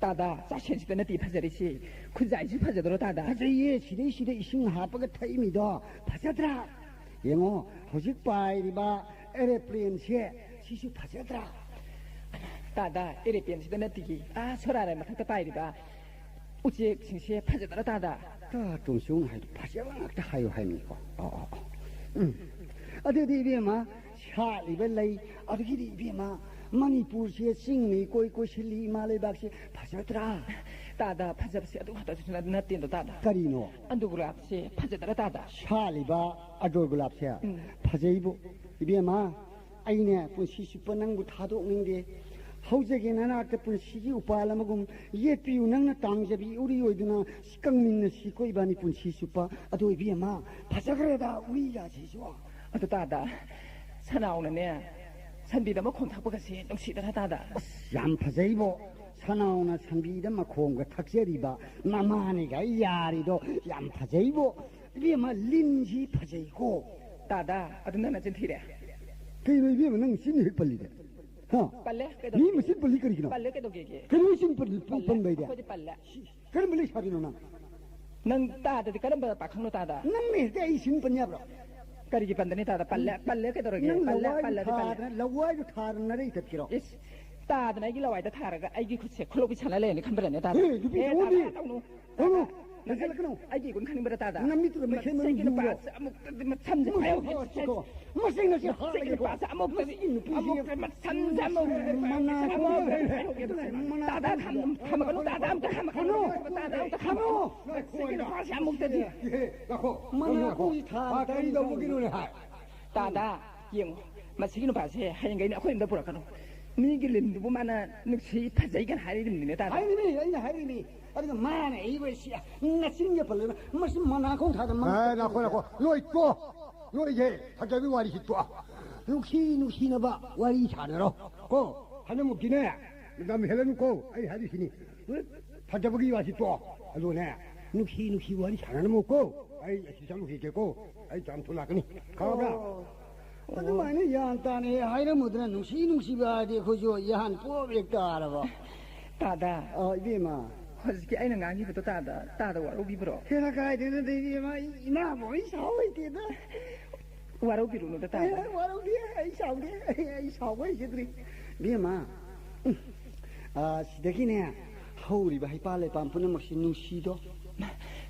ꯇꯥꯗ, ꯆꯥꯏꯁꯦꯟꯁꯤꯗ ꯅꯠꯇꯦ ꯐꯖꯔꯤꯁꯤ, ꯈꯨꯖꯥꯏꯁꯨ ꯐꯖꯗ꯭ꯔꯣ ꯇꯥꯗ? ꯐꯖꯩꯌꯦ, ꯁꯤꯗꯩꯁꯤꯗ ꯏꯁꯤꯡ ꯍꯥꯞꯄꯒ ꯊꯛꯏꯃꯤꯗꯣ, ꯐꯖꯗ꯭ꯔꯥ? ꯌꯦꯡꯉꯣ, ꯍꯧꯖꯤꯛ ꯄꯥꯏꯔꯤꯕ ꯑꯦꯔꯣꯄ꯭ꯂꯦꯟꯁꯦ, ꯁꯤꯁꯨ ꯐꯖꯗ꯭ꯔꯥ? ꯇꯥꯗ, ꯑꯦꯔꯣꯄ꯭ꯂꯦꯟꯁꯤꯗ ꯅꯠꯇꯤꯌꯦ, ꯑꯥ ꯁꯣꯔꯥꯔ ꯃꯊꯛꯇ ꯄꯥꯏꯔꯤꯕ ꯎꯆꯦꯛꯁꯤꯡꯁꯦ ꯐꯖꯗ꯭ꯔꯥ ꯇꯥꯗ? ꯇꯥ ꯇꯣꯝꯆꯧꯅ ꯍꯥꯏꯗꯣ ꯐꯖꯕ ꯉꯥꯛꯇ ꯍꯥꯏꯌꯨ ꯍꯥꯏꯕꯅꯤꯀꯣ꯫ ꯑꯣ, ꯑꯣ, ꯑꯣ꯫ ꯎꯝ꯫ ꯑꯗꯨꯗꯤ ꯏꯕꯦꯝꯃ, ꯁꯥꯠꯂꯤꯕ ꯂꯩ, ꯑꯗꯨꯒꯤꯗꯤ ꯏꯕꯦꯝꯃ, ꯃꯅꯤꯄꯨꯔꯁꯦ ꯆꯤꯡꯅ ꯏꯀꯣꯏ ꯀꯣꯏꯁꯤꯜꯂꯤ, ꯏꯃꯥ ꯂꯩꯕꯥꯛꯁꯦ ꯐꯖꯗ꯭ꯔꯥ? ꯇꯥꯗ, ꯐꯖꯕꯁꯦ ꯑꯗꯨ ꯈꯛꯇꯁꯨ ꯅꯠꯇꯦꯗꯣ ꯇꯥꯗ꯫ ꯀꯔꯤꯅꯣ? ꯑꯟꯗꯨ ꯒꯨꯂꯥꯞꯁꯦ ꯐꯖꯗ꯭ꯔꯥ ꯇꯥꯗ? ꯁꯥꯠꯂꯤꯕ ꯑꯟꯗꯨ ꯒꯨꯂꯥꯞꯁꯦ? ꯎꯝ꯫ ꯐꯖꯩꯕꯨ꯫ ꯏꯕꯦꯝꯃ, ꯑꯩꯅꯦ ꯄꯨꯟꯁꯤ ꯆꯨꯞꯄ ꯅꯪꯕꯨ ꯊꯥꯗꯣꯛꯅꯤꯡꯗꯦ꯫ ꯍꯧꯖꯒꯦ ꯅꯅꯥꯛꯇ ꯄꯨꯟꯁꯤꯒꯤ ꯎꯄꯥꯜ ꯑꯃꯒꯨꯝ ꯌꯦꯠꯄꯤꯌꯨ꯫ ꯅꯪꯅ ꯇꯥꯡꯖꯕꯤ ꯎꯔꯤ ꯑꯣꯏꯗꯨꯅ ꯀꯪꯃꯤꯟꯅꯁꯤꯀꯣ ꯏꯕꯥꯅꯤ ꯄꯨꯟꯁꯤ ꯆꯨꯞꯄ꯫ ꯑꯗꯣ ꯏꯕꯦꯝꯃ, ꯐꯖꯈ꯭ꯔꯦꯗ ꯎꯔꯤꯒꯁꯤꯁꯨ꯫ ꯑꯗꯨ ꯇꯥꯗ, ꯁꯅꯥꯎꯅꯅꯦ ꯁꯟꯕꯤꯗ ꯃꯈꯣꯝ ꯊꯛꯄꯒꯁꯦ ꯅꯨꯡꯁꯤꯗ꯭ꯔꯥ ꯇꯥꯗ? ꯑꯁ, ꯌꯥꯝ ꯐꯖꯩꯕꯣ꯫ ꯁꯅꯥꯎꯅ ꯁꯟꯕꯤꯗ ꯃꯈꯣꯝꯒ ꯊꯛꯆꯔꯤꯕ ꯃꯃꯥꯅꯤꯒ ꯌꯥꯔꯤꯗꯣ ꯌꯥꯝ ꯐꯖꯩꯕꯣ꯫ ꯏꯕꯦꯝꯃ, ꯂꯤꯟꯁꯤ ꯐꯖꯩꯀꯣ꯫ ꯇꯥꯗ, ꯑꯗꯨ ꯅꯪ ꯅꯆꯤꯟ ꯊꯤꯔꯦ꯫ ꯀꯩꯅꯣ ꯏꯕꯦꯝꯃ, ꯅꯪ ꯆꯤꯟ ꯍꯦꯛ ꯄꯜꯂꯤꯗ? ꯍꯥ? ꯄꯜꯂꯦ, ꯀꯩꯗꯧꯒꯦ? ꯃꯤ ꯃꯆꯤꯟ ꯄꯜꯂꯤ ꯀꯔꯤꯒꯤꯅꯣ? ꯄꯜꯂꯦ, ꯀꯩꯗꯧꯒꯦꯒꯦ? ꯀꯩꯅꯣ ꯆꯤꯟ ꯄꯜꯂꯤ, ꯄꯜꯂꯦ, ꯄꯟꯕ ꯍꯥꯏꯗꯤ? ꯑꯩꯈꯣꯏꯗꯤ ꯄꯜꯂꯦ꯫ ꯀꯔꯝꯕ ꯂꯩꯁꯥꯕꯤꯅꯣ ꯅꯪ? ꯅꯪ ꯇꯥꯗꯗꯤ ꯀꯔꯝꯕ ꯄꯥꯈꯪꯅꯣ ꯇꯥꯗ? ꯅꯪꯅ ꯍꯦꯛꯇ ꯑꯩ ꯆꯤꯟ ꯄꯟ ꯌꯥꯕ꯭ꯔꯣ? ꯀꯔꯤꯒꯤ ꯄꯟꯗꯅꯤ ꯇꯥꯗ? ꯄꯜꯂꯦ, ꯄꯜꯂꯦ, ꯀꯩꯗꯧꯔꯒꯦ? ꯅꯪ ꯄꯜꯂꯦ, ꯂꯋꯥꯏꯗꯨ ꯄꯜꯂꯗꯤ ꯄꯜꯂꯦ꯫ ꯊꯥꯗꯅ, ꯂꯋꯥꯏꯗꯨ ꯊꯥꯗꯅ ꯅꯔꯩ ꯇꯠꯀꯦꯔꯣ? ꯏꯁ, ꯇꯥꯗꯅ ꯑꯩꯒꯤ ꯂꯋꯥꯏꯗ ꯊꯥꯔꯒ ꯑꯩꯒꯤ ꯈꯨꯠꯁꯦ ꯈꯨꯂꯣꯛꯄꯤ ꯁꯥꯟꯅ ꯂꯩꯔꯅꯤ ꯈꯟꯕ꯭ꯔꯅꯦ ꯇꯥꯗ? ꯍꯦ, ꯅꯨꯄꯤ ꯑꯦ, ꯊꯣꯛꯑꯝꯃꯤ꯫ ꯇꯥꯗ, ꯇꯧꯅꯨ꯫ ꯇꯧꯅꯨ꯫ ꯇꯥꯗ꯫ ꯅꯪ ꯍꯦꯜꯂꯛꯀꯅꯨ꯫ ꯑꯩꯒꯤ ꯏꯒꯨꯟ ꯈꯪꯅꯤꯡꯕ꯭ꯔꯥ, ꯇꯥꯗ? ꯅꯃꯤꯠꯇꯨꯗ ꯃꯩꯈꯦꯠ ꯃꯔꯨ ꯃꯁꯤꯒꯤ ꯌꯨꯔꯣ꯫ ꯅꯨꯄꯥꯁꯦ ꯑꯃꯨꯛꯇꯗꯤ ꯃꯁꯝꯁꯦ ꯃꯁꯤ ꯐꯥꯏꯍꯧꯒꯦ꯫ ꯍꯥꯠꯂꯒꯦꯀꯣ꯫ ꯃꯁꯤ ꯅꯨꯄꯥꯁꯦ ꯑꯃꯨꯛꯇꯗꯤ, ꯃꯁꯤ ꯅꯨꯄꯤꯁꯦ ꯑꯃꯨꯛꯇ ꯃꯁꯝꯁꯦ ꯑꯃꯨꯛ-, ꯃꯅꯥ ꯑꯃꯨꯛꯇꯗꯤ ꯐꯥꯏꯍꯧꯒꯦ꯫ ꯃꯅꯥ ꯇꯥꯗ, ꯈꯝ-, ꯈꯝꯃꯛꯀꯅꯨ, ꯇꯥꯗ ꯑꯝꯇ ꯈꯝꯃꯛꯀꯅꯨ, ꯈꯝꯃꯛꯀꯅꯨ꯫ ꯇꯥꯗ ꯑꯝꯇ ꯈꯝꯃꯛꯀꯅꯨ꯫ ꯈꯝꯃꯛꯀꯅꯨ꯫ ꯃꯁꯤꯒꯤ ꯅꯨꯄꯥꯁꯦ ꯑꯃꯨꯛꯇꯗꯤ꯫ ꯏꯍꯦ, ꯉꯥꯏꯈꯣ, ꯃꯅꯥ ꯉꯥꯏꯈꯣ꯫ ꯀꯣꯡꯁꯤ ꯊꯥ ꯑꯥ, ꯀꯔꯤ ꯇꯧꯕꯒꯤꯅꯣꯅꯦ ꯍꯥꯏ? ꯇꯥꯗ, ꯌꯦꯡꯉꯣ, ꯃꯁꯤꯒꯤ ꯅꯨꯄꯥꯁꯦ ꯍꯌꯦꯡꯈꯩꯅ ꯑꯩꯈꯣꯏ ꯌꯨꯝꯗ ꯄꯨꯔꯛꯀꯅꯨ꯫ ꯃꯤꯒꯤ ꯂꯤꯟꯗꯨꯕꯨ ꯃꯥꯅ ꯅꯨꯡꯁꯤ ꯐꯖꯩ ꯀꯥꯏꯅ ꯍꯥꯏꯔꯤꯕꯅꯤꯅꯦ, ꯇꯥꯗ꯫ ꯍꯥꯏꯔꯤꯅꯤ, ꯑꯩꯅ ꯍꯥꯏꯔꯤꯅꯤ꯫ ꯑꯗꯨꯒ ꯃꯥꯅ ꯑꯩꯕꯨ ꯁꯤ ꯅꯆꯤꯟꯒ ꯄꯜꯂꯒ ꯃꯁꯤ ꯃꯅꯥ ꯀꯣꯡ ꯊꯥꯗ ꯃꯥꯅ ꯑꯦ, ꯅꯥꯈꯣ, ꯅꯥꯈꯣ꯫ ꯂꯣꯏ ꯇꯣ꯫ ꯂꯣꯏꯁꯦ꯫ ꯐꯖꯕꯤ ꯋꯥꯔꯤꯁꯤ ꯇꯣ꯫ ꯅꯨꯡꯁꯤ ꯅꯨꯡꯁꯤꯅꯕ ꯋꯥꯔꯤ ꯁꯥꯟꯅꯔꯣ꯫ ꯀꯣ꯫ ꯍꯟꯗꯛꯃꯨꯛꯇꯤꯅꯦ꯫ ꯂꯝ ꯍꯦꯜꯂꯅꯨꯀꯣ꯫ ꯑꯩ ꯍꯥꯏꯔꯤꯁꯤꯅꯤ꯫ ꯐꯖꯕꯒꯤ ꯋꯥꯁꯤ ꯇꯣ꯫ ꯑꯗꯨꯅꯦ꯫ ꯅꯨꯡꯁꯤ ꯅꯨꯡꯁꯤ ꯋꯥꯔꯤ ꯁꯥꯟꯅꯔꯝꯃꯨꯀꯣ꯫ ꯑꯩ ꯑꯁꯤ ꯆꯠꯂꯨꯈꯤꯒꯦꯀꯣ꯫ ꯑꯩ ꯆꯥꯝ ꯊꯣꯛꯂꯛꯀꯅꯤ꯫ ꯈꯪꯉꯕ꯭ꯔꯥ? ꯑꯣ꯫ ꯑꯗꯨꯃꯥꯏꯅ ꯒ꯭ꯌꯥꯟ ꯇꯥꯅ ꯍꯦꯛ ꯍꯥꯏꯔꯝꯃꯨꯗꯅ, ꯅꯨꯡꯁꯤ ꯅꯨꯡꯁꯤꯕ ꯍꯥꯏꯗꯤ ꯑꯩꯈꯣꯏꯁꯨ ꯒ꯭ꯌꯥꯟ ꯄꯣꯞ ꯍꯦꯛ ꯇꯥꯔꯕ꯫ ꯇꯥꯗ꯫ ꯑ, ꯏꯕꯦꯝꯃ꯫ ꯍꯧꯖꯤꯛꯀꯤ ꯑꯩꯅ ꯉꯥꯡꯈꯤꯕꯗꯣ ꯇꯥꯗ, ꯇꯥꯗ ꯋꯥꯔꯧꯕꯤꯕ꯭ꯔꯣ? ꯍꯦꯔꯥ, ꯀꯥꯏꯗꯩꯅꯣꯗ, ꯏꯕꯦꯝꯃ, ꯑꯩ ꯏꯃꯥꯕꯨ ꯑꯩ ꯁꯥꯎ ꯍꯩꯇꯦꯗ꯫ ꯋꯥꯔꯧꯕꯤꯔꯨꯅꯨꯗ, ꯇꯥꯗ꯫ ꯑꯦ, ꯋꯥꯔꯧꯗꯦ, ꯑꯩ ꯁꯥꯎꯗꯦ, ꯑꯩ, ꯑꯩ ꯁꯥꯎꯕ ꯍꯩꯖꯗ꯭ꯔꯤ꯫ ꯏꯕꯦꯝꯃ, ꯎꯝ, ꯑ, ꯁꯤꯗꯒꯤꯅꯦ, ꯍꯧꯔꯤꯕ ꯍꯩꯄꯥꯜ ꯂꯩꯄꯥꯜ ꯄꯨꯝꯅꯃꯛꯁꯤ ꯅꯨꯡꯁꯤꯗꯣ꯫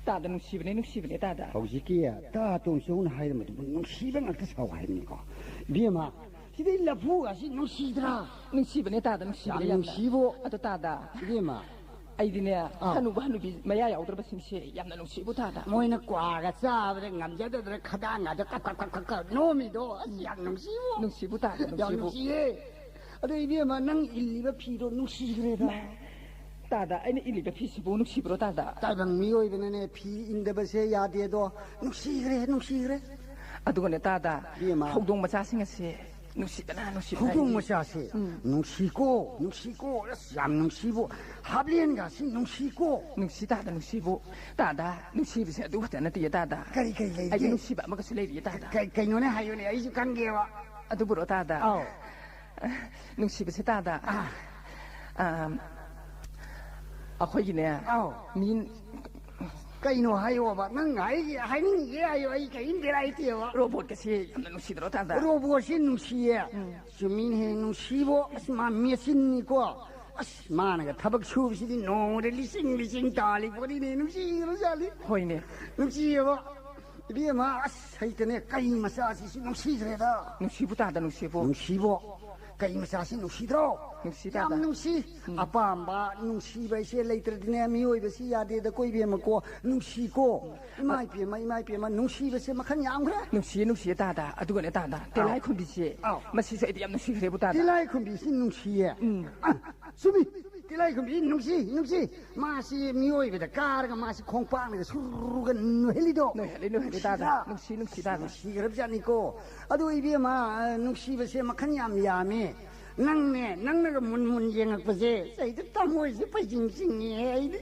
ꯇꯥꯗ, ꯅꯨꯡꯁꯤꯕꯅꯦ, ꯅꯨꯡꯁꯤꯕꯅꯦ, ꯇꯥꯗ꯫ ꯍꯧꯖꯤꯛꯀꯤ ꯇꯥ ꯇꯣꯟꯆꯧꯅ ꯍꯥꯏꯔꯝꯕꯗꯨꯕꯨ ꯅꯨꯡꯁꯤꯕ ꯉꯥꯛꯇ ꯁꯥꯎ ꯍꯥꯏꯕꯅꯤꯀꯣ꯫ ꯏꯕꯦꯝꯃ, ꯁꯤꯗꯩ ꯂꯐꯨꯒꯁꯤ ꯅꯨꯡꯁꯤꯗ꯭ꯔꯥ? ꯅꯨꯡꯁꯤꯕꯅꯦ, ꯇꯥꯗ, ꯅꯨꯡꯁꯤꯕꯅꯦ ꯌꯥꯝ ꯌꯥꯝꯅ꯫ ꯅꯨꯡꯁꯤꯕꯣ꯫ ꯑꯗꯣ, ꯇꯥꯗ, ꯏꯕꯦꯝꯃ꯫ ꯑꯩꯗꯤꯅꯦ, ꯑꯥ꯫ ꯍꯅꯨꯕ ꯍꯅꯨꯕꯤ ꯃꯌꯥ ꯌꯥꯎꯗ꯭ꯔꯕꯁꯤꯡꯁꯦ ꯌꯥꯝꯅ ꯅꯨꯡꯁꯤꯕꯨ, ꯇꯥꯗ꯫ ꯃꯣꯏꯅ ꯀ꯭ꯋꯥꯒ ꯆꯥꯕꯗ ꯉꯝꯖꯗꯗꯅ ꯈꯗꯥꯡꯒꯗ ꯀꯛ ꯀꯛ ꯀꯛ ꯀꯛ ꯀꯛ ꯅꯣꯝꯃꯤꯗꯣ, ꯑꯁ, ꯌꯥꯝ ꯅꯨꯡꯁꯤꯕꯣ꯫ ꯅꯨꯡꯁꯤꯕꯨ, ꯇꯥꯗ, ꯌꯥꯝ ꯅꯨꯡꯁꯤꯕꯨ꯫ ꯅꯨꯡꯁꯤꯌꯦ꯫ ꯑꯗꯣ, ꯏꯕꯦꯝꯃ, ꯅꯪ ꯏꯜꯂꯤꯕ ꯐꯤꯗꯣ ꯅꯨꯡꯁꯤꯈ꯭ꯔꯦꯗ꯫ ꯇꯥꯗ, ꯑꯩꯅ ꯏꯜꯂꯤꯕ ꯐꯤꯁꯤꯕꯨ ꯅꯨꯡꯁꯤꯕ꯭ꯔꯣ, ꯇꯥꯗ? ꯇꯥꯏꯕꯪ ꯃꯤꯑꯣꯏꯕꯅꯅꯦ, ꯐꯤ ꯏꯟꯗꯕꯁꯦ ꯌꯥꯗꯦꯗꯣ꯫ ꯅꯨꯡꯁꯤꯈ꯭ꯔꯦ, ꯅꯨꯡꯁꯤꯈ꯭ꯔꯦ꯫ ꯑꯗꯨꯒꯅꯦ, ꯇꯥꯗ, ꯏꯕꯦꯝꯃ꯫ ꯍꯧꯗꯣꯡ ꯃꯆꯥꯁꯤꯡ ꯑꯁꯦ ꯅꯨꯡꯁꯤꯕꯅ, ꯅꯨꯡꯁꯤꯕꯅ ꯍꯧꯗꯣꯡ ꯑꯩ ꯃꯆꯥꯁꯦ ꯎꯝ꯫ ꯅꯨꯡꯁꯤꯀꯣ, ꯅꯨꯡꯁꯤꯀꯣ, ꯑꯁ, ꯌꯥꯝ ꯅꯨꯡꯁꯤꯕꯣ꯫ ꯍꯥꯞꯂꯦꯟꯒꯁꯤ ꯅꯨꯡꯁꯤꯀꯣ꯫ ꯅꯨꯡꯁꯤ, ꯇꯥꯗ, ꯅꯨꯡꯁꯤꯕꯨ꯫ ꯇꯥꯗ, ꯅꯨꯡꯁꯤꯕꯁꯦ ꯑꯗꯨ ꯈꯛꯇ ꯅꯠꯇꯦ, ꯇꯥꯗ꯫ ꯀꯔꯤ, ꯀꯔꯤ ꯂꯩꯒꯦ? ꯑꯩꯒꯤ ꯅꯨꯡꯁꯤꯕ ꯑꯃꯒꯁꯨ ꯂꯩꯔꯤꯌꯦ, ꯇꯥꯗ꯫ ꯀꯩ-, ꯀꯩꯅꯣꯅꯦ, ꯍꯥꯏꯌꯨꯅꯦ, ꯑꯩꯁꯨ ꯈꯪꯒꯦꯕ꯫ ꯑꯗꯨꯕꯨꯔꯣ, ꯇꯥꯗ? ꯑꯥꯎ꯫ ꯅꯨꯡꯁꯤꯕꯁꯦ, ꯇꯥꯗ꯫ ꯑꯥ꯫ ꯑꯥ, ꯑꯩꯈꯣꯏꯒꯤꯅꯦ, ꯑꯥꯎ꯫ ꯃꯤ ꯀꯩꯅꯣ ꯍꯥꯏꯌꯣꯕ? ꯅꯪ ꯍꯥꯏ-, ꯍꯥꯏꯅꯤꯡꯉꯤꯒꯦ ꯍꯥꯏꯌꯣ, ꯑꯩ ꯀꯔꯤꯝ ꯕꯦꯔꯥ ꯂꯩꯇꯦꯕ꯫ ꯔꯣꯕꯣꯠꯀꯁꯦ ꯌꯥꯝꯅ ꯅꯨꯡꯁꯤꯗ꯭ꯔꯣ, ꯇꯥꯗ? ꯔꯣꯕꯣꯠꯁꯤ ꯅꯨꯡꯁꯤꯌꯦ꯫ ꯎꯝ꯫ ꯆꯨꯝꯃꯤꯅꯦꯍꯦ, ꯅꯨꯡꯁꯤꯕꯣ꯫ ꯑꯁ, ꯃꯥ ꯃꯦꯆꯤꯟꯅꯤꯀꯣ꯫ ꯑꯁ, ꯃꯥꯅꯒ ꯊꯕꯛ ꯁꯨꯕꯁꯤꯗꯤ ꯅꯣꯡꯃꯗ ꯂꯤꯁꯤꯡ ꯂꯤꯁꯤꯡ ꯇꯥꯜꯂꯤ ꯄꯣꯠꯅꯤꯅꯦ, ꯅꯨꯡꯁꯤꯈ꯭ꯔꯖꯥꯠꯅꯤ꯫ ꯍꯣꯏꯅꯦ꯫ ꯅꯨꯡꯁꯤꯌꯦꯕ꯫ ꯏꯕꯦꯝꯃ, ꯑꯁ, ꯍꯩꯇꯅꯦ, ꯀꯩ ꯃꯆꯥꯁꯤꯁꯨ ꯅꯨꯡꯁꯤꯈ꯭ꯔꯦꯗ꯫ ꯅꯨꯡꯁꯤꯕꯨ ꯇꯥꯗ, ꯅꯨꯡꯁꯤꯕꯨ꯫ ꯅꯨꯡꯁꯤꯕꯣ? ꯀꯩ ꯃꯆꯥꯁꯤ ꯅꯨꯡꯁꯤꯗ꯭ꯔꯣ? ꯅꯨꯡꯁꯤ ꯌꯥꯝ ꯇꯥꯗ꯫ ꯅꯨꯡꯁꯤ꯫ ꯎꯝ꯫ ꯑꯄꯥꯝꯕ ꯅꯨꯡꯁꯤꯕ ꯍꯥꯏꯁꯦ ꯂꯩꯇ꯭ꯔꯗꯤꯅꯦ, ꯃꯤꯑꯣꯏꯕꯁꯤ ꯌꯥꯗꯦꯗ ꯀꯣ, ꯏꯕꯦꯝꯃꯀꯣ꯫ ꯅꯨꯡꯁꯤꯀꯣ꯫ ꯏꯃꯥ ꯏꯄꯦꯝꯃ, ꯏꯃꯥ ꯏꯄꯦꯝꯃ, ꯅꯨꯡꯁꯤꯕꯁꯦ ꯃꯈꯜ ꯌꯥꯝꯈ꯭ꯔꯦ꯫ ꯅꯨꯡꯁꯤꯌꯦ, ꯅꯨꯡꯁꯤꯌꯦ ꯇꯥꯗ꯫ ꯑꯗꯨꯒꯅꯦ ꯇꯥꯗ, ꯑꯥꯎ꯫ ꯇꯦꯂꯥꯏ ꯈꯨꯝꯕꯤꯁꯦ, ꯑꯥꯎ꯫ ꯃꯁꯤꯁꯨ ꯑꯩꯗꯤ ꯌꯥꯝ ꯅꯨꯡꯁꯤꯈ꯭ꯔꯦꯕꯨ ꯇꯥꯗ꯫ ꯇꯤꯂꯥꯏ ꯈꯨꯝꯕꯤꯁꯤ ꯅꯨꯡꯁꯤꯌꯦ꯫ ꯎꯝ꯫ ꯑ, ꯆꯨꯝꯃꯤ꯫ ꯇꯤꯂꯥꯏ ꯈꯨꯝꯕꯤ ꯅꯨꯡꯁꯤ, ꯅꯨꯡꯁꯤ꯫ ꯃꯥꯁꯤ ꯃꯤꯑꯣꯏꯕꯗ ꯀꯥꯔꯒ ꯃꯥꯁꯤ ꯈꯣꯡꯄꯥꯛꯅꯒ ꯁꯨꯔꯨꯒ ꯅꯣꯏꯍꯜꯂꯤꯗꯣ꯫ ꯅꯣꯏꯍꯜꯂꯤ, ꯅꯣꯏꯍꯜꯂꯤ ꯇꯥꯗ꯫ ꯅꯨꯡꯁꯤꯗ꯭ꯔꯥ? ꯅꯨꯡꯁꯤ, ꯅꯨꯡꯁꯤ ꯇꯥꯗ꯫ ꯅꯨꯡꯁꯤꯈ꯭ꯔꯕꯖꯥꯠꯅꯤꯀꯣ꯫ ꯑꯗꯨ ꯏꯕꯦꯝꯃ, ꯅꯨꯡꯁꯤꯕꯁꯦ ꯃꯈꯜ ꯌꯥꯝ ꯌꯥꯝꯃꯤ꯫ ꯅꯪꯅꯦ, ꯅꯪꯅꯒ ꯃꯨꯟ ꯃꯨꯟ ꯌꯦꯡꯉꯛꯄꯁꯦ, ꯑꯩꯗꯤ ꯊꯃꯣꯏꯁꯦ ꯄꯩꯖꯤꯡ ꯆꯤꯡꯉꯦ, ꯑꯩꯗꯤ꯫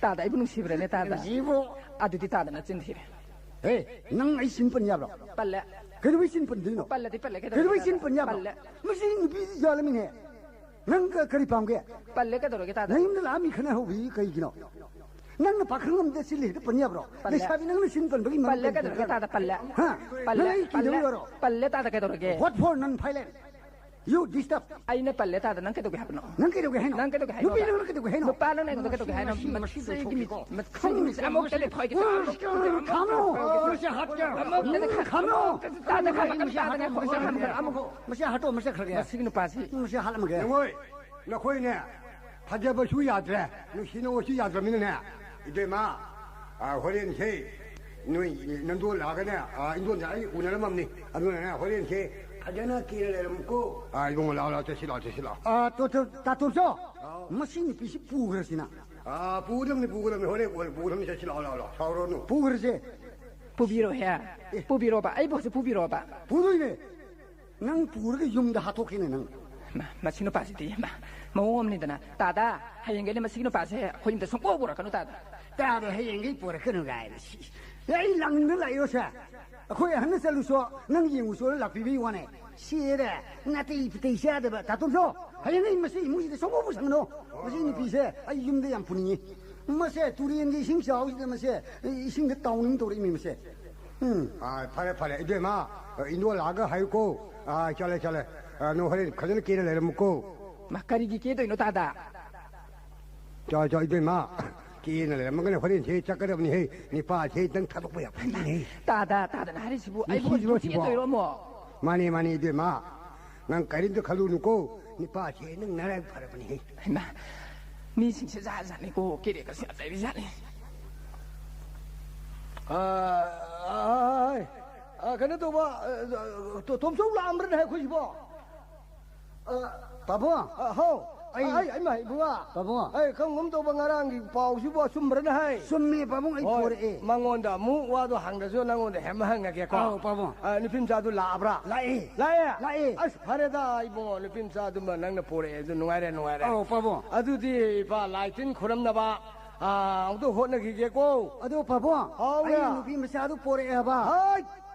ꯇꯥꯗ, ꯑꯩꯕꯨ ꯅꯨꯡꯁꯤꯕ꯭ꯔꯅꯦ ꯇꯥꯗ? ꯅꯨꯡꯁꯤꯕꯨ꯫ ꯑꯗꯨꯗꯤ ꯇꯥꯗꯅ ꯆꯤꯟ ꯊꯤꯔꯦ꯫ ꯍꯦ, ꯅꯪ ꯑꯩ ꯆꯤꯟ ꯄꯟ ꯌꯥꯕ꯭ꯔꯣ? ꯄꯜꯂꯦ꯫ ꯀꯩꯗꯧꯕꯩ ꯆꯤꯟ ꯄꯟꯗꯣꯏꯅꯣ? ꯄꯜꯂꯗꯤ ꯄꯜꯂꯦ, ꯀꯩꯗꯧꯔꯒꯦ ꯀꯩꯗꯧꯕꯩ ꯆꯤꯟ ꯇꯥꯗ? ꯄꯟ ꯌꯥꯕ꯭ꯔꯣ? ꯄꯜꯂꯦ꯫ ꯃꯁꯤ ꯅꯨꯄꯤꯁꯤ ꯌꯥꯜꯂꯝꯃꯤꯅꯦ꯫ ꯅꯪ ꯀ-, ꯀꯔꯤ ꯄꯥꯝꯒꯦ? ꯄꯜꯂꯦ, ꯀꯩꯗꯧꯔꯒꯦ ꯇꯥꯗ? ꯅꯌꯨꯝꯗ ꯂꯥꯛꯑ ꯃꯤ ꯈꯠꯅ ꯍꯧꯕꯤ ꯀꯩꯒꯤꯅꯣ? ꯅꯪꯅ ꯄꯥꯈꯪ ꯑꯝꯗ ꯆꯤꯜꯂꯤ ꯍꯦꯛꯇ ꯄꯟ ꯌꯥꯕ꯭ꯔꯣ? ꯄꯜꯂꯦ꯫ ꯂꯩꯁꯥꯕꯤ ꯅꯪꯅ ꯆꯤꯟ ꯄꯟꯕꯒꯤ ꯃꯔꯝ ꯄꯜꯂꯦ, ꯀꯔꯤ ꯀꯩꯗꯧꯔꯒꯦ ꯂꯩꯕ꯭ꯔꯥ? ꯇꯥꯗ? ꯄꯜꯂꯦ꯫ ꯍꯥ? ꯄꯜꯂꯦ, ꯅꯪ ꯑꯩ ꯄꯜꯂꯦ, ꯀꯤꯗꯧꯔꯤ ꯋꯥꯔꯣ? ꯄꯜꯂꯦ ꯇꯥꯗ, ꯀꯩꯗꯧꯔꯒꯦ? What for non-violence? You disturb. ꯑꯩꯅ ꯄꯜꯂꯦ ꯇꯥꯗ, ꯅꯪ ꯀꯩꯗꯧꯒꯦ ꯍꯥꯏꯕꯅꯣ? ꯅꯪ ꯀꯩꯗꯧꯒꯦ ꯍꯥꯏꯅꯣ? ꯅꯪ ꯀꯩꯗꯧꯒꯦ ꯍꯥꯏꯅꯣ? ꯅꯨꯄꯤ ꯅꯪꯅ ꯀꯩꯗꯧꯒꯦ ꯍꯥꯏꯅꯣ? ꯅꯨꯄꯥ ꯅꯪꯅ ꯑꯩꯉꯣꯟꯗ ꯀꯩꯗꯧꯒꯦ ꯍꯥꯏꯅꯣ? ꯃꯁꯤ, ꯃꯁꯤ, ꯃꯁꯤ, ꯃꯁꯤ, ꯃꯁꯤ, ꯃꯁꯤ, ꯃꯁꯤ, ꯃꯁꯤ, ꯃꯁꯤ, ꯑꯃꯨꯛꯇꯗꯤ ꯊꯣꯏꯒꯦ꯫ ꯈꯥꯝꯃꯣ! ꯃꯁꯤ ꯍꯥꯠꯀꯦ! ꯑꯃꯨꯛꯇꯗꯤ ꯈꯥꯝꯃꯣ! ꯈꯥꯝꯃꯣ! ꯇꯥꯗ ꯈꯥꯝꯃꯣ! ꯃꯁꯤ ꯍꯥꯠꯀꯦ! ꯃꯁꯤ ꯍꯥꯠꯀꯦ! ꯃꯁꯤ ꯍꯥꯠꯀꯦ! ꯃꯁꯤ ꯍꯥꯠꯀꯦ! ꯃꯁꯤ ꯍꯥꯠꯀꯦ! ꯃꯁꯤ ꯍꯥꯠꯂꯝꯃꯒꯦ꯫ ꯅꯦꯋꯣꯏ, ꯅꯈꯣꯏꯅꯦ, ꯐꯖꯕꯁꯨ ꯌꯥꯗ꯭ꯔꯦ, ꯅꯨꯡꯁꯤꯅꯕꯁꯨ ꯌꯥꯗ꯭ꯔꯕꯅꯤꯅꯅꯦ, ꯏꯕꯦꯝꯃ, ꯑ, ꯍꯣꯔꯦꯟꯁꯦ ꯅꯣꯏ ꯅꯟꯗꯣꯜ ꯂꯥꯛꯑꯒꯅꯦ, ꯑ, ꯏꯟꯗꯣꯟꯁꯦ ꯑꯩ ꯎꯅꯔꯝꯃꯕꯅꯤ, ꯑꯗꯨꯅꯅꯦ ꯍꯣꯔꯦꯟꯁꯦ ꯐꯖꯅ ꯀꯦꯅ ꯂꯩꯔꯝꯃꯨꯀꯣ꯫ ꯑ, ꯏꯕꯨꯡꯉꯣ, ꯂꯥꯛꯑꯣ, ꯂꯥꯛꯑꯣ, ꯆꯠꯁꯤ ꯂꯥꯛꯑꯣ, ꯆꯠꯁꯤ ꯂꯥꯛꯑꯣ꯫ ꯑ, ꯇꯣ-, ꯇꯣ-, ꯇꯥꯇꯣꯝꯆꯧ, ꯍꯥꯎ꯫ ꯃꯁꯤ ꯅꯨꯄꯤꯁꯤ ꯄꯨꯈ꯭ꯔꯁꯤꯅ꯫ ꯑ, ꯄꯨꯒꯗꯕꯅꯤ, ꯄꯨꯒꯗꯕꯅꯤ, ꯍꯣꯔꯦꯟ ꯀꯣꯟꯅ ꯄꯨꯒꯗꯕꯅꯤ, ꯆꯠꯁꯤ ꯂꯥꯛꯑꯣ, ꯂꯥꯛꯑꯣ, ꯂꯥꯛꯑꯣ, ꯁꯥꯎꯔꯅꯨ꯫ ꯄꯨꯈ꯭ꯔꯁꯦ꯫ ꯄꯨꯕꯤꯔꯣꯍꯦ꯫ ꯑꯦ꯫ ꯄꯨꯕꯤꯔꯣꯕ, ꯑꯩꯕꯨꯁꯨ ꯄꯨꯕꯤꯔꯣꯕ꯫ ꯄꯨꯗꯣꯏꯅꯦ꯫ ꯅꯪ ꯄꯨꯔꯒ ꯌꯨꯝꯗ ꯍꯥꯠꯇꯣꯛꯀꯦꯅꯦ ꯅꯪ꯫ ꯃꯥ, ꯃꯁꯤ ꯅꯨꯄꯥꯁꯤꯗꯤ, ꯃꯥ, ꯃꯑꯣꯡ ꯑꯃꯅꯤꯗꯅ꯫ ꯇꯥꯗ, ꯍꯌꯦꯡꯒꯩꯗꯤ ꯃꯁꯤꯒꯤ ꯅꯨꯄꯥꯁꯦ ꯑꯩꯈꯣꯏ ꯌꯨꯝꯗ ꯁꯨꯡꯄꯨ ꯄꯨꯔꯛꯀꯅꯨ ꯇꯥꯗ꯫ ꯇꯥꯗ, ꯍꯌꯦꯡꯒꯩ ꯄꯨꯔꯛꯀꯅꯨ ꯀꯥꯏꯅ꯫ ꯁꯤ, ꯑꯩ ꯂꯥꯡꯅꯤꯡꯗ ꯂꯥꯛꯏꯔꯣ ꯁꯦ? ꯑꯩꯈꯣꯏ ꯑꯍꯟꯅ ꯆꯠꯂꯨꯁꯣ, ꯅꯪ ꯌꯦꯡꯉꯨꯁꯣꯅ ꯂꯥꯛꯄꯤꯕꯩ ꯋꯥꯅꯦ꯫ ꯁꯤꯔꯦ, ꯅꯥꯇꯩ ꯄꯨꯇꯩ ꯆꯥꯗꯕ꯫ ꯇꯥꯇꯣꯝꯆꯧ, ꯍꯌꯦꯡꯒꯩ ꯃꯁꯤ ꯏꯃꯨꯡꯁꯤꯗ ꯁꯨꯡꯄꯨ ꯄꯨꯁꯟꯒꯅꯨ꯫ ꯃꯁꯤ ꯅꯨꯄꯤꯁꯦ ꯑꯩ ꯌꯨꯝꯗ ꯌꯥꯝ ꯄꯨꯅꯤꯡꯉꯤ꯫ ꯃꯁꯦ ꯇꯨꯔꯦꯟꯒꯤ ꯏꯁꯤꯡ ꯆꯥꯎꯁꯤꯗ ꯃꯁꯦ ꯏꯁꯤꯡꯗ ꯇꯥꯎꯅꯤꯡ ꯇꯧꯔꯛꯏꯃꯤ ꯃꯁꯦ꯫ ꯎꯝ꯫ ꯑꯥ, ꯐꯔꯦ, ꯐꯔꯦ꯫ ꯏꯕꯦꯝꯃ, ꯏꯟꯗꯣꯜ ꯂꯥꯛꯑꯒ ꯍꯥꯏꯌꯨꯀꯣ꯫ ꯑꯥ, ꯆꯠꯂꯦ, ꯆꯠꯂꯦ꯫ ꯑꯥ, ꯅꯪ ꯍꯣꯔꯦꯟ ꯐꯖꯅ ꯀꯦꯅ ꯂꯩꯔꯝꯃꯨꯀꯣ꯫ ꯃꯥ, ꯀꯔꯤꯒꯤ ꯀꯦꯗꯣꯏꯅꯣ, ꯇꯥꯗ? ꯆꯣ, ꯆꯣ, ꯏꯕꯦꯝꯃ, ꯀꯦꯅ ꯂꯩꯔꯝꯃꯒꯅ ꯍꯣꯔꯦꯟꯁꯦ ꯆꯠꯀꯗꯕꯅꯤꯍꯦ꯫ ꯅꯤꯄꯥꯁꯦ ꯅꯪ ꯊꯥꯗꯣꯛꯄ ꯌꯥꯝ ꯐꯠꯇꯦꯅꯦ꯫ ꯇꯥꯗ, ꯇꯥꯗꯅ ꯍꯥꯏꯔꯤꯁꯤꯕꯨ ꯑꯩꯕꯨ ꯅꯨꯡꯁꯤꯗ꯭ꯔꯣ ꯍꯧꯖꯤꯛ ꯁꯤꯕꯣ? ꯀꯦꯗꯣꯏꯔꯣ ꯑꯃꯨꯛ? ꯃꯥꯅꯦ, ꯃꯥꯅꯦ, ꯏꯕꯦꯝꯃ, ꯅꯪ ꯀꯔꯤꯝꯇ ꯈꯜꯂꯨꯅꯨꯀꯣ꯫ ꯅꯤꯄꯥꯁꯦ ꯅꯪ ꯅꯔꯥꯏꯕꯛ ꯐꯔꯕꯅꯤꯍꯦ꯫ ꯍꯩꯃꯥ, ꯃꯤꯁꯤꯡꯁꯦ ꯖꯥꯠ ꯖꯥꯠꯅꯤꯀꯣ, ꯀꯦꯔꯦꯒꯁꯦ ꯌꯥꯝ ꯂꯩꯔꯤꯖꯥꯠꯅꯤ꯫ ꯑ, ꯑ, ꯑ, ꯀꯩꯅꯣ ꯇꯧꯕ, ꯑ, ꯇꯣ-, ꯇꯣꯝꯆꯧ ꯂꯥꯛꯑꯝꯕ꯭ꯔꯅꯦ ꯑꯩꯈꯣꯏꯁꯤꯕꯣ? ꯑ, ꯄꯥꯕꯨꯡ꯫ ꯑ, ꯍꯥꯎ꯫ ꯑꯩ ꯑꯩ, ꯑꯩꯃ, ꯏꯕꯨꯡꯉꯣ꯫ ꯄꯥꯕꯨꯡ꯫ ꯑꯩ, ꯈꯪꯒꯨꯝ ꯇꯧꯕ ꯉꯔꯥꯡꯒꯤ ꯄꯥꯎꯁꯤꯕꯨ ꯑꯆꯨꯝꯕ꯭ꯔꯅꯦ ꯍꯥꯏ? ꯆꯨꯝꯃꯤ, ꯄꯥꯕꯨꯡ, ꯑꯩ ꯍꯣꯏ, ꯄꯣꯔꯛꯑꯦ꯫ ꯃꯉꯣꯟꯗ ꯑꯃꯨꯛ ꯋꯥꯗꯣ ꯍꯪꯗꯁꯨ ꯅꯉꯣꯟꯗ ꯍꯦꯛ ꯍꯪꯉꯒꯦꯀꯣ꯫ ꯑꯧ, ꯄꯥꯕꯨꯡ꯫ ꯑ, ꯅꯨꯄꯤ ꯃꯆꯥꯗꯨ ꯂꯥꯛꯑꯕ꯭ꯔꯥ? ꯂꯥꯛꯑꯦ꯫ ꯂꯥꯛꯑꯦ? ꯂꯥꯛꯑꯦ꯫ ꯑꯁ, ꯐꯔꯦꯗ, ꯏꯕꯨꯡꯉꯣ, ꯅꯨꯄꯤ ꯃꯆꯥꯗꯨꯃ ꯅꯪꯅ ꯄꯣꯔꯛꯑꯦ, ꯑꯗꯨ ꯅꯨꯡꯉꯥꯏꯔꯦ, ꯅꯨꯡꯉꯥꯏꯔꯦ꯫ ꯑꯧ, ꯄꯥꯕꯨꯡ꯫ ꯑꯗꯨꯗꯤ ꯏꯄꯥ ꯂꯥꯏ ꯇꯤꯟ ꯈꯨꯔꯝꯅꯕ, ꯑ, ꯑꯃꯨꯛꯇ ꯍꯣꯠꯅꯈꯤꯒꯦꯀꯣ꯫ ꯑꯗꯣ, ꯄꯥꯕꯨꯡ, ꯍꯥꯎꯅꯦ꯫ ꯑꯩꯅ ꯅꯨꯄꯤ ꯃꯆꯥꯗꯨ ꯄꯣꯔꯛꯑꯦ ꯍꯥꯏꯕ꯫ ꯍꯥꯏ!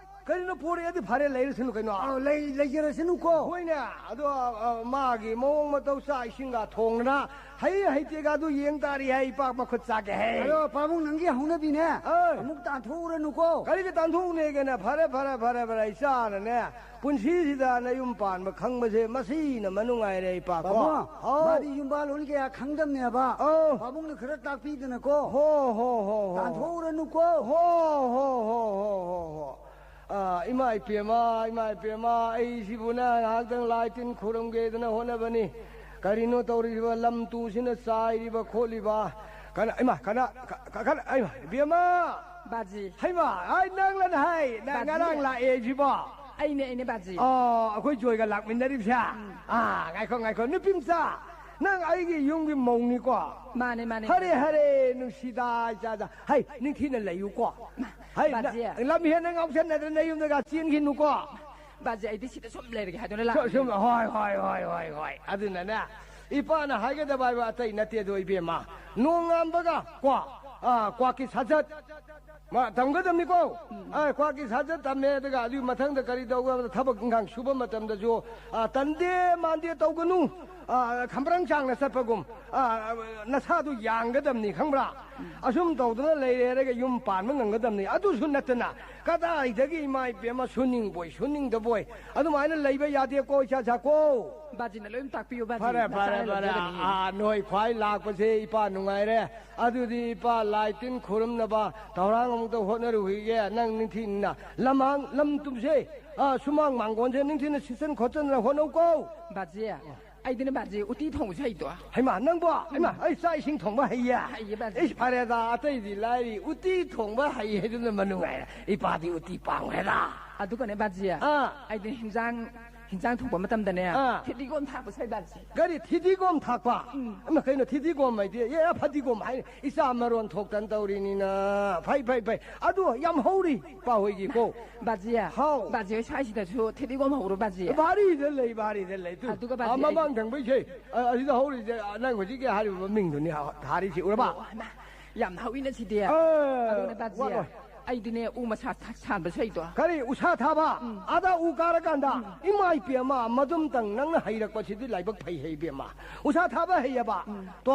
ꯀꯔꯤꯅꯣ ꯄꯣꯔꯛꯑꯦꯗꯤ ꯐꯔꯦ, ꯂꯩꯔꯁꯅꯨ ꯀꯩꯅꯣ꯫ ꯑꯧ, ꯂꯩ-, ꯂꯩꯖꯔꯁꯅꯨꯀꯣ꯫ ꯍꯣꯏꯅꯦ, ꯑꯗꯣ, ꯑ, ꯃꯥꯒꯤ ꯃꯑꯣꯡ ꯃꯇꯧ, ꯆꯥꯛ ꯏꯁꯤꯡꯒ ꯊꯣꯡꯗꯅ, ꯍꯩ ꯍꯩꯇꯦꯒ ꯑꯗꯨ ꯌꯦꯡ ꯇꯥꯔꯤ ꯍꯥꯏ, ꯏꯄꯥ ꯃꯈꯨꯠ ꯆꯥꯒꯦ ꯍꯥꯏ꯫ ꯑꯗꯣ ꯄꯥꯕꯨꯡ, ꯅꯪꯒꯤ ꯍꯧꯅꯕꯤꯅꯦ꯫ ꯑꯩ꯫ ꯑꯃꯨꯛ ꯇꯥꯟꯊꯣꯛꯎꯔꯅꯨꯀꯣ꯫ ꯀꯔꯤꯒꯤ ꯇꯥꯟꯊꯣꯛꯎꯅꯦꯒꯦꯅꯦ? ꯐꯔꯦ, ꯐꯔꯦ, ꯐꯔꯦ, ꯐꯔꯦ, ꯏꯆꯥꯅꯅꯦ, ꯄꯨꯟꯁꯤꯁꯤꯗ ꯅꯌꯨꯝ ꯄꯥꯟꯕ ꯈꯪꯕꯁꯦ ꯃꯁꯤꯅ ꯃꯅꯨꯡꯉꯥꯏꯔꯦ, ꯏꯄꯥ ꯀꯣ꯫ ꯄꯥꯕꯨꯡ, ꯍꯥꯎ꯫ ꯃꯥꯗꯤ ꯌꯨꯝꯕꯥꯜ ꯂꯣꯟ ꯀꯌꯥ ꯈꯪꯗꯕꯅꯦꯕ꯫ ꯑꯧ꯫ ꯄꯥꯕꯨꯡꯅ ꯈꯔ ꯇꯥꯛꯄꯤꯗꯅꯀꯣ꯫ ꯍꯣ, ꯍꯣ, ꯍꯣ, ꯍꯣ꯫ ꯇꯥꯟꯊꯣꯛꯎꯔꯅꯨꯀꯣ꯫ ꯍꯣ, ꯍꯣ, ꯍꯣ, ꯍꯣ, ꯍꯣ꯫ ꯑ, ꯏꯃꯥ ꯏꯄꯦꯝꯃ, ꯏꯃꯥ ꯏꯄꯦꯝꯃ, ꯑꯩꯁꯤꯕꯨꯅꯦ ꯉꯥꯏꯍꯥꯛꯇꯪ ꯂꯥꯏ ꯇꯤꯟ ꯈꯨꯔꯨꯝꯒꯦꯗꯅ ꯍꯣꯠꯅꯕꯅꯤ꯫ ꯀꯔꯤꯅꯣ ꯇꯧꯔꯤꯕ? ꯂꯝ ꯇꯨꯁꯤꯅ ꯆꯥꯏꯔꯤꯕ ꯈꯣꯠꯂꯤꯕ꯫ ꯀꯅꯥ, ꯏꯃꯥ, ꯀꯅꯥ, ꯀ-, ꯀ-, ꯀꯅꯥ, ꯏꯃꯥ, ꯏꯕꯦꯝꯃ! ꯕꯥꯖꯤ꯫ ꯍꯩꯃꯥ, ꯑꯩ ꯅꯪꯂꯅ ꯍꯥꯏ, ꯅꯪ ꯕꯥꯖꯤ꯫ ꯉꯔꯥꯡ ꯂꯥꯛꯑꯦ ꯁꯤꯕꯣ? ꯑꯩꯅꯦ, ꯑꯩꯅꯦ, ꯕꯥꯖꯤ꯫ ꯑꯣ, ꯑꯩꯈꯣꯏ ꯖꯣꯏꯒ ꯂꯥꯛꯃꯤꯟꯅꯔꯤꯕꯁꯦ? ꯎꯝ꯫ ꯑꯥ, ꯉꯥꯏꯈꯣ, ꯉꯥꯏꯈꯣ, ꯅꯨꯄꯤ ꯃꯆꯥ, ꯅꯪ ꯑꯩꯒꯤ ꯌꯨꯝꯒꯤ ꯃꯧꯅꯤꯀꯣ? ꯃꯥꯅꯦ, ꯃꯥꯅꯦ꯫ ꯍꯔꯦ, ꯍꯔꯦ, ꯅꯨꯡꯁꯤꯗ, ꯏꯆꯥꯗ꯫ ꯍꯩ, ꯅꯤꯡꯊꯤꯅ ꯂꯩꯌꯨꯀꯣ꯫ ꯍꯩ, ꯅ-, ꯕꯥꯖꯤ꯫ ꯂꯝ ꯍꯦꯟꯅ ꯉꯥꯎꯁꯟꯅꯗꯅ ꯅꯌꯨꯝꯗꯒ ꯆꯦꯟꯈꯤꯅꯨꯀꯣ꯫ ꯕꯥꯖꯤ, ꯑꯩꯗꯤ ꯁꯤꯗ ꯁꯨꯝ ꯂꯩꯔꯒꯦ ꯍꯥꯏꯗꯨꯅ ꯁꯨꯝ, ꯂꯥꯛꯄꯅꯤ꯫ ꯁꯨꯝ, ꯍꯣꯏ, ꯍꯣꯏ, ꯍꯣꯏ, ꯍꯣꯏ, ꯍꯣꯏ꯫ ꯑꯗꯨꯅꯅꯦ, ꯏꯄꯥꯅ ꯍꯥꯏꯒꯗꯕ ꯍꯥꯏꯕ ꯑꯇꯩ ꯅꯠꯇꯦ ꯑꯗꯣ, ꯏꯕꯦꯝꯃ꯫ ꯅꯣꯡꯉꯥꯟꯕꯒ ꯀꯣ, ꯑ, ꯀ꯭ꯋꯥꯛꯀꯤ ꯁꯥꯖꯠ, ꯃꯥ ꯇꯝꯒꯗꯕꯅꯤꯀꯣ꯫ ꯎꯝ꯫ ꯑ, ꯀ꯭ꯋꯥꯛꯀꯤ ꯁꯥꯖꯠ ꯇꯝꯃꯦ, ꯑꯗꯨꯒ ꯑꯗꯨꯒꯤ ꯃꯊꯪꯗ ꯀꯔꯤ ꯇꯧꯒꯗꯕ? ꯊꯕꯛ ꯏꯪꯈꯥꯡ ꯁꯨꯕ ꯃꯇꯝꯗꯁꯨ, ꯑ, ꯇꯟꯗꯦ ꯃꯥꯟꯗꯦ ꯇꯧꯒꯅꯨ꯫ ꯑ, ꯈꯝꯕ꯭ꯔꯪ ꯆꯥꯡꯅ ꯆꯠꯄꯒꯨꯝ, ꯑ, ꯅꯁꯥꯗꯨ ꯌꯥꯡꯒꯗꯕꯅꯤ, ꯈꯪꯕ꯭ꯔꯥ? ꯑꯁꯨꯝ ꯇꯧꯗꯅ ꯂꯩꯔꯦꯔꯒ ꯌꯨꯝ ꯄꯥꯟꯕ ꯉꯝꯒꯗꯕꯅꯤ꯫ ꯑꯗꯨꯁꯨ ꯅꯠꯇꯅ, ꯀꯗꯥꯏꯗꯒꯤ, ꯏꯃꯥ ꯏꯕꯦꯝꯃ, ꯁꯨꯅꯤꯡꯕꯣꯏ ꯁꯨꯅꯤꯡꯗꯕꯣꯏ, ꯑꯗꯨꯃꯥꯏꯅ ꯂꯩꯕ ꯌꯥꯗꯦꯀꯣ, ꯏꯆꯥ ꯏꯆꯥꯀꯣ꯫ ꯕꯥꯖꯤꯅ ꯂꯣꯏ ꯇꯥꯛꯄꯤꯌꯨ, ꯕꯥꯖꯤ꯫ ꯐꯔꯦ, ꯐꯔꯦ, ꯅꯆꯥꯅ ꯐꯔꯦ꯫ ꯂꯧꯖꯒꯅꯤ꯫ ꯑꯥ, ꯅꯣꯏ ꯈ꯭ꯋꯥꯏ ꯂꯥꯛꯄꯁꯦ ꯏꯄꯥ ꯅꯨꯡꯉꯥꯏꯔꯦ꯫ ꯑꯗꯨꯗꯤ ꯏꯄꯥ ꯂꯥꯏ ꯇꯤꯟ ꯈꯨꯔꯨꯝꯅꯕ ꯊꯧꯔꯥꯡ ꯑꯃꯨꯛꯇ ꯍꯣꯠꯅꯔꯨꯈꯤꯒꯦ꯫ ꯅꯪ ꯅꯤꯡꯊꯤꯅ ꯂꯝꯍꯥꯡ, ꯂꯝ ꯇꯨꯝꯁꯦ, ꯑꯥ, ꯁꯨꯃꯥꯡ ꯃꯥꯡꯒꯣꯟꯁꯦ ꯅꯤꯡꯊꯤꯅ ꯁꯤꯠꯆꯟ ꯈꯣꯠꯆꯟꯗꯅ ꯍꯣꯠꯅꯧꯀꯣ꯫ ꯕꯥꯖꯤ, ꯑꯩꯗꯤꯅꯦ ꯕꯥꯖꯤ, ꯎꯇꯤ ꯊꯣꯡꯕꯁꯨ ꯍꯩꯗꯣ꯫ ꯍꯩꯃꯥ, ꯅꯪꯕꯣ? ꯍꯩꯃꯥ, ꯑꯩ ꯆꯥꯛ ꯏꯁꯤꯡ ꯊꯣꯡꯕ ꯍꯩꯌꯦ? ꯍꯩꯌꯦ, ꯕꯥꯖꯤ꯫ ꯏꯁ, ꯐꯔꯦꯗ, ꯑꯇꯩꯗꯤ ꯂꯥꯏꯔꯤ, ꯎꯇꯤ ꯊꯣꯡꯕ ꯍꯩ ꯍꯥꯏꯗꯨꯅ ꯃꯅꯨꯡꯉꯥꯏꯔꯦ꯫ ꯏꯄꯥꯗꯤ ꯎꯇꯤ ꯄꯥꯝꯈ꯭ꯔꯦꯗ꯫ ꯑꯗꯨꯒꯅꯦ ꯕꯥꯖꯤ, ꯑꯥ꯫ ꯑꯩꯗꯤ ꯍꯤꯟꯖꯥꯡ, ꯍꯤꯟꯖꯥꯡ ꯊꯣꯡꯕ ꯃꯇꯝꯗꯅꯦ, ꯑꯥ꯫ ꯊꯤꯗꯤꯒꯣꯝ ꯊꯥꯛꯄꯁꯨ ꯍꯩ, ꯕꯥꯖꯤ꯫ ꯀꯔꯤ ꯊꯤꯗꯤꯒꯣꯝ ꯊꯥꯛꯄ? ꯎꯝ꯫ ꯑꯃ, ꯀꯩꯅꯣ ꯊꯤꯗꯤꯒꯣꯝ ꯍꯥꯏꯗꯤ? ꯑꯦ, ꯐꯗꯤꯒꯣꯝ ꯍꯥꯏ꯫ ꯏꯆꯥ ꯃꯔꯣꯟ ꯊꯣꯛꯇꯅ ꯇꯧꯔꯤꯅꯤꯅ꯫ ꯐꯩ, ꯐꯩ, ꯐꯩ꯫ ꯑꯗꯨ ꯌꯥꯝ ꯍꯧꯔꯤ, ꯏꯄꯥ ꯍꯣꯏꯒꯤꯀꯣ꯫ ꯕꯥꯖꯤ, ꯍꯥꯎ꯫ ꯕꯥꯖꯤ ꯍꯣꯏ ꯁ꯭ꯋꯥꯏꯁꯤꯗꯁꯨ ꯊꯤꯗꯤꯒꯣꯝ ꯍꯧꯔꯣ, ꯕꯥꯖꯤ꯫ ꯚꯥꯔꯤꯗ ꯂꯩ, ꯚꯥꯔꯤꯗ ꯂꯩ꯫ ꯇꯨ, ꯑꯗꯨꯒ ꯕꯥꯖꯤ, ꯑꯥ, ꯃꯃꯥꯡ ꯊꯪꯕꯩꯁꯦ, ꯑ, ꯑꯁꯤꯗ ꯍꯧꯔꯤꯁꯦ, ꯑ, ꯅꯪ ꯍꯧꯖꯤꯛꯀꯤ ꯍꯥꯏꯔꯤꯕ ꯃꯃꯤꯡꯗꯨꯅꯤ, ꯑ, ꯊꯥꯔꯤꯁꯤ, ꯎꯔꯕ? ꯑꯣ, ꯍꯩꯃꯥ, ꯌꯥꯝ ꯍꯧꯋꯤꯅ ꯁꯤꯗꯤ꯫ ꯑ, ꯑꯗꯨꯅ ꯕꯥꯖꯤ, ꯋꯥꯠꯂꯣꯏ꯫ ꯑꯩꯗꯤꯅꯦ, ꯎ ꯃꯁꯥ ꯊ-, ꯁꯥꯟꯕꯁꯨ ꯍꯩꯗꯣ꯫ ꯀꯔꯤ? ꯎꯁꯥ ꯊꯥꯕ? ꯎꯝ꯫ ꯑꯥꯗ ꯎ ꯀꯥꯔꯀꯥꯟꯗ? ꯎꯝ꯫ ꯏꯃꯥ ꯏꯄꯦꯝꯃ, ꯃꯗꯨꯝꯇꯪ ꯅꯪꯅ ꯍꯩꯔꯛꯄꯁꯤꯗꯤ ꯂꯥꯏꯕꯛ ꯐꯩ, ꯍꯩ ꯏꯕꯦꯝꯃ꯫ ꯎꯁꯥ ꯊꯥꯕ ꯍꯩꯌꯦꯕ? ꯎꯝ꯫ ꯇꯣ,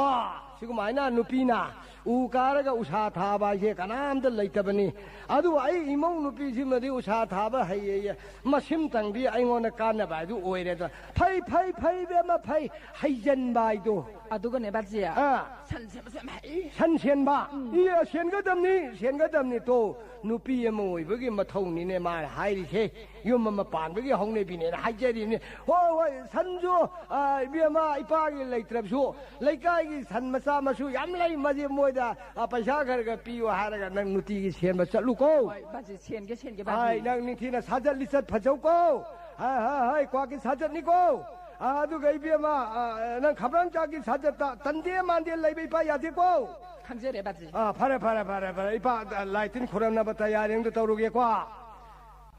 ꯁꯤꯒꯨꯃꯥꯏꯅ ꯅꯨꯄꯤꯅ ꯎ ꯀꯥꯔꯒ ꯎꯁꯥ ꯊꯥꯕ ꯍꯥꯏꯁꯦ ꯀꯅꯥꯝꯇ ꯂꯩꯇꯕꯅꯤ꯫ ꯑꯗꯨꯕꯨ ꯑꯩ ꯏꯃꯧ ꯅꯨꯄꯤꯁꯤꯃꯗꯤ ꯎꯁꯥ ꯊꯥꯕ ꯍꯩꯌꯦꯌꯦ꯫ ꯃꯁꯤꯝꯇꯪꯗꯤ ꯑꯩꯉꯣꯟꯗ ꯀꯥꯟꯅꯕ ꯍꯥꯏꯗꯨ ꯑꯣꯏꯔꯦꯗ꯫ ꯐꯩ, ꯐꯩ, ꯐꯩ, ꯏꯕꯦꯝꯃ, ꯐꯩ꯫ ꯍꯩꯖꯟꯕ ꯍꯥꯏꯗꯣ꯫ ꯑꯗꯨꯒꯅꯦ, ꯕꯥꯖꯤ, ꯑꯥ꯫ ꯁꯟ ꯁꯦꯝꯕꯁꯨ ꯌꯥꯝ ꯍꯩ꯫ ꯁꯟ ꯁꯦꯟꯕ? ꯎꯝ꯫ ꯏ, ꯁꯦꯟꯒꯗꯕꯅꯤ, ꯁꯦꯟꯒꯗꯕꯅꯤ꯫ ꯇꯣ, ꯅꯨꯄꯤ ꯑꯃ ꯑꯣꯏꯕꯒꯤ ꯃꯊꯧꯅꯤꯅꯦ ꯃꯥꯅ ꯍꯥꯏꯔꯤꯁꯦ꯫ ꯌꯨꯝ ꯑꯃ ꯄꯥꯟꯕꯒꯤ ꯍꯧꯅꯕꯤꯅꯦꯅ ꯍꯥꯏꯖꯔꯤꯕꯅꯤ꯫ ꯍꯣꯏ, ꯍꯣꯏ, ꯁꯟꯁꯨ, ꯑ, ꯏꯕꯦꯝꯃ, ꯏꯄꯥꯒꯤ ꯂꯩꯇ꯭ꯔꯕꯁꯨ, ꯂꯩꯀꯥꯏꯒꯤ ꯁꯟ ꯃꯆꯥ ꯃꯁꯨ ꯌꯥꯝ ꯂꯩ, ꯃꯁꯤ ꯃꯣꯏꯗ, ꯑ, ꯄꯩꯁꯥ ꯈꯔ ꯈꯔ ꯄꯤꯌꯨ ꯍꯥꯏꯔꯒ ꯅꯪ ꯅꯨꯡꯇꯤꯒꯤ ꯁꯦꯟꯕ ꯆꯠꯂꯨꯀꯣ꯫ ꯍꯣꯏ, ꯕꯥꯖꯤ, ꯁꯦꯟꯒꯦ, ꯁꯦꯟꯒꯦ, ꯕꯥꯖꯤ꯫ ꯍꯥꯏ, ꯅꯪ ꯅꯤꯡꯊꯤꯅ ꯁꯥꯖꯠ ꯂꯤꯆꯠ ꯐꯖꯧꯀꯣ꯫ ꯍꯥꯏ, ꯍꯥꯏ, ꯍꯥꯏ, ꯀ꯭ꯋꯥꯛꯀꯤ ꯁꯥꯖꯠꯅꯤꯀꯣ꯫ ꯑ, ꯑꯗꯨꯒ ꯏꯕꯦꯝꯃ, ꯑ, ꯅꯪ ꯈꯝꯕ꯭ꯔꯪ ꯆꯥꯛꯀꯤ ꯁꯥꯖꯠꯇ ꯇꯟꯗꯦ ꯃꯥꯟꯗꯦ ꯂꯩꯕ ꯏꯄꯥ ꯌꯥꯗꯦꯀꯣ꯫ ꯈꯪꯖꯔꯦ, ꯕꯥꯖꯤ꯫ ꯑ, ꯐꯔꯦ, ꯐꯔꯦ, ꯐꯔꯦ, ꯐꯔꯦ꯫ ꯏꯄꯥ, ꯑ, ꯂꯥꯏ ꯇꯤꯟ ꯈꯨꯔꯝꯅꯕ ꯇꯌꯥꯔꯤ ꯑꯝꯇ ꯇꯧꯔꯨꯒꯦꯀꯣ꯫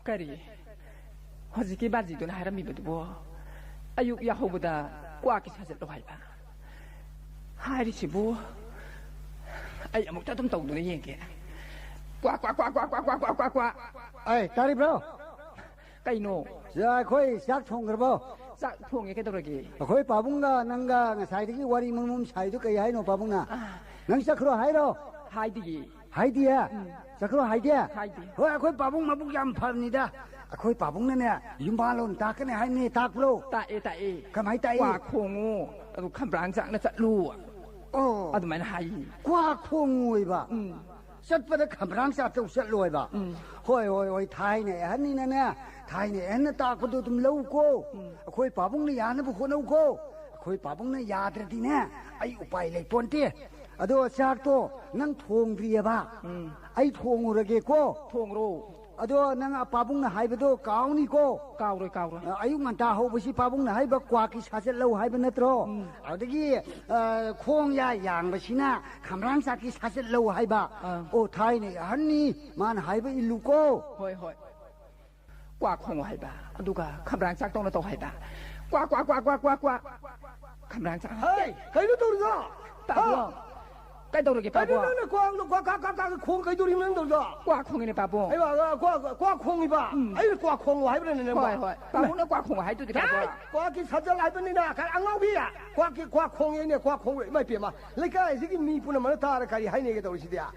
ꯀꯔꯤ? ꯍꯧꯖꯤꯛꯀꯤ ꯕꯥꯖꯤꯗꯨꯅ ꯍꯥꯏꯔꯝꯃꯤꯕꯗꯨꯕꯣ? ꯑꯌꯨꯛ ꯌꯥꯍꯧꯕꯗ ꯀ꯭ꯋꯥꯛꯀꯤ ꯁꯥꯖꯠꯂꯣ ꯍꯥꯏꯕ? ꯍꯥꯏꯔꯤꯁꯤꯕꯨ? ꯑꯩ ꯑꯃꯨꯛꯇ ꯑꯗꯨꯝ ꯇꯧꯗꯨꯅ ꯌꯦꯡꯒꯦ꯫ ꯀ꯭ꯋꯥ, ꯀ꯭ꯋꯥ, ꯀ꯭ꯋꯥ꯫ ꯑꯩ, ꯇꯥꯔꯤꯕ꯭ꯔꯣ? ꯀꯩꯅꯣ? ꯁꯤꯗ ꯑꯩꯈꯣꯏ ꯆꯥꯛ ꯊꯣꯡꯈ꯭ꯔꯕꯣ? ꯆꯥꯛ ꯊꯣꯡꯉꯦ, ꯀꯩꯗꯧꯔꯒꯦ? ꯑꯩꯈꯣꯏ ꯄꯥꯕꯨꯡꯒ ꯅꯪꯒ ꯉꯁꯥꯏꯗꯒꯤ ꯋꯥꯔꯤ ꯃꯃꯨꯝ ꯁꯥꯏꯗꯨ ꯀꯩ ꯍꯥꯏꯅꯣ ꯄꯥꯕꯨꯡꯅ? ꯑꯥ꯫ ꯅꯪ ꯆꯠꯈ꯭ꯔꯣ ꯍꯥꯏꯔꯣ? ꯍꯥꯏꯗꯤꯌꯦ꯫ ꯍꯥꯏꯗꯤꯌꯦ? ꯎꯝ꯫ ꯆꯠꯈ꯭ꯔꯣ ꯍꯥꯏꯗꯦ? ꯍꯥꯏꯗꯦ꯫ ꯍꯣꯏ, ꯑꯩꯈꯣꯏ ꯄꯥꯕꯨꯡ ꯃꯕꯨꯛ ꯌꯥꯝ ꯐꯕꯅꯤꯗ꯫ ꯑꯩꯈꯣꯏ ꯄꯥꯕꯨꯡꯅꯅꯦ, ꯌꯨꯝꯕꯥꯜꯂꯣꯟ ꯇꯥꯛꯀꯅꯤ ꯍꯥꯏꯕꯅꯦ, ꯇꯥꯛꯄ꯭ꯔꯣ? ꯇꯥꯛꯑꯦ, ꯇꯥꯛꯑꯦ꯫ ꯀꯃꯥꯏ ꯇꯥꯛꯏ? ꯀ꯭ꯋꯥ ꯈꯣꯡꯉꯨ, ꯑꯗꯨ ꯈꯝꯕ꯭ꯔꯥꯡ ꯆꯥꯛꯅ ꯆꯠꯂꯨ꯫ ꯑꯣ꯫ ꯑꯗꯨꯃꯥꯏꯅ ꯍꯥꯏꯌꯦ꯫ ꯀ꯭ꯋꯥ ꯈꯣꯡꯉꯨ ꯍꯥꯏꯕ? ꯎꯝ꯫ ꯆꯠꯄꯗ ꯈꯝꯕ꯭ꯔꯥꯡ ꯆꯥꯛꯇꯧ ꯆꯠꯂꯣ ꯍꯥꯏꯕ? ꯎꯝ꯫ ꯍꯣꯏ, ꯍꯣꯏ, ꯍꯣꯏ, ꯊꯥꯏꯅ ꯑꯍꯟꯅꯤꯅꯅꯦ, ꯊꯥꯏꯅ ꯑꯍꯟꯅ ꯇꯥꯛꯄꯗꯣ ꯑꯗꯨꯝ ꯂꯧꯀꯣ꯫ ꯎꯝ꯫ ꯑꯩꯈꯣꯏ ꯄꯥꯕꯨꯡꯅ ꯌꯥꯅꯕ ꯍꯣꯠꯅꯧꯀꯣ꯫ ꯑꯩꯈꯣꯏ ꯄꯥꯕꯨꯡꯅ ꯌꯥꯗ꯭ꯔꯗꯤꯅꯦ, ꯑꯩ ꯎꯄꯥꯏ ꯂꯩꯄꯣꯟꯇꯦ꯫ ꯑꯗꯣ ꯆꯥꯛꯇꯣ ꯅꯪ ꯊꯣꯡꯗ꯭ꯔꯤꯑꯕ? ꯎꯝ꯫ ꯑꯩ ꯊꯣꯡꯉꯨꯔꯒꯦꯀꯣ꯫ ꯊꯣꯡꯉ꯭ꯔꯣ꯫ ꯑꯗꯣ ꯅꯪ ꯄꯥꯕꯨꯡꯅ ꯍꯥꯏꯕꯗꯣ ꯀꯥꯎꯅꯤꯀꯣ꯫ ꯀꯥꯎꯔꯣꯏ, ꯀꯥꯎꯔꯣꯏ꯫ ꯑ, ꯑꯌꯨꯛ ꯉꯟꯇꯥ ꯍꯧꯕꯁꯤ ꯄꯥꯕꯨꯡꯅ ꯍꯥꯏꯕ ꯀ꯭ꯋꯥꯛꯀꯤ ꯁꯥꯖꯠ ꯂꯧ ꯍꯥꯏꯕ ꯅꯠꯇ꯭ꯔꯣ? ꯎꯝ꯫ ꯑꯗꯒꯤ, ꯑ, ꯈꯣꯡ ꯌꯥ ꯌꯥꯡꯕꯁꯤꯅ ꯈꯝꯕ꯭ꯔꯥꯡ ꯆꯥꯛꯀꯤ ꯁꯥꯖꯠ ꯂꯧ ꯍꯥꯏꯕ꯫ ꯑꯥ꯫ ꯑꯣ, ꯊꯥꯏꯅ ꯑꯍꯟꯅꯤ, ꯃꯥꯅ ꯍꯥꯏꯕ ꯏꯜꯂꯨꯀꯣ꯫ ꯍꯣꯏ, ꯍꯣꯏ꯫ ꯀ꯭ꯋꯥ ꯈꯣꯡꯉꯣ ꯍꯥꯏꯕ, ꯑꯗꯨꯒ ꯈꯝꯕ꯭ꯔꯥꯡ ꯆꯥꯛ ꯇꯧꯅ ꯇꯧ ꯍꯥꯏꯕ꯫ ꯀ꯭ꯋꯥ, ꯀ꯭ꯋꯥ, ꯀ꯭ꯋꯥ, ꯀ꯭ꯋꯥ, ꯀ꯭ꯋꯥ, ꯀ꯭ꯋꯥ꯫ ꯈꯝꯕ꯭ꯔꯥꯡ ꯆꯥꯛ꯫ ꯍꯩ, ꯀꯩꯅꯣ ꯇꯧꯔꯤꯗꯣ? ꯄꯥꯕꯨꯡ꯫ ꯍꯥ? ꯀꯩꯗꯧꯔꯒꯦ, ꯀꯩꯅꯣ ꯄꯥꯕꯨꯡ? ꯅꯪꯅ ꯀ꯭ꯋꯥ, ꯀ꯭ꯋꯥ, ꯀ꯭ꯋꯥ, ꯀ꯭ꯋꯥ ꯈꯣꯡ ꯀꯩꯗꯧꯔꯤꯅꯣ ꯅꯪ ꯇꯧꯔꯤꯗꯣ? ꯀ꯭ꯋꯥ ꯈꯣꯡꯉꯤꯅꯦ, ꯄꯥꯕꯨꯡ꯫ ꯑꯩ ꯋꯥ, ꯀ꯭ꯋꯥ, ꯀ꯭ꯋꯥ ꯈꯣꯡꯉꯤꯕ? ꯎꯝ꯫ ꯑꯩꯅ ꯀ꯭ꯋꯥ ꯈꯣꯡꯉꯣ ꯍꯥꯏꯕ꯭ꯔꯅꯦ ꯅꯪꯕꯣ? ꯍꯣꯏ, ꯍꯣꯏ꯫ ꯄꯥꯕꯨꯡꯅ ꯀ꯭ꯋꯥ ꯈꯣꯡꯉꯣ ꯍꯥꯏꯗꯨꯗꯤ, ꯄꯥꯕꯨꯡ꯫ ꯍꯦ! ꯀ꯭ꯋꯥꯛꯀꯤ ꯁꯥꯖꯠ ꯍꯥꯏꯕꯅꯤꯅ, ꯀ-, ꯑꯉꯥꯎꯕꯤ! ꯀ꯭ꯋꯥꯛꯀꯤ, ꯀ꯭ꯋꯥ ꯈꯣꯡꯉꯦꯅꯦ, ꯀ꯭ꯋꯥ ꯈꯣꯡꯉꯦ꯫ ꯏꯃꯥ ꯏꯄꯦꯝꯃ, ꯂꯩꯀꯥꯏꯁꯤꯒꯤ ꯃꯤ ꯄꯨꯝꯅꯃꯛꯅ ꯇꯥꯔ ꯀꯔꯤ ꯍꯥꯏꯅꯦꯒꯦ ꯇꯧꯔꯤꯁꯤꯗꯤ? ꯍ,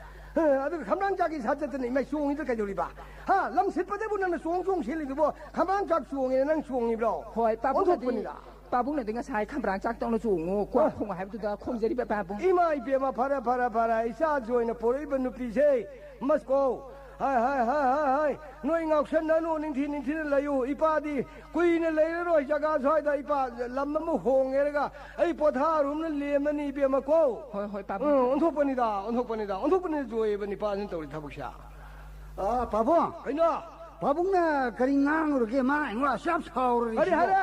ꯑꯗꯨꯒ ꯈꯝꯕ꯭ꯔꯥꯡ ꯆꯥꯛꯀꯤ ꯁꯥꯖꯠꯇꯅ ꯏꯃꯥ ꯆꯣꯡꯉꯤꯗ ꯀꯩꯗꯧꯔꯤꯕ? ꯍꯥ, ꯂꯝ ꯁꯤꯠꯄꯗꯕꯨ ꯅꯪꯅ ꯆꯣꯡ ꯆꯣꯡ ꯁꯤꯜꯂꯤꯗꯨꯕꯣ? ꯈꯝꯕ꯭ꯔꯥꯡ ꯆꯥꯛ ꯆꯣꯡꯉꯦꯅ ꯅꯪ ꯆꯣꯡꯉꯤꯕ꯭ꯔꯣ? ꯍꯣꯏ, ꯄꯥꯕꯨꯡꯅꯗꯤ, ꯑꯣꯟꯊꯣꯛꯄꯅꯤꯗ꯫ ꯄꯥꯕꯨꯡꯅꯗꯤ ꯉꯁꯥꯏ ꯈꯝꯕ꯭ꯔꯥꯡ ꯆꯥꯛ ꯇꯧꯅ ꯆꯣꯡꯉꯨ, ꯀ꯭ꯋꯥ ꯑ꯫ ꯈꯣꯡꯉꯨ ꯍꯥꯏꯕꯗꯨꯗ ꯈꯣꯡꯖꯔꯤꯕ, ꯄꯥꯕꯨꯡ꯫ ꯏꯃꯥ ꯏꯄꯦꯝꯃ, ꯐꯔꯦ, ꯐꯔꯦ, ꯐꯔꯦ, ꯏꯆꯥꯁꯨ ꯑꯣꯏꯅ ꯄꯣꯔꯛꯏꯕ ꯅꯨꯄꯤꯁꯦ, ꯃꯁꯀꯣ, ꯍꯥꯏ, ꯍꯥꯏ, ꯍꯥꯏ, ꯍꯥꯏ, ꯍꯥꯏ, ꯅꯣꯏ ꯉꯥꯎꯁꯟꯅꯅꯨ, ꯅꯤꯡꯊꯤ ꯅꯤꯡꯊꯤꯅ ꯂꯩꯌꯨ, ꯏꯄꯥꯗꯤ ꯀꯨꯏꯅ ꯂꯩꯔꯔꯣꯏ ꯖꯒꯥ ꯁ꯭ꯋꯥꯏꯗ, ꯏꯄꯥ ꯂꯝ ꯑꯃ ꯍꯣꯡꯉꯦꯔꯒ ꯑꯩ ꯄꯣꯊꯥꯔꯨꯝꯅ ꯂꯦꯝꯃꯅꯤ, ꯏꯕꯦꯝꯃꯀꯣ꯫ ꯍꯣꯏ, ꯍꯣꯏ, ꯄꯥꯕꯨꯡ꯫ ꯎꯝ, ꯑꯣꯟꯊꯣꯛꯄꯅꯤꯗ, ꯑꯣꯟꯊꯣꯛꯄꯅꯤꯗ, ꯑꯣꯟꯊꯣꯛꯄꯅꯤꯗ, ꯖꯣꯏꯕ ꯅꯤꯄꯥꯁꯤꯅ ꯇꯧꯔꯤ ꯊꯕꯛꯁꯦ꯫ ꯑꯥ, ꯄꯥꯕꯨꯡ꯫ ꯀꯩꯅꯣ? ꯄꯥꯕꯨꯡꯅ ꯀꯔꯤ ꯉꯥꯡꯉꯨꯔꯒꯦ? ꯃꯥ ꯑꯩꯉꯣꯟꯗ ꯑꯁꯨꯛ ꯌꯥꯝ ꯁꯥꯎꯔꯨꯔꯤꯁꯤꯕꯣ? ꯀꯔꯤ ꯍꯥꯏꯔꯦ?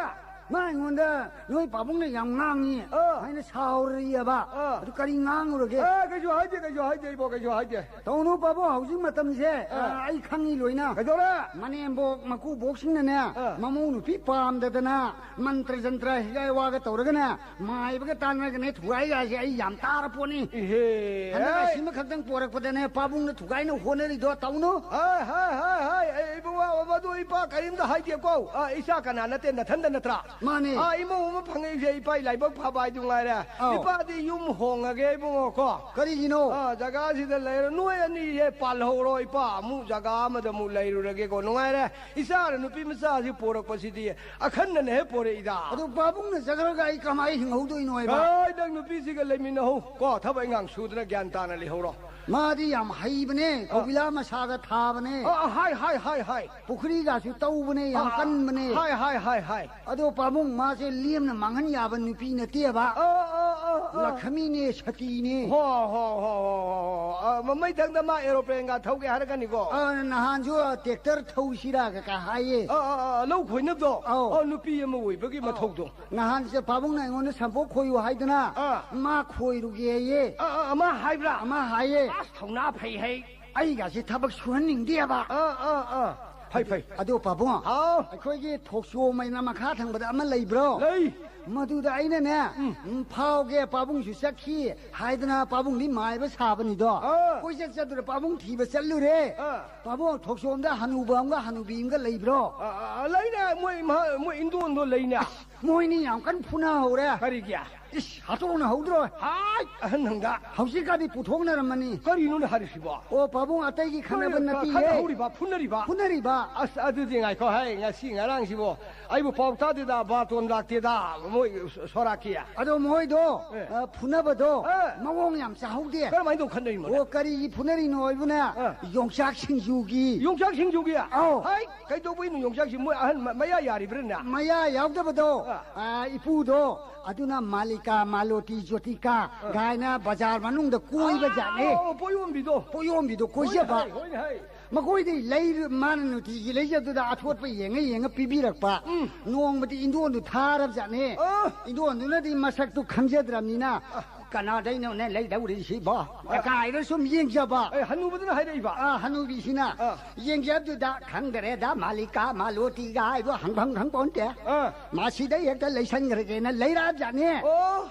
ꯃꯥ ꯑꯩꯉꯣꯟꯗ ꯅꯣꯏ ꯄꯥꯕꯨꯡꯅ ꯌꯥꯝ ꯉꯥꯡꯉꯤ ꯑꯥ꯫ ꯍꯥꯏꯅ ꯁꯥꯎꯔꯤꯑꯕ꯫ ꯑꯥ꯫ ꯑꯗꯨ ꯀꯔꯤ ꯉꯥꯡꯉꯨꯔꯒꯦ? ꯑꯦ, ꯀꯩꯁꯨ ꯍꯥꯏꯗꯦ, ꯀꯩꯁꯨ ꯍꯥꯏꯗꯦ, ꯏꯕꯣ, ꯀꯩꯁꯨ ꯍꯥꯏꯗꯦ꯫ ꯇꯧꯅꯨ ꯄꯥꯕꯨꯡ, ꯍꯧꯖꯤꯛ ꯃꯇꯝꯁꯦ, ꯑꯥ꯫ ꯑꯥ, ꯑꯩ ꯈꯪꯉꯤ ꯂꯣꯏꯅ꯫ ꯀꯩꯗꯧꯔꯦ? ꯃꯅꯦꯝꯕꯣꯛ ꯃꯀꯨꯕꯣꯛꯁꯤꯡꯅꯅꯦ, ꯑꯥ꯫ ꯃꯃꯧ ꯅꯨꯄꯤ ꯄꯥꯝꯗꯗꯅ ꯃꯟꯇ꯭ꯔ ꯖꯟꯇ꯭ꯔ ꯍꯤꯒꯥꯏ ꯋꯥꯒ ꯇꯧꯔꯒꯅꯦ, ꯃꯥꯏꯕꯒ ꯇꯥꯟꯅꯔꯒꯅꯦ, ꯊꯨꯒꯥꯏꯒꯥꯏꯁꯦ ꯑꯩ ꯌꯥꯝ ꯇꯥꯔ ꯄꯣꯠꯅꯤ꯫ ꯏꯍꯦ, ꯍꯟꯗꯛ ꯍꯦ꯫ ꯑꯁꯤꯃꯈꯛꯇꯪ ꯄꯣꯔꯛꯄꯗ ꯄꯥꯕꯨꯡꯅ ꯊꯨꯒꯥꯏꯅ ꯍꯣꯠꯅꯔꯤꯗꯣ ꯇꯧꯅꯨ꯫ ꯍꯥꯏ, ꯍꯥꯏ, ꯍꯥꯏ, ꯍꯥꯏ, ꯑꯩ ꯏꯕꯨꯡꯉꯣ, ꯃꯗꯨ ꯏꯄꯥ ꯀꯔꯤꯝꯇ ꯍꯥꯏꯗꯦꯀꯣ꯫ ꯑ, ꯏꯆꯥ ꯀꯅꯥ ꯅꯠꯇꯦ, ꯅꯊꯟꯗ ꯅꯠꯇ꯭ꯔꯥ? ꯃꯥꯅꯦ꯫ ꯑꯥ, ꯏꯃꯧ ꯑꯃ ꯐꯪꯉꯛꯏꯁꯦ ꯏꯄꯥ ꯂꯥꯏꯕꯛ ꯐꯕ ꯍꯥꯏꯗꯨ ꯉꯥꯏꯔꯦ꯫ ꯑꯧ꯫ ꯏꯄꯥꯗꯤ ꯌꯨꯝ ꯍꯣꯡꯉꯒꯦ ꯏꯕꯨꯡꯉꯣ ꯀꯣ꯫ ꯀꯔꯤꯒꯤꯅꯣ? ꯑꯥ, ꯖꯒꯥꯁꯤꯗ ꯂꯩꯔꯣ꯫ ꯅꯣꯏ ꯑꯅꯤꯁꯦ ꯄꯥꯜꯍꯧꯔꯣ ꯏꯄꯥ꯫ ꯑꯃꯨꯛ ꯖꯒꯥ ꯑꯃꯗ ꯑꯃꯨꯛ ꯂꯩꯔꯨꯔꯒꯦꯀꯣ꯫ ꯅꯨꯡꯉꯥꯏꯔꯦ꯫ ꯏꯆꯥꯅ ꯅꯨꯄꯤ ꯃꯆꯥꯁꯤ ꯄꯣꯔꯛꯄꯁꯤꯗꯤ ꯑꯈꯟꯅꯅ ꯍꯦꯛ ꯄꯣꯔꯛꯏꯗ꯫ ꯑꯗꯨ ꯄꯥꯕꯨꯡꯅ ꯆꯠꯈ꯭ꯔꯒ ꯑꯩ ꯀꯃꯥꯏ ꯍꯤꯡꯍꯧꯗꯣꯏꯅꯣ ꯍꯥꯏꯕ? ꯑꯩ ꯅꯪ ꯅꯨꯄꯤꯁꯤꯒ ꯂꯩꯃꯤꯟꯅꯍꯧ ꯀꯣ꯫ ꯊꯕꯛ ꯏꯪꯈꯥꯡ ꯁꯨꯗꯅ ꯒ꯭ꯌꯥꯟ ꯇꯥꯅ ꯂꯩꯍꯧꯔꯣ꯫ ꯃꯥꯗꯤ ꯌꯥꯝ ꯍꯩꯕꯅꯦ꯫ ꯑ꯫ ꯀꯧꯕꯤꯂꯥ ꯃꯁꯥꯒ ꯊꯥꯕꯅꯦ꯫ ꯑ, ꯑ, ꯍꯥꯏ, ꯍꯥꯏ, ꯍꯥꯏ, ꯍꯥꯏ꯫ ꯄꯨꯈ꯭ꯔꯤꯒꯁꯨ ꯇꯧꯕꯅꯦ, ꯌꯥꯝ ꯑ, ꯑ, ꯀꯟꯕꯅꯦ꯫ ꯍꯥꯏ, ꯍꯥꯏ, ꯍꯥꯏ, ꯍꯥꯏ꯫ ꯑꯗꯣ ꯄꯥꯕꯨꯡ, ꯃꯥꯁꯦ ꯂꯦꯝꯅ ꯃꯥꯡꯍꯟ ꯌꯥꯕ ꯅꯨꯄꯤ ꯅꯠꯇꯦꯕ꯫ ꯑ, ꯑ, ꯑ, ꯑ꯫ ꯂꯛꯈꯃꯤꯅꯦ, ꯁꯇꯤꯅꯦ꯫ ꯍꯣ, ꯍꯣ, ꯍꯣ, ꯍꯣ, ꯍꯣ, ꯍꯣ꯫ ꯑ, ꯃ-, ꯃꯩꯊꯪꯗ ꯃꯥ ꯑꯦꯔꯣꯄ꯭ꯂꯦꯟꯒ ꯊꯧꯒꯦ ꯍꯥꯏꯔꯛꯀꯅꯤꯀꯣ꯫ ꯑ, ꯅꯍꯥꯟꯁꯨ ꯇ꯭ꯔꯦꯛꯇꯔ ꯊꯧꯁꯤꯔꯥꯒ ꯀ ꯍꯥꯏꯌꯦ꯫ ꯑ, ꯑ, ꯑ, ꯂꯧ ꯈꯣꯏꯅꯕꯗꯣ? ꯑꯧ꯫ ꯑ, ꯅꯨꯄꯤ ꯑꯃ ꯑꯣꯏꯕꯒꯤ ꯃꯊꯧꯗꯣ꯫ ꯅꯍꯥꯟꯁꯦ ꯄꯥꯕꯨꯡꯅ ꯑꯩꯉꯣꯟꯗ ꯁꯝꯄꯣꯛ ꯈꯣꯏꯌꯨ ꯍꯥꯏꯗꯅ ꯑꯥ꯫ ꯃꯥ ꯈꯣꯏꯔꯨꯒꯦꯌꯦ꯫ ꯑꯥ, ꯑꯥ, ꯑꯃ ꯍꯥꯏꯕ꯭ꯔꯥ? ꯑꯃ ꯍꯥꯏꯌꯦ꯫ ꯑꯁ, ꯊꯧꯅꯥ ꯐꯩ ꯍꯩ꯫ ꯑꯩꯒꯥꯁꯦ ꯊꯕꯛ ꯁꯨꯍꯟꯅꯤꯡꯗꯦꯕ꯫ ꯑꯥ, ꯑꯥ, ꯑꯥ꯫ ꯐꯩ, ꯐꯩ꯫ ꯑꯗꯣ ꯄꯥꯕꯨꯡ, ꯍꯥꯎ꯫ ꯑꯩꯈꯣꯏꯒꯤ ꯊꯣꯛꯆꯣꯝ ꯍꯥꯏꯅ ꯃꯈꯥ ꯊꯪꯕꯗ ꯑꯃ ꯂꯩꯕ꯭ꯔꯣ? ꯂꯩ꯫ ꯃꯗꯨꯗ ꯑꯩꯅꯅꯦ, ꯎꯝ꯫ ꯎꯝ, ꯐꯥꯎꯒꯦ, ꯄꯥꯕꯨꯡꯁꯨ ꯆꯠꯈꯤ ꯍꯥꯏꯗꯅ ꯄꯥꯕꯨꯡꯗꯤ ꯃꯥꯏꯕ ꯁꯥꯕꯅꯤꯗꯣ꯫ ꯑꯥ꯫ ꯀꯣꯏꯆꯠ ꯆꯠꯇꯨꯔ ꯄꯥꯕꯨꯡ ꯊꯤꯕ ꯆꯠꯂꯨꯔꯦ꯫ ꯑꯥ꯫ ꯄꯥꯕꯨꯡ, ꯊꯣꯛꯆꯣꯝꯗ ꯍꯅꯨꯕ ꯑꯃꯒ ꯍꯅꯨꯕꯤ ꯑꯃꯒ ꯂꯩꯕ꯭ꯔꯣ? ꯑꯥ, ꯑꯥ, ꯑꯥ, ꯂꯩꯅꯦ, ꯃꯣꯏ ꯏꯃꯥ-, ꯃꯣꯏ ꯏꯟꯗꯣꯟꯗꯣ ꯂꯩꯅꯦ꯫ ꯃꯣꯏꯅꯤ ꯌꯥꯝ ꯀꯟꯅ ꯐꯨꯅꯍꯧꯔꯦ꯫ ꯀꯔꯤꯒꯤ? ꯏꯁ, ꯍꯥꯠꯇꯣꯛꯅꯍꯧꯗ꯭ꯔꯣ? ꯍꯥꯏ, ꯑꯍꯟ ꯅꯪꯗ꯫ ꯍꯧꯖꯤꯛꯀꯥꯗꯤ ꯄꯨꯊꯣꯛꯅꯔꯝꯃꯅꯤ꯫ ꯀꯔꯤꯅꯣꯅꯦ ꯍꯥꯏꯔꯤꯁꯤꯕꯣ? ꯑꯣ, ꯄꯥꯕꯨꯡ, ꯑꯇꯩꯒꯤ ꯈꯠꯅꯕ ꯀꯔꯤ, ꯅꯠꯇꯤꯌꯦ꯫ ꯈꯠꯅꯍꯧꯔꯤꯕ, ꯐꯨꯅꯔꯤꯕ? ꯐꯨꯅꯔꯤꯕ꯫ ꯑꯁ, ꯑꯗꯨꯗꯤ ꯉꯥꯏꯈꯣ, ꯍꯥꯏ, ꯉꯁꯤ ꯉꯔꯥꯡꯁꯤꯕꯣ, ꯑꯩꯕꯨ ꯄꯥꯎ ꯇꯥꯗꯦꯗ, ꯕꯥꯇꯣꯟ ꯂꯥꯛꯇꯦꯗ, ꯃꯣꯏ ꯁꯣꯔꯥꯛꯀꯤ꯫ ꯑꯗꯣ ꯃꯣꯏꯗꯣ, ꯑꯦ꯫ ꯑ, ꯐꯨꯅꯕꯗꯣ ꯑꯦ꯫ ꯃꯑꯣꯡ ꯌꯥꯝ ꯆꯥꯍꯧꯗꯦ꯫ ꯀꯔꯝꯍꯥꯏꯅ ꯇꯧ ꯈꯠꯅꯔꯤꯅꯣꯅꯦ? ꯑꯣ, ꯀꯔꯤꯒꯤ ꯐꯨꯅꯔꯤꯅꯣ ꯍꯥꯏꯕꯨꯅꯦ, ꯑꯦ꯫ ꯌꯣꯡꯆꯥꯛ ꯁꯤꯡꯖꯨꯒꯤ꯫ ꯌꯣꯡꯆꯥꯛ ꯁꯤꯡꯖꯨꯒꯤ? ꯑꯧ꯫ ꯍꯥꯏ, ꯀꯩꯗꯧꯕꯩꯅꯣ ꯌꯣꯡꯆꯥꯛꯁꯤ? ꯃꯣꯏ ꯑꯍꯟ ꯃ-, ꯃꯌꯥ ꯌꯥꯔꯤꯕ꯭ꯔꯥꯅꯦ? ꯃꯌꯥ ꯌꯥꯎꯗꯕꯗꯣ, ꯑꯦ꯫ ꯑ, ꯏꯄꯨꯗꯣ, ꯑꯗꯨꯅ ꯃꯥꯂꯤꯀꯥ, ꯃꯥꯂꯣꯇꯤ, ꯖꯣꯇꯤꯀꯥ ꯑꯦ꯫ ꯀꯥꯏꯅ ꯕꯖꯥꯔ ꯃꯅꯨꯡꯗ ꯀꯣꯏꯕ ꯖꯥꯠꯅꯦ꯫ ꯑꯣ, ꯄꯣꯌꯣꯝꯕꯤꯗꯣ꯫ ꯄꯣꯌꯣꯝꯕꯤꯗꯣ ꯀꯣꯏꯖꯕ꯫ ꯍꯣꯏꯅꯦ, ꯍꯣꯏꯅꯦ, ꯍꯣꯏ꯫ ꯃꯈꯣꯏꯗꯤ ꯂꯩ-, ꯃꯥꯅ ꯅꯨꯡꯇꯤꯒꯤ ꯂꯩꯖꯕꯗꯨꯗ ꯑꯊꯣꯠꯄ ꯌꯦꯡꯉ ꯌꯦꯡꯉ ꯄꯤꯕꯤꯔꯛꯄ꯫ ꯎꯝ꯫ ꯅꯣꯡꯃꯗꯤ ꯏꯟꯗꯣꯟꯗꯨ ꯊꯥꯔꯕꯖꯥꯠꯅꯦ꯫ ꯑ꯫ ꯏꯟꯗꯣꯟꯗꯨꯅꯗꯤ ꯃꯁꯛꯇꯨ ꯈꯪꯖꯗ꯭ꯔꯕꯅꯤꯅ, ꯑ꯫ "ꯀꯅꯥꯗꯩꯅꯣꯅꯦ ꯂꯩꯗꯧꯔꯤꯁꯤꯕꯣ?" ꯑ꯫ ꯀꯥꯏꯅ ꯁꯨꯝ ꯌꯦꯡꯖꯕ꯫ ꯑꯦ, ꯍꯅꯨꯕꯗꯨꯅ ꯍꯥꯏꯔꯛꯏꯕ? ꯑ, ꯍꯅꯨꯕꯤꯁꯤꯅ꯫ ꯑ꯫ ꯌꯦꯡꯖꯕꯗꯨꯗ, "ꯈꯪꯗꯔꯦꯗ, ꯃꯥꯂꯤꯀꯥ, ꯃꯥꯂꯣꯇꯤꯒ ꯍꯥꯏꯕ ꯍꯪꯐꯝ ꯈꯪꯄꯣꯟꯇꯦ꯫ ꯑ꯫ ꯃꯁꯤꯗ ꯍꯦꯛꯇ ꯂꯩꯁꯟꯈ꯭ꯔꯒꯦꯅ" ꯂꯩꯔꯛꯑꯕꯖꯥꯠꯅꯦ꯫ ꯑꯣ꯫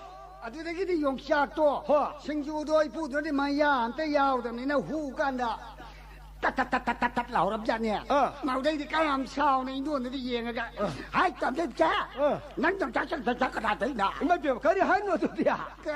ꯑꯗꯨꯗꯒꯤꯗꯤ ꯌꯣꯡꯆꯥꯛꯇꯣ ꯍꯣ꯫ ꯁꯤꯡꯖꯨꯗꯣ ꯏꯄꯨꯗꯨꯅꯗꯤ ꯃꯌꯥ ꯑꯝꯇ ꯌꯥꯎꯗꯕꯅꯤꯅ ꯍꯨ ꯀꯥꯟꯗ ꯇꯠ ꯇꯠ ꯇꯠ ꯇꯠ ꯇꯠ ꯇꯠ ꯂꯥꯎꯔꯕꯖꯥꯠꯅꯦ꯫ ꯑꯥ꯫ ꯃꯗꯩꯗꯤ ꯀꯌꯥꯝ ꯁꯥꯎꯅ ꯏꯟꯗꯣꯟꯗꯨꯗ ꯌꯦꯡꯉꯒ, ꯑꯥ꯫ "ꯍꯥꯏ, ꯇꯝꯆꯥ, ꯏꯆꯥ, ꯑꯥ꯫ ꯅꯪ ꯇꯝꯆꯥ ꯆꯠ ꯇꯝꯆꯥ ꯀꯅꯥꯗꯩꯅ?" ꯏꯃꯥ ꯏꯕꯦꯝꯃ, ꯀꯔꯤ ꯍꯥꯏꯅꯣ ꯑꯗꯨꯗꯤ?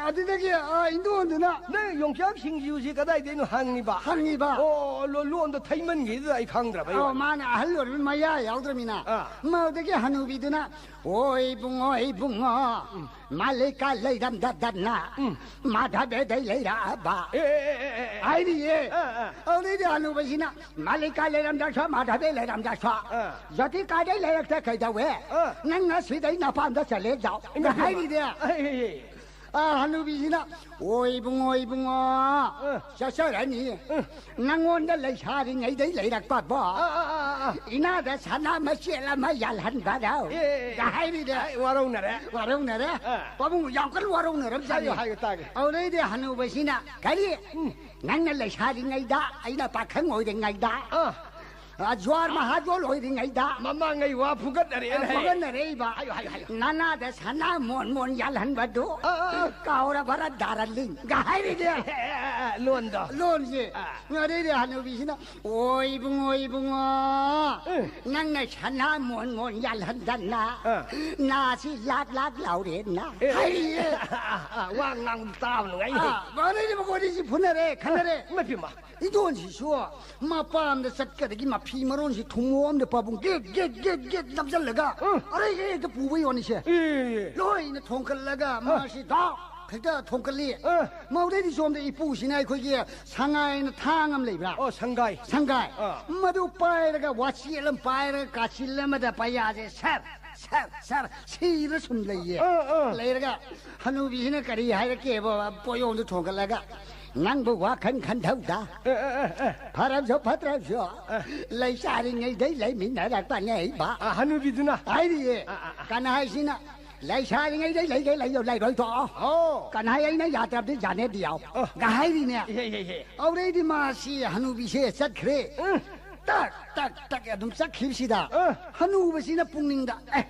ꯑꯗꯨꯗꯒꯤ, ꯑꯥ, ꯏꯟꯗꯣꯟꯗꯨꯅ ꯅꯪ ꯌꯣꯡꯆꯥꯛ ꯁꯤꯡꯖꯨꯁꯤ ꯀꯗꯥꯏꯗꯩꯅꯣ ꯍꯪꯉꯤꯕ? ꯍꯪꯉꯤꯕ꯫ ꯑꯣ, ꯂꯣ-, ꯂꯣꯟꯗꯣ ꯊꯩꯃꯟꯈꯤꯗꯨꯗ ꯑꯩ ꯈꯪꯗ꯭ꯔꯕ ꯑꯩ ꯑꯧ, ꯋꯥꯅꯤ꯫ ꯃꯥꯅ ꯑꯍꯜ ꯑꯣꯏꯔꯕꯅꯤꯅ ꯃꯌꯥ ꯌꯥꯎꯗ꯭ꯔꯃꯤꯅ꯫ ꯑꯥ꯫ ꯃꯗꯒꯤ ꯍꯅꯨꯕꯤꯗꯨꯅ, "ꯑꯣ ꯏꯕꯨꯡꯉꯣ, ꯏꯕꯨꯡꯉꯣ, ꯎꯝ꯫ ꯃꯥꯂꯤꯀꯥ ꯂꯩꯔꯝꯗꯗꯅ ꯎꯝ꯫ ꯃꯥꯙꯕꯦꯗꯩ ꯂꯩꯔꯛꯑꯕ" ꯑꯦ, ꯑꯦ, ꯑꯦ, ꯑꯦ, ꯑꯦ꯫ ꯍꯥꯏꯔꯤꯌꯦ꯫ ꯑꯥ, ꯑꯥ꯫ ꯑꯗꯨꯗꯩꯗꯤ ꯍꯅꯨꯕꯁꯤꯅ, "ꯃꯥꯂꯤꯀꯥ ꯂꯩꯔꯝꯗ꯭ꯔꯁꯨ, ꯃꯥꯙꯕꯦ ꯂꯩꯔꯝꯗ꯭ꯔꯁꯨ, ꯑꯥ꯫ ꯖꯣꯇꯤꯀꯥꯗꯩ ꯂꯩꯔꯛꯇ ꯀꯩꯗꯧꯋꯦ? ꯑꯥ꯫ ꯅꯪ ꯉꯁꯤꯗꯩ ꯅꯄꯥꯝꯗ ꯆꯠꯂꯦ ꯖꯥꯎ" ꯏꯃꯥ, ꯏꯃꯥ꯫ ꯍꯥꯏꯔꯤꯅꯦ꯫ ꯑꯦ, ꯑꯦ, ꯑꯦ꯫ ꯑꯥ, ꯍꯅꯨꯕꯤꯁꯤꯅ, "ꯑꯣ ꯏꯕꯨꯡꯉꯣ, ꯏꯕꯨꯡꯉꯣ, ꯑꯥ꯫ ꯆꯠꯆꯔꯅꯤ꯫ ꯑꯥ꯫ ꯅꯪꯉꯣꯟꯗ ꯂꯩꯁꯥꯔꯤꯉꯩꯗꯩ ꯂꯩꯔꯛꯄꯕꯣ? ꯑꯥ, ꯑꯥ, ꯑꯥ, ꯑꯥ꯫ ꯏꯅꯥꯗ ꯁꯅꯥ ꯃꯆꯦꯠ ꯑꯃ ꯌꯥꯜꯍꯟꯕꯗꯣ?" ꯑꯦ, ꯑꯦ, ꯑꯦ꯫ ꯍꯥꯏꯔꯤꯅꯦ꯫ ꯑꯩ ꯋꯥꯔꯧꯅꯔꯦ꯫ ꯋꯥꯔꯧꯅꯔꯦ꯫ ꯑꯥ꯫ ꯄꯥꯕꯨꯡ ꯌꯥꯝ ꯀꯟꯅ ꯋꯥꯔꯧꯅꯔꯕꯖꯥꯠꯅꯤ꯫ ꯍꯥꯏꯌꯨ, ꯍꯥꯏꯌꯨ, ꯇꯥꯒꯦ꯫ ꯑꯗꯩꯗꯤ ꯍꯅꯨꯕꯁꯤꯅ, "ꯀꯔꯤ? ꯎꯝ꯫ ꯅꯪꯅ ꯂꯩꯁꯥꯔꯤꯉꯩꯗ, ꯑꯩꯅ ꯄꯥꯈꯪ ꯑꯣꯏꯔꯤꯉꯩꯗ, ꯑꯥ꯫ ꯑ, ꯖ꯭ꯋꯥꯔ ꯃꯍꯥꯖꯣꯟ ꯑꯣꯏꯔꯤꯉꯩꯗ, ꯃꯃꯥꯡꯉꯩ ꯋꯥ ꯐꯨꯒꯠꯅꯔꯦꯅ ꯑ, ꯍꯦ꯫ ꯐꯨꯒꯠꯅꯔꯛꯏꯕ꯫ ꯍꯥꯏꯌꯨ, ꯍꯥꯏꯌꯨ, ꯍꯥꯏꯌꯨ꯫ ꯅꯅꯥꯗ ꯁꯅꯥ ꯃꯣꯟ ꯃꯣꯟ ꯌꯥꯜꯍꯟꯕꯗꯨ ꯑꯥ, ꯑꯥ, ꯑꯥ꯫ ꯀꯥꯎꯔꯕꯔꯥ, ꯗꯥꯔꯂꯤꯡꯒ ꯍꯥꯏꯔꯤꯅꯦ꯫ ꯑꯦ, ꯑꯦ, ꯑꯦ, ꯑꯦ, ꯂꯣꯟꯗꯣ꯫ ꯂꯣꯟꯁꯦ꯫ ꯑꯥ꯫ ꯑꯗꯩꯗꯤ ꯍꯅꯨꯕꯤꯁꯤꯅ, "ꯑꯣ ꯏꯕꯨꯡꯉꯣ, ꯏꯕꯨꯡꯉꯣ, ꯎꯝ꯫ ꯅꯪꯅ ꯁꯅꯥ ꯃꯣꯟ ꯃꯣꯟ ꯌꯥꯜꯍꯟꯗꯅ ꯑꯥ꯫ ꯅꯥꯁꯤ ꯂꯥꯛ ꯂꯥꯛ ꯂꯥꯎꯔꯦꯅ" ꯑꯦ, ꯑꯦ, ꯍꯥꯏꯔꯤꯌꯦ꯫ ꯑꯥ, ꯑꯥ, ꯑꯥ, ꯋꯥ ꯉꯥꯡꯕ ꯇꯥꯕ ꯅꯨꯡꯉꯥꯏꯅꯦ꯫ ꯑꯥ, ꯃꯗꯩꯗꯤ ꯃꯈꯣꯏꯅꯤꯁꯤ ꯐꯨꯅꯔꯦ, ꯈꯟꯅꯔꯦ꯫ ꯏꯃꯥ ꯏꯄꯦꯝꯃ꯫ ꯏꯟꯗꯣꯟꯁꯤꯁꯨ ꯃꯄꯥꯝꯗ ꯆꯠꯀꯗꯒꯤ ꯃꯐꯤ ꯃꯔꯣꯟꯁꯤ ꯊꯨꯝꯃꯣꯛ ꯑꯝꯗ ꯄꯥꯕꯨꯡ ꯒꯦꯠ, ꯒꯦꯠ, ꯒꯦꯠ, ꯒꯦꯠ ꯅꯝꯁꯤꯜꯂꯒ ꯎꯝ꯫ ꯑꯔꯩ ꯑꯔꯩ ꯍꯦꯛꯇ ꯄꯨꯕ ꯌꯣꯟꯅꯤꯁꯦ꯫ ꯑꯦ꯫ ꯂꯣꯏꯅ ꯊꯣꯡꯀꯠꯂꯒ ꯑ꯫ ꯃꯥꯁꯤ ꯗꯥꯎ ꯍꯦꯛꯇ ꯊꯣꯡꯀꯠꯂꯤ꯫ ꯑ꯫ ꯃꯧꯗꯩꯗꯤ ꯁꯣꯝꯗ ꯏꯄꯨꯁꯤꯅ ꯑꯩꯈꯣꯏꯒꯤ ꯁꯉꯥꯏꯅ ꯊꯥꯡ ꯑꯃ ꯂꯩꯕ꯭ꯔꯥ? ꯑꯣ, ꯁꯪꯒꯥꯏ꯫ ꯁꯪꯒꯥꯏ꯫ ꯑ꯫ ꯃꯗꯨ ꯄꯥꯏꯔꯒ ꯋꯥꯆꯦꯠ ꯑꯃ ꯄꯥꯏꯔꯒ ꯀꯥꯆꯤꯜ ꯑꯃꯗ ꯄꯩꯌꯥꯁꯦ ꯁꯠ ꯁꯠ, ꯁꯠ, ꯁꯤꯔ ꯁꯨꯝ ꯂꯩꯌꯦ꯫ ꯑꯥ, ꯑꯥ꯫ ꯂꯩꯔꯒ ꯍꯅꯨꯕꯤꯁꯤꯅ ꯀꯔꯤ ꯍꯥꯏꯔꯛꯀꯦꯕ, ꯄꯣꯌꯣꯝꯗꯨ ꯊꯣꯡꯒꯠꯂꯒ, "ꯅꯪꯕꯨ ꯋꯥꯈꯜ ꯈꯟꯊꯧꯗ꯫ ꯑꯦ, ꯑꯦ, ꯑꯦ, ꯑꯦ꯫ ꯐꯔꯕꯁꯨ ꯐꯠꯇ꯭ꯔꯕꯁꯨ, ꯑꯦ꯫ ꯂꯩꯁꯥꯔꯤꯉꯩꯗꯩ ꯂꯩꯃꯤꯟꯅꯔꯛꯄꯅꯦ ꯏꯕ"꯫ ꯑꯥ, ꯍꯅꯨꯕꯤꯗꯨꯅ? ꯍꯥꯏꯔꯤꯌꯦ꯫ ꯑꯥ, ꯑꯥ, ꯑꯥ꯫ ꯀꯅꯥ ꯍꯥꯏꯁꯤꯅ, "ꯂꯩꯁꯥꯔꯤꯉꯩꯗꯩ ꯂꯩꯒꯦ ꯂꯩꯌꯣ, ꯂꯩꯔꯣꯏ ꯇꯣꯛꯑꯣ"? ꯑꯣ꯫ ꯀꯅꯥ ꯍꯥꯏ ꯑꯩꯅ ꯌꯥꯗ꯭ꯔꯕꯗꯤ ꯌꯥꯅꯦꯗꯤ ꯌꯥꯎ? ꯑꯣ꯫ ꯒ ꯍꯥꯏꯔꯤꯅꯦ꯫ ꯏꯍꯦ, ꯏꯍꯦ, ꯏꯍꯦ꯫ ꯑꯧꯔꯩꯗꯤ ꯃꯥꯁꯤ ꯍꯅꯨꯕꯤꯁꯦ ꯆꯠꯈ꯭ꯔꯦ꯫ ꯎꯝ꯫ ꯇꯛ, ꯇꯛ, ꯇꯛ ꯑꯗꯨꯝ ꯆꯠꯈꯤꯕꯁꯤꯗ ꯑ꯫ ꯍꯅꯨꯕꯁꯤꯅ ꯄꯨꯛꯅꯤꯡꯗ, "ꯑꯦ,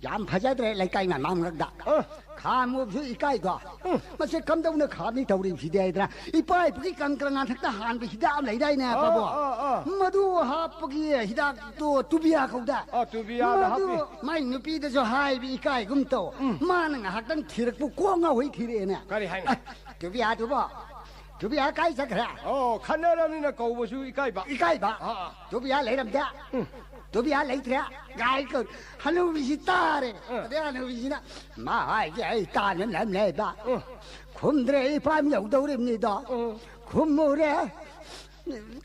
ꯌꯥꯝ ꯐꯖꯗ꯭ꯔꯦ ꯂꯩꯀꯥꯏ ꯃꯃꯥꯡ ꯃꯔꯛꯇ꯫ ꯑ꯫ ꯈꯥꯝꯃꯨꯕꯁꯨ ꯏꯀꯥꯏꯗꯣ꯫ ꯎꯝ꯫ ꯃꯁꯤ ꯀꯝꯗꯧꯅ ꯈꯥꯝꯅꯤ ꯇꯧꯔꯤꯕꯁꯤꯗꯤ ꯍꯥꯏꯗꯅ ꯏꯄꯥ ꯏꯄꯨꯒꯤ ꯀꯪꯀꯔ ꯉꯥꯟꯊꯛꯇ ꯍꯥꯟꯕ ꯍꯤꯗꯥꯛ ꯑꯃ ꯂꯩꯗꯥꯏꯅꯦ, ꯑ, ꯄꯥꯕꯨꯡ? ꯑ, ꯑ꯫ ꯃꯗꯨ ꯍꯥꯞꯄꯒꯤ ꯍꯤꯗꯥꯛꯇꯣ ꯇꯨꯕꯤꯌꯥ ꯀꯧꯗꯥꯏ? ꯑ, ꯇꯨꯕꯤꯌꯥꯗ ꯃꯗꯨ ꯍꯥꯞꯄꯤ꯫ ꯃꯥꯏ ꯅꯨꯄꯤꯗꯁꯨ ꯍꯥꯏꯕ ꯏꯀꯥꯏꯒꯨꯝ ꯇꯧ꯫ ꯎꯝ꯫ ꯃꯥꯅ ꯉꯥꯏꯍꯥꯛꯇꯪ ꯊꯤꯔꯛꯄꯨ ꯀꯣꯛ ꯉꯥꯎꯍꯩ ꯊꯤꯔꯛꯑꯦꯅꯦ꯫ ꯀꯔꯤ ꯍꯥꯏꯅꯣ? ꯑ, ꯇꯨꯕꯤꯌꯥꯗꯨꯕꯣ? ꯇꯨꯕꯤꯌꯥ ꯀꯥꯏ ꯆꯠꯈ꯭ꯔꯦ? ꯑꯣ, ꯈꯠꯅꯔꯕꯅꯤꯅ ꯀꯧꯕꯁꯨ ꯏꯀꯥꯏꯕ꯫ ꯏꯀꯥꯏꯕ? ꯑꯥ, ꯑꯥ꯫ ꯇꯨꯕꯤꯌꯥ ꯂꯩꯔꯝꯗꯦ꯫ ꯎꯝ꯫ ꯇꯨꯕꯤꯌꯥ ꯂꯩꯇ꯭ꯔꯦ꯫ ꯒꯥꯏ ꯀꯧ-, ꯍꯅꯨꯕꯤꯁꯤ ꯇꯥꯔꯦ꯫ ꯎꯝ꯫ ꯑꯗꯩ ꯍꯅꯨꯕꯤꯁꯤꯅ, "ꯃꯥ ꯍꯥꯏꯁꯦ ꯑꯩ ꯇꯥꯅ ꯂꯝ ꯂꯩꯕ꯫ ꯎꯝ꯫ ꯈꯨꯝꯗ꯭ꯔꯦ, ꯏꯄꯥꯝ ꯌꯧꯗꯧꯔꯤꯕꯅꯤꯗꯣ꯫ ꯎꯝ꯫ ꯈꯨꯝꯃꯨꯔꯦ꯫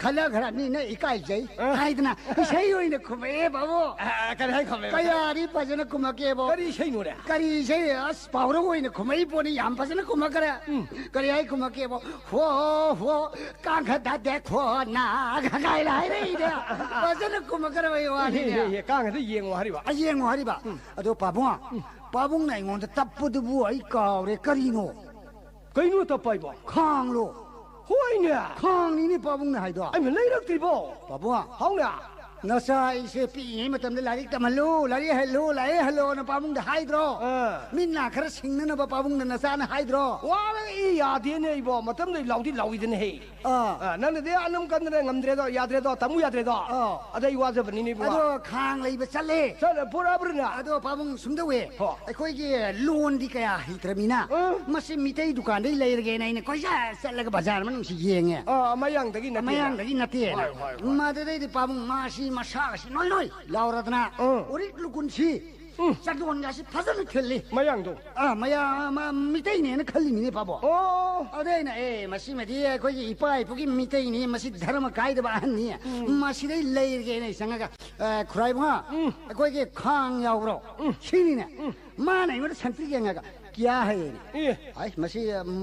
ꯈꯜꯂꯈ꯭ꯔꯕꯅꯤꯅ ꯏꯀꯥꯏꯖꯩ", ꯑ꯫ ꯍꯥꯏꯗꯅ ꯏꯁꯩ ꯑꯣꯏꯅ ꯈꯨꯝꯃꯛꯑꯦ, ꯕꯥꯕꯨ꯫ ꯑ, ꯀꯔꯤ ꯍꯥꯏꯅ ꯈꯨꯝꯃꯛꯑꯦꯕ? ꯀꯌꯥꯗꯤ ꯐꯖꯅ ꯈꯨꯝꯃꯛꯀꯦꯕꯣ꯫ ꯀꯔꯤ ꯏꯁꯩꯅꯣꯅꯦ? ꯀꯔꯤ ꯏꯁꯩ? ꯑꯁ, ꯄꯥꯎꯔꯧ ꯑꯣꯏꯅ ꯈꯨꯝꯃꯛꯏ ꯄꯣꯠꯅꯤ, ꯌꯥꯝ ꯐꯖꯅ ꯈꯨꯝꯃꯛꯈ꯭ꯔꯦ꯫ ꯎꯝ꯫ ꯀꯔꯤ ꯍꯥꯏ ꯈꯨꯝꯃꯛꯀꯦꯕꯣ? "ꯍꯣ, ꯍꯣ, ꯀꯥꯡꯈ ꯗꯥꯗꯦ ꯈꯣ ꯅꯥ" ꯀꯥꯏꯅ ꯍꯥꯏꯔꯛꯏꯅꯦ꯫ ꯐꯖꯅ ꯈꯨꯝꯃꯛꯈ꯭ꯔꯕ ꯋꯥꯅꯤꯅꯦ꯫ ꯏꯍꯦ, ꯏꯍꯦ, ꯀꯥꯡꯈꯗ ꯌꯦꯡꯉꯣ ꯍꯥꯏꯔꯤꯕ? ꯑ, ꯌꯦꯡꯉꯣ ꯍꯥꯏꯔꯤꯕ꯫ ꯎꯝ꯫ ꯑꯗꯣ ꯄꯥꯕꯨꯡ, ꯎꯝ꯫ ꯄꯥꯕꯨꯡꯅ ꯑꯩꯉꯣꯟꯗ ꯇꯞꯄꯗꯨꯕꯨ ꯑꯩ ꯀꯥꯎꯔꯦ꯫ ꯀꯔꯤꯅꯣ? ꯀꯩꯅꯣ ꯇꯞꯄ ꯍꯥꯏꯕꯣ? ꯈꯥꯡꯂꯣ꯫ ꯍꯣꯏꯅꯦ꯫ ꯈꯥꯡꯅꯤꯅꯦ ꯄꯥꯕꯨꯡꯅ ꯍꯥꯏꯗꯣ꯫ ꯑꯩꯅ ꯂꯩꯔꯛꯇ꯭ꯔꯤꯕꯣ? ꯄꯥꯕꯨꯡ꯫ ꯍꯥꯎꯅ꯫ ꯅꯆꯥ ꯑꯩꯁꯦ ꯄꯤꯛꯏꯉꯩ ꯃꯇꯝꯗ ꯂꯥꯏꯔꯤꯛ ꯇꯝꯍꯜꯂꯨ, ꯂꯥꯏꯔꯤꯛ ꯍꯩꯍꯜꯂꯨ, ꯂꯥꯏꯔꯤꯛ ꯍꯩꯍꯜꯂꯣꯅ ꯄꯥꯕꯨꯡꯗ ꯍꯥꯏꯗ꯭ꯔꯣ? ꯑꯥ꯫ ꯃꯤꯠ ꯅꯥ ꯈꯔ ꯁꯤꯡꯅꯅꯕ ꯄꯥꯕꯨꯡꯗ ꯅꯆꯥꯅ ꯍꯥꯏꯗ꯭ꯔꯣ? ꯋꯥꯅ ꯏ ꯌꯥꯗꯦꯅꯦ ꯏꯕꯣ, ꯃꯇꯝꯗ ꯂꯥꯎꯗꯤ ꯂꯥꯎꯏꯗꯅ ꯍꯦ꯫ ꯑꯥ꯫ ꯑꯥ, ꯅꯪꯅꯗꯤ ꯑꯅꯝ ꯀꯟꯗꯅ ꯉꯝꯗ꯭ꯔꯦꯗꯣ, ꯌꯥꯗ꯭ꯔꯦꯗꯣ, ꯇꯝꯃꯨ ꯌꯥꯗ꯭ꯔꯦꯗꯣ꯫ ꯑꯥ꯫ ꯑꯗ ꯑꯩ ꯋꯥꯖꯕꯅꯤꯅꯦ ꯏꯕꯨꯡꯉꯣ꯫ ꯑꯗꯣ ꯈꯥꯡ ꯂꯩꯕ ꯆꯠꯂꯦ꯫ ꯆꯠꯂꯦ, ꯄꯨꯔꯛꯑꯕ꯭ꯔꯅ? ꯑꯗꯣ ꯄꯥꯕꯨꯡ ꯁꯨꯝ ꯇꯧꯋꯦ꯫ ꯍꯣ꯫ ꯑꯩꯈꯣꯏꯒꯤ ꯂꯣꯟꯗꯤ ꯀꯌꯥ ꯍꯩꯇ꯭ꯔꯃꯤꯅ, ꯑꯥ꯫ ꯃꯁꯤ ꯃꯤꯇꯩ ꯗꯨꯀꯥꯟꯗꯩ ꯂꯩꯔꯒꯦꯅ ꯑꯩꯅ ꯀꯣꯏꯆꯠ ꯆꯠꯂꯒ ꯕꯖꯥꯔ ꯃꯅꯨꯡꯁꯤ ꯌꯦꯡꯉꯦ꯫ ꯑꯥ, ꯃꯌꯥꯡꯗꯒꯤ ꯅꯠꯇꯦ꯫ ꯃꯌꯥꯡꯗꯒꯤ ꯅꯠꯇꯦꯅ꯫ ꯍꯣꯏ, ꯍꯣꯏ, ꯍꯣꯏ꯫ ꯃꯗꯨꯗꯩꯗꯤ ꯄꯥꯕꯨꯡ ꯃꯥꯁꯤ ꯃꯁꯥꯒꯁꯤ ꯅꯣꯏ ꯅꯣꯏ ꯂꯥꯎꯔꯗꯅ, ꯑꯥ꯫ ꯎꯔꯤꯛ ꯂꯨꯀꯨꯟꯁꯤ ꯎꯝ꯫ ꯆꯟꯗꯣꯟꯒꯁꯤ ꯐꯖꯅ ꯊꯤꯜꯂꯤ꯫ ꯃꯌꯥꯡꯗꯣ? ꯑꯥ, ꯃꯌꯥ-, ꯃꯥ ꯃꯤꯇꯩꯅꯦꯅ ꯈꯜꯂꯤꯃꯤꯅꯦ, ꯄꯥꯕꯣ꯫ ꯑꯣ꯫ ꯑꯗ ꯑꯩꯅ, "ꯑꯦ, ꯃꯁꯤꯃꯗꯤ ꯑꯩꯈꯣꯏꯒꯤ ꯏꯄꯥ ꯏꯄꯨꯒꯤ ꯃꯤꯇꯩꯅꯤ, ꯃꯁꯤ ꯙꯔꯃ ꯀꯥꯏꯗꯕ ꯑꯍꯟꯅꯤ, ꯎꯝ꯫ ꯃꯁꯤꯗꯩ ꯂꯩꯔꯒꯦꯅ" ꯑꯩ ꯆꯪꯉꯒ, "ꯑ, ꯈꯨꯔꯥꯏꯕꯨꯡꯉꯣ, ꯎꯝ꯫ ꯑꯩꯈꯣꯏꯒꯤ ꯈꯥꯡ ꯌꯥꯎꯕ꯭ꯔꯣ?" ꯎꯝ꯫ ꯁꯤꯅꯤꯅꯦ꯫ ꯎꯝ꯫ ꯃꯥꯅ ꯑꯩꯉꯣꯟꯗ ꯁꯟꯇ꯭ꯔꯤ ꯌꯦꯡꯉꯒ, "ꯀ꯭ꯌꯥ ꯍꯥꯏꯌꯦꯅꯦ?" ꯑꯦ꯫ ꯑꯩ, ꯃꯁꯤ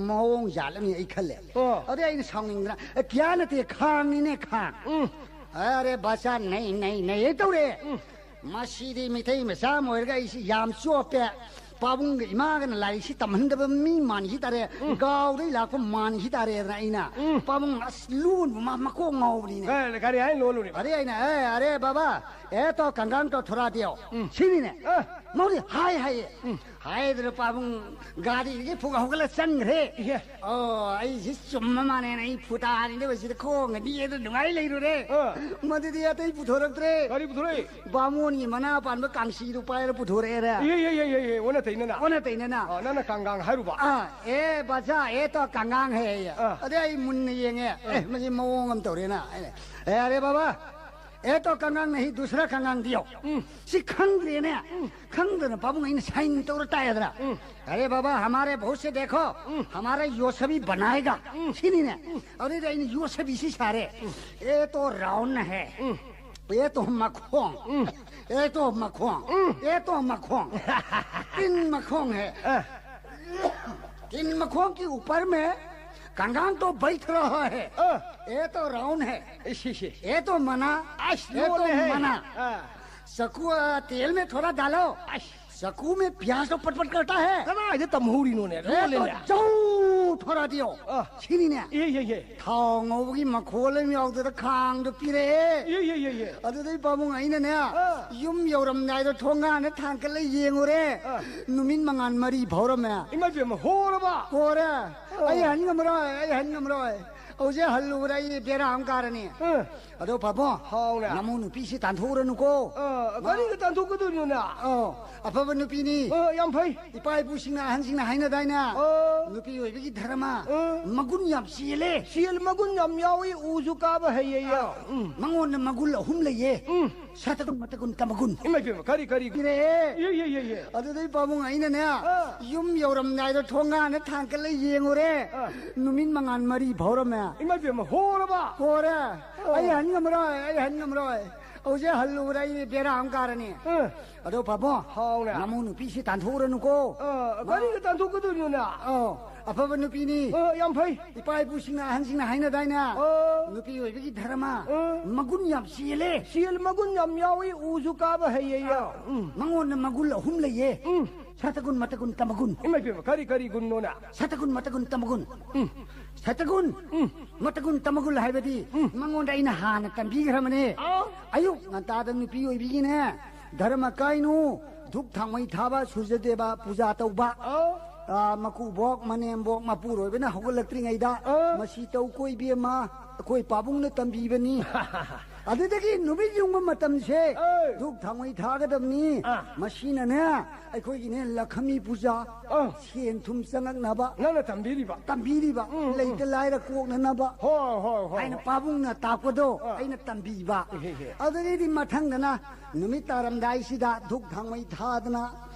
ꯃꯑꯣꯡ ꯖꯥꯠ ꯑꯃꯅꯤ ꯑꯩ ꯈꯜꯂꯦ꯫ ꯑꯣ꯫ ꯑꯗꯩ ꯑꯩꯅ ꯁꯥꯎꯅꯤꯡꯗꯅ, "ꯑꯦ, ꯀ꯭ꯌꯥ ꯅꯠꯇꯦ, ꯈꯥꯡꯅꯤꯅꯦ, ꯈꯥꯡ꯫ ꯎꯝ꯫ ꯑꯔꯦ, ꯕꯥꯆꯥ, ꯅꯩ, ꯅꯩ, ꯅꯩ" ꯇꯧꯔꯦ꯫ ꯎꯝ꯫ ꯃꯁꯤꯗꯤ ꯃꯤꯇꯩ ꯃꯆꯥ ꯑꯃ ꯑꯣꯏꯔꯒ ꯑꯩꯁꯤ ꯌꯥꯝ ꯆꯣꯞꯄꯦ꯫ ꯄꯥꯕꯨꯡꯒ ꯏꯃꯥꯒꯅ ꯂꯥꯏꯔꯤꯛꯁꯤ ꯇꯝꯍꯟꯗꯕ ꯃꯤ ꯃꯥꯟꯈꯤ ꯇꯥꯔꯦ꯫ ꯎꯝ꯫ ꯒꯥꯎꯗꯩ ꯂꯥꯛꯄ ꯃꯥꯟꯈꯤ ꯇꯥꯔꯦꯗꯅ ꯑꯩꯅ꯫ ꯎꯝ꯫ ꯄꯥꯕꯨꯡ ꯑꯁ ꯂꯣꯟꯕ ꯃꯥ ꯃꯀꯣꯛ ꯉꯥꯎꯕꯅꯤꯅꯦ꯫ ꯀꯔꯤ, ꯀꯔꯤ ꯍꯥꯏꯅ ꯂꯣꯜꯂꯨꯔꯤꯕ? ꯑꯗꯩ ꯑꯩꯅ, "ꯑꯦ, ꯑꯔꯦ ꯕꯥꯕꯥ, ꯑꯦ ꯇꯣ ꯀꯪꯒꯥꯡ ꯇꯣ ꯊꯣꯔꯥ ꯗꯤꯌꯣ"꯫ ꯎꯝ꯫ ꯁꯤꯅꯤꯅꯦ꯫ ꯑ꯫ ꯃꯧꯗꯤ ꯍꯥꯏ ꯍꯥꯏꯌꯦ꯫ ꯎꯝ꯫ ꯍꯥꯏꯗꯅ ꯄꯥꯕꯨꯡ ꯒꯥꯔꯤꯗꯒꯤ ꯐꯨꯛ ꯍꯧꯒꯠꯂ ꯆꯪꯈ꯭ꯔꯦ꯫ ꯏꯍꯦ꯫ ꯑꯣ, ꯑꯩꯁꯤ ꯆꯨꯝꯕ ꯃꯥꯟꯅꯦꯅ ꯑꯩ ꯐꯨꯇꯥꯅꯤꯗ ꯁꯤꯗ ꯈꯣꯡꯒ ꯅꯤꯛꯑꯦꯗ ꯅꯨꯡꯉꯥꯏ ꯂꯩꯔꯨꯔꯦ꯫ ꯑ꯫ ꯃꯗꯨꯗꯤ ꯑꯇꯩ ꯄꯨꯊꯣꯔꯛꯇ꯭ꯔꯦ꯫ ꯀꯔꯤ ꯄꯨꯊꯣꯔꯛꯏ? ꯕꯥꯃꯣꯟꯒꯤ ꯃꯅꯥ ꯄꯥꯟꯕ ꯀꯥꯡꯁꯤꯗꯨ ꯄꯥꯏꯔ ꯄꯨꯊꯣꯔꯛꯑꯦꯔꯦ꯫ ꯏꯍꯦ, ꯏꯍꯦ, ꯏꯍꯦ, ꯏꯍꯦ, ꯑꯣꯟꯅ ꯇꯩꯅꯅ꯫ ꯑꯣꯟꯅ ꯇꯩꯅꯅ꯫ ꯑ, ꯅꯪꯅ ꯀꯥꯡꯒꯥꯡ ꯍꯥꯏꯔꯨꯕ꯫ ꯑꯥ, ꯑꯦ ꯕꯥꯆꯥ, ꯑꯦ ꯇꯣ ꯀꯥꯡꯒꯥꯡ ꯍꯦ꯫ ꯑ꯫ ꯑꯗꯩ ꯑꯩ ꯃꯨꯟꯅ ꯌꯦꯡꯉꯦ꯫ ꯑꯦ, ꯃꯁꯤ ꯃꯑꯣꯡ ꯑꯃ ꯇꯧꯔꯦꯅ꯫ ꯑꯩꯅ, "ꯑꯦ, ꯑꯔꯦ ꯕꯥꯕꯥ, ꯑꯦ ꯇꯣ ꯀꯪꯒꯥꯡ ꯅꯍꯤ ꯗꯨꯁꯔꯥ ꯀꯪꯒꯥꯡ ꯗꯤꯌꯣ"꯫ ꯎꯝ꯫ ꯁꯤ ꯈꯪꯗ꯭ꯔꯦꯅꯦ꯫ ꯎꯝ꯫ ꯈꯪꯗꯅ ꯄꯥꯕꯨꯡ ꯑꯩꯅ ꯁꯥꯏꯟ ꯇꯧꯔ ꯇꯥꯏꯗ꯭ꯔꯥ? ꯎꯝ꯫ "ꯑꯔꯦ ꯕꯥꯕꯥ, ꯍꯃꯥꯔꯦ ꯕꯍꯨꯠ ꯁꯦ ꯗꯦꯈꯣ, ꯎꯝ꯫ ꯍꯃꯥꯔꯥ ꯌꯣꯁꯕꯤ ꯕꯅꯥꯏꯒꯥ"꯫ ꯎꯝ꯫ ꯁꯤꯅꯤꯅꯦ꯫ ꯎꯝ꯫ ꯑꯗꯨꯗꯩꯗꯤ ꯑꯩꯅ ꯌꯣꯁꯕꯤꯁꯤ ꯁꯥꯔꯦ꯫ ꯎꯝ꯫ ꯑꯦ ꯇꯣ ꯔꯥꯎꯟ ꯍꯦ꯫ ꯎꯝ꯫ ꯑꯦ ꯇꯣ ꯃꯈꯣꯡ꯫ ꯎꯝ꯫ ꯑꯦ ꯇꯣ ꯃꯈꯣꯡ꯫ ꯎꯝ꯫ ꯑꯦ ꯇꯣ ꯃꯈꯣꯡ꯫ ꯇꯤꯟ ꯃꯈꯣꯡ ꯍꯦ꯫ ꯑ꯫ ꯇꯤꯟ ꯃꯈꯣꯡ ꯀꯤ ꯎꯄꯔ ꯃꯦ ꯀꯪꯒꯥꯡ ꯇꯣ ꯕꯩꯊ ꯔꯍꯥ ꯍꯦ꯫ ꯑ꯫ ꯑꯦ ꯇꯣ ꯔꯥꯎꯟ ꯍꯦ꯫ ꯏꯁ, ꯏꯁ, ꯏꯁ꯫ ꯑꯦ ꯇꯣ ꯃꯅꯥ꯫ ꯑꯁ, ꯑꯦ ꯇꯣ ꯂꯣꯜꯂꯦꯍꯦ꯫ ꯃꯅꯥ꯫ ꯑ꯫ ꯆꯀꯨ, ꯑ, ꯇꯦꯜ ꯃꯦ ꯊꯣꯔꯥ ꯗꯥꯂꯣ꯫ ꯑꯁ꯫ ꯆꯀꯨ ꯃꯦ ꯄꯤꯌꯥꯖ ꯇꯣ ꯄꯠ ꯄꯠ ꯀꯔꯇꯥ ꯍꯦ꯫ ꯀꯗꯥꯏꯗ ꯇꯝꯍꯧꯔꯤꯅꯣꯅꯦ? ꯑꯦ ꯇꯣ ꯂꯣꯜꯂꯦꯅꯦ꯫ ꯖꯧ ꯊꯣꯔꯥ ꯗꯤꯌꯣ꯫ ꯑ꯫ ꯁꯤꯅꯤꯅꯦ꯫ ꯏꯍꯦ, ꯏꯍꯦ, ꯏꯍꯦ꯫ ꯊꯥꯎ ꯉꯧꯕꯒꯤ ꯃꯈꯣꯜ ꯑꯃ ꯌꯥꯎꯗꯅ ꯈꯥꯡꯗꯣ ꯄꯤꯔꯛꯑꯦ꯫ ꯏꯍꯦ, ꯏꯍꯦ, ꯏꯍꯦ, ꯏꯍꯦ꯫ ꯑꯗꯨꯗꯩ ꯄꯥꯕꯨꯡ ꯑꯩꯅꯅꯦ, ꯑ꯫ ꯌꯨꯝ ꯌꯧꯔꯝꯗꯥꯏꯗ ꯊꯣꯡꯒꯥꯟꯗ ꯊꯥꯡꯀꯠꯂ ꯌꯦꯡꯉꯨꯔꯦ꯫ ꯑ꯫ ꯅꯨꯃꯤꯠ ꯃꯉꯥꯜ ꯃꯔꯤ ꯐꯥꯎꯔꯝꯃꯦ꯫ ꯏꯃꯥ ꯏꯕꯦꯝꯃ, ꯍꯣꯔꯕ? ꯍꯣꯔꯦ꯫ ꯑ꯫ ꯑꯩ ꯍꯟ ꯉꯝꯃꯔꯣꯏ, ꯑꯩ ꯍꯟ ꯉꯝꯃꯔꯣꯏ꯫ ꯍꯧꯖꯤꯛ ꯍꯜꯂꯨꯕꯗ ꯑꯩ ꯕꯦꯔꯥ ꯑꯃ ꯀꯥꯔꯅꯤ꯫ ꯑ꯫ ꯑꯗꯣ ꯄꯥꯕꯨꯡ, ꯍꯥꯎꯅꯦ꯫ ꯅꯃꯧ ꯅꯨꯄꯤꯁꯤ ꯇꯥꯟꯊꯣꯛꯎꯔꯅꯨꯀꯣ꯫ ꯑ, ꯃꯥ ꯀꯔꯤꯒꯤ ꯇꯥꯟꯊꯣꯛꯀꯗꯣꯏꯅꯣꯅꯦ? ꯑꯧ, ꯑꯐꯕ ꯅꯨꯄꯤꯅꯤ꯫ ꯑ, ꯌꯥꯝ ꯐꯩ꯫ ꯏꯄꯥ ꯏꯄꯨꯁꯤꯡꯅ, ꯑꯍꯟꯁꯤꯡꯅ ꯍꯥꯏꯅꯗꯥꯏꯅꯦ? ꯑ꯫ ꯅꯨꯄꯤ ꯑꯣꯏꯕꯒꯤ ꯙꯔꯃ, ꯑ꯫ ꯃꯒꯨꯟ ꯌꯥꯝ ꯆꯦꯜꯂꯦ꯫ ꯁꯦꯜ ꯃꯒꯨꯟ ꯌꯥꯝ ꯌꯥꯎꯏ, ꯎꯁꯨ ꯀꯥꯕ ꯍꯩꯌꯦ, ꯌꯥ꯫ ꯑ, ꯎꯝ꯫ ꯃꯉꯣꯟꯗ ꯃꯒꯨꯟ ꯑꯍꯨꯝ ꯂꯩꯌꯦ꯫ ꯎꯝ꯫ ꯁꯇꯒꯨꯟ, ꯃꯇꯒꯨꯟ, ꯀꯃꯒꯨꯟ꯫ ꯏꯃꯥ ꯏꯕꯦꯝꯃ, ꯀꯔꯤ, ꯀꯔꯤ? ꯄꯤꯔꯛꯑꯦ꯫ ꯌꯦ, ꯌꯦ, ꯌꯦ, ꯌꯦ꯫ ꯑꯗꯨꯗꯩ ꯄꯥꯕꯨꯡ ꯑꯩꯅꯅꯦ, ꯑ꯫ ꯌꯨꯝ ꯌꯧꯔꯝꯗꯥꯏꯗ ꯊꯣꯡꯒꯥꯟꯗ ꯊꯥꯡꯀꯠꯂ ꯌꯦꯡꯉꯨꯔꯦ꯫ ꯑ꯫ ꯅꯨꯃꯤꯠ ꯃꯉꯥꯜ ꯃꯔꯤ ꯐꯥꯎꯔꯝꯃꯦ꯫ ꯏꯃꯥ ꯏꯕꯦꯝꯃ, ꯍꯣꯔꯕ? ꯍꯣꯔꯦ꯫ ꯑ꯫ ꯑꯩ ꯍꯟ ꯉꯝꯃꯔꯣꯏ, ꯑꯩ ꯍꯟ ꯉꯝꯃꯔꯣꯏ꯫ ꯍꯧꯖꯤꯛ ꯍꯜꯂꯨꯔꯦ, ꯑꯩ ꯕꯦꯔꯥ ꯑꯃ ꯀꯥꯔꯅꯤ꯫ ꯑ꯫ ꯑꯗꯣ ꯄꯥꯕꯨꯡ, ꯍꯥꯎꯅꯦ꯫ ꯅꯃꯧ ꯅꯨꯄꯤꯁꯤ ꯇꯥꯟꯊꯣꯛꯎꯔꯅꯨꯀꯣ꯫ ꯑ, ꯃꯥ ꯀꯔꯤꯒꯤ ꯇꯥꯟꯊꯣꯛꯀꯗꯣꯏꯅꯣꯅꯦ? ꯑꯧ, ꯑꯐꯕ ꯅꯨꯄꯤꯅꯤ꯫ ꯑ, ꯌꯥꯝ ꯐꯩ꯫ ꯏꯄꯥ ꯏꯄꯨꯁꯤꯡꯅ, ꯑꯍꯟꯁꯤꯡꯅ ꯍꯥꯏꯅꯗꯥꯏꯅꯦ? ꯑ꯫ ꯅꯨꯄꯤ ꯑꯣꯏꯕꯒꯤ ꯙꯔꯃ, ꯑ꯫ ꯃꯒꯨꯟ ꯌꯥꯝ ꯆꯦꯜꯂꯦ꯫ ꯁꯦꯜ ꯃꯒꯨꯟ ꯌꯥꯝ ꯌꯥꯎꯏ, ꯎꯁꯨ ꯀꯥꯕ ꯍꯩꯌꯦ, ꯌꯥ꯫ ꯑ, ꯎꯝ꯫ ꯃꯉꯣꯟꯗ ꯃꯒꯨꯟ ꯑꯍꯨꯝ ꯂꯩꯌꯦ꯫ ꯎꯝ꯫ ꯁꯇꯒꯨꯟ ꯃꯇꯒꯨꯟ ꯇꯃꯒꯨꯟ꯫ ꯏꯃꯥ ꯏꯕꯦꯝꯃ, ꯀꯔꯤ ꯀꯔꯤ ꯒꯨꯟꯅꯣꯅ? ꯁꯇꯒꯨꯟ ꯃꯇꯒꯨꯟ ꯇꯃꯒꯨꯟ꯫ ꯎꯝ꯫ ꯁꯇꯒꯨꯟ ꯎꯝ꯫ ꯃꯇꯒꯨꯟ ꯇꯃꯒꯨꯟ ꯍꯥꯏꯕꯗꯤ ꯎꯝ꯫ ꯃꯉꯣꯟꯗ ꯑꯩꯅ ꯍꯥꯟꯅ ꯇꯝꯕꯤꯈ꯭ꯔꯕꯅꯦ꯫ ꯑꯥꯎ꯫ ꯑꯌꯨꯛ ꯉꯟꯇꯥꯗ ꯅꯨꯄꯤ ꯑꯣꯏꯕꯤꯒꯤꯅꯦ, ꯙꯔꯃ ꯀꯥꯏꯅꯨ, ꯙꯨꯛ ꯊꯥꯡꯃꯩ ꯊꯥꯕ, ꯁꯨꯔꯖꯗꯦꯕ ꯄꯨꯖꯥ ꯇꯧꯕ꯫ ꯑꯥꯎ꯫ ꯑꯥ, ꯃꯀꯨꯕꯣꯛ, ꯃꯅꯦꯝꯕꯣꯛ, ꯃꯄꯨꯔꯣꯏꯕꯅ ꯍꯧꯒꯠꯂꯛꯇ꯭ꯔꯤꯉꯩꯗ ꯑꯥ꯫ ꯃꯁꯤ ꯇꯧ ꯀꯣꯏꯕꯤ ꯑꯃ ꯑꯩꯈꯣꯏ ꯄꯥꯕꯨꯡꯅ ꯇꯝꯕꯤꯕꯅꯤ꯫ ꯑꯗꯨꯗꯒꯤ ꯅꯨꯃꯤꯠ ꯌꯨꯡꯕ ꯃꯇꯝꯁꯦ ꯑꯦ꯫ ꯙꯨꯛ ꯊꯥꯡꯃꯩ ꯊꯥꯒꯗꯕꯅꯤ꯫ ꯑꯥ꯫ ꯃꯁꯤꯅꯅꯦ ꯑꯩꯈꯣꯏꯒꯤꯅꯦ ꯂꯛꯈꯃꯤ ꯄꯨꯖꯥ, ꯑꯥ꯫ ꯁꯦꯟ ꯊꯨꯝ ꯆꯪꯉꯛꯅꯕ ꯅꯪꯅ ꯇꯝꯕꯤꯔꯤꯕ? ꯇꯝꯕꯤꯔꯤꯕ, ꯎꯝ, ꯎꯝ꯫ ꯂꯩꯇ ꯂꯥꯏꯔ ꯀꯣꯛꯅꯅꯕ ꯍꯣꯏ, ꯍꯣꯏ, ꯍꯣꯏ, ꯍꯥꯏꯅ ꯍꯣꯏ꯫ ꯄꯥꯕꯨꯡꯅ ꯇꯥꯛꯄꯗꯣ ꯑꯥ꯫ ꯑꯩꯅ ꯇꯝꯕꯤꯕ꯫ ꯏꯍꯦ, ꯏꯍꯦ꯫ ꯑꯗꯨꯗꯒꯤꯗꯤ ꯃꯊꯪꯗꯅ ꯅꯨꯃꯤꯠ ꯇꯥꯔꯝꯗꯥꯏꯁꯤꯗ ꯙꯨꯛ ꯊꯥꯡꯃꯩ ꯊꯥꯗꯅ,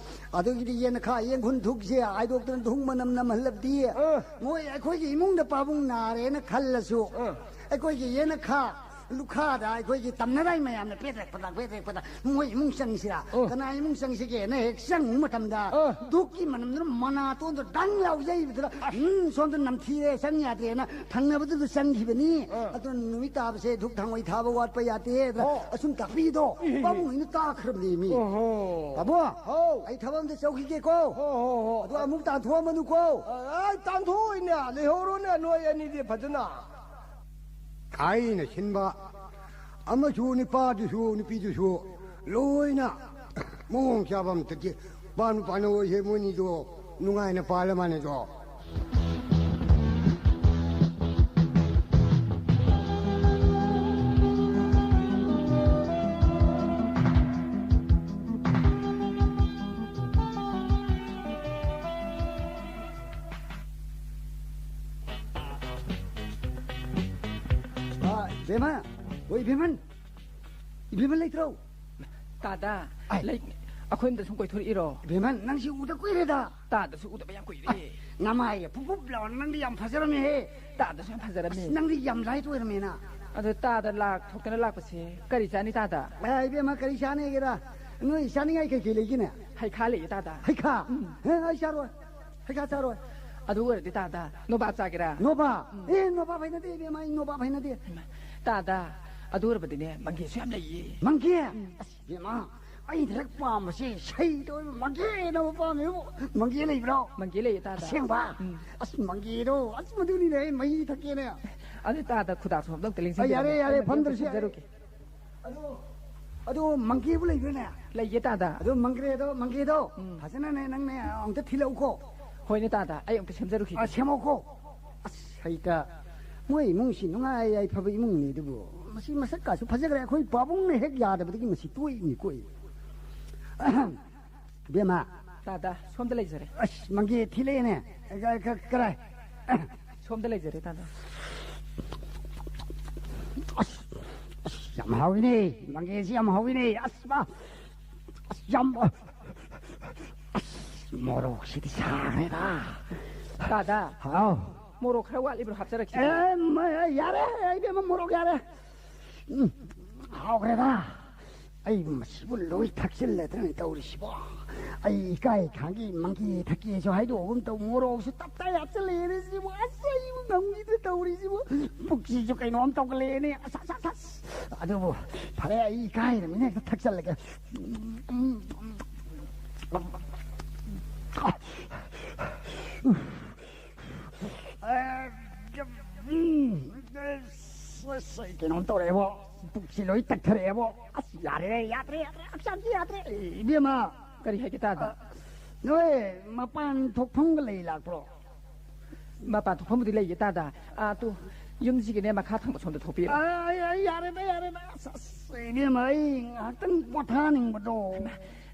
ꯑꯗꯨꯒꯤꯗꯤ ꯌꯦꯟꯅꯈꯥ ꯌꯦꯡꯈꯨꯟ ꯙꯨꯛꯁꯦ ꯍꯥꯏꯗꯣꯛꯇꯅ ꯙꯨꯛ ꯃꯅꯝ ꯅꯝꯍꯜꯂꯕꯗꯤ ꯑꯥ꯫ ꯃꯣꯏ ꯑꯩꯈꯣꯏꯒꯤ ꯏꯃꯨꯡꯗ ꯄꯥꯕꯨꯡ ꯅꯥꯔꯦꯅ ꯈꯜꯂꯁꯨ ꯑꯥ꯫ ꯑꯩꯈꯣꯏꯒꯤ ꯌꯦꯟꯅꯈꯥ ꯂꯨꯈꯥꯗ ꯑꯩꯈꯣꯏꯒꯤ ꯇꯝꯅꯔꯥꯏ ꯃꯌꯥꯝꯅ ꯄꯦꯗ꯭ꯔꯦꯛ ꯄꯗ꯭ꯔꯥꯛ, ꯄꯦꯗ꯭ꯔꯦꯛ ꯄꯗ꯭ꯔꯥꯛ, ꯃꯣꯏ ꯏꯃꯨꯡ ꯆꯪꯁꯤꯔꯥ? ꯑꯣ꯫ ꯀꯅꯥ ꯏꯃꯨꯡ ꯆꯪꯁꯤꯒꯦꯅ ꯍꯦꯛ ꯆꯪꯉꯨ ꯃꯇꯝꯗ, ꯑꯣ꯫ ꯙꯨꯛꯀꯤ ꯃꯅꯝꯗꯨꯅ ꯃꯅꯥꯇꯣꯟꯗꯣ ꯗꯪ ꯂꯥꯎ ꯌꯩꯕꯗꯨꯗ, "ꯎꯝ, ꯁꯣꯝꯗ ꯅꯝꯊꯤꯔꯦ, ꯆꯪ ꯌꯥꯗ꯭ꯔꯦꯅ" ꯊꯪꯅꯕꯗꯨꯗ ꯆꯪꯈꯤꯕꯅꯤ꯫ ꯑꯣ꯫ ꯑꯗꯨꯅ ꯅꯨꯃꯤꯠ ꯇꯥꯕꯁꯦ ꯙꯨꯛ ꯊꯥꯡꯃꯩ ꯊꯥꯕ ꯋꯥꯠꯄ ꯌꯥꯗꯦ꯫ ꯑꯗ ꯑꯣ꯫ ꯑꯁꯨꯝ ꯇꯥꯛꯄꯤꯗꯣ ꯏꯍꯦ꯫ ꯄꯥꯕꯨꯡ ꯍꯣꯏꯅ ꯇꯥꯈ꯭ꯔꯕꯅꯦ ꯃꯤ꯫ ꯑꯣꯍꯣ꯫ ꯄꯥꯕꯨꯡ, ꯍꯥꯎ꯫ ꯑꯩ ꯊꯕꯛ ꯑꯝꯇ ꯆꯧꯈꯤꯒꯦꯀꯣ꯫ ꯍꯣ, ꯍꯣ, ꯍꯣ꯫ ꯑꯗꯣ ꯑꯃꯨꯛ ꯇꯥꯟꯊꯣꯛꯑꯝꯃꯅꯨꯀꯣ꯫ ꯑ, ꯑ, ꯇꯥꯟꯊꯣꯛꯑꯣꯏꯅꯦ, ꯂꯩꯍꯧꯔꯣꯅꯦ ꯅꯣꯏ ꯑꯅꯤꯗꯤ ꯐꯖꯅ꯫ ꯑꯩꯅ ꯁꯤꯟꯕ ꯑꯃꯁꯨ ꯅꯨꯄꯥꯗꯨꯁꯨ ꯅꯨꯄꯤꯗꯨꯁꯨ ꯂꯣꯏꯅ ꯃꯑꯣꯡ ꯆꯥꯕ ꯑꯝꯇ ꯄꯥ ꯅꯨꯄꯥꯅ ꯑꯣꯏꯁꯦ ꯃꯣꯏꯅꯤꯗꯣ ꯅꯨꯡꯉꯥꯏꯅ ꯄꯥꯜꯂ ꯃꯥꯅꯦꯗꯣ꯫ ꯏꯕꯦꯝꯃ, ꯑꯣ ꯏꯕꯦꯝꯃꯟ, ꯏꯕꯦꯝꯃꯟ ꯂꯩꯇ꯭ꯔꯣ? ꯇꯥꯗ, ꯑꯩ꯫ ꯂꯩ-, ꯑꯩꯈꯣꯏ ꯑꯝꯗ ꯁꯨꯝ ꯀꯣꯏꯊꯣꯔꯛꯏꯔꯣ? ꯏꯕꯦꯝꯃꯟ, ꯅꯪꯁꯤ ꯎꯗ ꯀꯨꯏꯔꯦꯗ꯫ ꯇꯥꯗꯁꯨ ꯎꯗꯕ ꯌꯥꯝ ꯀꯨꯏꯔꯦ꯫ ꯑꯁ, ꯅꯃꯥꯏ ꯄꯨꯞ ꯄꯨꯞ ꯂꯥꯎꯔ ꯅꯪꯗꯤ ꯌꯥꯝ ꯐꯖꯔꯝꯃꯦꯍꯦ꯫ ꯇꯥꯗꯁꯨ ꯌꯥꯝ ꯐꯖꯔꯝꯃꯦ꯫ ꯑꯁ, ꯅꯪꯗꯤ ꯌꯥꯝ ꯂꯥꯏꯠ ꯑꯣꯏꯔꯝꯃꯦꯅ꯫ ꯑꯗꯣ ꯇꯥꯗ ꯂꯥꯛ ꯊꯣꯛꯇꯅ ꯂꯥꯛꯄꯁꯦ ꯀꯔꯤ ꯆꯥꯅꯤ ꯇꯥꯗ? ꯑꯦ, ꯏꯕꯦꯝꯃ, ꯀꯔꯤ ꯆꯥꯅꯤꯒꯦꯔ? ꯅꯣꯏ ꯆꯥꯅꯤꯡꯉꯥꯏ ꯀꯩꯀꯩ ꯂꯩꯒꯦꯅꯦ? ꯍꯩꯈꯥ ꯂꯩꯌꯦ ꯇꯥꯗ꯫ ꯍꯩꯈꯥ? ꯎꯝ꯫ ꯑꯦ, ꯑꯩ ꯆꯥꯔꯣꯏ꯫ ꯍꯩꯈꯥ ꯆꯥꯔꯣꯏ꯫ ꯑꯗꯨ ꯑꯣꯏꯔꯗꯤ ꯇꯥꯗ, ꯅꯣꯕꯥꯞ ꯆꯥꯒꯦꯔꯥ? ꯅꯣꯕꯥꯞ? ꯎꯝ꯫ ꯑꯦ, ꯅꯣꯕꯥꯞ ꯍꯩꯅꯗꯦ, ꯏꯕꯦꯝꯃ, ꯑꯩ ꯅꯣꯕꯥꯞ ꯍꯩꯅꯗꯦ꯫ ꯍꯩꯃꯥ, ꯇꯥꯗ, ꯑꯗꯨ ꯑꯣꯏꯔꯕꯗꯤꯅꯦ, ꯃꯪꯒꯦꯁꯨ ꯌꯥꯝ ꯂꯩꯌꯦ꯫ ꯃꯪꯒꯦ? ꯎꯝ꯫ ꯑꯁ, ꯏꯕꯦꯝꯃ, ꯑꯩꯅ ꯍꯦꯛ ꯄꯥꯝꯕꯁꯦ ꯁꯩꯗ ꯑꯣꯏꯕ ꯃꯪꯒꯦꯅ ꯑꯃ ꯄꯥꯝꯃꯦꯕꯨ꯫ ꯃꯪꯒꯦ ꯂꯩꯕ꯭ꯔꯣ? ꯃꯪꯒꯦ ꯂꯩꯌꯦ, ꯇꯥꯗ꯫ ꯑꯁꯦꯡꯕ? ꯎꯝ꯫ ꯑꯁ, ꯃꯪꯒꯦꯗꯣ, ꯑꯁ, ꯃꯗꯨꯅꯤꯅꯦ ꯑꯩ ꯃꯍꯤ ꯊꯛꯀꯦꯅꯦ꯫ ꯑꯗꯨ ꯇꯥꯗ, ꯈꯨꯗꯥꯛꯁꯨ ꯑꯝꯇ ꯑ, ꯌꯥꯔꯦ, ꯂꯦꯡꯁꯤꯟꯕꯤꯔꯝꯃꯣ꯫ ꯌꯥꯔꯦ, ꯑꯩ ꯃꯪꯒꯦ ꯐꯝꯗ꯭ꯔꯁꯨ ꯌꯥꯔꯦ꯫ ꯁꯦꯝꯖꯔꯨꯒꯦ꯫ ꯑꯗꯨ, ꯑꯗꯨ ꯃꯪꯒꯦꯕꯨ ꯂꯩꯕ꯭ꯔꯅꯦ? ꯂꯩꯌꯦ, ꯇꯥꯗ꯫ ꯑꯗꯨ ꯃꯪꯒ꯭ꯔꯦꯗꯣ, ꯃꯪꯒꯦꯗꯣ, ꯎꯝ꯫ ꯐꯖꯅꯅꯦ ꯅꯪꯅꯦ ꯑꯃꯨꯛꯇ ꯊꯤꯜꯂꯛꯎꯀꯣ꯫ ꯍꯣꯏꯅꯦ, ꯇꯥꯗ, ꯑꯩ ꯑꯃꯨꯛꯇ ꯁꯦꯝꯖꯔꯨꯈꯤꯒꯦ꯫ ꯑ, ꯁꯦꯝꯃꯛꯎꯀꯣ꯫ ꯑꯁ, ꯍꯩꯇ꯫ ꯃꯣꯏ ꯏꯃꯨꯡꯁꯤ ꯅꯨꯡꯉꯥꯏ ꯌꯥꯏꯐꯕ ꯏꯃꯨꯡꯅꯤ ꯑꯗꯨꯕꯨ꯫ ꯃꯁꯤ ꯃꯁꯛ ꯀꯥꯁꯨ ꯐꯖꯈ꯭ꯔꯦ꯫ ꯑꯩꯈꯣꯏ ꯄꯥꯕꯨꯡꯅ ꯍꯦꯛ ꯌꯥꯗꯕꯗꯒꯤ ꯃꯁꯤ ꯇꯣꯛꯏꯅꯤ ꯀꯣꯏ꯫ ꯑꯍꯝ꯫ ꯏꯕꯦꯝꯃ꯫ ꯇꯥꯗ, ꯁꯣꯝꯗ ꯂꯩꯖꯔꯦ꯫ ꯑꯁ, ꯃꯪꯒꯦ ꯊꯤꯜꯂꯛꯑꯦꯅꯦ꯫ ꯀ-, ꯀ-, ꯀꯔꯥꯏ? ꯁꯣꯝꯗ ꯂꯩꯖꯔꯦ, ꯇꯥꯗ꯫ ꯑꯁ, ꯑꯁ, ꯌꯥꯝ ꯍꯥꯎꯋꯤꯅꯦ꯫ ꯃꯪꯒꯦꯁꯤ ꯌꯥꯝ ꯍꯥꯎꯋꯤꯅꯦ꯫ ꯑꯁ, ꯃꯥ, ꯑꯁ, ꯌꯥꯝ, ꯑꯁ, ꯃꯣꯔꯣꯛꯁꯤꯗꯤ ꯁꯥꯈ꯭ꯔꯦꯗ꯫ ꯇꯥꯗ꯫ ꯍꯥꯎ꯫ ꯃꯣꯔꯣꯛ ꯈꯔ ꯋꯥꯠꯂꯤꯕ꯭ꯔꯣ? ꯍꯥꯞꯆꯔꯛꯈꯤꯒꯦ꯫ ꯑꯦ, ꯃ-, ꯌꯥꯔꯦ, ꯏꯕꯦꯝꯃ, ꯃꯣꯔꯣꯛ ꯌꯥꯔꯦ꯫ ꯎꯝ, ꯍꯥꯎꯈ꯭ꯔꯦꯗ꯫ ꯑꯩ ꯃꯁꯤꯕꯨ ꯂꯣꯏ ꯊꯛꯆꯤꯜꯂꯗ꯭ꯔꯅꯦ ꯇꯧꯔꯤꯁꯤꯕꯣ꯫ ꯑꯩ ꯏꯀꯥꯏ ꯈꯥꯡꯒꯤ ꯃꯪꯒꯦ ꯊꯛꯀꯦꯁꯨ ꯍꯥꯏꯗꯣꯛꯑꯒꯨꯝ ꯇꯧ, ꯃꯣꯔꯣꯛꯁꯨ ꯇꯞꯇꯥꯏ ꯍꯥꯞꯆꯤꯜꯂꯛꯑꯦꯅꯦ ꯁꯤꯕꯨ꯫ ꯑꯁ, ꯑꯩꯕꯨ ꯉꯝꯈꯤꯗ꯭ꯔꯦ ꯇꯧꯔꯤꯁꯤꯕꯨ꯫ ꯄꯨꯛꯁꯤꯁꯨ ꯀꯩꯅꯣꯝ ꯇꯧꯈꯠꯂꯛꯑꯦꯅꯦ꯫ ꯑꯁ, ꯑꯁ, ꯑꯁ, ꯑꯁ꯫ ꯑꯗꯨꯕꯨ ꯐꯔꯦ, ꯑꯩ ꯏꯀꯥꯏꯔꯕꯅꯤꯅ ꯍꯦꯛꯇ ꯊꯛꯆꯜꯂꯒꯦ꯫ ꯑꯁ, ꯑꯩ ꯀꯩꯅꯣꯝ ꯇꯧꯔꯛꯑꯦꯕꯣ꯫ ꯄꯨꯛꯁꯤ ꯂꯣꯏ ꯇꯛꯊꯔꯛꯑꯦꯕꯣ꯫ ꯑꯁ, ꯌꯥꯔꯦ, ꯌꯥꯗ꯭ꯔꯦ, ꯌꯥꯗ꯭ꯔꯦ, ꯍꯛꯆꯥꯡꯁꯤ ꯌꯥꯗ꯭ꯔꯦ꯫ ꯏꯕꯦꯝꯃ꯫ ꯀꯔꯤ ꯍꯥꯏꯒꯦ, ꯇꯥꯗ? ꯑ, ꯅꯣꯏ ꯃꯄꯥꯟ ꯊꯣꯛꯐꯝꯒ ꯂꯩ ꯂꯥꯛꯄ꯭ꯔꯣ? ꯃꯄꯥꯟ ꯊꯣꯛꯐꯝꯕꯨꯗꯤ ꯂꯩꯌꯦ, ꯇꯥꯗ꯫ ꯑꯥ, ꯇꯨ, ꯌꯨꯝꯁꯤꯒꯤꯅꯦ, ꯃꯈꯥ ꯊꯪꯕ ꯁꯣꯝꯗ ꯊꯣꯛꯄꯤꯔꯣ꯫ ꯑ, ꯑ, ꯑ, ꯌꯥꯔꯦꯗ, ꯌꯥꯔꯦꯗ꯫ ꯑꯁ, ꯑꯁ, ꯏꯕꯦꯝꯃ, ꯑꯩ ꯉꯥꯏꯍꯥꯛꯇꯪ ꯄꯣꯊꯥꯅꯤꯡꯕꯗꯣ꯫ ꯍꯩꯃꯥ,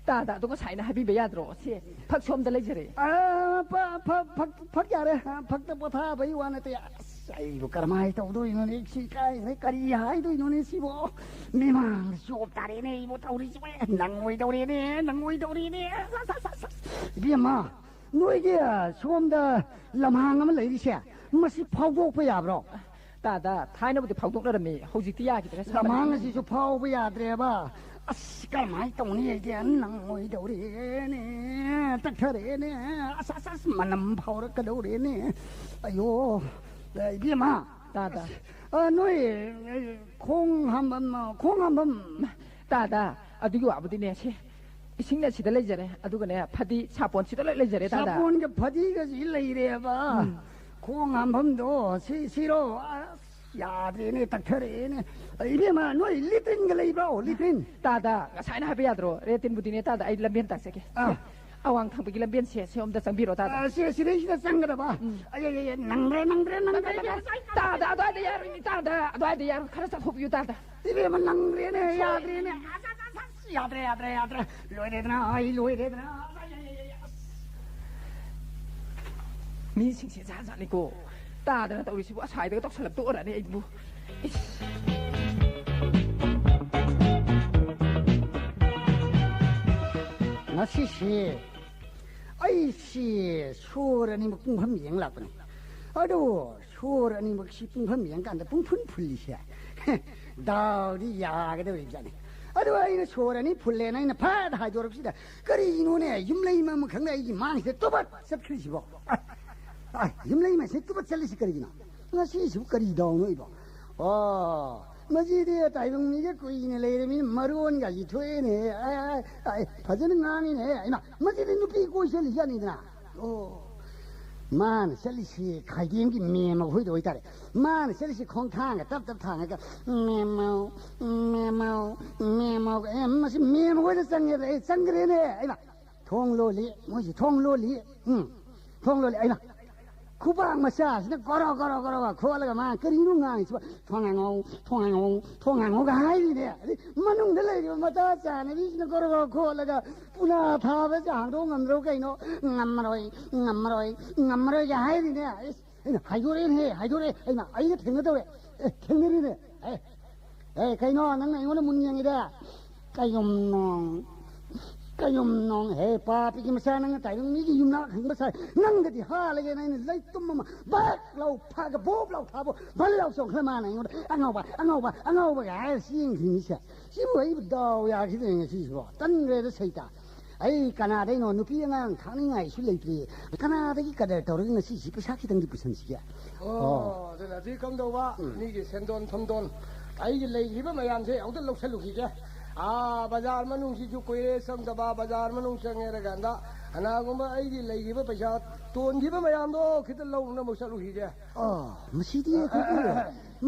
ꯇꯥꯗ, ꯑꯗꯨ ꯉꯁꯥꯏꯅ ꯍꯥꯏꯕꯤꯕ ꯌꯥꯗ꯭ꯔꯣ? ꯁꯦ, ꯐꯛ ꯁꯣꯝꯗ ꯂꯩꯖꯔꯦ꯫ ꯑ, ꯐ-, ꯐ-, ꯐꯛ, ꯐꯛ ꯌꯥꯔꯦ꯫ ꯑ, ꯐꯛꯇ ꯄꯣꯊꯥꯕꯩ ꯋꯥ ꯅꯠꯇꯦ꯫ ꯑꯁ, ꯑꯩꯕꯨ ꯀꯔꯝꯍꯥꯏꯅ ꯇꯧꯗꯣꯏꯅꯣꯅꯦ? ꯁꯤ ꯀꯥꯏꯗ ꯀꯔꯤ ꯍꯥꯏꯗꯣꯏꯅꯣꯅꯦ ꯁꯤꯕꯣ? ꯃꯤꯃꯥꯡꯗ ꯆꯣꯞ ꯇꯥꯔꯦꯅꯦ ꯑꯩꯕꯨ ꯇꯧꯔꯤꯁꯤꯕꯣ꯫ ꯅꯪꯑꯣꯏꯗꯧꯔꯦꯅꯦ, ꯅꯪꯑꯣꯏꯗꯧꯔꯦꯅꯦ꯫ ꯑꯁ, ꯑꯁ, ꯑꯁ, ꯑꯁ, ꯑꯁ꯫ ꯏꯕꯦꯝꯃ, ꯅꯣꯏꯒꯤ, ꯑ, ꯁꯣꯝꯗ ꯂꯝꯍꯥꯡ ꯑꯃ ꯂꯩꯔꯤꯁꯦ, ꯃꯁꯤ ꯐꯥꯎꯗꯣꯛꯄ ꯌꯥꯕ꯭ꯔꯣ? ꯇꯥꯗ, ꯊꯥꯏꯅꯕꯨꯗꯤ ꯐꯥꯎꯗꯣꯛꯅꯔꯝꯃꯤ, ꯍꯧꯖꯤꯛꯇꯤ ꯌꯥꯈꯤꯗ꯭ꯔꯦ, ꯁꯥꯃꯟꯗꯅ꯫ ꯂꯝꯍꯥꯡ ꯑꯁꯤꯁꯨ ꯐꯥꯎꯕ ꯌꯥꯗ꯭ꯔꯦꯕ꯫ ꯑꯁ, ꯀꯔꯝꯍꯥꯏꯅ ꯇꯧꯅꯤ ꯑꯩꯗꯤ? ꯅꯪꯑꯣꯏꯗꯧꯔꯦꯅꯦ, ꯇꯠꯊꯔꯦꯅꯦ꯫ ꯑꯁ, ꯑꯁ, ꯑꯁ, ꯃꯅꯝ ꯐꯥꯎꯔꯛꯀꯗꯧꯔꯦꯅꯦ꯫ ꯑꯌꯣ, ꯏꯕꯦꯝꯃ꯫ ꯇꯥꯗ꯫ ꯑ, ꯅꯣꯏ, ꯈꯣꯡ ꯍꯥꯝꯕꯝ, ꯈꯣꯡ ꯍꯥꯝꯕꯝ꯫ ꯇꯥꯗ, ꯑꯗꯨꯒꯤ ꯋꯥꯕꯨꯗꯤꯅꯦ, ꯁꯦ, ꯏꯁꯤꯡꯅ ꯁꯤꯗ ꯂꯩꯖꯔꯦ, ꯑꯗꯨꯒꯅꯦ, ꯐꯗꯤ ꯁꯥꯄꯣꯟ ꯁꯤꯗ ꯂꯣꯏ ꯂꯩꯖꯔꯦ, ꯇꯥꯗ꯫ ꯁꯥꯄꯣꯟꯒ ꯐꯗꯤꯒꯁꯤ ꯂꯩꯔꯦꯕ꯫ ꯎꯝ꯫ ꯈꯣꯡ ꯍꯥꯝꯐꯝꯗꯣ ꯁꯤ, ꯁꯤꯔꯣ? ꯑꯁ, ꯌꯥꯗ꯭ꯔꯦꯅꯦ, ꯇꯛꯊꯔꯛꯑꯦꯅꯦ꯫ ꯏꯕꯦꯝꯃ, ꯅꯣꯏ ꯂꯤꯇ꯭ꯔꯤꯟꯒ ꯂꯩꯕ꯭ꯔꯣ, ꯂꯤꯇ꯭ꯔꯤꯟ? ꯇꯥꯗ, ꯉꯁꯥꯏꯅ ꯍꯥꯏꯕ ꯌꯥꯗ꯭ꯔꯣ? ꯂꯦꯇ꯭ꯔꯤꯟꯕꯨꯗꯤꯅꯦ, ꯇꯥꯗ, ꯑꯩ ꯂꯝꯕꯦꯟ ꯇꯥꯛꯆꯒꯦ꯫ ꯑꯥ꯫ ꯁꯦ, ꯑꯋꯥꯡ ꯊꯪꯕꯒꯤ ꯂꯝꯕꯦꯟꯁꯦ, ꯁꯦ, ꯑꯝꯇ ꯆꯪꯕꯤꯔꯣ, ꯇꯥꯗ꯫ ꯑꯥ, ꯁꯤ, ꯁꯤꯗꯩꯁꯤꯗ ꯆꯪꯒꯗꯕ꯫ ꯎꯝ꯫ ꯑꯩ, ꯑꯩ, ꯑꯩ, ꯅꯪꯗ꯭ꯔꯦ, ꯅꯪꯗ꯭ꯔꯦ, ꯅꯪꯗ꯭ꯔꯦ, ꯅꯪꯗ꯭ꯔꯦ꯫ ꯇꯥꯗ, ꯑꯗ꯭ꯋꯥꯏꯗ ꯌꯥꯔꯣꯏꯅꯦ, ꯇꯥꯗ, ꯑꯗ꯭ꯋꯥꯏꯗ ꯌꯥꯔꯣꯏ, ꯈꯔ ꯆꯠꯊꯣꯛꯄꯤꯌꯨ, ꯇꯥꯗ꯫ ꯏꯕꯦꯝꯃ, ꯅꯪꯗ꯭ꯔꯦꯅꯦ, ꯌꯥꯗ꯭ꯔꯦꯅꯦ꯫ ꯑꯁ, ꯑꯁ, ꯑꯁ, ꯑꯁ, ꯌꯥꯗ꯭ꯔꯦ, ꯌꯥꯗ꯭ꯔꯦ, ꯌꯥꯗ꯭ꯔꯦ꯫ ꯂꯣꯏꯔꯦꯗꯅ, ꯑꯩ ꯂꯣꯏꯔꯦꯗꯅ꯫ ꯑꯁ, ꯑꯩ, ꯑꯩ, ꯑꯩ, ꯑꯩ, ꯑꯁ꯫ ꯃꯤꯁꯤꯡꯁꯦ ꯖꯥꯠ ꯖꯥꯠꯅꯤꯀꯣ꯫ ꯇꯥꯗꯅ ꯇꯧꯔꯤꯁꯤꯕꯨ, ꯑꯁ꯭ꯋꯥꯏꯗꯒ ꯇꯧꯁꯜꯂꯛꯇ ꯑꯣꯏꯔꯅꯤ ꯑꯩꯕꯨ꯫ ꯏꯁ꯫ ꯉꯁꯤꯁꯤ ꯑꯩꯁꯤ ꯁꯣꯔ ꯑꯅꯤꯃꯛ ꯄꯨꯡꯐꯝ ꯌꯦꯡ ꯂꯥꯛꯄꯅꯤ꯫ ꯑꯗꯨ ꯁꯣꯔ ꯑꯅꯤꯃꯛꯁꯤ ꯄꯨꯡꯐꯝ ꯌꯦꯡꯀꯥꯟꯗ ꯄꯨꯡꯐꯨꯟ ꯐꯨꯜꯂꯤꯁꯦ꯫ ꯗꯥꯎꯗꯤ ꯌꯥꯒꯗꯧꯔꯤꯕꯖꯥꯠꯅꯤ꯫ ꯑꯗꯨ ꯑꯩꯅ ꯁꯣꯔ ꯑꯅꯤ ꯐꯨꯜꯂꯦꯅ ꯑꯩꯅ ꯐꯠ ꯍꯥꯏꯗꯣꯔꯛꯄꯁꯤꯗ, ꯀꯔꯤꯅꯣꯅꯦ, ꯌꯨꯝꯂꯩ ꯑꯃ ꯈꯪꯗꯦ ꯑꯩꯒꯤ ꯃꯥꯡꯁꯤꯗ ꯇꯨꯕꯠ ꯆꯠꯈ꯭ꯔꯤꯁꯤꯕꯣ? ꯑ, ꯑ, ꯌꯨꯝꯂꯩ ꯃꯁꯤ ꯇꯨꯕꯠ ꯆꯠꯂꯤꯁꯤ ꯀꯔꯤꯒꯤꯅꯣ? ꯉꯁꯤꯁꯤꯕꯨ ꯀꯔꯤ ꯗꯥꯎꯅꯣ ꯑꯩꯕꯣ? ꯑꯣ, ꯃꯁꯤꯗꯤ ꯇꯥꯏꯕꯪ ꯃꯤꯒ ꯀꯨꯏꯅ ꯂꯩꯔꯃꯤꯅ ꯃꯔꯣꯟꯒꯁꯤ ꯊꯣꯛꯑꯦꯅꯦ꯫ ꯑ, ꯑ, ꯑ, ꯐꯖꯅ ꯉꯥꯡꯉꯤꯅꯦ꯫ ꯏꯃꯥ, ꯃꯁꯤꯗꯤ ꯅꯨꯄꯤ ꯀꯣꯏꯁꯜꯂꯤꯖꯥꯠꯅꯤꯗꯅ꯫ ꯑꯣ, ꯃꯥꯅ ꯆꯠꯂꯤꯁꯤ ꯈꯥꯏꯗꯦꯝꯒꯤ ꯃꯦꯝꯃ ꯍꯣꯏꯗ ꯑꯣꯏꯇꯥꯔꯦ꯫ ꯃꯥꯅ ꯆꯠꯂꯤꯁꯤ ꯈꯣꯡꯊꯥꯡꯒ ꯇꯞ ꯇꯞ ꯊꯥꯡꯉꯒ, "ꯃꯦꯝꯃꯧ, ꯃꯦꯝꯃꯧ, ꯃꯦꯝꯃꯧ", ꯑꯦ, ꯃꯁꯤ ꯃꯦꯝꯃ ꯍꯣꯏꯗ ꯆꯪꯉꯦꯗ, ꯑꯦ, ꯆꯪꯈ꯭ꯔꯦꯅꯦ꯫ ꯑꯩꯃ, ꯊꯣꯡ ꯂꯣꯜꯂꯤ, ꯃꯣꯏꯁꯤ ꯊꯣꯡ ꯂꯣꯜꯂꯤ꯫ ꯎꯝ, ꯊꯣꯡ ꯂꯣꯜꯂꯤ꯫ ꯑꯩꯃ, ꯈꯨꯕꯥꯛ ꯃꯆꯥꯁꯤꯅ ꯒꯣꯔꯣ ꯒꯣꯔꯣ ꯒꯣꯔꯣ ꯈꯣꯠꯂꯒ ꯃꯥ ꯀꯔꯤꯅꯣ ꯉꯥꯡꯉꯤꯁꯤꯕꯣ? "ꯊꯣꯡ ꯍꯥꯡꯉꯧ, ꯊꯣꯡ ꯍꯥꯡꯉꯧ, ꯊꯣꯡ ꯍꯥꯡꯉꯧꯒ" ꯍꯥꯏꯔꯤꯅꯦ꯫ ꯑꯗꯩ ꯃꯅꯨꯡꯗ ꯂꯩꯔꯤꯕ ꯃꯇꯥ ꯆꯥꯅꯕꯤꯁꯤꯅ ꯒꯣꯔꯣ ꯒꯣꯔꯣ ꯈꯣꯠꯂꯒ ꯄꯨꯅꯥ ꯊꯥꯕꯁꯦ ꯍꯥꯡꯗꯣꯛ ꯉꯝꯗ꯭ꯔꯣ ꯀꯩꯅꯣ? "ꯉꯝꯃꯔꯣꯏ, ꯉꯝꯃꯔꯣꯏ, ꯉꯝꯃꯔꯣꯏꯒ" ꯍꯥꯏꯔꯤꯅꯦ꯫ ꯑꯩꯁ, ꯑꯩꯅ ꯍꯥꯏꯗꯣꯔꯛꯑꯦꯅꯦꯍꯦ, ꯍꯥꯏꯗꯣꯔꯛꯑꯦ꯫ ꯑꯩꯅ, ꯑꯩꯒ ꯊꯦꯡꯅꯗꯧꯔꯦ꯫ ꯑꯦ, ꯊꯦꯡꯅꯔꯤꯅꯦ꯫ ꯑꯦ, ꯑꯦ, ꯀꯩꯅꯣ ꯅꯪꯅ ꯑꯩꯉꯣꯟꯗ ꯃꯨꯟ ꯌꯦꯡꯉꯤꯗ? ꯀꯌꯨꯝ ꯅꯣꯡ, ꯀꯌꯨꯝ ꯅꯣꯡ, ꯍꯦ ꯄꯥꯄꯤꯒꯤ ꯃꯆꯥ, ꯅꯪꯅ ꯇꯥꯏꯕꯪ ꯃꯤꯒꯤ ꯌꯨꯝꯅꯥꯛ ꯍꯪꯕ ꯁꯥꯏ꯫ ꯅꯪꯒꯗꯤ ꯍꯥꯜꯂꯒꯦ, ꯑꯩꯅ ꯂꯩꯇꯨꯝ ꯑꯃ ꯕꯛ ꯂꯥꯎ ꯐꯥꯒ ꯕꯣꯞ ꯂꯥꯎ ꯊꯥꯕ, ꯚꯜ ꯂꯥꯎ ꯆꯣꯡꯈ꯭ꯔ ꯃꯥꯅ ꯑꯩꯉꯣꯟꯗ "ꯑꯉꯥꯎꯕ, ꯑꯉꯥꯎꯕ, ꯑꯉꯥꯎꯕꯒ" ꯍꯥꯏꯔ ꯆꯦꯟꯈ꯭ꯔꯤꯅꯤꯁꯦ꯫ ꯁꯤꯕꯨ ꯑꯩꯕꯨ ꯗꯥꯎ ꯌꯥꯈꯤꯗ꯭ꯔꯦ ꯉꯁꯤꯁꯤꯕꯣ꯫ ꯇꯟꯈ꯭ꯔꯦꯗ ꯁꯩꯇ꯫ ꯑꯩ ꯀꯅꯥꯗꯩꯅꯣ? ꯅꯨꯄꯤ ꯑꯉꯥꯡ ꯈꯥꯛꯅꯤꯡꯉꯥꯏꯁꯨ ꯂꯩꯇ꯭ꯔꯤ꯫ ꯀꯅꯥꯗꯒꯤ ꯀꯗꯔ ꯇꯧꯔꯒ ꯉꯁꯤꯁꯤ ꯄꯩꯁꯥ ꯈꯤꯇꯪꯗꯤ ꯄꯨꯁꯟꯁꯤꯒꯦ? ꯑꯣ, ꯑꯣ꯫ ꯑꯗꯨꯅꯗꯤ ꯀꯝꯗꯧꯕ? ꯎꯝ꯫ ꯃꯤꯒꯤ ꯁꯦꯟꯗꯣꯟ ꯊꯨꯝꯗꯣꯟ ꯑꯩꯒꯤ ꯂꯩꯈꯤꯕ ꯃꯌꯥꯝꯁꯦ ꯑꯃꯨꯛꯇ ꯂꯧꯁꯜꯂꯨꯈꯤꯒꯦ꯫ ꯑꯥ, ꯕꯖꯥꯔ ꯃꯅꯨꯡꯁꯤꯁꯨ ꯀꯨꯏꯔꯦ ꯆꯪꯗꯕ, ꯕꯖꯥꯔ ꯃꯅꯨꯡ ꯆꯪꯉꯦ ꯍꯥꯏꯔꯀꯥꯟꯗ ꯀꯅꯥꯒꯨꯝꯕ ꯑꯩꯒꯤ ꯂꯩꯈꯤꯕ ꯄꯩꯁꯥ ꯇꯣꯟꯈꯤꯕ ꯃꯌꯥꯝꯗꯣ ꯈꯤꯇ ꯂꯧꯅꯕ ꯆꯠꯂꯨꯈꯤꯒꯦ꯫ ꯑꯣ, ꯃꯁꯤꯗꯤ ꯑꯩꯈꯣꯏꯒꯤ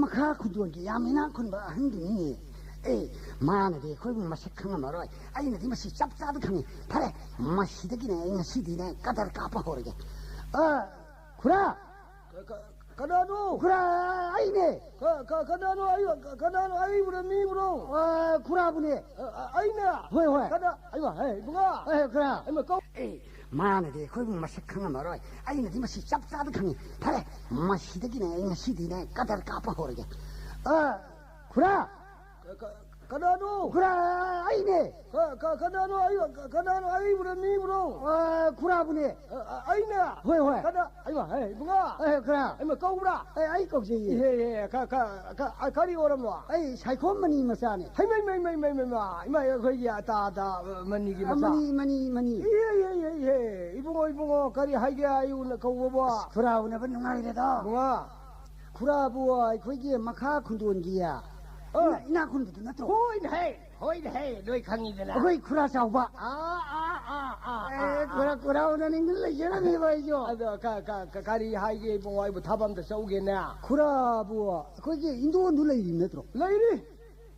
ꯃꯈꯥ ꯈꯨꯟꯗꯣꯟꯒꯤ ꯌꯥꯝ ꯏꯅꯥꯛ ꯈꯨꯟꯕ ꯑꯍꯟꯗꯨꯅꯤꯅꯦ꯫ ꯑꯦ, ꯃꯥꯅꯗꯤ ꯑꯩꯈꯣꯏꯕꯨ ꯃꯁꯛ ꯈꯪꯉꯝꯃꯔꯣꯏ, ꯑꯩꯅꯗꯤ ꯃꯁꯤ ꯆꯞ ꯆꯥꯗ ꯈꯪꯉꯤ꯫ ꯐꯔꯦ, ꯃꯁꯤꯗꯒꯤꯅꯦ ꯑꯩ ꯉꯁꯤꯗꯤꯅꯦ ꯀꯗꯔ ꯀꯥꯞꯄ ꯍꯧꯔꯒꯦ꯫ ꯑ, ꯈꯨꯔꯥ! ꯀ-, ꯀ-, ꯀꯅꯥꯅꯣ? ꯈꯨꯔꯥ, ꯑꯩꯅꯦ꯫ ꯀ-, ꯀ-, ꯀꯅꯥꯅꯣ? ꯑꯩ, ꯀ-, ꯀꯅꯥꯅꯣ? ꯑꯩꯕꯨꯔꯣ, ꯃꯤꯕꯨꯔꯣ? ꯑ, ꯈꯨꯔꯥꯕꯨꯅꯦ꯫ ꯑ, ꯑ, ꯑꯩꯅ? ꯍꯣꯏ, ꯍꯣꯏ꯫ ꯀꯅꯥ? ꯑꯩꯃ, ꯍꯦ, ꯏꯕꯨꯡꯉꯣ꯫ ꯑꯦ, ꯈꯨꯔꯥ꯫ ꯑꯩꯃ, ꯀꯧ-, ꯑꯦ, ꯃꯥꯅꯗꯤ ꯑꯩꯈꯣꯏꯕꯨ ꯃꯁꯛ ꯈꯪꯉꯝꯃꯔꯣꯏ꯫ ꯑꯩꯅꯗꯤ ꯃꯁꯤ ꯆꯞ ꯆꯥꯗ ꯈꯪꯉꯤ꯫ ꯐꯔꯦ, ꯃꯁꯤꯗꯒꯤꯅꯦ ꯑꯩ ꯉꯁꯤꯗꯤꯅꯦ ꯀꯗꯔ ꯀꯥꯞꯄ ꯍꯧꯔꯒꯦ꯫ ꯑ, ꯈꯨꯔꯥ! ꯀ-, ꯀ-, ꯀꯅꯥꯅꯣ? ꯈꯨꯔꯥ, ꯑꯩꯅꯦ꯫ ꯀ-, ꯀ-, ꯀꯅꯥꯅꯣ? ꯑꯩ, ꯀ-, ꯀꯅꯥꯅꯣ? ꯑꯩꯕꯨꯔꯣ, ꯃꯤꯕꯨꯔꯣ? ꯑ, ꯈꯨꯔꯥꯕꯨꯅꯦ꯫ ꯑ, ꯑ, ꯑꯩꯅ? ꯍꯣꯏ, ꯍꯣꯏ꯫ ꯀꯅꯥ? ꯑꯩꯃ, ꯍꯦ, ꯏꯕꯨꯡꯉꯣ꯫ ꯑꯦ, ꯈꯨꯔꯥ꯫ ꯑꯩꯃ, ꯀꯧꯕ꯭ꯔꯥ? ꯑꯦ, ꯑꯩ ꯀꯧꯖꯩꯌꯦ꯫ ꯏꯍꯦ, ꯏꯍꯦ, ꯀ-, ꯀ-, ꯀ-, ꯑ, ꯀꯔꯤ ꯑꯣꯏꯔꯝꯅꯣ? ꯑꯩ ꯁꯥꯏꯈꯣꯝ ꯃꯅꯤ ꯃꯆꯥꯅꯦ꯫ ꯍꯩ, ꯃꯩ, ꯃꯩ, ꯃꯩ, ꯃꯩ, ꯃꯩ, ꯃꯥ꯫ ꯏꯃꯥ, ꯑꯩꯈꯣꯏꯒꯤ ꯑꯇꯥ, ꯑꯇꯥ, ꯃꯅꯤꯒꯤ ꯑ, ꯃꯆꯥ꯫ ꯃꯅꯤ, ꯃꯅꯤ, ꯃꯅꯤ꯫ ꯏꯍꯦ, ꯏꯍꯦ, ꯏꯍꯦ, ꯏꯍꯦ꯫ ꯏꯕꯨꯡꯉꯣ, ꯏꯕꯨꯡꯉꯣ, ꯀꯔꯤ ꯍꯥꯏꯒꯦ ꯑꯩ ꯎꯅ ꯀꯧꯕꯕꯣ? ꯑꯁ, ꯈꯨꯔꯥ ꯎꯅꯕ ꯅꯨꯡꯉꯥꯏꯔꯦꯗ꯫ ꯏꯕꯨꯡꯉꯣ꯫ ꯈꯨꯔꯥꯕꯨ ꯑꯩꯈꯣꯏꯒꯤ ꯃꯈꯥ ꯈꯨꯟꯗꯣꯟꯒꯤ ꯑ꯫ ꯏꯅꯥ-, ꯏꯅꯥꯛ ꯈꯨꯟꯕꯗꯨ ꯅꯠꯇ꯭ꯔꯣ? ꯍꯣꯏꯅꯦ ꯍꯦ, ꯍꯣꯏꯅꯦ ꯍꯦ, ꯂꯣꯏ ꯈꯪꯉꯤꯗꯅ꯫ ꯑꯩꯈꯣꯏ ꯈꯨꯔꯥ ꯆꯥꯎꯕ꯫ ꯑꯥ, ꯑꯥ, ꯑꯥ, ꯑꯥ, ꯑꯦ, ꯑꯥ, ꯈꯨꯔꯥ, ꯑꯥ꯫ ꯈꯨꯔꯥ ꯎꯅꯅꯤꯡꯗꯅ ꯂꯩꯖꯔꯝꯃꯤꯕ ꯑꯩꯁꯨ꯫ ꯑꯗꯣ ꯀ-, ꯀ-, ꯀ-, ꯀꯔꯤ ꯍꯥꯏꯒꯦ ꯏꯕꯨꯡꯉꯣ, ꯑꯩꯕꯨ ꯊꯕꯛ ꯑꯝꯇ ꯆꯧꯒꯦꯅꯦ꯫ ꯈꯨꯔꯥꯕꯨ ꯑꯩꯈꯣꯏꯒꯤ ꯏꯟꯗꯣꯟꯗꯨ ꯂꯩꯔꯤ ꯅꯠꯇ꯭ꯔꯣ? ꯂꯩꯔꯤ꯫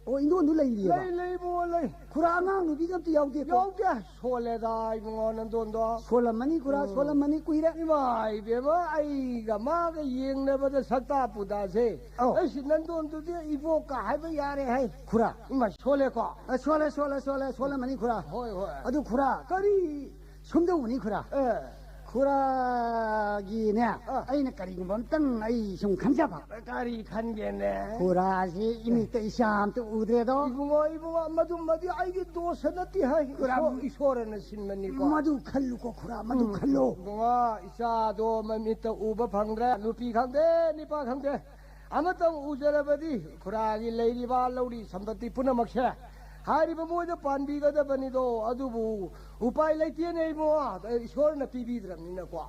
ꯑꯣ, ꯏꯟꯗꯣꯟꯗꯨ ꯂꯩꯔꯤꯑꯕ? ꯂꯩ, ꯂꯩ, ꯏꯕꯨꯡꯉꯣ, ꯂꯩ꯫ ꯈꯨꯔꯥ, ꯑꯉꯥꯡ ꯅꯨꯄꯤꯒ ꯑꯝꯇ ꯌꯥꯎꯗꯦꯀꯣ? ꯌꯥꯎꯗꯦ꯫ ꯁꯣꯜꯂꯦꯗ, ꯏꯕꯨꯡꯉꯣ, ꯅꯟꯗꯣꯟꯗꯣ꯫ ꯁꯣꯜꯂꯝꯃꯅꯤ, ꯈꯨꯔꯥ, ꯎꯝ꯫ ꯁꯣꯜꯂꯝꯃꯅꯤ, ꯀꯨꯏꯔꯦ꯫ ꯏꯃꯥ ꯏꯕꯦꯝꯃ, ꯑꯩꯒ ꯃꯥꯒ ꯌꯦꯡꯅꯕꯗ ꯁꯛꯇꯥ ꯄꯨꯗꯥꯁꯦ꯫ ꯑꯧ꯫ ꯑꯩꯁꯤ ꯅꯟꯗꯣꯟꯗꯨꯗꯤ ꯏꯕꯣꯛꯀ ꯍꯥꯏꯕ ꯌꯥꯔꯦ ꯍꯥꯏ꯫ ꯈꯨꯔꯥ꯫ ꯏꯃꯥ, ꯁꯣꯜꯂꯦꯀꯣ? ꯑ, ꯁꯣꯜꯂꯦ, ꯁꯣꯜꯂꯦ, ꯁꯣꯜꯂꯦ, ꯁꯣꯜꯂꯝꯃꯅꯤ, ꯈꯨꯔꯥ꯫ ꯍꯣꯏ, ꯍꯣꯏ꯫ ꯑꯗꯨ, ꯈꯨꯔꯥ, ꯀꯔꯤ? ꯁꯨꯝꯗꯧꯕꯅꯤ, ꯈꯨꯔꯥ꯫ ꯑꯦ꯫ ꯈꯨꯔꯥꯒꯤꯅꯦ, ꯑ꯫ ꯑꯩꯅ ꯀꯔꯤꯒꯨꯝꯕ ꯑꯝꯇꯪ ꯑꯩ ꯁꯨꯝ ꯈꯟꯖꯕ꯫ ꯀꯔꯤ ꯈꯟꯒꯦꯅꯦ? ꯈꯨꯔꯥꯁꯤ ꯏꯃꯤꯠꯇ ꯏꯆꯥ ꯑꯝꯇ ꯎꯗ꯭ꯔꯦꯗꯣ꯫ ꯏꯕꯨꯡꯉꯣ, ꯏꯕꯨꯡꯉꯣ, ꯃꯗꯨꯃꯗꯤ ꯑꯩꯒꯤ ꯗꯣꯁ ꯅꯠꯇꯦ ꯍꯥꯏ꯫ ꯈꯨꯔꯥ, ꯏꯁꯣꯔ-, ꯏꯁꯣꯔꯅ ꯁꯤꯟꯕꯅꯤꯀꯣ꯫ ꯃꯗꯨ ꯈꯜꯂꯨꯀꯣ, ꯈꯨꯔꯥ, ꯃꯗꯨ ꯎꯝ, ꯈꯜꯂꯣ꯫ ꯏꯕꯨꯡꯉꯣ, ꯏꯆꯥꯗꯣ ꯃꯃꯤꯠꯇ ꯎꯕ ꯐꯪꯗ꯭ꯔꯦ꯫ ꯅꯨꯄꯤ ꯈꯪꯗꯦ, ꯅꯨꯄꯥ ꯈꯪꯗꯦ꯫ ꯑꯃꯇꯪ ꯎꯖꯔꯕꯗꯤ ꯈꯨꯔꯥꯒꯤ ꯂꯩꯔꯤꯕ ꯂꯧꯔꯤ ꯁꯝꯄꯇꯤ ꯄꯨꯝꯅꯃꯛꯁꯦ ꯍꯥꯏꯔꯤꯕ ꯃꯣꯏꯗ ꯄꯥꯟꯕꯤꯒꯗꯕꯅꯤꯗꯣ꯫ ꯑꯗꯨꯕꯨ ꯎꯄꯥꯏ ꯂꯩꯇꯦꯅꯦ ꯏꯕꯨꯡꯉꯣ, ꯏꯁꯣꯔꯅ ꯄꯤꯕꯤꯗ꯭ꯔꯕꯅꯤꯅꯀꯣ꯫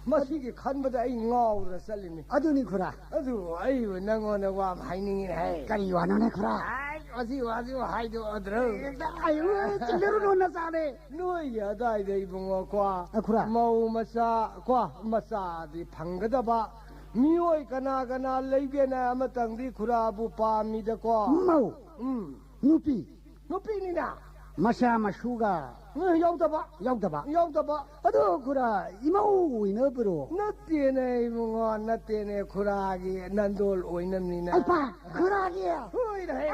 ꯃꯁꯤꯒꯤ ꯈꯟꯕꯗ ꯑꯩ ꯉꯥꯎꯗꯅ ꯆꯠꯂꯤꯅꯤ꯫ ꯑꯗꯨꯅꯤ ꯈꯨꯔꯥ꯫ ꯑꯗꯨ ꯑꯩ ꯅꯪꯉꯣꯟꯗ ꯋꯥ ꯑꯃ ꯍꯥꯏꯅꯤꯡꯉꯤꯅꯦ ꯍꯦ꯫ ꯀꯔꯤ ꯋꯥꯅꯣꯅꯦ ꯈꯨꯔꯥ? ꯑꯩ ꯑꯁꯤ ꯋꯥꯁꯤ ꯍꯥꯏꯗꯣꯛꯑꯗ꯭ꯔꯣ? ꯍꯦꯛꯇ ꯍꯥꯏꯌꯨ, ꯆꯤꯡꯅꯔꯨꯅꯨ ꯅꯆꯥꯅꯦ꯫ ꯅꯣꯏꯒꯤ ꯑꯗꯥꯏꯗ ꯏꯕꯨꯡꯉꯣ ꯀꯣ, ꯑ, ꯈꯨꯔꯥ꯫ ꯃꯧ ꯃꯆꯥ ꯀꯣ, ꯃꯆꯥꯗꯤ ꯐꯪꯒꯗꯕ ꯃꯤꯑꯣꯏ ꯀꯅꯥ ꯀꯅꯥ ꯂꯩꯒꯦꯅ ꯑꯃꯇꯪꯗꯤ ꯈꯨꯔꯥꯕꯨ ꯄꯥꯝꯃꯤꯗꯀꯣ꯫ ꯃꯧ? ꯎꯝ꯫ ꯅꯨꯄꯤ? ꯅꯨꯄꯤꯅꯤꯅ꯫ ꯃꯆꯥ ꯃꯁꯨꯒ? ꯎꯝ, ꯌꯥꯎꯗꯕ꯫ ꯌꯥꯎꯗꯕ? ꯌꯥꯎꯗꯕ꯫ ꯑꯗꯣ ꯈꯨꯔꯥ, ꯏꯃꯧ ꯑꯣꯏꯅꯕꯔꯣ? ꯅꯠꯇꯦꯅꯦ ꯏꯕꯨꯡꯉꯣ, ꯅꯠꯇꯦꯅꯦ, ꯈꯨꯔꯥꯒꯤ ꯅꯟꯗꯣꯜ ꯑꯣꯏꯅꯕꯅꯤꯅ꯫ ꯑꯩ ꯄꯥ, ꯈꯨꯔꯥꯒꯤ? ꯍꯣꯏꯅꯦ꯫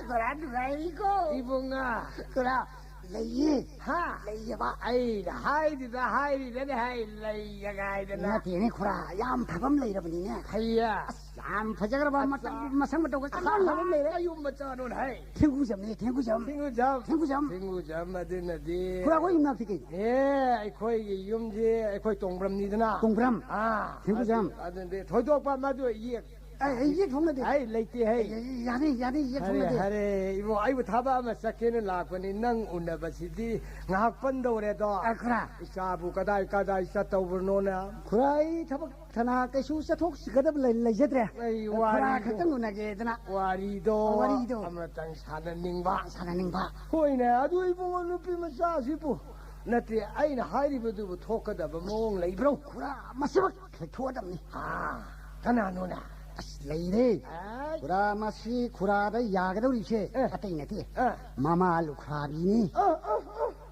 ꯈꯨꯔꯥ ꯅꯨꯡꯉꯥꯏꯔꯤꯀꯣ? ꯏꯕꯨꯡꯉꯣ꯫ ꯈꯨꯔꯥ, ꯂꯩꯌꯦ꯫ ꯍꯥ? ꯂꯩꯌꯦꯕ꯫ ꯑꯩꯅ ꯍꯥꯏꯗꯨꯗ ꯍꯥꯏꯔꯤꯗꯅꯦ, ꯍꯥꯏ, ꯂꯩꯌꯦ ꯍꯥꯏꯗꯅ꯫ ꯅꯠꯇꯦꯅꯦ ꯈꯨꯔꯥ, ꯌꯥꯝ ꯐꯕ ꯑꯃ ꯂꯩꯔꯕꯅꯤꯅꯦ꯫ ꯐꯩꯌꯦ꯫ ꯑꯁ, ꯌꯥꯝ ꯐꯖꯈ꯭ꯔꯕ, ꯑꯠꯆꯥ꯫ ꯃꯇꯝ ꯃꯁꯛ ꯃꯇꯧꯒ ꯆꯞ ꯃꯥꯟꯅꯕ ꯑꯃ ꯂꯩꯔꯦ꯫ ꯀꯌꯨꯝ ꯃꯆꯥꯅꯣꯅꯦ, ꯍꯥꯏ꯫ ꯊꯦꯡꯒꯨꯖꯝꯅꯦ, ꯊꯦꯡꯒꯨꯖꯝ꯫ ꯊꯦꯡꯒꯨꯖꯝ꯫ ꯊꯦꯡꯒꯨꯖꯝ꯫ ꯊꯦꯡꯒꯨꯖꯝ ꯑꯗꯨꯅꯗꯤ꯫ ꯈꯨꯔꯥ, ꯑꯩꯈꯣꯏ ꯌꯨꯝꯅꯥꯛꯇꯤ ꯀꯩꯅꯣ? ꯑꯦ, ꯑꯩꯈꯣꯏꯒꯤ ꯌꯨꯝꯁꯦ ꯑꯩꯈꯣꯏ ꯇꯣꯡꯕ꯭ꯔꯝꯅꯤꯗꯅ꯫ ꯇꯣꯡꯕ꯭ꯔꯝ? ꯑꯥ, ꯊꯦꯡꯒꯨꯖꯝ꯫ ꯑꯗꯨ-, ꯑꯗꯨꯗꯤ ꯊꯣꯏꯗꯣꯛꯄ ꯃꯗꯨ ꯌꯦꯛ ꯑꯩ, ꯑꯩ ꯌꯦꯛ ꯊꯣꯡꯅꯗꯦ꯫ ꯑꯩ ꯂꯩꯇꯦ, ꯍꯩ꯫ ꯑꯩ, ꯑꯩ, ꯌꯥꯅꯤ, ꯌꯥꯅꯤ, ꯌꯦꯛ ꯍꯔꯦ, ꯊꯣꯡꯅꯗꯦ꯫ ꯍꯔꯦ, ꯏꯕꯣ, ꯑꯩꯕꯨ ꯊꯕꯛ ꯑꯃ ꯆꯠꯀꯦꯅ ꯂꯥꯛꯄꯅꯤ, ꯅꯪ ꯎꯅꯕꯁꯤꯗꯤ ꯉꯥꯏꯍꯥꯛ ꯄꯟꯗꯧꯔꯦꯗꯣ꯫ ꯑ, ꯈꯨꯔꯥ꯫ ꯏꯆꯥꯕꯨ ꯀꯗꯥꯏ ꯀꯗꯥꯏ ꯆꯠꯇꯧꯕꯅꯣꯅ? ꯈꯨꯔꯥ, ꯑꯩ ꯊꯕꯛ ꯊꯅꯥ ꯀꯩꯁꯨ ꯆꯠꯊꯣꯛꯀꯗꯕ ꯂꯩ-, ꯂꯩꯖꯗ꯭ꯔꯦ꯫ ꯑꯩ ꯈꯨꯔꯥ ꯋꯥꯔꯤꯗꯣ, ꯈꯛꯇꯪ ꯎꯅꯒꯦꯗꯅ꯫ ꯋꯥꯔꯤꯗꯣ ꯋꯥꯔꯤꯗꯣ꯫ ꯑꯃꯇꯪ ꯁꯥꯟꯅꯅꯤꯡꯕ꯫ ꯁꯥꯟꯅꯅꯤꯡꯕ꯫ ꯍꯣꯏꯅꯦ, ꯑꯗꯨ ꯏꯕꯨꯡꯉꯣ, ꯅꯨꯄꯤ ꯃꯆꯥꯁꯤꯕꯨ, ꯅꯠꯇꯦ, ꯑꯩꯅ ꯍꯥꯏꯔꯤꯕꯗꯨꯕꯨ ꯊꯣꯛꯀꯗꯕ ꯃꯑꯣꯡ ꯂꯩꯕ꯭ꯔꯣ? ꯈꯨꯔꯥ, ꯃꯁꯤꯃꯛ ꯂꯩꯊꯣꯛꯑꯗꯕꯅꯤ꯫ ꯑꯥ, ꯀꯅꯥꯅꯣꯅꯦ? ꯑꯁ, ꯂꯩꯔꯦ꯫ ꯑꯦ꯫ ꯈꯨꯔꯥ, ꯃꯁꯤ ꯈꯨꯔꯥꯗ ꯌꯥꯒꯗꯧꯔꯤꯁꯦ ꯑꯦ꯫ ꯑꯇꯩ ꯅꯠꯇꯦ꯫ ꯑꯦ꯫ ꯃꯃꯥ ꯂꯨꯈ꯭ꯔꯥꯕꯤꯅꯤ꯫ ꯑ, ꯑ,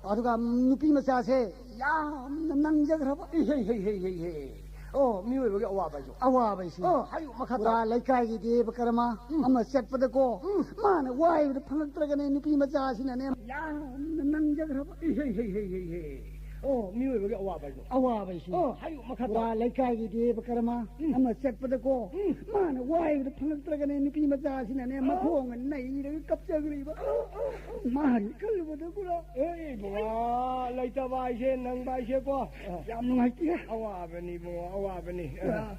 ꯑ꯫ ꯑꯗꯨꯒ ꯅꯨꯄꯤ ꯃꯆꯥꯁꯦ ꯌꯥꯝꯅ ꯅꯪꯖꯈ꯭ꯔꯕ꯫ ꯏꯍꯩ, ꯍꯩ, ꯍꯩ, ꯍꯩ, ꯍꯩ꯫ ꯑꯣ, ꯃꯤꯑꯣꯏꯕꯒꯤ ꯑꯋꯥꯕꯁꯨ꯫ ꯑꯋꯥꯕꯁꯤ꯫ ꯑꯣ, ꯍꯥꯏꯌꯨ, ꯃꯈꯥ ꯇꯥꯎ꯫ ꯄꯨꯔꯥ ꯂꯩꯀꯥꯏꯒꯤ ꯗꯦꯕ ꯀꯔꯃ ꯎꯝ꯫ ꯑꯃ ꯆꯠꯄꯗꯀꯣ, ꯎꯝ꯫ ꯃꯥꯅ ꯋꯥꯏꯕꯗ ꯐꯪꯉꯛꯇ꯭ꯔꯒꯅꯦ, ꯅꯨꯄꯤ ꯃꯆꯥꯁꯤꯅꯅꯦ, ꯌꯥꯝꯅ ꯅꯪꯖꯈ꯭ꯔꯕ꯫ ꯏꯍꯩ, ꯍꯩ, ꯍꯩ, ꯍꯩ, ꯍꯩ꯫ ꯑꯣ, ꯃꯤꯑꯣꯏꯕꯒꯤ ꯑꯋꯥꯕꯁꯨ꯫ ꯑꯋꯥꯕꯁꯤ꯫ ꯑꯣ, ꯍꯥꯏꯌꯨ, ꯃꯈꯥ ꯇꯥꯎ꯫ ꯄꯨꯔꯥ ꯂꯩꯀꯥꯏꯒꯤ ꯗꯦꯕ ꯀꯔꯃ ꯎꯝ꯫ ꯑꯃ ꯆꯠꯄꯗꯀꯣ, ꯎꯝ꯫ ꯃꯥꯅ ꯋꯥꯏꯕꯗ ꯐꯪꯉꯛꯇ꯭ꯔꯒꯅꯦ, ꯅꯨꯄꯤ ꯃꯆꯥꯁꯤꯅꯅꯦ, ꯑꯣ꯫ ꯃꯈꯣꯡꯅ ꯅꯩꯔꯒ ꯀꯞꯆꯈ꯭ꯔꯤꯕ꯫ ꯑꯣ, ꯑꯣ, ꯑꯣ꯫ ꯃꯥꯅ ꯈꯜꯂꯨꯕꯗꯀꯣ, ꯑꯦ, ꯏꯕꯨꯡꯉꯣ, ꯂꯩꯇꯕ ꯍꯥꯏꯁꯦ, ꯅꯪꯕ ꯍꯥꯏꯁꯦꯀꯣ꯫ ꯌꯥꯝ ꯅꯨꯡꯉꯥꯏꯇꯦ꯫ ꯑꯋꯥꯕꯅꯤ, ꯏꯕꯨꯡꯉꯣ, ꯑꯋꯥꯕꯅꯤ꯫ ꯑ꯫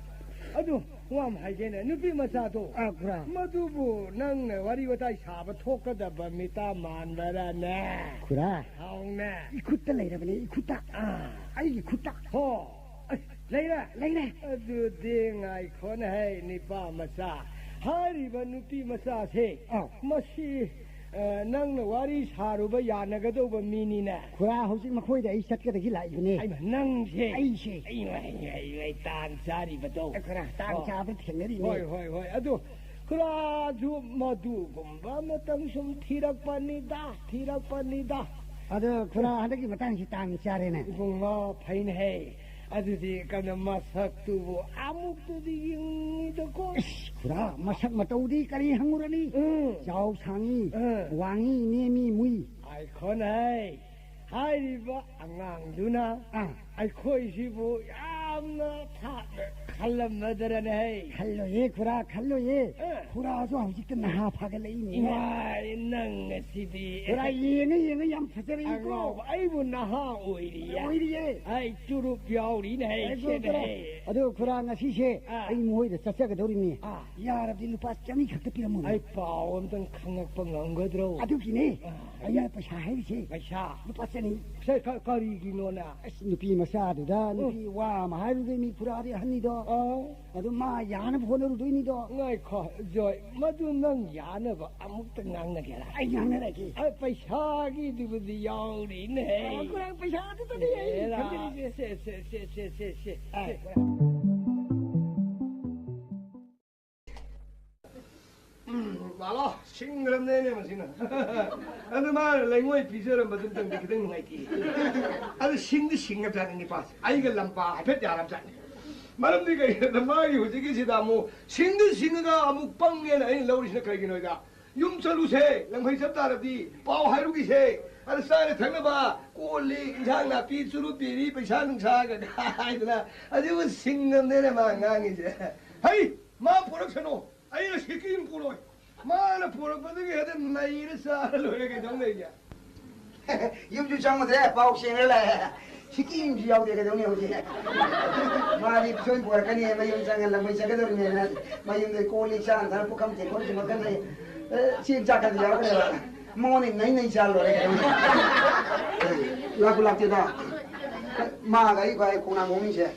ꯑꯗꯨ, ꯋꯥ ꯑꯃ ꯍꯥꯏꯒꯦꯅꯦ, ꯅꯨꯄꯤ ꯃꯆꯥꯗꯣ꯫ ꯑ, ꯈꯨꯔꯥ꯫ ꯃꯗꯨꯕꯨ ꯅꯪꯅ ꯋꯥꯔꯤ ꯋꯥꯇꯥꯏ ꯁꯥꯕ ꯊꯣꯛꯀꯗꯕ ꯃꯤꯇꯥ ꯃꯥꯟꯕꯔꯅꯦ? ꯈꯨꯔꯥ꯫ ꯍꯥꯎꯅꯦ꯫ ꯏꯈꯨꯠꯇ ꯂꯩꯔꯕꯅꯦ, ꯏꯈꯨꯠꯇ꯫ ꯑ꯫ ꯑꯩꯒꯤ ꯈꯨꯠꯇ꯫ ꯍꯣ꯫ ꯑꯩ, ꯂꯩꯔꯦ? ꯂꯩꯔꯦ꯫ ꯑꯗꯨꯗꯤ ꯉꯥꯏꯈꯣꯅꯦ, ꯍꯦ, ꯅꯤꯄꯥ ꯃꯆꯥ꯫ ꯍꯥꯏꯔꯤꯕ ꯅꯨꯄꯤ ꯃꯆꯥꯁꯦ, ꯑꯥ꯫ ꯃꯁꯤ, ꯑ, ꯅꯪꯅ ꯋꯥꯔꯤ ꯁꯥꯔꯨꯕ ꯌꯥꯅꯒꯗꯧꯕ ꯃꯤꯅꯤꯅꯦ꯫ ꯈꯨꯔꯥ, ꯍꯧꯖꯤꯛ ꯃꯈꯣꯏꯗ ꯑꯩ ꯆꯠꯀꯗꯒꯤ ꯂꯥꯛꯏꯕꯅꯦ꯫ ꯑꯩꯃ, ꯅꯪꯁꯦ꯫ ꯑꯩꯁꯦ꯫ ꯑꯩꯃ, ꯑꯩꯃ, ꯑꯩꯃ, ꯇꯥꯟ ꯆꯥꯔꯤꯕꯗꯣ꯫ ꯑꯦ, ꯈꯨꯔꯥ, ꯇꯥꯟ ꯑꯣ꯫ ꯆꯥꯕ ꯊꯦꯡꯅꯔꯤꯅꯦ꯫ ꯍꯣꯏ, ꯍꯣꯏ, ꯍꯣꯏ꯫ ꯑꯗꯨ ꯈꯨꯔꯥꯁꯨ ꯃꯗꯨꯒꯨꯝꯕ ꯃꯇꯝ ꯁꯨꯝ ꯊꯤꯔꯛꯄꯅꯤꯗ, ꯊꯤꯔꯛꯄꯅꯤꯗ꯫ ꯑꯗꯣ ꯈꯨꯔꯥ, ꯍꯟꯗꯛꯀꯤ ꯃꯇꯥꯡꯁꯤ ꯇꯥꯟ ꯆꯥꯔꯦꯅꯦ꯫ ꯏꯕꯨꯡꯉꯣ, ꯐꯩꯅꯦꯍꯦ꯫ ꯑꯗꯨꯗꯤ ꯀꯩꯅꯣ, ꯃꯁꯛꯇꯨꯕꯨ ꯑꯃꯨꯛꯇꯗꯤ ꯌꯦꯡꯉꯤꯗꯀꯣ꯫ ꯏꯁ, ꯈꯨꯔꯥ, ꯃꯁꯛ ꯃꯇꯧꯗꯤ ꯀꯔꯤ ꯍꯪꯉꯨꯔꯅꯤ? ꯎꯝ꯫ ꯆꯥꯎ ꯁꯥꯡꯉꯤ, ꯎꯝ꯫ ꯋꯥꯡꯉꯤ, ꯅꯦꯝꯃꯤ, ꯃꯨꯏ꯫ ꯉꯥꯏꯈꯣꯅꯦ꯫ ꯍꯥꯏꯔꯤꯕ ꯑꯉꯥꯡꯗꯨꯅ ꯑꯥ꯫ ꯑꯩꯈꯣꯏꯁꯤꯕꯨ ꯌꯥꯝꯅ ꯊꯥꯞꯅ ꯈꯜꯂꯝꯃꯗ꯭ꯔꯅꯦ? ꯈꯜꯂꯣꯏꯌꯦ ꯈꯨꯔꯥ, ꯈꯜꯂꯣꯏꯌꯦ꯫ ꯑꯥ꯫ ꯈꯨꯔꯥꯁꯨ ꯍꯧꯖꯤꯛꯇ ꯅꯍꯥ ꯐꯒꯠꯂꯛꯏꯅꯦ꯫ ꯏꯃꯥꯏ, ꯅꯪ ꯑꯁꯤꯗꯤ꯫ ꯈꯨꯔꯥ, ꯌꯦꯡꯉ ꯌꯦꯡꯉ ꯌꯥꯝ ꯐꯖꯔꯛꯏꯀꯣ꯫ ꯑꯉꯥꯎꯕ, ꯑꯩꯕꯨ ꯅꯍꯥ ꯑꯣꯏꯔꯤꯌꯦ꯫ ꯑꯣꯏꯔꯤꯌꯦ꯫ ꯑꯩ ꯆꯨꯔꯨꯞ ꯌꯥꯎꯔꯤꯅꯦ, ꯑꯩ ꯑꯩ ꯁꯦꯠꯅ ꯈꯨꯔꯥ, ꯍꯦ꯫ ꯑꯗꯨ ꯈꯨꯔꯥ, ꯉꯁꯤꯁꯦ ꯑꯥ꯫ ꯑꯩ ꯃꯈꯣꯏꯗ ꯆꯠꯆꯒꯗꯧꯔꯤꯅꯦ꯫ ꯑꯥ꯫ ꯌꯥꯔꯕꯗꯤ ꯂꯨꯄꯥ ꯆꯅꯤ ꯈꯛꯇ ꯄꯤꯔꯝꯃꯣ꯫ ꯑꯩ ꯄꯥꯎ ꯑꯝꯇꯪ ꯈꯪꯉꯛꯄ ꯉꯝꯒꯗ꯭ꯔꯣ? ꯑꯗꯨꯒꯤꯅꯦ꯫ ꯑꯥ꯫ ꯑꯩꯅ ꯄꯩꯁꯥ ꯍꯥꯏꯔꯤꯁꯦ꯫ ꯄꯩꯁꯥ? ꯂꯨꯄꯥ ꯆꯅꯤ꯫ ꯄꯩꯁꯥ ꯀ-, ꯀꯔꯤꯒꯤꯅꯣꯅꯦ? ꯑꯁ, ꯅꯨꯄꯤ ꯃꯆꯥꯗꯨꯗ, ꯎꯝ꯫ ꯅꯨꯄꯤ ꯋꯥ ꯑꯃ ꯍꯥꯏꯔꯨꯗꯣꯏ, ꯃꯤ ꯈꯨꯔꯥꯗꯤ ꯑꯍꯟꯅꯤꯗꯣ꯫ ꯑꯥ꯫ ꯑꯗꯨ ꯃꯥ ꯌꯥꯅꯕ ꯍꯣꯠꯅꯔꯨꯗꯣꯏꯅꯤꯗꯣ꯫ ꯉꯥꯏꯈꯣ, ꯖꯣꯏ, ꯃꯗꯨ ꯅꯪ ꯌꯥꯅꯕ ꯑꯃꯨꯛꯇ ꯉꯥꯡꯅꯒꯦꯔꯥ? ꯑꯩ ꯉꯥꯡꯅꯔꯒꯦ꯫ ꯑ, ꯄꯩꯁꯥꯒꯤꯗꯨꯕꯨꯗꯤ ꯌꯥꯎꯔꯤꯅꯦ꯫ ꯑ, ꯈꯨꯔꯥ, ꯄꯩꯁꯥꯗꯨꯗꯅꯦ ꯑꯩ ꯍꯦꯔꯥ, ꯈꯟꯖꯔꯤꯁꯦ꯫ ꯁꯦ, ꯁꯦ, ꯁꯦ꯫ ꯑ꯫ ꯎꯝ, ꯂꯥꯛꯂꯣ, ꯁꯤꯡꯈ꯭ꯔꯕꯅꯦꯅꯦ ꯃꯁꯤꯅ꯫ ꯑꯗꯨ ꯃꯥꯅ ꯂꯩꯉꯣꯏ ꯄꯤꯖꯔꯝꯕꯗꯨꯝꯇꯪꯗꯤ ꯈꯤꯇꯪ ꯅꯨꯡꯉꯥꯏꯇꯦ꯫ ꯑꯗꯨ ꯁꯤꯡꯗꯤ ꯁꯤꯡꯉꯕꯖꯥꯠꯅꯤ ꯅꯤꯄꯥꯁꯦ꯫ ꯑꯩꯒ ꯂꯝꯕꯥ ꯍꯥꯏꯐꯦꯠ ꯌꯥꯔꯕꯖꯥꯠꯅꯤ꯫ ꯃꯔꯝꯗꯤ ꯀꯩꯒꯤꯅꯣꯗ ꯃꯥꯒꯤ ꯍꯧꯖꯤꯛꯀꯤꯁꯤꯗ ꯑꯃꯨꯛ ꯁꯤꯡꯗꯤ ꯁꯤꯡꯉꯒ ꯑꯃꯨꯛ ꯄꯪꯉꯦꯅ ꯑꯩꯅ ꯂꯧꯔꯤꯁꯤꯅ ꯀꯩꯒꯤꯅꯣꯗ, ꯌꯨꯝ ꯆꯠꯂꯨꯁꯦ, ꯂꯪꯐꯩ ꯆꯠ ꯇꯥꯔꯗꯤ ꯄꯥꯎ ꯍꯥꯏꯔꯨꯈꯤꯁꯦ, ꯑꯗ ꯆꯥꯅ ꯊꯛꯅꯕ ꯀꯣꯜ ꯂꯤꯛ, ꯏꯟꯁꯥꯡ ꯅꯥꯄꯤ, ꯆꯨꯔꯨꯞ ꯕꯤꯔꯤ, ꯄꯩꯁꯥ ꯅꯨꯡꯁꯥꯒ ꯍꯥꯏꯗꯅ, ꯑꯗꯨꯕꯨ ꯁꯤꯡꯉꯝꯅꯦꯅ ꯃꯥ ꯉꯥꯡꯉꯤꯁꯦ꯫ ꯍꯩ! ꯃꯥ ꯄꯣꯔꯛꯁꯅꯨ, ꯑꯩꯅ ꯁꯤꯀꯤ ꯑꯃ ꯄꯨꯔꯣꯏ꯫ ꯃꯥꯅ ꯄꯨꯔꯛꯄꯗꯨꯒꯤ ꯍꯦꯛꯇ ꯅꯩꯔ ꯆꯥꯔ ꯂꯣꯏꯔꯦ, ꯀꯩꯗꯧ ꯂꯩꯒꯦ? ꯌꯨꯝꯁꯨ ꯆꯪꯉꯨꯗ꯭ꯔꯦ, ꯄꯥꯎ ꯁꯦꯡꯅ ꯂꯥꯛꯑꯦ꯫ ꯁꯤꯀꯤ ꯑꯃꯁꯨ ꯌꯥꯎꯗꯦ, ꯀꯩꯗꯧꯅꯤ ꯍꯧꯖꯤꯛ? ꯃꯥꯗꯤ ꯁꯣꯏ ꯄꯨꯔꯛꯀꯅꯤ, ꯃꯌꯨꯝ ꯆꯪꯉ ꯂꯝꯕꯩ ꯆꯠꯀꯗꯧꯔꯤꯅꯦꯅ ꯃꯌꯨꯝꯗ ꯀꯣꯜ ꯂꯤꯛ ꯆꯥꯅ ꯊꯛꯅ ꯄꯨꯈꯝ ꯇꯦꯡꯀꯣꯠ ꯁꯨꯝꯕ ꯈꯔ ꯂꯩ꯫ ꯑꯦ, ꯆꯦꯡ ꯆꯥꯛ ꯈꯔꯗꯤ ꯌꯥꯎꯔꯛꯀꯅꯦꯕ꯫ ꯃꯉꯣꯟꯗ ꯅꯩ ꯅꯩ ꯆꯥꯔ ꯂꯣꯏꯔꯦ, ꯀꯩꯗꯧꯅꯤ? ꯂꯥꯛꯄꯨ ꯂꯥꯛꯇꯦꯗ꯫ ꯃꯥꯒ ꯑꯩꯒ ꯑꯩ ꯈꯣꯡꯅꯥꯡ ꯃꯃꯤꯡꯁꯦ꯫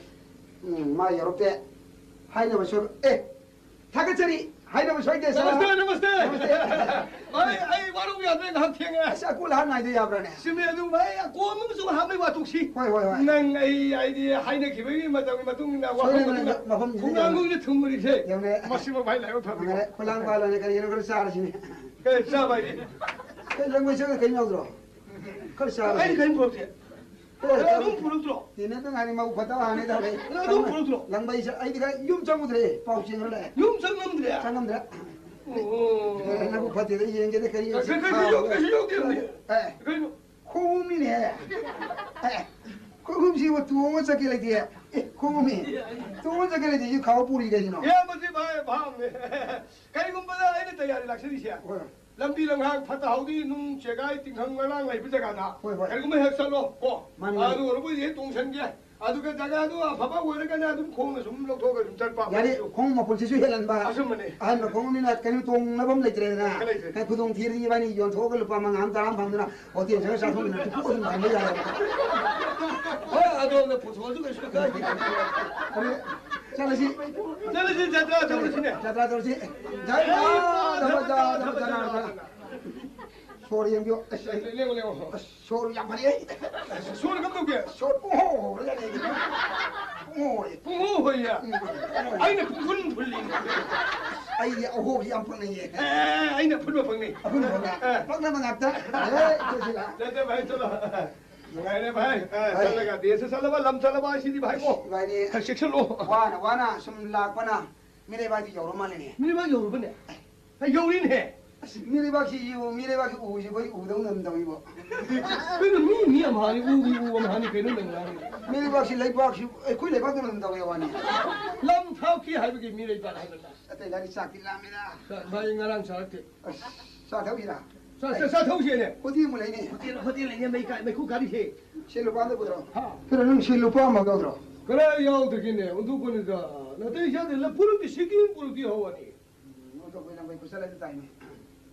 ꯎꯝ, ꯃꯥ ꯌꯧꯔꯛꯇꯦ꯫ ꯍꯥꯏꯅꯕ ꯁꯣꯏꯕ꯫ ꯑꯦ, ꯊꯥꯒꯠꯆꯔꯤ꯫ ꯍꯥꯏꯅꯕ ꯁꯣꯏꯗꯦ, ꯁꯥꯔ꯫ ꯅꯃꯁꯇꯦ, ꯅꯃꯁꯇꯦ꯫ ꯅꯃꯁꯇꯦ꯫ ꯚꯥꯏ, ꯑꯩ ꯋꯥꯔꯧꯕ ꯌꯥꯗ꯭ꯔꯦ, ꯉꯥꯏꯍꯥꯛ ꯊꯦꯡꯉꯦ꯫ ꯑꯁ, ꯑꯀꯣꯜ ꯑꯍꯥꯟ ꯉꯥꯏꯗ ꯌꯥꯕ꯭ꯔꯥꯅꯦ? ꯆꯨꯝꯃꯦ ꯑꯗꯨ, ꯚꯥꯏ, ꯑꯀꯣꯝ ꯑꯃꯁꯨ ꯍꯥꯞꯅꯩ ꯋꯥꯊꯣꯛꯁꯤ꯫ ꯍꯣꯏ, ꯍꯣꯏ, ꯍꯣꯏ꯫ ꯅꯪ ꯑꯩ, ꯑꯩꯗꯤ ꯍꯥꯏꯅꯈꯤꯕꯒꯤ ꯃꯇꯝꯒꯤ ꯃꯇꯨꯡ ꯏꯟꯅ ꯁꯣꯏꯔꯦ, ꯋꯥꯐꯝ ꯁꯣꯏꯔꯦ, ꯑꯗꯨꯅ ꯃꯐꯝꯁꯤꯗ ꯈꯣꯡꯅꯥꯡ ꯌꯧꯔꯦ꯫ ꯂꯣꯏꯅ ꯊꯨꯝꯕꯅꯤꯁꯦ꯫ ꯌꯧꯔꯦ꯫ ꯃꯁꯤꯃ ꯚꯥꯏ ꯂꯥꯏꯕꯛ ꯐꯕꯅꯤ꯫ ꯌꯧꯔꯦ꯫ ꯈꯣꯂꯥꯡ ꯄꯥꯜꯂꯣꯅꯦ, ꯀꯔꯤꯒꯤꯅꯣ ꯈꯔ ꯆꯥꯔꯁꯤꯅꯦ꯫ ꯀꯩ ꯆꯥꯕ ꯍꯥꯏꯗꯤ? ꯀꯩ ꯂꯪꯕꯩ ꯆꯪꯉ ꯀꯩꯅꯣ ꯌꯥꯎꯗ꯭ꯔꯣ? ꯈꯔ ꯆꯥꯔꯁꯤ꯫ ꯑꯩꯗꯤ ꯀꯔꯤꯝ ꯄꯨꯔꯛꯇꯦ꯫ ꯑꯦ, ꯅꯪ ꯑꯗꯨꯝ ꯄꯨꯔꯛꯇ꯭ꯔꯣ? ꯇꯤꯟꯅꯗ ꯉꯥꯏꯔꯤ, ꯃꯧ ꯐꯠꯇ ꯍꯥꯅꯤ ꯇꯧꯔꯦ꯫ ꯅꯪ ꯑꯗꯨꯝ ꯄꯨꯔꯛꯇ꯭ꯔꯣ? ꯂꯪꯕꯩ ꯆ-, ꯑꯩꯗꯤ ꯈꯔ ꯌꯨꯝ ꯆꯪꯉꯨꯗ꯭ꯔꯦ, ꯄꯥꯎ ꯆꯦꯟꯈ꯭ꯔ ꯂꯥꯛꯑꯦ꯫ ꯌꯨꯝ ꯆꯪꯉꯝꯗ꯭ꯔꯦ? ꯆꯪꯉꯝꯗ꯭ꯔꯦ꯫ ꯑꯣ꯫ ꯅꯕꯨ ꯐꯠꯇꯦꯗ, ꯌꯦꯡꯒꯦꯗ ꯀꯔꯤ ꯀꯩ-, ꯀꯩ-, ꯀꯩꯁꯨ ꯌꯥꯎ-, ꯀꯩꯁꯨ ꯌꯥꯎꯗꯦ, ꯌꯥꯎꯗꯦ꯫ ꯑꯦ꯫ ꯀꯩꯅꯣ? ꯈꯣꯡꯎꯞꯅꯤꯅꯦ꯫ ꯑꯦ꯫ ꯈꯣꯡꯎꯞꯁꯤꯕꯨ ꯇꯣꯡꯉ ꯆꯠꯀꯦ ꯂꯩꯇꯦ꯫ ꯑꯦ, ꯈꯣꯡꯎꯞꯅꯤ꯫ ꯇꯣꯡꯉ ꯆꯠꯀꯦ ꯂꯩꯇꯦ, ꯁꯤ ꯈꯥꯎ ꯄꯨꯔꯤ ꯀꯩꯒꯤꯅꯣ? ꯏꯌꯥꯝꯕꯁꯤ ꯚꯥꯏ ꯚꯥꯞꯅꯦ꯫ ꯀꯔꯤꯒꯨꯝꯕꯗ ꯑꯩꯅ ꯇꯌꯥꯔꯤ ꯂꯥꯛꯆꯔꯤꯁꯦ꯫ ꯍꯣꯏ꯫ ꯂꯝꯕꯤ ꯂꯝꯍꯥꯡ ꯐꯠꯇ ꯍꯥꯎꯗꯤ ꯅꯨꯡ ꯆꯦꯒꯥꯏ ꯇꯤꯡꯈꯪ ꯃꯔꯥꯡ ꯂꯩꯕ ꯖꯒꯥꯗ ꯍꯣꯏ, ꯍꯣꯏ꯫ ꯀꯔꯤꯒꯨꯝꯕ ꯍꯦꯛ ꯆꯠꯂꯣ ꯀꯣ꯫ ꯃꯥꯅꯤ, ꯃꯥꯅꯤ꯫ ꯑꯗꯨ ꯑꯣꯏꯔꯕꯨꯗꯤ ꯍꯦꯛ ꯇꯣꯡꯁꯟꯒꯦ꯫ ꯑꯗꯨꯒ ꯖꯒꯥꯗꯨ ꯑꯐꯕ ꯑꯣꯏꯔꯒꯅ ꯑꯗꯨꯝ ꯈꯣꯡꯅ ꯁꯨꯝ ꯂꯧꯊꯣꯛꯑꯒ ꯑꯗꯨꯝ ꯆꯠꯄ꯫ ꯌꯥꯔꯦ, ꯈꯣꯡ ꯃꯈꯨꯜꯁꯤꯁꯨ ꯍꯦꯜꯍꯟꯕ꯫ ꯑꯆꯨꯝꯕꯅꯤ꯫ ꯑꯍꯟꯅ ꯈꯣꯡꯅꯤꯅ ꯀꯩꯅꯣ ꯇꯣꯡꯅꯕ ꯑꯃ ꯂꯩꯇ꯭ꯔꯦꯗꯅ꯫ ꯂꯩꯇ꯭ꯔꯦ꯫ ꯀꯩ ꯈꯨꯗꯣꯡ ꯊꯤꯔꯗꯤ ꯏꯕꯥꯅꯤ ꯌꯣꯟꯊꯣꯛꯑꯒ ꯂꯨꯄꯥ ꯃꯉꯥ ꯑꯃ ꯇꯔꯥ ꯑꯃ ꯐꯪꯗꯅ ꯍꯣꯇꯦꯜ ꯆꯪꯉ ꯆꯥꯊꯣꯛꯃꯤꯟꯅ ꯄꯨꯊꯣꯛ ꯑꯗꯨꯝ ꯊꯝꯕ ꯌꯥꯔꯦ꯫ ꯍꯣꯏ, ꯑꯗꯣꯝꯅ ꯄꯨꯊꯣꯛꯑꯁꯨ ꯀꯩꯁꯨ ꯀꯥꯏꯗꯦ꯫ ꯑꯗꯨ ꯆꯠꯂꯁꯤ꯫ ꯆꯠꯂꯁꯤ, ꯖꯇ꯭ꯔꯥ ꯇꯧꯔꯁꯤꯅꯦ꯫ ꯖꯇ꯭ꯔꯥ ꯇꯧꯔꯁꯤ꯫ ꯖꯥꯏ ꯃꯥ, ꯙꯝꯃ ꯖꯥ, ꯙꯝꯃ ꯖꯅꯥ ꯙꯝꯃ꯫ ꯁꯣꯔ ꯌꯦꯡꯕꯤꯌꯣ꯫ ꯑꯁ, ꯂꯦꯡꯉꯣ, ꯂꯦꯡꯉꯣ꯫ ꯑꯁ, ꯁꯣꯔ ꯌꯥꯝ ꯐꯔꯦ꯫ ꯑꯁ, ꯁꯣꯔ ꯀꯝꯗꯧꯒꯦ? ꯁꯣꯔ ꯄꯨꯡꯍꯣ ꯍꯣꯔꯦ꯫ ꯄꯨꯡꯍꯣ ꯍꯣꯔꯦ꯫ ꯄꯨꯡꯍꯣ ꯍꯣꯏꯌꯦ꯫ ꯎꯝ꯫ ꯑꯩꯅ ꯄꯨꯡꯐꯨꯟ ꯐꯨꯜꯂꯤ꯫ ꯑꯩꯗꯤ ꯑꯍꯣꯕꯁꯤ ꯌꯥꯝ ꯄꯛꯅꯩꯌꯦ꯫ ꯑꯦ, ꯑꯩꯅ ꯑꯐꯨꯟꯕ ꯐꯪꯅꯤ꯫ ꯑꯐꯨꯟꯕ ꯐꯪꯅꯤ꯫ ꯑꯦ꯫ ꯄꯛꯅꯕ ꯉꯥꯛꯇ꯫ ꯑꯦ, ꯆꯠꯁꯤꯔꯥ? ꯆꯠꯁꯦ ꯚꯥꯏ, ꯆꯠꯂꯣ꯫ ꯅꯨꯡꯉꯥꯏꯔꯦ ꯚꯥꯏ꯫ ꯑꯦ, ꯍꯣꯏ꯫ ꯆꯠꯂꯒ ꯗꯦꯁꯇ ꯆꯠꯂꯕ, ꯂꯝ ꯆꯠꯂꯕ ꯍꯥꯏꯁꯤꯗꯤ ꯚꯥꯏ ꯀꯣ꯫ ꯏꯕꯥꯅꯤ ꯈꯔ ꯆꯦꯛꯁꯤꯜꯂꯣ꯫ ꯋꯥꯅ ꯋꯥꯅ ꯁꯨꯝ ꯂꯥꯛꯄꯅ ꯃꯤꯔꯩꯕꯥꯛꯇꯤ ꯌꯧꯔ ꯃꯥꯜꯂꯦꯅꯦ꯫ ꯃꯤꯔꯩꯕꯥꯛ ꯌꯧꯔꯕꯅꯦ? ꯑꯦ, ꯌꯧꯔꯤꯅꯦ꯫ ꯑꯁ, ꯃꯤꯔꯩꯕꯥꯛꯁꯤ ꯌꯦꯡꯉꯨ, ꯃꯤꯔꯩꯕꯥꯛꯁꯤ ꯎꯕꯁꯤ ꯑꯩꯈꯣꯏ ꯎꯗꯧꯅ ꯑꯗꯨꯝ ꯇꯧꯏꯕꯣ꯫ ꯀꯩꯅꯣ, ꯃꯤ, ꯃꯤ ꯑꯃꯍꯥꯅꯤ, ꯎꯒꯤ ꯎ ꯑꯃꯍꯥꯅꯤ, ꯀꯩꯅꯣ ꯅꯪ ꯉꯥꯡꯉꯤ? ꯃꯤꯔꯩꯕꯥꯛꯁꯤ ꯂꯩꯕꯥꯛꯁꯤ ꯑꯩꯈꯣꯏ ꯂꯩꯕꯥꯛꯇꯧꯅ ꯑꯗꯨꯝ ꯇꯧꯏ ꯋꯥꯅꯤ꯫ ꯂꯝ ꯊꯥꯎꯈꯤ ꯍꯥꯏꯕꯒꯤ ꯃꯤꯔꯩꯕꯥꯛ ꯍꯥꯏꯕ ꯅꯠꯇꯦ꯫ ꯑꯇꯩ ꯂꯥꯏꯔꯤ ꯆꯥꯛꯇꯤ ꯂꯥꯝꯃꯦꯗ꯫ ꯆꯥꯛ, ꯚꯥꯏ, ꯉꯔꯥꯡ ꯆꯥꯔꯛꯇꯦ꯫ ꯑꯁ, ꯆꯥꯊꯣꯛꯏꯔꯥ? ꯆꯥ-, ꯆꯥ-, ꯆꯥꯊꯣꯛꯁꯦꯅꯦ꯫ ꯍꯣꯇꯦꯜ ꯑꯃ ꯂꯩꯅꯦ꯫ ꯍꯣꯇꯦꯜ, ꯍꯣꯇꯦꯜ ꯂꯩꯅꯦ, ꯃꯩ ꯀꯥ-, ꯃꯩꯈꯨ ꯀꯥꯔꯤꯁꯦ꯫ ꯁꯦ ꯂꯨꯄꯥ ꯑꯝꯇ ꯄꯨꯊꯣꯔꯛꯑꯣ꯫ ꯍꯥ? ꯀꯩꯅꯣ, ꯅꯪ ꯁꯦ ꯂꯨꯄꯥ ꯑꯃ ꯌꯥꯎꯗ꯭ꯔꯣ? ꯀꯗꯥꯏ ꯌꯥꯎꯗꯒꯦꯅꯦ? ꯑꯣꯟꯊꯣꯛꯄꯅꯤꯗ꯫ ꯅꯥꯇꯩ ꯆꯥꯗꯦ꯫ ꯂ-, ꯄꯨꯔꯛꯇꯤ ꯁꯤꯀꯤ ꯑꯃ ꯄꯨꯔꯛꯇꯤ ꯍꯧꯔꯅꯤ꯫ ꯎꯝ, ꯑꯣꯟꯊꯣꯛꯄ ꯅꯪ ꯃꯩꯈꯨ ꯆꯠꯂꯗꯤ ꯇꯥꯏꯅꯦ꯫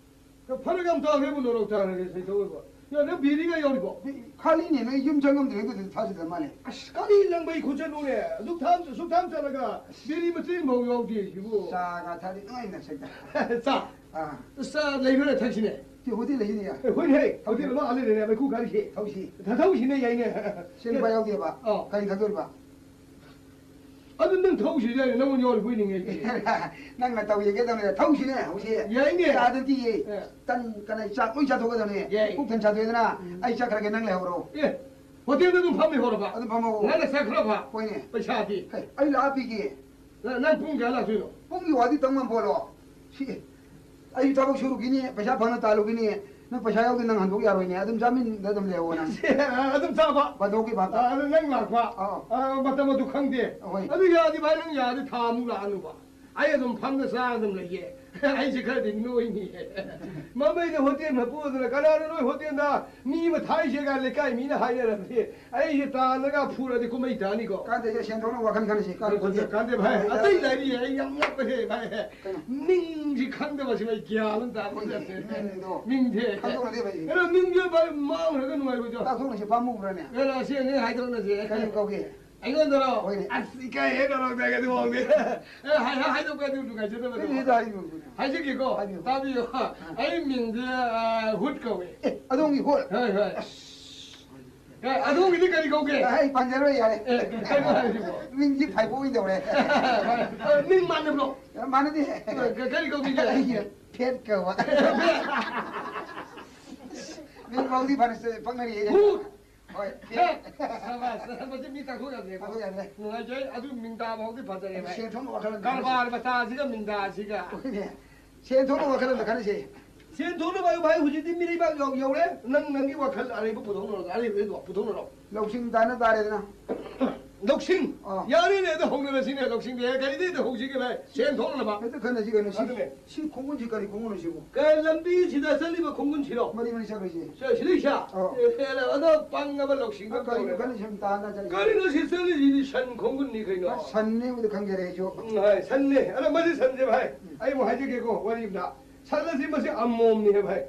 ꯐꯔꯛ ꯌꯥꯝ ꯇꯥꯈ꯭ꯔꯦꯕꯨ, ꯅꯣꯔꯣꯛ ꯇꯥꯈ꯭ꯔꯦ, ꯁꯩꯊꯧ ꯑꯣꯏꯕ꯫ ꯅꯪ ꯕꯤꯔꯤꯒ ꯌꯥꯎꯔꯤꯕꯣ? ꯈꯥꯂꯤꯅꯦ, ꯅꯣꯏ ꯌꯨꯝ ꯆꯪꯉꯝꯗ꯭ꯔꯦ, ꯑꯗꯨꯗꯤ ꯊꯥꯖꯗ ꯃꯥꯜꯂꯦ꯫ ꯑꯁ, ꯀꯔꯤ ꯂꯪꯕꯩ ꯈꯨꯠꯆꯠꯅꯣꯅꯦ? ꯑꯗꯨꯛ ꯊꯥꯝ-, ꯑꯁꯨꯛ ꯊꯥꯝ ꯆꯠꯂꯒ ꯕꯤꯔꯤ ꯃꯆꯦꯠ ꯑꯃꯐꯥꯎ ꯌꯥꯎꯗꯦ ꯁꯤꯕꯨ꯫ ꯆꯥꯒ ꯊꯛꯑꯗꯤ ꯅꯨꯡꯉꯥꯏꯅ ꯁꯛꯇ꯫ ꯆꯥ? ꯑꯥ꯫ ꯆꯥ ꯂꯩꯕ꯭ꯔꯥ ꯊꯛꯁꯤꯅꯦ? ꯁꯤ ꯍꯣꯇꯦꯜ ꯂꯩꯁꯤꯅꯦ, ꯌꯥ꯫ ꯑꯦ, ꯍꯣꯏꯅꯦ, ꯍꯣꯇꯦꯜ ꯑꯃ ꯑꯥ ꯂꯩꯔꯦꯅꯦ, ꯃꯩꯈꯨ ꯀꯥꯔꯤꯁꯦ꯫ ꯊꯧꯁꯤ꯫ ꯊ-, ꯊꯧꯁꯤꯅꯦ, ꯌꯥꯏꯅꯦ꯫ ꯁꯦꯟ ꯂꯨꯄꯥ ꯌꯥꯎꯗꯦꯕ꯫ ꯑꯥ꯫ ꯀꯔꯤ ꯊꯛꯇꯣꯔꯤꯕ? ꯑꯗꯨ ꯅꯪ ꯊꯧꯁꯤꯗꯤ ꯅꯪꯉꯣꯟꯗ ꯌꯥꯎꯔꯤꯕꯣꯏ ꯅꯤꯡꯉꯦ ꯑꯩꯗꯤ꯫ ꯅꯪꯅ ꯇꯧ ꯌꯦꯡꯒꯦ ꯇꯧꯅꯦ, ꯊꯧꯁꯤꯅꯦ ꯍꯧꯖꯤꯛ꯫ ꯌꯥꯏꯅꯦ꯫ ꯆꯥꯗꯨꯗꯤ ꯌꯦ꯫ ꯑꯦ꯫ ꯇꯟ ꯀꯅꯥ ꯆꯥꯛ ꯂꯣꯏ ꯆꯥꯊꯣꯛꯀꯗꯕꯅꯦ꯫ ꯌꯥꯏ꯫ ꯄꯨꯛ ꯊꯟ ꯆꯥꯊꯣꯛꯑꯦꯗꯅ, ꯎꯝ꯫ ꯑꯩ ꯆꯠꯈ꯭ꯔꯒꯦ, ꯅꯪ ꯂꯩꯍꯧꯔꯣ꯫ ꯑꯦ, ꯍꯣꯇꯦꯜꯗ ꯑꯗꯨꯝ ꯐꯝ ꯂꯩꯍꯧꯔꯕ? ꯑꯗꯨꯝ ꯐꯝꯍꯧꯔꯣ꯫ ꯅꯪꯅ ꯆꯠꯈ꯭ꯔꯕ? ꯍꯣꯏꯅꯦ꯫ ꯄꯩꯁꯥꯗꯤ? ꯍꯦ, ꯑꯩ ꯂꯥꯛꯑ ꯄꯤꯒꯦ꯫ ꯅ-, ꯅꯪ ꯄꯨꯡ ꯀꯌꯥ ꯂꯥꯛꯇꯣꯏꯅꯣ? ꯄꯨꯡꯒꯤ ꯋꯥꯗꯤ ꯇꯝ ꯉꯝꯄꯣꯠꯂꯣ꯫ ꯁꯤ, ꯑꯩ ꯊꯕꯛ ꯁꯨꯔꯨꯈꯤꯅꯤ, ꯄꯩꯁꯥ ꯐꯪꯅ ꯇꯥꯜꯂꯨꯈꯤꯅꯤ꯫ ꯅꯪ ꯄꯩꯁꯥ ꯌꯥꯎꯗꯦ, ꯅꯪ ꯍꯟꯗꯣꯛ ꯌꯥꯔꯣꯏꯅꯦ꯫ ꯑꯗꯨꯝ ꯆꯥꯃꯤꯟꯗ ꯑꯗꯨꯝ ꯂꯩꯍꯧꯑꯣ ꯅꯪ꯫ ꯑꯗꯨꯝ ꯆꯥꯕ? ꯕꯟꯗꯣꯛꯀꯤ ꯚꯥꯞꯇ꯫ ꯑ, ꯑꯗꯨ ꯅꯪ ꯂꯥꯛꯄ? ꯑꯥ꯫ ꯑ, ꯃꯇꯝ ꯑꯗꯨ ꯈꯪꯗꯦ꯫ ꯍꯣꯏ꯫ ꯑꯗꯨ ꯌꯥꯔꯗꯤ ꯚꯥꯏ, ꯅꯪ ꯌꯥꯔꯗꯤ ꯊꯥ ꯑꯃꯨꯛ ꯂꯥꯛꯑꯅꯨꯕ꯫ ꯑꯩ ꯑꯗꯨꯝ ꯐꯝꯅ ꯆꯥꯔ ꯑꯗꯨꯝ ꯂꯩꯒꯦ꯫ ꯑꯩꯁꯦ ꯈꯔꯗꯤ ꯅꯣꯏꯅꯤ꯫ ꯃꯃꯩꯗ ꯍꯣꯇꯦꯜ ꯃꯄꯨ ꯑꯗꯨꯅ, "ꯀꯅꯥꯅꯣ ꯅꯣꯏ ꯍꯣꯇꯦꯜꯗ ꯃꯤ ꯑꯃ ꯊꯥꯏꯁꯦꯒ ꯂꯩꯀꯥꯏ ꯃꯤꯅ ꯍꯥꯏꯅꯔꯕꯗꯤ?" ꯑꯩꯁꯦ ꯇꯥꯅꯒ ꯐꯨꯔꯗꯤ ꯀꯨꯝꯍꯩ ꯇꯥꯅꯤꯀꯣ꯫ ꯀꯥꯟꯗꯦꯁꯦ, ꯁꯦꯟ ꯊꯣꯛꯅꯕ ꯋꯥꯈꯜ ꯈꯟꯅꯁꯤ꯫ ꯀꯥꯟꯗꯦ, ꯀꯥꯟꯗꯦ ꯚꯥꯏ꯫ ꯑꯇꯩ ꯂꯥꯏꯔꯤ, ꯑꯩ ꯌꯥꯝ ꯉꯛꯄꯁꯦ ꯚꯥꯏ꯫ ꯀꯩꯅꯣ? ꯃꯤꯡꯁꯤ ꯈꯪꯗꯕꯁꯤ ꯚꯥꯏ, ꯒ꯭ꯌꯥꯟ ꯑꯃ ꯇꯥꯕ ꯅꯠꯇꯦ꯫ ꯃꯤꯡꯗꯣ ꯃꯤꯡꯁꯦ꯫ ꯈꯪꯗꯣꯛꯅꯗꯦ ꯚꯥꯏ꯫ ꯀꯩꯅꯣ, ꯃꯤꯡꯁꯦ ꯚꯥꯏ, ꯃꯥꯡꯈ꯭ꯔꯒ ꯅꯨꯡꯉꯥꯏꯔꯣꯏꯗ꯭ꯔꯣ? ꯇꯥꯊꯣꯛꯅꯁꯤ, ꯄꯥꯝꯃꯨꯕ꯭ꯔꯥꯅꯦ? ꯀꯩꯅꯣ, ꯑꯁꯤ ꯑꯅꯤ ꯍꯥꯏꯗꯣꯛꯅꯁꯦ꯫ ꯀꯔꯤ ꯀꯧꯒꯦ? ꯑꯩꯉꯣꯟꯗꯔꯣ? ꯍꯣꯏꯅꯦ꯫ ꯑꯁ, ꯏꯀꯥꯏꯍꯦ, ꯅꯔꯣꯡꯗꯒꯗꯤ ꯃꯑꯣꯡꯗꯤ꯫ ꯑꯦ, ꯍꯥꯏ-, ꯍꯥꯏ-, ꯍꯥꯏꯗꯣꯛꯄ ꯑꯗꯨ ꯅꯨꯡꯉꯥꯏꯖꯗꯕꯗꯣ꯫ ꯀꯔꯤ ꯍꯥꯏꯗꯣ ꯍꯥꯏꯕꯤꯌꯨ? ꯍꯥꯏꯖꯒꯦꯀꯣ꯫ ꯍꯥꯏꯕꯤꯌꯨ꯫ ꯇꯥꯕꯤꯌꯨ꯫ ꯑꯥ꯫ ꯑꯩ ꯃꯤꯡꯁꯦ, ꯑꯥ, ꯍꯨꯠ ꯀꯧꯋꯦ꯫ ꯑꯦ, ꯑꯗꯣꯝꯒꯤ ꯍꯨꯠ? ꯍꯣꯏ, ꯍꯣꯏ꯫ ꯑꯁ꯫ ꯑꯦ, ꯑꯗꯣꯝꯒꯤꯗꯤ ꯀꯔꯤ ꯀꯧꯒꯦ? ꯑꯦ, ꯑꯩ ꯄꯟꯖꯔꯣꯏ, ꯌꯥꯔꯦ꯫ ꯑꯦ, ꯀꯩꯅꯣ ꯍꯥꯏꯁꯤꯕꯣ? ꯃꯤꯡꯁꯤ ꯐꯥꯏꯕꯣꯛ ꯑꯣꯏꯅ ꯇꯧꯔꯦ꯫ ꯑ, ꯃꯤꯡ ꯃꯥꯟꯅꯕ꯭ꯔꯣ? ꯑꯦ, ꯃꯥꯟꯅꯗꯦ꯫ ꯑ, ꯀ-, ꯀꯔꯤ ꯀꯧꯕꯤꯒꯦ? ꯑꯩꯒꯤ ꯐꯦꯠ ꯀꯧꯕ꯫ ꯃꯤꯡ ꯐꯥꯎꯗꯤ ꯐꯅ ꯄꯛꯅꯔꯤ꯫ ꯍꯨꯠ! ꯍꯣꯏ꯫ ꯍꯦ! ꯁꯕꯥꯁ! ꯃꯁꯤ ꯃꯤ ꯇꯥꯛꯊꯣꯛ ꯌꯥꯗ꯭ꯔꯦꯀꯣ꯫ ꯇꯥꯛꯊꯣꯛ ꯌꯥꯗ꯭ꯔꯦ꯫ ꯅꯨꯡꯉꯥꯏꯖꯩ꯫ ꯑꯗꯨ ꯃꯤꯡ ꯇꯥꯕ ꯐꯥꯎꯗꯤ ꯐꯖꯔꯦ, ꯚꯥꯏ꯫ ꯁꯦꯟ ꯊꯣꯛꯅꯕ ꯋꯥꯈꯜ ꯑꯃ ꯈꯟꯅꯁꯤ꯫ ꯀꯔꯕꯥꯔ ꯃꯆꯥꯁꯤꯒ ꯃꯤꯡꯗꯥꯁꯤꯒ꯫ ꯍꯣꯏꯅꯦ꯫ ꯁꯦꯟ ꯊꯣꯛꯅꯕ ꯋꯥꯈꯜ ꯑꯃ ꯈꯟꯅꯁꯤ꯫ ꯁꯦꯟ ꯊꯣꯛꯅꯕ ꯍꯥꯏꯕꯨ, ꯚꯥꯏ, ꯍꯧꯖꯤꯛꯇꯤ ꯃꯤꯔꯩꯕꯥꯛ ꯌꯧ-, ꯌꯧꯔꯦ꯫ ꯅꯪ ꯅꯪꯒꯤ ꯋꯥꯈꯜ ꯑꯔꯩꯕ ꯄꯨꯊꯣꯛꯅꯔꯣ, ꯑꯔꯩꯕꯗꯣ ꯄꯨꯊꯣꯛꯅꯔꯣ꯫ ꯂꯧꯁꯤꯡ ꯇꯥꯟꯅ ꯇꯥꯔꯦꯗꯅ꯫ ꯂꯧꯁꯤꯡ? ꯑꯥ꯫ ꯌꯥꯔꯦꯅꯦ, ꯑꯗꯣ ꯍꯧꯅꯔꯁꯤꯅꯦ, ꯂꯧꯁꯤꯡꯗꯤ꯫ ꯀꯔꯤꯗꯩꯗ ꯍꯧꯁꯤꯒꯦ, ꯚꯥꯏ? ꯁꯦꯟ ꯊꯣꯛꯅꯕ꯫ ꯍꯦꯛꯇ ꯈꯟꯅꯁꯤ ꯀꯩꯅꯣ꯫ ꯁꯤ, ꯑꯗꯨꯅꯦ꯫ ꯁꯤ ꯈꯣꯡꯒꯨꯟꯁꯤ ꯀꯔꯤ ꯈꯣꯡꯒꯨꯟꯅꯣ ꯁꯤꯕꯨ? ꯀ-, ꯂꯝꯕꯤꯁꯤꯗ ꯆꯠꯂꯤꯕ ꯈꯣꯡꯒꯨꯟꯁꯤꯔꯣ? ꯃꯔꯤ ꯃꯔꯤ ꯆꯠꯈ꯭ꯔꯤꯁꯤ꯫ ꯁꯦ, ꯁꯤꯗꯩꯁꯤꯗ? ꯑꯧ꯫ ꯑꯦ, ꯑꯦ, ꯑꯗꯣ ꯄꯪꯉꯕ ꯂꯧꯁꯤꯡ ꯑ, ꯑꯃ ꯀꯔꯤꯅꯣ ꯇꯧꯔꯦ꯫ ꯈꯜꯂꯤ ꯁꯨꯝ ꯇꯥꯟꯅ ꯆꯠꯂꯤꯁꯤ? ꯀꯔꯤꯅꯣ ꯁꯤ ꯆꯠꯂꯤꯁꯤꯗꯤ? ꯁꯟ ꯈꯣꯡꯒꯨꯟꯅꯤ ꯀꯩꯅꯣ꯫ ꯑ, ꯁꯟꯅꯦꯕꯨꯗꯤ ꯈꯪꯖꯔꯦ ꯑꯩꯁꯨ꯫ ꯎꯝ, ꯍꯣꯏ, ꯁꯟꯅꯦ꯫ ꯑꯗꯣ ꯃꯁꯤ ꯁꯟꯁꯦ ꯚꯥꯏ, ꯎꯝ꯫ ꯑꯩ ꯑꯃꯨꯛ ꯍꯥꯏꯖꯒꯦꯀꯣ, ꯋꯥꯔꯤ ꯑꯝꯗ꯫ ꯁꯟ ꯑꯁꯤ ꯃꯁꯤ ꯑꯃꯣꯝꯅꯤ ꯍꯥꯏ ꯚꯥꯏ꯫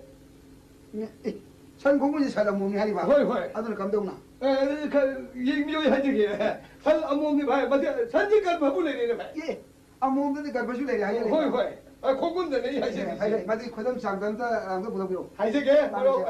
ꯎꯝ, ꯑꯦ, ꯁꯟ ꯈꯣꯡꯒꯨꯟꯁꯦ ꯁꯟ ꯑꯃꯣꯝꯅꯤ ꯍꯥꯏꯔꯤꯕ? ꯍꯣꯏ, ꯍꯣꯏ꯫ ꯑꯗꯨꯅ ꯀꯝꯗꯧꯅ? ꯑꯦ, ꯑꯗꯨꯗꯤ ꯈꯔ ꯌꯦꯡꯕꯤꯌꯨ ꯍꯥꯏꯖꯒꯦ꯫ ꯁꯟ ꯑꯃꯣꯝꯅꯤ ꯚꯥꯏ, ꯃꯁꯤ ꯁꯟꯁꯤ ꯒꯔꯚꯕꯨ ꯂꯩꯔꯦꯅꯦ ꯚꯥꯏ꯫ ꯑꯦ, ꯑꯃꯣꯝꯗꯗꯤ ꯒꯔꯚꯁꯨ ꯂꯩꯔꯦ ꯍꯥꯏꯔꯦ꯫ ꯍꯣꯏ, ꯍꯣꯏ꯫ ꯑ, ꯈꯣꯡꯒꯨꯟꯗꯅꯦ ꯑꯩ ꯍꯥꯏꯖꯔꯤꯁꯦ꯫ ꯍꯥꯏ, ꯍꯥꯏ, ꯃꯗꯨꯒꯤ ꯈꯨꯗꯝ ꯆꯥꯡꯗꯝꯗ ꯑꯝꯇ ꯄꯨꯊꯣꯛꯄꯤꯔꯛꯎ꯫ ꯍꯥꯏꯖꯒꯦ, ꯇꯥꯔꯤꯁꯦ꯫ ꯃꯔꯨꯞ꯫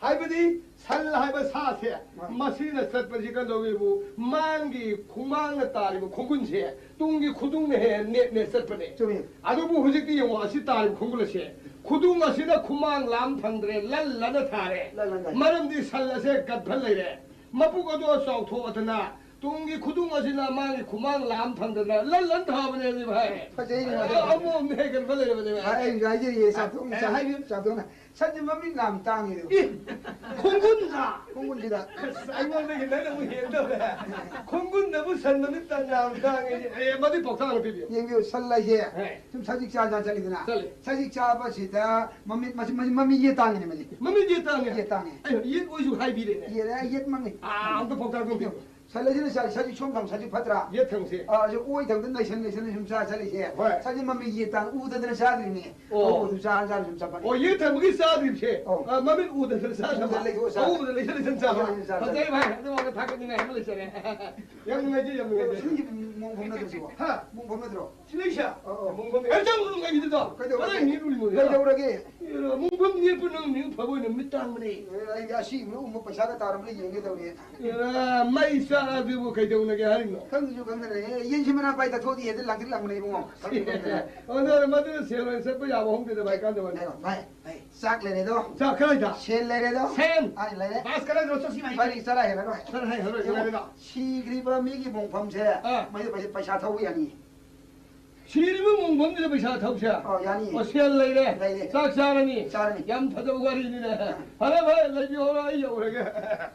ꯍꯥꯏꯕꯗꯤ ꯁꯟ ꯍꯥꯏꯕ ꯁꯥꯁꯦ, ꯍꯣꯏ꯫ ꯃꯁꯤꯅ ꯆꯠꯄꯁꯤ ꯀꯝꯗꯧꯋꯦꯕꯨ, ꯃꯥꯡꯒꯤ ꯈꯨꯃꯥꯡꯅ ꯇꯥꯔꯤꯕ ꯈꯣꯡꯒꯨꯟꯁꯦ ꯇꯨꯡꯒꯤ ꯈꯨꯗꯨꯡꯅ ꯍꯦꯟꯅ ꯅꯦꯠ ꯅꯦꯠ ꯆꯠꯄꯅꯦ꯫ ꯆꯨꯝꯃꯤ꯫ ꯑꯗꯨꯕꯨ ꯍꯧꯖꯤꯛꯇꯤ ꯌꯦꯡꯉꯣ, ꯑꯁꯤ ꯇꯥꯔꯤꯕ ꯈꯣꯡꯒꯨꯟ ꯑꯁꯦ, ꯈꯨꯗꯨꯡ ꯑꯁꯤꯅ ꯈꯨꯃꯥꯡ ꯂꯥꯝ ꯐꯪꯗ꯭ꯔꯦ, ꯂꯟ ꯂꯟꯅ ꯊꯥꯔꯦ꯫ ꯂꯟ ꯂꯟꯅ ꯊꯥꯔꯦ꯫ ꯃꯔꯝꯗꯤ ꯁꯟ ꯑꯁꯦ ꯒꯠꯐꯟ ꯂꯩꯔꯦ꯫ ꯃꯄꯨꯛ ꯑꯗꯣ ꯆꯥꯎꯊꯣꯛꯑꯗꯅ ꯇꯨꯡꯒꯤ ꯈꯨꯗꯨꯡ ꯑꯁꯤꯅ ꯃꯥꯒꯤ ꯈꯨꯃꯥꯡ ꯂꯥꯝ ꯐꯪꯗꯗꯅ ꯂꯟ ꯂꯟ ꯊꯥꯕꯅꯦ ꯍꯥꯏꯕꯅꯤ ꯚꯥꯏ꯫ ꯐꯖꯩꯅꯦ, ꯐꯖꯩ꯫ ꯑ, ꯑꯃꯣꯝꯅ ꯍꯦꯟꯒꯠꯄ ꯂꯩꯔꯕꯅꯦ ꯚꯥꯏ꯫ ꯑ, ꯑꯩ ꯍꯥꯏꯖꯔꯤꯌꯦ, ꯆꯥꯊꯣꯛ-, ꯑꯦ, ꯆꯥ-, ꯍꯥꯏꯕꯤꯌꯨ꯫ ꯆꯥꯊꯣꯛꯅ꯫ ꯁꯟꯁꯦ ꯃꯃꯤꯠ ꯌꯥꯝ ꯇꯥꯡꯉꯦ ꯑꯗꯨ꯫ ꯑꯦ, ꯈꯣꯡꯒꯨꯟꯗ? ꯈꯣꯡꯒꯨꯟꯁꯤꯗ꯫ ꯑꯁ, ꯑꯩꯉꯣꯟꯗꯒꯤ ꯅꯪꯅ ꯑꯃꯨꯛ ꯍꯦꯟꯗꯧꯔꯦ꯫ ꯈꯣꯡꯒꯨꯟꯗꯕꯨ ꯁꯟ ꯃꯃꯤꯠ ꯇꯥꯡ-, ꯌꯥꯝ ꯇꯥꯡꯉꯦ꯫ ꯑꯦ, ꯃꯗꯨ ꯄꯥꯎꯇꯥꯛ ꯑꯃ ꯄꯤꯕꯤꯌꯨ꯫ ꯌꯦꯡꯕꯤꯌꯨ, ꯁꯟ ꯍꯥꯏꯁꯦ꯫ ꯍꯦ꯫ ꯁꯨꯝ ꯁꯖꯤꯛ ꯆꯥ ꯆꯥ ꯆꯠꯂꯤꯗꯅ꯫ ꯆꯠꯂꯤ꯫ ꯁꯖꯤꯛ ꯆꯥꯕꯁꯤꯗ ꯃꯃꯤꯠ, ꯃꯁꯤ, ꯃꯁꯤ ꯃꯃꯤꯠ ꯌꯦꯠ ꯇꯥꯡꯉꯤꯅꯦ ꯃꯁꯤ꯫ ꯃꯃꯤꯠ ꯌꯦꯠ ꯇꯥꯡꯉꯦ? ꯌꯦꯠ ꯇꯥꯡꯉꯦ꯫ ꯑꯩ ꯌꯦꯠ ꯑꯣꯏꯁꯨ ꯍꯥꯏꯕꯤꯔꯦꯅꯦ꯫ ꯌꯦꯠ, ꯑ, ꯌꯦꯠ ꯃꯪꯉꯤ꯫ ꯑꯥ, ꯑꯝꯇ ꯄꯥꯎꯇꯥꯛ ꯑꯗꯨꯝ ꯄꯤꯌꯨ꯫ ꯁꯟ ꯍꯥꯏꯁꯤꯅ ꯁꯖꯤꯛ ꯁꯣꯝ ꯊꯝ, ꯁꯖꯤꯛ ꯐꯠꯇ꯭ꯔꯥ? ꯌꯦꯠ ꯊꯪꯁꯦ꯫ ꯑꯥ, ꯑꯁꯤ ꯑꯣꯏ ꯊꯪꯗ ꯅꯩꯁꯟ ꯅꯩꯁꯟ ꯁꯨꯝ ꯆꯥ ꯆꯠꯂꯤꯁꯦ꯫ ꯍꯣꯏ꯫ ꯁꯖꯤꯛ ꯃꯃꯤꯠ ꯌꯦꯠ ꯇꯥꯡ ꯎꯗꯗꯅ ꯆꯥꯗ꯭ꯔꯤꯅꯦ꯫ ꯑꯣ꯫ ꯑꯗꯨ ꯆꯥ ꯆꯥ ꯁꯨꯝ ꯆꯠꯄꯅꯦ꯫ ꯑꯣ, ꯌꯦꯠ ꯊꯪꯕꯒꯤ ꯆꯥꯗ꯭ꯔꯤꯕꯁꯦ꯫ ꯑꯧ꯫ ꯑ, ꯃꯃꯤꯠ ꯎꯗꯗꯅ ꯆꯥꯗꯕ꯫ ꯎꯗ ꯂꯩꯊꯣꯛꯑ ꯆꯥꯕ꯫ ꯎꯗ ꯂꯩꯊꯣꯛꯑ ꯆꯥꯕ꯫ ꯂꯩꯊꯣꯛꯑ ꯆꯥꯕ꯫ ꯐꯖꯩ ꯚꯥꯏ, ꯑꯗꯨꯃꯛꯅ ꯊꯥꯒꯠꯅꯤꯡꯉꯥꯏ ꯑꯃ ꯂꯩꯖꯔꯦ꯫ ꯌꯥꯝ ꯅꯨꯡꯉꯥꯏꯖꯩ, ꯌꯥꯝ ꯅꯨꯡꯉꯥꯏꯖꯩ꯫ ꯁꯤꯒꯤ ꯃꯣꯡ ꯐꯝ ꯅꯠꯇ꯭ꯔꯣ ꯁꯤꯕꯣ? ꯍꯥ? ꯃꯣꯡ ꯐꯝ ꯅꯠꯇ꯭ꯔꯣ? ꯁꯤꯂꯩꯁꯥ꯫ ꯑꯣ, ꯑꯣ꯫ ꯃꯣꯡ ꯐꯝ꯫ ꯑꯦ, ꯆꯪꯉꯨ, ꯆꯪꯉꯨ, ꯀꯩꯗꯧꯔꯒꯦ? ꯀꯗꯥꯏ ꯅꯦꯠꯂꯨꯔꯤꯅꯣ? ꯀꯩꯗꯧꯔꯒꯦ? ꯑꯦ, ꯃꯣꯡ ꯐꯝ ꯅꯦꯠꯄ ꯅꯪ ꯃꯤꯡ ꯐꯕ ꯑꯣꯏꯅ ꯃꯤꯠ ꯇꯥꯡꯕꯅꯦ꯫ ꯑꯦ, ꯑꯩꯗꯤ ꯑꯁꯤꯕ ꯎꯃ ꯄꯩꯁꯥꯒ ꯇꯥꯔꯝꯕ꯭ꯔꯥ ꯌꯦꯡꯒꯦ ꯇꯧꯔꯤ꯫ ꯑꯦ, ꯃꯩ ꯆꯥꯛꯑꯗꯨꯕꯨ ꯀꯩꯗꯧꯅꯒꯦ ꯍꯥꯏꯔꯤꯅꯣ? ꯈꯪꯗ꯭ꯔꯁꯨ ꯈꯪꯗꯅ, ꯑꯦ, ꯌꯦꯟꯁꯤ ꯃꯅꯥ ꯄꯥꯏ ꯇꯛꯊꯣꯛꯑꯗꯤ ꯍꯦꯛꯇ ꯂꯥꯡꯇ꯭ꯔꯤꯛ ꯂꯥꯡꯕꯅꯦ ꯏꯕꯨꯡꯉꯣ꯫ ꯈꯪꯗ꯭ꯔꯁꯨ ꯈꯪꯗꯅ꯫ ꯑꯣ, ꯅꯪ ꯃꯗꯨꯅ ꯁꯦꯜ ꯑꯣꯏꯅ ꯆꯠꯄ ꯌꯥꯕ ꯍꯧꯅꯗꯦꯗ ꯚꯥꯏ, ꯀꯥꯟꯗꯕꯅꯤ꯫ ꯉꯥꯏꯈꯣ, ꯚꯥꯏ, ꯚꯥꯏ, ꯆꯥꯛ ꯂꯩꯔꯦꯗꯣ꯫ ꯆꯥꯛ ꯀꯗꯥꯏꯗ? ꯁꯦꯜ ꯂꯩꯔꯦꯗꯣ꯫ ꯁꯦꯜ? ꯑꯥ, ꯂꯩꯔꯦ꯫ ꯕꯥꯁ ꯀꯗꯥꯏꯗꯅꯣ? ꯆꯠꯁꯤ ꯚꯥꯏ꯫ ꯚꯥꯏ, ꯆꯔꯥ ꯍꯦꯜꯂꯔꯣꯏ꯫ ꯆꯔꯥ ꯍꯦꯜꯂꯔꯣꯏ, ꯌꯦꯡꯉꯣ, ꯂꯩꯔꯦꯗꯣ꯫ ꯁꯤꯈ꯭ꯔꯤꯕ ꯃꯤꯒꯤ ꯃꯣꯡꯐꯝꯁꯦ ꯑꯥ꯫ ꯃꯩꯗ ꯄꯩꯁꯥ, ꯄꯩꯁꯥ ꯊꯧꯕ ꯌꯥꯅꯤ꯫ ꯁꯤꯔꯤꯕ ꯃꯣꯡꯐꯝꯁꯤꯗ ꯄꯩꯁꯥ ꯊꯧꯁꯦ? ꯑꯣ, ꯌꯥꯅꯤ꯫ ꯑꯣ, ꯁꯦꯜ ꯂꯩꯔꯦ꯫ ꯂꯩꯔꯦ꯫ ꯆꯥꯛ ꯆꯥꯔꯅꯤ꯫ ꯆꯥꯔꯅꯤ꯫ ꯌꯥꯝ ꯐꯖꯕ ꯋꯥꯔꯤꯅꯤꯅꯦ꯫ ꯑꯥ꯫ ꯐꯔꯦ, ꯐꯔꯦ, ꯂꯩꯕꯤꯍꯧꯔꯣ, ꯑꯩ ꯌꯧꯔꯒꯦ꯫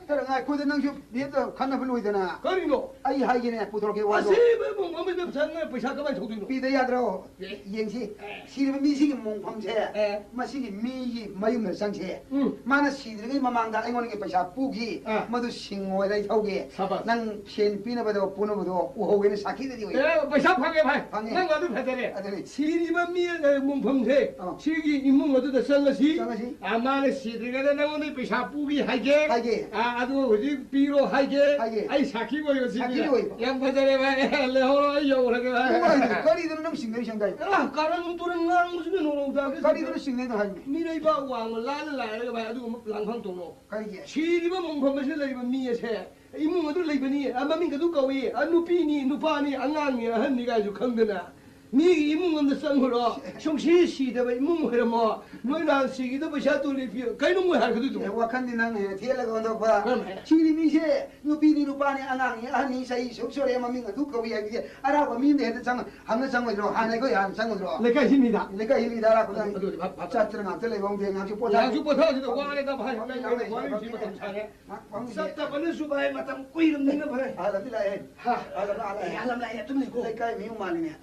ꯈꯔ ꯉꯥꯏꯈꯣꯗ, ꯅꯪꯁꯨ ꯚꯦꯞꯇ ꯈꯟꯅꯕ ꯂꯣꯏꯗꯅ꯫ ꯀꯔꯤꯅꯣ? ꯑꯩ ꯍꯥꯏꯒꯦꯅꯦ, ꯄꯨꯊꯣꯔꯛꯀꯦ ꯋꯥꯗꯣ꯫ ꯑꯁꯤꯕ ꯃꯣꯡꯐꯝꯁꯤꯗ ꯄꯩꯁꯥ, ꯄꯩꯁꯥ ꯀꯃꯥꯏꯅ ꯊꯧꯗꯣꯏꯅꯣ? ꯄꯤꯗ ꯌꯥꯗ꯭ꯔꯣ? ꯑꯦ꯫ ꯌꯦꯡꯁꯤ꯫ ꯑꯦ꯫ ꯁꯤꯔꯤꯕ ꯃꯤꯁꯤꯒꯤ ꯃꯣꯡꯐꯝꯁꯦ, ꯑꯦ꯫ ꯃꯁꯤꯒꯤ ꯃꯤꯒꯤ ꯃꯌꯨꯝꯗ ꯆꯪꯁꯦ꯫ ꯎꯝ꯫ ꯃꯥꯅ ꯁꯤꯗ꯭ꯔꯤꯉꯩ ꯃꯃꯥꯡꯗ ꯑꯩꯉꯣꯟꯗꯒꯤ ꯄꯩꯁꯥ ꯄꯨꯈꯤ꯫ ꯑꯥ꯫ ꯃꯗꯨ ꯁꯤꯡꯉꯣ ꯑꯩ ꯊꯧꯒꯦ꯫ ꯁꯕꯥꯁ꯫ ꯅꯪ ꯁꯦꯟ ꯄꯤꯅꯕꯗꯣ, ꯄꯨꯅꯕꯗꯣ ꯎꯍꯧꯒꯦꯅ ꯁꯥꯈꯤꯗꯗꯤ ꯑꯣꯏ꯫ ꯑꯦ, ꯄꯩꯁꯥ ꯐꯪꯉꯦ ꯚꯥꯏ꯫ ꯐꯪꯉꯦ꯫ ꯅꯪ ꯐꯖꯔꯦ꯫ ꯑꯗꯨꯅꯤ꯫ ꯁꯤꯔꯤꯕ ꯃꯤ, ꯑ, ꯃꯣꯡꯐꯝꯁꯦ, ꯑꯥ꯫ ꯁꯤꯒꯤ ꯏꯃꯨꯡ ꯑꯗꯨꯗ ꯆꯪꯉꯁꯤ꯫ ꯆꯪꯉꯁꯤ꯫ ꯑ, ꯃꯥꯅ ꯁꯤꯗ꯭ꯔꯤꯉꯩꯗ ꯅꯉꯣꯟꯗ ꯄꯩꯁꯥ ꯄꯨꯒꯦ ꯍꯥꯏꯒꯦ꯫ ꯍꯥꯏꯒꯦ꯫ ꯑ, ꯑꯗꯨ ꯍꯧꯖꯤꯛ ꯄꯤꯔꯣ ꯍꯥꯏꯒꯦ꯫ ꯍꯥꯏꯒꯦ꯫ ꯑꯩ ꯁꯥꯈꯤ ꯑꯣꯏꯕ ꯁꯤꯒꯤ꯫ ꯁꯥꯈꯤ ꯑꯣꯏꯕ꯫ ꯌꯥꯝ ꯐꯖꯔꯦ ꯚꯥꯏ꯫ ꯂꯩꯍꯧꯔꯣ, ꯑꯩ ꯌꯧꯔꯒꯦ ꯚꯥꯏ꯫ ꯀꯔꯤꯗꯨꯅ ꯅꯪ ꯁꯤꯡꯅꯩ ꯁꯪꯗꯥꯏ? ꯑ, ꯀꯥꯔꯟ ꯇꯨꯔꯟ ꯉꯥꯡꯕꯁꯤꯅ ꯅꯣꯔꯧꯗꯥꯒ ꯀꯔꯤꯗꯨꯅ ꯁꯤꯡꯅꯩꯅꯣ ꯍꯥꯏꯕꯅꯤ? ꯃꯤꯔꯩꯕꯥꯛ ꯋꯥꯡꯃ ꯂꯥꯜꯂ ꯂꯥꯏꯔꯒ ꯚꯥꯏ ꯑꯗꯨꯒꯨꯝꯕ ꯂꯥꯡꯐꯝ ꯇꯧꯔꯣ꯫ ꯀꯔꯤꯒꯤ? ꯁꯤꯔꯤꯕ ꯃꯣꯡꯐꯝ ꯑꯁꯤꯗ ꯂꯩꯔꯤꯕ ꯃꯤ ꯑꯁꯦ ꯏꯃꯨꯡ ꯑꯗꯨ ꯂꯩꯕꯅꯤ, ꯑ, ꯃꯃꯤꯡ ꯑꯗꯨ ꯀꯧꯏ, ꯑ, ꯅꯨꯄꯤꯅꯤ, ꯅꯨꯄꯥꯅꯤ, ꯑꯉꯥꯡꯅꯤ, ꯑꯍꯟꯅꯤ ꯀꯥꯏꯁꯨ ꯈꯪꯗꯅ ꯃꯤꯒꯤ ꯏꯃꯨꯡ ꯑꯃꯗ ꯆꯪꯉꯨꯔꯣ, ꯁꯨꯡꯁꯤ ꯁꯤꯗꯕ ꯏꯃꯨꯡ ꯑꯣꯏꯔꯝꯃꯣ, ꯅꯣꯏ ꯅꯍꯥꯟ ꯁꯤꯈꯤꯗꯕ ꯄꯩꯁꯥ ꯇꯣꯂꯤ ꯄꯤꯌꯨ, ꯀꯩꯅꯣ ꯃꯣꯏ ꯍꯥꯏꯔꯒꯗꯨꯗꯣ? ꯑꯦ, ꯋꯥꯈꯜꯗꯤ ꯅꯪꯅ ꯍꯦꯟꯅ ꯊꯦꯠꯂꯒ ꯑꯣꯟꯊꯣꯛꯄ꯫ ꯀꯔꯝ ꯍꯥꯏꯅ? ꯁꯤꯔꯤ ꯃꯤꯁꯦ ꯅꯨꯄꯤꯅꯤ, ꯅꯨꯄꯥꯅꯤ, ꯑꯉꯥꯡꯅꯤ, ꯑꯍꯟꯅꯤ, ꯆꯍꯤ ꯁꯨꯛ ꯁꯨꯔꯦ, ꯃꯃꯤꯡ ꯑꯗꯨ ꯀꯧꯏ ꯍꯥꯏꯕꯁꯦ ꯑꯔꯥꯞꯄ ꯃꯤ ꯑꯃꯗ ꯍꯦꯛꯇ ꯆꯪꯉ-, ꯍꯪꯉ ꯆꯪꯉꯣꯏꯗ꯭ꯔꯣ? ꯍꯥꯟꯅ ꯑꯩꯈꯣꯏ ꯍꯥꯟꯅ ꯆꯪꯉꯨꯗ꯭ꯔꯣ? ꯂꯩꯀꯥꯏꯁꯤ ꯃꯤꯗ꯫ ꯂꯩꯀꯥꯏꯁꯤ ꯃꯤꯗ ꯑꯔꯥꯞꯄꯗ ꯑꯗꯨ-, ꯑꯗꯨꯗꯤ ꯚꯥꯞ, ꯚꯥꯞ ꯇꯥꯔꯦ꯫ ꯆꯠꯇꯅ ꯉꯥꯛꯇ ꯂꯩꯕ ꯉꯝꯗꯦ, ꯉꯥꯏꯍꯥꯛꯁꯨ ꯄꯣꯊꯥꯁꯤ꯫ ꯉꯥꯏꯍꯥꯛꯁꯨ ꯄꯣꯊꯥꯁꯤꯗ ꯋꯥꯔꯦꯗ ꯚꯥꯏ, ꯉꯥꯏꯍꯥꯛ ꯂꯩ, ꯋꯥꯔꯤꯁꯤ ꯃꯇꯝ ꯁꯥꯡꯉꯦ꯫ ꯉꯥꯏꯍꯥꯛ ꯐꯝꯁꯤ꯫ ꯆꯠꯇꯕꯅꯁꯨ ꯚꯥꯏ ꯃꯇꯝ ꯀꯨꯏꯔꯕꯅꯤꯅ ꯚꯥꯏ꯫ ꯑꯍꯜ ꯑꯃꯗꯤ ꯂꯥꯛꯑꯦ꯫ ꯍꯥ? ꯑꯍꯜ ꯑꯃ ꯂꯥꯛꯑꯦ꯫ ꯑꯍꯜ ꯑꯃ ꯂꯥꯛꯑꯦ, ꯑꯗꯨꯝ ꯂꯩꯀꯣ꯫ ꯂꯩꯀꯥꯏ ꯃꯤꯌꯨꯝ ꯃꯥꯜꯂꯤꯅꯦ꯫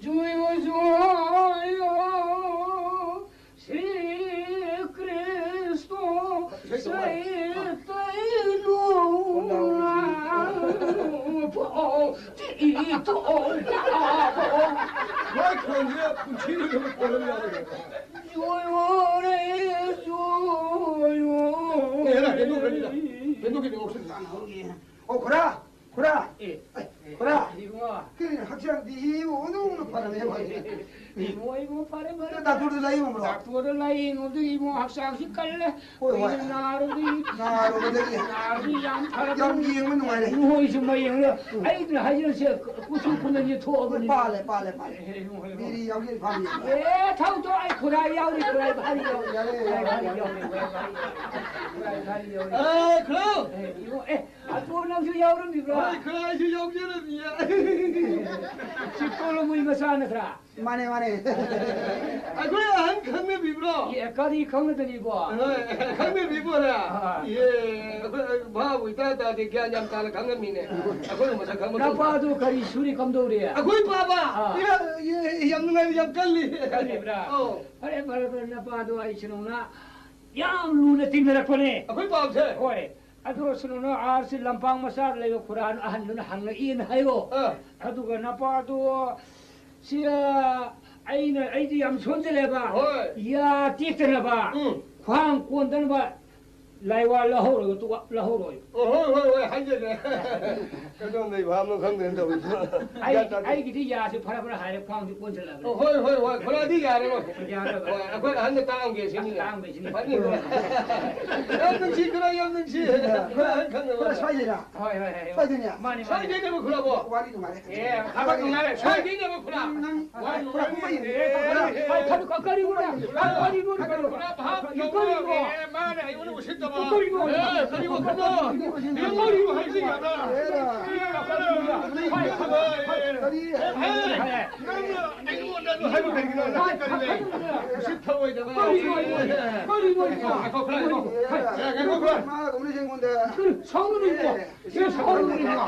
ꯖꯣꯌꯣ ꯖꯣꯌꯣ ꯁ꯭ꯔꯤ ꯀ꯭ꯔꯤꯁ꯭ꯅ ꯏꯁꯩ ꯇꯧꯕ꯫ ꯆꯩꯇꯟꯌ ꯄꯥꯎ ꯇꯤ ꯇꯣ ꯄꯥꯎ꯫ ꯃꯥꯏ ꯈꯣꯟꯁꯦ ꯄꯨꯟꯁꯤꯗ ꯑꯗꯨꯝ ꯀꯣꯜꯂꯝ ꯌꯥꯔꯣꯏ꯫ ꯖꯣꯌꯣ ꯔꯦ ꯖꯣꯌꯣ꯫ ꯑꯦ, ꯍꯦꯔꯥ, ꯍꯦꯟꯗꯣꯛꯈ꯭ꯔꯅꯤꯗ꯫ ꯍꯦꯟꯗꯣꯛꯈꯤꯅꯤ, ꯉꯥꯎꯁꯤꯟꯅ꯫ ꯑꯣ, ꯈꯨꯔꯥ! ꯈꯨꯔꯥ! ꯑꯦ, ꯑꯦ, ꯈꯨꯔꯥ! ꯏꯕꯨꯡꯉꯣ꯫ ꯀꯩꯅꯣ, ꯍꯛꯆꯥꯡꯗꯤ ꯏꯕꯨ ꯑꯗꯨꯝ ꯐꯔꯝꯃꯦ, ꯍꯣꯏ꯫ ꯏꯕꯨꯡꯉꯣ, ꯏꯕꯨꯡꯉꯣ, ꯐꯔꯦ, ꯐꯔꯦ, ꯗꯥꯛꯇꯔꯗ ꯐꯔꯦ꯫ ꯂꯥꯏꯌꯦꯡꯉꯨꯕ꯭ꯔꯣ? ꯗꯥꯛꯇꯔꯗ ꯂꯥꯏꯌꯦꯡꯉꯨꯕꯗꯒꯤ ꯏꯕꯨꯡꯉꯣ ꯍꯛꯆꯥꯡꯁꯤ ꯀꯜꯂꯦ꯫ ꯍꯣꯏ, ꯍꯣꯏ꯫ ꯀꯨꯏꯅ ꯅꯥꯔꯨꯕꯗꯒꯤ꯫ ꯅꯥꯔꯨꯕꯗꯒꯤ꯫ ꯅꯥꯔꯨꯕꯗꯒꯤ ꯌꯥꯝ ꯐꯔꯕꯅꯤ꯫ ꯌꯥꯝ ꯌꯦꯡꯕ ꯅꯨꯡꯉꯥꯏꯔꯦ꯫ ꯏꯕꯨꯡꯉꯣ, ꯑꯩꯁꯨ ꯃꯌꯦꯡꯂ, ꯑꯩꯅ ꯍꯥꯏꯖꯔꯤꯁꯦ, ꯀꯨꯆꯨ ꯀꯨꯃꯦꯟꯁꯦ ꯊꯣꯛꯑꯕꯅꯤ꯫ ꯄꯥꯜꯂꯦ, ꯄꯥꯜꯂꯦ, ꯄꯥꯜꯂꯦ꯫ ꯑꯦ, ꯏꯕꯨꯡꯉꯣ, ꯏꯕꯨꯡꯉꯣ꯫ ꯃꯤꯗꯤ ꯌꯥꯎꯖꯩ, ꯐꯥꯝ ꯌꯦꯡꯕ꯫ ꯑꯦ, ꯊꯧ, ꯊꯧ, ꯑꯩ ꯈꯨꯔꯥꯏ ꯌꯥꯎꯔꯤ, ꯈꯨꯔꯥꯏ ꯚꯥꯔꯤ ꯌꯥꯎꯔꯤ꯫ ꯌꯥꯔꯦ, ꯈꯨꯔꯥꯏ ꯌꯥꯔꯦ, ꯚꯥꯔꯤ ꯌꯥꯔꯦ꯫ ꯌꯥꯎꯔꯤ, ꯈꯨꯔꯥꯏ ꯚꯥꯔꯤ ꯌꯥꯎꯔꯤ, ꯈꯨꯔꯥꯏ ꯚꯥꯔꯤ ꯌꯥꯎꯔꯤ꯫ ꯑꯦ, ꯈꯨꯔꯥꯎ! ꯑꯦ, ꯏꯕꯨꯡꯉꯣ, ꯑꯦ, ꯑꯗꯨ ꯅꯪꯁꯨ ꯌꯥꯎꯔꯝꯃꯤꯕ꯭ꯔꯥ? ꯍꯣꯏ, ꯈꯔ ꯑꯩꯁꯨ ꯌꯥꯎꯖꯔꯝꯃꯤꯌꯦ꯫ ꯁꯤ ꯀꯣꯂꯣꯝꯕꯨꯏ ꯃꯆꯥ ꯅꯠꯇ꯭ꯔꯥ? ꯃꯥꯅꯦ, ꯃꯥꯅꯦ꯫ ꯑꯩꯈꯣꯏ ꯑꯍꯟ ꯈꯪꯅꯕꯤꯕ꯭ꯔꯣ? ꯑꯦ, ꯀꯔꯤ ꯈꯪꯅꯗꯅꯤꯕꯣ? ꯍꯣꯏ, ꯈꯪꯅꯕꯤꯕꯣꯔꯥ? ꯑꯥ꯫ ꯑꯦ, ꯑꯩꯈꯣꯏ ꯚꯥꯕꯨ ꯏꯇꯥ ꯇꯥꯗꯦ, ꯒ꯭ꯌꯥꯟ ꯌꯥꯝ ꯇꯥꯅ ꯈꯪꯉꯝꯃꯤꯅꯦ꯫ ꯑꯩꯈꯣꯏ ꯃꯁꯛ ꯈꯪꯕ ꯅꯄꯥꯗꯨ ꯀꯔꯤ ꯁꯨꯔꯤ ꯀꯝꯗꯧꯔꯤ? ꯑꯩꯈꯣꯏ ꯄꯥꯕ? ꯑꯥ꯫ ꯑꯦ, ꯑꯦ, ꯌꯥꯝ ꯅꯨꯡꯉꯥꯏꯕ, ꯌꯥꯝ ꯀꯜꯂꯤ꯫ ꯀꯜꯂꯤꯕ꯭ꯔꯥ? ꯑꯧ꯫ ꯐꯔꯦ, ꯐꯔꯦ, ꯐꯔꯦ, ꯅꯄꯥꯗꯣ ꯑꯩꯁꯨ ꯅꯧꯅ ꯌꯥꯝ ꯂꯨꯅ ꯇꯤꯟꯅꯔꯛꯄꯅꯦ꯫ ꯑꯩꯈꯣꯏ ꯄꯥꯕꯁꯦ? ꯍꯣꯏ꯫ ꯑꯗꯨ ꯁꯨꯅꯨꯅ ꯑꯥꯔꯁꯤ ꯂꯝꯄꯥꯛ ꯃꯆꯥꯗ ꯂꯩꯕ ꯈꯨꯔꯥ ꯑꯍꯟꯗꯨꯅ ꯍꯪꯉꯛꯏꯅ ꯍꯥꯏꯌꯣ꯫ ꯑꯥ꯫ ꯑꯗꯨꯒ ꯅꯄꯥꯗꯨ ꯁꯤ, ꯑ, ꯑꯩꯅ, ꯑꯩꯗꯤ ꯌꯥꯝ ꯁꯣꯟꯖꯜꯂꯦꯕ꯫ ꯍꯣꯏ꯫ ꯌꯥ ꯇꯦꯛꯇꯅꯕ, ꯎꯝ꯫ ꯈ꯭ꯋꯥꯡ ꯀꯣꯟꯗꯅꯕ ꯂꯥꯏꯋꯥ ꯂꯧꯍꯧꯔꯣꯏ, ꯇꯨ-, ꯂꯧꯍꯧꯔꯣꯏ꯫ ꯑꯣ, ꯍꯣꯏ, ꯍꯣꯏ, ꯍꯣꯏ, ꯍꯥꯏꯖꯒꯦ꯫ ꯀꯗꯣꯝꯗꯩ ꯐꯥꯕꯅꯣ ꯈꯪꯗꯦꯅ ꯇꯧꯔꯤꯁꯤ꯫ ꯑꯩ, ꯒ꯭ꯌꯥꯟ ꯇꯥꯗꯦ꯫ ꯑꯩꯒꯤꯗꯤ ꯌꯥꯁꯦ ꯐꯔ ꯐꯔ ꯍꯥꯏꯔꯦ, ꯈ꯭ꯋꯥꯡꯁꯦ ꯀꯣꯟꯁꯤꯜꯂꯛꯑꯕꯅꯦ꯫ ꯑꯣ, ꯍꯣꯏ, ꯍꯣꯏ, ꯍꯣꯏ, ꯈꯨꯔꯥꯗꯤ ꯌꯥꯔꯔꯣꯏ꯫ ꯌꯥꯔꯔꯣꯏ꯫ ꯍꯣꯏ, ꯑꯩꯈꯣꯏ ꯑꯍꯟꯅ ꯇꯥꯛꯑꯝꯒꯦ ꯁꯤꯅꯤ꯫ ꯇꯥꯛꯑꯝꯒꯦ ꯁꯤꯅꯤ꯫ ꯐꯅꯤ꯫ ꯌꯥꯝ ꯅꯨꯡꯁꯤ, ꯈꯨꯔꯥ ꯌꯥꯝ ꯅꯨꯡꯁꯤ꯫ ꯈꯨꯔꯥ ꯑꯍꯟ ꯈꯪꯅꯕ꯫ ꯈꯨꯔꯥ ꯁ꯭ꯋꯥꯏꯗꯩꯔꯥ? ꯍꯣꯏ, ꯍꯣꯏ, ꯍꯣꯏ꯫ ꯁ꯭ꯋꯥꯏꯗꯩꯅꯦ? ꯃꯥꯅꯤ, ꯃꯥꯅꯤ꯫ ꯁ꯭ꯋꯥꯏꯗꯩꯅꯦꯕ ꯈꯨꯔꯥꯕꯣ? ꯋꯥꯔꯤ ꯅꯨꯡꯉꯥꯏꯔꯦ꯫ ꯑꯦ, ꯊꯕꯛ ꯅꯨꯡꯉꯥꯏꯔꯦ꯫ ꯁ꯭ꯋꯥꯏꯗꯩꯅꯦꯕ ꯈꯨꯔꯥ꯫ ꯅꯪ ꯋꯥꯔꯤ ꯈꯨꯔꯥ ꯅꯨꯡꯉꯥꯏꯔꯦ꯫ ꯀꯨꯝꯕ ꯌꯦꯡꯉꯦ꯫ ꯑꯦ, ꯀꯔꯤ, ꯀꯔꯤꯅꯣ? ꯀꯔꯤꯅꯣ? ꯈꯨꯔꯥ ꯚꯥꯞ ꯀꯔꯤꯅꯣ? ꯇꯧꯔꯦ꯫ ꯑꯦ, ꯃꯥꯅ ꯑꯩꯉꯣꯟꯗ ꯎꯁꯤꯠꯇꯕ꯫ ꯀꯔꯤꯅꯣ? ꯑꯦ, ꯀꯔꯤꯅꯣ? ꯀꯔꯤꯅꯣ? ꯀꯔꯤꯅꯣ ꯍꯥꯏꯁꯤ ꯌꯥꯕ꯭ꯔꯥ? ꯑꯦ, ꯑꯦ, ꯀꯔꯤꯅꯣ? ꯀꯔꯤ? ꯑꯦ, ꯅꯪꯅ ꯑꯩꯉꯣꯟꯗ ꯑꯗꯨ ꯍꯥꯏꯕ ꯀꯔꯤꯒꯤꯅꯣ? ꯅꯪ ꯀꯔꯤ ꯂꯩ? ꯎꯁꯤꯠ ꯊꯑꯣꯏꯗꯕ꯫ ꯀꯔꯤꯅꯣ? ꯀꯔꯤꯅꯣ? ꯉꯥꯏꯈꯣ, ꯈꯔ ꯉꯥꯏꯈꯣ꯫ ꯑꯦ, ꯉꯥꯏꯈꯣ, ꯈꯔ꯫ ꯃꯥ ꯀꯧꯅꯤꯁꯦ ꯑꯩꯉꯣꯟꯗ꯫ ꯁꯥꯎꯅꯨ, ꯏꯕꯨꯡꯉꯣ꯫ ꯁꯤ ꯁꯥꯎꯅꯨ, ꯏꯕꯨꯡꯉꯣ꯫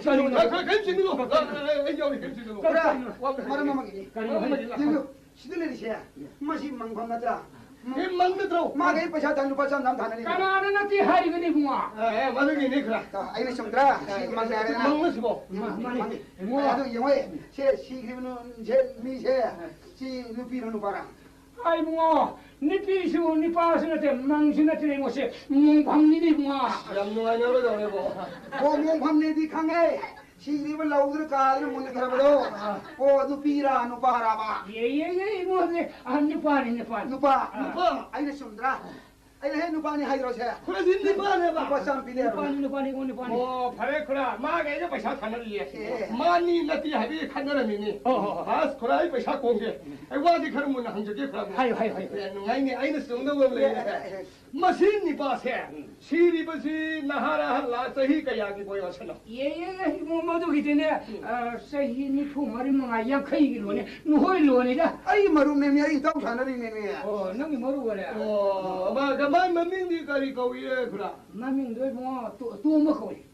ꯀꯔꯤꯅꯣ? ꯈꯔ, ꯈꯔ, ꯈꯔ ꯆꯤꯡꯉꯨ꯫ ꯑꯩ ꯌꯥꯎꯔꯤ, ꯈꯔ ꯆꯤꯡꯉꯨ꯫ ꯈꯔ, ꯃꯔꯝ ꯑꯃꯒꯤꯅꯤ꯫ ꯀꯔꯤꯅꯣ? ꯌꯦꯡꯉꯨ, ꯁꯤꯗ ꯂꯩꯔꯤꯁꯦ, ꯃꯁꯤ ꯃꯪꯐꯝ ꯅꯠꯇ꯭ꯔꯥ? ꯑꯦ, ꯃꯪ ꯅꯠꯇ꯭ꯔꯣ? ꯃꯥꯒ ꯑꯩ ꯄꯩꯁꯥ ꯊꯥꯟ ꯂꯨꯄꯥ ꯆꯥꯝ ꯆꯥꯝ ꯊꯥꯅꯔꯤ꯫ ꯀꯅꯥꯅ ꯅꯠꯇꯦ ꯍꯥꯏꯔꯤꯕꯅꯤ, ꯏꯕꯨꯡꯉꯣ? ꯑꯦ, ꯑꯦ, ꯃꯗꯨꯒꯤꯅꯤ ꯈꯔ꯫ ꯑ, ꯑꯩꯅ ꯆꯨꯝꯗ꯭ꯔꯥ? ꯁꯤ ꯃꯪ ꯍꯥꯏꯔꯦꯅ꯫ ꯃꯪꯂꯁꯤꯕꯣ? ꯃꯥꯅꯤ, ꯃꯥꯅꯤ꯫ ꯏꯕꯨꯡꯉꯣ꯫ ꯑꯗꯨ ꯌꯦꯡꯉꯣ, ꯁꯦ ꯁꯤꯈ꯭ꯔꯤꯕ ꯅꯨ-, ꯁꯦ ꯃꯤꯁꯦ, ꯁꯤ ꯅꯨꯄꯤꯔꯣ ꯅꯨꯄꯥꯔꯥ? ꯑꯩ ꯏꯕꯨꯡꯉꯣ, ꯅꯨꯄꯤꯁꯨ ꯅꯨꯄꯥꯁꯨ ꯅꯠꯇꯦ, ꯃꯪꯁꯨ ꯅꯠꯇꯦ, ꯏꯕꯨꯡꯉꯣ, ꯁꯦ ꯃꯣꯡꯐꯝꯅꯤꯅꯦ, ꯏꯕꯨꯡꯉꯣ꯫ ꯌꯥꯝ ꯅꯨꯡꯉꯥꯏꯅꯔꯣꯏꯗꯧꯔꯦꯕꯣ꯫ ꯑꯣ, ꯃꯣꯡꯐꯝꯅꯦꯗꯤ ꯈꯪꯉꯦ꯫ ꯁꯤꯈ꯭ꯔꯤꯕ ꯂꯧꯗꯨꯅ ꯀꯥꯗꯅ ꯃꯨꯟꯅ ꯊꯔꯕꯗꯣ꯫ ꯑꯣ, ꯅꯨꯄꯤꯔꯥ, ꯅꯨꯄꯥꯔꯥꯕ? ꯌꯦ, ꯌꯦ, ꯌꯦ, ꯏꯕꯨꯡꯉꯣ, ꯁꯦ, ꯑ, ꯅꯨꯄꯥꯅꯤ, ꯅꯨꯄꯥꯅꯤ꯫ ꯅꯨꯄꯥ? ꯑ꯫ ꯅꯨꯄꯥ? ꯑꯩꯅ ꯆꯨꯝꯗ꯭ꯔꯥ? ꯑꯩꯅ ꯍꯦꯛ ꯅꯨꯄꯥꯅꯤ ꯍꯥꯏꯗ꯭ꯔꯣ, ꯁꯦ? ꯈꯨꯔꯥ, ꯁꯤ ꯅꯨꯄꯥꯅꯦꯕ꯫ ꯂꯨꯄꯥ ꯆꯥꯝ ꯄꯤꯅꯦ ꯍꯥꯏꯕ꯫ ꯅꯨꯄꯥꯅꯤ, ꯅꯨꯄꯥꯅꯤ, ꯏꯕꯨꯡꯉꯣ, ꯅꯨꯄꯥꯅꯤ꯫ ꯑꯣ, ꯐꯔꯦ, ꯈꯨꯔꯥ, ꯃꯥꯒ ꯑꯩꯒ ꯄꯩꯁꯥ ꯊꯥꯅꯔꯤꯌꯦ꯫ ꯑꯦ꯫ ꯃꯥꯅꯤ ꯅꯠꯇꯦ ꯍꯥꯏꯕꯒꯤ ꯈꯠꯅꯔꯝꯃꯤꯅꯤ꯫ ꯍꯣ, ꯍꯣ, ꯍꯣ꯫ ꯑꯁ, ꯈꯨꯔꯥ, ꯑꯩ ꯄꯩꯁꯥ ꯀꯣꯡꯒꯦ꯫ ꯑꯩ ꯋꯥꯗꯤ ꯈꯔ ꯃꯨꯟꯅ ꯍꯪꯖꯒꯦ, ꯈꯨꯔꯥ꯫ ꯍꯥꯏꯌꯨ, ꯍꯥꯏꯌꯨ, ꯍꯥꯏꯌꯨ꯫ ꯑꯦ, ꯅꯨꯡꯉꯥꯏꯅꯤ, ꯑꯩꯅ ꯆꯨꯝꯗꯧꯕ ꯑꯃ ꯂꯩꯔꯦ꯫ ꯑꯦ, ꯑꯦ, ꯑꯦ꯫ ꯃꯁꯤ ꯅꯤꯄꯥꯁꯦ, ꯎꯝ꯫ ꯁꯤꯔꯤꯕꯁꯤ ꯅꯍꯥꯔ ꯑꯍꯜꯂ, ꯆꯍꯤ ꯀꯌꯥꯒꯤ ꯕꯣꯌꯣꯁꯅꯣ? ꯌꯦ, ꯌꯦ, ꯌꯦ, ꯏꯕꯨꯡꯉꯣ, ꯃꯗꯨꯒꯤꯗꯤꯅꯦ, ꯎꯝ꯫ ꯑ, ꯆꯍꯤ ꯅꯤꯐꯨ ꯃꯔꯤ ꯃꯉꯥ, ꯌꯥꯡꯈꯩꯒꯤ ꯂꯣꯅꯦ, ꯅꯨꯍꯣꯏ ꯂꯣꯅꯤꯗ꯫ ꯑꯩ ꯃꯔꯨꯞꯅꯦꯃꯤ, ꯑꯩ ꯏꯇꯥꯎ ꯁꯥꯟꯅꯔꯤꯅꯦꯃꯤ꯫ ꯑꯣ, ꯅꯪꯒꯤ ꯃꯔꯨꯞ ꯑꯣꯏꯔꯦ? ꯑꯣ, ꯃꯥ, ꯃꯥꯏ ꯃꯃꯤꯡꯗꯤ ꯀꯔꯤ ꯀꯧꯏ, ꯈꯨꯔꯥ? ꯃꯃꯤꯡꯗꯣ ꯏꯕꯨꯡꯉꯣ, ꯇꯣ-, ꯇꯣꯝꯕ ꯀꯧꯏ꯫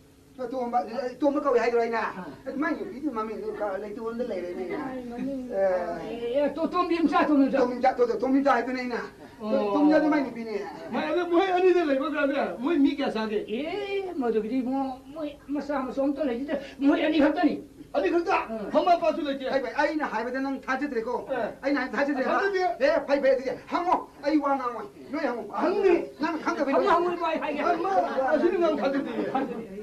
ꯇꯣꯝꯕ, ꯑꯦ, ꯇꯣꯝꯕ ꯀꯧꯏ ꯍꯥꯏꯗ꯭ꯔꯣ ꯑꯩꯅ? ꯑꯥ꯫ ꯑꯦ, ꯃꯥꯏ ꯅꯨꯄꯤꯗꯤ ꯃꯃꯤꯡꯗꯨ ꯀ-, ꯂꯩꯇꯣꯟꯗ ꯂꯩꯔꯦꯅꯦ꯫ ꯑꯥ, ꯃꯃꯤꯡ-, ꯑꯦ꯫ ꯑꯦ, ꯑꯦ, ꯇꯣ-, ꯇꯣꯝꯕꯤ ꯃꯆꯥ, ꯇꯣꯝꯕꯤ ꯃꯆꯥ꯫ ꯇꯣꯝꯕꯤ ꯃꯆꯥ, ꯇꯣ-, ꯇꯣꯝꯕꯤ ꯃꯆꯥ ꯍꯥꯏꯗꯨꯅꯦ ꯑꯩꯅ꯫ ꯑꯣ꯫ ꯇꯣꯝꯕꯤ ꯃꯆꯥꯗꯤ ꯃꯥꯏ ꯅꯨꯄꯤꯅꯦ꯫ ꯃꯥꯏ ꯑꯗꯨ ꯃꯣꯏ ꯑꯅꯤꯗ ꯂꯩꯕ ꯀꯥꯟꯗ ꯃꯣꯏ ꯃꯤ ꯀꯌꯥ ꯆꯥꯒꯦ? ꯑꯦ, ꯃꯗꯨꯒꯤꯗꯤ ꯏꯕꯨꯡꯉꯣ, ꯃꯣꯏ ꯃꯆꯥ ꯃꯁꯨ ꯑꯝꯇ ꯂꯩꯖꯗꯦ꯫ ꯃꯣꯏ ꯑꯅꯤ ꯈꯛꯇꯅꯤ꯫ ꯑꯅꯤ ꯈꯛꯇ? ꯎꯝ꯫ ꯃꯃꯥ ꯃꯄꯥꯁꯨ ꯂꯩꯇꯦ? ꯐꯩ, ꯐꯩ꯫ ꯑꯩꯅ ꯍꯥꯏꯕꯗ ꯅꯪ ꯊꯥꯖꯗ꯭ꯔꯦꯀꯣ? ꯑꯦ꯫ ꯑꯩꯅ ꯍꯥꯏꯕꯗ ꯊꯥꯖꯗ꯭ꯔꯦꯕ? ꯊꯥꯖꯗꯦ꯫ ꯑꯦ, ꯐꯩ, ꯐꯩ, ꯑꯗꯨꯗꯤ ꯍꯪꯉꯣ꯫ ꯑꯩ ꯋꯥ ꯉꯥꯡꯉꯣꯏ꯫ ꯂꯣꯏ ꯍꯪꯉꯨ꯫ ꯍꯪꯅꯤ꯫ ꯅꯪ ꯈꯪꯗꯕꯩ ꯍꯪꯉꯨ, ꯂꯣꯏ ꯍꯪꯉꯨ, ꯏꯕꯥꯏ, ꯍꯥꯏꯒꯦ꯫ ꯍꯪꯉꯨ꯫ ꯑꯁꯤꯗꯤ ꯅꯪ ꯊꯥꯖꯗꯦ꯫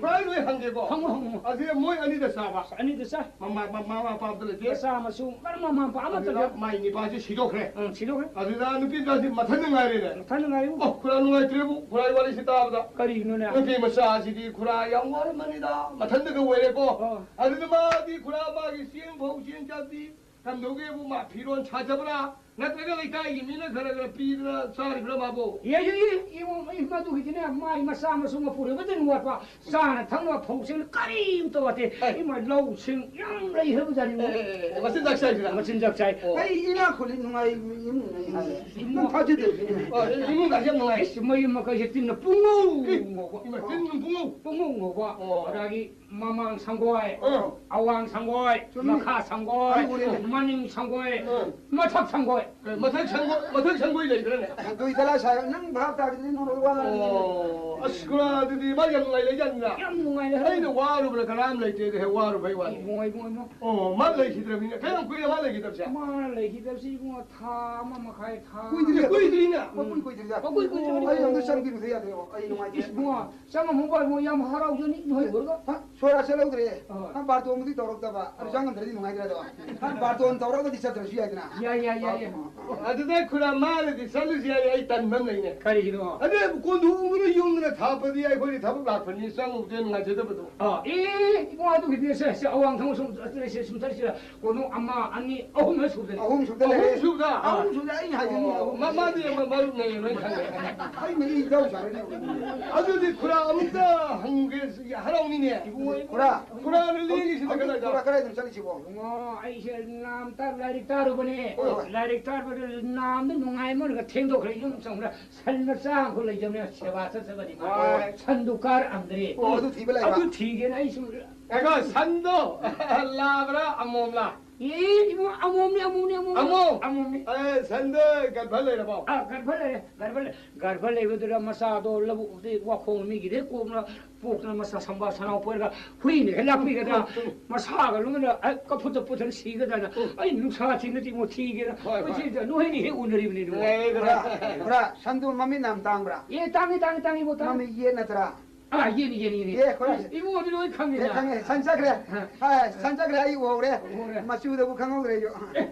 ꯄꯨꯔꯥ ꯂꯣꯏ ꯍꯪꯒꯦꯀꯣ꯫ ꯍꯪꯉꯨ, ꯍꯪꯉꯨ꯫ ꯑꯁꯤꯗ ꯃꯣꯏ ꯑꯅꯤꯗ ꯆꯥꯕ꯫ ꯑꯅꯤꯗ ꯆꯥꯏ꯫ ꯃꯃꯥ, ꯃꯃꯥ, ꯃꯃꯥ ꯃꯄꯥ ꯑꯝꯇ ꯂꯩꯇꯦ꯫ ꯃꯆꯥ ꯃꯁꯨ ꯃꯔꯝ ꯃꯃꯥ ꯃꯄꯥ ꯑꯃꯠꯇ ꯑꯗꯨꯗ ꯂꯩ꯫ ꯃꯥꯏ ꯅꯤꯄꯥꯁꯦ ꯁꯤꯗꯣꯛꯈ꯭ꯔꯦ꯫ ꯎꯝ, ꯁꯤꯗꯣꯛꯈ꯭ꯔꯦ꯫ ꯑꯗꯨꯗ ꯅꯨꯄꯤ ꯃꯆꯥꯁꯤ ꯃꯊꯟꯗ ꯉꯥꯏꯔꯦꯅꯦ꯫ ꯃꯊꯟꯗ ꯉꯥꯏꯔꯦ꯫ ꯑꯣ, ꯈꯨꯔꯥ ꯅꯨꯡꯉꯥꯏꯇ꯭ꯔꯦꯕꯨ, ꯈꯨꯔꯥ ꯋꯥꯔꯤꯁꯤ ꯇꯥꯕꯗ꯫ ꯀꯔꯤꯅꯣꯅꯦ? ꯅꯨꯄꯤ ꯃꯆꯥꯁꯤꯗꯤ ꯈꯨꯔꯥ ꯌꯥꯝ ꯋꯥꯔꯝꯃꯅꯤꯗ, ꯃꯊꯟꯗꯒ ꯑꯣꯏꯔꯦꯀꯣ꯫ ꯑꯣ꯫ ꯑꯗꯨꯅ ꯃꯥꯗꯤ ꯈꯨꯔꯥ ꯃꯥꯒꯤ ꯆꯦꯡ ꯐꯧ ꯆꯦꯡ ꯆꯥꯛꯇꯤ ꯀꯝꯗꯧꯒꯦꯕꯨ, ꯃꯥ ꯐꯤꯔꯣꯟ ꯁꯥꯖꯕ꯭ꯔꯥ? ꯅꯠꯇ꯭ꯔꯒ ꯂꯩꯀꯥꯏꯒꯤ ꯃꯤꯅ ꯈꯔ ꯈꯔ ꯄꯤꯗꯅ ꯆꯥꯔꯤꯕ꯭ꯔꯥ ꯃꯥꯕꯨ? ꯌꯦ, ꯌꯦ, ꯌꯦ, ꯏꯃꯨꯡ, ꯏ-, ꯃꯗꯨꯒꯤꯗꯤꯅꯦ, ꯃꯥꯏ ꯃꯆꯥ ꯃꯁꯨ ꯃꯄꯨꯔꯣꯏꯕꯗ ꯅꯨꯡꯉꯥꯏꯕ, ꯆꯥꯅ ꯊꯛꯅꯕ ꯐꯧꯁꯤꯡ ꯀꯔꯤꯝꯇ ꯋꯥꯠꯇꯦ꯫ ꯑꯦ꯫ ꯏꯃꯥ, ꯂꯧꯁꯤꯡ ꯌꯥꯝ ꯂꯩ ꯍꯥꯏꯕꯖꯥꯠꯅꯤ꯫ ꯑꯦ, ꯑꯦ, ꯑꯦ, ꯃꯆꯤꯟꯖꯥꯛ ꯆꯥꯏꯁꯤꯔꯥ? ꯃꯆꯤꯟꯖꯥꯛ ꯆꯥꯏ꯫ ꯑꯣ꯫ ꯑꯩ ꯏꯅꯥꯛ ꯈꯨꯜꯂꯤ, ꯅꯨꯡꯉꯥꯏ ꯏꯃꯨꯡꯅꯤ ꯍꯥꯏꯌꯦ꯫ ꯏꯃꯨꯡ ꯅꯪ ꯊꯥꯖꯗꯦ꯫ ꯑꯣ, ꯏꯃꯨꯡꯒꯁꯦ ꯌꯥꯝ ꯅꯨꯡꯉꯥꯏ꯫ ꯑꯩꯁ, ꯃꯌꯨꯝ ꯃꯀꯩꯁꯦ ꯇꯤꯟꯅ ꯄꯨꯡꯉꯧ ꯑꯦ, ꯉꯧꯕ꯫ ꯏꯃꯥ, ꯇꯤꯟ ꯄꯨꯡꯉꯧ? ꯄꯨꯡꯉꯧ ꯉꯧꯕ꯫ ꯑꯣ꯫ ꯑꯗꯒꯤ ꯃꯃꯥꯡ ꯁꯪꯒꯣꯏ, ꯑꯥ꯫ ꯑꯋꯥꯡ ꯁꯪꯒꯣꯏ, ꯆꯨꯝꯃꯤ꯫ ꯃꯈꯥ ꯁꯪꯒꯣꯏ, ꯑꯩ ꯎꯔꯦꯅꯦ꯫ ꯃꯅꯤꯡ ꯁꯪꯒꯣꯏ, ꯑꯥ꯫ ꯃꯊꯛ ꯁꯪꯒꯣꯏ꯫ ꯑꯦ, ꯃꯊꯛ ꯁꯪꯒꯣꯏ, ꯃꯊꯛ ꯁꯪꯒꯣꯏ ꯂꯩꯕ꯭ꯔꯥꯅꯦ? ꯑꯗꯨꯏ ꯗꯂꯥ ꯁꯥꯏ, ꯅꯪ ꯚꯥꯞ ꯇꯥꯕꯗꯨꯗꯤ ꯅꯪ ꯋꯥ ꯉꯥꯡꯉꯤꯅꯦ꯫ ꯑꯣ, ꯑꯁ, ꯈꯨꯔꯥ, ꯑꯗꯨꯗꯤ ꯃꯥ ꯌꯥꯝ ꯅꯨꯡꯉꯥꯏ ꯂꯩꯖꯥꯠꯅꯤꯅ꯫ ꯌꯥꯝ ꯅꯨꯡꯉꯥꯏ ꯂꯩ꯫ ꯑꯩꯅ ꯋꯥꯔꯨꯕ꯭ꯔꯥ ꯀꯅꯥꯝ ꯂꯩꯇꯦ, ꯑꯗꯨ ꯍꯦꯛ ꯋꯥꯔꯨꯕꯩ ꯋꯥꯅꯤ꯫ ꯏꯕꯨꯡꯉꯣ, ꯏꯕꯨꯡꯉꯣ, ꯏꯕꯨꯡꯉꯣ꯫ ꯑꯣ, ꯃꯥ ꯂꯩꯈꯤꯗ꯭ꯔꯕꯅꯤꯅ꯫ ꯀꯌꯥꯝ ꯀꯨꯏꯔꯦ ꯃꯥ ꯂꯩꯈꯤꯗꯕꯁꯦ? ꯃꯥ ꯂꯩꯈꯤꯗꯕꯁꯤ ꯏꯕꯨꯡꯉꯣ, ꯊꯥ ꯑꯃ ꯃꯈꯥꯏ, ꯊꯥ ꯀꯨꯏꯗ꯭ꯔꯤ, ꯀꯨꯏꯗ꯭ꯔꯤꯅ? ꯃꯄꯨꯟ ꯀꯨꯏꯗ꯭ꯔꯤꯗ꯫ ꯃꯄꯨꯟ ꯀꯨꯏꯗ꯭ꯔꯤꯕꯅꯤ꯫ ꯑꯩ ꯑꯝꯇ ꯆꯪꯈꯤꯕꯗ ꯌꯥꯗꯦ, ꯑꯩ ꯅꯨꯡꯉꯥꯏꯇꯦ꯫ ꯏꯁ, ꯏꯕꯨꯡꯉꯣ, ꯆꯪꯉꯝꯃꯨ ꯕꯥꯏ, ꯃꯣꯏ ꯌꯥꯝ ꯍꯔꯥꯎꯖꯅꯤ ꯅꯣꯏ ꯎꯔꯒ꯫ ꯍꯥ? ꯁꯣꯔꯥ ꯆꯠꯍꯧꯗ꯭ꯔꯦ꯫ ꯍꯣꯏ꯫ ꯅꯪ ꯕꯥꯔꯇꯣꯟꯕꯨꯗꯤ ꯇꯧꯔꯛꯇꯕ꯫ ꯑꯗꯨ ꯆꯪꯉꯝꯗ꯭ꯔꯗꯤ ꯅꯨꯡꯉꯥꯏꯇ꯭ꯔꯦꯗꯣ꯫ ꯅꯪ ꯕꯥꯔꯇꯣꯟ ꯇꯧꯔꯒꯗꯤ ꯆꯠꯇ꯭ꯔꯁꯨ ꯌꯥꯏꯗꯅ꯫ ꯌꯥꯏ, ꯌꯥꯏ, ꯌꯥꯏ, ꯌꯥꯏ꯫ ꯑꯗꯨꯗ ꯈꯨꯔꯥ ꯃꯥꯅꯗꯤ ꯆꯠꯂꯨꯁꯤ ꯍꯥꯏ, ꯑꯩ ꯇꯟꯕ ꯑꯃ ꯂꯩꯅꯦ꯫ ꯀꯔꯤꯒꯤꯅꯣ? ꯑꯗꯨ ꯀꯣꯟꯊꯣꯡꯗꯨꯅ ꯌꯨꯝꯗꯨꯅ ꯊꯥꯞꯄꯗꯤ ꯑꯩꯈꯣꯏꯗꯤ ꯊꯕꯛ ꯂꯥꯛꯄꯅꯤ, ꯆꯪꯉꯨꯕꯗꯤ ꯅꯨꯡꯉꯥꯏꯖꯗꯕꯗꯣ꯫ ꯑꯥ, ꯑꯦ, ꯏꯕꯨꯡꯉꯣ, ꯑꯗꯨꯒꯤꯗꯤ ꯁꯦ, ꯁꯦ, ꯑꯋꯥꯡ ꯊꯪꯕ ꯁꯨꯝ ꯆꯠꯂꯁꯤ, ꯁꯨꯝ ꯆꯠꯂꯁꯤꯔ? ꯀꯣꯟꯊꯣꯡ ꯑꯃ, ꯑꯅꯤ, ꯑꯍꯨꯝ ꯍꯦꯛ ꯁꯨꯕꯗꯅꯤ꯫ ꯑꯍꯨꯝ ꯁꯨꯕꯗ ꯂꯩꯔꯦ꯫ ꯑꯍꯨꯝ ꯁꯨꯕꯗ? ꯑꯍꯨꯝ ꯁꯨꯕꯗ ꯑꯩꯅ ꯍꯥꯏꯗꯣꯏꯅꯤ, ꯑꯣ, ꯑꯍꯨꯝ ꯃꯥ-, ꯁꯨꯕꯗ꯫ ꯃꯥꯗꯤ ꯃ-, ꯃꯔꯨꯞꯅꯦ, ꯂꯣꯏ ꯈꯪꯉꯦ꯫ ꯑꯩ ꯃꯤ ꯏꯖꯥꯎ ꯁꯥꯔꯦꯅꯦ꯫ ꯑꯗꯨꯗꯤ ꯈꯨꯔꯥ ꯑꯃꯨꯛꯇ ꯍꯪꯒꯦ, ꯍꯔꯥꯎꯅꯤꯅꯦ꯫ ꯈꯨꯔꯥ, ꯈꯨꯔꯥꯅ ꯂꯦꯡꯉꯤꯁꯤꯅ ꯍꯧꯖꯤꯛ ꯀꯗꯥꯏꯗ? ꯈꯨꯔꯥ ꯀꯗꯥꯏꯗꯅꯣ ꯆꯠꯂꯤꯁꯤꯕꯣ? ꯏꯕꯨꯡꯉꯣ, ꯑꯩꯁꯦ ꯅꯥꯝꯇ ꯂꯥꯏꯔꯤꯛ ꯇꯥꯔꯨꯕꯅꯦ꯫ ꯍꯣꯏ, ꯍꯣꯏ꯫ ꯂꯥꯏꯔꯤꯛ ꯆꯥꯔꯕꯗ ꯅꯥꯝꯗ ꯅꯨꯡꯉꯥꯏꯃꯟꯒ ꯊꯦꯡꯗꯣꯛꯈ꯭ꯔꯦ꯫ ꯌꯨꯝ ꯆꯪꯕꯗ ꯁꯟ ꯃꯆꯥ ꯑꯃꯈꯛ ꯂꯩꯖꯕꯅꯦ, ꯁꯦꯕꯥ ꯆꯠꯆꯕꯅꯤ꯫ ꯃꯥ ꯍꯣꯏ꯫ ꯁꯟꯗꯨ ꯀꯥꯔꯛꯑꯝꯗ꯭ꯔꯦ꯫ ꯑꯣ, ꯑꯗꯨ ꯊꯤꯕ ꯂꯩꯕ꯫ ꯑꯗꯨ ꯊꯤꯒꯦꯅ ꯑꯩ ꯁꯨꯝ ꯉꯥꯏꯈꯣ, ꯁꯟꯗꯣ ꯂꯥꯕ꯭ꯔꯥ ꯑꯃꯣꯝꯂꯥ? ꯑꯦ, ꯏꯕꯨꯡ, ꯑꯃꯣꯝꯅꯤ, ꯑꯃꯣꯝꯅꯤ, ꯑꯃꯣꯝꯅꯤ꯫ ꯑꯃꯣꯝ? ꯑꯃꯣꯝꯅꯤ꯫ ꯑꯦ, ꯁꯟꯗꯣ ꯒꯔꯚ ꯂꯩꯔꯕꯣ? ꯑꯥ, ꯒꯔꯚ ꯂꯩꯔꯦ, ꯒꯔꯚ ꯂꯩ-, ꯒꯔꯚ ꯂꯩꯕꯗꯨꯗ ꯃꯆꯥꯗꯣ ꯂꯧꯕꯨꯛꯇꯒꯤ ꯋꯥꯈꯣꯡ ꯃꯤꯒꯤꯗꯩ ꯀꯣꯛꯅ ꯄꯣꯛꯇꯅ ꯃꯆꯥ ꯁꯝꯕꯥ ꯁꯅꯥꯎ ꯄꯣꯏꯔꯒ ꯍꯨꯏꯅ ꯍꯦꯛ ꯂꯥꯛꯄꯤꯒꯗ꯭ꯔꯥ? ꯃꯁꯥꯒ ꯂꯣꯏꯅ ꯑ, ꯀꯐꯨꯠꯇ ꯄꯨꯊꯅ ꯁꯤꯒꯗ꯭ꯔꯥꯅ ꯑꯩ ꯅꯨꯡꯁꯥ ꯊꯤꯅꯗꯤ ꯑꯃꯨꯛ ꯊꯤꯒꯦꯅ ꯍꯣꯏ, ꯍꯣꯏ꯫ ꯀꯣꯏꯆꯦꯟ ꯆꯦꯟ ꯅꯣꯏꯅꯤ ꯍꯦꯛ ꯎꯅꯔꯤꯕꯅꯤꯗꯣ꯫ ꯂꯩꯗꯅ꯫ ꯄꯨꯔꯥ, ꯄꯨꯔꯥ ꯁꯟꯗꯨ ꯃꯃꯤꯠ ꯌꯥꯝ ꯇꯥꯡꯕ꯭ꯔꯥ? ꯑꯦ, ꯇꯥꯡꯉꯤ, ꯇꯥꯡꯉꯤ, ꯇꯥꯡꯉꯤ, ꯏꯕꯣ, ꯇꯥꯡꯉꯤ꯫ ꯃꯃꯤꯠ ꯌꯦꯠ ꯅꯠꯇ꯭ꯔꯥ? ꯑꯥ, ꯌꯦꯟꯅꯤ, ꯌꯦꯟꯅꯤ, ꯌꯦꯟꯅꯤ꯫ ꯑꯦ, ꯈꯣꯏ-, ꯏꯕꯨꯡꯉꯣꯗꯤ ꯂꯣꯏ ꯈꯪꯉꯤꯅ꯫ ꯑꯦ, ꯈꯪꯉꯦ꯫ ꯁꯟ ꯆꯠꯈ꯭ꯔꯦ꯫ ꯑ꯫ ꯑ, ꯁꯟ ꯆꯠꯈ꯭ꯔꯦ, ꯑꯩ ꯎꯍꯧꯔꯦ꯫ ꯎꯍꯧꯔꯦ꯫ ꯃꯆꯨꯗꯕꯨ ꯈꯪꯍꯧꯗ꯭ꯔꯦ ꯑꯩꯁꯨ꯫ ꯑꯦ,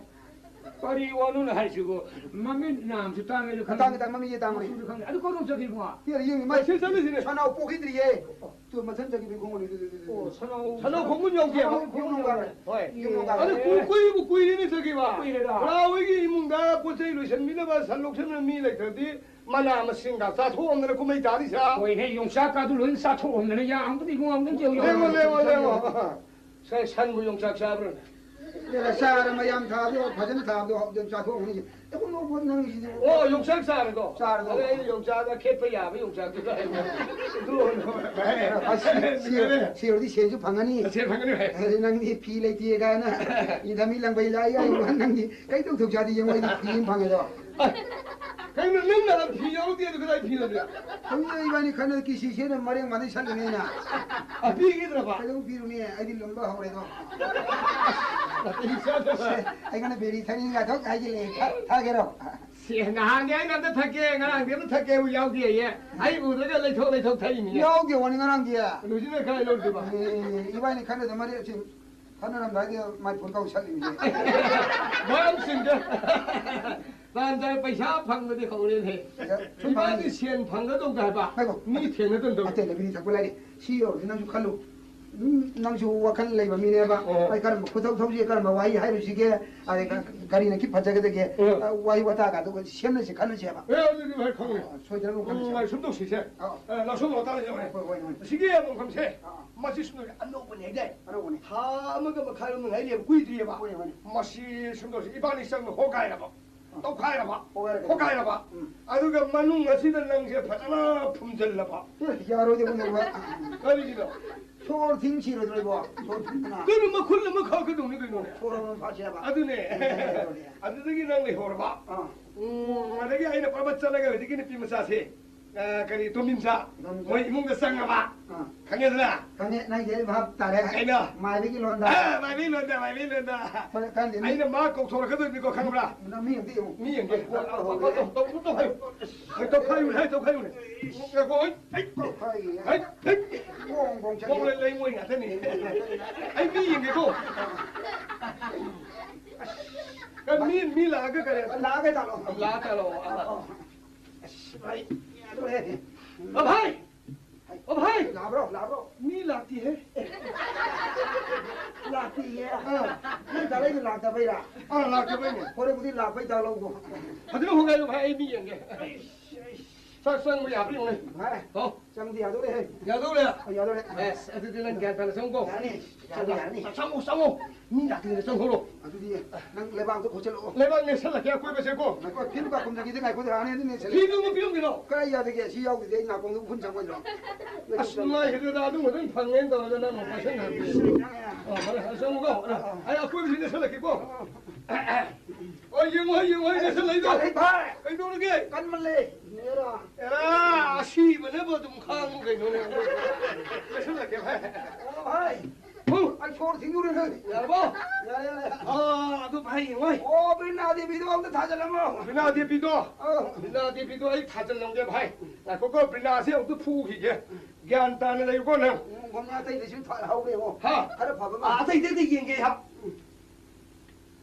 ꯀꯔꯤ ꯋꯥꯅꯣꯅ ꯍꯥꯏꯁꯤꯕꯣ? ꯃꯃꯤꯠ ꯅꯥꯝꯁꯨ ꯇꯥꯡꯉꯦꯗꯣ ꯈꯪꯉꯤ꯫ ꯇꯥꯡꯉꯦ, ꯇꯥꯡꯉꯦ, ꯃꯃꯤꯠꯁꯦ ꯇꯥꯡꯕꯅꯦ꯫ ꯃꯆꯨꯁꯨ ꯈꯪꯉꯤ꯫ ꯑꯗꯨ ꯀꯔꯣꯝ ꯆꯠꯈꯤꯕꯣ? ꯌꯦꯡꯉꯨ, ꯌꯦꯡꯉꯨ, ꯃꯁꯤ ꯆꯠꯂꯤꯁꯤꯅꯦ꯫ ꯁꯅꯥꯎ ꯄꯣꯛꯈꯤꯗ꯭ꯔꯤꯌꯦ꯫ ꯇꯨ ꯃꯊꯟ ꯆꯠꯈꯤꯕꯒꯤ ꯈꯣꯡꯒꯣꯜ ꯂꯩꯗꯨ, ꯂꯩꯗꯨ, ꯂꯩꯗꯨ꯫ ꯑꯣ, ꯁꯅꯥꯎ꯫ ꯁꯅꯥꯎ ꯈꯣꯡꯒꯨꯟ ꯌꯧꯗꯦꯕ? ꯌꯨꯝ ꯌꯧ ꯀꯥꯔꯦ꯫ ꯍꯣꯏ꯫ ꯌꯨꯝ ꯌꯧ ꯀꯥꯔꯦ꯫ ꯑꯗꯨ ꯀꯨꯏ-, ꯀꯨꯏꯕꯨ ꯀꯨꯏꯔꯦꯅꯦ ꯆꯠꯈꯤꯕ꯫ ꯀꯨꯏꯔꯦꯗ꯫ ꯄꯨꯔꯥ ꯍꯣꯏꯒꯤ ꯏꯃꯨꯡꯗ ꯄꯣꯠ ꯆꯩ ꯂꯣꯏꯁꯟꯕꯤꯅꯕ, ꯁꯟ ꯂꯧꯁꯟꯕ ꯃꯤ ꯂꯩꯇ꯭ꯔꯗꯤ ꯃꯅꯥ ꯃꯁꯤꯡꯒ ꯆꯥꯊꯣꯛꯑꯝꯗꯅ ꯀꯨꯝꯍꯩ ꯇꯥꯔꯤꯁꯦ꯫ ꯍꯣꯏꯅꯦ, ꯌꯣꯡꯆꯥꯛꯀꯥꯗꯨ ꯂꯣꯏꯅ ꯆꯥꯊꯣꯛꯑꯝꯗꯅ ꯌꯥꯝꯕꯗꯤ ꯏꯕꯨꯡꯉꯣ ꯑꯝꯇꯪ ꯌꯦꯡꯉꯨ꯫ ꯂꯦꯡꯉꯣ, ꯂꯦꯡꯉꯣ, ꯂꯦꯡꯉꯣ꯫ ꯁꯦ, ꯁꯟꯕꯨ ꯌꯣꯡꯆꯥꯛ ꯆꯥꯕ꯭ꯔꯣꯅꯦ? ꯑꯦ, ꯆꯥꯔ ꯃꯌꯥꯝ ꯊꯥꯕꯗꯣ, ꯐꯖꯅ ꯊꯥꯕꯗꯣ, ꯑꯗꯨꯝ ꯆꯥꯊꯣꯛꯑꯝꯒꯅꯤ꯫ ꯑꯦ, ꯈꯣꯡꯎꯞ ꯅꯪꯒꯤꯁꯤꯗꯤ꯫ ꯑꯣ, ꯌꯣꯡꯆꯥꯛ ꯆꯥꯔꯗꯣ? ꯆꯥꯔꯗꯣ꯫ ꯑꯗ ꯑꯩꯅ ꯌꯣꯡꯆꯥꯛ ꯑꯈꯦꯠꯄ ꯌꯥꯕ ꯌꯣꯡꯆꯥꯛꯇꯨꯗ ꯑꯩꯅ ꯑꯗꯨ ꯑꯣꯏꯅ ꯑ, ꯁꯤ, ꯁꯤ, ꯁꯤ ꯑꯣꯏꯔꯗꯤ ꯁꯦꯟꯁꯨ ꯐꯪꯉꯅꯤ꯫ ꯁꯦꯟ ꯐꯪꯒꯅꯤ ꯚꯥꯏ꯫ ꯑꯗꯩ ꯅꯪꯗꯤ ꯐꯤ ꯂꯩꯇꯦ ꯀꯥꯏꯅ ꯏꯟꯊꯃꯤ ꯂꯪꯕꯩ ꯂꯥꯏ ꯌꯥꯏ ꯅꯪꯗꯤ ꯀꯩꯗꯧ ꯊꯧ ꯆꯥꯗꯦ ꯌꯦꯡꯉꯣ ꯑꯩꯗꯤ ꯐꯤ ꯑꯃ ꯐꯪꯉꯦꯗꯣ꯫ ꯀꯩꯅꯣ ꯅꯪꯅ ꯐꯤ ꯌꯥꯎꯗꯦ ꯑꯗꯨ ꯀꯗꯥꯏ ꯐꯤ ꯂꯩꯕ? ꯍꯧꯖꯤꯛ ꯏꯕꯥꯅꯤ ꯈꯟꯅ ꯀꯤꯁꯤ ꯁꯦꯅ ꯃꯔꯦꯡ ꯃꯥꯟꯅꯩ ꯁꯜꯂꯤꯅꯦꯅ꯫ ꯑ, ꯄꯤꯈꯤꯗ꯭ꯔꯕ? ꯀꯩꯗꯧ ꯄꯤꯔꯨꯅꯤ? ꯑꯩꯗꯤ ꯂꯨꯝꯕ ꯍꯧꯔꯦꯗꯣ꯫ ꯅꯥꯇꯩ ꯆꯥꯗꯕ꯫ ꯑꯩꯉꯣꯟꯗ ꯕꯦꯔꯤ ꯊꯛꯅꯤꯡꯒ ꯊꯛ ꯍꯥꯏꯖꯤꯜꯂꯦ꯫ ꯊꯛ-, ꯊꯛꯑꯒꯦꯔꯣ? ꯁꯤ ꯅꯍꯥꯟꯗꯤ ꯑꯩꯅ ꯑꯝꯇ ꯊꯛꯀꯦ, ꯉꯔꯥꯡꯗꯤ ꯑꯝꯇ ꯊꯛꯀꯦꯕꯨ ꯌꯥꯎꯗꯦꯌꯦ꯫ ꯑꯩ ꯎꯗ꯭ꯔꯒ ꯂꯩꯊꯣꯛ ꯂꯩꯊꯣꯛ ꯊꯛꯏꯅꯤꯅꯦ꯫ ꯌꯥꯎꯗꯦ ꯋꯥꯅꯤ ꯉꯔꯥꯡꯗꯤ꯫ ꯍꯧꯖꯤꯛꯅ ꯀꯥꯏ ꯂꯧꯗꯣꯏꯕ? ꯑꯦ, ꯏꯕꯥꯅꯤ ꯈꯟꯅꯗ ꯃꯔꯦ ꯑꯁꯤ ꯈꯟꯅꯔꯝꯗꯥꯏꯗ ꯃꯥꯏ ꯐꯣꯟ ꯀꯥꯎ ꯁꯠꯂꯤꯅꯦ꯫ ꯃꯔꯝꯁꯤꯡꯗ ꯇꯥꯟ ꯆꯥꯏ ꯄꯩꯁꯥ ꯐꯪꯕꯗꯤ ꯍꯧꯔꯦꯅꯦ꯫ ꯄꯩꯁꯥ ꯁꯨꯝ ꯏꯕꯥꯅꯤ ꯐꯪꯉꯤ꯫ ꯁꯦꯟ ꯐꯪꯒꯗꯧꯗ ꯍꯥꯏꯕ꯫ ꯉꯥꯏꯈꯣ꯫ ꯃꯤ ꯊꯦꯡꯅꯗꯧꯗ꯫ ꯑꯇꯩ ꯂꯩꯕꯤꯔꯤ ꯊꯛꯄ ꯂꯩꯔꯤ꯫ ꯁꯤ ꯌꯧꯔꯗꯤ ꯅꯪꯁꯨ ꯈꯜꯂꯨ꯫ ꯎꯝ, ꯅꯪꯁꯨ ꯋꯥꯈꯜ ꯂꯩꯕ ꯃꯤꯅꯦꯕ꯫ ꯑꯣ꯫ ꯑꯩ ꯀꯔꯝꯕ ꯈꯨꯗꯧ ꯊꯧꯁꯤꯒꯦ, ꯀꯔꯝꯕ ꯋꯥꯍꯩ ꯍꯥꯏꯔꯨꯁꯤꯒꯦ, ꯑꯗꯩ ꯀ-, ꯀꯔꯤꯅ ꯈꯤ ꯐꯖꯒꯗꯒꯦ? ꯎꯝ꯫ ꯑ, ꯋꯥꯍꯩ ꯋꯥꯇꯥ ꯀꯥꯗꯣ ꯁꯦꯝꯅꯁꯤ ꯈꯟꯅꯁꯦꯕ꯫ ꯑꯦ, ꯑꯗꯨꯗꯤ ꯚꯥꯏ ꯈꯪꯉꯦ꯫ ꯑ, ꯁꯣꯏꯗꯅꯕ ꯎꯝ, ꯈꯟꯅꯁꯦꯕ꯫ ꯚꯥꯏ, ꯁꯨꯝ ꯇꯧꯁꯤꯁꯦ꯫ ꯑꯥ꯫ ꯑ, ꯂꯧꯁꯣꯟ ꯂꯧꯇꯥꯛ ꯂꯩꯖꯧꯅꯦ꯫ ꯍꯣꯏ, ꯍꯣꯏ, ꯍꯣꯏ꯫ ꯑꯁꯤꯒꯤ ꯂꯧꯐꯝꯁꯦ, ꯑꯥ꯫ ꯃꯁꯤ ꯁꯨꯝ ꯑꯅꯧꯕꯅꯦ ꯍꯥꯏꯗꯥꯏ? ꯑꯅꯧꯕꯅꯦ꯫ ꯊꯥ ꯑꯃꯒ ꯃꯈꯥꯏꯔꯣꯝ ꯉꯥꯏꯔꯤꯕ, ꯀꯨꯏꯗ꯭ꯔꯤꯑꯕ꯫ ꯍꯣꯏ, ꯍꯣꯏ꯫ ꯃꯁꯤ ꯁꯨꯝ ꯇꯧꯁꯤ, ꯏꯕꯥꯅꯤ ꯆꯪꯕ ꯍꯣꯒꯥꯏꯔꯕ꯫ ꯇꯧꯈꯥꯏꯔꯕ꯫ ꯍꯣꯏ, ꯍꯣꯏ꯫ ꯍꯣꯒꯥꯏꯔꯕ꯫ ꯎꯝ꯫ ꯑꯗꯨꯒ ꯃꯅꯨꯡ ꯑꯁꯤꯗ ꯅꯪꯁꯦ ꯐꯖꯅ ꯐꯨꯝꯖꯤꯜꯂꯕ꯫ ꯑꯦ, ꯌꯥꯔꯣꯏꯗꯕ ꯅꯪꯕ꯫ ꯀꯔꯤꯒꯤꯅꯣ? ꯁꯣꯔ ꯊꯤꯡ ꯁꯤꯔꯣꯏꯗ꯭ꯔꯣ ꯏꯕꯣ? ꯁꯣꯔ ꯊꯤꯡꯗꯅ꯫ ꯀꯩꯅꯣ, ꯃꯈꯨꯜ ꯑꯃ ꯈꯥꯛꯀꯗꯧꯅꯤ ꯀꯩꯅꯣꯅꯦ꯫ ꯁꯣꯔ ꯑꯃ ꯐꯥꯁꯦꯕ꯫ ꯑꯗꯨꯅꯦ꯫ ꯎꯝ, ꯌꯥꯔꯣꯏ, ꯌꯥꯔꯣꯏ꯫ ꯑꯗꯨꯗꯒꯤ ꯅꯪ ꯂꯩꯍꯧꯔꯕ꯫ ꯑꯥ꯫ ꯎꯝ, ꯑꯗꯒꯤ ꯑꯩꯅ ꯄ꯭ꯔꯕꯠ ꯆꯠꯂꯒ ꯍꯧꯖꯤꯛꯀꯤ ꯅꯨꯄꯤ ꯃꯆꯥꯁꯦ, ꯑ, ꯀꯔꯤ, ꯇꯣꯝꯕꯤꯝꯆꯥ, ꯇꯣꯝꯕꯤꯝꯆꯥ꯫ ꯃꯣꯏ ꯏꯃꯨꯡꯗ ꯆꯪꯉꯕ꯫ ꯑꯥ꯫ ꯈꯪꯉꯦꯗꯅ? ꯈꯪꯉꯦ, ꯅꯪꯁꯦ ꯑꯩ ꯚꯥꯞ ꯇꯥꯔꯦ꯫ ꯀꯩꯅꯣ? ꯃꯥꯏꯕꯒꯤ ꯂꯣꯟꯗ꯫ ꯑ, ꯃꯥꯏꯕꯤ ꯂꯣꯟꯗ, ꯃꯥꯏꯕꯤ ꯂꯣꯟꯗ꯫ ꯍꯣꯏ, ꯈꯪꯗꯦ, ꯃꯤ ꯑꯩꯅ ꯃꯥ ꯀꯧꯊꯣꯔꯛꯀꯗꯣꯏꯅꯤꯀꯣ, ꯈꯪꯕ꯭ꯔꯥ? ꯅꯪ ꯃꯤ ꯑꯝꯇ ꯌꯦꯡꯉꯨ꯫ ꯃꯤ ꯌꯦꯡꯒꯦ꯫ ꯍꯣꯏ, ꯍꯣꯏ, ꯍꯣꯏ, ꯍꯣꯏ꯫ ꯇꯧ-, ꯇꯧ-, ꯇꯧꯈꯥꯏꯌꯨ꯫ ꯍꯣꯏ, ꯇꯧꯈꯥꯏꯌꯨꯅꯦ, ꯍꯩ, ꯇꯧꯈꯥꯏꯌꯨꯅꯦ꯫ ꯉꯥꯏꯈꯣ, ꯍꯩ, ꯍꯩ꯫ ꯇꯧꯈꯥꯏꯌꯦ꯫ ꯍꯩ, ꯍꯩ꯫ ꯒꯣꯡ ꯒꯣꯡ ꯆꯠꯂꯦ꯫ ꯃꯣꯡ ꯂꯩ, ꯂꯩꯉꯣꯏ ꯉꯥꯛꯇꯅꯤ꯫ ꯑꯩ ꯃꯤ ꯌꯦꯡꯒꯦꯀꯣ꯫ ꯀ-, ꯃꯤ, ꯃꯤ ꯂꯥꯛꯑꯒ ꯀꯔꯤ? ꯂꯥꯛꯑꯒ ꯆꯠꯂꯣ꯫ ꯂꯥꯛꯑ ꯆꯠꯂꯣ꯫ ꯑ, ꯑ꯫ ꯑꯁ, ꯚꯥꯏ, ꯌꯥꯗꯣꯔꯦ꯫ ꯑ, ꯚꯥꯏ! ꯑꯣ, ꯚꯥꯏ! ꯂꯥꯛꯑꯕ꯭ꯔꯣ? ꯂꯥꯛꯑꯕ꯭ꯔꯣ? ꯃꯤ ꯂꯥꯛꯇꯤꯍꯦ꯫ ꯂꯥꯛꯇꯤꯌꯦ? ꯑꯥ꯫ ꯅꯪ ꯇꯥꯔꯛꯏꯗꯣ ꯂꯥꯛꯇꯕꯩꯔꯥ? ꯑꯥ, ꯂꯥꯛꯇꯕꯩꯅꯦ꯫ ꯍꯣꯔꯦꯟꯕꯨꯗꯤ ꯂꯥꯛꯄꯩ ꯗꯥꯎ ꯂꯧꯒꯣ꯫ ꯐꯖꯅ ꯍꯣꯡꯒꯥꯏꯌꯨ ꯚꯥꯏ, ꯑꯩ ꯃꯤ ꯌꯦꯡꯒꯦ꯫ ꯑꯩꯁ, ꯑꯩꯁ꯫ ꯆꯥꯛ ꯆꯪꯕ ꯌꯥꯕ꯭ꯔꯥ ꯌꯦꯡꯉꯨꯅꯦ꯫ ꯚꯥꯏ, ꯑꯣ꯫ ꯆꯪꯗꯤ ꯌꯥꯗꯧꯔꯦꯍꯦ꯫ ꯌꯥꯗꯧꯔꯦ? ꯑ, ꯌꯥꯗꯧꯔꯦ꯫ ꯑꯦꯁ, ꯑꯗꯨꯗꯤ ꯅꯪ ꯒ꯭ꯌꯥꯟ ꯇꯥꯅ ꯆꯪꯉꯨꯀꯣ꯫ ꯌꯥꯅꯤ꯫ ꯌꯥꯅꯤ, ꯌꯥꯅꯤ꯫ ꯆꯪꯉꯣ, ꯆꯪꯉꯣ꯫ ꯃꯤ ꯂꯥꯛꯇ꯭ꯔꯤꯉꯩꯗ ꯆꯪꯍꯧꯔꯣ꯫ ꯑꯗꯨꯗꯤ ꯅꯪ ꯂꯩꯕꯥꯛꯇꯣ ꯈꯣꯠꯆꯜꯂꯛꯑꯣ꯫ ꯂꯩꯕꯥꯛ ꯅꯦꯠꯁꯜꯂꯛꯀꯦ ꯑꯀꯣꯏꯕꯁꯦꯀꯣ꯫ ꯉꯥꯏꯈꯣ, ꯐꯤꯗꯨ ꯀꯥꯞꯐꯝꯗꯒꯤꯗꯤ ꯉꯥꯏꯈꯣ, ꯍꯥꯟꯅꯗꯤ ꯅꯦꯠꯁꯜꯂꯦ꯫ ꯐꯤꯗꯨ ꯑꯃ ꯄꯤꯔꯝꯒꯦꯔꯣ? ꯀꯗꯥꯏ ꯌꯥꯗꯒꯦ? ꯁꯤ ꯌꯥꯎꯗ꯭ꯔꯗꯤ ꯑꯩ ꯅꯥꯀꯣꯡꯗ ꯎꯐꯨꯟ ꯆꯪꯉꯣꯏꯗ꯭ꯔꯣ? ꯑꯁ, ꯅꯨꯡꯉꯥꯏꯈꯤꯗ꯭ꯔꯦꯗ, ꯑꯗꯨꯝꯕꯗ ꯑꯩꯅ ꯐꯪꯉꯦꯅ ꯇꯧꯔꯒ ꯅꯪ ꯑꯃꯨꯛ ꯄꯥꯏꯁꯟꯈ꯭ꯔꯗꯤ꯫ ꯑ, ꯐꯔꯦ, ꯐꯔꯦ, ꯆꯪꯉꯨꯀꯣ꯫ ꯑ, ꯑ, ꯑꯩ ꯑꯀꯣꯏꯕꯁꯤ ꯅꯦꯠꯁꯜꯂꯛꯀꯦꯀꯣ꯫ ꯑꯣ, ꯌꯦꯡꯉꯣ, ꯌꯦꯡꯉꯣ, ꯅꯦꯠꯁꯜꯂꯛꯏꯗꯣ꯫ ꯌꯥꯔꯦ, ꯚꯥꯏ꯫ ꯀꯩꯗꯧꯔꯒꯦ? ꯀꯟꯃꯜꯂꯦ꯫ ꯅꯦꯔꯥ꯫ ꯑꯦꯔꯥ, ꯑꯁꯤꯕꯅꯕꯨ ꯑꯗꯨꯝ ꯈꯥꯡꯉꯨ ꯀꯩꯅꯣꯅꯦ꯫ ꯅꯦꯠꯁꯜꯂꯛꯀꯦ, ꯚꯥꯏ꯫ ꯑꯣ, ꯚꯥꯏ꯫ ꯍꯨ! ꯑꯩ ꯁꯣꯔ ꯊꯤꯡꯗꯣꯔꯦ, ꯅꯪ꯫ ꯌꯥꯔꯕꯣ? ꯌꯥꯔꯦ, ꯌꯥꯔꯦ꯫ ꯑꯥ, ꯑꯗꯨ ꯚꯥꯏ, ꯌꯦꯡꯉꯣ꯫ ꯑꯣ, ꯕꯤꯅꯥ ꯗꯦꯕꯤꯗꯣ ꯑꯝꯇ ꯊꯥꯖꯤꯜꯂꯝꯃꯣ꯫ ꯕꯤꯅꯥ ꯗꯦꯕꯤꯗꯣ? ꯑꯥ꯫ ꯕꯤꯅꯥ ꯗꯦꯕꯤꯗꯣ ꯑꯩ ꯊꯥꯖꯤꯜꯂꯝꯒꯦ, ꯚꯥꯏ꯫ ꯉꯥꯏꯈꯣꯀꯣ, ꯕꯤꯅꯥꯁꯦ ꯑꯃꯨꯛꯇ ꯐꯨꯈꯤꯒꯦ꯫ ꯒ꯭ꯌꯥꯟ ꯇꯥꯅ ꯂꯩꯌꯨꯀꯣ, ꯅꯪ꯫ ꯎꯝ, ꯒꯣꯝꯅ ꯑꯇꯩꯗꯁꯨ ꯊꯥꯍꯧꯔꯦꯉꯣ꯫ ꯍꯥ? ꯈꯔ ꯐꯕ ꯑꯃ꯫ ꯑꯥ, ꯑꯇꯩ, ꯑꯇꯩꯗ ꯌꯦꯡꯒꯦ, ꯍꯥ꯫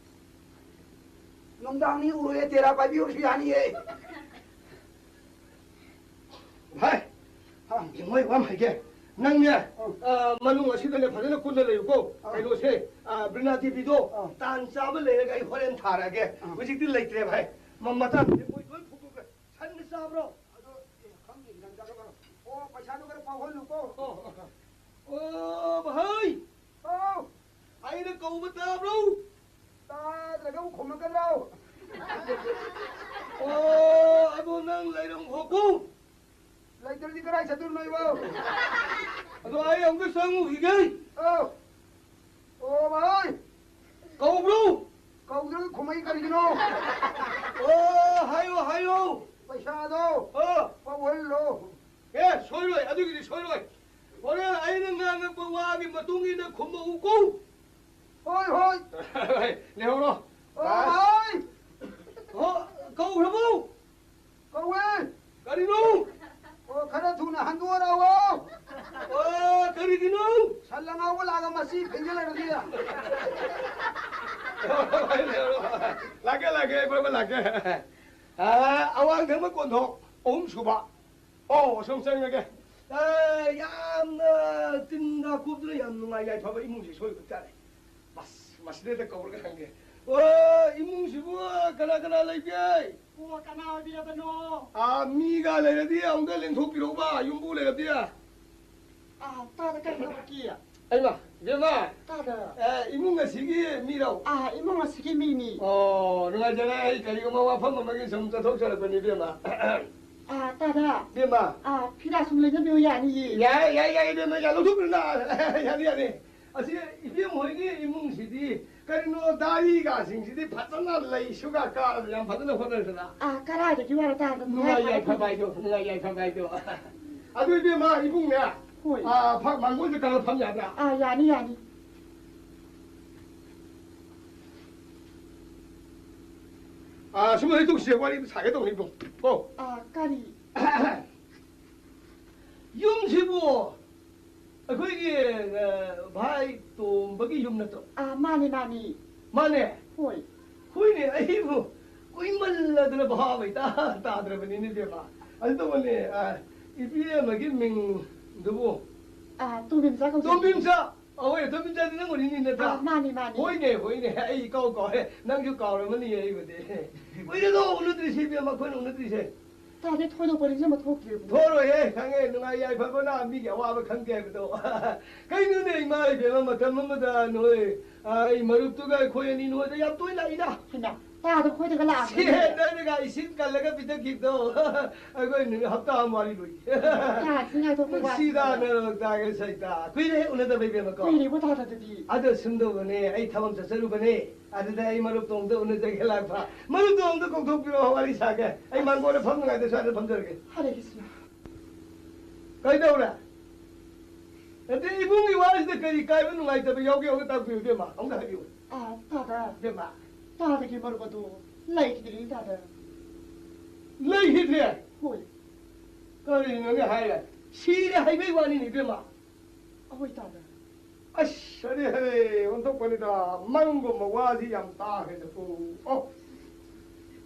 ꯅꯨꯡꯗꯥꯡꯅꯤ ꯎꯔꯣꯏꯌꯦ, ꯇꯦꯔꯥ ꯄꯥꯏꯕꯤ ꯑꯣꯏꯔꯁꯨ ꯌꯥꯅꯤꯌꯦ꯫ ꯚꯥꯏ, ꯍꯥ? ꯌꯦꯡꯉꯣ, ꯑꯩ ꯋꯥ ꯑꯃ ꯍꯥꯏꯒꯦ꯫ ꯅꯪꯅꯦ, ꯑ, ꯃꯅꯨꯡ ꯑꯁꯤꯗꯅꯦ ꯐꯖꯅ ꯀꯨꯟꯅ ꯂꯩꯌꯨꯀꯣ꯫ ꯑ꯫ ꯀꯩꯅꯣꯁꯦ, ꯑ, ꯕ꯭ꯔꯤꯅꯥ ꯗꯦꯕꯤꯗꯣ ꯑ꯫ ꯇꯥꯟ ꯆꯥꯕ ꯂꯩꯔꯒ ꯑꯩ ꯍꯣꯔꯦꯟ ꯊꯥꯔꯛꯑꯒꯦ꯫ ꯑ꯫ ꯍꯧꯖꯤꯛꯇꯤ ꯂꯩꯇ꯭ꯔꯦ ꯚꯥꯏ꯫ ꯃ-, ꯃꯇꯥꯡꯁꯦ ꯃꯣꯏ ꯂꯣꯏ ꯐꯨꯒꯠꯈ꯭ꯔꯦ꯫ ꯁꯟꯅ ꯆꯥꯕ꯭ꯔꯣ? ꯑꯗꯣ, ꯑꯦ, ꯈꯪꯗꯦ, ꯅꯪ ꯆꯥꯒꯗ꯭ꯔꯣ? ꯑꯣ, ꯄꯩꯁꯥꯗꯣ ꯈꯔ ꯄꯥꯎꯍꯜꯂꯨꯀꯣ꯫ ꯑꯣ, ꯑꯣ, ꯚꯥꯏ! ꯑꯧ! ꯑꯩꯅ ꯀꯧꯕ ꯇꯥꯕ꯭ꯔꯣ? ꯇꯥꯗ꯭ꯔꯒ ꯑꯃꯨꯛ ꯈꯨꯝꯃꯛꯀꯗ꯭ꯔꯣ? ꯑꯣ, ꯑꯗꯣ ꯅꯪ ꯂꯩꯔꯝꯈꯣꯀꯣ꯫ ꯂꯩꯇ꯭ꯔꯗꯤ ꯀꯗꯥꯏ ꯆꯠꯇꯣꯏꯅꯣ ꯏꯕꯣ? ꯑꯗꯣ ꯑꯩ ꯑꯃꯨꯛꯇ ꯆꯪꯉꯨꯈꯤꯒꯦ꯫ ꯑꯧ꯫ ꯑꯣ, ꯚꯥꯏ꯫ ꯀꯧꯕ꯭ꯔꯣ? ꯀꯧꯗ꯭ꯔꯒ ꯈꯨꯝꯃꯛꯏ ꯀꯔꯤꯒꯤꯅꯣ? ꯑꯣ, ꯍꯥꯏꯌꯣ, ꯍꯥꯏꯌꯣ꯫ ꯄꯩꯁꯥꯗꯣ ꯑꯣ꯫ ꯄꯥꯎꯍꯜꯂꯣ꯫ ꯑꯦ, ꯁꯣꯏꯔꯣꯏ, ꯑꯗꯨꯒꯤꯗꯤ ꯁꯣꯏꯔꯣꯏ꯫ ꯍꯣꯔꯦꯟ ꯑꯩꯅ ꯉꯥꯡꯉꯛꯄ ꯋꯥꯒꯤ ꯃꯇꯨꯡ ꯏꯟꯅ ꯈꯨꯝꯃꯛꯎꯀꯣ꯫ ꯍꯣꯏ, ꯍꯣꯏ꯫ ꯍꯣꯏ, ꯂꯩꯍꯧꯔꯣ꯫ ꯑꯣ, ꯕꯥꯁ꯫ ꯍꯣꯏ꯫ ꯑꯣ, ꯀꯧꯈ꯭ꯔꯕꯣ? ꯀꯧꯋꯦ꯫ ꯀꯔꯤꯅꯣ? ꯑꯣ, ꯈꯔ ꯊꯨꯅ ꯍꯟꯗꯣꯔꯛꯑꯣ꯫ ꯑꯣ, ꯀꯔꯤꯒꯤꯅꯣ? ꯁꯟ ꯂꯪꯉꯥꯎꯕ ꯂꯥꯛꯑꯒ ꯃꯁꯤ ꯐꯤꯡꯒ ꯂꯩꯔꯗꯤ꯫ ꯂꯥꯛꯀꯦ, ꯂꯥꯛꯀꯦ, ꯑꯩ ꯐꯕ ꯂꯥꯛꯀꯦ꯫ ꯑꯥ, ꯑꯋꯥꯡ ꯊꯪꯕ ꯀꯣꯟꯊꯣꯡ ꯑꯍꯨꯝ ꯁꯨꯕ꯫ ꯑꯣ, ꯑꯁꯣꯝ ꯆꯪꯉꯒꯦ꯫ ꯑꯥ, ꯌꯥꯝꯅ ꯇꯤꯟꯒ ꯀꯨꯞꯇꯅ ꯌꯥꯝ ꯅꯨꯡꯉꯥꯏ ꯌꯥꯏꯐꯕ ꯏꯃꯨꯡꯁꯤ ꯁꯣꯏꯕ ꯇꯥꯔꯦ꯫ ꯃꯁ-, ꯃꯁꯤꯗꯩꯗ ꯀꯧꯔꯒ ꯍꯪꯒꯦ꯫ ꯑꯣ, ꯏꯃꯨꯡꯁꯤꯕꯨ ꯀꯅꯥ ꯀꯅꯥ ꯂꯩꯒꯦ? ꯑꯣ, ꯀꯅꯥ ꯑꯣꯏꯕꯤꯔꯕꯅꯣ? ꯑꯥ, ꯃꯤꯒ ꯂꯩꯔꯗꯤ ꯑꯃꯨꯛꯇ ꯂꯦꯡꯊꯣꯛꯄꯤꯔꯛꯎꯕ, ꯌꯨꯝꯕꯨ ꯂꯩꯔꯗꯤ꯫ ꯑꯥ, ꯇꯥꯗ ꯀꯔꯤ ꯇꯧꯔꯛꯀꯦ? ꯑꯩꯃ, ꯏꯕꯦꯝꯃ! ꯇꯥꯗ꯫ ꯑꯦ, ꯏꯃꯨꯡ ꯑꯁꯤꯒꯤ ꯃꯤꯔꯣ? ꯑꯥ, ꯏꯃꯨꯡ ꯑꯁꯤꯒꯤ ꯃꯤꯅꯤ꯫ ꯑꯣ, ꯅꯨꯡꯉꯥꯏꯖꯔꯦ꯫ ꯑꯩ ꯀꯔꯤꯒꯨꯝꯕ ꯋꯥꯐꯝ ꯑꯃꯒꯤ ꯁꯨꯝ ꯆꯠꯊꯣꯛꯆꯔꯛꯄꯅꯤ, ꯏꯕꯦꯝꯃ꯫ ꯑꯥ, ꯇꯥꯗ꯫ ꯏꯕꯦꯝꯃ! ꯑꯥ, ꯐꯤꯔꯥ ꯁꯨꯝ ꯂꯩꯅꯕꯤꯌꯨ ꯌꯥꯅꯤꯌꯦ꯫ ꯌꯥꯏ, ꯌꯥꯏ, ꯌꯥꯏ, ꯏꯕꯦꯝꯃ, ꯌꯥꯏ, ꯂꯧꯊꯣꯛꯄꯤꯔꯨꯅꯨ꯫ ꯌꯥꯅꯤ, ꯌꯥꯅꯤ꯫ ꯑꯁꯤ ꯏꯕꯦꯝ ꯍꯣꯏꯒꯤ ꯏꯃꯨꯡꯁꯤꯗꯤ ꯀꯔꯤꯅꯣ, ꯗꯥꯔꯤꯒꯁꯤꯡꯁꯤꯗꯤ ꯐꯖꯅ ꯂꯩꯁꯨꯒ ꯀꯥꯔꯗꯅ ꯌꯥꯝ ꯐꯖꯅ ꯍꯣꯠꯅꯔꯗꯅ꯫ ꯑꯥ, ꯀꯗꯥꯏꯗꯒꯤ ꯋꯥꯅꯣ ꯇꯥꯗ? ꯅꯨꯡꯉꯥꯏ ꯌꯥꯏꯐꯕ ꯍꯥꯏꯗꯣ, ꯅꯨꯡꯉꯥꯏ ꯌꯥꯏꯐꯕ ꯍꯥꯏꯗꯣ꯫ ꯑꯗꯨ ꯏꯕꯦꯝꯃ, ꯏꯕꯨꯡꯅꯦ, ꯍꯣꯏ꯫ ꯑꯥ, ꯐ-, ꯃꯥꯡꯒꯣꯜꯗ ꯀꯥꯔ ꯐꯝ ꯌꯥꯕ꯭ꯔꯥ? ꯑꯥ, ꯌꯥꯅꯤ, ꯌꯥꯅꯤ꯫ ꯑꯥ, ꯁꯨꯝ ꯂꯩꯊꯣꯛꯁꯤꯁꯦ, ꯋꯥꯔꯤ ꯑꯝꯇ ꯁꯥꯒꯦ ꯇꯧꯅꯤ, ꯏꯕꯨꯡ꯫ ꯀꯣ? ꯑꯥ, ꯀꯔꯤ? ꯌꯨꯝꯁꯤꯕꯨ ꯑꯩꯈꯣꯏꯒꯤ, ꯑ, ꯚꯥꯏ ꯇꯣꯝꯕꯒꯤ ꯌꯨꯝ ꯅꯠꯇ꯭ꯔꯣ? ꯑꯥ, ꯃꯥꯅꯤ, ꯃꯥꯅꯤ꯫ ꯃꯥꯅꯦ? ꯍꯣꯏ꯫ ꯍꯣꯏꯅꯦ, ꯑꯩꯕꯨ ꯀꯨꯏꯃꯜꯂꯗꯅ ꯚꯥꯕ ꯏꯇꯥ ꯇꯥꯗ꯭ꯔꯕꯅꯤꯅꯦ, ꯏꯕꯦꯝꯃ꯫ ꯑꯗꯨ ꯇꯧꯕꯅꯦ, ꯑ, ꯏꯕꯦꯝꯃꯒꯤ ꯃꯤꯡꯗꯨꯕꯨ ꯑꯥ, ꯇꯣꯝꯕꯤꯝꯆꯥ ꯀꯧꯖꯩ꯫ ꯇꯣꯝꯕꯤꯝꯆꯥ? ꯑꯍꯣꯏ, ꯇꯣꯝꯕꯤꯝꯆꯥꯗꯤ ꯅꯪ ꯑꯣꯏꯔꯤꯅꯤꯅꯦ, ꯅꯠꯇ꯭ꯔꯥ? ꯑꯥ, ꯃꯥꯅꯤ, ꯃꯥꯅꯤ꯫ ꯍꯣꯏꯅꯦ, ꯍꯣꯏꯅꯦ, ꯑꯩ ꯏꯀꯥꯎ ꯀꯥꯎꯔꯦ꯫ ꯅꯪꯁꯨ ꯀꯥꯎꯔꯝꯃꯅꯤ ꯑꯩꯕꯨꯗꯤ꯫ ꯀꯨꯏꯔꯦꯗꯣ ꯎꯅꯗ꯭ꯔꯤꯁꯦ, ꯏꯕꯦꯝꯃ, ꯑꯩꯈꯣꯏꯅ ꯎꯅꯗ꯭ꯔꯤꯁꯦ꯫ ꯇꯥꯗꯦ, ꯊꯣꯏꯗꯣꯛꯄ ꯅꯤꯡꯁꯤꯡꯕ ꯊꯣꯛꯇ꯭ꯔꯦꯕꯨ꯫ ꯊꯣꯛꯑꯔꯣꯏꯍꯦ, ꯈꯪꯉꯦ, ꯅꯨꯡꯉꯥꯏ ꯌꯥꯏꯐꯕꯅ ꯃꯤꯒꯤ ꯑꯋꯥꯕ ꯈꯪꯗꯦ ꯍꯥꯏꯕꯗꯣ꯫ ꯀꯩꯅꯣꯅꯦ, ꯏꯃꯥ ꯏꯕꯦꯝꯃ, ꯃꯇꯝ ꯑꯃꯗ ꯅꯣꯏ, ꯑ, ꯑꯩ ꯃꯔꯨꯞꯇꯨꯒ ꯑꯩꯈꯣꯏ ꯑꯅꯤ ꯅꯣꯏꯗ ꯌꯥꯝ ꯇꯣꯏꯅ ꯂꯥꯛꯏꯗ꯫ ꯍꯩꯃꯥ, ꯇꯥꯗ ꯈꯣꯏꯗꯒ ꯂꯥꯛꯑꯝꯃꯦ꯫ ꯁꯦ, ꯅꯣꯏꯅꯒ ꯏꯁꯤꯡ ꯀꯜꯂꯒ ꯄꯤꯊꯛꯈꯤꯕꯗꯣ꯫ ꯑꯩꯈꯣꯏ ꯅꯨꯃꯤꯠ ꯍꯞꯇꯥ ꯑꯃ ꯋꯥꯔꯤ ꯂꯣꯏꯈꯤ꯫ ꯇꯥ, ꯁꯤ ꯉꯥꯏꯊꯣꯛꯄ ꯅꯨꯡꯁꯤꯗ, ꯋꯥꯁꯤꯗ꯫ ꯅꯔꯣꯛꯇꯥꯒꯦ ꯁꯩꯇꯥ꯫ ꯀꯨꯏꯔꯦ ꯎꯅꯗꯕ ꯏꯕꯦꯝꯃꯀꯣ꯫ ꯀꯨꯏꯔꯦꯕꯣ ꯇꯥꯗ ꯑꯗꯨꯗꯤ꯫ ꯑꯗꯣ ꯁꯨꯝ ꯇꯧꯕꯅꯦ, ꯑꯩ ꯊꯕꯛ ꯆꯠꯆꯔꯨꯕꯅꯦ꯫ ꯑꯗꯨꯗ ꯑꯩ ꯃꯔꯨꯞꯇꯣꯝꯗ ꯎꯅꯖꯒꯦ ꯂꯥꯛꯄ꯫ ꯃꯔꯨꯞꯇꯣꯝꯗ ꯀꯧꯊꯣꯛꯄꯤꯔꯛꯑꯣ, ꯋꯥꯔꯤ ꯁꯥꯒꯦ꯫ ꯑꯩ ꯃꯥꯡꯒꯣꯟꯗ ꯐꯝꯅꯉꯥꯏꯗ ꯁ꯭ꯋꯥꯏꯗ ꯐꯝꯖꯔꯒꯦ꯫ ꯍꯔꯦ ꯀ꯭ꯔꯤꯁꯅ꯫ ꯀꯩꯗꯧꯔꯦ? ꯅꯠꯇꯦ, ꯏꯕꯨꯡꯒꯤ ꯋꯥꯁꯤꯗ ꯀꯔꯤ ꯀꯥꯏꯕ ꯅꯨꯡꯉꯥꯏꯇꯕ ꯌꯥꯎꯒꯦ? ꯑꯝꯇ ꯇꯥꯛꯄꯤꯌꯨ, ꯏꯕꯦꯝꯃ꯫ ꯑꯝꯇ ꯍꯥꯏꯕꯤꯌꯨ꯫ ꯑꯥ, ꯇꯥꯗ꯫ ꯏꯕꯦꯝꯃ꯫ ꯇꯥꯗꯒꯤ ꯃꯔꯨꯞ ꯑꯗꯨ ꯂꯩꯈꯤꯗ꯭ꯔꯦ, ꯇꯥꯗ꯫ ꯂꯩꯈꯤꯗ꯭ꯔꯦ? ꯍꯣꯏ꯫ ꯀꯔꯤꯅꯣꯅꯦ ꯍꯥꯏꯔꯦ? ꯁꯤꯔꯦ ꯍꯥꯏꯕꯩ ꯋꯥꯅꯤꯅꯦ, ꯏꯕꯦꯝꯃ꯫ ꯑꯍꯣꯏ, ꯇꯥꯗ꯫ ꯑꯁ, ꯑꯔꯦ ꯍꯔꯦ, ꯑꯣꯟꯊꯣꯛꯄꯅꯤꯗ꯫ ꯃꯪꯒꯨꯝꯕ ꯋꯥꯁꯤ ꯌꯥꯝ ꯇꯥꯈ꯭ꯔꯦꯗꯀꯣ꯫ ꯑꯣ,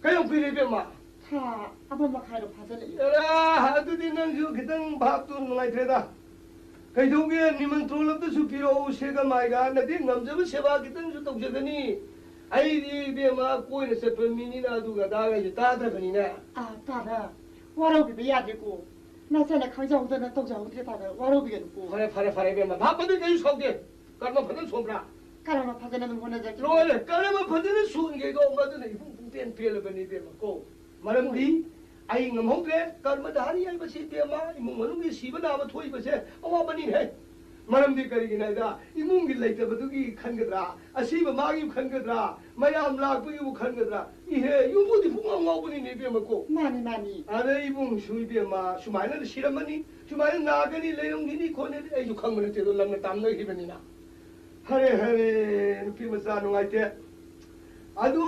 ꯀꯌꯥꯝ ꯀꯨꯏꯔꯦ, ꯏꯕꯦꯝꯃ? ꯊꯥ ꯑꯃ ꯃꯈꯥꯏꯔꯣ ꯐꯥꯖꯤꯜꯂꯛꯑꯦ꯫ ꯑꯔꯥ, ꯑꯗꯨꯗꯤ ꯅꯪꯁꯨ ꯈꯤꯇꯪ ꯚꯥꯞꯇꯨ ꯅꯨꯡꯉꯥꯏꯇ꯭ꯔꯦꯗ꯫ ꯀꯩꯗꯧꯒꯦ, ꯅꯤꯃꯟꯇ꯭ꯔꯣꯟ ꯑꯝꯇꯁꯨ ꯄꯤꯔꯛꯑꯣ, ꯁꯦꯒ ꯃꯥꯏꯒ꯫ ꯅꯗꯤ ꯉꯝꯖꯕ ꯁꯦꯕꯥ ꯈꯤꯇꯪꯁꯨ ꯇꯧꯖꯒꯅꯤ꯫ ꯑꯩꯗꯤ, ꯏꯕꯦꯝꯃ, ꯀꯣꯏꯅ ꯆꯠꯄ ꯃꯤꯅꯤꯅ ꯑꯗꯨꯒ ꯑꯗꯥꯒꯁꯦ ꯇꯥꯗ꯭ꯔꯕꯅꯤꯅ꯫ ꯑꯥ, ꯇꯥꯗ꯫ ꯋꯥꯔꯧꯕꯤꯕ ꯌꯥꯗꯦꯀꯣ꯫ ꯅꯆꯥꯅ ꯈꯪꯖꯍꯧꯗꯅ ꯇꯧꯖꯍꯧꯗ꯭ꯔꯦ ꯇꯥꯗ, ꯋꯥꯔꯧꯕꯤꯒꯅꯨꯀꯣ꯫ ꯐꯔꯦ, ꯐꯔꯦ, ꯐꯔꯦ, ꯏꯕꯦꯝꯃ꯫ ꯚꯥꯞ ꯑꯗꯨ ꯀꯩꯁꯨ ꯁꯥꯎꯗꯦ꯫ ꯀꯔꯃ ꯐꯖꯅ ꯁꯣꯟꯕ꯭ꯔꯥ? ꯀꯔꯃ ꯐꯖꯅ ꯑꯗꯨꯝ ꯍꯣꯠꯅꯖꯒꯦ꯫ ꯂꯣꯏꯔꯦ, ꯀꯔꯃ ꯐꯖꯅ ꯁꯣꯟꯒꯦꯗꯣ ꯃꯗꯨꯅ ꯏꯕꯨꯡ ꯄꯨꯡꯄꯦꯟ ꯄꯦꯜꯂꯕꯅꯤ, ꯏꯕꯦꯝꯃ ꯀꯣ꯫ ꯃꯔꯝꯗꯤ ꯑꯩ ꯉꯝꯍꯧꯗ꯭ꯔꯦ, ꯀꯔꯃ ꯙꯥꯔꯤ ꯍꯥꯏꯕꯁꯤ, ꯏꯕꯦꯝꯃ, ꯏꯃꯨꯡ ꯃꯅꯨꯡꯒꯤ ꯁꯤꯕ ꯅꯥꯕ ꯊꯣꯛꯏꯕꯁꯦ ꯑꯋꯥꯕꯅꯤꯅꯦ꯫ ꯃꯔꯝꯗꯤ ꯀꯔꯤꯒꯤꯅꯣ ꯍꯥꯏꯗ, ꯏꯃꯨꯡꯒꯤ ꯂꯩꯇꯕꯗꯨꯒꯤ ꯈꯟꯒꯗ꯭ꯔꯥ, ꯑꯁꯤꯕ ꯃꯥꯒꯤ ꯈꯟꯒꯗ꯭ꯔꯥ, ꯃꯌꯥꯝ ꯂꯥꯛꯄꯒꯤꯕꯨ ꯈꯟꯒꯗ꯭ꯔꯥ? ꯏꯍꯦ, ꯌꯨꯝꯕꯨꯗꯤ ꯄꯨꯡꯉꯥꯎ ꯉꯥꯎꯕꯅꯤꯅꯦ, ꯏꯕꯦꯝꯃ ꯀꯣ꯫ ꯃꯥꯅꯤ, ꯃꯥꯅꯤ꯫ ꯑꯗ ꯏꯕꯨꯡꯁꯨ, ꯏꯕꯦꯝꯃ, ꯁꯨꯃꯥꯏꯅ ꯁꯤꯔꯝꯃꯅꯤ, ꯁꯨꯃꯥꯏꯅ ꯅꯥꯒꯅꯤ, ꯂꯩꯔꯝꯈꯤꯅꯤ ꯈꯣꯠꯅꯤ, ꯑꯩꯁꯨ ꯈꯪꯕ ꯅꯠꯇꯦ, ꯑꯗꯣ ꯂꯝꯅ ꯇꯥꯝꯅꯈꯤꯕꯅꯤꯅ꯫ ꯍꯔꯦ, ꯍꯔꯦ, ꯅꯨꯄꯤ ꯃꯆꯥ ꯅꯨꯡꯉꯥꯏꯇꯦ꯫ ꯑꯗꯨ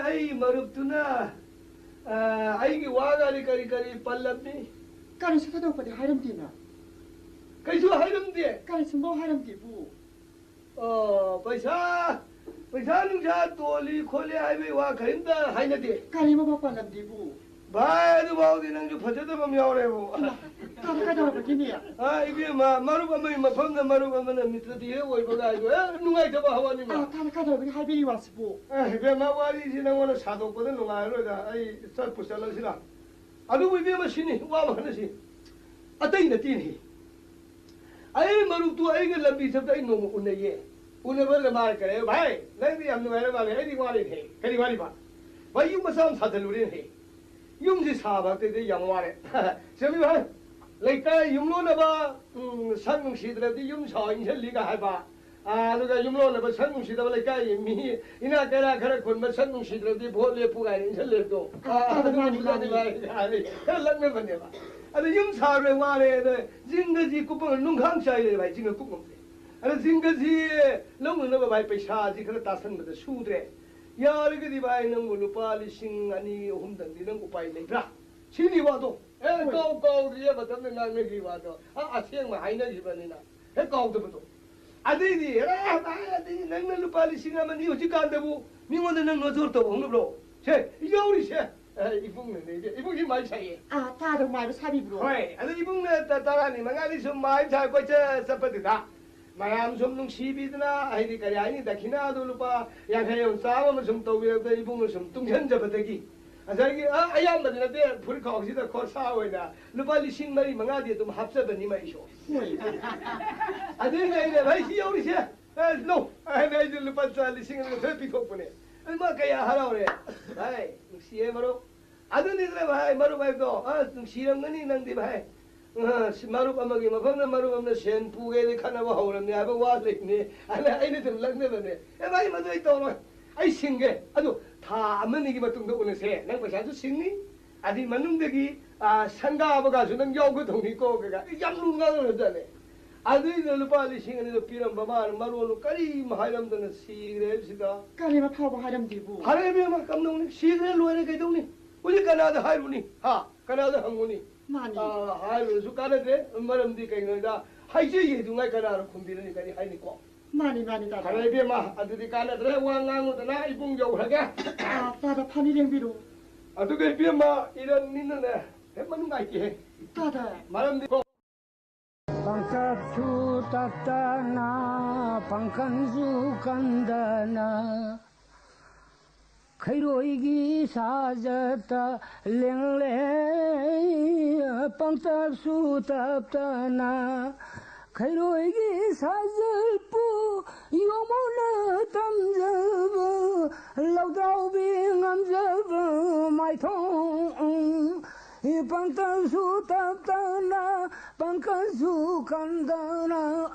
ꯑꯩ ꯃꯔꯨꯞꯇꯨꯅ, ꯑ, ꯑꯩꯒꯤ ꯋꯥꯒꯗꯤ ꯀꯔꯤ ꯀꯔꯤ ꯄꯜꯂꯝꯃꯤ? ꯀꯔꯤꯁꯨ ꯊꯣꯏꯗꯣꯛꯄꯗꯤ ꯍꯥꯏꯔꯝꯗꯦꯅ꯫ ꯀꯩꯁꯨ ꯍꯥꯏꯔꯝꯗꯦ? ꯀꯔꯤꯁꯨ ꯍꯥꯏꯔꯝꯗꯦꯕꯨ꯫ ꯑꯣ, ꯄꯩꯁꯥ, ꯄꯩꯁꯥ ꯅꯨꯡꯁꯥ ꯇꯣꯜꯂꯤ ꯈꯣꯠꯂꯤ ꯍꯥꯏꯕꯒꯤ ꯋꯥ ꯀꯔꯤꯝꯇ ꯍꯥꯏꯅꯗꯦ꯫ ꯀꯔꯤꯝ ꯑꯃ ꯄꯜꯂꯝꯗꯦꯕꯨ꯫ ꯚꯥꯏ, ꯑꯗꯨꯐꯥꯎꯗꯤ ꯅꯪꯁꯨ ꯐꯖꯗꯕ ꯑꯃ ꯌꯥꯎꯔꯦꯕꯨ꯫ ꯏꯃꯥ꯫ ꯇꯥꯗ ꯀꯩꯗꯧꯔꯕꯒꯤꯅꯦ? ꯑꯥ, ꯏꯕꯦꯝꯃ, ꯃꯔꯨꯞ ꯑꯃꯒꯤ ꯃꯐꯝꯗ ꯃꯔꯨꯞ ꯑꯃꯅ ꯃꯤꯇ꯭ꯔꯗꯤ ꯍꯦꯛ ꯑꯣꯏꯕꯒꯥꯏꯗꯣ, ꯑꯦ, ꯅꯨꯡꯉꯥꯏꯇꯕ ꯍꯋꯥꯅꯤꯃ꯫ ꯑꯥ, ꯇꯥꯗ ꯀꯩꯗꯧꯔꯕꯒꯤ ꯍꯥꯏꯕꯤꯔꯤ ꯋꯥꯁꯤꯕꯨ? ꯑꯦ, ꯏꯕꯦꯝꯃ, ꯋꯥꯔꯤꯁꯤ ꯅꯪꯉꯣꯟꯗ ꯁꯥꯗꯣꯛꯄꯗ ꯅꯨꯡꯉꯥꯏꯔꯔꯣꯏꯗ꯫ ꯑꯩ ꯆꯠꯄꯨ ꯆꯠꯂꯁꯤꯔ? ꯑꯗꯨꯕꯨ ꯏꯕꯦꯝꯃ, ꯁꯤꯅꯤ ꯋꯥ ꯃꯈꯜ ꯑꯁꯤ꯫ ꯑꯇꯩ ꯅꯠꯇꯦꯅꯦ꯫ ꯑꯩ ꯃꯔꯨꯞꯇꯨ ꯑꯩꯒ ꯂꯝꯕꯤ ꯆꯠꯄꯗ ꯑꯩ ꯅꯣꯡꯃ ꯎꯅꯩꯌꯦ꯫ ꯎꯅꯕꯗ ꯃꯥꯅ ꯀꯔꯤ ꯍꯥꯏ? "ꯚꯥꯏ, ꯅꯪꯗꯤ ꯌꯥꯝ ꯅꯨꯡꯉꯥꯏꯔ ꯃꯥꯜꯂꯦ, ꯑꯩꯗꯤ ꯋꯥꯔꯦꯅꯦ"꯫ "ꯀꯔꯤ ꯋꯥꯔꯤꯕ?" "ꯚꯥꯏ, ꯌꯨꯝ ꯃꯆꯥ ꯑꯃ ꯁꯥꯖꯜꯂꯨꯔꯦꯅꯦ"꯫ "ꯌꯨꯝꯁꯤ ꯁꯥꯕ ꯍꯥꯏꯕꯗꯤ ꯌꯥꯝ ꯋꯥꯔꯦ"꯫ "ꯆꯨꯝꯃꯤ ꯚꯥꯏ, ꯂꯩꯀꯥꯏ ꯌꯨꯝꯂꯣꯟꯅꯕ, ꯎꯝ, ꯁꯛ ꯅꯨꯡꯁꯤꯗ꯭ꯔꯗꯤ ꯌꯨꯝ ꯁꯥꯎ ꯏꯟꯁꯤꯜꯂꯤꯒ ꯍꯥꯏꯕ꯫ ꯑꯥ, ꯑꯗꯨꯒ ꯌꯨꯝꯂꯣꯟꯅꯕ ꯁꯛ ꯅꯨꯡꯁꯤꯗꯕ ꯂꯩꯀꯥꯏꯒꯤ ꯃꯤ ꯏꯅꯥꯛ ꯀꯩꯔꯥꯛ ꯈꯔ ꯈꯨꯟꯕ ꯁꯛ ꯅꯨꯡꯁꯤꯗ꯭ꯔꯗꯤ ꯚꯣꯠ ꯂꯦꯞꯄꯨ ꯀꯥꯏꯅ ꯏꯟꯁꯤꯜꯂꯦꯕꯗꯣ꯫ ꯑꯥ, ꯑꯥ, ꯑꯗꯨ ꯃꯥꯅꯤ, ꯃꯥꯅꯤ꯫ ꯈꯔ ꯂꯛꯅꯕꯅꯦꯕ꯫ ꯑꯗ ꯌꯨꯝ ꯁꯥꯕ ꯋꯥꯔꯦ, ꯑꯗ ꯖꯤꯡꯒꯁꯤ ꯀꯨꯞꯄꯒ ꯅꯨꯡꯈꯥꯡ ꯆꯥꯏꯔꯦ ꯚꯥꯏ, ꯖꯤꯡꯒ ꯀꯨꯞ ꯉꯝꯗꯦ꯫ ꯑꯗ ꯖꯤꯡꯒꯁꯤ ꯂꯧꯅꯅꯕ ꯚꯥꯏ ꯄꯩꯁꯥꯁꯤ ꯈꯔ ꯇꯥꯁꯟꯕꯗ ꯁꯨꯗ꯭ꯔꯦ꯫ ꯌꯥꯔꯒꯗꯤ ꯚꯥꯏ ꯅꯪꯕꯨ ꯂꯨꯄꯥ ꯂꯤꯁꯤꯡ ꯑꯅꯤ ꯑꯍꯨꯝꯗꯪꯗꯤ ꯅꯪ ꯎꯄꯥꯏ ꯂꯩꯕ꯭ꯔꯥ? ꯁꯤꯅꯤ ꯋꯥꯗꯣ꯫ ꯑꯦ, ꯍꯣꯏ꯫ ꯀꯥꯎ ꯀꯥꯎꯗ꯭ꯔꯤꯌꯦ ꯃꯇꯝꯗ ꯉꯥꯡꯅꯈꯤ ꯋꯥꯗꯣ꯫ ꯑ, ꯑꯁꯦꯡꯕ ꯍꯥꯏꯅꯈꯤꯕꯅꯤꯅ꯫ ꯍꯦꯛ ꯀꯥꯎꯗꯕꯗꯣ꯫ ꯑꯗꯩꯗꯤ, ꯑꯦ, ꯚꯥꯏ, ꯑꯗꯩꯗꯤ ꯅꯪꯅ ꯂꯨꯄꯥ ꯂꯤꯁꯤꯡ ꯑꯃ ꯑꯅꯤ ꯍꯧꯖꯤꯛꯀꯥꯟꯗꯕꯨ ꯃꯤꯉꯣꯟꯗ ꯅꯪ ꯅꯣꯖꯔ ꯇꯧꯕ ꯍꯧꯅꯕ꯭ꯔꯣ? ꯁꯦ, ꯌꯥꯎꯔꯤꯁꯦ꯫ ꯑꯦ, ꯏꯕꯨꯡꯅꯅꯦ, ꯏꯕꯨꯡꯁꯤ ꯃꯥꯏ ꯁꯥꯏꯌꯦ꯫ ꯑꯥ, ꯇꯥꯗ ꯃꯥꯏꯕ ꯁꯥꯕꯤꯕ꯭ꯔꯣ? ꯍꯣꯏ, ꯑꯗ ꯏꯕꯨꯡꯅ ꯇ-, ꯇꯔꯥꯅꯤ ꯃꯉꯥꯅꯤ ꯁꯨꯝ ꯃꯥꯏ ꯁꯥꯏ ꯀꯣꯏꯆꯠ ꯆꯠꯄꯗꯨꯗ ꯃꯌꯥꯝ ꯁꯨꯝ ꯅꯨꯡꯁꯤꯕꯤꯗꯅ, ꯍꯥꯏꯗꯤ ꯀꯔꯤ ꯍꯥꯏꯅꯤ, ꯗꯈꯤꯅꯥꯗꯣ ꯂꯨꯄꯥ ꯌꯥꯡꯈꯩ ꯑꯃ ꯆꯥꯝꯃ ꯑꯃ ꯁꯨꯝ ꯇꯧꯕꯤꯔꯛꯄꯗ ꯏꯕꯨꯡꯅ ꯁꯨꯝ ꯇꯨꯡꯁꯤꯟꯖꯕꯗꯒꯤ ꯉꯁꯥꯏꯒꯤ, ꯑ, ꯑꯌꯥꯝꯕꯗꯤ ꯅꯠꯇꯦ, ꯐꯨꯔꯤꯠ ꯈꯥꯎꯁꯤꯗ ꯈꯣꯔꯁꯥ ꯑꯣꯏꯅ ꯂꯨꯄꯥ ꯂꯤꯁꯤꯡ ꯃꯔꯤ ꯃꯉꯥꯗꯤ ꯑꯗꯨꯝ ꯍꯥꯞꯆꯕꯅꯤ ꯃꯩꯁꯨ꯫ ꯍꯣꯏ꯫ ꯑꯗꯨꯏꯅꯦ ꯑꯩꯅ, "ꯚꯥꯏ, ꯁꯤ ꯌꯧꯔꯤꯁꯦ, ꯑꯦ, ꯂꯧ" ꯍꯥꯏꯅ ꯑꯩꯁꯨ ꯂꯨꯄꯥ ꯆꯥ ꯂꯤꯁꯤꯡ ꯑꯅꯤꯒ ꯊꯣꯏ ꯄꯤꯊꯣꯛꯄꯅꯦ꯫ ꯑꯗꯨ ꯃꯥ ꯀꯌꯥ ꯍꯔꯥꯎꯔꯦ꯫ "ꯚꯥꯏ, ꯅꯨꯡꯁꯤꯌꯦ ꯃꯔꯨꯞ"꯫ ꯑꯗꯨꯅꯤꯗꯅ ꯚꯥꯏ, ꯃꯔꯨꯞ ꯍꯥꯏꯕꯗꯣ, ꯑ, ꯅꯨꯡꯁꯤꯔꯝꯒꯅꯤ ꯅꯪꯗꯤ ꯚꯥꯏ꯫ ꯑ, ꯁꯤ ꯃꯔꯨꯞ ꯑꯃꯒꯤ ꯃꯐꯝꯗ ꯃꯔꯨꯞ ꯑꯃꯅ ꯁꯦꯟ ꯄꯨꯒꯦꯗꯤ ꯈꯠꯅꯕ ꯍꯧꯔꯝꯅꯤ ꯍꯥꯏꯕ ꯋꯥ ꯂꯩꯕꯅꯤ꯫ ꯑꯗ ꯑꯩꯅ ꯑꯗꯨꯝ ꯂꯛꯅꯕꯅꯦ꯫ "ꯑꯦ ꯚꯥꯏ, ꯃꯗꯨ ꯑꯩ ꯇꯧꯔꯣꯏ꯫ ꯑꯩ ꯁꯤꯡꯒꯦ꯫ ꯑꯗꯨ ꯊꯥ ꯑꯃꯅꯤꯒꯤ ꯃꯇꯨꯡꯗ ꯎꯅꯁꯦ꯫ ꯅꯪ ꯄꯩꯁꯥꯁꯨ ꯁꯤꯡꯅꯤ꯫ ꯑꯗꯨꯒꯤ ꯃꯅꯨꯡꯗꯒꯤ, ꯑ, ꯁꯪꯒꯥꯕꯒꯁꯨ ꯅꯪ ꯌꯥꯎꯒꯗꯧꯅꯤꯀꯣ" ꯀꯩꯀꯥ꯫ ꯑꯩ ꯌꯥꯝ ꯂꯨꯅ ꯉꯥꯡꯅꯔꯖꯥꯠꯅꯦ꯫ ꯑꯗꯨꯏꯗ ꯂꯨꯄꯥ ꯂꯤꯁꯤꯡ ꯑꯅꯤꯗꯣ ꯄꯤꯔꯝꯕ ꯃꯥꯅ ꯃꯔꯣꯟꯗꯣ ꯀꯔꯤꯝ ꯍꯥꯏꯔꯝꯗꯅ ꯁꯤꯈ꯭ꯔꯦ ꯍꯥꯏꯕꯁꯤꯗ꯫ ꯀꯔꯤꯝ ꯑꯐꯥꯎꯕ ꯍꯥꯏꯔꯝꯗꯦꯕꯨ꯫ ꯐꯔꯦ ꯏꯕꯦꯝꯃ, ꯀꯝꯗꯧꯅꯤ? ꯁꯤꯈ꯭ꯔꯦ ꯂꯣꯏꯔꯦ ꯀꯩꯗꯧꯅꯤ? ꯍꯧꯖꯤꯛ ꯀꯅꯥꯗ ꯍꯥꯏꯔꯨꯅꯤ? ꯍꯥ? ꯀꯅꯥꯗ ꯍꯪꯉꯨꯅꯤ? ꯃꯥꯅꯤ꯫ ꯑꯥ, ꯍꯥꯏꯔꯨꯔꯁꯨ ꯀꯥꯟꯅꯗ꯭ꯔꯦ꯫ ꯃꯔꯝꯗꯤ ꯀꯩꯒꯤꯅꯣꯗ ꯍꯥꯏꯖꯩ ꯍꯥꯏꯗꯨꯉꯥꯏ ꯀꯅꯥꯅ ꯈꯨꯝꯕꯤꯔꯅꯤ? ꯀꯔꯤ ꯍꯥꯏꯅꯤꯀꯣ? ꯃꯥꯅꯤ, ꯃꯥꯅꯤ, ꯇꯥꯗ꯫ ꯐꯔꯦ ꯏꯕꯦꯝꯃ, ꯑꯗꯨꯗꯤ ꯀꯥꯟꯅꯗ꯭ꯔꯦ꯫ ꯋꯥ ꯉꯥꯡꯉꯨꯗꯅ ꯏꯕꯨꯡ ꯌꯧꯈ꯭ꯔꯒꯦ꯫ ꯑꯥ, ꯇꯥꯗ, ꯐꯅꯤ ꯂꯦꯡꯕꯤꯔꯣ꯫ ꯑꯗꯨꯒ ꯏꯕꯦꯝꯃ, ꯏꯔꯟꯅꯤꯅꯅꯦ, ꯍꯦ, ꯃꯅꯨꯡ ꯉꯥꯏꯇꯦꯍꯦ꯫ ꯇꯥꯗꯦ꯫ ꯃꯔꯝꯗꯤ ꯀꯣ꯫ ꯄꯪꯇꯞꯁꯨ ꯇꯞꯇꯅ, ꯄꯪꯀꯟꯁꯨ ꯀꯟꯗꯅ, ꯈꯩꯔꯣꯏꯒꯤ ꯁꯥꯖꯠꯇ ꯂꯦꯡꯂꯦ꯫ ꯄꯪꯇꯞꯁꯨ ꯇꯞꯇꯅ, ꯈꯩꯔꯣꯏꯒꯤ ꯁꯥꯖꯠꯄꯨ ꯌꯣꯃꯨꯅ ꯇꯝꯖꯕ, ꯂꯧꯗ꯭ꯔꯥꯎꯕꯤ ꯉꯝꯖꯕ ꯃꯥꯏꯊꯣꯡ꯫ ꯄꯪꯇꯝꯁꯨ ꯇꯞꯇꯅ, ꯄꯪꯀꯟꯁꯨ ꯀꯟꯗꯅ꯫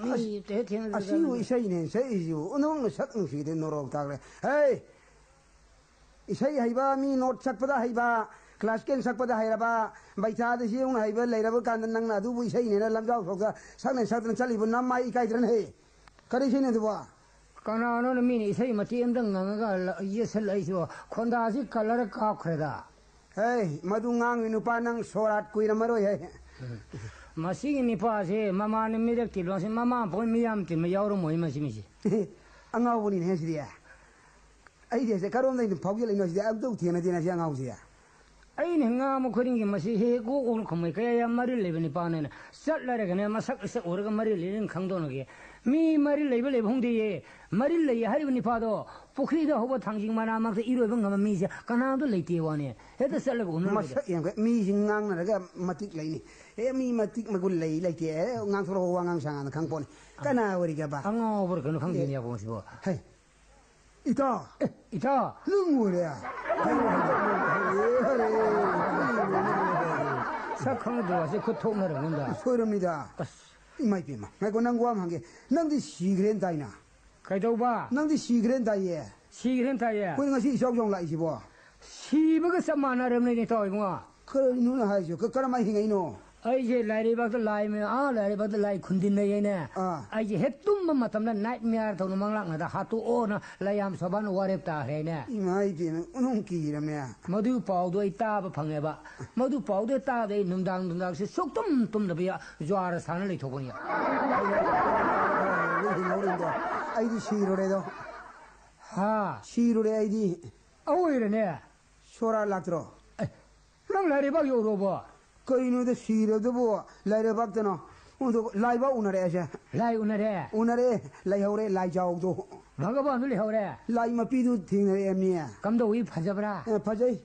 ꯃꯤ ꯑꯁ, ꯇꯦ ꯊꯦꯡꯅ ꯑꯁꯤꯕꯨ ꯏꯁꯩꯅꯦ ꯁꯛꯏꯁꯤꯕꯨ꯫ ꯑꯣꯟꯊꯣꯛꯅ ꯁꯛ ꯅꯨꯡꯁꯤꯗꯦ, ꯅꯣꯔꯣꯛ ꯇꯥꯈ꯭ꯔꯦ꯫ ꯍꯦ! ꯏꯁꯩ ꯍꯩꯕ, ꯃꯤ ꯅꯣꯠ ꯁꯛꯄꯗ ꯍꯩꯕ, ꯀ꯭ꯂꯥꯁꯤꯀꯦꯜ ꯁꯛꯄꯗ ꯍꯩꯔꯕ, ꯕꯩꯊꯥꯗ ꯁꯤ ꯌꯧꯅ ꯍꯩꯕ ꯂꯩꯔꯕ ꯀꯥꯟꯗ ꯅꯪꯅ ꯑꯗꯨꯕꯨ ꯏꯁꯩꯅꯦꯅ ꯂꯝꯖꯥꯎ ꯊꯣꯛꯇ ꯁꯛꯅ ꯁꯛꯇꯅ ꯆꯠꯂꯤꯕ ꯅꯃꯥꯏ ꯏꯀꯥꯏꯗ꯭ꯔꯅ ꯍꯦ? ꯀꯔꯤ ꯏꯁꯩꯅꯣ ꯑꯗꯨꯕꯣ? ꯀꯅꯥꯅꯣꯅ ꯃꯤꯅ ꯏꯁꯩ ꯃꯇꯦꯛ ꯑꯃꯇꯪ ꯉꯪꯉꯒ ꯂ-, ꯌꯦꯠꯁꯜꯂꯛꯏꯁꯤꯕꯣ? ꯈꯣꯟꯗꯥꯁꯤ ꯀꯂꯔ ꯀꯥꯞꯈ꯭ꯔꯦꯗ꯫ ꯍꯦ, ꯃꯗꯨ ꯉꯥꯡꯉꯤ ꯅꯨꯄꯥ, ꯅꯪ ꯁꯣꯔꯥꯠ ꯀꯨꯏꯔꯝꯃꯔꯣꯏ ꯍꯦ꯫ ꯃꯁꯤꯒꯤ ꯅꯤꯄꯥꯁꯦ ꯃꯃꯥꯅ ꯃꯤꯔꯛ ꯇꯤꯜꯂꯣꯁꯤ, ꯃꯃꯥ ꯐꯥꯎ ꯃꯤꯌꯥꯝ ꯇꯤꯟꯕ ꯌꯥꯎꯔꯝꯃꯣꯏ ꯃꯁꯤ ꯃꯤꯁꯦ꯫ ꯑꯉꯥꯎꯕꯅꯤꯅꯦ ꯁꯤꯗꯤ꯫ ꯑꯩꯗꯤ ꯑꯁꯦ ꯀꯔꯣꯝꯗꯩꯅꯣ ꯐꯥꯎꯖꯤꯜꯂꯛꯏꯅꯣ ꯁꯤꯗꯤ? ꯑꯝꯇꯕꯨ ꯊꯦꯡꯅꯗꯦꯅ ꯁꯤ ꯑꯉꯥꯎꯁꯤꯗꯤ꯫ ꯑꯩꯅ ꯉꯥꯡꯕ ꯈꯨꯗꯤꯡꯒꯤ ꯃꯁꯤ ꯍꯦꯛ ꯒꯣꯛ ꯒꯣꯛꯅ ꯈꯨꯝꯃꯩ꯫ ꯀꯌꯥ ꯌꯥꯝ ꯃꯔꯤꯜ ꯂꯩꯕ ꯅꯤꯄꯥꯅꯦꯅ꯫ ꯆꯠꯂꯔꯒꯅꯦ ꯃꯁꯛ ꯏꯁꯛ ꯎꯔꯒ ꯃꯔꯤꯜ ꯂꯩꯔꯦꯅ ꯈꯪꯗꯣꯛꯅꯒꯦ꯫ ꯃꯤ ꯃꯔꯤꯜ ꯂꯩꯕ ꯂꯩꯕ ꯈꯪꯗꯦꯌꯦ꯫ ꯃꯔꯤꯜ ꯂꯩ ꯍꯥꯏꯔꯤꯕ ꯅꯤꯄꯥꯗꯣ ꯄꯨꯈ꯭ꯔꯤꯗ ꯍꯧꯕ ꯊꯥꯡꯖꯤꯡ ꯃꯅꯥ ꯃꯔꯛꯇ ꯏꯔꯣꯏꯕ ꯉꯝꯕ ꯃꯤꯁꯦ ꯀꯅꯥꯝꯇ ꯂꯩꯇꯦ ꯋꯥꯅꯦ꯫ ꯍꯦꯛꯇ ꯆꯠꯂꯒ ꯎꯅꯔꯨꯕꯗ꯫ ꯃꯁꯛ ꯌꯦꯡꯒꯦ꯫ ꯃꯤꯁꯤꯡ ꯉꯥꯡꯅꯔꯒ ꯃꯇꯤꯛ ꯂꯩꯅꯤ꯫ ꯑꯦ, ꯃꯤ ꯃꯇꯤꯛ ꯃꯒꯨꯟ ꯂꯩ ꯂꯩꯇꯦ꯫ ꯑꯦ, ꯉꯥꯡꯊꯣꯔꯛꯑꯣ, ꯋꯥ ꯉꯥꯡ ꯁꯉꯥꯡꯗ ꯈꯪ ꯄꯣꯠꯅꯤ꯫ ꯀꯅꯥ ꯑꯣꯏꯔꯤꯒꯦꯕ? ꯑꯉꯥꯎꯕꯔ ꯀꯩꯅꯣ ꯈꯪꯗꯦꯅꯦ ꯑꯦ꯫ ꯌꯥꯕꯣꯡꯁꯤꯕꯣ꯫ ꯍꯩ꯫ ꯏꯇꯥꯎ! ꯑꯦ, ꯏꯇꯥꯎ! ꯅꯪ ꯑꯣꯏꯔꯦ? ꯁꯛ ꯈꯪꯅꯗ꯭ꯔꯕꯁꯦ ꯈꯨꯠ ꯊꯣꯛꯅꯔꯕꯅꯤꯗ꯫ ꯁꯣꯏꯔꯝꯅꯤꯗ꯫ ꯑꯁ꯫ ꯏꯃꯥ ꯏꯄꯦꯝꯃ꯫ ꯉꯥꯏꯈꯣ, ꯅꯪ ꯋꯥ ꯑꯃ ꯍꯪꯒꯦ꯫ ꯅꯪꯗꯤ ꯁꯤꯈ꯭ꯔꯦꯅ ꯇꯥꯏꯅ? ꯀꯩꯗꯧꯕ? ꯅꯪꯗꯤ ꯁꯤꯈ꯭ꯔꯦꯅ ꯇꯥꯏꯌꯦ꯫ ꯁꯤꯈ꯭ꯔꯦꯅ ꯇꯥꯏꯌꯦ꯫ ꯑꯩꯈꯣꯏ ꯉꯁꯤ ꯏꯆꯥꯎ ꯆꯥꯎ ꯂꯥꯛꯏꯁꯤꯕꯣ? ꯁꯤꯕꯒ ꯆꯞ ꯃꯥꯟꯅꯔꯕꯅꯤꯅꯦ ꯏꯇꯥꯎ ꯏꯕꯨꯡꯉꯣ꯫ ꯀꯔꯤꯅꯣꯅ ꯍꯥꯏꯁꯤꯕꯣ? ꯀ-, ꯀꯔꯝꯍꯥꯏꯅ ꯍꯤꯡꯉꯛꯏꯅꯣ? ꯑꯩꯁꯦ ꯂꯥꯏꯔꯩꯕꯥꯛꯇ ꯂꯥꯏ ꯃ-, ꯑꯥ, ꯂꯥꯏꯔꯩꯕꯥꯛꯇ ꯂꯥꯏ ꯈꯨꯟꯗꯤꯟꯅꯩꯌꯦꯅꯦ꯫ ꯑꯥ꯫ ꯑꯩꯁꯦ ꯍꯦꯛ ꯇꯨꯝꯕ ꯃꯇꯝꯗ night mare ꯊꯧꯅ ꯃꯪꯂꯥꯛꯅꯗ ꯍꯥꯠꯇꯣꯛꯑꯣꯅ ꯂꯥꯏꯌꯥꯝ ꯁꯣꯕꯥꯅ ꯋꯥꯔꯦꯞ ꯇꯥꯈ꯭ꯔꯦꯅꯦ꯫ ꯏꯃꯥ ꯏꯕꯦꯝꯃ, ꯑꯣꯟꯊꯣꯛꯅ ꯀꯤꯔꯝꯃꯦ꯫ ꯃꯗꯨ ꯄꯥꯎꯗꯣ ꯑꯩ ꯇꯥꯕ ꯐꯪꯉꯦꯕ꯫ ꯃꯗꯨ ꯄꯥꯎꯗꯣ ꯑꯩ ꯇꯥꯕꯗ ꯑꯩ ꯅꯨꯡꯗꯥꯡ ꯅꯨꯡꯗꯥꯡꯁꯦ ꯁꯨꯛꯇꯨꯝ ꯇꯨꯝꯗꯕꯤ ꯖ꯭ꯋꯥꯔ ꯁꯥꯟꯅ ꯂꯩꯊꯣꯛꯄꯅꯤ꯫ ꯑꯩꯗꯤ ꯁꯤꯔꯨꯔꯦꯗꯣ꯫ ꯍꯥ? ꯁꯤꯔꯨꯔꯦ ꯑꯩꯗꯤ꯫ ꯑꯑꯣꯏꯔꯅꯦ꯫ ꯁꯣꯔꯥ ꯂꯥꯛꯇ꯭ꯔꯣ? ꯑꯦ, ꯅꯪ ꯂꯥꯏꯔꯩꯕꯥꯛ ꯌꯧꯔꯨꯕꯣ? ꯀꯩꯅꯣꯗ ꯁꯤꯔꯗꯨꯕꯨ ꯂꯥꯏꯔꯩꯕꯥꯛꯇꯅꯣ? ꯑꯗꯨ ꯂꯥꯏꯕꯥꯎ ꯎꯅꯔꯛꯑꯦꯁꯦ꯫ ꯂꯥꯏ ꯎꯅꯔꯦ? ꯎꯅꯔꯦ꯫ ꯂꯩꯍꯧꯔꯦ ꯂꯥꯏꯖꯥꯎꯗꯣ꯫ ꯚꯒꯕꯥꯟꯗꯨ ꯂꯩꯍꯧꯔꯦ? ꯂꯥꯏ ꯃꯄꯤꯗꯨ ꯊꯦꯡꯅꯔꯛꯑꯦ ꯃꯤ꯫ ꯀꯝꯗꯧꯏ, ꯐꯖꯕ꯭ꯔꯥ? ꯑꯦ, ꯐꯖꯩ꯫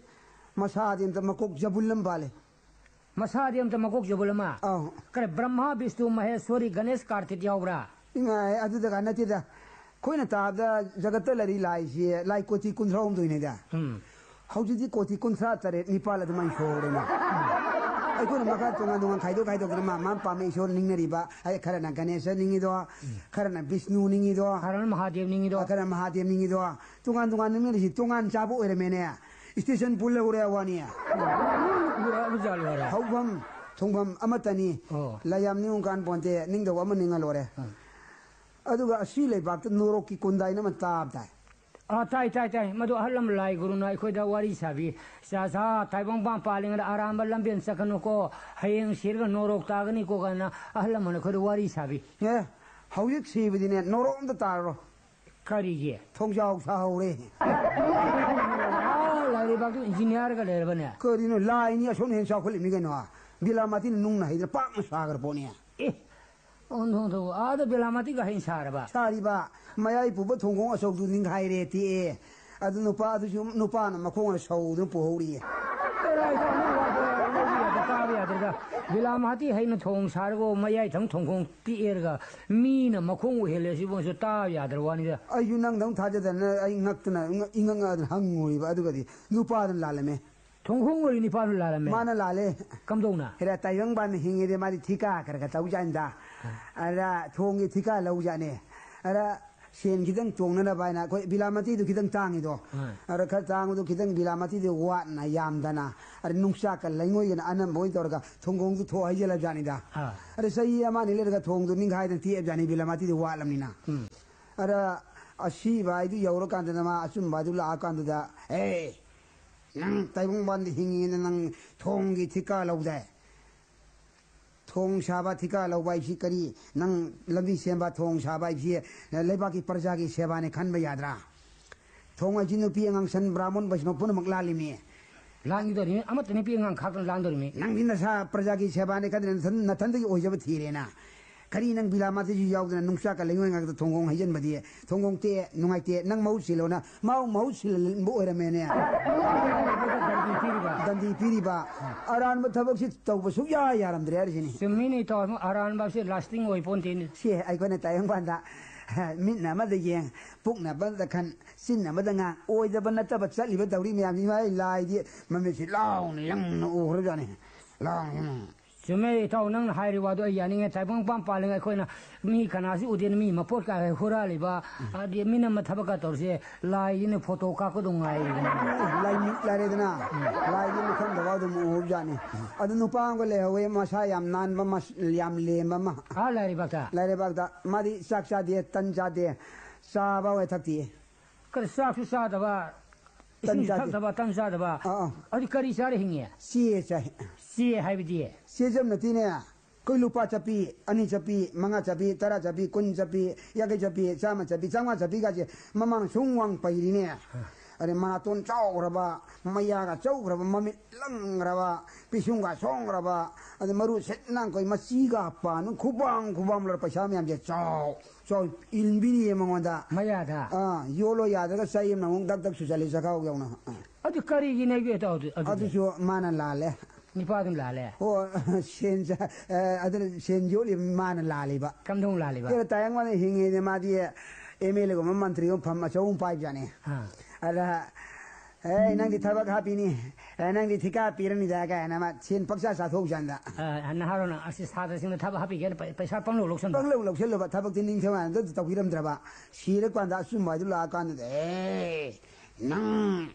ꯃꯁꯥꯗꯤ ꯑꯝꯇ ꯃꯀꯣꯛ ꯖꯕꯨꯜ ꯑꯃ ꯄꯥꯜꯂꯦ꯫ ꯃꯁꯥꯗꯤ ꯑꯝꯇ ꯃꯀꯣꯛ ꯖꯕꯨꯜ ꯑꯃ? ꯑꯧ꯫ ꯀꯔꯤ, ꯕ꯭ꯔꯍ꯭ꯃꯥ, ꯕꯤꯁꯅꯨ, ꯃꯍꯦꯁꯣꯔꯤ, ꯒꯅꯦꯁ, ꯀꯥꯔꯇꯤꯛ ꯌꯥꯎꯕ꯭ꯔꯥ? ꯏꯃꯥꯏ, ꯑꯗꯨꯗꯒ ꯅꯠꯇꯦꯗ꯫ ꯑꯩꯈꯣꯏꯅ ꯇꯥꯕꯗ ꯖꯒꯠꯇ ꯂꯩꯔꯤ ꯂꯥꯏꯁꯤ ꯂꯥꯏ ꯀꯣꯇꯤ ꯀꯨꯟꯊ꯭ꯔꯥ ꯍꯨꯝꯗꯣꯏꯅꯦꯗ꯫ ꯎꯝ꯫ ꯍꯧꯖꯤꯛꯇꯤ ꯀꯣꯇꯤ ꯀꯨꯟꯊ꯭ꯔꯥ ꯇꯔꯦꯠ ꯅꯤꯄꯥꯜ ꯑꯗꯨꯃꯥꯏꯅ ꯁꯨꯍꯧꯔꯦꯅꯦ꯫ ꯑꯩꯈꯣꯏꯅ ꯃꯈꯥ ꯇꯣꯉꯥꯟ ꯇꯣꯉꯥꯟ ꯈꯥꯏꯗꯣꯛ ꯈꯥꯏꯗꯣꯛꯇꯅ ꯃꯥ ꯃꯥ ꯄꯥꯝꯕ ꯏꯁꯣꯔ ꯅꯤꯡꯅꯔꯤꯕ, ꯑꯩ ꯈꯔꯅ ꯒꯅꯦꯁ ꯅꯤꯡꯉꯤꯗꯣ, ꯈꯔꯅ ꯕꯤꯁꯅꯨ ꯅꯤꯡꯉꯤꯗꯣ, ꯈꯔꯅ ꯃꯍꯥꯗꯦꯕ ꯅꯤꯡꯉꯤꯗꯣ꯫ ꯈꯔꯅ ꯃꯍꯥꯗꯦꯕ ꯅꯤꯡꯉꯤꯗꯣ꯫ ꯇꯣꯉꯥꯟ ꯇꯣꯉꯥꯟ ꯅꯤꯡꯅꯔꯤꯁꯤ ꯇꯣꯉꯥꯟ ꯆꯥꯕ ꯑꯣꯏꯔꯝꯃꯦꯅꯦ꯫ ꯏꯁꯇꯦꯁꯟ ꯄꯨꯜ ꯂꯧꯔꯦ ꯋꯥꯅꯤ꯫ ꯎꯔꯛꯑꯕ ꯖꯥꯠꯂꯣ ꯍꯥꯏꯔꯦ? ꯍꯧꯐꯝ ꯊꯨꯡꯐꯝ ꯑꯃꯠꯇꯅꯤ꯫ ꯑꯣ꯫ ꯂꯥꯏ ꯌꯥꯝ ꯅꯤꯡꯉꯨ ꯀꯥꯟ ꯄꯣꯟꯇꯦ, ꯅꯤꯡꯗꯧ ꯑꯃ ꯅꯤꯡꯉ ꯂꯣꯏꯔꯦ꯫ ꯑꯥ꯫ ꯑꯗꯨꯒ ꯑꯁꯤ ꯂꯩꯕꯥꯛꯇ ꯅꯣꯔꯣꯛꯀꯤ ꯀꯨꯟꯗꯥꯏꯅ ꯑꯃ ꯇꯥꯕ ꯇꯥꯏ꯫ ꯑꯥ, ꯇꯥꯏ, ꯇꯥꯏ, ꯇꯥꯏ꯫ ꯃꯗꯨ ꯑꯍꯜ ꯑꯃ ꯂꯥꯏ ꯒꯨꯔꯨꯅ ꯑꯩꯈꯣꯏꯗ ꯋꯥꯔꯤ ꯁꯥꯕꯤ꯫ ꯆꯥ ꯆꯥ ꯇꯥꯏꯕꯪꯄꯥꯟ ꯄꯥꯜꯂꯤꯉꯩꯗ ꯑꯔꯥꯟꯕ ꯂꯝꯕꯦꯟ ꯆꯠꯀꯅꯨꯀꯣ, ꯍꯌꯦꯡ ꯁꯤꯔꯒ ꯅꯣꯔꯣꯛ ꯇꯥꯒꯅꯤꯀꯣ ꯀꯥꯏꯅ ꯑꯍꯜ ꯑꯃꯅ ꯑꯩꯈꯣꯏꯗ ꯋꯥꯔꯤ ꯁꯥꯕꯤ꯫ ꯑꯦ, ꯍꯧꯖꯤꯛ ꯁꯤꯕꯗꯤꯅꯦ, ꯅꯣꯔꯣꯛ ꯑꯝꯇ ꯇꯥꯔꯔꯣꯏ꯫ ꯀꯔꯤꯒꯤ? ꯊꯣꯡꯖꯥꯎ ꯁꯥꯍꯧꯔꯦ꯫ ꯑꯥ, ꯂꯥꯏꯔꯩꯕꯥꯛꯇꯨ ꯏꯟꯖꯤꯅꯤꯌꯥꯔꯒ ꯂꯩꯔꯕꯅꯦ꯫ ꯀꯔꯤꯅꯣ, ꯂꯥꯏꯅꯤ ꯑꯁꯣꯝꯅ ꯍꯦꯟꯅ ꯆꯥꯎꯈꯠꯂꯤꯃꯤ ꯀꯩꯅꯣ꯫ ꯕꯤꯂꯥꯃꯥꯇꯤꯅ ꯅꯨꯡꯅ ꯍꯩꯗꯅ ꯄꯥꯛꯅ ꯁꯥꯈ꯭ꯔ ꯄꯣꯠꯅꯤ꯫ ꯑꯦ, ꯑꯣꯟꯊꯣꯛ, ꯑꯣꯟꯊꯣꯛ, ꯑꯥꯗ ꯕꯤꯂꯥꯃꯥꯇꯤꯒ ꯍꯩꯅ ꯁꯥꯔꯕ? ꯁꯥꯔꯤꯕ, ꯃꯌꯥꯏ ꯄꯨꯕ ꯊꯣꯡꯈꯣꯡ ꯑꯆꯧꯕꯗꯨ ꯅꯤꯡꯈꯥꯏꯔꯦ ꯇꯦꯛꯑꯦ꯫ ꯑꯗꯨ ꯅꯨꯄꯥꯗꯨꯁꯨ, ꯅꯨꯄꯥꯅ ꯃꯈꯣꯡꯅ ꯁꯧꯗꯨꯅ ꯄꯨꯍꯧꯔꯤꯌꯦ꯫ ꯀꯥꯕ ꯌꯥꯗ꯭ꯔꯦꯗ꯫ ꯕꯤꯂꯥꯃꯥꯇꯤ ꯍꯩꯅ ꯊꯣꯡ ꯁꯥꯔꯒ ꯃꯌꯥꯏ ꯊꯪ ꯊꯣꯡꯈꯣꯡ ꯇꯦꯛꯑꯦꯔꯒ ꯃꯤꯅ ꯃꯈꯣꯡ ꯑꯣꯏꯍꯜꯂꯦ ꯁꯤꯕꯨꯁꯨ ꯇꯥꯕ ꯌꯥꯗ꯭ꯔꯕ ꯋꯥꯅꯤꯗ꯫ ꯑꯩꯁꯨ ꯅꯪꯗꯧ ꯊꯥꯖꯗꯅ ꯑꯩ ꯉꯛꯇꯅ ꯏꯉꯛ ꯉꯛꯑꯗꯅ ꯍꯪꯉꯨꯔꯤꯕ, ꯑꯗꯨꯒꯗꯤ ꯅꯨꯄꯥꯗꯨꯅ ꯂꯥꯜꯂꯝꯃꯦ꯫ ꯊꯣꯡꯈꯣꯡ ꯑꯣꯏꯔꯤ ꯅꯨꯄꯥꯗꯨꯅ ꯂꯥꯜꯂꯝꯃꯦ꯫ ꯃꯥꯅ ꯂꯥꯜꯂꯦ꯫ ꯀꯝꯗꯧꯅ? ꯍꯦꯔꯥ, ꯇꯥꯏꯕꯪꯄꯥꯟꯅ ꯍꯤꯡꯉꯤꯗꯤ ꯃꯥꯗꯤ ꯊꯤꯀꯥ ꯈꯔ ꯈꯔ ꯇꯧꯖꯥꯠꯅꯤꯗ꯫ ꯑꯗ ꯊꯣꯡꯒꯤ ꯊꯤꯀꯥ ꯂꯧꯖꯥꯠꯅꯦ꯫ ꯑꯗ ꯁꯦꯟ ꯈꯤꯇꯪ ꯇꯣꯡꯅꯅꯕ ꯍꯥꯏꯅ ꯑꯩꯈꯣꯏ ꯕꯤꯂꯥꯃꯇꯤꯗꯨ ꯈꯤꯇꯪ ꯇꯥꯡꯉꯤꯗꯣ꯫ ꯑꯥ꯫ ꯑꯗ ꯈꯔ ꯇꯥꯡꯕꯗꯣ ꯈꯤꯇꯪ ꯕꯤꯂꯥꯃꯇꯤꯗꯨ ꯋꯥꯠꯅ ꯌꯥꯝꯗꯅ꯫ ꯑꯗ ꯅꯨꯡꯆꯥꯛꯀ ꯂꯩꯉꯣꯏꯒꯅ ꯑꯅꯝꯕ ꯑꯣꯏꯅ ꯇꯧꯔꯒ ꯊꯣꯡꯈꯣꯡꯗꯨ ꯊꯣꯛ ꯍꯩꯖꯤꯜꯂꯕ ꯖꯥꯠꯅꯤꯗ꯫ ꯑꯥ꯫ ꯑꯗ ꯆꯍꯤ ꯑꯃ ꯑꯅꯤ ꯂꯩꯔꯒ ꯊꯣꯡꯗꯨ ꯅꯤꯡꯈꯥꯏꯗꯅ ꯇꯦꯛꯑꯕ ꯖꯥꯠꯅꯤ ꯕꯤꯂꯥꯃꯇꯤꯗꯨ ꯋꯥꯠꯂꯕꯅꯤꯅ꯫ ꯎꯝ꯫ ꯑꯗ ꯑꯁꯤꯕ ꯍꯥꯏꯗꯨ ꯌꯧꯔꯀꯥꯟꯗꯅ ꯃꯥ ꯑꯆꯨꯝꯕ ꯍꯥꯏꯗꯨ ꯂꯥꯛꯑꯀꯥꯟꯗꯨꯗ, "ꯑꯦ, ꯅꯪ ꯇꯥꯏꯕꯪꯄꯥꯟꯗ ꯍꯤꯡꯉꯤꯉꯩꯗ ꯅꯪ ꯊꯣꯡꯒꯤ ꯊꯤꯀꯥ ꯂꯧꯗꯥꯏ? ꯊꯣꯡ ꯁꯥꯕ ꯊꯤꯀꯥ ꯂꯧꯕ ꯍꯥꯏꯁꯤ ꯀꯔꯤ? ꯅꯪ ꯂꯝꯕꯤ ꯁꯦꯝꯕ, ꯊꯣꯡ ꯁꯥꯕ ꯍꯥꯏꯁꯤ ꯂꯩꯕꯥꯛꯀꯤ ꯄ꯭ꯔꯖꯥꯒꯤ ꯁꯦꯕꯥꯅꯤ ꯈꯟꯕ ꯌꯥꯗ꯭ꯔꯥ? ꯊꯣꯡ ꯍꯥꯏꯁꯤ ꯅꯨꯄꯤ ꯑꯉꯥꯡ, ꯁꯟ, ꯕ꯭ꯔꯥꯍꯃꯟ, ꯕꯩꯁꯅꯕ ꯄꯨꯝꯅꯃꯛ ꯂꯥꯜꯂꯤꯃꯤ꯫ ꯂꯥꯟꯒꯗꯧꯔꯤꯃꯤ, ꯑꯃꯠꯇ ꯅꯨꯄꯤ ꯑꯉꯥꯡ ꯈꯥꯛꯇꯅ ꯂꯥꯟꯗꯧꯔꯤꯃꯤ꯫ ꯅꯪꯗꯤ ꯅꯁꯥ ꯄ꯭ꯔꯖꯥꯒꯤ ꯁꯦꯕꯥꯅꯦ ꯈꯟꯗꯅ ꯅꯊꯟ-, ꯅꯊꯟꯗꯒꯤ ꯑꯣꯏꯖꯕ ꯊꯤꯔꯦꯅ꯫ ꯀꯔꯤ ꯅꯪ ꯕꯤꯂꯥ ꯃꯥꯇꯤꯁꯨ ꯌꯥꯎꯗꯅ ꯅꯨꯡꯆꯥꯛꯀ ꯂꯩꯉꯣꯏ ꯉꯥꯛꯇ ꯊꯣꯡꯒꯣꯡ ꯍꯩꯖꯤꯟꯕꯗꯤ? ꯊꯣꯡꯒꯣꯡ ꯇꯦ, ꯅꯨꯡꯉꯥꯏꯇꯦ, ꯅꯪ ꯃꯍꯨꯠ ꯁꯤꯜꯂꯣꯅ꯫ ꯃꯥꯕꯨ ꯃꯍꯨꯠ ꯁꯤꯜꯍꯟꯕ ꯑꯣꯏꯔꯝꯃꯦꯅꯦ꯫ ꯗꯟꯗꯤ ꯄꯤꯔꯤꯕ꯫ ꯗꯟꯗꯤ ꯄꯤꯔꯤꯕ꯫ ꯑꯔꯥꯟꯕ ꯊꯕꯛꯁꯤ ꯇꯧꯕ ꯁꯨꯛꯌꯥ ꯌꯥꯔꯝꯗ꯭ꯔꯦ ꯍꯥꯏꯔꯤꯁꯤꯅꯤ꯫ ꯆꯨꯝꯃꯤꯅꯦ ꯏꯇꯥꯎ, ꯑꯔꯥꯟꯕꯁꯦ lasting ꯑꯣꯏ ꯄꯣꯟꯇꯦꯅꯦ꯫ ꯁꯤ ꯑꯩꯈꯣꯏꯅ ꯇꯥꯏꯕꯪ ꯄꯥꯟꯗ ꯃꯤꯠꯅ ꯑꯃꯗ ꯌꯦꯡ, ꯄꯨꯛꯅ ꯑꯃꯗ ꯈꯟ, ꯆꯤꯟ ꯑꯃꯗ ꯉꯥꯡ, ꯑꯣꯏꯗꯕ ꯅꯠꯇꯕ ꯆꯠꯂꯤꯕ ꯇꯧꯔꯤ ꯃꯌꯥꯝꯁꯤ ꯃꯥꯏ ꯂꯥꯏꯗꯤ ꯃꯃꯤꯠꯁꯤ ꯂꯥꯎꯅ ꯌꯦꯡꯅ ꯎꯈ꯭ꯔꯖꯥꯠꯅꯤ꯫ ꯂꯥꯎꯅ ꯌꯦꯡꯅ꯫ ꯆꯨꯝꯃꯦ ꯏꯇꯥꯎ, ꯅꯪꯅ ꯍꯥꯏꯔꯤꯕ ꯋꯥꯗꯣ ꯑꯩ ꯌꯥꯅꯤꯡꯉꯦ꯫ ꯇꯥꯏꯕꯪ ꯄꯥꯟ ꯄꯥꯜꯂꯤꯉꯩ ꯑꯩꯈꯣꯏꯅ ꯃꯤ ꯀꯅꯥꯁꯨ ꯎꯗꯦꯅ ꯃꯤ ꯃꯄꯣꯠ ꯀꯥꯏ ꯍꯨꯔꯥꯜꯂꯤꯕ, ꯑꯗꯤ ꯃꯤꯅ ꯑꯃ ꯊꯕꯛꯀ ꯇꯧꯔꯤꯁꯦ ꯂꯥꯏꯁꯤꯅ photo ꯀꯥꯞꯀꯗꯧ ꯉꯥꯏꯔꯤꯕꯅꯤ꯫ ꯂꯥꯏꯃꯤꯠ ꯂꯥꯏꯔꯦꯗꯅ, ꯂꯥꯏꯗꯤ ꯃꯐꯝꯗ ꯑꯗꯨꯝ ꯎꯍꯧꯖꯥꯠꯅꯤ꯫ ꯑꯗꯨ ꯅꯨꯄꯥ ꯑꯃꯒ ꯂꯩꯍꯧꯋꯦ, ꯃꯁꯥ ꯌꯥꯝ ꯅꯥꯟꯕ, ꯃꯁ-, ꯌꯥꯝ ꯂꯦꯝꯕ ꯑꯃ꯫ ꯑꯥ, ꯂꯥꯏꯔꯩꯕꯥꯛꯇ? ꯂꯥꯏꯔꯩꯕꯥꯛꯇ꯫ ꯃꯥꯗꯤ ꯆꯥꯛ ꯆꯥꯗꯦ, ꯇꯟ ꯆꯥꯗꯦ, ꯆꯥꯕ ꯑꯣꯏ ꯊꯛꯇꯦ꯫ ꯀꯔꯤ ꯆꯥꯛꯁꯨ ꯆꯥꯗꯕ, ꯇꯟ ꯏꯁꯤꯡꯁꯨ ꯆꯥꯗꯦ꯫ ꯊꯛꯇꯕ, ꯇꯟ ꯆꯥꯗꯕ? ꯑꯥ, ꯑꯥ꯫ ꯑꯗꯨ ꯀꯔꯤ ꯆꯥꯔ ꯍꯤꯡꯉꯤ? ꯆꯦ ꯆꯥꯏ꯫ ꯆꯦ ꯍꯥꯏꯕꯗꯤ? ꯆꯦ ꯆꯝ ꯅꯠꯇꯦꯅꯦ꯫ ꯑꯩꯈꯣꯏ ꯂꯨꯄꯥ ꯆꯠꯄꯤ, ꯑꯅꯤ ꯆꯠꯄꯤ, ꯃꯉꯥ ꯆꯠꯄꯤ, ꯇꯔꯥ ꯆꯠꯄꯤ, ꯀꯨꯟ ꯆꯠꯄꯤ, ꯌꯥꯡꯈꯩ ꯆꯠꯄꯤ, ꯆꯥꯝꯃ ꯆꯠꯄꯤ, ꯆꯥꯝꯃꯉꯥ ꯆꯠꯄꯤꯒꯁꯦ ꯃꯃꯥꯡ ꯁꯨꯝ ꯋꯥꯡ ꯄꯩꯔꯤꯅꯦ꯫ ꯑꯗꯩ ꯃꯅꯥꯇꯣꯟ ꯆꯥꯎꯈ꯭ꯔꯕ, ꯃꯌꯥꯒ ꯆꯧꯈ꯭ꯔꯕ, ꯃꯃꯤꯠ ꯂꯪꯈ꯭ꯔꯕ, ꯄꯤꯁꯨꯝꯒ ꯁꯣꯡꯈ꯭ꯔꯕ, ꯑꯗꯩ ꯃꯔꯨ ꯁꯤꯠ ꯅꯥꯟꯈꯣꯏ ꯃꯆꯤꯒ ꯄꯥꯟꯕ ꯈꯨꯕꯥꯝ ꯈꯨꯕꯥꯝ ꯂꯣꯏꯔ ꯄꯩꯁꯥ ꯃꯌꯥꯝꯁꯦ ꯆꯥꯎ ꯆꯥꯎ ꯏꯟꯕꯤꯔꯤꯌꯦ ꯃꯉꯣꯟꯗ꯫ ꯃꯌꯥꯗ? ꯑꯥ, ꯌꯣꯜꯂꯣ ꯌꯥꯗ꯭ꯔꯒ ꯆꯩ ꯑꯃꯅ ꯑꯃꯨꯛ ꯗꯛ ꯗꯛ ꯁꯨꯖꯜꯂꯤ ꯆꯈꯥꯎ ꯌꯧꯅ꯫ ꯑꯥ꯫ ꯑꯗꯨ ꯀꯔꯤꯒꯤꯅꯦ ꯑꯗꯨ, ꯑꯗꯨ, ꯑꯗꯨꯗꯤ? ꯑꯗꯨꯁꯨ ꯃꯥꯅ ꯂꯥꯜꯂꯦ꯫ ꯅꯨꯄꯥꯗꯨꯅ ꯂꯥꯜꯂꯦ? ꯑꯣ, ꯁꯦꯟ ꯆꯥ-, ꯑ, ꯑꯗꯨꯅ ꯁꯦꯟ ꯌꯣꯜꯂꯤꯕ ꯃꯥꯅ ꯂꯥꯜꯂꯤꯕ꯫ ꯀꯝꯗꯧꯅ ꯂꯥꯜꯂꯤꯕ? ꯀꯩꯅꯣ, ꯇꯥꯌꯥꯡ ꯃꯥꯅ ꯍꯤꯡꯉꯤꯅꯦ ꯃꯥꯗꯤ ꯑꯦꯝ ꯑꯦꯜ ꯑꯦꯒꯨꯝꯕ ꯃꯟꯇ꯭ꯔꯤꯒꯨꯝꯕ ꯐꯝ ꯑꯆꯧꯕ ꯑꯃ ꯄꯥꯏꯕꯖꯥꯠꯅꯤ꯫ ꯑꯥ꯫ ꯑꯗ, "ꯑꯦ, ꯅꯪꯗꯤ ꯊꯕꯛ ꯍꯥꯞꯄꯤꯅꯤ, ꯑꯦ, ꯅꯪꯗꯤ ꯊꯤꯀꯥ ꯄꯤꯔꯅꯤꯗ" ꯀꯥꯏꯅ ꯑꯃ ꯁꯦꯟ ꯄꯪꯆꯥ ꯆꯥꯊꯣꯛꯎꯖꯥꯠꯅꯤꯗ꯫ ꯑ, ꯅꯍꯥꯔꯣꯟꯅ ꯑꯁꯤ ꯁꯥꯇ꯭ꯔꯁꯤꯡꯅ ꯊꯕꯛ ꯍꯥꯞꯄꯤꯒꯦꯅ ꯄꯩ-, ꯄꯩꯁꯥ ꯄꯪꯂꯧ ꯂꯧꯁꯟꯕ꯫ ꯄꯪꯂꯧ ꯂꯧꯁꯜꯂꯨꯕ, ꯊꯕꯛꯇꯤ ꯅꯤꯡꯊꯧ ꯍꯥꯏꯅ ꯑꯝꯇ ꯇꯧꯕꯤꯔꯝꯗ꯭ꯔꯕ꯫ ꯁꯤꯔꯀꯥꯟꯗ ꯑꯆꯨꯝꯕ ꯍꯥꯏꯗꯨ ꯂꯥꯛꯑꯀꯥꯟꯗꯗꯤ, "ꯑꯦ, ꯅꯪ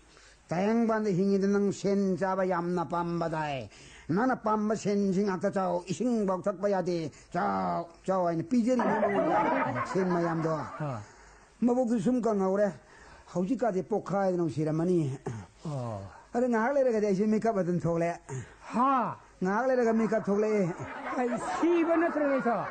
ꯇꯥꯌꯥꯡꯕꯥꯟꯗ ꯍꯤꯡꯉꯤꯗ ꯅꯪ ꯁꯦꯟ ꯆꯥꯕ ꯌꯥꯝꯅ ꯄꯥꯝꯕꯗꯥꯏ꯫ ꯅꯪꯅ ꯄꯥꯝꯕ ꯁꯦꯟꯁꯤ ꯉꯥꯛꯇ ꯆꯥꯎ, ꯏꯁꯤꯡꯐꯥꯎ ꯊꯛꯄ ꯌꯥꯗꯦ, ꯆꯥꯎ, ꯆꯥꯎ" ꯍꯥꯏꯅ ꯄꯤꯖꯔꯤꯕ ꯃꯉꯣꯟꯗ ꯁꯦꯟ ꯃꯌꯥꯝꯗꯣ꯫ ꯑꯥ꯫ ꯃꯕꯨꯛꯇꯨ ꯁꯨꯝ ꯀꯪꯍꯧꯔꯦ꯫ ꯍꯧꯖꯤꯛꯀꯥꯗꯤ ꯄꯣꯛꯈꯥꯏꯗꯅ ꯁꯤꯔꯝꯃꯅꯤ꯫ ꯑꯣ꯫ ꯑꯗ ꯉꯥꯏꯍꯥꯛ ꯂꯩꯔꯒꯗꯤ ꯑꯩꯁꯦ ꯃꯤꯀꯞ ꯑꯗꯨꯝ ꯊꯣꯛꯂꯛꯑꯦ꯫ ꯍꯥ? ꯉꯥꯏꯍꯥꯛ ꯂꯩꯔꯒ ꯃꯤꯀꯞ ꯊꯣꯛꯂꯛꯑꯦ꯫ ꯑꯩ ꯁꯤꯕ ꯅꯠꯇ꯭ꯔꯅꯦ, ꯏꯇꯥꯎ?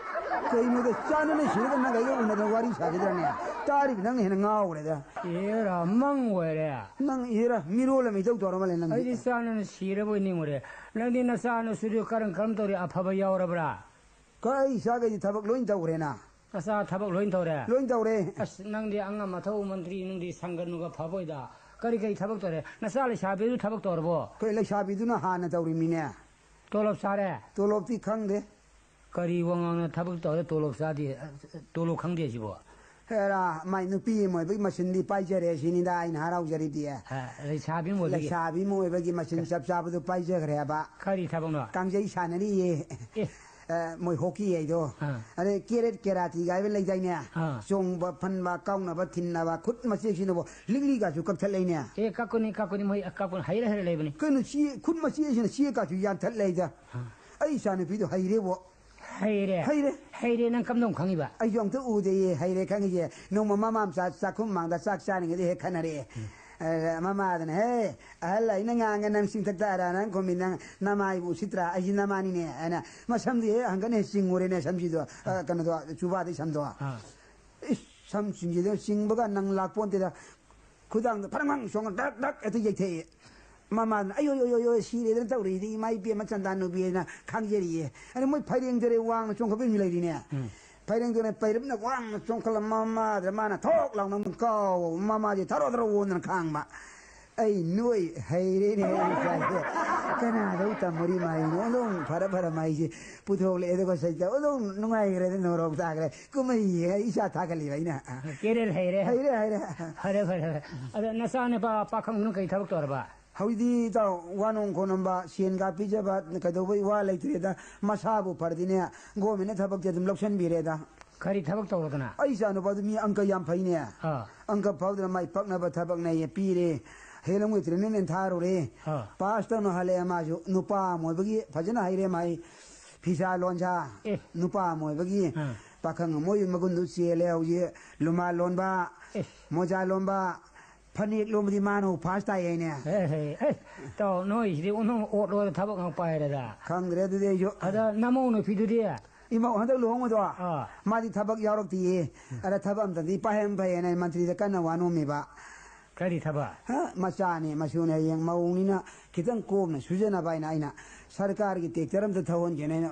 ꯀꯩꯅꯣꯗ ꯆꯥꯟꯅꯅ ꯁꯤꯔꯒ ꯅꯪꯒ ꯑꯩꯒ ꯎꯅꯗꯅ ꯋꯥꯔꯤ ꯁꯥꯈꯤꯗ꯭ꯔꯅꯦ? ꯇꯥꯔꯤꯕ ꯅꯪꯅ ꯍꯦꯟꯅ ꯉꯥꯎꯈ꯭ꯔꯦꯗ꯫ ꯑꯦꯔꯥ, ꯃꯪ ꯑꯣꯏꯔꯦ꯫ ꯅꯪ ꯏꯔ ꯃꯤꯔꯣꯜ ꯑꯃ ꯏꯇꯧ ꯇꯧꯔ ꯃꯥꯜꯂꯦ ꯅꯪ꯫ ꯑꯩꯗꯤ ꯆꯥꯅꯅ ꯁꯤꯔꯕꯣꯏ ꯅꯤꯡꯉꯨꯔꯦ꯫ ꯅꯪꯗꯤ ꯅꯆꯥ ꯅꯁꯨꯗꯨ ꯀꯔꯝ ꯀꯔꯝ ꯇꯧꯔꯤ? ꯑꯐꯕ ꯌꯥꯎꯔꯕ꯭ꯔꯥ? ꯀ ꯑꯩ ꯏꯆꯥꯈꯩꯗꯤ ꯊꯕꯛ ꯂꯣꯏ ꯇꯧꯈ꯭ꯔꯦꯅ꯫ ꯅꯆꯥ ꯊꯕꯛ ꯂꯣꯏ ꯇꯧꯔꯦ? ꯂꯣꯏ ꯇꯧꯔꯦ꯫ ꯑꯁ, ꯅꯪꯗꯤ ꯑꯉꯝ ꯑꯊꯧ ꯃꯟꯇ꯭ꯔꯤ ꯅꯨꯡꯗꯤ ꯁꯪꯒꯅꯨꯒ ꯐꯕꯣꯏꯗ꯫ ꯀꯔꯤ ꯀꯔꯤ ꯊꯕꯛ ꯇꯧꯔꯦ? ꯅꯆꯥ ꯂꯩꯁꯥꯕꯤꯗꯨ ꯊꯕꯛ ꯇꯧꯔꯕꯣ? ꯑꯩꯈꯣꯏ ꯂꯩꯁꯥꯕꯤꯗꯨꯅ ꯍꯥꯟꯅ ꯇꯧꯔꯤꯃꯤꯅꯦ꯫ ꯇꯣꯂꯣꯞ ꯆꯥꯔꯦ? ꯇꯣꯂꯣꯞꯇꯤ ꯈꯪꯗꯦ꯫ ꯀꯔꯤ ꯋꯥꯉꯥꯡꯅ ꯊꯕꯛ ꯇꯧꯔꯦ, ꯇꯣꯂꯣꯞ ꯆꯥꯗꯦ, ꯇꯣꯂꯣꯞ ꯈꯪꯗꯦ ꯁꯤꯕꯣ? ꯍꯦꯔꯥ, ꯃꯥꯏ ꯅꯨꯄꯤ ꯑꯃ ꯑꯣꯏꯕꯒꯤ ꯃꯁꯤꯟꯗꯤ ꯄꯥꯏꯖꯔꯦ ꯁꯤꯅꯤꯗ ꯑꯩꯅ ꯍꯔꯥꯎꯖꯔꯤꯗꯤ꯫ ꯑ, ꯂꯩꯁꯥꯕꯤ ꯑꯃ ꯑꯣꯏꯕꯒꯤ꯫ ꯂꯩꯁꯥꯕꯤ ꯑꯃ ꯑꯣꯏꯕꯒꯤ ꯃꯁꯤꯟ ꯆꯞ ꯆꯥꯕꯗꯨ ꯄꯥꯏꯖꯈ꯭ꯔꯦꯕ꯫ ꯀꯔꯤ ꯊꯕꯛꯅꯣ? ꯀꯥꯡꯖꯩ ꯁꯥꯟꯅꯔꯤꯌꯦ꯫ ꯑꯦ꯫ ꯑ, ꯃꯣꯏ ꯍꯣꯀꯤ ꯍꯥꯏꯗꯣ꯫ ꯑꯥ꯫ ꯑꯗꯩ ꯀꯦꯔꯦꯠ ꯀꯦꯔꯥꯇꯤꯒ ꯍꯥꯏꯕ ꯂꯩꯗꯥꯏꯅꯦ? ꯑꯥ꯫ ꯆꯣꯡꯕ, ꯐꯟꯕ, ꯀꯥꯎꯅꯕ, ꯊꯤꯟꯅꯕ, ꯈꯨꯠ ꯃꯆꯦꯛꯁꯤꯅꯕꯨ ꯂꯤꯛꯂꯤꯒꯁꯨ ꯀꯛꯊꯠꯂꯛꯏꯅꯦ꯫ ꯑꯦ, ꯀꯛꯀꯅꯤ, ꯀꯛꯀꯅꯤ, ꯃꯣꯏ ꯀꯛꯀꯅꯤ, ꯍꯩꯔꯦ, ꯍꯩꯔꯦ ꯂꯩꯕꯅꯤ꯫ ꯀꯩꯅꯣ ꯆꯦ, ꯈꯨꯠ ꯃꯆꯦꯁꯤꯅ ꯆꯦꯀꯥꯁꯨ ꯌꯥꯟꯊꯠꯂꯩꯗ꯫ ꯑꯩ ꯏꯆꯥꯅꯨꯄꯤꯗꯣ ꯍꯩꯔꯦꯕꯣ꯫ ꯍꯩꯔꯦ꯫ ꯍꯩꯔꯦ꯫ ꯍꯩꯔꯦ, ꯅꯪ ꯀꯝꯗꯧ ꯈꯪꯉꯤꯕ? ꯑꯩꯁꯨ ꯑꯝꯇ ꯎꯗꯦꯌꯦ ꯍꯩꯔꯦ ꯈꯪꯉꯤꯁꯦ꯫ ꯅꯣꯡꯃ ꯃꯃꯥ ꯃꯆꯥ ꯆꯥꯛꯈꯨꯝ ꯃꯥꯡꯗ ꯆꯥꯛ ꯆꯥꯔꯤꯉꯩꯗ ꯍꯦꯛ ꯈꯟꯅꯔꯛꯑꯦ꯫ ꯑ, ꯃꯃꯥꯗꯅ, "ꯍꯦ, ꯑꯍꯜ, ꯑꯩꯅ ꯉꯥꯡꯒ ꯅꯪ ꯆꯤꯡꯊꯛꯇ ꯑꯔꯥ ꯅꯪ ꯈꯨꯝꯃꯤ, ꯅꯪ ꯅꯃꯥꯏꯕꯨ ꯎꯁꯤꯠꯇ꯭ꯔꯥ? ꯑꯩꯁꯤ ꯅꯃꯥꯅꯤꯅꯦ," ꯍꯥꯏꯅ ꯃꯁꯝꯗꯤ ꯍꯦꯛ ꯍꯪꯒꯠꯅ ꯍꯦꯛ ꯆꯤꯡꯉꯨꯔꯦꯅꯦ ꯁꯝꯁꯤꯗꯣ, ꯑ, ꯀꯩꯅꯣꯗꯣ, ꯆꯨꯕꯥꯗꯩ ꯁꯝꯗꯣ꯫ ꯑꯥ꯫ ꯏꯁ, ꯁꯝ ꯆꯤꯡꯁꯤꯗ ꯆꯤꯡꯕꯒ ꯅꯪ ꯂꯥꯛꯄꯣꯟꯇꯦꯗ꯫ ꯈꯨꯗꯥꯡꯗ ꯐꯔꯪ ꯐꯔꯪ ꯆꯣꯡꯉ ꯗꯛ ꯗꯛ ꯍꯦꯛꯇ ꯌꯩꯊꯛꯑꯦ꯫ ꯃꯃꯥꯗꯨꯅ "ꯑꯌꯣ, ꯌꯣ, ꯌꯣ, ꯌꯣ, ꯁꯤꯔꯦꯗꯅ ꯇꯧꯔꯤꯗꯤ ꯏꯃꯥ ꯏꯕꯦꯝꯃ ꯆꯟꯗꯥ ꯅꯨꯄꯤꯅ ꯈꯥꯡꯖꯔꯤꯌꯦ"꯫ ꯑꯗ ꯃꯣꯏ ꯐꯩꯔꯦꯡ ꯇꯨꯔꯦ ꯋꯥꯡꯅ ꯆꯣꯡꯈꯠꯄ ꯑꯃꯁꯨ ꯂꯩꯔꯤꯅꯦ꯫ ꯎꯝ꯫ ꯐꯩꯔꯦꯡ ꯇꯨꯔꯦ ꯄꯩꯔꯞꯅ ꯋꯥꯡꯅ ꯆꯣꯡꯈꯠꯂ ꯃꯃꯥꯗꯨꯗ ꯃꯥꯅ ꯊꯣꯛ ꯂꯥꯎꯅ ꯑꯃꯨꯛ ꯀꯥꯎꯕ꯫ ꯃꯃꯥꯁꯦ ꯊꯔꯣ ꯊꯔꯣ ꯑꯣꯟꯗꯅ ꯈꯥꯡꯕ꯫ ꯑꯩ ꯅꯣꯏ ꯍꯩꯔꯦꯅꯦ ꯑꯩ ꯏꯆꯥꯁꯦ꯫ ꯀꯅꯥꯗꯧ ꯇꯝꯃꯨꯔꯤ ꯃꯥꯏꯅꯣ? ꯑꯗꯨꯝ ꯐꯔ ꯐꯔ ꯃꯥꯏꯁꯦ ꯄꯨꯊꯣꯛꯂꯛꯑꯦ꯫ ꯑꯗꯨꯒ ꯁꯩꯇ ꯑꯗꯨꯝ ꯅꯨꯡꯉꯥꯏꯈ꯭ꯔꯦꯗ, ꯅꯧꯔꯣꯛ ꯇꯥꯈ꯭ꯔꯦ꯫ ꯀꯨꯝꯍꯩ ꯌꯦꯡꯉ ꯏꯆꯥ ꯊꯥꯒꯠꯂꯤꯕ ꯑꯩꯅ꯫ ꯀꯦꯔꯦꯜ ꯍꯩꯔꯦ꯫ ꯍꯩꯔꯦ, ꯍꯩꯔꯦ꯫ ꯐꯔꯦ, ꯐꯔꯦ, ꯐꯔꯦ꯫ ꯑꯗꯣ ꯅꯆꯥ ꯅꯨꯄꯥ ꯄꯥꯈꯪꯗꯨꯅ ꯀꯔꯤ ꯊꯕꯛ ꯇꯧꯔꯕ? ꯍꯧꯖꯤꯛꯇꯤ ꯏꯇꯥꯎ ꯋꯥ ꯅꯣꯡ ꯈꯣꯠꯅꯝꯕ, ꯁꯦꯟꯒ ꯄꯤꯖꯕ ꯀꯩꯗꯧꯕꯩ ꯋꯥ ꯂꯩꯇ꯭ꯔꯦꯗ꯫ ꯃꯁꯥꯕꯨ ꯐꯔꯗꯤꯅꯦ ꯒꯣꯔꯃꯦꯟꯅ ꯊꯕꯛꯇꯤ ꯑꯗꯨꯝ ꯂꯧꯁꯟꯕꯤꯔꯦꯗ꯫ ꯀꯔꯤ ꯊꯕꯛ ꯇꯧꯔꯗꯅ? ꯑꯩ ꯏꯆꯥ ꯅꯨꯄꯥꯗꯨ ꯃꯤ ꯑꯪꯀ ꯌꯥꯝ ꯐꯩꯅꯦ꯫ ꯑꯥ꯫ ꯑꯪꯀ ꯐꯥꯎꯗꯅ ꯃꯥꯏ ꯄꯛꯅꯕ ꯊꯕꯛꯅꯦ ꯄꯤꯔꯦ꯫ ꯍꯦꯂꯝꯒꯤ ꯇ꯭ꯔꯦꯅꯤꯡ ꯊꯥꯔꯨꯔꯦ꯫ ꯑꯥ꯫ ꯄꯥꯁ ꯇꯧꯅ ꯍꯜꯂꯛꯑꯦ ꯃꯥꯁꯨ꯫ ꯅꯨꯄꯥ ꯑꯃ ꯑꯣꯏꯕꯒꯤ ꯐꯖꯅ ꯍꯩꯔꯦ ꯃꯥꯏ ꯐꯤꯁꯥ ꯂꯣꯟꯁꯥ꯫ ꯑꯦ꯫ ꯅꯨꯄꯥ ꯑꯃ ꯑꯣꯏꯕꯒꯤ ꯑꯥ꯫ ꯄꯥꯈꯪ ꯑꯃ ꯑꯣꯏꯕꯒꯤ ꯃꯒꯨꯟꯗꯨ ꯆꯦꯜꯂꯦ ꯍꯧꯖꯤꯛ꯫ ꯂꯨꯃꯥ ꯂꯣꯟꯕ, ꯑꯦ꯫ ꯃꯣꯖꯥ ꯂꯣꯟꯕ, ꯐꯅꯦꯛ ꯂꯣꯟꯕꯗꯤ ꯃꯥꯅ ꯐꯥꯔꯁ ꯇꯥꯏ ꯍꯥꯏꯅꯦ꯫ ꯑꯦ, ꯑꯦ, ꯑꯦ, ꯇꯧ, ꯅꯣꯏꯁꯤꯗꯤ ꯑꯣꯟꯊꯣꯛꯅ ꯑꯣꯠꯂꯣꯗ ꯊꯕꯛ ꯉꯥꯛ ꯄꯥꯏꯔꯦꯗ꯫ ꯈꯪꯗ꯭ꯔꯦ ꯑꯗꯨꯗꯤ ꯑꯩꯁꯨ꯫ ꯑꯗ ꯅꯃꯧ ꯅꯨꯄꯤꯗꯨꯗꯤ? ꯏꯃꯧ ꯍꯟꯗꯛ ꯂꯨꯍꯣꯡꯕꯗꯣ, ꯑꯥ꯫ ꯃꯥꯗꯤ ꯊꯕꯛ ꯌꯥꯎꯔꯛꯇꯤꯌꯦ꯫ ꯑꯗ ꯊꯕꯛ ꯑꯝꯇꯗꯤ ꯄꯥꯏꯍꯟ ꯐꯩꯌꯦꯅ ꯑꯩ ꯃꯟꯇ꯭ꯔꯤꯗ ꯀꯟꯅ ꯋꯥ ꯅꯣꯝꯃꯤꯕ꯫ ꯀꯔꯤ ꯊꯕꯛ? ꯍ, ꯃꯆꯥꯅꯦ ꯃꯁꯨꯅꯦ, ꯍꯌꯦꯡ ꯃꯧꯅꯤꯅ ꯈꯤꯇꯪ ꯀꯣꯝꯅ ꯁꯨꯖꯅꯕ ꯍꯥꯏꯅ ꯑꯩꯅ ꯁꯔꯀꯥꯔꯒꯤ ꯇꯦꯛꯇꯔ ꯑꯝꯇ ꯊꯧꯍꯟꯒꯦꯅ ꯑꯩꯅ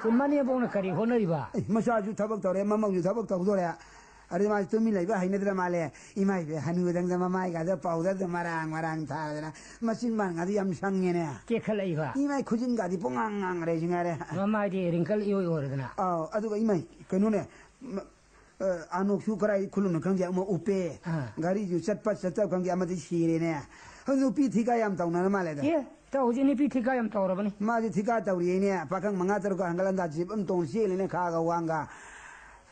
ꯁꯤ ꯃꯅꯦꯝꯕꯣꯛꯅ ꯀꯔꯤ ꯍꯣꯠꯅꯔꯤꯕ? ꯑꯦ, ꯃꯆꯥꯁꯨ ꯊꯕꯛ ꯇꯧꯔꯦ, ꯃꯃꯧꯁꯨ ꯊꯕꯛ ꯇꯧꯗꯣꯔꯦ꯫ ꯑꯗꯨ ꯃꯥꯁꯦ ꯇꯨꯃꯤꯟ ꯂꯩꯕ ꯍꯩꯅꯗ꯭ꯔ ꯃꯥꯜꯂꯦ꯫ ꯏꯃꯥ ꯏꯕꯦ, ꯍꯅꯨꯗꯪꯗ ꯃꯃꯥꯏꯒꯥꯗ ꯄꯥꯎꯗꯔꯗ ꯃꯔꯥꯡ ꯃꯔꯥꯡ ꯊꯥꯗꯅ ꯃꯆꯤꯟ ꯃꯥꯟꯒꯥꯗꯤ ꯌꯥꯝ ꯁꯪꯉꯦꯅꯦ꯫ ꯀꯦꯈꯠꯂꯛꯏꯕ? ꯏꯃꯥꯏ ꯈꯨꯖꯤꯟꯒꯥꯗꯤ ꯄꯨꯡꯉꯥꯡ ꯉꯥꯡꯈ꯭ꯔꯦ ꯁꯤ ꯉꯥꯏꯔꯦ꯫ ꯃꯃꯥꯏꯗꯤ ꯔꯤꯡꯀꯜ ꯏꯑꯣꯏ ꯑꯣꯏꯔꯗꯅ꯫ ꯑꯥꯎ, ꯑꯗꯨꯒ ꯏꯃꯥꯏ ꯀꯩꯅꯣꯅꯦ, ꯃ-, ꯑ, ꯑꯅꯣꯛꯁꯨ ꯀꯔꯥꯏ ꯈꯨꯜꯂꯨꯅꯣ ꯈꯪꯗꯦ, ꯑꯃ ꯎꯞꯄꯦ꯫ ꯑꯥ꯫ ꯘꯔꯤꯁꯨ ꯆꯠꯄ ꯆꯠꯇꯕ ꯈꯪꯗꯦ, ꯑꯃꯗꯤ ꯁꯤꯔꯦꯅꯦ꯫ ꯍꯧꯖꯤꯛ ꯅꯨꯄꯤ ꯊꯤꯀꯥ ꯌꯥꯝ ꯇꯧꯅꯔ ꯃꯥꯜꯂꯦꯗ꯫ ꯑꯦ, ꯏꯇꯥꯎ, ꯍꯧꯖꯤꯛ ꯅꯨꯄꯤ ꯊꯤꯀꯥ ꯌꯥꯝ ꯇꯧꯔꯕꯅꯤ꯫ ꯃꯥꯁꯦ ꯊꯤꯀꯥ ꯇꯧꯔꯤꯅꯦ, ꯄꯥꯈꯪ ꯃꯉꯥ ꯇꯔꯨꯛꯀ ꯍꯪꯒꯠ ꯍꯟꯗ ꯖꯤꯞ ꯑꯃ ꯇꯣꯡ ꯆꯦꯜꯂꯤꯅꯦ, ꯈꯥꯒ ꯋꯥꯡꯒ꯫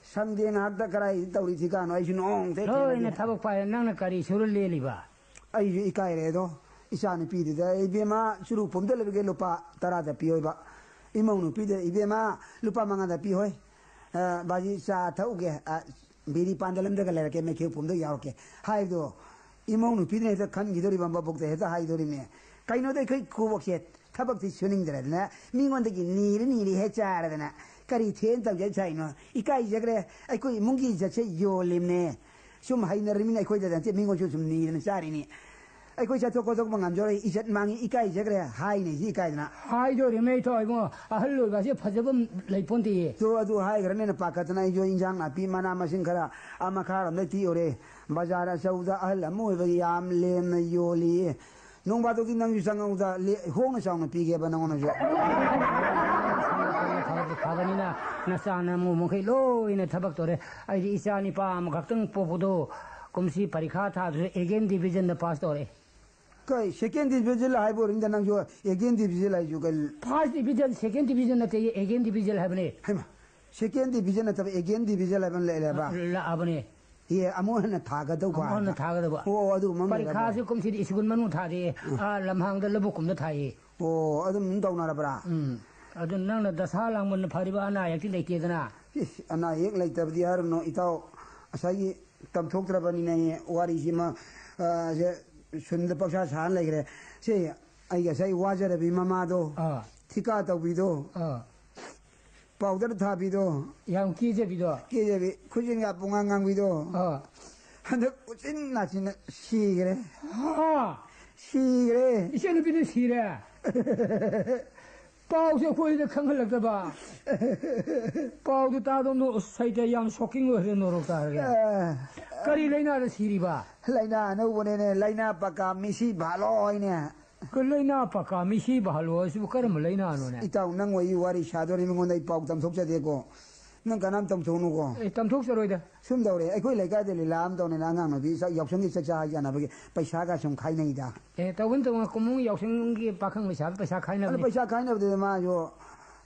ꯁꯪꯗꯦ ꯉꯥꯏꯍꯥꯛꯇ ꯀꯔꯥꯏ ꯇꯧꯔꯤ ꯊꯤꯀꯥꯅꯣ, ꯑꯩꯁꯨ ꯅꯣꯡꯇ ꯂꯣꯏꯅ ꯊꯦꯡꯅꯗꯦ꯫ ꯊꯕꯛ ꯄꯥꯏꯔꯦ, ꯅꯪꯅ ꯀꯔꯤ ꯁꯨꯔ ꯂꯦꯜꯂꯤꯕ? ꯑꯩꯁꯨ ꯏꯀꯥꯏꯔꯦ ꯑꯗꯣ, ꯏꯆꯥ ꯅꯨꯄꯤꯗꯨꯗ, "ꯏꯕꯦꯝꯃ, ꯆꯨꯔꯨꯞ ꯄꯨꯝꯗ ꯂꯩꯕꯒꯦ ꯂꯨꯄꯥ ꯇꯔꯥꯗ ꯄꯤꯌꯣꯏꯕ"꯫ ꯏꯃꯧ ꯅꯨꯄꯤꯗ, "ꯏꯕꯦꯝꯃ, ꯂꯨꯄꯥ ꯃꯉꯥꯗ ꯄꯤꯍꯣꯏ꯫ ꯑ, ꯕꯥꯖꯤ ꯆꯥ ꯊꯛꯎꯒꯦ, ꯑ, ꯕꯤꯔꯤ ꯄꯥꯟꯗ ꯂꯝꯗꯒ ꯂꯩꯔꯛꯀꯦ, ꯃꯩꯈꯦꯜ ꯄꯨꯝꯗ ꯌꯥꯎꯔꯛꯀꯦ" ꯍꯥꯏꯕꯗꯣ, ꯏꯃꯧ ꯅꯨꯄꯤꯗꯨꯅ ꯍꯦꯛꯇ ꯈꯟꯈꯤꯗꯣꯔꯤꯕ, ꯃꯕꯣꯛꯇ ꯍꯦꯛꯇ ꯍꯥꯏꯗꯣꯔꯤꯃꯦ꯫ ꯀꯩꯅꯣꯗ ꯑꯩꯈꯣꯏ ꯈꯨꯕꯣꯛꯁꯦ ꯊꯕꯛꯇꯤ ꯁꯨꯅꯤꯡꯗ꯭ꯔꯗꯅ ꯃꯤꯉꯣꯟꯗꯒꯤ ꯅꯤꯔ ꯅꯤꯔ ꯍꯦꯛ ꯆꯥꯔꯗꯅ ꯀꯔꯤ ꯊꯦꯟ ꯇꯧꯖ ꯁꯥꯏꯅꯣ? ꯏꯀꯥꯏꯖꯈ꯭ꯔꯦ꯫ ꯑꯩꯈꯣꯏ ꯏꯃꯨꯡꯒꯤ ꯏꯖꯠꯁꯦ ꯌꯣꯜꯂꯤꯝꯅꯦ꯫ ꯁꯨꯝ ꯍꯩꯅꯔꯃꯤꯅ ꯑꯩꯈꯣꯏꯗ ꯅꯠꯇꯦ, ꯃꯤꯉꯣꯟꯁꯨ ꯁꯨꯝ ꯅꯤꯗꯅ ꯆꯥꯔꯤꯅꯤ꯫ ꯑꯩꯈꯣꯏ ꯆꯠꯊꯣꯛ ꯈꯣꯠꯇꯣꯛꯄ ꯉꯝꯖꯔꯣꯏ, ꯏꯖꯠ ꯃꯥꯡꯉꯤ, ꯏꯀꯥꯏꯖꯈ꯭ꯔꯦ ꯍꯥꯏꯅꯤ ꯁꯤ ꯏꯀꯥꯏꯗꯅ꯫ ꯍꯥꯏꯗꯣꯔꯤꯃꯦ ꯏꯇꯥꯎ ꯏꯕꯨꯡꯉꯣ, ꯑꯍꯜ ꯑꯣꯏꯕꯁꯦ ꯐꯖꯕ ꯂꯩꯄꯣꯟꯇꯦꯌꯦ꯫ ꯇꯣ ꯑꯗꯨ ꯍꯥꯏꯈ꯭ꯔꯅꯦꯅ ꯄꯥꯈꯠꯇꯅ ꯑꯩꯁꯨ ꯏꯟꯖꯥꯡ ꯅꯥꯄꯤ ꯃꯅꯥ ꯃꯁꯤꯡ ꯈꯔ ꯑꯥ ꯃꯈꯥꯔꯣꯝꯗꯩ ꯇꯤꯛꯎꯔꯦ꯫ ꯕꯖꯥꯔ ꯑꯆꯧꯕꯗ ꯑꯍꯜ ꯑꯃ ꯑꯣꯏꯕꯒꯤ ꯌꯥꯝ ꯂꯦꯝꯅ ꯌꯣꯜꯂꯤ꯫ ꯅꯣꯡ ꯐꯥꯗꯣꯛꯇꯤ ꯅꯪꯁꯨ ꯆꯪꯉꯧꯗ ꯂꯦ-, ꯍꯣꯡꯅ ꯆꯥꯎꯅ ꯄꯤꯒꯦꯕ ꯅꯪꯉꯣꯟꯗꯁꯨ꯫ ꯐꯕꯅꯤꯅ ꯅꯆꯥ ꯅꯃꯧ ꯃꯈꯩ ꯂꯣꯏꯅ ꯊꯕꯛ ꯇꯧꯔꯦ꯫ ꯑꯩꯗꯤ ꯏꯆꯥ ꯅꯤꯄꯥ ꯑꯃꯈꯛꯇꯪ ꯄꯣꯛꯄꯗꯣ ꯀꯨꯝꯁꯤ ꯄꯔꯤꯈꯥ ꯊꯥꯗꯨꯁꯨ ꯑꯦꯒꯦꯟ ꯗꯤꯕꯤꯖꯟꯗ ꯄꯥꯁ ꯇꯧꯔꯦ꯫ ꯀꯩ, ꯁꯦꯀꯦꯟ ꯗꯤꯕꯤꯖꯟ ꯍꯥꯏꯕ ꯑꯣꯏꯔꯤꯉꯩꯗ ꯅꯪꯁꯨ ꯑꯦꯒꯦꯟ ꯗꯤꯕꯤꯖꯟ ꯍꯥꯏꯁꯨ ꯀꯩ? ꯐꯥꯔꯁ ꯗꯤꯕꯤꯖꯟ, ꯁꯦꯀꯦꯟ ꯗꯤꯕꯤꯖꯟ ꯅꯠꯇꯦ, ꯑꯦꯒꯦꯟ ꯗꯤꯕꯤꯖꯟ ꯍꯥꯏꯕꯅꯦ꯫ ꯍꯩꯃꯥ, ꯁꯦꯀꯦꯟ ꯗꯤꯕꯤꯖꯟ ꯅꯠꯇꯕ ꯑꯦꯒꯦꯟ ꯗꯤꯕꯤꯖꯟ ꯍꯥꯏꯕ ꯑꯃ ꯂꯩꯔꯦꯕ? ꯂꯥꯛꯑꯕꯅꯦ꯫ ꯑꯦ, ꯑꯃꯨꯛ ꯍꯟꯅ ꯊꯥꯒꯗꯧꯕ ꯑꯃꯨꯛ ꯍꯟꯅ ꯍꯥꯏꯕ꯫ ꯊꯥꯒꯗꯕ꯫ ꯑꯣ, ꯑꯗꯨ ꯑꯃ ꯂꯩꯔꯦꯕ? ꯄꯔꯤꯈꯥꯁꯦ ꯀꯨꯝꯁꯤꯗꯤ ꯁ꯭ꯀꯨꯜ ꯃꯅꯨꯡ ꯊꯥꯗꯦ꯫ ꯎꯝ꯫ ꯑꯥ, ꯂꯝꯍꯥꯡꯗ ꯂꯧꯕꯨꯛ ꯀꯨꯝꯗ ꯊꯥꯏꯌꯦ꯫ ꯑꯣ, ꯑꯗꯨꯝ ꯇꯧꯅꯔꯕ꯭ꯔꯥ? ꯎꯝ꯫ ꯑꯗꯨ ꯅꯪꯅ ꯗꯁꯥ ꯂꯥꯡꯕꯅ ꯐꯔꯤꯕ, ꯑꯅꯥ ꯑꯌꯦꯛꯇꯤ ꯂꯩꯇꯦꯗꯅ? ꯏꯁ, ꯑꯅꯥ ꯑꯌꯦꯛ ꯂꯩꯇꯕꯗꯤ ꯍꯥꯏꯔꯨꯅꯨ, ꯏꯇꯥꯎ꯫ ꯉꯁꯥꯏꯒꯤ ꯇꯝꯊꯣꯛꯇ꯭ꯔꯕꯅꯤꯅꯦ, ꯋꯥꯔꯤꯁꯤꯃ, ꯑ, ꯁꯦ, ꯁꯨꯝꯗ ꯄꯪꯁꯥ ꯁꯥꯔ ꯂꯩꯈ꯭ꯔꯦ꯫ ꯁꯤ ꯑꯩ ꯉꯁꯥꯏ ꯋꯥꯖꯔꯕꯤ ꯃꯃꯥꯗꯣ, ꯑꯥ꯫ ꯊꯤꯀꯥ ꯇꯧꯕꯤꯗꯣ, ꯑꯥ꯫ ꯄꯥꯎꯗꯔ ꯊꯥꯕꯤꯗꯣ, ꯌꯥꯝ ꯀꯦꯖꯕꯤꯗꯣ꯫ ꯀꯦꯖꯕꯤ, ꯈꯨꯖꯤꯟꯒ ꯄꯨꯡꯉꯥꯡ ꯉꯥꯡꯕꯤꯗꯣ꯫ ꯑꯥ꯫ ꯍꯟꯗꯛ ꯎꯆꯤꯟ ꯅꯥꯆꯤꯟꯅ ꯁꯤꯈ꯭ꯔꯦ꯫ ꯍꯥ? ꯁꯤꯈ꯭ꯔꯦ꯫ ꯏꯆꯟꯅꯨꯄꯤꯗꯨ ꯁꯤꯔꯦ? ꯄꯥꯎꯁꯦ ꯑꯩꯈꯣꯏꯗ ꯈꯪꯍꯜꯂꯛꯇꯕ꯫ ꯄꯥꯎꯗꯨ ꯇꯥꯗꯧꯅꯣ, ꯑꯁ, ꯍꯩꯇ ꯌꯥꯝ shocking ꯑꯣꯏꯔꯦ, ꯅꯣꯔꯣꯛ ꯇꯥꯔꯒꯦ꯫ ꯑꯥ꯫ ꯀꯔꯤ ꯂꯩꯅꯥꯗ ꯁꯤꯔꯤꯕ? ꯂꯩꯅꯥ ꯑꯅꯧꯕꯅꯦꯅꯦ, ꯂꯩꯅꯥ ꯄꯛꯀꯥ ꯃꯤꯁꯤ ꯚꯥꯂꯣ ꯍꯥꯏꯅꯦ꯫ ꯀ-, ꯂꯩꯅꯥ ꯄꯛꯀꯥ ꯃꯤꯁꯤ ꯚꯥꯂꯣ ꯍꯥꯏꯁꯤꯕꯨ ꯀꯔꯝꯕ ꯂꯩꯅꯥꯅꯣꯅꯦ? ꯏꯇꯥꯎ, ꯅꯪ ꯋꯥꯔꯤ, ꯋꯥꯔꯤ ꯁꯥꯗꯣꯔꯤ, ꯃꯤꯉꯣꯟꯗ ꯑꯩ ꯄꯥꯎ ꯇꯝꯊꯣꯛꯆꯗꯦꯀꯣ꯫ ꯅꯪ ꯀꯅꯥꯝ ꯇꯝꯊꯣꯛꯅꯨꯀꯣ꯫ ꯑꯦ, ꯇꯝꯊꯣꯛꯆꯔꯣꯏꯗ꯫ ꯁꯨꯝ ꯇꯧꯔꯦ, ꯑꯩꯈꯣꯏ ꯂꯩꯀꯥꯏꯗ ꯂꯤꯂꯥ ꯑꯃ ꯇꯧꯅꯤꯅ ꯑꯉꯥꯡ ꯅꯨꯄꯤ ꯆꯥꯛ ꯌꯥꯎꯁꯪꯒꯤ ꯆꯥꯛꯆꯥ ꯍꯩꯖꯥꯟꯅꯕꯒꯤ ꯄꯩꯁꯥꯒ ꯁꯨꯝ ꯈꯥꯏꯅꯩꯗ꯫ ꯑꯦ, ꯇꯧꯕꯅꯤ, ꯇꯧꯕꯅꯤ, ꯀꯨꯝꯍꯣꯡ ꯌꯥꯎꯁꯪꯒꯤ ꯄꯥꯈꯪ ꯂꯩꯁꯥꯕꯤ ꯄꯩꯁꯥ ꯑꯗ ꯈꯥꯏꯅꯕꯅꯤ꯫ ꯄꯩꯁꯥ ꯈꯥꯏꯅꯕꯗꯨꯗ ꯃꯥꯁꯨ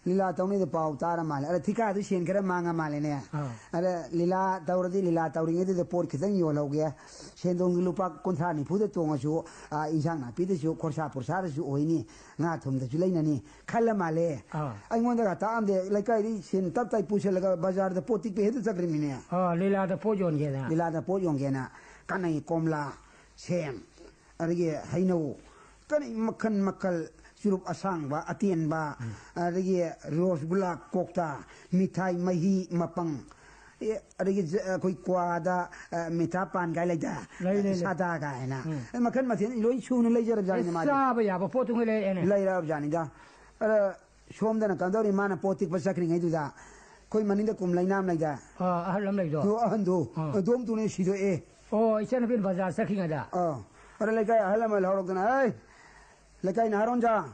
ꯂꯤꯂꯥ ꯇꯧꯅꯤꯗ ꯄꯥꯎ ꯇꯥꯔ ꯃꯥꯜꯂꯦ꯫ ꯑꯗ ꯊꯤꯀꯥꯗꯨ ꯁꯦꯟ ꯈꯔ ꯃꯥꯡꯉ ꯃꯥꯜꯂꯦꯅꯦ꯫ ꯑꯥ꯫ ꯑꯗ ꯂꯤꯂꯥ ꯇꯧꯔꯗꯤ ꯂꯤꯂꯥ ꯇꯧꯔꯤꯉꯩꯗꯨꯗ ꯄꯣꯠ ꯈꯤꯇꯪ ꯌꯣꯜꯍꯧꯒꯦ꯫ ꯁꯦꯟꯗꯣꯡꯗꯨ ꯂꯨꯄꯥ ꯀꯨꯟꯊ꯭ꯔꯥ ꯅꯤꯐꯨꯗ ꯇꯣꯡꯉꯁꯨ, ꯑꯥ, ꯏꯟꯁꯥꯡ ꯅꯥꯄꯤꯗꯁꯨ ꯈꯣꯔꯁꯥ ꯄꯨꯔꯁꯥꯗꯁꯨ ꯑꯣꯏꯅꯤ, ꯉꯥ ꯊꯨꯝꯗꯁꯨ ꯂꯩꯅꯅꯤ ꯈꯜꯂ ꯃꯥꯜꯂꯦ꯫ ꯑꯥ꯫ ꯑꯩꯉꯣꯟꯗꯒ ꯇꯥꯛꯑꯝꯗꯦ, ꯂꯩꯀꯥꯏꯗꯒꯤ ꯁꯦꯟ ꯇꯞ ꯇꯥꯏ ꯄꯨꯁꯜꯂꯒ ꯕꯖꯥꯔꯗ ꯄꯣꯠ ꯇꯤꯛꯄ ꯍꯦꯛꯇ ꯆꯠꯈ꯭ꯔꯤꯃꯤꯅꯦ꯫ ꯑꯥ, ꯂꯤꯂꯥꯗ ꯄꯣꯠ ꯌꯣꯟꯒꯦꯅ꯫ ꯂꯤꯂꯥꯗ ꯄꯣꯠ ꯌꯣꯟꯒꯦꯅ꯫ ꯀꯥꯅꯩ, ꯀꯣꯝꯂꯥ, ꯁꯦꯝ, ꯑꯗꯒꯤ ꯍꯩꯅꯧ, ꯀꯔꯤ ꯃꯈꯜ ꯃꯈꯜ, ꯆꯨꯔꯨꯞ ꯑꯁꯥꯡꯕ, ꯑꯇꯦꯟꯕ, ꯎꯝ꯫ ꯑꯗꯒꯤ ꯔꯣꯁꯒꯨꯂꯥ ꯀꯣꯛꯇ, ꯃꯤꯊꯥꯏ, ꯃꯍꯤ, ꯃꯄꯪ, ꯑꯦ, ꯑꯗꯒꯤ ꯖ-, ꯑꯩꯈꯣꯏ ꯀ꯭ꯋꯥꯗ, ꯑ, ꯃꯤꯊꯥ ꯄꯥꯟ ꯀꯥꯏ ꯂꯩꯗ? ꯂꯩ, ꯂꯩ, ꯂꯩ꯫ ꯁꯥꯗꯥ ꯀꯥꯏꯅ꯫ ꯎꯝ꯫ ꯑꯦ, ꯃꯈꯜ ꯃꯊꯦꯜ ꯂꯣꯏ ꯁꯨꯅ ꯂꯩꯖꯔꯕꯖꯥꯠꯅꯤ ꯑꯦ, ꯃꯥꯗꯤ꯫ ꯆꯥꯕ ꯌꯥꯕ ꯄꯣꯠꯇꯨꯉꯩ ꯂꯩꯔꯛꯑꯦꯅꯦ꯫ ꯂꯩꯔꯛꯑꯕꯖꯥꯠꯅꯤꯗ꯫ ꯑꯗ ꯁꯣꯝꯗꯅ ꯀꯝꯗꯧꯔꯤ, ꯃꯥꯅ ꯄꯣꯠ ꯇꯤꯛꯄ ꯆꯠꯈ꯭ꯔꯤꯉꯩꯗꯨꯗ ꯑꯩꯈꯣꯏ ꯃꯅꯤꯡꯗ ꯀꯨꯝ ꯂꯩꯅꯥꯝ ꯂꯩꯗ? ꯑꯥ, ꯑꯍꯜ ꯑꯃ ꯂꯩꯕꯗꯣ? ꯑꯗꯣ ꯑꯍꯟꯗꯣ, ꯑꯥ꯫ ꯑꯗꯣꯝꯇꯨꯅꯦ ꯁꯤꯗꯣꯛꯑꯦ꯫ ꯑꯣ, ꯏꯆꯟꯅꯨꯄꯤꯅ ꯕꯖꯥꯔ ꯆꯠꯈ꯭ꯔꯤꯉꯩꯗ? ꯑꯥ꯫ ꯑꯗ ꯂꯩꯀꯥꯏ ꯑꯍꯜ ꯑꯃ ꯂꯧꯍꯧꯔꯛꯇꯅ, "ꯍꯩ, ꯂꯩꯀꯥꯏ ꯅꯍꯥꯔꯣꯟꯖꯥ,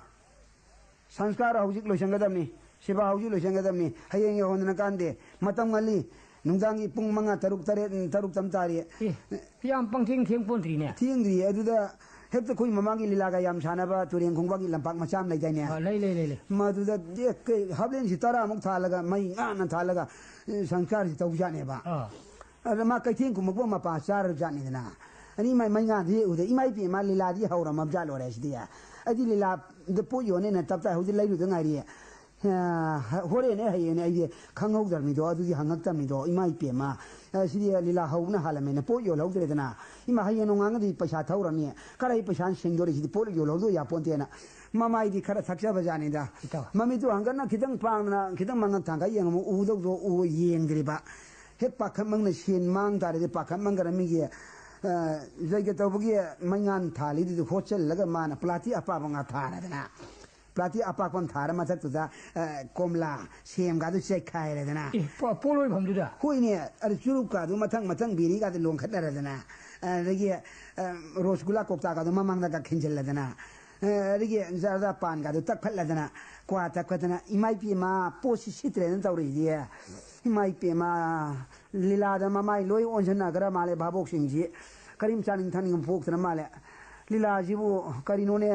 ꯁꯪꯁꯀꯥꯔ ꯍꯧꯖꯤꯛ ꯂꯣꯏꯁꯤꯟꯒꯗꯕꯅꯤ, ꯁꯦꯕꯥ ꯍꯧꯖꯤꯛ ꯂꯣꯏꯁꯤꯟꯒꯗꯕꯅꯤ, ꯍꯌꯦꯡ ꯌꯧꯍꯟꯗꯅ ꯀꯥꯟꯗꯦ, ꯃꯇꯝ ꯉꯜꯂꯤ, ꯅꯨꯡꯗꯥꯡꯒꯤ ꯄꯨꯡ ꯃꯉꯥ, ꯇꯔꯨꯛ, ꯇꯔꯦꯠ, ꯇꯔꯨꯛ ꯇꯝ ꯇꯥꯔꯤ"꯫ ꯑꯦ, ꯌꯥꯝ ꯄꯪꯊꯦꯡ ꯊꯦꯡ ꯄꯣꯟꯇ꯭ꯔꯤꯅꯦ꯫ ꯊꯦꯡꯗ꯭ꯔꯤꯌꯦ꯫ ꯑꯗꯨꯗ ꯍꯦꯛꯇ ꯑꯩꯈꯣꯏ ꯃꯃꯥꯡꯒꯤ ꯂꯤꯂꯥꯒ ꯌꯥꯝ ꯁꯥꯟꯅꯕ ꯇꯨꯔꯦꯟ ꯈꯣꯡꯕꯥꯟꯒꯤ ꯂꯝꯄꯥꯛ ꯃꯆꯥ ꯑꯃ ꯂꯩꯗꯥꯏꯅꯦ? ꯑꯥ, ꯂꯩ, ꯂꯩ, ꯂꯩ, ꯂꯩ꯫ ꯃꯗꯨꯗ ꯗꯦ-, ꯀꯩ, ꯍꯥꯞꯂꯦꯟꯁꯤ ꯇꯔꯥꯃꯨꯛ ꯊꯥꯜꯂꯒ, ꯃꯩ ꯉꯥꯟꯅ ꯊꯥꯜꯂꯒ, ꯑꯦ, ꯁꯪꯁꯀꯥꯔꯁꯤ ꯇꯧꯖꯥꯠꯅꯦꯕ꯫ ꯑꯥ꯫ ꯑꯗ ꯃꯥ ꯀꯩꯊꯦꯜ ꯈꯨꯝꯃꯛꯄ ꯃꯄꯥ ꯆꯥꯔꯕ ꯖꯥꯠꯅꯤꯗꯅ꯫ ꯑꯅꯤ ꯃꯥꯏ ꯃꯩ ꯉꯥꯟꯁꯤ ꯎꯗꯦ, "ꯏꯃꯥ ꯏꯄꯦꯝꯃ, ꯂꯤꯂꯥꯗꯤ ꯍꯧꯔꯝꯃꯕ ꯖꯥꯠ ꯂꯣꯏꯔꯦ ꯁꯤꯗꯤ꯫ ꯑꯩꯗꯤ ꯂꯤꯂꯥꯗ ꯄꯣꯠ ꯌꯣꯟꯅꯦꯅ ꯇꯞ ꯇꯥꯏ ꯍꯧꯖꯤꯛ ꯂꯩꯔꯨꯗ ꯉꯥꯏꯔꯤ꯫ ꯑ, ꯍꯣꯔꯦꯟꯅꯦ ꯍꯌꯦꯡꯅꯦ ꯑꯩꯗꯤ ꯈꯪꯍꯧꯗ꯭ꯔꯕꯅꯤꯗꯣ, ꯑꯗꯨꯗꯤ ꯍꯪꯉꯛꯇꯕꯅꯤꯗꯣ, ꯏꯃꯥ ꯏꯄꯦꯝꯃ꯫ ꯑ, ꯁꯤꯗꯤ ꯂꯤꯂꯥ ꯍꯧꯕꯅ ꯍꯥꯜꯂꯝꯃꯦꯅ ꯄꯣꯠ ꯌꯣꯜꯍꯧꯗ꯭ꯔꯦꯗꯅ"꯫ ꯏꯃꯥ, ꯍꯌꯦꯡ ꯅꯣꯡꯉꯥꯟꯒꯗꯤ ꯄꯩꯁꯥ ꯊꯧꯔꯅꯤ, ꯀꯗꯥꯏ ꯄꯩꯁꯥꯅ ꯁꯤꯡꯗꯣꯔꯤꯁꯤꯗꯤ, ꯄꯣꯠ ꯌꯣꯜꯍꯧꯗꯣ ꯌꯥꯄꯣꯟꯇꯦꯅ꯫ ꯃꯃꯥꯏꯗꯤ ꯈꯔ ꯊꯛꯆꯕ ꯖꯥꯠꯅꯤꯗ꯫ ꯏꯇꯥꯎ꯫ ꯃꯃꯤꯠꯇꯨ ꯍꯪꯒꯠꯅ ꯈꯤꯇꯪ ꯄꯥꯡꯗꯅ ꯈꯤꯇꯪ ꯃꯉꯛ ꯊꯥꯡꯒꯠ ꯌꯦꯡꯉꯝꯃꯨ, ꯎꯗꯧꯗꯣ ꯎ ꯌꯦꯡꯗ꯭ꯔꯤꯕ꯫ ꯍꯦꯛ ꯄꯥꯈꯠꯃꯪꯅ ꯁꯦꯟ ꯃꯥꯡ ꯇꯥꯔꯗꯤ ꯄꯥꯈꯠꯃꯪꯒꯅ ꯃꯤꯒꯤ, ꯑ, ꯖꯩꯒ ꯇꯧꯕꯒꯤ ꯃꯩꯉꯥꯟ ꯊꯥꯜꯂꯤꯗꯨꯗ ꯍꯣꯠꯆꯜꯂꯒ ꯃꯥꯅ ꯄ꯭ꯂꯥꯇꯤ ꯑꯄꯥꯕ ꯉꯥ ꯊꯥꯔꯗꯅ꯫ ꯄ꯭ꯂꯥꯇꯤ ꯑꯄꯥꯛꯄ ꯑꯃ ꯊꯥꯔ ꯃꯊꯛꯇꯨꯗ, ꯑ, ꯀꯣꯝꯂꯥ, ꯁꯦꯝꯒꯥꯗꯨ ꯆꯦꯛꯈꯥꯏꯔꯦꯗꯅ꯫ ꯑꯦ, ꯄꯣ-, ꯄꯣꯠꯂꯣꯏꯐꯝꯗꯨꯗ? ꯍꯣꯏꯅꯦ, ꯑꯗꯨ ꯆꯨꯔꯨꯞꯀꯥꯗꯨ ꯃꯊꯪ ꯃꯊꯪ ꯕꯤꯔꯤꯒꯥꯗꯨ ꯂꯣꯡꯈꯠꯅꯔꯗꯅ꯫ ꯑꯗꯒꯤ, ꯑ, ꯔꯣꯁꯒꯨꯂꯥ ꯀꯧꯇꯥꯒꯥꯗꯨ ꯃꯃꯥꯡꯗꯒ ꯈꯤꯟꯖꯤꯜꯂꯗꯅ꯫ ꯑ, ꯑꯗꯒꯤ ꯖꯔꯗꯥ ꯄꯥꯟꯒꯥꯗꯨ ꯇꯛꯈꯠꯂꯗꯅ, ꯀ꯭ꯋꯥ ꯇꯛꯈꯠꯇꯅ, ꯏꯃꯥ ꯏꯄꯦꯝꯃ, ꯄꯣꯠꯁꯤ ꯁꯤꯠꯇ꯭ꯔꯦꯅ ꯇꯧꯔꯛꯏꯗꯤ꯫ ꯏꯃꯥ ꯏꯄꯦꯝꯃ, ꯂꯤꯂꯥꯗ ꯃꯃꯥꯏ ꯂꯣꯏ ꯑꯣꯟꯁꯤꯟꯅꯈ꯭ꯔ ꯃꯥꯜꯂꯦ ꯚꯥꯕꯣꯛꯁꯤꯡꯁꯤ꯫ ꯀꯔꯤꯝ ꯆꯥꯅꯤꯡ ꯊꯛꯅꯤꯡꯕ ꯄꯣꯛꯇ꯭ꯔ ꯃꯥꯜꯂꯦ꯫ ꯂꯤꯂꯥꯁꯤꯕꯨ ꯀꯔꯤꯅꯣꯅꯦ?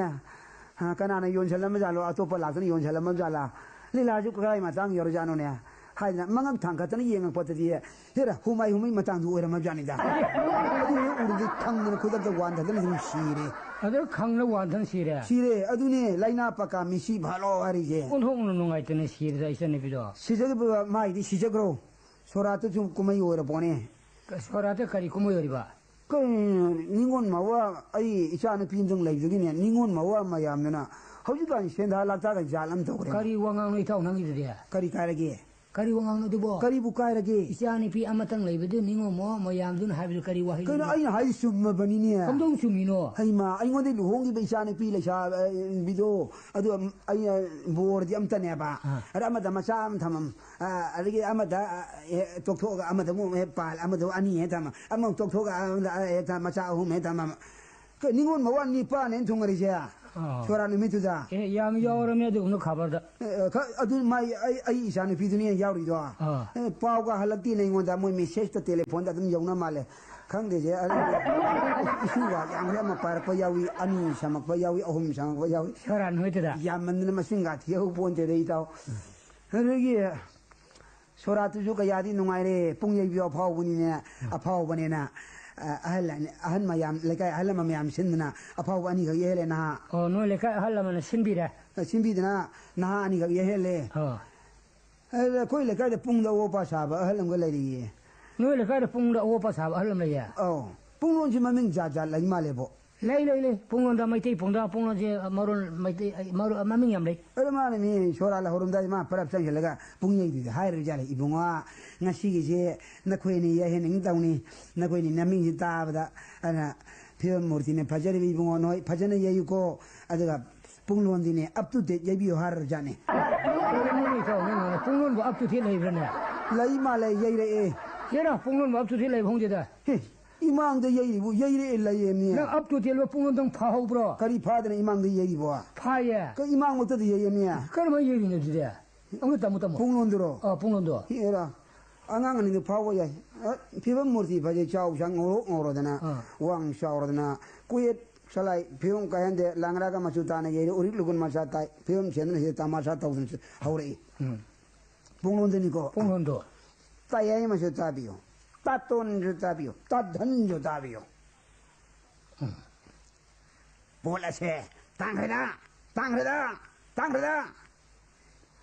ꯑ, ꯀꯅꯥꯅ ꯌꯣꯟꯁꯤꯜꯂꯝꯕ ꯖꯥꯠꯂꯣ? ꯑꯇꯣꯞꯄ ꯂꯥꯛꯇꯅ ꯌꯣꯟꯁꯤꯜꯂꯝꯕ ꯖꯥꯠꯂꯥ? ꯂꯤꯂꯥꯁꯤꯕꯨ ꯀꯗꯥꯏ ꯃꯇꯥꯡ ꯌꯧꯔꯖꯥꯠꯅꯣꯅꯦ? ꯍꯥꯏꯗꯅ ꯃꯉꯛ ꯊꯥꯡꯒꯠꯇꯅ ꯌꯦꯡꯉꯛꯄꯗꯗꯤ, ꯍꯦꯔꯥ, ꯍꯨꯃꯥꯏ ꯍꯨꯃꯩ ꯃꯇꯥꯡꯗꯨ ꯑꯣꯏꯔꯝꯃꯕ ꯖꯥꯠꯅꯤꯗ꯫ ꯑꯗꯨ ꯍꯦꯛ ꯎꯔꯨꯗꯤ ꯈꯪꯗꯅ ꯈꯨꯗꯛꯇ ꯋꯥꯟꯊꯗꯅ ꯑꯗꯨꯝ ꯁꯤꯔꯦ꯫ ꯑꯗ ꯈꯪꯅ ꯋꯥꯟꯊꯅ ꯁꯤꯔꯦ? ꯁꯤꯔꯦ꯫ ꯑꯗꯨꯅꯦ ꯂꯥꯏꯅꯥ ꯄꯥꯀꯥ ꯃꯤꯁꯤ ꯚꯥꯂꯣ ꯍꯥꯏꯔꯤꯁꯦ꯫ ꯑꯣꯟꯊꯣꯛꯅ ꯅꯨꯡꯉꯥꯏꯇꯅ ꯁꯤꯔꯦ ꯏꯆꯟꯅꯨꯄꯤꯗꯣ꯫ ꯁꯤꯖꯈꯤꯕ ꯃꯥꯏꯗꯤ ꯁꯤꯖꯈ꯭ꯔꯣ꯫ ꯁꯣꯔꯥꯠꯇꯁꯨ ꯀꯨꯝꯍꯩ ꯑꯣꯏꯔ ꯄꯣꯠꯅꯦ꯫ ꯁꯣꯔꯥꯠꯇ ꯀꯔꯤ ꯀꯨꯝꯍꯩ ꯑꯣꯏꯔꯤꯕ? ꯀꯩꯅꯣ, ꯅꯤꯉꯣꯜ ꯃꯋꯥ, ꯑꯩ ꯏꯆꯥ ꯅꯨꯄꯤ ꯑꯃꯇꯪ ꯂꯩꯕꯗꯒꯤꯅꯦ, ꯅꯤꯉꯣꯜ ꯃꯋꯥ ꯃꯌꯥꯝꯗꯨꯅ ꯍꯧꯖꯤꯛꯀꯥꯟ ꯁꯦꯟꯗꯥ ꯂꯥꯛꯇꯥꯒ ꯖꯥꯠ ꯑꯃ ꯇꯧꯈ꯭ꯔꯦ꯫ ꯀꯔꯤ ꯋꯥꯉꯥꯡꯅꯣ ꯏꯇꯥꯎ ꯅꯪꯒꯤꯗꯨꯗꯤ? ꯀꯔꯤ ꯀꯥꯏꯔꯒꯦ? ꯀꯔꯤ ꯋꯥꯉꯥꯡꯅꯣ ꯑꯗꯨꯕꯣ? ꯀꯔꯤꯕꯨ ꯀꯥꯏꯔꯒꯦ? ꯏꯆꯥ ꯅꯨꯄꯤ ꯑꯃꯇꯪ ꯂꯩꯕꯗꯨ ꯅꯤꯉꯣꯜ ꯃꯋꯥ ꯃꯌꯥꯝꯗꯨꯅ ꯍꯥꯏꯕꯗꯨ ꯀꯔꯤ ꯋꯥꯍꯩꯅꯣ? ꯀꯩꯅꯣ ꯑꯩꯅ ꯍꯥꯏꯔꯤ ꯆꯨꯝꯃꯕꯅꯤꯅꯦ꯫ ꯀꯝꯗꯧ ꯆꯨꯝꯃꯤꯅꯣ? ꯍꯩꯃꯥ, ꯑꯩꯉꯣꯟꯗ ꯂꯨꯍꯣꯡꯈꯤꯕ ꯏꯆꯥ ꯅꯨꯄꯤ ꯂꯩꯁꯥ, ꯑ, ꯕꯤꯗꯣ, ꯑꯗꯨ ꯑꯝ-, ꯑꯩꯅ ꯕꯣꯔꯗꯤ ꯑꯝꯇꯅꯦꯕ꯫ ꯑꯥ꯫ ꯑꯗ ꯑꯃꯗ ꯃꯆꯥ ꯑꯃ ꯊꯝꯃꯝ, ꯑ, ꯑꯗꯒꯤ ꯑꯃꯗ, ꯑ, ꯍꯦꯛ ꯇꯣꯛꯊꯣꯛꯑꯒ ꯑꯃꯗ ꯑꯃꯨꯛ ꯍꯦꯛ ꯄꯥꯜ, ꯑꯃꯗ ꯑꯅꯤ ꯍꯦꯛ ꯊꯝꯃꯝ, ꯑꯃꯨꯛ ꯇꯣꯛꯊꯣꯛꯑꯒ ꯑꯃꯗ, ꯑ, ꯍꯦꯛ ꯊꯝ-, ꯃꯆꯥ ꯑꯍꯨꯝ ꯍꯦꯛ ꯊꯝꯃꯝ꯫ ꯀ-, ꯅꯤꯉꯣꯜ ꯃꯋꯥ ꯅꯤꯄꯥꯟ ꯍꯦꯛ ꯊꯨꯡꯉꯔꯤꯁꯦ꯫ ꯑꯥ꯫ ꯁꯣꯔꯥ ꯅꯨꯃꯤꯠꯇꯨꯗ꯫ ꯑꯦ, ꯌꯥꯝ ꯌꯥꯎꯔꯝꯃꯦ ꯑꯗꯨꯒꯨꯝꯕ ꯈꯕꯔꯗ꯫ ꯑꯦ, ꯑꯦ, ꯈ-, ꯑꯗꯨ ꯃꯥꯏ, ꯑꯩ, ꯑꯩ ꯏꯆꯥ ꯅꯨꯄꯤꯗꯨꯅ ꯍꯦꯟꯅ ꯌꯥꯎꯔꯤꯗꯣ꯫ ꯑꯥ꯫ ꯑꯦ, ꯄꯥꯎꯒ ꯍꯜꯂꯛꯇꯦꯅꯦ ꯑꯩꯉꯣꯟꯗ, ꯃꯣꯏ ꯃꯦꯁꯦꯖꯇ ꯇꯦꯂꯤꯐꯣꯟꯗ ꯑꯗꯨꯝ ꯌꯧꯅ ꯃꯥꯜꯂꯦ꯫ ꯈꯪꯗꯦꯁꯦ, ꯑꯗꯨꯗꯤ ꯏꯁꯨꯒ ꯌꯥꯝꯈ꯭ꯔꯦ, ꯑꯃ ꯄꯥꯏꯔꯛꯄ ꯌꯥꯎꯏ, ꯑꯅꯤ ꯁꯝꯃꯛꯄ ꯌꯥꯎꯏ, ꯑꯍꯨꯝ ꯁꯝꯃꯛꯄ ꯌꯥꯎꯏ꯫ ꯁꯣꯔꯥ ꯅꯨꯃꯤꯠꯇꯨꯗ? ꯌꯥꯝꯃꯟꯗꯅ ꯃꯁꯤꯡꯒ ꯊꯤꯍꯧ ꯄꯣꯟꯇꯦꯗ, ꯏꯇꯥꯎ꯫ ꯑꯗꯒꯤ ꯁꯣꯔꯥꯠꯇꯨꯁꯨ ꯀꯌꯥꯗꯤ ꯅꯨꯡꯉꯥꯏꯔꯦ, ꯄꯨꯡ ꯌꯩꯕꯤ ꯑꯐꯥꯎꯕꯅꯤꯅꯦ, ꯑꯐꯥꯎꯕꯅꯦꯅ, ꯑ, ꯑꯍꯜ ꯑꯅꯤ, ꯑꯍꯜ ꯃꯌꯥꯝ, ꯂꯩꯀꯥꯏ ꯑꯍꯜ ꯂꯃꯟ ꯃꯌꯥꯝ ꯁꯤꯟꯗꯅ ꯑꯐꯥꯎꯕ ꯑꯅꯤꯈꯛ ꯌꯩꯍꯜꯂꯦ ꯅꯍꯥ꯫ ꯑꯣ, ꯅꯣꯏ ꯂꯩꯀꯥꯏ ꯑꯍꯜ ꯂꯃꯟꯅ ꯁꯤꯟꯕꯤꯔꯦ? ꯑ, ꯁꯤꯟꯕꯤꯗꯅ ꯅꯍꯥ ꯑꯅꯤꯈꯛ ꯌꯩꯍꯜꯂꯦ꯫ ꯑꯣ꯫ ꯑꯗ ꯑꯩꯈꯣꯏ ꯂꯩꯀꯥꯏꯗ ꯄꯨꯡꯗ ꯑꯋꯣꯄꯥ ꯁꯥꯕ ꯑꯍꯜ ꯑꯃꯒ ꯂꯩꯔꯤꯌꯦ꯫ ꯅꯣꯏ ꯂꯩꯀꯥꯏꯗ ꯄꯨꯡꯗ ꯑꯋꯣꯄꯥ ꯁꯥꯕ ꯑꯍꯜ ꯑꯃ ꯂꯩꯌꯦ? ꯑꯧ꯫ ꯄꯨꯡꯂꯣꯟꯁꯤ ꯃꯃꯤꯡ ꯖꯥꯠ ꯖꯥꯠ ꯂꯩ ꯃꯥꯜꯂꯦꯕꯣ꯫ ꯂꯩ, ꯂꯩ, ꯂꯩ꯫ ꯄꯨꯡꯂꯣꯟꯗ ꯃꯩꯇꯩ ꯄꯨꯡꯗ, ꯄꯨꯡꯂꯣꯟꯁꯦ ꯃꯔꯣꯟ ꯃꯩꯇꯩ, ꯃꯔꯣꯟ, ꯃꯃꯤꯡ ꯌꯥꯝ ꯂꯩ꯫ ꯑꯗꯣ ꯃꯥꯅ ꯃꯤ ꯁꯣꯔꯥ ꯂꯧꯍꯧꯔꯝꯗꯥꯏ ꯃꯥ ꯄꯔꯞ ꯆꯪꯁꯤꯜꯂꯒ ꯄꯨꯡꯌꯩꯗꯨꯗꯤ ꯍꯥꯏꯔꯨꯔ ꯖꯥꯠꯂꯦ, "ꯏꯕꯨꯡꯉꯣ, ꯉꯁꯤꯒꯤꯁꯦ ꯅꯈꯣꯏꯅ ꯌꯩꯍꯟꯅꯤꯡ ꯇꯧꯅꯤ, ꯅꯈꯣꯏꯅꯤ ꯅꯃꯤꯡꯁꯤ ꯇꯥꯕꯗ, ꯑꯗꯨꯅ ꯐꯤꯕꯝ ꯃꯨꯔꯇꯤꯅ ꯐꯖꯔꯤꯕ ꯏꯕꯨꯡꯉꯣ, ꯅꯣꯏ ꯐꯖꯅ ꯌꯩꯌꯨꯀꯣ, ꯑꯗꯨꯒ ꯄꯨꯡꯂꯣꯟꯗꯤꯅꯦ up to date ꯌꯩꯕꯤꯌꯨ" ꯍꯥꯏꯔꯨꯔ ꯖꯥꯠꯅꯦ꯫ ꯄꯨꯡꯂꯣꯟꯕꯨ up to date ꯂꯩꯕ꯭ꯔꯥꯅꯦ? ꯂꯩ ꯃꯥꯜꯂꯦ, ꯌꯩꯔꯛꯑꯦ꯫ ꯌꯦꯔꯥ, ꯄꯨꯡꯂꯣꯟꯕꯨ up to date ꯂꯩꯕ ꯈꯪꯗꯦꯗ꯫ ꯍꯦ, ꯏꯃꯥꯡꯗ ꯌꯩꯔꯤꯕꯨ ꯌꯩꯔꯛꯑꯦ ꯂꯩꯌꯦꯃꯤ꯫ ꯅꯪ up to date ꯂꯣ ꯄꯨꯡꯂꯣꯟꯗꯪ ꯐꯥꯍꯧꯕ꯭ꯔꯣ? ꯀꯔꯤ ꯐꯥꯗꯅ ꯏꯃꯥꯡꯗ ꯌꯩꯔꯤꯕꯣ? ꯐꯥꯏꯌꯦ꯫ ꯀꯩ ꯏꯃꯥꯡꯃꯛꯇꯗ ꯌꯩꯌꯦꯃꯤ? ꯀꯔꯝꯍꯥꯏꯅ ꯌꯩꯔꯤꯅꯣ ꯑꯗꯨꯗꯤ? ꯑꯃꯨꯛ ꯇꯝꯃꯨ, ꯇꯝꯃꯨ꯫ ꯄꯨꯡꯂꯣꯟꯗꯨꯔꯣ? ꯑ, ꯄꯨꯡꯂꯣꯟꯗꯣ꯫ ꯍꯦꯔꯥ, ꯑꯉꯥꯡ ꯑꯅꯤꯗꯨ ꯐꯥꯎꯕ ꯌꯥꯏ꯫ ꯑ, ꯐꯤꯕꯝ ꯃꯨꯔꯇꯤ ꯐꯖꯩ, ꯆꯥꯎ ꯁꯥꯡ ꯉꯧꯔꯣꯛ ꯉꯧꯔꯗꯅ, ꯑꯥ꯫ ꯋꯥꯡ ꯆꯥꯎꯔꯗꯅ, ꯀꯨꯌꯦꯠ ꯁꯂꯥꯏ ꯐꯤꯕꯝ ꯀꯥꯏꯍꯟꯗꯦ, ꯂꯥꯡꯒ꯭ꯔꯥꯒ ꯃꯆꯨ ꯇꯥꯅ ꯌꯩꯔꯦ, ꯎꯔꯤꯛ ꯂꯨꯒꯨꯟ ꯃꯆꯥ ꯇꯥꯏ, ꯐꯤꯕꯝ ꯁꯦꯝꯗꯅ ꯁꯤꯗ ꯇꯃꯥꯁꯥ ꯇꯧꯗꯅ ꯍꯧꯔꯛꯏ꯫ ꯎꯝ꯫ ꯄꯨꯡꯂꯣꯟꯗꯅꯤꯀꯣ꯫ ꯄꯨꯡꯂꯣꯟꯗꯣ꯫ ꯇꯥꯌꯥꯏ ꯑꯃꯁꯨ ꯇꯥꯕꯤꯌꯨ꯫ ꯇꯥꯇꯣꯟꯁꯨ ꯇꯥꯕꯤꯌꯨ꯫ ꯇꯥꯙꯟꯁꯨ ꯇꯥꯕꯤꯌꯨ꯫ ꯎꯝ꯫ ꯄꯣꯠ ꯑꯁꯦ ꯇꯥꯡꯈ꯭ꯔꯦꯗ, ꯇꯥꯡꯈ꯭ꯔꯦꯗ, ꯇꯥꯡꯈ꯭ꯔꯦꯗ꯫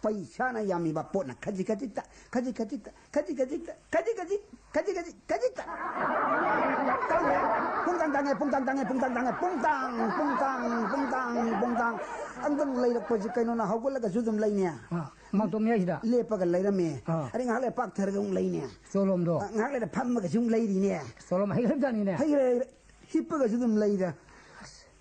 ꯄꯩꯁꯥꯅ ꯌꯥꯝꯃꯤꯕ ꯄꯣꯠꯅ ꯈꯖꯤꯛ ꯈꯖꯤꯛꯇ, ꯈꯖꯤꯛ ꯈꯖꯤꯛꯇ, ꯈꯖꯤꯛ ꯈꯖꯤꯛꯇ, ꯈꯖꯤꯛ ꯈꯖꯤꯛ, ꯈꯖꯤꯛ ꯈꯖꯤꯛ, ꯈꯖꯤꯛꯇ꯫ ꯇꯥꯡꯈ꯭ꯔꯦ꯫ ꯄꯨꯡꯇꯥꯡ ꯇꯥꯡꯉꯦ, ꯄꯨꯡꯇꯥꯡ ꯇꯥꯡꯉꯦ, ꯄꯨꯡꯇꯥꯡ ꯇꯥꯡꯉꯦ, ꯄꯨꯡꯇꯥꯡ, ꯄꯨꯡꯇꯥꯡ, ꯄꯨꯡꯇꯥꯡ꯫ ꯑꯝꯇꯪ ꯂꯩꯔꯛꯄꯁꯤ ꯀꯩꯅꯣꯅ ꯍꯧꯒꯠꯂꯒꯁꯨ ꯑꯗꯨꯝ ꯂꯩꯅꯦ꯫ ꯑꯥ, ꯃꯥꯡꯇꯣꯞ ꯃꯌꯥꯏꯁꯤꯗ? ꯂꯦꯞꯄꯒ ꯂꯩꯔꯝꯃꯦ꯫ ꯑꯥ꯫ ꯑꯗꯩ ꯉꯥꯏꯍꯥꯛ ꯂꯩꯔ ꯄꯥꯛꯊꯔꯒ ꯑꯃꯨꯛ ꯂꯩꯅꯦ꯫ ꯆꯣꯂꯣꯝꯗꯣ? ꯑ, ꯉꯥꯏꯍꯥꯛ ꯂꯩꯔ ꯐꯝꯃꯒꯁꯨ ꯑꯃꯨꯛ ꯂꯩꯔꯤꯅꯦ꯫ ꯆꯣꯂꯣꯝ ꯍꯩꯈ꯭ꯔꯕꯖꯥꯠꯅꯤꯅꯦ꯫ ꯍꯩꯈ꯭ꯔꯦ, ꯍꯩꯈ꯭ꯔꯦ꯫ ꯍꯤꯞꯄꯒꯁꯨ ꯑꯗꯨꯝ ꯂꯩꯔꯦ꯫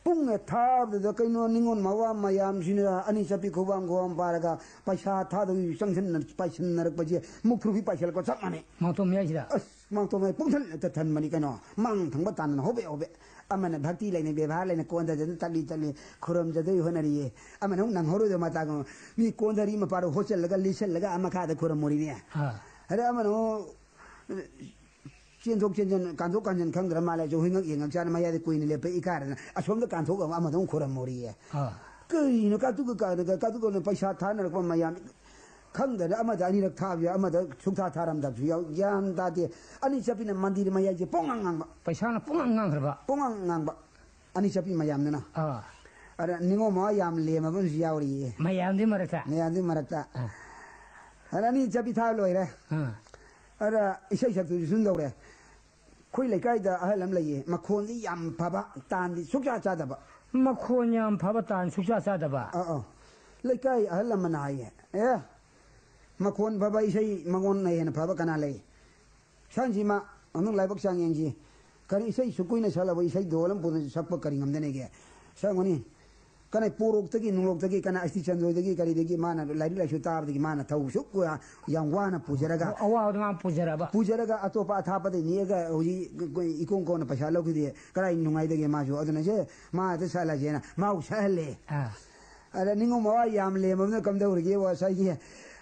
ꯄꯨꯡꯅ ꯊꯥꯕꯗꯨꯗ ꯀꯩꯅꯣ ꯅꯤꯉꯣꯜ ꯃꯋꯥ ꯃꯌꯥꯝꯁꯤꯅ ꯑꯅꯤ ꯆꯠꯄꯤ ꯈꯨꯕꯥꯝ ꯈꯨꯕꯥꯝ ꯄꯥꯔꯒ ꯄꯩꯁꯥ ꯊꯥꯗꯧꯒꯤ ꯆꯪꯁꯤꯟꯅ-, ꯄꯥꯏꯁꯤꯟꯅꯔꯛꯄꯁꯦ ꯃꯨꯛ ꯊ꯭ꯔꯨꯕꯤ ꯄꯥꯏꯁꯤꯜꯂꯛꯄ ꯆꯞ ꯃꯥꯟꯅꯩ꯫ ꯃꯥꯡꯇꯣꯞ ꯃꯌꯥꯏꯁꯤꯗ? ꯑꯁ, ꯃꯥꯡꯇꯣꯞ ꯃꯌꯥꯏ ꯄꯨꯡꯊꯟ ꯍꯦꯛꯇ ꯊꯟꯕꯅꯤ ꯀꯩꯅꯣ꯫ ꯃꯥꯡ ꯊꯪꯕ ꯇꯥꯟꯗꯅ ꯍꯣꯕꯦ ꯍꯣꯕꯦ꯫ ꯑꯃꯅ ꯚꯛꯇꯤ ꯂꯩꯅ, ꯕꯦꯕꯥꯔ ꯂꯩꯅ, ꯀꯣꯟꯗꯗꯅ ꯇꯠꯂꯤ ꯇꯠꯂꯤ ꯈꯨꯔꯨꯝꯖꯗꯣꯏ ꯍꯣꯠꯅꯔꯤꯌꯦ꯫ ꯑꯃꯅ ꯑꯃꯨꯛ ꯅꯪꯍꯧꯔꯣꯏꯗꯕ ꯃꯇꯥꯒꯨꯝ꯫ ꯃꯤ ꯀꯣꯟꯗꯔꯤ ꯃꯄꯥꯗꯣ ꯍꯣꯠꯆꯜꯂꯒ ꯂꯤꯠꯁꯜꯂꯒ ꯑꯃ ꯃꯈꯥꯗ ꯈꯨꯔꯨꯝꯃꯨꯔꯤꯅꯦ꯫ ꯑꯥ꯫ ꯑꯗ ꯑꯃꯅ ꯑꯃꯨꯛ ꯆꯦꯟꯊꯣꯛ ꯆꯦꯟꯁꯤꯟ, ꯀꯥꯟꯊꯣꯛ ꯀꯥꯟꯁꯤꯟ ꯈꯪꯗ꯭ꯔ ꯃꯥꯜꯂꯦ꯫ ꯑꯩꯁꯨ ꯍꯣꯏꯉꯛ ꯌꯦꯡꯉꯛ ꯆꯥꯅ ꯃꯌꯥꯏꯗ ꯀꯨꯏꯅ ꯂꯦꯞꯄ ꯏꯀꯥꯏꯗꯅ ꯑꯁꯣꯝꯗ ꯀꯥꯟꯊꯣꯛꯑꯒ ꯑꯃꯗ ꯑꯃꯨꯛ ꯈꯨꯔꯝꯃꯨꯔꯤꯌꯦ꯫ ꯑꯥ꯫ ꯀꯔꯤꯅꯣ ꯀꯥꯇꯨ ꯀꯥ-, ꯀꯥꯇꯨ ꯀꯥꯇꯨꯅ ꯄꯩꯁꯥ ꯊꯥꯅꯔꯛꯄ ꯃꯌꯥꯝ ꯈꯪꯗꯅ ꯑꯃꯗ ꯑꯅꯤꯔꯛ ꯊꯥꯕꯁꯨ ꯌꯥꯎ, ꯑꯃꯗ ꯁꯨꯛꯊꯥ ꯊꯥꯔꯝꯗꯕꯁꯨ ꯌꯥꯎ, ꯒ꯭ꯌꯥꯟ ꯇꯥꯗꯦ꯫ ꯑꯅꯤ ꯆꯠꯄꯤꯅ ꯃꯟꯗꯤꯔ ꯃꯌꯥꯏꯁꯦ ꯄꯣꯡꯉꯥꯡ ꯉꯥꯡꯕ꯫ ꯄꯩꯁꯥꯅ ꯄꯨꯡꯉꯥꯡ ꯉꯥꯡꯈ꯭ꯔꯕ? ꯄꯣꯡꯉꯥꯡ ꯉꯥꯡꯕ꯫ ꯑꯅꯤ ꯆꯠꯄꯤ ꯃꯌꯥꯝꯗꯨꯅ꯫ ꯑꯥ꯫ ꯑꯗ ꯅꯤꯉꯣꯜ ꯃꯋꯥ ꯌꯥꯝ ꯂꯦꯝꯃꯕ ꯑꯃꯁꯨ ꯌꯥꯎꯔꯤꯌꯦ꯫ ꯃꯌꯥꯝꯗꯨꯒꯤ ꯃꯔꯛꯇ? ꯃꯌꯥꯝꯗꯨꯒꯤ ꯃꯔꯛꯇ꯫ ꯑꯥ꯫ ꯑꯗ ꯑꯅꯤ ꯆꯠꯄꯤ ꯊꯥꯕ ꯂꯣꯏꯔꯦ꯫ ꯑꯥ꯫ ꯑꯗ ꯏꯁꯩ ꯁꯛꯇꯨꯁꯨ ꯁꯨꯝ ꯇꯧꯔꯦ꯫ ꯑꯩꯈꯣꯏ ꯂꯩꯀꯥꯏꯗ ꯑꯍꯜ ꯑꯃ ꯂꯩꯌꯦ, ꯃꯈꯣꯟꯗꯤ ꯌꯥꯝ ꯐꯕ, ꯇꯥꯟꯗꯤ ꯁꯨꯛꯆꯥ ꯆꯥꯗꯕ꯫ ꯃꯈꯣꯟ ꯌꯥꯝ ꯐꯕ, ꯇꯥꯟ ꯁꯨꯛꯆꯥ ꯆꯥꯗꯕ꯫ ꯑꯥ ꯑꯥ, ꯂꯩꯀꯥꯏ ꯑꯍꯜ ꯑꯃꯅ ꯍꯥꯏꯌꯦ, ꯑꯦ, ꯃꯈꯣꯟ ꯐꯕ ꯏꯁꯩ ꯃꯉꯣꯟꯅ ꯍꯦꯟꯅ ꯐꯕ ꯀꯅꯥ ꯂꯩ? ꯁꯛꯍꯟꯁꯤ ꯃꯥ, ꯑꯃꯨꯛ ꯂꯥꯏꯕꯛ ꯆꯥꯡ ꯌꯦꯡꯁꯤ꯫ ꯀꯔꯤ ꯏꯁꯩ ꯁꯨꯛ ꯀꯨꯏꯅ ꯁꯛꯂꯕ ꯏꯁꯩ ꯗꯣꯜ ꯑꯃ ꯄꯨꯗꯨꯅ ꯁꯛꯄ ꯀꯔꯤ ꯉꯝꯗꯅꯦꯒꯦ? ꯁꯛꯑꯝꯒꯅꯤ꯫ ꯀꯅꯥ ꯄꯣꯔꯣꯛꯇꯒꯤ ꯅꯨꯡꯂꯣꯛꯇꯒꯤ, ꯀꯅꯥ ꯑꯁꯇꯤ ꯆꯟꯗ꯭ꯔꯣꯏꯗꯒꯤ ꯀꯔꯤꯗꯒꯤ ꯃꯥꯅ ꯂꯥꯏꯔꯤꯛ ꯂꯥꯏꯁꯨ ꯇꯥꯕꯗꯒꯤ ꯃꯥꯅ ꯊꯧ ꯁꯨꯛ ꯌꯥꯝ ꯋꯥꯅ ꯄꯨꯖꯔꯒ, ꯑꯋꯥꯕꯗꯣ ꯃꯥꯅ ꯄꯨꯖꯔꯕ꯫ ꯄꯨꯖꯔꯒ ꯑꯇꯣꯞꯄ ꯑꯊꯥꯞꯄꯗꯒꯤ ꯅꯦꯛꯑꯒ ꯍꯧꯖꯤꯛ ꯏꯀꯣꯡ ꯀꯣꯟꯅ ꯄꯩꯁꯥ ꯂꯧꯈꯤꯗꯦ꯫ ꯀꯗꯥꯏ ꯅꯨꯡꯉꯥꯏꯗꯒꯦ ꯃꯥꯁꯨ? ꯑꯗꯨꯅ ꯁꯦ ꯃꯥ ꯑꯗꯨ ꯁꯛꯍꯜꯂꯁꯦꯅ ꯃꯥꯕꯨ ꯁꯛꯍꯜꯂꯦ꯫ ꯑꯥ꯫ ꯑꯗ ꯅꯤꯡꯉꯣ ꯃꯋꯥ ꯌꯥꯝ ꯂꯦꯝꯃꯕꯅ ꯀꯝꯗꯧꯔꯒꯦ? ꯉꯁꯥꯏꯒꯤ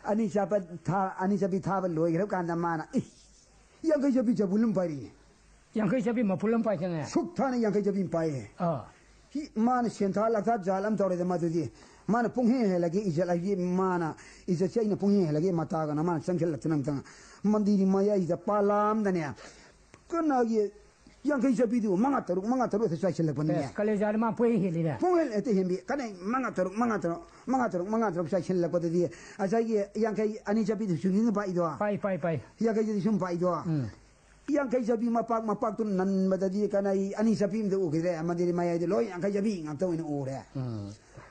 ꯑꯅꯤ ꯆꯠꯄ ꯊꯥ-, ꯑꯅꯤ ꯆꯠꯄꯤ ꯊꯥꯕ ꯂꯣꯏꯈ꯭ꯔꯕ ꯀꯥꯟꯗ ꯃꯥꯅ, "ꯏ, ꯌꯥꯡꯈꯩ ꯆꯠꯄꯤ ꯆꯕꯨꯟ ꯑꯃ ꯄꯥꯏꯔꯤ꯫ ꯌꯥꯡꯈꯩ ꯆꯠꯄꯤ ꯃꯄꯨꯜ ꯑꯃ ꯄꯥꯏꯁꯪꯉꯦ꯫ ꯁꯨꯛ ꯊꯥꯅ ꯌꯥꯡꯈꯩ ꯆꯠꯄꯤ ꯑꯃ ꯄꯥꯏꯌꯦ꯫ ꯑꯥ꯫ ꯍꯤ, ꯃꯥꯅ ꯁꯦꯟꯊꯥ ꯂꯥꯛꯊꯥ ꯖꯥꯜ ꯑꯃ ꯇꯧꯔꯦꯗ ꯃꯗꯨꯗꯤ꯫ ꯃꯥꯅ ꯄꯨꯡꯍꯦꯟ ꯍꯦꯜꯂꯒꯦ ꯏꯖꯠ ꯍꯥꯏꯗꯤ ꯃꯥꯅ ꯏꯖꯠꯁꯦ ꯑꯩꯅ ꯄꯨꯡꯍꯦꯟ ꯍꯦꯜꯂꯒꯦ ꯃꯇꯥꯒꯅ ꯃꯥꯅ ꯆꯪꯁꯤꯜꯂꯛꯇꯅ ꯑꯃꯇꯪ ꯃꯟꯗꯤꯔꯒꯤ ꯃꯌꯥꯏꯁꯤꯗ ꯄꯥꯂꯥꯝꯗꯅꯦ꯫ ꯀꯅꯥꯒꯤ ꯌꯥꯡꯈꯩ ꯆꯠꯄꯤꯗꯨ ꯃꯉꯥ ꯇꯔꯨꯛ, ꯃꯉꯥ ꯇꯔꯨꯛ ꯍꯦꯛꯇ ꯆꯥꯏꯁꯤꯜꯂꯛꯄꯅꯤꯅꯦ꯫ ꯑꯦꯁ, ꯀꯂꯦꯖꯥꯗꯤ ꯃꯥ ꯄꯣꯏ ꯍꯦꯜꯂꯤꯅꯦ꯫ ꯄꯨꯡꯍꯦꯜ ꯍꯦꯛꯇ ꯍꯦꯟꯕꯤ꯫ ꯀꯅꯥ ꯃꯉꯥ ꯇꯔꯨꯛ, ꯃꯉꯥ ꯇꯔꯨꯛ, ꯃꯉꯥ ꯇꯔꯨꯛ, ꯃꯉꯥ ꯇꯔꯨꯛ ꯆꯥꯏꯁꯤꯜꯂꯛꯄꯗꯗꯤ ꯉꯁꯥꯏꯒꯤ ꯌꯥꯡꯈꯩ ꯑꯅꯤ ꯆꯠꯄꯤꯗꯨ ꯆꯨꯝꯅꯤꯡꯅ ꯄꯥꯛꯏꯗꯣ꯫ ꯄꯥꯏ, ꯄꯥꯏ, ꯄꯥꯏ꯫ ꯌꯥꯡꯈꯩ ꯆꯠꯄꯤ ꯁꯨꯝ ꯄꯥꯛꯏꯗꯣ꯫ ꯎꯝ꯫ ꯌꯥꯡꯈꯩ ꯆꯠꯄꯤ ꯃꯄꯥꯛ ꯃꯄꯥꯛꯇꯨ ꯅꯟꯕꯗꯗꯤ ꯀꯅꯥ ꯑꯅꯤ ꯆꯠꯄꯤ ꯑꯃꯗ ꯎꯈꯤꯗ꯭ꯔꯦ꯫ ꯃꯟꯗꯤꯔ ꯃꯌꯥꯏꯗ ꯂꯣꯏ ꯌꯥꯡꯈꯩ ꯆꯠꯄꯤ ꯉꯥꯛꯇ ꯑꯣꯏꯅ ꯎꯔꯦ꯫ ꯎꯝ꯫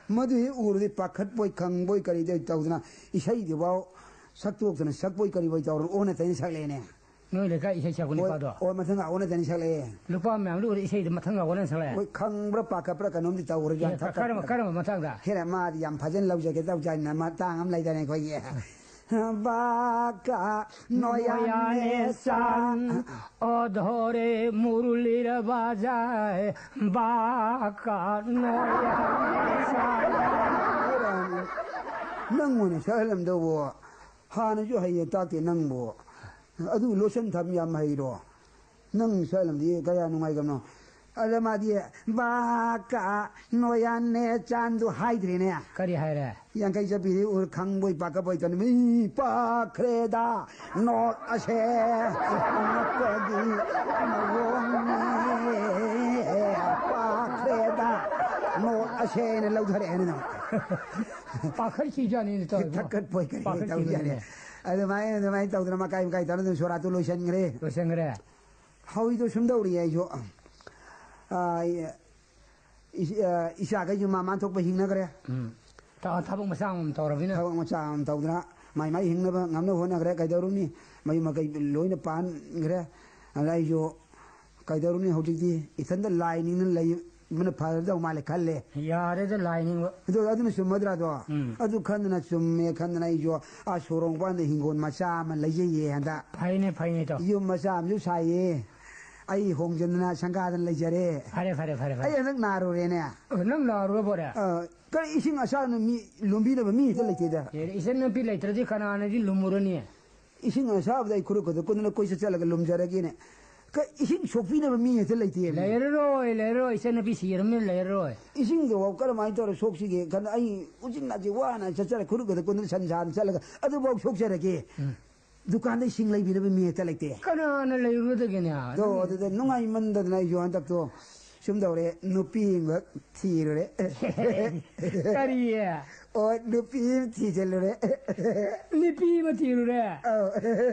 ꯃꯗꯨ ꯍꯦꯛ ꯎꯔꯗꯤ ꯄꯥꯈꯠꯄꯣꯏ ꯈꯪꯕꯣꯏ ꯀꯔꯤꯗꯣꯏ ꯇꯧꯗꯅ ꯏꯁꯩꯗꯨꯐꯥꯎ ꯁꯛꯇꯣꯛꯇꯅ ꯁꯛꯄꯣꯏ ꯀꯔꯤꯕꯣꯏ ꯇꯧꯔ ꯑꯣꯟꯅ ꯇꯩꯅ ꯁꯛꯂꯛꯑꯦꯅꯦ꯫ ꯅꯣꯏ ꯂꯩꯀꯥꯏ ꯏꯁꯩ ꯁꯛꯄ ꯍꯣꯏ, ꯅꯨꯄꯥꯗꯣ? ꯍꯣꯏ, ꯃꯊꯪ ꯑꯣꯟꯅ ꯇꯩꯅ ꯁꯛꯂꯛꯑꯦ꯫ ꯂꯨꯄꯥ ꯃꯌꯥꯝꯗꯣ ꯎꯔꯗꯤ ꯏꯁꯩꯗꯣ ꯃꯊꯪꯒ ꯑꯣꯟꯅ ꯁꯛꯂꯛꯑꯦ? ꯍꯣꯏ, ꯈꯪꯕ꯭ꯔꯥ ꯄꯥꯈꯠꯄ꯭ꯔꯥ ꯀꯩꯅꯣꯝꯗꯤ ꯇꯧꯔꯦ, ꯒ꯭ꯌꯥꯟ ꯑꯦ, ꯇꯥ-, ꯀꯔꯝꯕ, ꯀꯔꯝꯕ ꯃꯇꯥꯡꯗ? ꯍꯦꯔꯥ, ꯃꯥꯗꯤ ꯌꯥꯝ ꯐꯖꯅ ꯂꯧꯖꯒꯦ ꯇꯧꯖꯥꯠꯅꯤꯅ ꯃꯇꯥꯡ ꯑꯃ ꯂꯩꯗꯅ ꯑꯩꯈꯣꯏꯒꯤ꯫ ꯕꯥꯀꯥ ꯅꯣꯌꯥꯅꯦ ꯆꯥꯟ꯫ অধরে মুরলির বাজায় বাঁকা নয়া। ꯅꯪ ꯑꯣꯏꯅ ꯁꯛꯍꯜꯂꯝꯗꯧꯕꯣ꯫ ꯍꯥꯟꯅꯁꯨ ꯍꯩꯌꯦ ꯇꯥꯛꯇꯦ ꯅꯪꯕꯨ꯫ ꯑꯗꯨ ꯂꯣꯁꯟ ꯊꯝ ꯌꯥꯝ ꯍꯩꯔꯣ꯫ ꯅꯪ ꯁꯛꯍꯜꯂꯝꯗꯤ ꯀꯌꯥ ꯅꯨꯡꯉꯥꯏꯒꯅꯣ꯫ ꯑꯗ ꯃꯥꯗꯤ ꯕꯥꯀꯥ ꯅꯣꯌꯥꯅꯦ ꯆꯥꯟꯗꯨ ꯍꯥꯏꯗ꯭ꯔꯦꯅꯦ꯫ ꯀꯔꯤ ꯍꯥꯏꯔꯦ? ꯌꯥꯡꯈꯩ ꯆꯠꯄꯤꯗꯤ ꯎꯔ ꯈꯪꯕꯣꯏ ꯄꯥꯈꯠꯄꯣꯏ ꯇꯧꯅꯤ꯫ ꯃꯤ ꯄꯥꯈ꯭ꯔꯦꯗ ꯅꯣꯠ ꯑꯁꯦ ꯑꯉꯛꯄꯒꯤ ꯃꯑꯣꯡꯅꯤ꯫ ꯄꯥꯈ꯭ꯔꯦꯗ ꯅꯣꯠ ꯑꯁꯦꯅ ꯂꯧꯊꯔꯛꯑꯦꯅꯦ ꯅꯪ꯫ ꯄꯥꯈꯠꯈꯤꯖꯥꯠꯅꯤꯅꯦ ꯇꯧꯔꯤꯕꯣ꯫ ꯊꯛꯀꯠꯄꯣꯏ ꯀꯔꯤ ꯇꯧ ꯄꯥꯈꯠꯈꯤꯕꯅꯤꯅꯦ꯫ ꯌꯥꯔꯦ꯫ ꯑꯗꯨꯃꯥꯏꯅ, ꯑꯗꯨꯃꯥꯏꯅ ꯇꯧꯗꯅ ꯃꯀꯥꯏ ꯃꯀꯥꯏ ꯇꯧꯔ ꯑꯗꯨꯝ ꯁꯣꯔꯥꯠꯇꯨ ꯂꯣꯏꯁꯤꯟꯈ꯭ꯔꯦ꯫ ꯂꯣꯏꯁꯤꯟꯈ꯭ꯔꯦ꯫ ꯍꯧꯖꯤꯛꯇꯣ ꯁꯨꯝ ꯇꯧꯔꯤ ꯑꯩꯁꯨ꯫ ꯑ, ꯏ-, ꯏ-, ꯑ, ꯏꯆꯥꯈꯩꯁꯨ ꯃꯥ ꯃꯥꯟ ꯊꯣꯛꯄ ꯍꯤꯡꯅꯈ꯭ꯔꯦ꯫ ꯎꯝ꯫ ꯊ-, ꯊꯕꯛ ꯃꯆꯥ ꯑꯃꯃꯝ ꯇꯧꯔꯕꯅꯤꯅ꯫ ꯊꯕꯛ ꯃꯆꯥ ꯑꯃꯃꯝ ꯇꯧꯗꯅ ꯃꯥꯏ ꯃꯥꯏ ꯍꯤꯡꯅꯕ ꯉꯝꯅꯕ ꯍꯣꯠꯅꯈ꯭ꯔꯦ꯫ ꯀꯩꯗꯧꯔꯨꯅꯤ? ꯃꯌꯨꯝ ꯃꯀꯩ ꯂꯣꯏꯅ ꯄꯥꯟꯈ꯭ꯔꯦ꯫ ꯑꯗ ꯑꯩꯁꯨ ꯀꯩꯗꯧꯔꯨꯅꯤ? ꯍꯧꯖꯤꯛꯇꯤ ꯏꯊꯟꯗ ꯂꯥꯏ ꯅꯤꯡꯅ ꯂꯩꯕꯅ ꯐꯔꯗꯧ ꯃꯥꯜꯂꯦ ꯈꯜꯂꯦ꯫ ꯌꯥꯔꯦꯗ ꯂꯥꯏ ꯅꯤꯡꯕ꯫ ꯑꯗꯣ ꯑꯗꯨꯅ ꯆꯨꯝꯃꯗ꯭ꯔꯥ ꯑꯗꯣ? ꯎꯝ꯫ ꯑꯗꯨ ꯈꯟꯗꯅ ꯆꯨꯝꯃꯦ ꯈꯟꯗꯅ ꯑꯩꯁꯨ ꯑꯥ ꯁꯣꯔꯣꯡ ꯄꯥꯟꯗ ꯍꯤꯡꯒꯣꯜ ꯃꯆꯥ ꯑꯃ ꯂꯩꯖꯩꯌꯦ ꯍꯟꯗꯛ꯫ ꯐꯩꯅꯦ, ꯐꯩꯅꯦ ꯏꯇꯥꯎ꯫ ꯌꯨꯝ ꯃꯆꯥ ꯑꯃꯁꯨ ꯁꯥꯏꯌꯦ꯫ ꯑꯩ ꯍꯣꯡꯖꯤꯟꯗꯅ ꯁꯪꯒꯥꯗꯅ ꯂꯩꯖꯔꯦ꯫ ꯐꯔꯦ, ꯐꯔꯦ, ꯐꯔꯦ, ꯐꯔꯦ꯫ ꯑꯩ ꯍꯟꯗꯛ ꯅꯥꯔꯨꯔꯦꯅꯦ꯫ ꯑꯣ, ꯅꯪ ꯅꯥꯔꯨꯔꯕꯣꯔꯦ? ꯑ, ꯀꯔꯤ ꯏꯁꯤꯡ ꯑꯁꯥꯕꯅ ꯃꯤ ꯂꯨꯝꯕꯤꯅꯕ ꯃꯤ ꯍꯦꯛꯇ ꯂꯩꯇꯦꯗ꯫ ꯑꯦ, ꯏꯆꯟꯅꯨꯄꯤ ꯂꯩꯇ꯭ꯔꯗꯤ ꯀꯅꯥꯅꯗꯤ ꯂꯨꯝꯃꯨꯔꯅꯤ? ꯏꯁꯤꯡ ꯑꯁꯥꯕꯗ ꯑꯩ ꯈꯨꯔꯨ ꯈꯨꯗ ꯀꯨꯟꯗꯅ ꯀꯣꯏ ꯆꯠ ꯆꯠꯂꯒ ꯂꯨꯝꯖꯔꯒꯦꯅꯦ꯫ ꯀ-, ꯏꯁꯤꯡ ꯁꯣꯛꯄꯤꯅꯕ ꯃꯤ ꯍꯦꯛꯇ ꯂꯩꯇꯦ꯫ ꯂꯩꯔꯔꯣꯏ, ꯂꯩꯔꯔꯣꯏ꯫ ꯏꯆꯟꯅꯨꯄꯤ ꯁꯤꯔꯝꯅꯤꯅ ꯂꯩꯔꯔꯣꯏ꯫ ꯏꯁꯤꯡꯗꯨꯐꯥꯎ ꯀꯔꯝꯍꯥꯏꯅ ꯇꯧꯔ ꯁꯣꯛꯁꯤꯒꯦ ꯈꯟꯅ ꯑꯩ ꯎꯆꯤꯟ ꯅꯥꯆꯤꯟ ꯋꯥꯅ ꯆꯠꯆꯔ ꯈꯨꯔꯨ ꯈꯨꯗ ꯀꯨꯟꯗꯅ ꯁꯟ ꯁꯥꯅ ꯆꯠꯂꯒ ꯑꯗꯨꯐꯥꯎ ꯁꯣꯛꯆꯔꯒꯦ꯫ ꯎꯝ꯫ ꯗꯨꯀꯥꯟꯗ ꯏꯁꯤꯡ ꯂꯩꯕꯤꯅꯕ ꯃꯤ ꯍꯦꯛꯇ ꯂꯩꯇꯦ꯫ ꯀꯅꯥꯅ ꯂꯩꯔꯨꯒꯗꯒꯦꯅꯦ? ꯑꯗꯣ ꯑꯗꯨꯗ ꯅꯨꯡꯉꯥꯏꯃꯟꯗꯗꯅ ꯑꯩꯁꯨ ꯍꯟꯗꯛꯇꯣ ꯁꯨꯝ ꯇꯧꯔꯦ, ꯅꯨꯄꯤ ꯑꯃꯈꯛ ꯊꯤꯔꯨꯔꯦ꯫ ꯀꯔꯤ? ꯑꯣ, ꯅꯨꯄꯤ ꯑꯃ ꯊꯤꯖꯤꯜꯂꯨꯔꯦ꯫ ꯅꯨꯄꯤ ꯑꯃ ꯊꯤꯔꯨꯔꯦ? ꯑꯧ꯫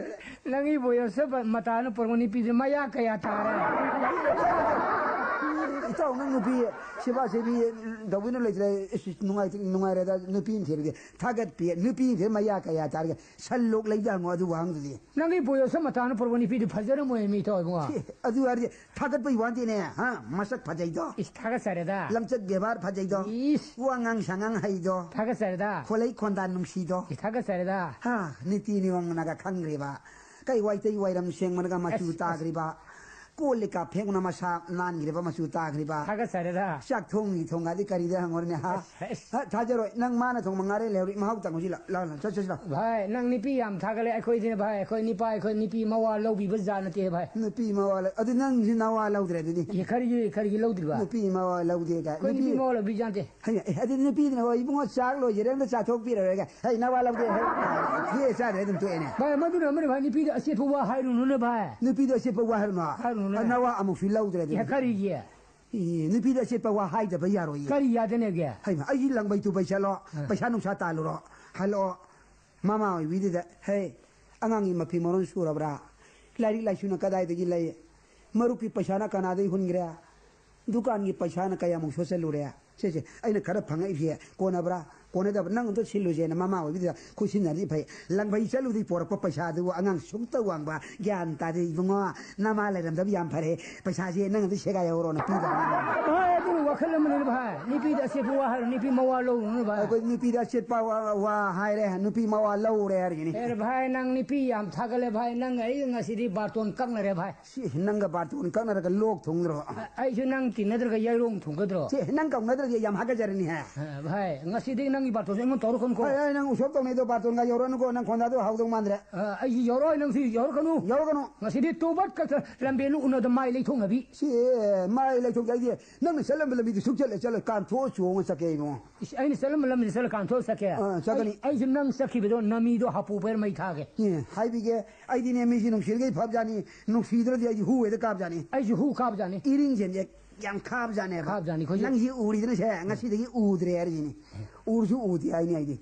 ꯅꯪꯒꯤ ꯕꯣꯌꯣꯁ ꯃꯇꯥꯅ ꯄꯨꯔꯛꯄ ꯅꯨꯄꯤꯗꯨ ꯃꯌꯥ ꯀꯌꯥ ꯇꯥꯔꯦ? ꯏꯇꯥꯎ, ꯅꯪ ꯅꯨꯄꯤ ꯁꯦꯕꯥ ꯁꯦꯕꯤ ꯇꯧꯕꯤꯅ ꯂꯩꯇ꯭ꯔꯦ꯫ ꯏꯁ, ꯅꯨꯡꯉꯥꯏꯇꯦ, ꯅꯨꯡꯉꯥꯏꯔꯦꯗ, ꯅꯨꯄꯤ ꯑꯃ ꯊꯤꯔꯒꯦ꯫ ꯊꯥꯒꯠꯄꯤ, ꯅꯨꯄꯤ ꯑꯃ ꯊꯤꯔ ꯃꯌꯥ ꯀꯌꯥ ꯇꯥꯔꯒꯦ? ꯁꯟ ꯂꯣꯛ ꯂꯩꯗ ꯍꯪꯉꯣ ꯑꯗꯨ ꯋꯥꯍꯪꯗꯨꯗꯤ꯫ ꯅꯪꯒꯤ ꯕꯣꯌꯣꯁ ꯃꯇꯥꯅ ꯄꯨꯔꯛꯄ ꯅꯨꯄꯤꯗꯨ ꯐꯖꯔꯝꯃꯣꯏ ꯃꯤ ꯏꯇꯥꯎ ꯏꯕꯨꯡꯉꯣ꯫ ꯁꯤ, ꯑꯗꯨ ꯍꯥꯏꯔꯗꯤ ꯊꯥꯒꯠꯄꯩ ꯋꯥ ꯅꯠꯇꯦꯅꯦ, ꯍꯥ? ꯃꯁꯛ ꯐꯖꯩꯗꯣ꯫ ꯏꯁ, ꯊꯥꯒꯠꯆꯔꯦꯗ꯫ ꯂꯝꯆꯠ ꯕꯦꯕꯥꯔ ꯐꯖꯩꯗꯣ꯫ ꯏꯁ꯫ ꯋꯥꯉꯥꯡ ꯁꯉꯥꯡ ꯍꯩꯗꯣ꯫ ꯊꯥꯒꯠꯆꯔꯦꯗ꯫ ꯈꯣꯂꯩ ꯈꯣꯟꯗꯥ ꯅꯨꯡꯁꯤꯗꯣ꯫ ꯏꯁ, ꯊꯥꯒꯠꯆꯔꯦꯗ꯫ ꯍꯥ, ꯅꯤꯇꯤ ꯅꯤꯌꯣꯝꯅꯒ ꯈꯪꯈ꯭ꯔꯤꯕ꯫ ꯀꯩ ꯋꯥꯏꯇꯩ ꯋꯥꯏꯔꯝ ꯁꯦꯡꯕꯅꯒ ꯃꯆꯨ ꯑꯁ, ꯑꯁ꯫ ꯇꯥꯈ꯭ꯔꯤꯕ꯫ ꯀꯣꯜ ꯂꯤꯛꯀ ꯐꯦꯡꯕꯅ ꯃꯁꯥ ꯅꯥꯟꯈ꯭ꯔꯤꯕ ꯃꯆꯨ ꯇꯥꯈ꯭ꯔꯤꯕ꯫ ꯊꯥꯒꯠꯆꯔꯦꯗ꯫ ꯆꯥꯛ ꯊꯣꯡ ꯅꯤ ꯊꯣꯡꯒꯗꯤ ꯀꯔꯤꯗ ꯍꯪꯉꯨꯔꯅꯦ, ꯍꯥ? ꯑꯁ, ꯑꯁ꯫ ꯍꯥ, ꯊꯥꯖꯔꯣꯏ꯫ ꯅꯪ ꯃꯥꯅ ꯊꯣꯡꯕ ꯉꯥꯔꯦ ꯂꯩꯍꯧꯔꯤ꯫ ꯃꯍꯥꯎ ꯇꯪꯉꯨꯁꯤ ꯂꯥꯎ꯫ ꯂꯥꯎ, ꯂꯥꯎ꯫ ꯆꯠ, ꯆꯠꯁꯤ ꯂꯥꯎ꯫ ꯚꯥꯏ, ꯅꯪ ꯅꯨꯄꯤ ꯌꯥꯝ ꯊꯥꯒꯠꯂꯦ꯫ ꯑꯩꯈꯣꯏꯗꯤꯅꯦ ꯚꯥꯏ, ꯑꯩꯈꯣꯏ ꯅꯤꯄꯥ, ꯑꯩꯈꯣꯏ ꯅꯨꯄꯤ ꯃꯋꯥ ꯂꯧꯕꯤꯕ ꯖꯥꯠ ꯅꯠꯇꯦ ꯚꯥꯏ꯫ ꯅꯨꯄꯤ ꯃꯋꯥ ꯂꯧ-, ꯑꯗꯨ ꯅꯪꯁꯨ ꯅꯋꯥ ꯂꯧꯗ꯭ꯔꯦ ꯑꯗꯨꯗꯤ꯫ ꯑꯦ, ꯀꯔꯤꯒꯤ, ꯀꯔꯤꯒꯤ ꯂꯧꯗ꯭ꯔꯤꯕ? ꯅꯨꯄꯤ ꯃꯋꯥ ꯂꯧꯗꯦ ꯀꯥꯏ꯫ ꯑꯩꯈꯣꯏ ꯅꯨꯄꯤ ꯅꯨꯄꯤ ꯃꯋꯥ ꯂꯧꯕꯤꯕ ꯖꯥꯠ ꯅꯠꯇꯦ꯫ ꯍꯩ, ꯑꯦ, ꯑꯗꯨꯗꯤ ꯅꯨꯄꯤꯗꯨꯅ, "ꯍꯣꯏ, ꯏꯕꯨꯡꯉꯣ, ꯆꯥꯛ ꯂꯣꯏꯖꯔꯦ, ꯑꯝꯇ ꯆꯥꯊꯣꯛꯄꯤꯔꯔꯣꯏꯒ"꯫ "ꯍꯩ, ꯅꯋꯥ ꯂꯧꯗꯦ, ꯍꯩ, ꯊꯤꯌꯦ, ꯆꯥꯗ꯭ꯔꯦ", ꯑꯗꯨꯝ ꯇꯣꯛꯑꯦꯅꯦ꯫ ꯚꯥꯏ, ꯃꯗꯨꯅ ꯑꯃꯅ ꯚꯥꯏ, ꯅꯨꯄꯤꯗ ꯑꯆꯦꯠꯄ ꯋꯥ ꯍꯥꯏꯔꯨꯅꯨꯅꯦ ꯚꯥꯏ꯫ ꯅꯨꯄꯤꯗ ꯑꯆꯦꯠꯄ ꯋꯥ ꯍꯥꯏꯔꯨꯅꯨ? ꯍꯥꯏꯔꯨꯅꯨꯅꯦ꯫ ꯑ, ꯅꯋꯥ ꯑꯃꯨꯛꯁꯨ ꯂꯧꯗ꯭ꯔꯦ ꯑꯦ, ꯑꯗꯨꯗꯤ꯫ ꯀꯔꯤꯒꯤ? ꯑꯦ, ꯅꯨꯄꯤꯗ ꯑꯆꯦꯠꯄ ꯋꯥ ꯍꯥꯏꯗꯕ ꯌꯥꯔꯣꯏꯌꯦ꯫ ꯀꯔꯤ ꯌꯥꯗꯅꯦꯒꯦ? ꯍꯩꯃꯥ, ꯑꯩꯒꯤ ꯂꯪꯕꯩ ꯇꯨꯕꯩ ꯆꯠꯂꯣ, ꯑ꯫ ꯄꯩꯁꯥ ꯅꯨꯡꯁꯥ ꯇꯥꯜꯂꯨꯔꯣ, ꯍꯜꯂꯛꯑꯣ꯫ ꯃꯃꯥ ꯑꯣꯏꯕꯤꯗꯨꯗ, "ꯍꯦ, ꯑꯉꯥꯡꯒꯤ ꯃꯐꯤ ꯃꯔꯣꯟ ꯁꯨꯔꯕ꯭ꯔꯥ? ꯂꯥꯏꯔꯤꯛ ꯂꯥꯏꯁꯨꯅ ꯀꯗꯥꯏꯗꯒꯤ ꯂꯩ? ꯃꯔꯨꯞꯀꯤ ꯄꯩꯁꯥꯅ ꯀꯅꯥꯗꯒꯤ ꯍꯨꯟꯈ꯭ꯔꯦ? ꯗꯨꯀꯥꯟꯒꯤ ꯄꯩꯁꯥꯅ ꯀꯌꯥꯃꯨꯛ ꯁꯣꯠꯆꯜꯂꯨꯔꯦ? ꯁꯦ, ꯁꯦ, ꯑꯩꯅ ꯈꯔ ꯐꯪꯉꯛꯏꯁꯦ ꯀꯣꯟꯅꯕ꯭ꯔꯥ? ꯀꯣꯟꯅꯗꯕ? ꯅꯪ ꯑꯝꯇ ꯁꯤꯜꯂꯨꯁꯦꯅ ꯃꯃꯥ ꯑꯣꯏꯕꯗꯨꯗ ꯈꯨꯠꯁꯤꯟꯅꯔꯗꯤ ꯐꯩ꯫ ꯂꯪꯐꯩ ꯆꯠꯂꯨꯕꯗꯒꯤ ꯄꯣꯔꯛꯄ ꯄꯩꯁꯥꯗꯨꯕꯨ ꯑꯉꯥꯡ ꯁꯨꯛꯇ ꯋꯥꯡꯕ, ꯒ꯭ꯌꯥꯟ ꯇꯥꯗꯦ ꯏꯕꯨꯡꯉꯣ꯫ ꯅꯃꯥ ꯂꯩꯔꯝꯗꯕ ꯌꯥꯝ ꯐꯔꯦ꯫ ꯄꯩꯁꯥꯁꯦ ꯅꯪ ꯑꯝꯇ ꯁꯦꯒꯥꯏꯍꯧꯔꯣꯅ ꯄꯤꯗꯕꯅꯤ꯫ ꯚꯥꯏ, ꯑꯗꯨꯅ ꯋꯥꯈꯜ ꯑꯃꯅꯤꯅꯦ ꯚꯥꯏ꯫ ꯅꯨꯄꯤꯗ ꯑꯆꯦꯠꯄ ꯋꯥ ꯍꯥꯏꯔꯣ, ꯅꯨꯄꯤ ꯃꯋꯥ ꯂꯧꯔꯨꯅꯨ ꯚꯥꯏ꯫ ꯑꯩꯈꯣꯏ ꯅꯨꯄꯤꯗ ꯑꯆꯦꯠꯄ ꯋꯥ, ꯋꯥ ꯍꯥꯏꯔꯦ, ꯅꯨꯄꯤ ꯃꯋꯥ ꯂꯧꯔꯦ ꯍꯥꯏꯔꯤꯁꯤꯅꯤ꯫ ꯑꯦ ꯚꯥꯏ, ꯅꯪ ꯅꯨꯄꯤ ꯌꯥꯝ ꯊꯥꯒꯠꯂꯦ ꯚꯥꯏ꯫ ꯅꯪ ꯑꯩ ꯉꯁꯤꯗꯤ ꯕꯥꯔꯇꯣꯟ ꯀꯛꯅꯔꯦ ꯚꯥꯏ꯫ ꯁꯤ, ꯅꯪꯒ ꯕꯥꯔꯇꯣꯟ ꯀꯛꯅꯔꯒ ꯂꯣꯛ ꯊꯨꯡꯗ꯭ꯔꯣ? ꯑ-, ꯑꯩꯁꯨ ꯅꯪ ꯇꯤꯟꯅꯗ꯭ꯔꯒ ꯌꯥꯏꯔꯣꯡ ꯊꯨꯡꯒꯗ꯭ꯔꯣ? ꯁꯤ, ꯅꯪ ꯀꯧꯅꯗ꯭ꯔꯗꯤ ꯌꯥꯝ ꯍꯥꯒꯠꯆꯔꯅꯤ ꯍꯦ꯫ ꯑ, ꯚꯥꯏ, ꯉꯁꯤꯗꯤ ꯅꯪꯒꯤ ꯕꯥꯔꯇꯣꯟꯁꯦ ꯑꯩꯉꯣꯟꯗ ꯇꯧꯔꯛꯀꯅꯨꯀꯣ꯫ ꯍꯣꯏ, ꯍꯣꯏ, ꯅꯪ ꯎꯁꯣꯞ ꯇꯧꯅꯩꯗꯣ ꯕꯥꯔꯇꯣꯟꯒ ꯌꯧꯔꯛꯑꯅꯨꯀꯣ, ꯅꯪ ꯈꯣꯟꯗꯥꯗꯣ ꯍꯥꯎꯗꯧ ꯃꯥꯟꯗ꯭ꯔꯦ꯫ ꯑ, ꯑꯩꯁꯨ ꯌꯧꯔꯛꯑꯣꯏ, ꯅꯪꯁꯨ ꯌꯧꯔꯛꯀꯅꯨ꯫ ꯌꯧꯔꯛꯀꯅꯨ꯫ ꯉꯁꯤꯗꯤ ꯇꯣꯕꯠ ꯀꯛꯇ ꯂꯝꯕꯦꯟ ꯎꯅꯗ ꯃꯥꯏ ꯂꯩꯊꯣꯛꯅꯕꯤ꯫ ꯁꯤ, ꯃꯥꯏ ꯂꯩꯊꯣꯛꯇ ꯑꯩꯗꯤ ꯅꯪꯅ ꯆꯠꯂꯝꯕ ꯂꯝꯕꯤꯗꯨ ꯁꯨꯛꯆꯠꯂꯦ ꯆꯠꯂꯣꯏ, ꯀꯥꯟꯊꯣꯛꯑ ꯆꯣꯡꯉ ꯆꯠꯀꯦ ꯏꯕꯨꯡꯉꯣ꯫ ꯏꯁ, ꯑꯩꯅ ꯆꯠꯂꯝꯕ ꯂꯝꯕꯤꯗ ꯆꯠꯂ ꯀꯥꯟꯊꯣꯛꯑ ꯆꯠꯀꯦ? ꯑ, ꯆꯠꯀꯅꯤ꯫ ꯑꯩ, ꯑꯩꯁꯨ ꯅꯪ ꯆꯠꯈꯤꯕꯗꯣ ꯅꯃꯤꯗꯣ ꯍꯥꯄꯨ ꯄꯩꯔ ꯃꯩ ꯊꯥꯒꯦ꯫ ꯑꯦ, ꯍꯥꯏꯕꯤꯒꯦ, ꯑꯩꯗꯤꯅꯦ ꯃꯤꯁꯤ ꯅꯨꯡꯁꯤꯔꯒꯗꯤ ꯐꯕꯖꯥꯠꯅꯤ, ꯅꯨꯡꯁꯤꯗ꯭ꯔꯗꯤ ꯑꯩꯗꯤ ꯍꯨ ꯍꯦꯛꯇ ꯀꯥꯕꯖꯥꯠꯅꯤ꯫ ꯑꯩꯁꯨ ꯍꯨ ꯀꯥꯕꯖꯥꯠꯅꯤ꯫ ꯏꯔꯤꯡꯁꯦ ꯌꯥꯝ ꯈꯥꯕꯖꯥꯠꯅꯦꯕ꯫ ꯈꯥꯕꯖꯥꯠꯅꯤ ꯑꯩꯈꯣꯏꯁꯨ꯫ ꯅꯪꯁꯤ ꯎꯔꯤꯗꯅ ꯁꯦ, ꯉꯁꯤꯗꯒꯤ ꯎꯗ꯭ꯔꯦ ꯍꯥꯏꯔꯤꯁꯤꯅꯤ꯫ ꯎꯔꯁꯨ ꯎꯗꯦ ꯍꯥꯏꯅꯤ ꯑꯩꯗꯤ꯫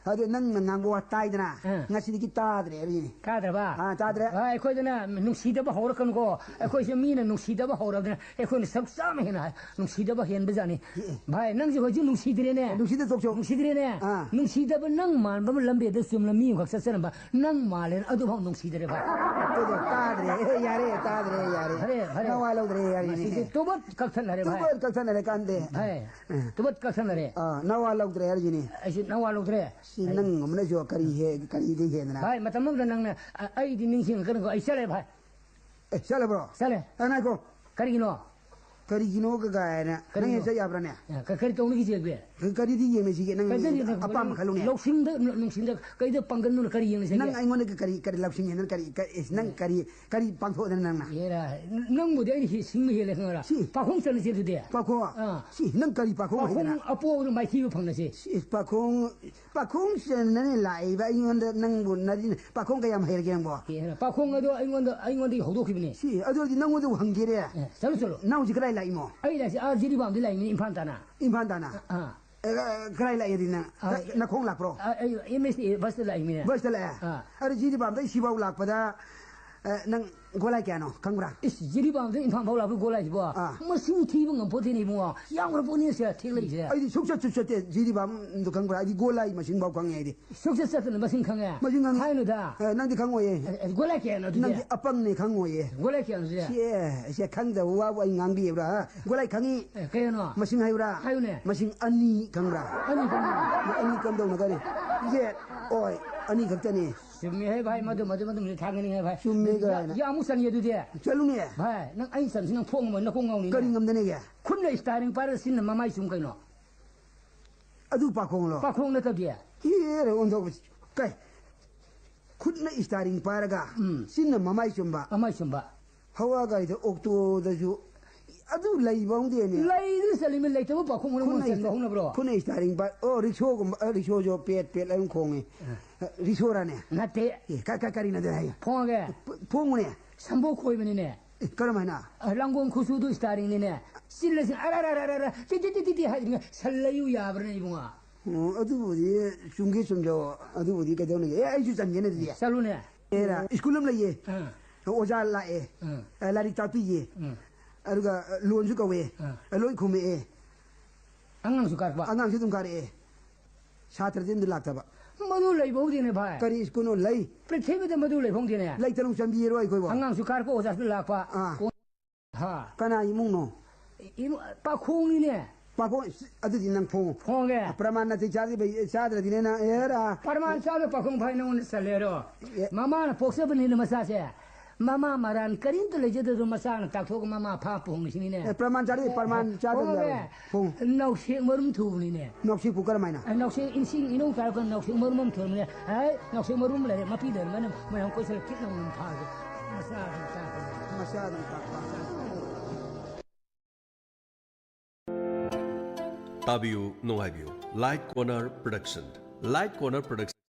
ꯑꯗꯨ ꯅꯪꯅ ꯉꯥꯡꯕ ꯋꯥ ꯇꯥꯏꯗꯅ, ꯑ꯫ ꯉꯁꯤꯗꯒꯤ ꯇꯥꯗ꯭ꯔꯦ ꯍꯥꯏꯔꯤꯁꯤꯅꯤ꯫ ꯇꯥꯗ꯭ꯔꯕ? ꯑꯥ, ꯇꯥꯗ꯭ꯔꯦ꯫ ꯑ, ꯑꯩꯈꯣꯏꯗꯅ ꯅꯨꯡꯁꯤꯗꯕ ꯍꯧꯔꯛꯀꯅꯨꯀꯣ꯫ ꯑꯩꯈꯣꯏꯁꯦ ꯃꯤꯅ ꯅꯨꯡꯁꯤꯗꯕ ꯍꯧꯔꯕꯅꯤꯅ ꯑꯩꯈꯣꯏꯅ ꯁꯔꯨꯛ ꯆꯥꯝꯃ ꯍꯦꯟꯅ ꯍꯥꯏ-, ꯅꯨꯡꯁꯤꯗꯕ ꯍꯦꯟꯕꯖꯥꯠꯅꯤ꯫ ꯑꯦ꯫ ꯚꯥꯏ, ꯅꯪꯁꯦ ꯍꯧꯖꯤꯛ ꯅꯨꯡꯁꯤꯗ꯭ꯔꯦꯅꯦ꯫ ꯅꯨꯡꯁꯤꯗ ꯇꯣꯛꯆꯧ꯫ ꯅꯨꯡꯁꯤꯗ꯭ꯔꯦꯅꯦ꯫ ꯑꯥ꯫ ꯅꯨꯡꯁꯤꯗꯕ ꯅꯪ ꯃꯥꯟꯕ ꯑꯃ ꯂꯝꯕꯦꯗ ꯆꯨꯝꯅ ꯃꯤ ꯑꯃꯈꯛ ꯆꯠꯆꯔꯝꯕ ꯅꯪ ꯃꯥꯜꯂꯦꯅ ꯑꯗꯨꯐꯥꯎ ꯅꯨꯡꯁꯤꯗ꯭ꯔꯦ ꯚꯥꯏ꯫ ꯑꯗꯨꯗꯣ ꯇꯥꯗ꯭ꯔꯦ꯫ ꯑꯦ, ꯌꯥꯔꯦ, ꯇꯥꯗ꯭ꯔꯦ, ꯌꯥꯔꯦ꯫ ꯐꯔꯦ, ꯐꯔꯦ꯫ ꯅꯋꯥ ꯂꯧꯗ꯭ꯔꯦ, ꯌꯥꯔꯦ꯫ ꯉꯁꯤꯗꯤ ꯇꯨꯕꯠ ꯀꯛꯊꯠꯅꯔꯦ ꯚꯥꯏ꯫ ꯇꯨꯕꯠ ꯀꯛꯊꯠꯅꯔꯦ ꯀꯥꯟꯗꯦ꯫ ꯚꯥꯏ, ꯑꯦ꯫ ꯇꯨꯕꯠ ꯀꯛꯊꯠꯅꯔꯦ꯫ ꯑꯥ, ꯅꯋꯥ ꯂꯧꯗ꯭ꯔꯦ ꯍꯥꯏꯔꯤꯁꯤꯅꯤ꯫ ꯑꯩꯁꯨ ꯅꯋꯥ ꯂꯧꯗ꯭ꯔꯦ꯫ ꯁꯤ ꯑꯩ ꯅꯪ ꯑꯃꯅꯁꯨ ꯀꯔꯤ ꯍꯦ-, ꯀꯔꯤꯗꯤ ꯍꯦꯟꯗꯅ? ꯚꯥꯏ, ꯃꯇꯝ ꯑꯃꯗ ꯅꯪꯅ, ꯑ-, ꯑꯩꯗꯤ ꯅꯤꯡꯁꯤꯡꯉꯛꯀꯅꯤꯀꯣ꯫ ꯑꯩ ꯆꯠꯂꯦ ꯚꯥꯏ꯫ ꯑꯦ, ꯆꯠꯂꯕ꯭ꯔꯣ? ꯆꯠꯂꯦ꯫ ꯑ, ꯉꯥꯏꯈꯣ꯫ ꯀꯔꯤꯒꯤꯅꯣ? ꯀꯔꯤꯒꯤꯅꯣ ꯀ-, ꯀꯥꯏꯅ? ꯅꯪ ꯀꯔꯤꯅꯣ? ꯍꯦꯛ ꯆꯠ ꯌꯥꯕ꯭ꯔꯥꯅꯦ? ꯑ, ꯀ-, ꯀꯔꯤ ꯇꯧꯅꯤꯒꯦ ꯆꯦ ꯑꯗꯨꯗꯤ? ꯀ-, ꯀꯔꯤꯗꯤ ꯌꯦꯡꯅꯁꯤꯒꯦ? ꯅꯪ ꯀꯔꯤ-, ꯀꯔꯤ-, ꯑꯄꯥꯝꯕ ꯈꯜꯂꯨꯅꯦ꯫ ꯂꯧꯁꯤꯡꯗ, ꯅ-, ꯅꯨꯡꯁꯤꯡꯗ ꯀꯩꯗ ꯄꯥꯡꯒꯟꯗꯨꯅ ꯀꯔꯤ ꯌꯦꯡꯅꯁꯤꯒꯦ? ꯅꯪ ꯑꯩꯉꯣꯟꯗ ꯀꯔꯤ, ꯀꯔꯤ ꯂꯧꯁꯤꯡ ꯍꯦꯟꯗꯅ ꯀꯔꯤ, ꯀ-, ꯏꯁ, ꯅꯪ ꯀꯔꯤ, ꯀꯔꯤ ꯄꯥꯡꯊꯣꯛꯗꯅ ꯅꯪꯅ? ꯑꯦꯔꯥ, ꯅ-, ꯅꯪꯕꯨꯗꯤ ꯑꯩꯅ ꯍꯦ-, ꯁꯤꯡꯕ ꯍꯦꯜꯂꯦ ꯈꯪꯉꯔꯥ? ꯁꯤ꯫ ꯄꯥꯈꯣꯡ ꯆꯠꯂꯁꯦ ꯑꯗꯨꯗꯤ꯫ ꯄꯥꯈꯣꯡ? ꯑꯥ꯫ ꯁꯤ, ꯅꯪ ꯀꯔꯤ ꯄꯥꯈꯣꯡ ꯄꯥꯈꯣꯡ ꯍꯩꯗꯅ? ꯑꯄꯣꯕꯗꯣ ꯃꯥꯏꯊꯤꯕ ꯐꯪꯅꯁꯦ꯫ ꯁꯤ, ꯄꯥꯈꯣꯡ, ꯄꯥꯈꯣꯡ ꯆꯟꯅꯅꯦ ꯂꯥꯛꯏꯕ ꯑꯩꯉꯣꯟꯗ ꯅꯪꯕꯨ ꯅꯔꯤ-, ꯄꯥꯈꯣꯡ ꯀꯌꯥꯝ ꯍꯩꯔꯒꯦ ꯅꯪꯕꯣ? ꯑꯦ, ꯄꯥꯈꯣꯡ ꯑꯗꯣ ꯑꯩꯉꯣꯟꯗ, ꯑꯩꯉꯣꯟꯗꯒꯤ ꯍꯧꯗꯣꯛꯈꯤꯕꯅꯦ꯫ ꯁꯤ, ꯑꯗꯨ ꯑꯣꯏꯔꯗꯤ ꯅꯪꯉꯣꯟꯗ ꯍꯪꯒꯦꯔꯦ꯫ ꯑꯦ, ꯆꯠꯂꯣ, ꯆꯠꯂꯣ꯫ ꯅꯪ ꯍꯧꯖꯤꯛ ꯀꯗꯥꯏ ꯂꯥꯛꯏꯃꯣ? ꯑꯩ ꯂꯥꯛꯏꯁꯦ ꯑꯥ ꯖꯤꯔꯤꯕꯥꯝꯗ ꯂꯥꯛꯏꯃꯤꯅꯦ, ꯏꯝꯐꯥꯜ ꯇꯥꯅ꯫ ꯏꯝꯐꯥꯜ ꯇꯥꯅ? ꯑꯥ꯫ ꯑꯦ, ꯀꯗꯥꯏ ꯂꯥꯛꯏꯗꯤ ꯅꯪ? ꯑꯥ, ꯅꯈꯣꯡ ꯂꯥꯛꯄ꯭ꯔꯣ? ꯑꯥ, ꯑꯩ ꯑꯦꯝ ꯑꯦꯁ ꯇꯤ ꯕꯁꯇ ꯂꯥꯛꯏꯃꯤꯅꯦ꯫ ꯕꯁꯇ ꯂꯥꯛꯑꯦ? ꯑꯥ꯫ ꯑꯗꯨ ꯖꯤꯔꯤꯕꯥꯝꯗꯩ ꯁꯤꯐꯥꯎ ꯂꯥꯛꯄꯗ ꯑ, ꯅꯪ ꯒꯣꯂꯥꯏ ꯀꯌꯥꯅꯣ ꯈꯪꯕ꯭ꯔꯥ? ꯏꯁ, ꯖꯤꯔꯤꯕꯥꯝꯗ ꯏꯝꯐꯥꯜ ꯐꯥꯎ ꯂꯥꯛꯄ ꯒꯣꯂꯥꯏꯁꯤꯕꯣ? ꯑꯥ꯫ ꯃꯁꯤꯡ ꯊꯤꯕ ꯉꯝꯄꯣꯠꯇꯦꯅꯦ ꯏꯕꯨꯡꯉꯣ꯫ ꯌꯥꯝꯈ꯭ꯔ ꯄꯣꯠꯅꯤ ꯁꯦ ꯊꯦꯛꯂꯛꯏꯁꯦ꯫ ꯑꯩꯗꯤ ꯁꯨꯛꯆꯠ ꯆꯠ ꯆꯠꯇꯦ ꯖꯤꯔꯤꯕꯥꯝꯗꯣ ꯈꯪꯕ꯭ꯔꯥ? ꯑꯩꯗꯤ ꯒꯣꯂꯥꯏ ꯃꯁꯤꯡ ꯐꯥꯎ ꯈꯪꯉꯦ ꯑꯩꯗꯤ꯫ ꯁꯨꯛꯆꯠ ꯆꯠꯇꯅ ꯃꯁꯤꯡ ꯈꯪꯉꯦ? ꯃꯁꯤꯡ ꯈꯪꯉꯦ꯫ ꯍꯥꯏꯅꯨꯗ꯫ ꯑ, ꯅꯪꯗꯤ ꯈꯪꯉꯣꯏꯌꯦ꯫ ꯑꯦ, ꯑꯦ, ꯒꯣꯂꯥꯏ ꯀꯌꯥꯅꯣ ꯑꯗꯨꯗꯤ? ꯅꯪꯗꯤ ꯑꯄꯪꯅꯦ, ꯈꯪꯉꯣꯏꯌꯦ꯫ ꯒꯣꯂꯥꯏ ꯀꯌꯥꯅꯣ ꯑꯗꯨꯗꯤ? ꯁꯦ, ꯁꯦ ꯈꯪꯗꯕ ꯋꯥꯕꯨ ꯑꯩ ꯉꯥꯡꯕꯤꯕ꯭ꯔꯥ? ꯍꯥ? ꯒꯣꯂꯥꯏ ꯈꯪꯉꯤ꯫ ꯑꯦ, ꯀꯌꯥꯅꯣ? ꯃꯁꯤꯡ ꯍꯥꯏꯌꯨꯔꯥ? ꯍꯥꯏꯌꯨꯅꯦ꯫ ꯃꯁꯤꯡ ꯑꯅꯤ ꯈꯪꯕ꯭ꯔꯥ? ꯑꯅꯤ ꯈꯪꯉꯤ꯫ ꯑꯅꯤ ꯀꯝꯗꯧꯅ ꯈꯪꯉꯤ? ꯁꯦ, ꯑꯣꯏ, ꯑꯅꯤ ꯈꯛꯇꯅꯤ꯫ ꯆꯨꯝꯃꯤ ꯍꯦ ꯚꯥꯏ, ꯃꯗꯨ, ꯃꯗꯨ, ꯃꯗꯨ ꯊꯥꯡꯒꯅꯤ ꯍꯦ ꯚꯥꯏ꯫ ꯆꯨꯝꯃꯤ ꯌꯥ-, ꯀꯥꯏꯅ꯫ ꯌꯥꯝ ꯑꯃꯨꯛ ꯆꯟꯒꯦ ꯑꯗꯨꯗꯤ꯫ ꯆꯠꯂꯨꯅꯦ꯫ ꯚꯥꯏ, ꯅꯪ ꯑꯩ ꯆꯟꯁꯤ ꯅꯪ ꯊꯣꯛ ꯉꯝꯃꯣꯏ, ꯅꯀꯣꯡ ꯉꯥꯎꯅꯤ ꯀꯔꯤ ꯅꯪ꯫ ꯉꯝꯗꯅꯦꯒꯦ? ꯈꯨꯠꯅ ꯏꯁꯇꯥꯏꯔꯤꯡ ꯄꯥꯏꯔꯒ ꯆꯤꯟꯅ ꯃꯃꯥꯏ ꯆꯨꯝ ꯀꯩꯅꯣ꯫ ꯑꯗꯨ ꯄꯥꯈꯣꯡꯂꯣ? ꯄꯥꯈꯣꯡ ꯅꯠꯇꯕꯗꯤ? ꯍꯦꯔꯦ ꯑꯣꯟꯊꯣꯛꯄꯁꯤ꯫ ꯀꯩ? ꯈꯨꯠꯅ ꯏꯁꯇꯥꯏꯔꯤꯡ ꯄꯥꯏꯔꯒ ꯎꯝ꯫ ꯆꯤꯟꯅ ꯃꯃꯥꯏ ꯆꯨꯝꯕ꯫ ꯃꯃꯥꯏ ꯆꯨꯝꯕ꯫ ꯍꯋꯥ ꯒꯥꯔꯤꯗ, ꯑꯣꯛꯇꯣꯗꯁꯨ ꯑꯗꯨ ꯂꯩꯕ ꯍꯧꯗꯦꯅꯦ꯫ ꯂꯩꯗꯨꯅ ꯆꯠꯂꯤꯃꯤ, ꯂꯩꯇꯕ ꯄꯥꯈꯣꯡ ꯃꯅꯨꯡ ꯈꯨꯠꯅ ꯆꯟꯕ ꯏꯁ-, ꯍꯧꯅꯕ꯭ꯔꯣ? ꯈꯨꯠꯅ ꯏꯁꯇꯥꯏꯔꯤꯡ ꯄꯥꯏ-, ꯑꯣ, ꯔꯤꯛꯁꯣꯒꯨꯝꯕ, ꯑ, ꯔꯤꯛꯁꯣꯁꯨ ꯄꯦꯠ ꯄꯦꯠ ꯑꯗꯨꯝ ꯈꯣꯡꯉꯦ꯫ ꯑ꯫ ꯑ, ꯔꯤꯛꯁꯣꯔꯥꯅꯦ? ꯅꯠꯇꯦ꯫ ꯑꯦ, ꯀ-, ꯀ-, ꯀꯔꯤꯅꯣ ꯑꯗꯨ ꯍꯥꯏꯌꯣ? ꯐꯣꯡꯉꯒꯦ꯫ ꯐ-, ꯐꯣꯡꯉꯨꯅꯦ꯫ ꯁꯝꯕꯣꯛ ꯈꯣꯏꯕꯅꯤꯅꯦ꯫ ꯑꯦ, ꯀꯔꯝ ꯍꯥꯏꯅ? ꯑ, ꯂꯥꯡꯒꯣꯡ ꯈꯨꯁꯨꯗꯨ ꯏꯁꯇꯥꯔꯤꯡꯅꯤꯅꯦ꯫ ꯆꯤꯜꯂꯁꯤ ꯑꯔ, ꯑꯔ, ꯑꯔ, ꯑꯔ, ꯇꯤ, ꯇꯤ, ꯇꯤ, ꯇꯤ, ꯇꯤ ꯍꯥꯏꯗ꯭ꯔꯤꯉꯩ ꯁꯜ ꯂꯩꯌꯨ ꯌꯥꯕ꯭ꯔꯅꯦ ꯏꯕꯨꯡꯉꯣ? ꯑꯣ, ꯑꯗꯨꯕꯨꯗꯤ ꯆꯨꯝꯒꯦ ꯆꯨꯝꯖꯧ꯫ ꯑꯗꯨꯕꯨꯗꯤ ꯀꯩꯗꯧꯅꯒꯦ? ꯑꯦ, ꯑꯩꯁꯨ ꯆꯟꯒꯦꯅꯦ ꯑꯗꯨꯗꯤ꯫ ꯆꯠꯂꯨꯅꯦ꯫ ꯑꯦꯔꯥ, ꯁ꯭ꯀꯨꯜ ꯑꯃ ꯂꯩꯌꯦ꯫ ꯑꯥ꯫ ꯑꯣꯖꯥ ꯂꯥꯛꯑꯦ꯫ ꯑꯥ꯫ ꯑ, ꯂꯥꯏꯔꯤꯛ ꯇꯥꯛꯄꯤꯌꯦ꯫ ꯑꯥ꯫ ꯑꯗꯨꯒ, ꯑ, ꯂꯣꯟꯁꯨ ꯀꯧꯋꯦ꯫ ꯑꯥ꯫ ꯑ, ꯂꯣꯏ ꯈꯨꯝꯃꯛꯑꯦ꯫ ꯑꯉꯥꯡꯁꯨ ꯀꯥꯔꯛꯄ? ꯑꯉꯥꯡꯁꯨ ꯑꯗꯨꯝ ꯀꯥꯔꯛꯑꯦ꯫ ꯁꯥꯇ꯭ꯔꯗꯤ ꯑꯝꯇ ꯂꯥꯛꯇꯕ꯫ ꯃꯗꯨ ꯂꯩꯕ ꯍꯧꯗꯦꯅꯦ ꯚꯥꯏ꯫ ꯀꯔꯤ ꯁ꯭ꯀꯨꯜꯅꯣ ꯂꯩ? ꯄ꯭ꯔꯤꯊꯤꯕꯤꯗ ꯃꯗꯨ ꯂꯩꯕ ꯍꯧꯗꯦꯅꯦ꯫ ꯂꯩꯇꯅ ꯆꯟꯕꯤꯔꯣ ꯑꯩꯈꯣꯏꯕꯣ꯫ ꯑꯉꯥꯡꯁꯨ ꯀꯥꯔꯛꯄ, ꯑꯣꯖꯥꯁꯨ ꯂꯥꯛꯄ꯫ ꯑꯥ꯫ ꯀꯣꯟ-, ꯍꯥ꯫ ꯀꯅꯥ ꯏꯃꯨꯡꯅꯣ? ꯏꯃꯨ-, ꯄꯥꯈꯣꯡꯅꯤꯅꯦ꯫ ꯄꯥꯈꯣꯡ, ꯑꯗꯨꯗꯤ ꯅꯪ ꯐꯣꯡꯉꯣ꯫ ꯐꯣꯡꯉꯦ꯫ ꯄ꯭ꯔꯃꯥꯟ ꯅꯥꯇꯩ ꯆꯥꯗ꯭ꯔꯤꯕꯩ-, ꯆꯥꯗ꯭ꯔꯗꯤꯅꯦ ꯅꯪ, ꯑꯦꯔꯥ꯫ ꯄ꯭ꯔꯃꯥꯟ ꯆꯥꯗ ꯄꯥꯈꯣꯡ ꯐꯥꯏ ꯅꯉꯣꯟꯗ ꯆꯜꯂꯦꯔꯣ? ꯑꯦ꯫ ꯃꯃꯥꯅ ꯄꯣꯛꯆꯕꯅꯤꯅ ꯃꯆꯥꯁꯦ꯫ ꯃꯃꯥ ꯃꯔꯥꯟ ꯀꯔꯤꯝꯇ ꯂꯩꯖꯗꯗꯨ ꯃꯆꯥꯅ ꯇꯥꯛꯊꯣꯛꯑꯒ ꯃꯃꯥ ꯐꯥ ꯄꯨꯍꯣꯡꯉꯤꯁꯤꯅꯤꯅꯦ꯫ ꯑꯦ, ꯄ꯭ꯔꯃꯥꯟ ꯆꯥꯗꯦ, ꯄ꯭ꯔꯃꯥꯟ ꯆꯥꯗꯕ ꯍꯣꯏ, ꯌꯥꯔꯣꯏ꯫ ꯍꯣꯏ꯫ ꯐꯣꯡ꯫ ꯅꯥꯎꯁꯦꯛ ꯃꯔꯨꯝ ꯊꯨꯕꯅꯤꯅꯦ꯫ ꯅꯥꯎꯁꯦꯛꯄꯨ ꯀꯔꯝꯍꯥꯏꯅ? ꯑꯦ, ꯅꯥꯎꯁꯦꯛ ꯏꯁꯤꯡ ꯏꯅꯧ ꯇꯥꯔꯛꯄ ꯅꯥꯎꯁꯦꯛ ꯃꯔꯨꯝ ꯑꯃ ꯊꯨꯕꯅꯤꯅꯦ꯫ ꯍꯥꯏ, ꯅꯥꯎꯁꯦꯛ ꯃꯔꯨꯝ ꯂꯩꯔꯦ, ꯃꯄꯤ ꯂꯩꯔꯝꯃꯅ ꯃꯌꯥꯝ ꯀꯣꯏꯁꯜꯂ ꯀꯤꯠ ꯂꯥꯎꯅ ꯐꯥꯔꯒ ꯃꯆꯥ ꯑꯗꯨꯝ ꯇꯥꯛꯄꯅꯤ꯫ ꯃꯆꯥ ꯑꯗꯨꯝ ꯇꯥꯛꯄ꯫ ꯇꯥꯕꯤꯌꯨ, ꯅꯨꯡꯉꯥꯏꯕꯤꯌꯨ꯫ Light Corner Production. Light Corner Production.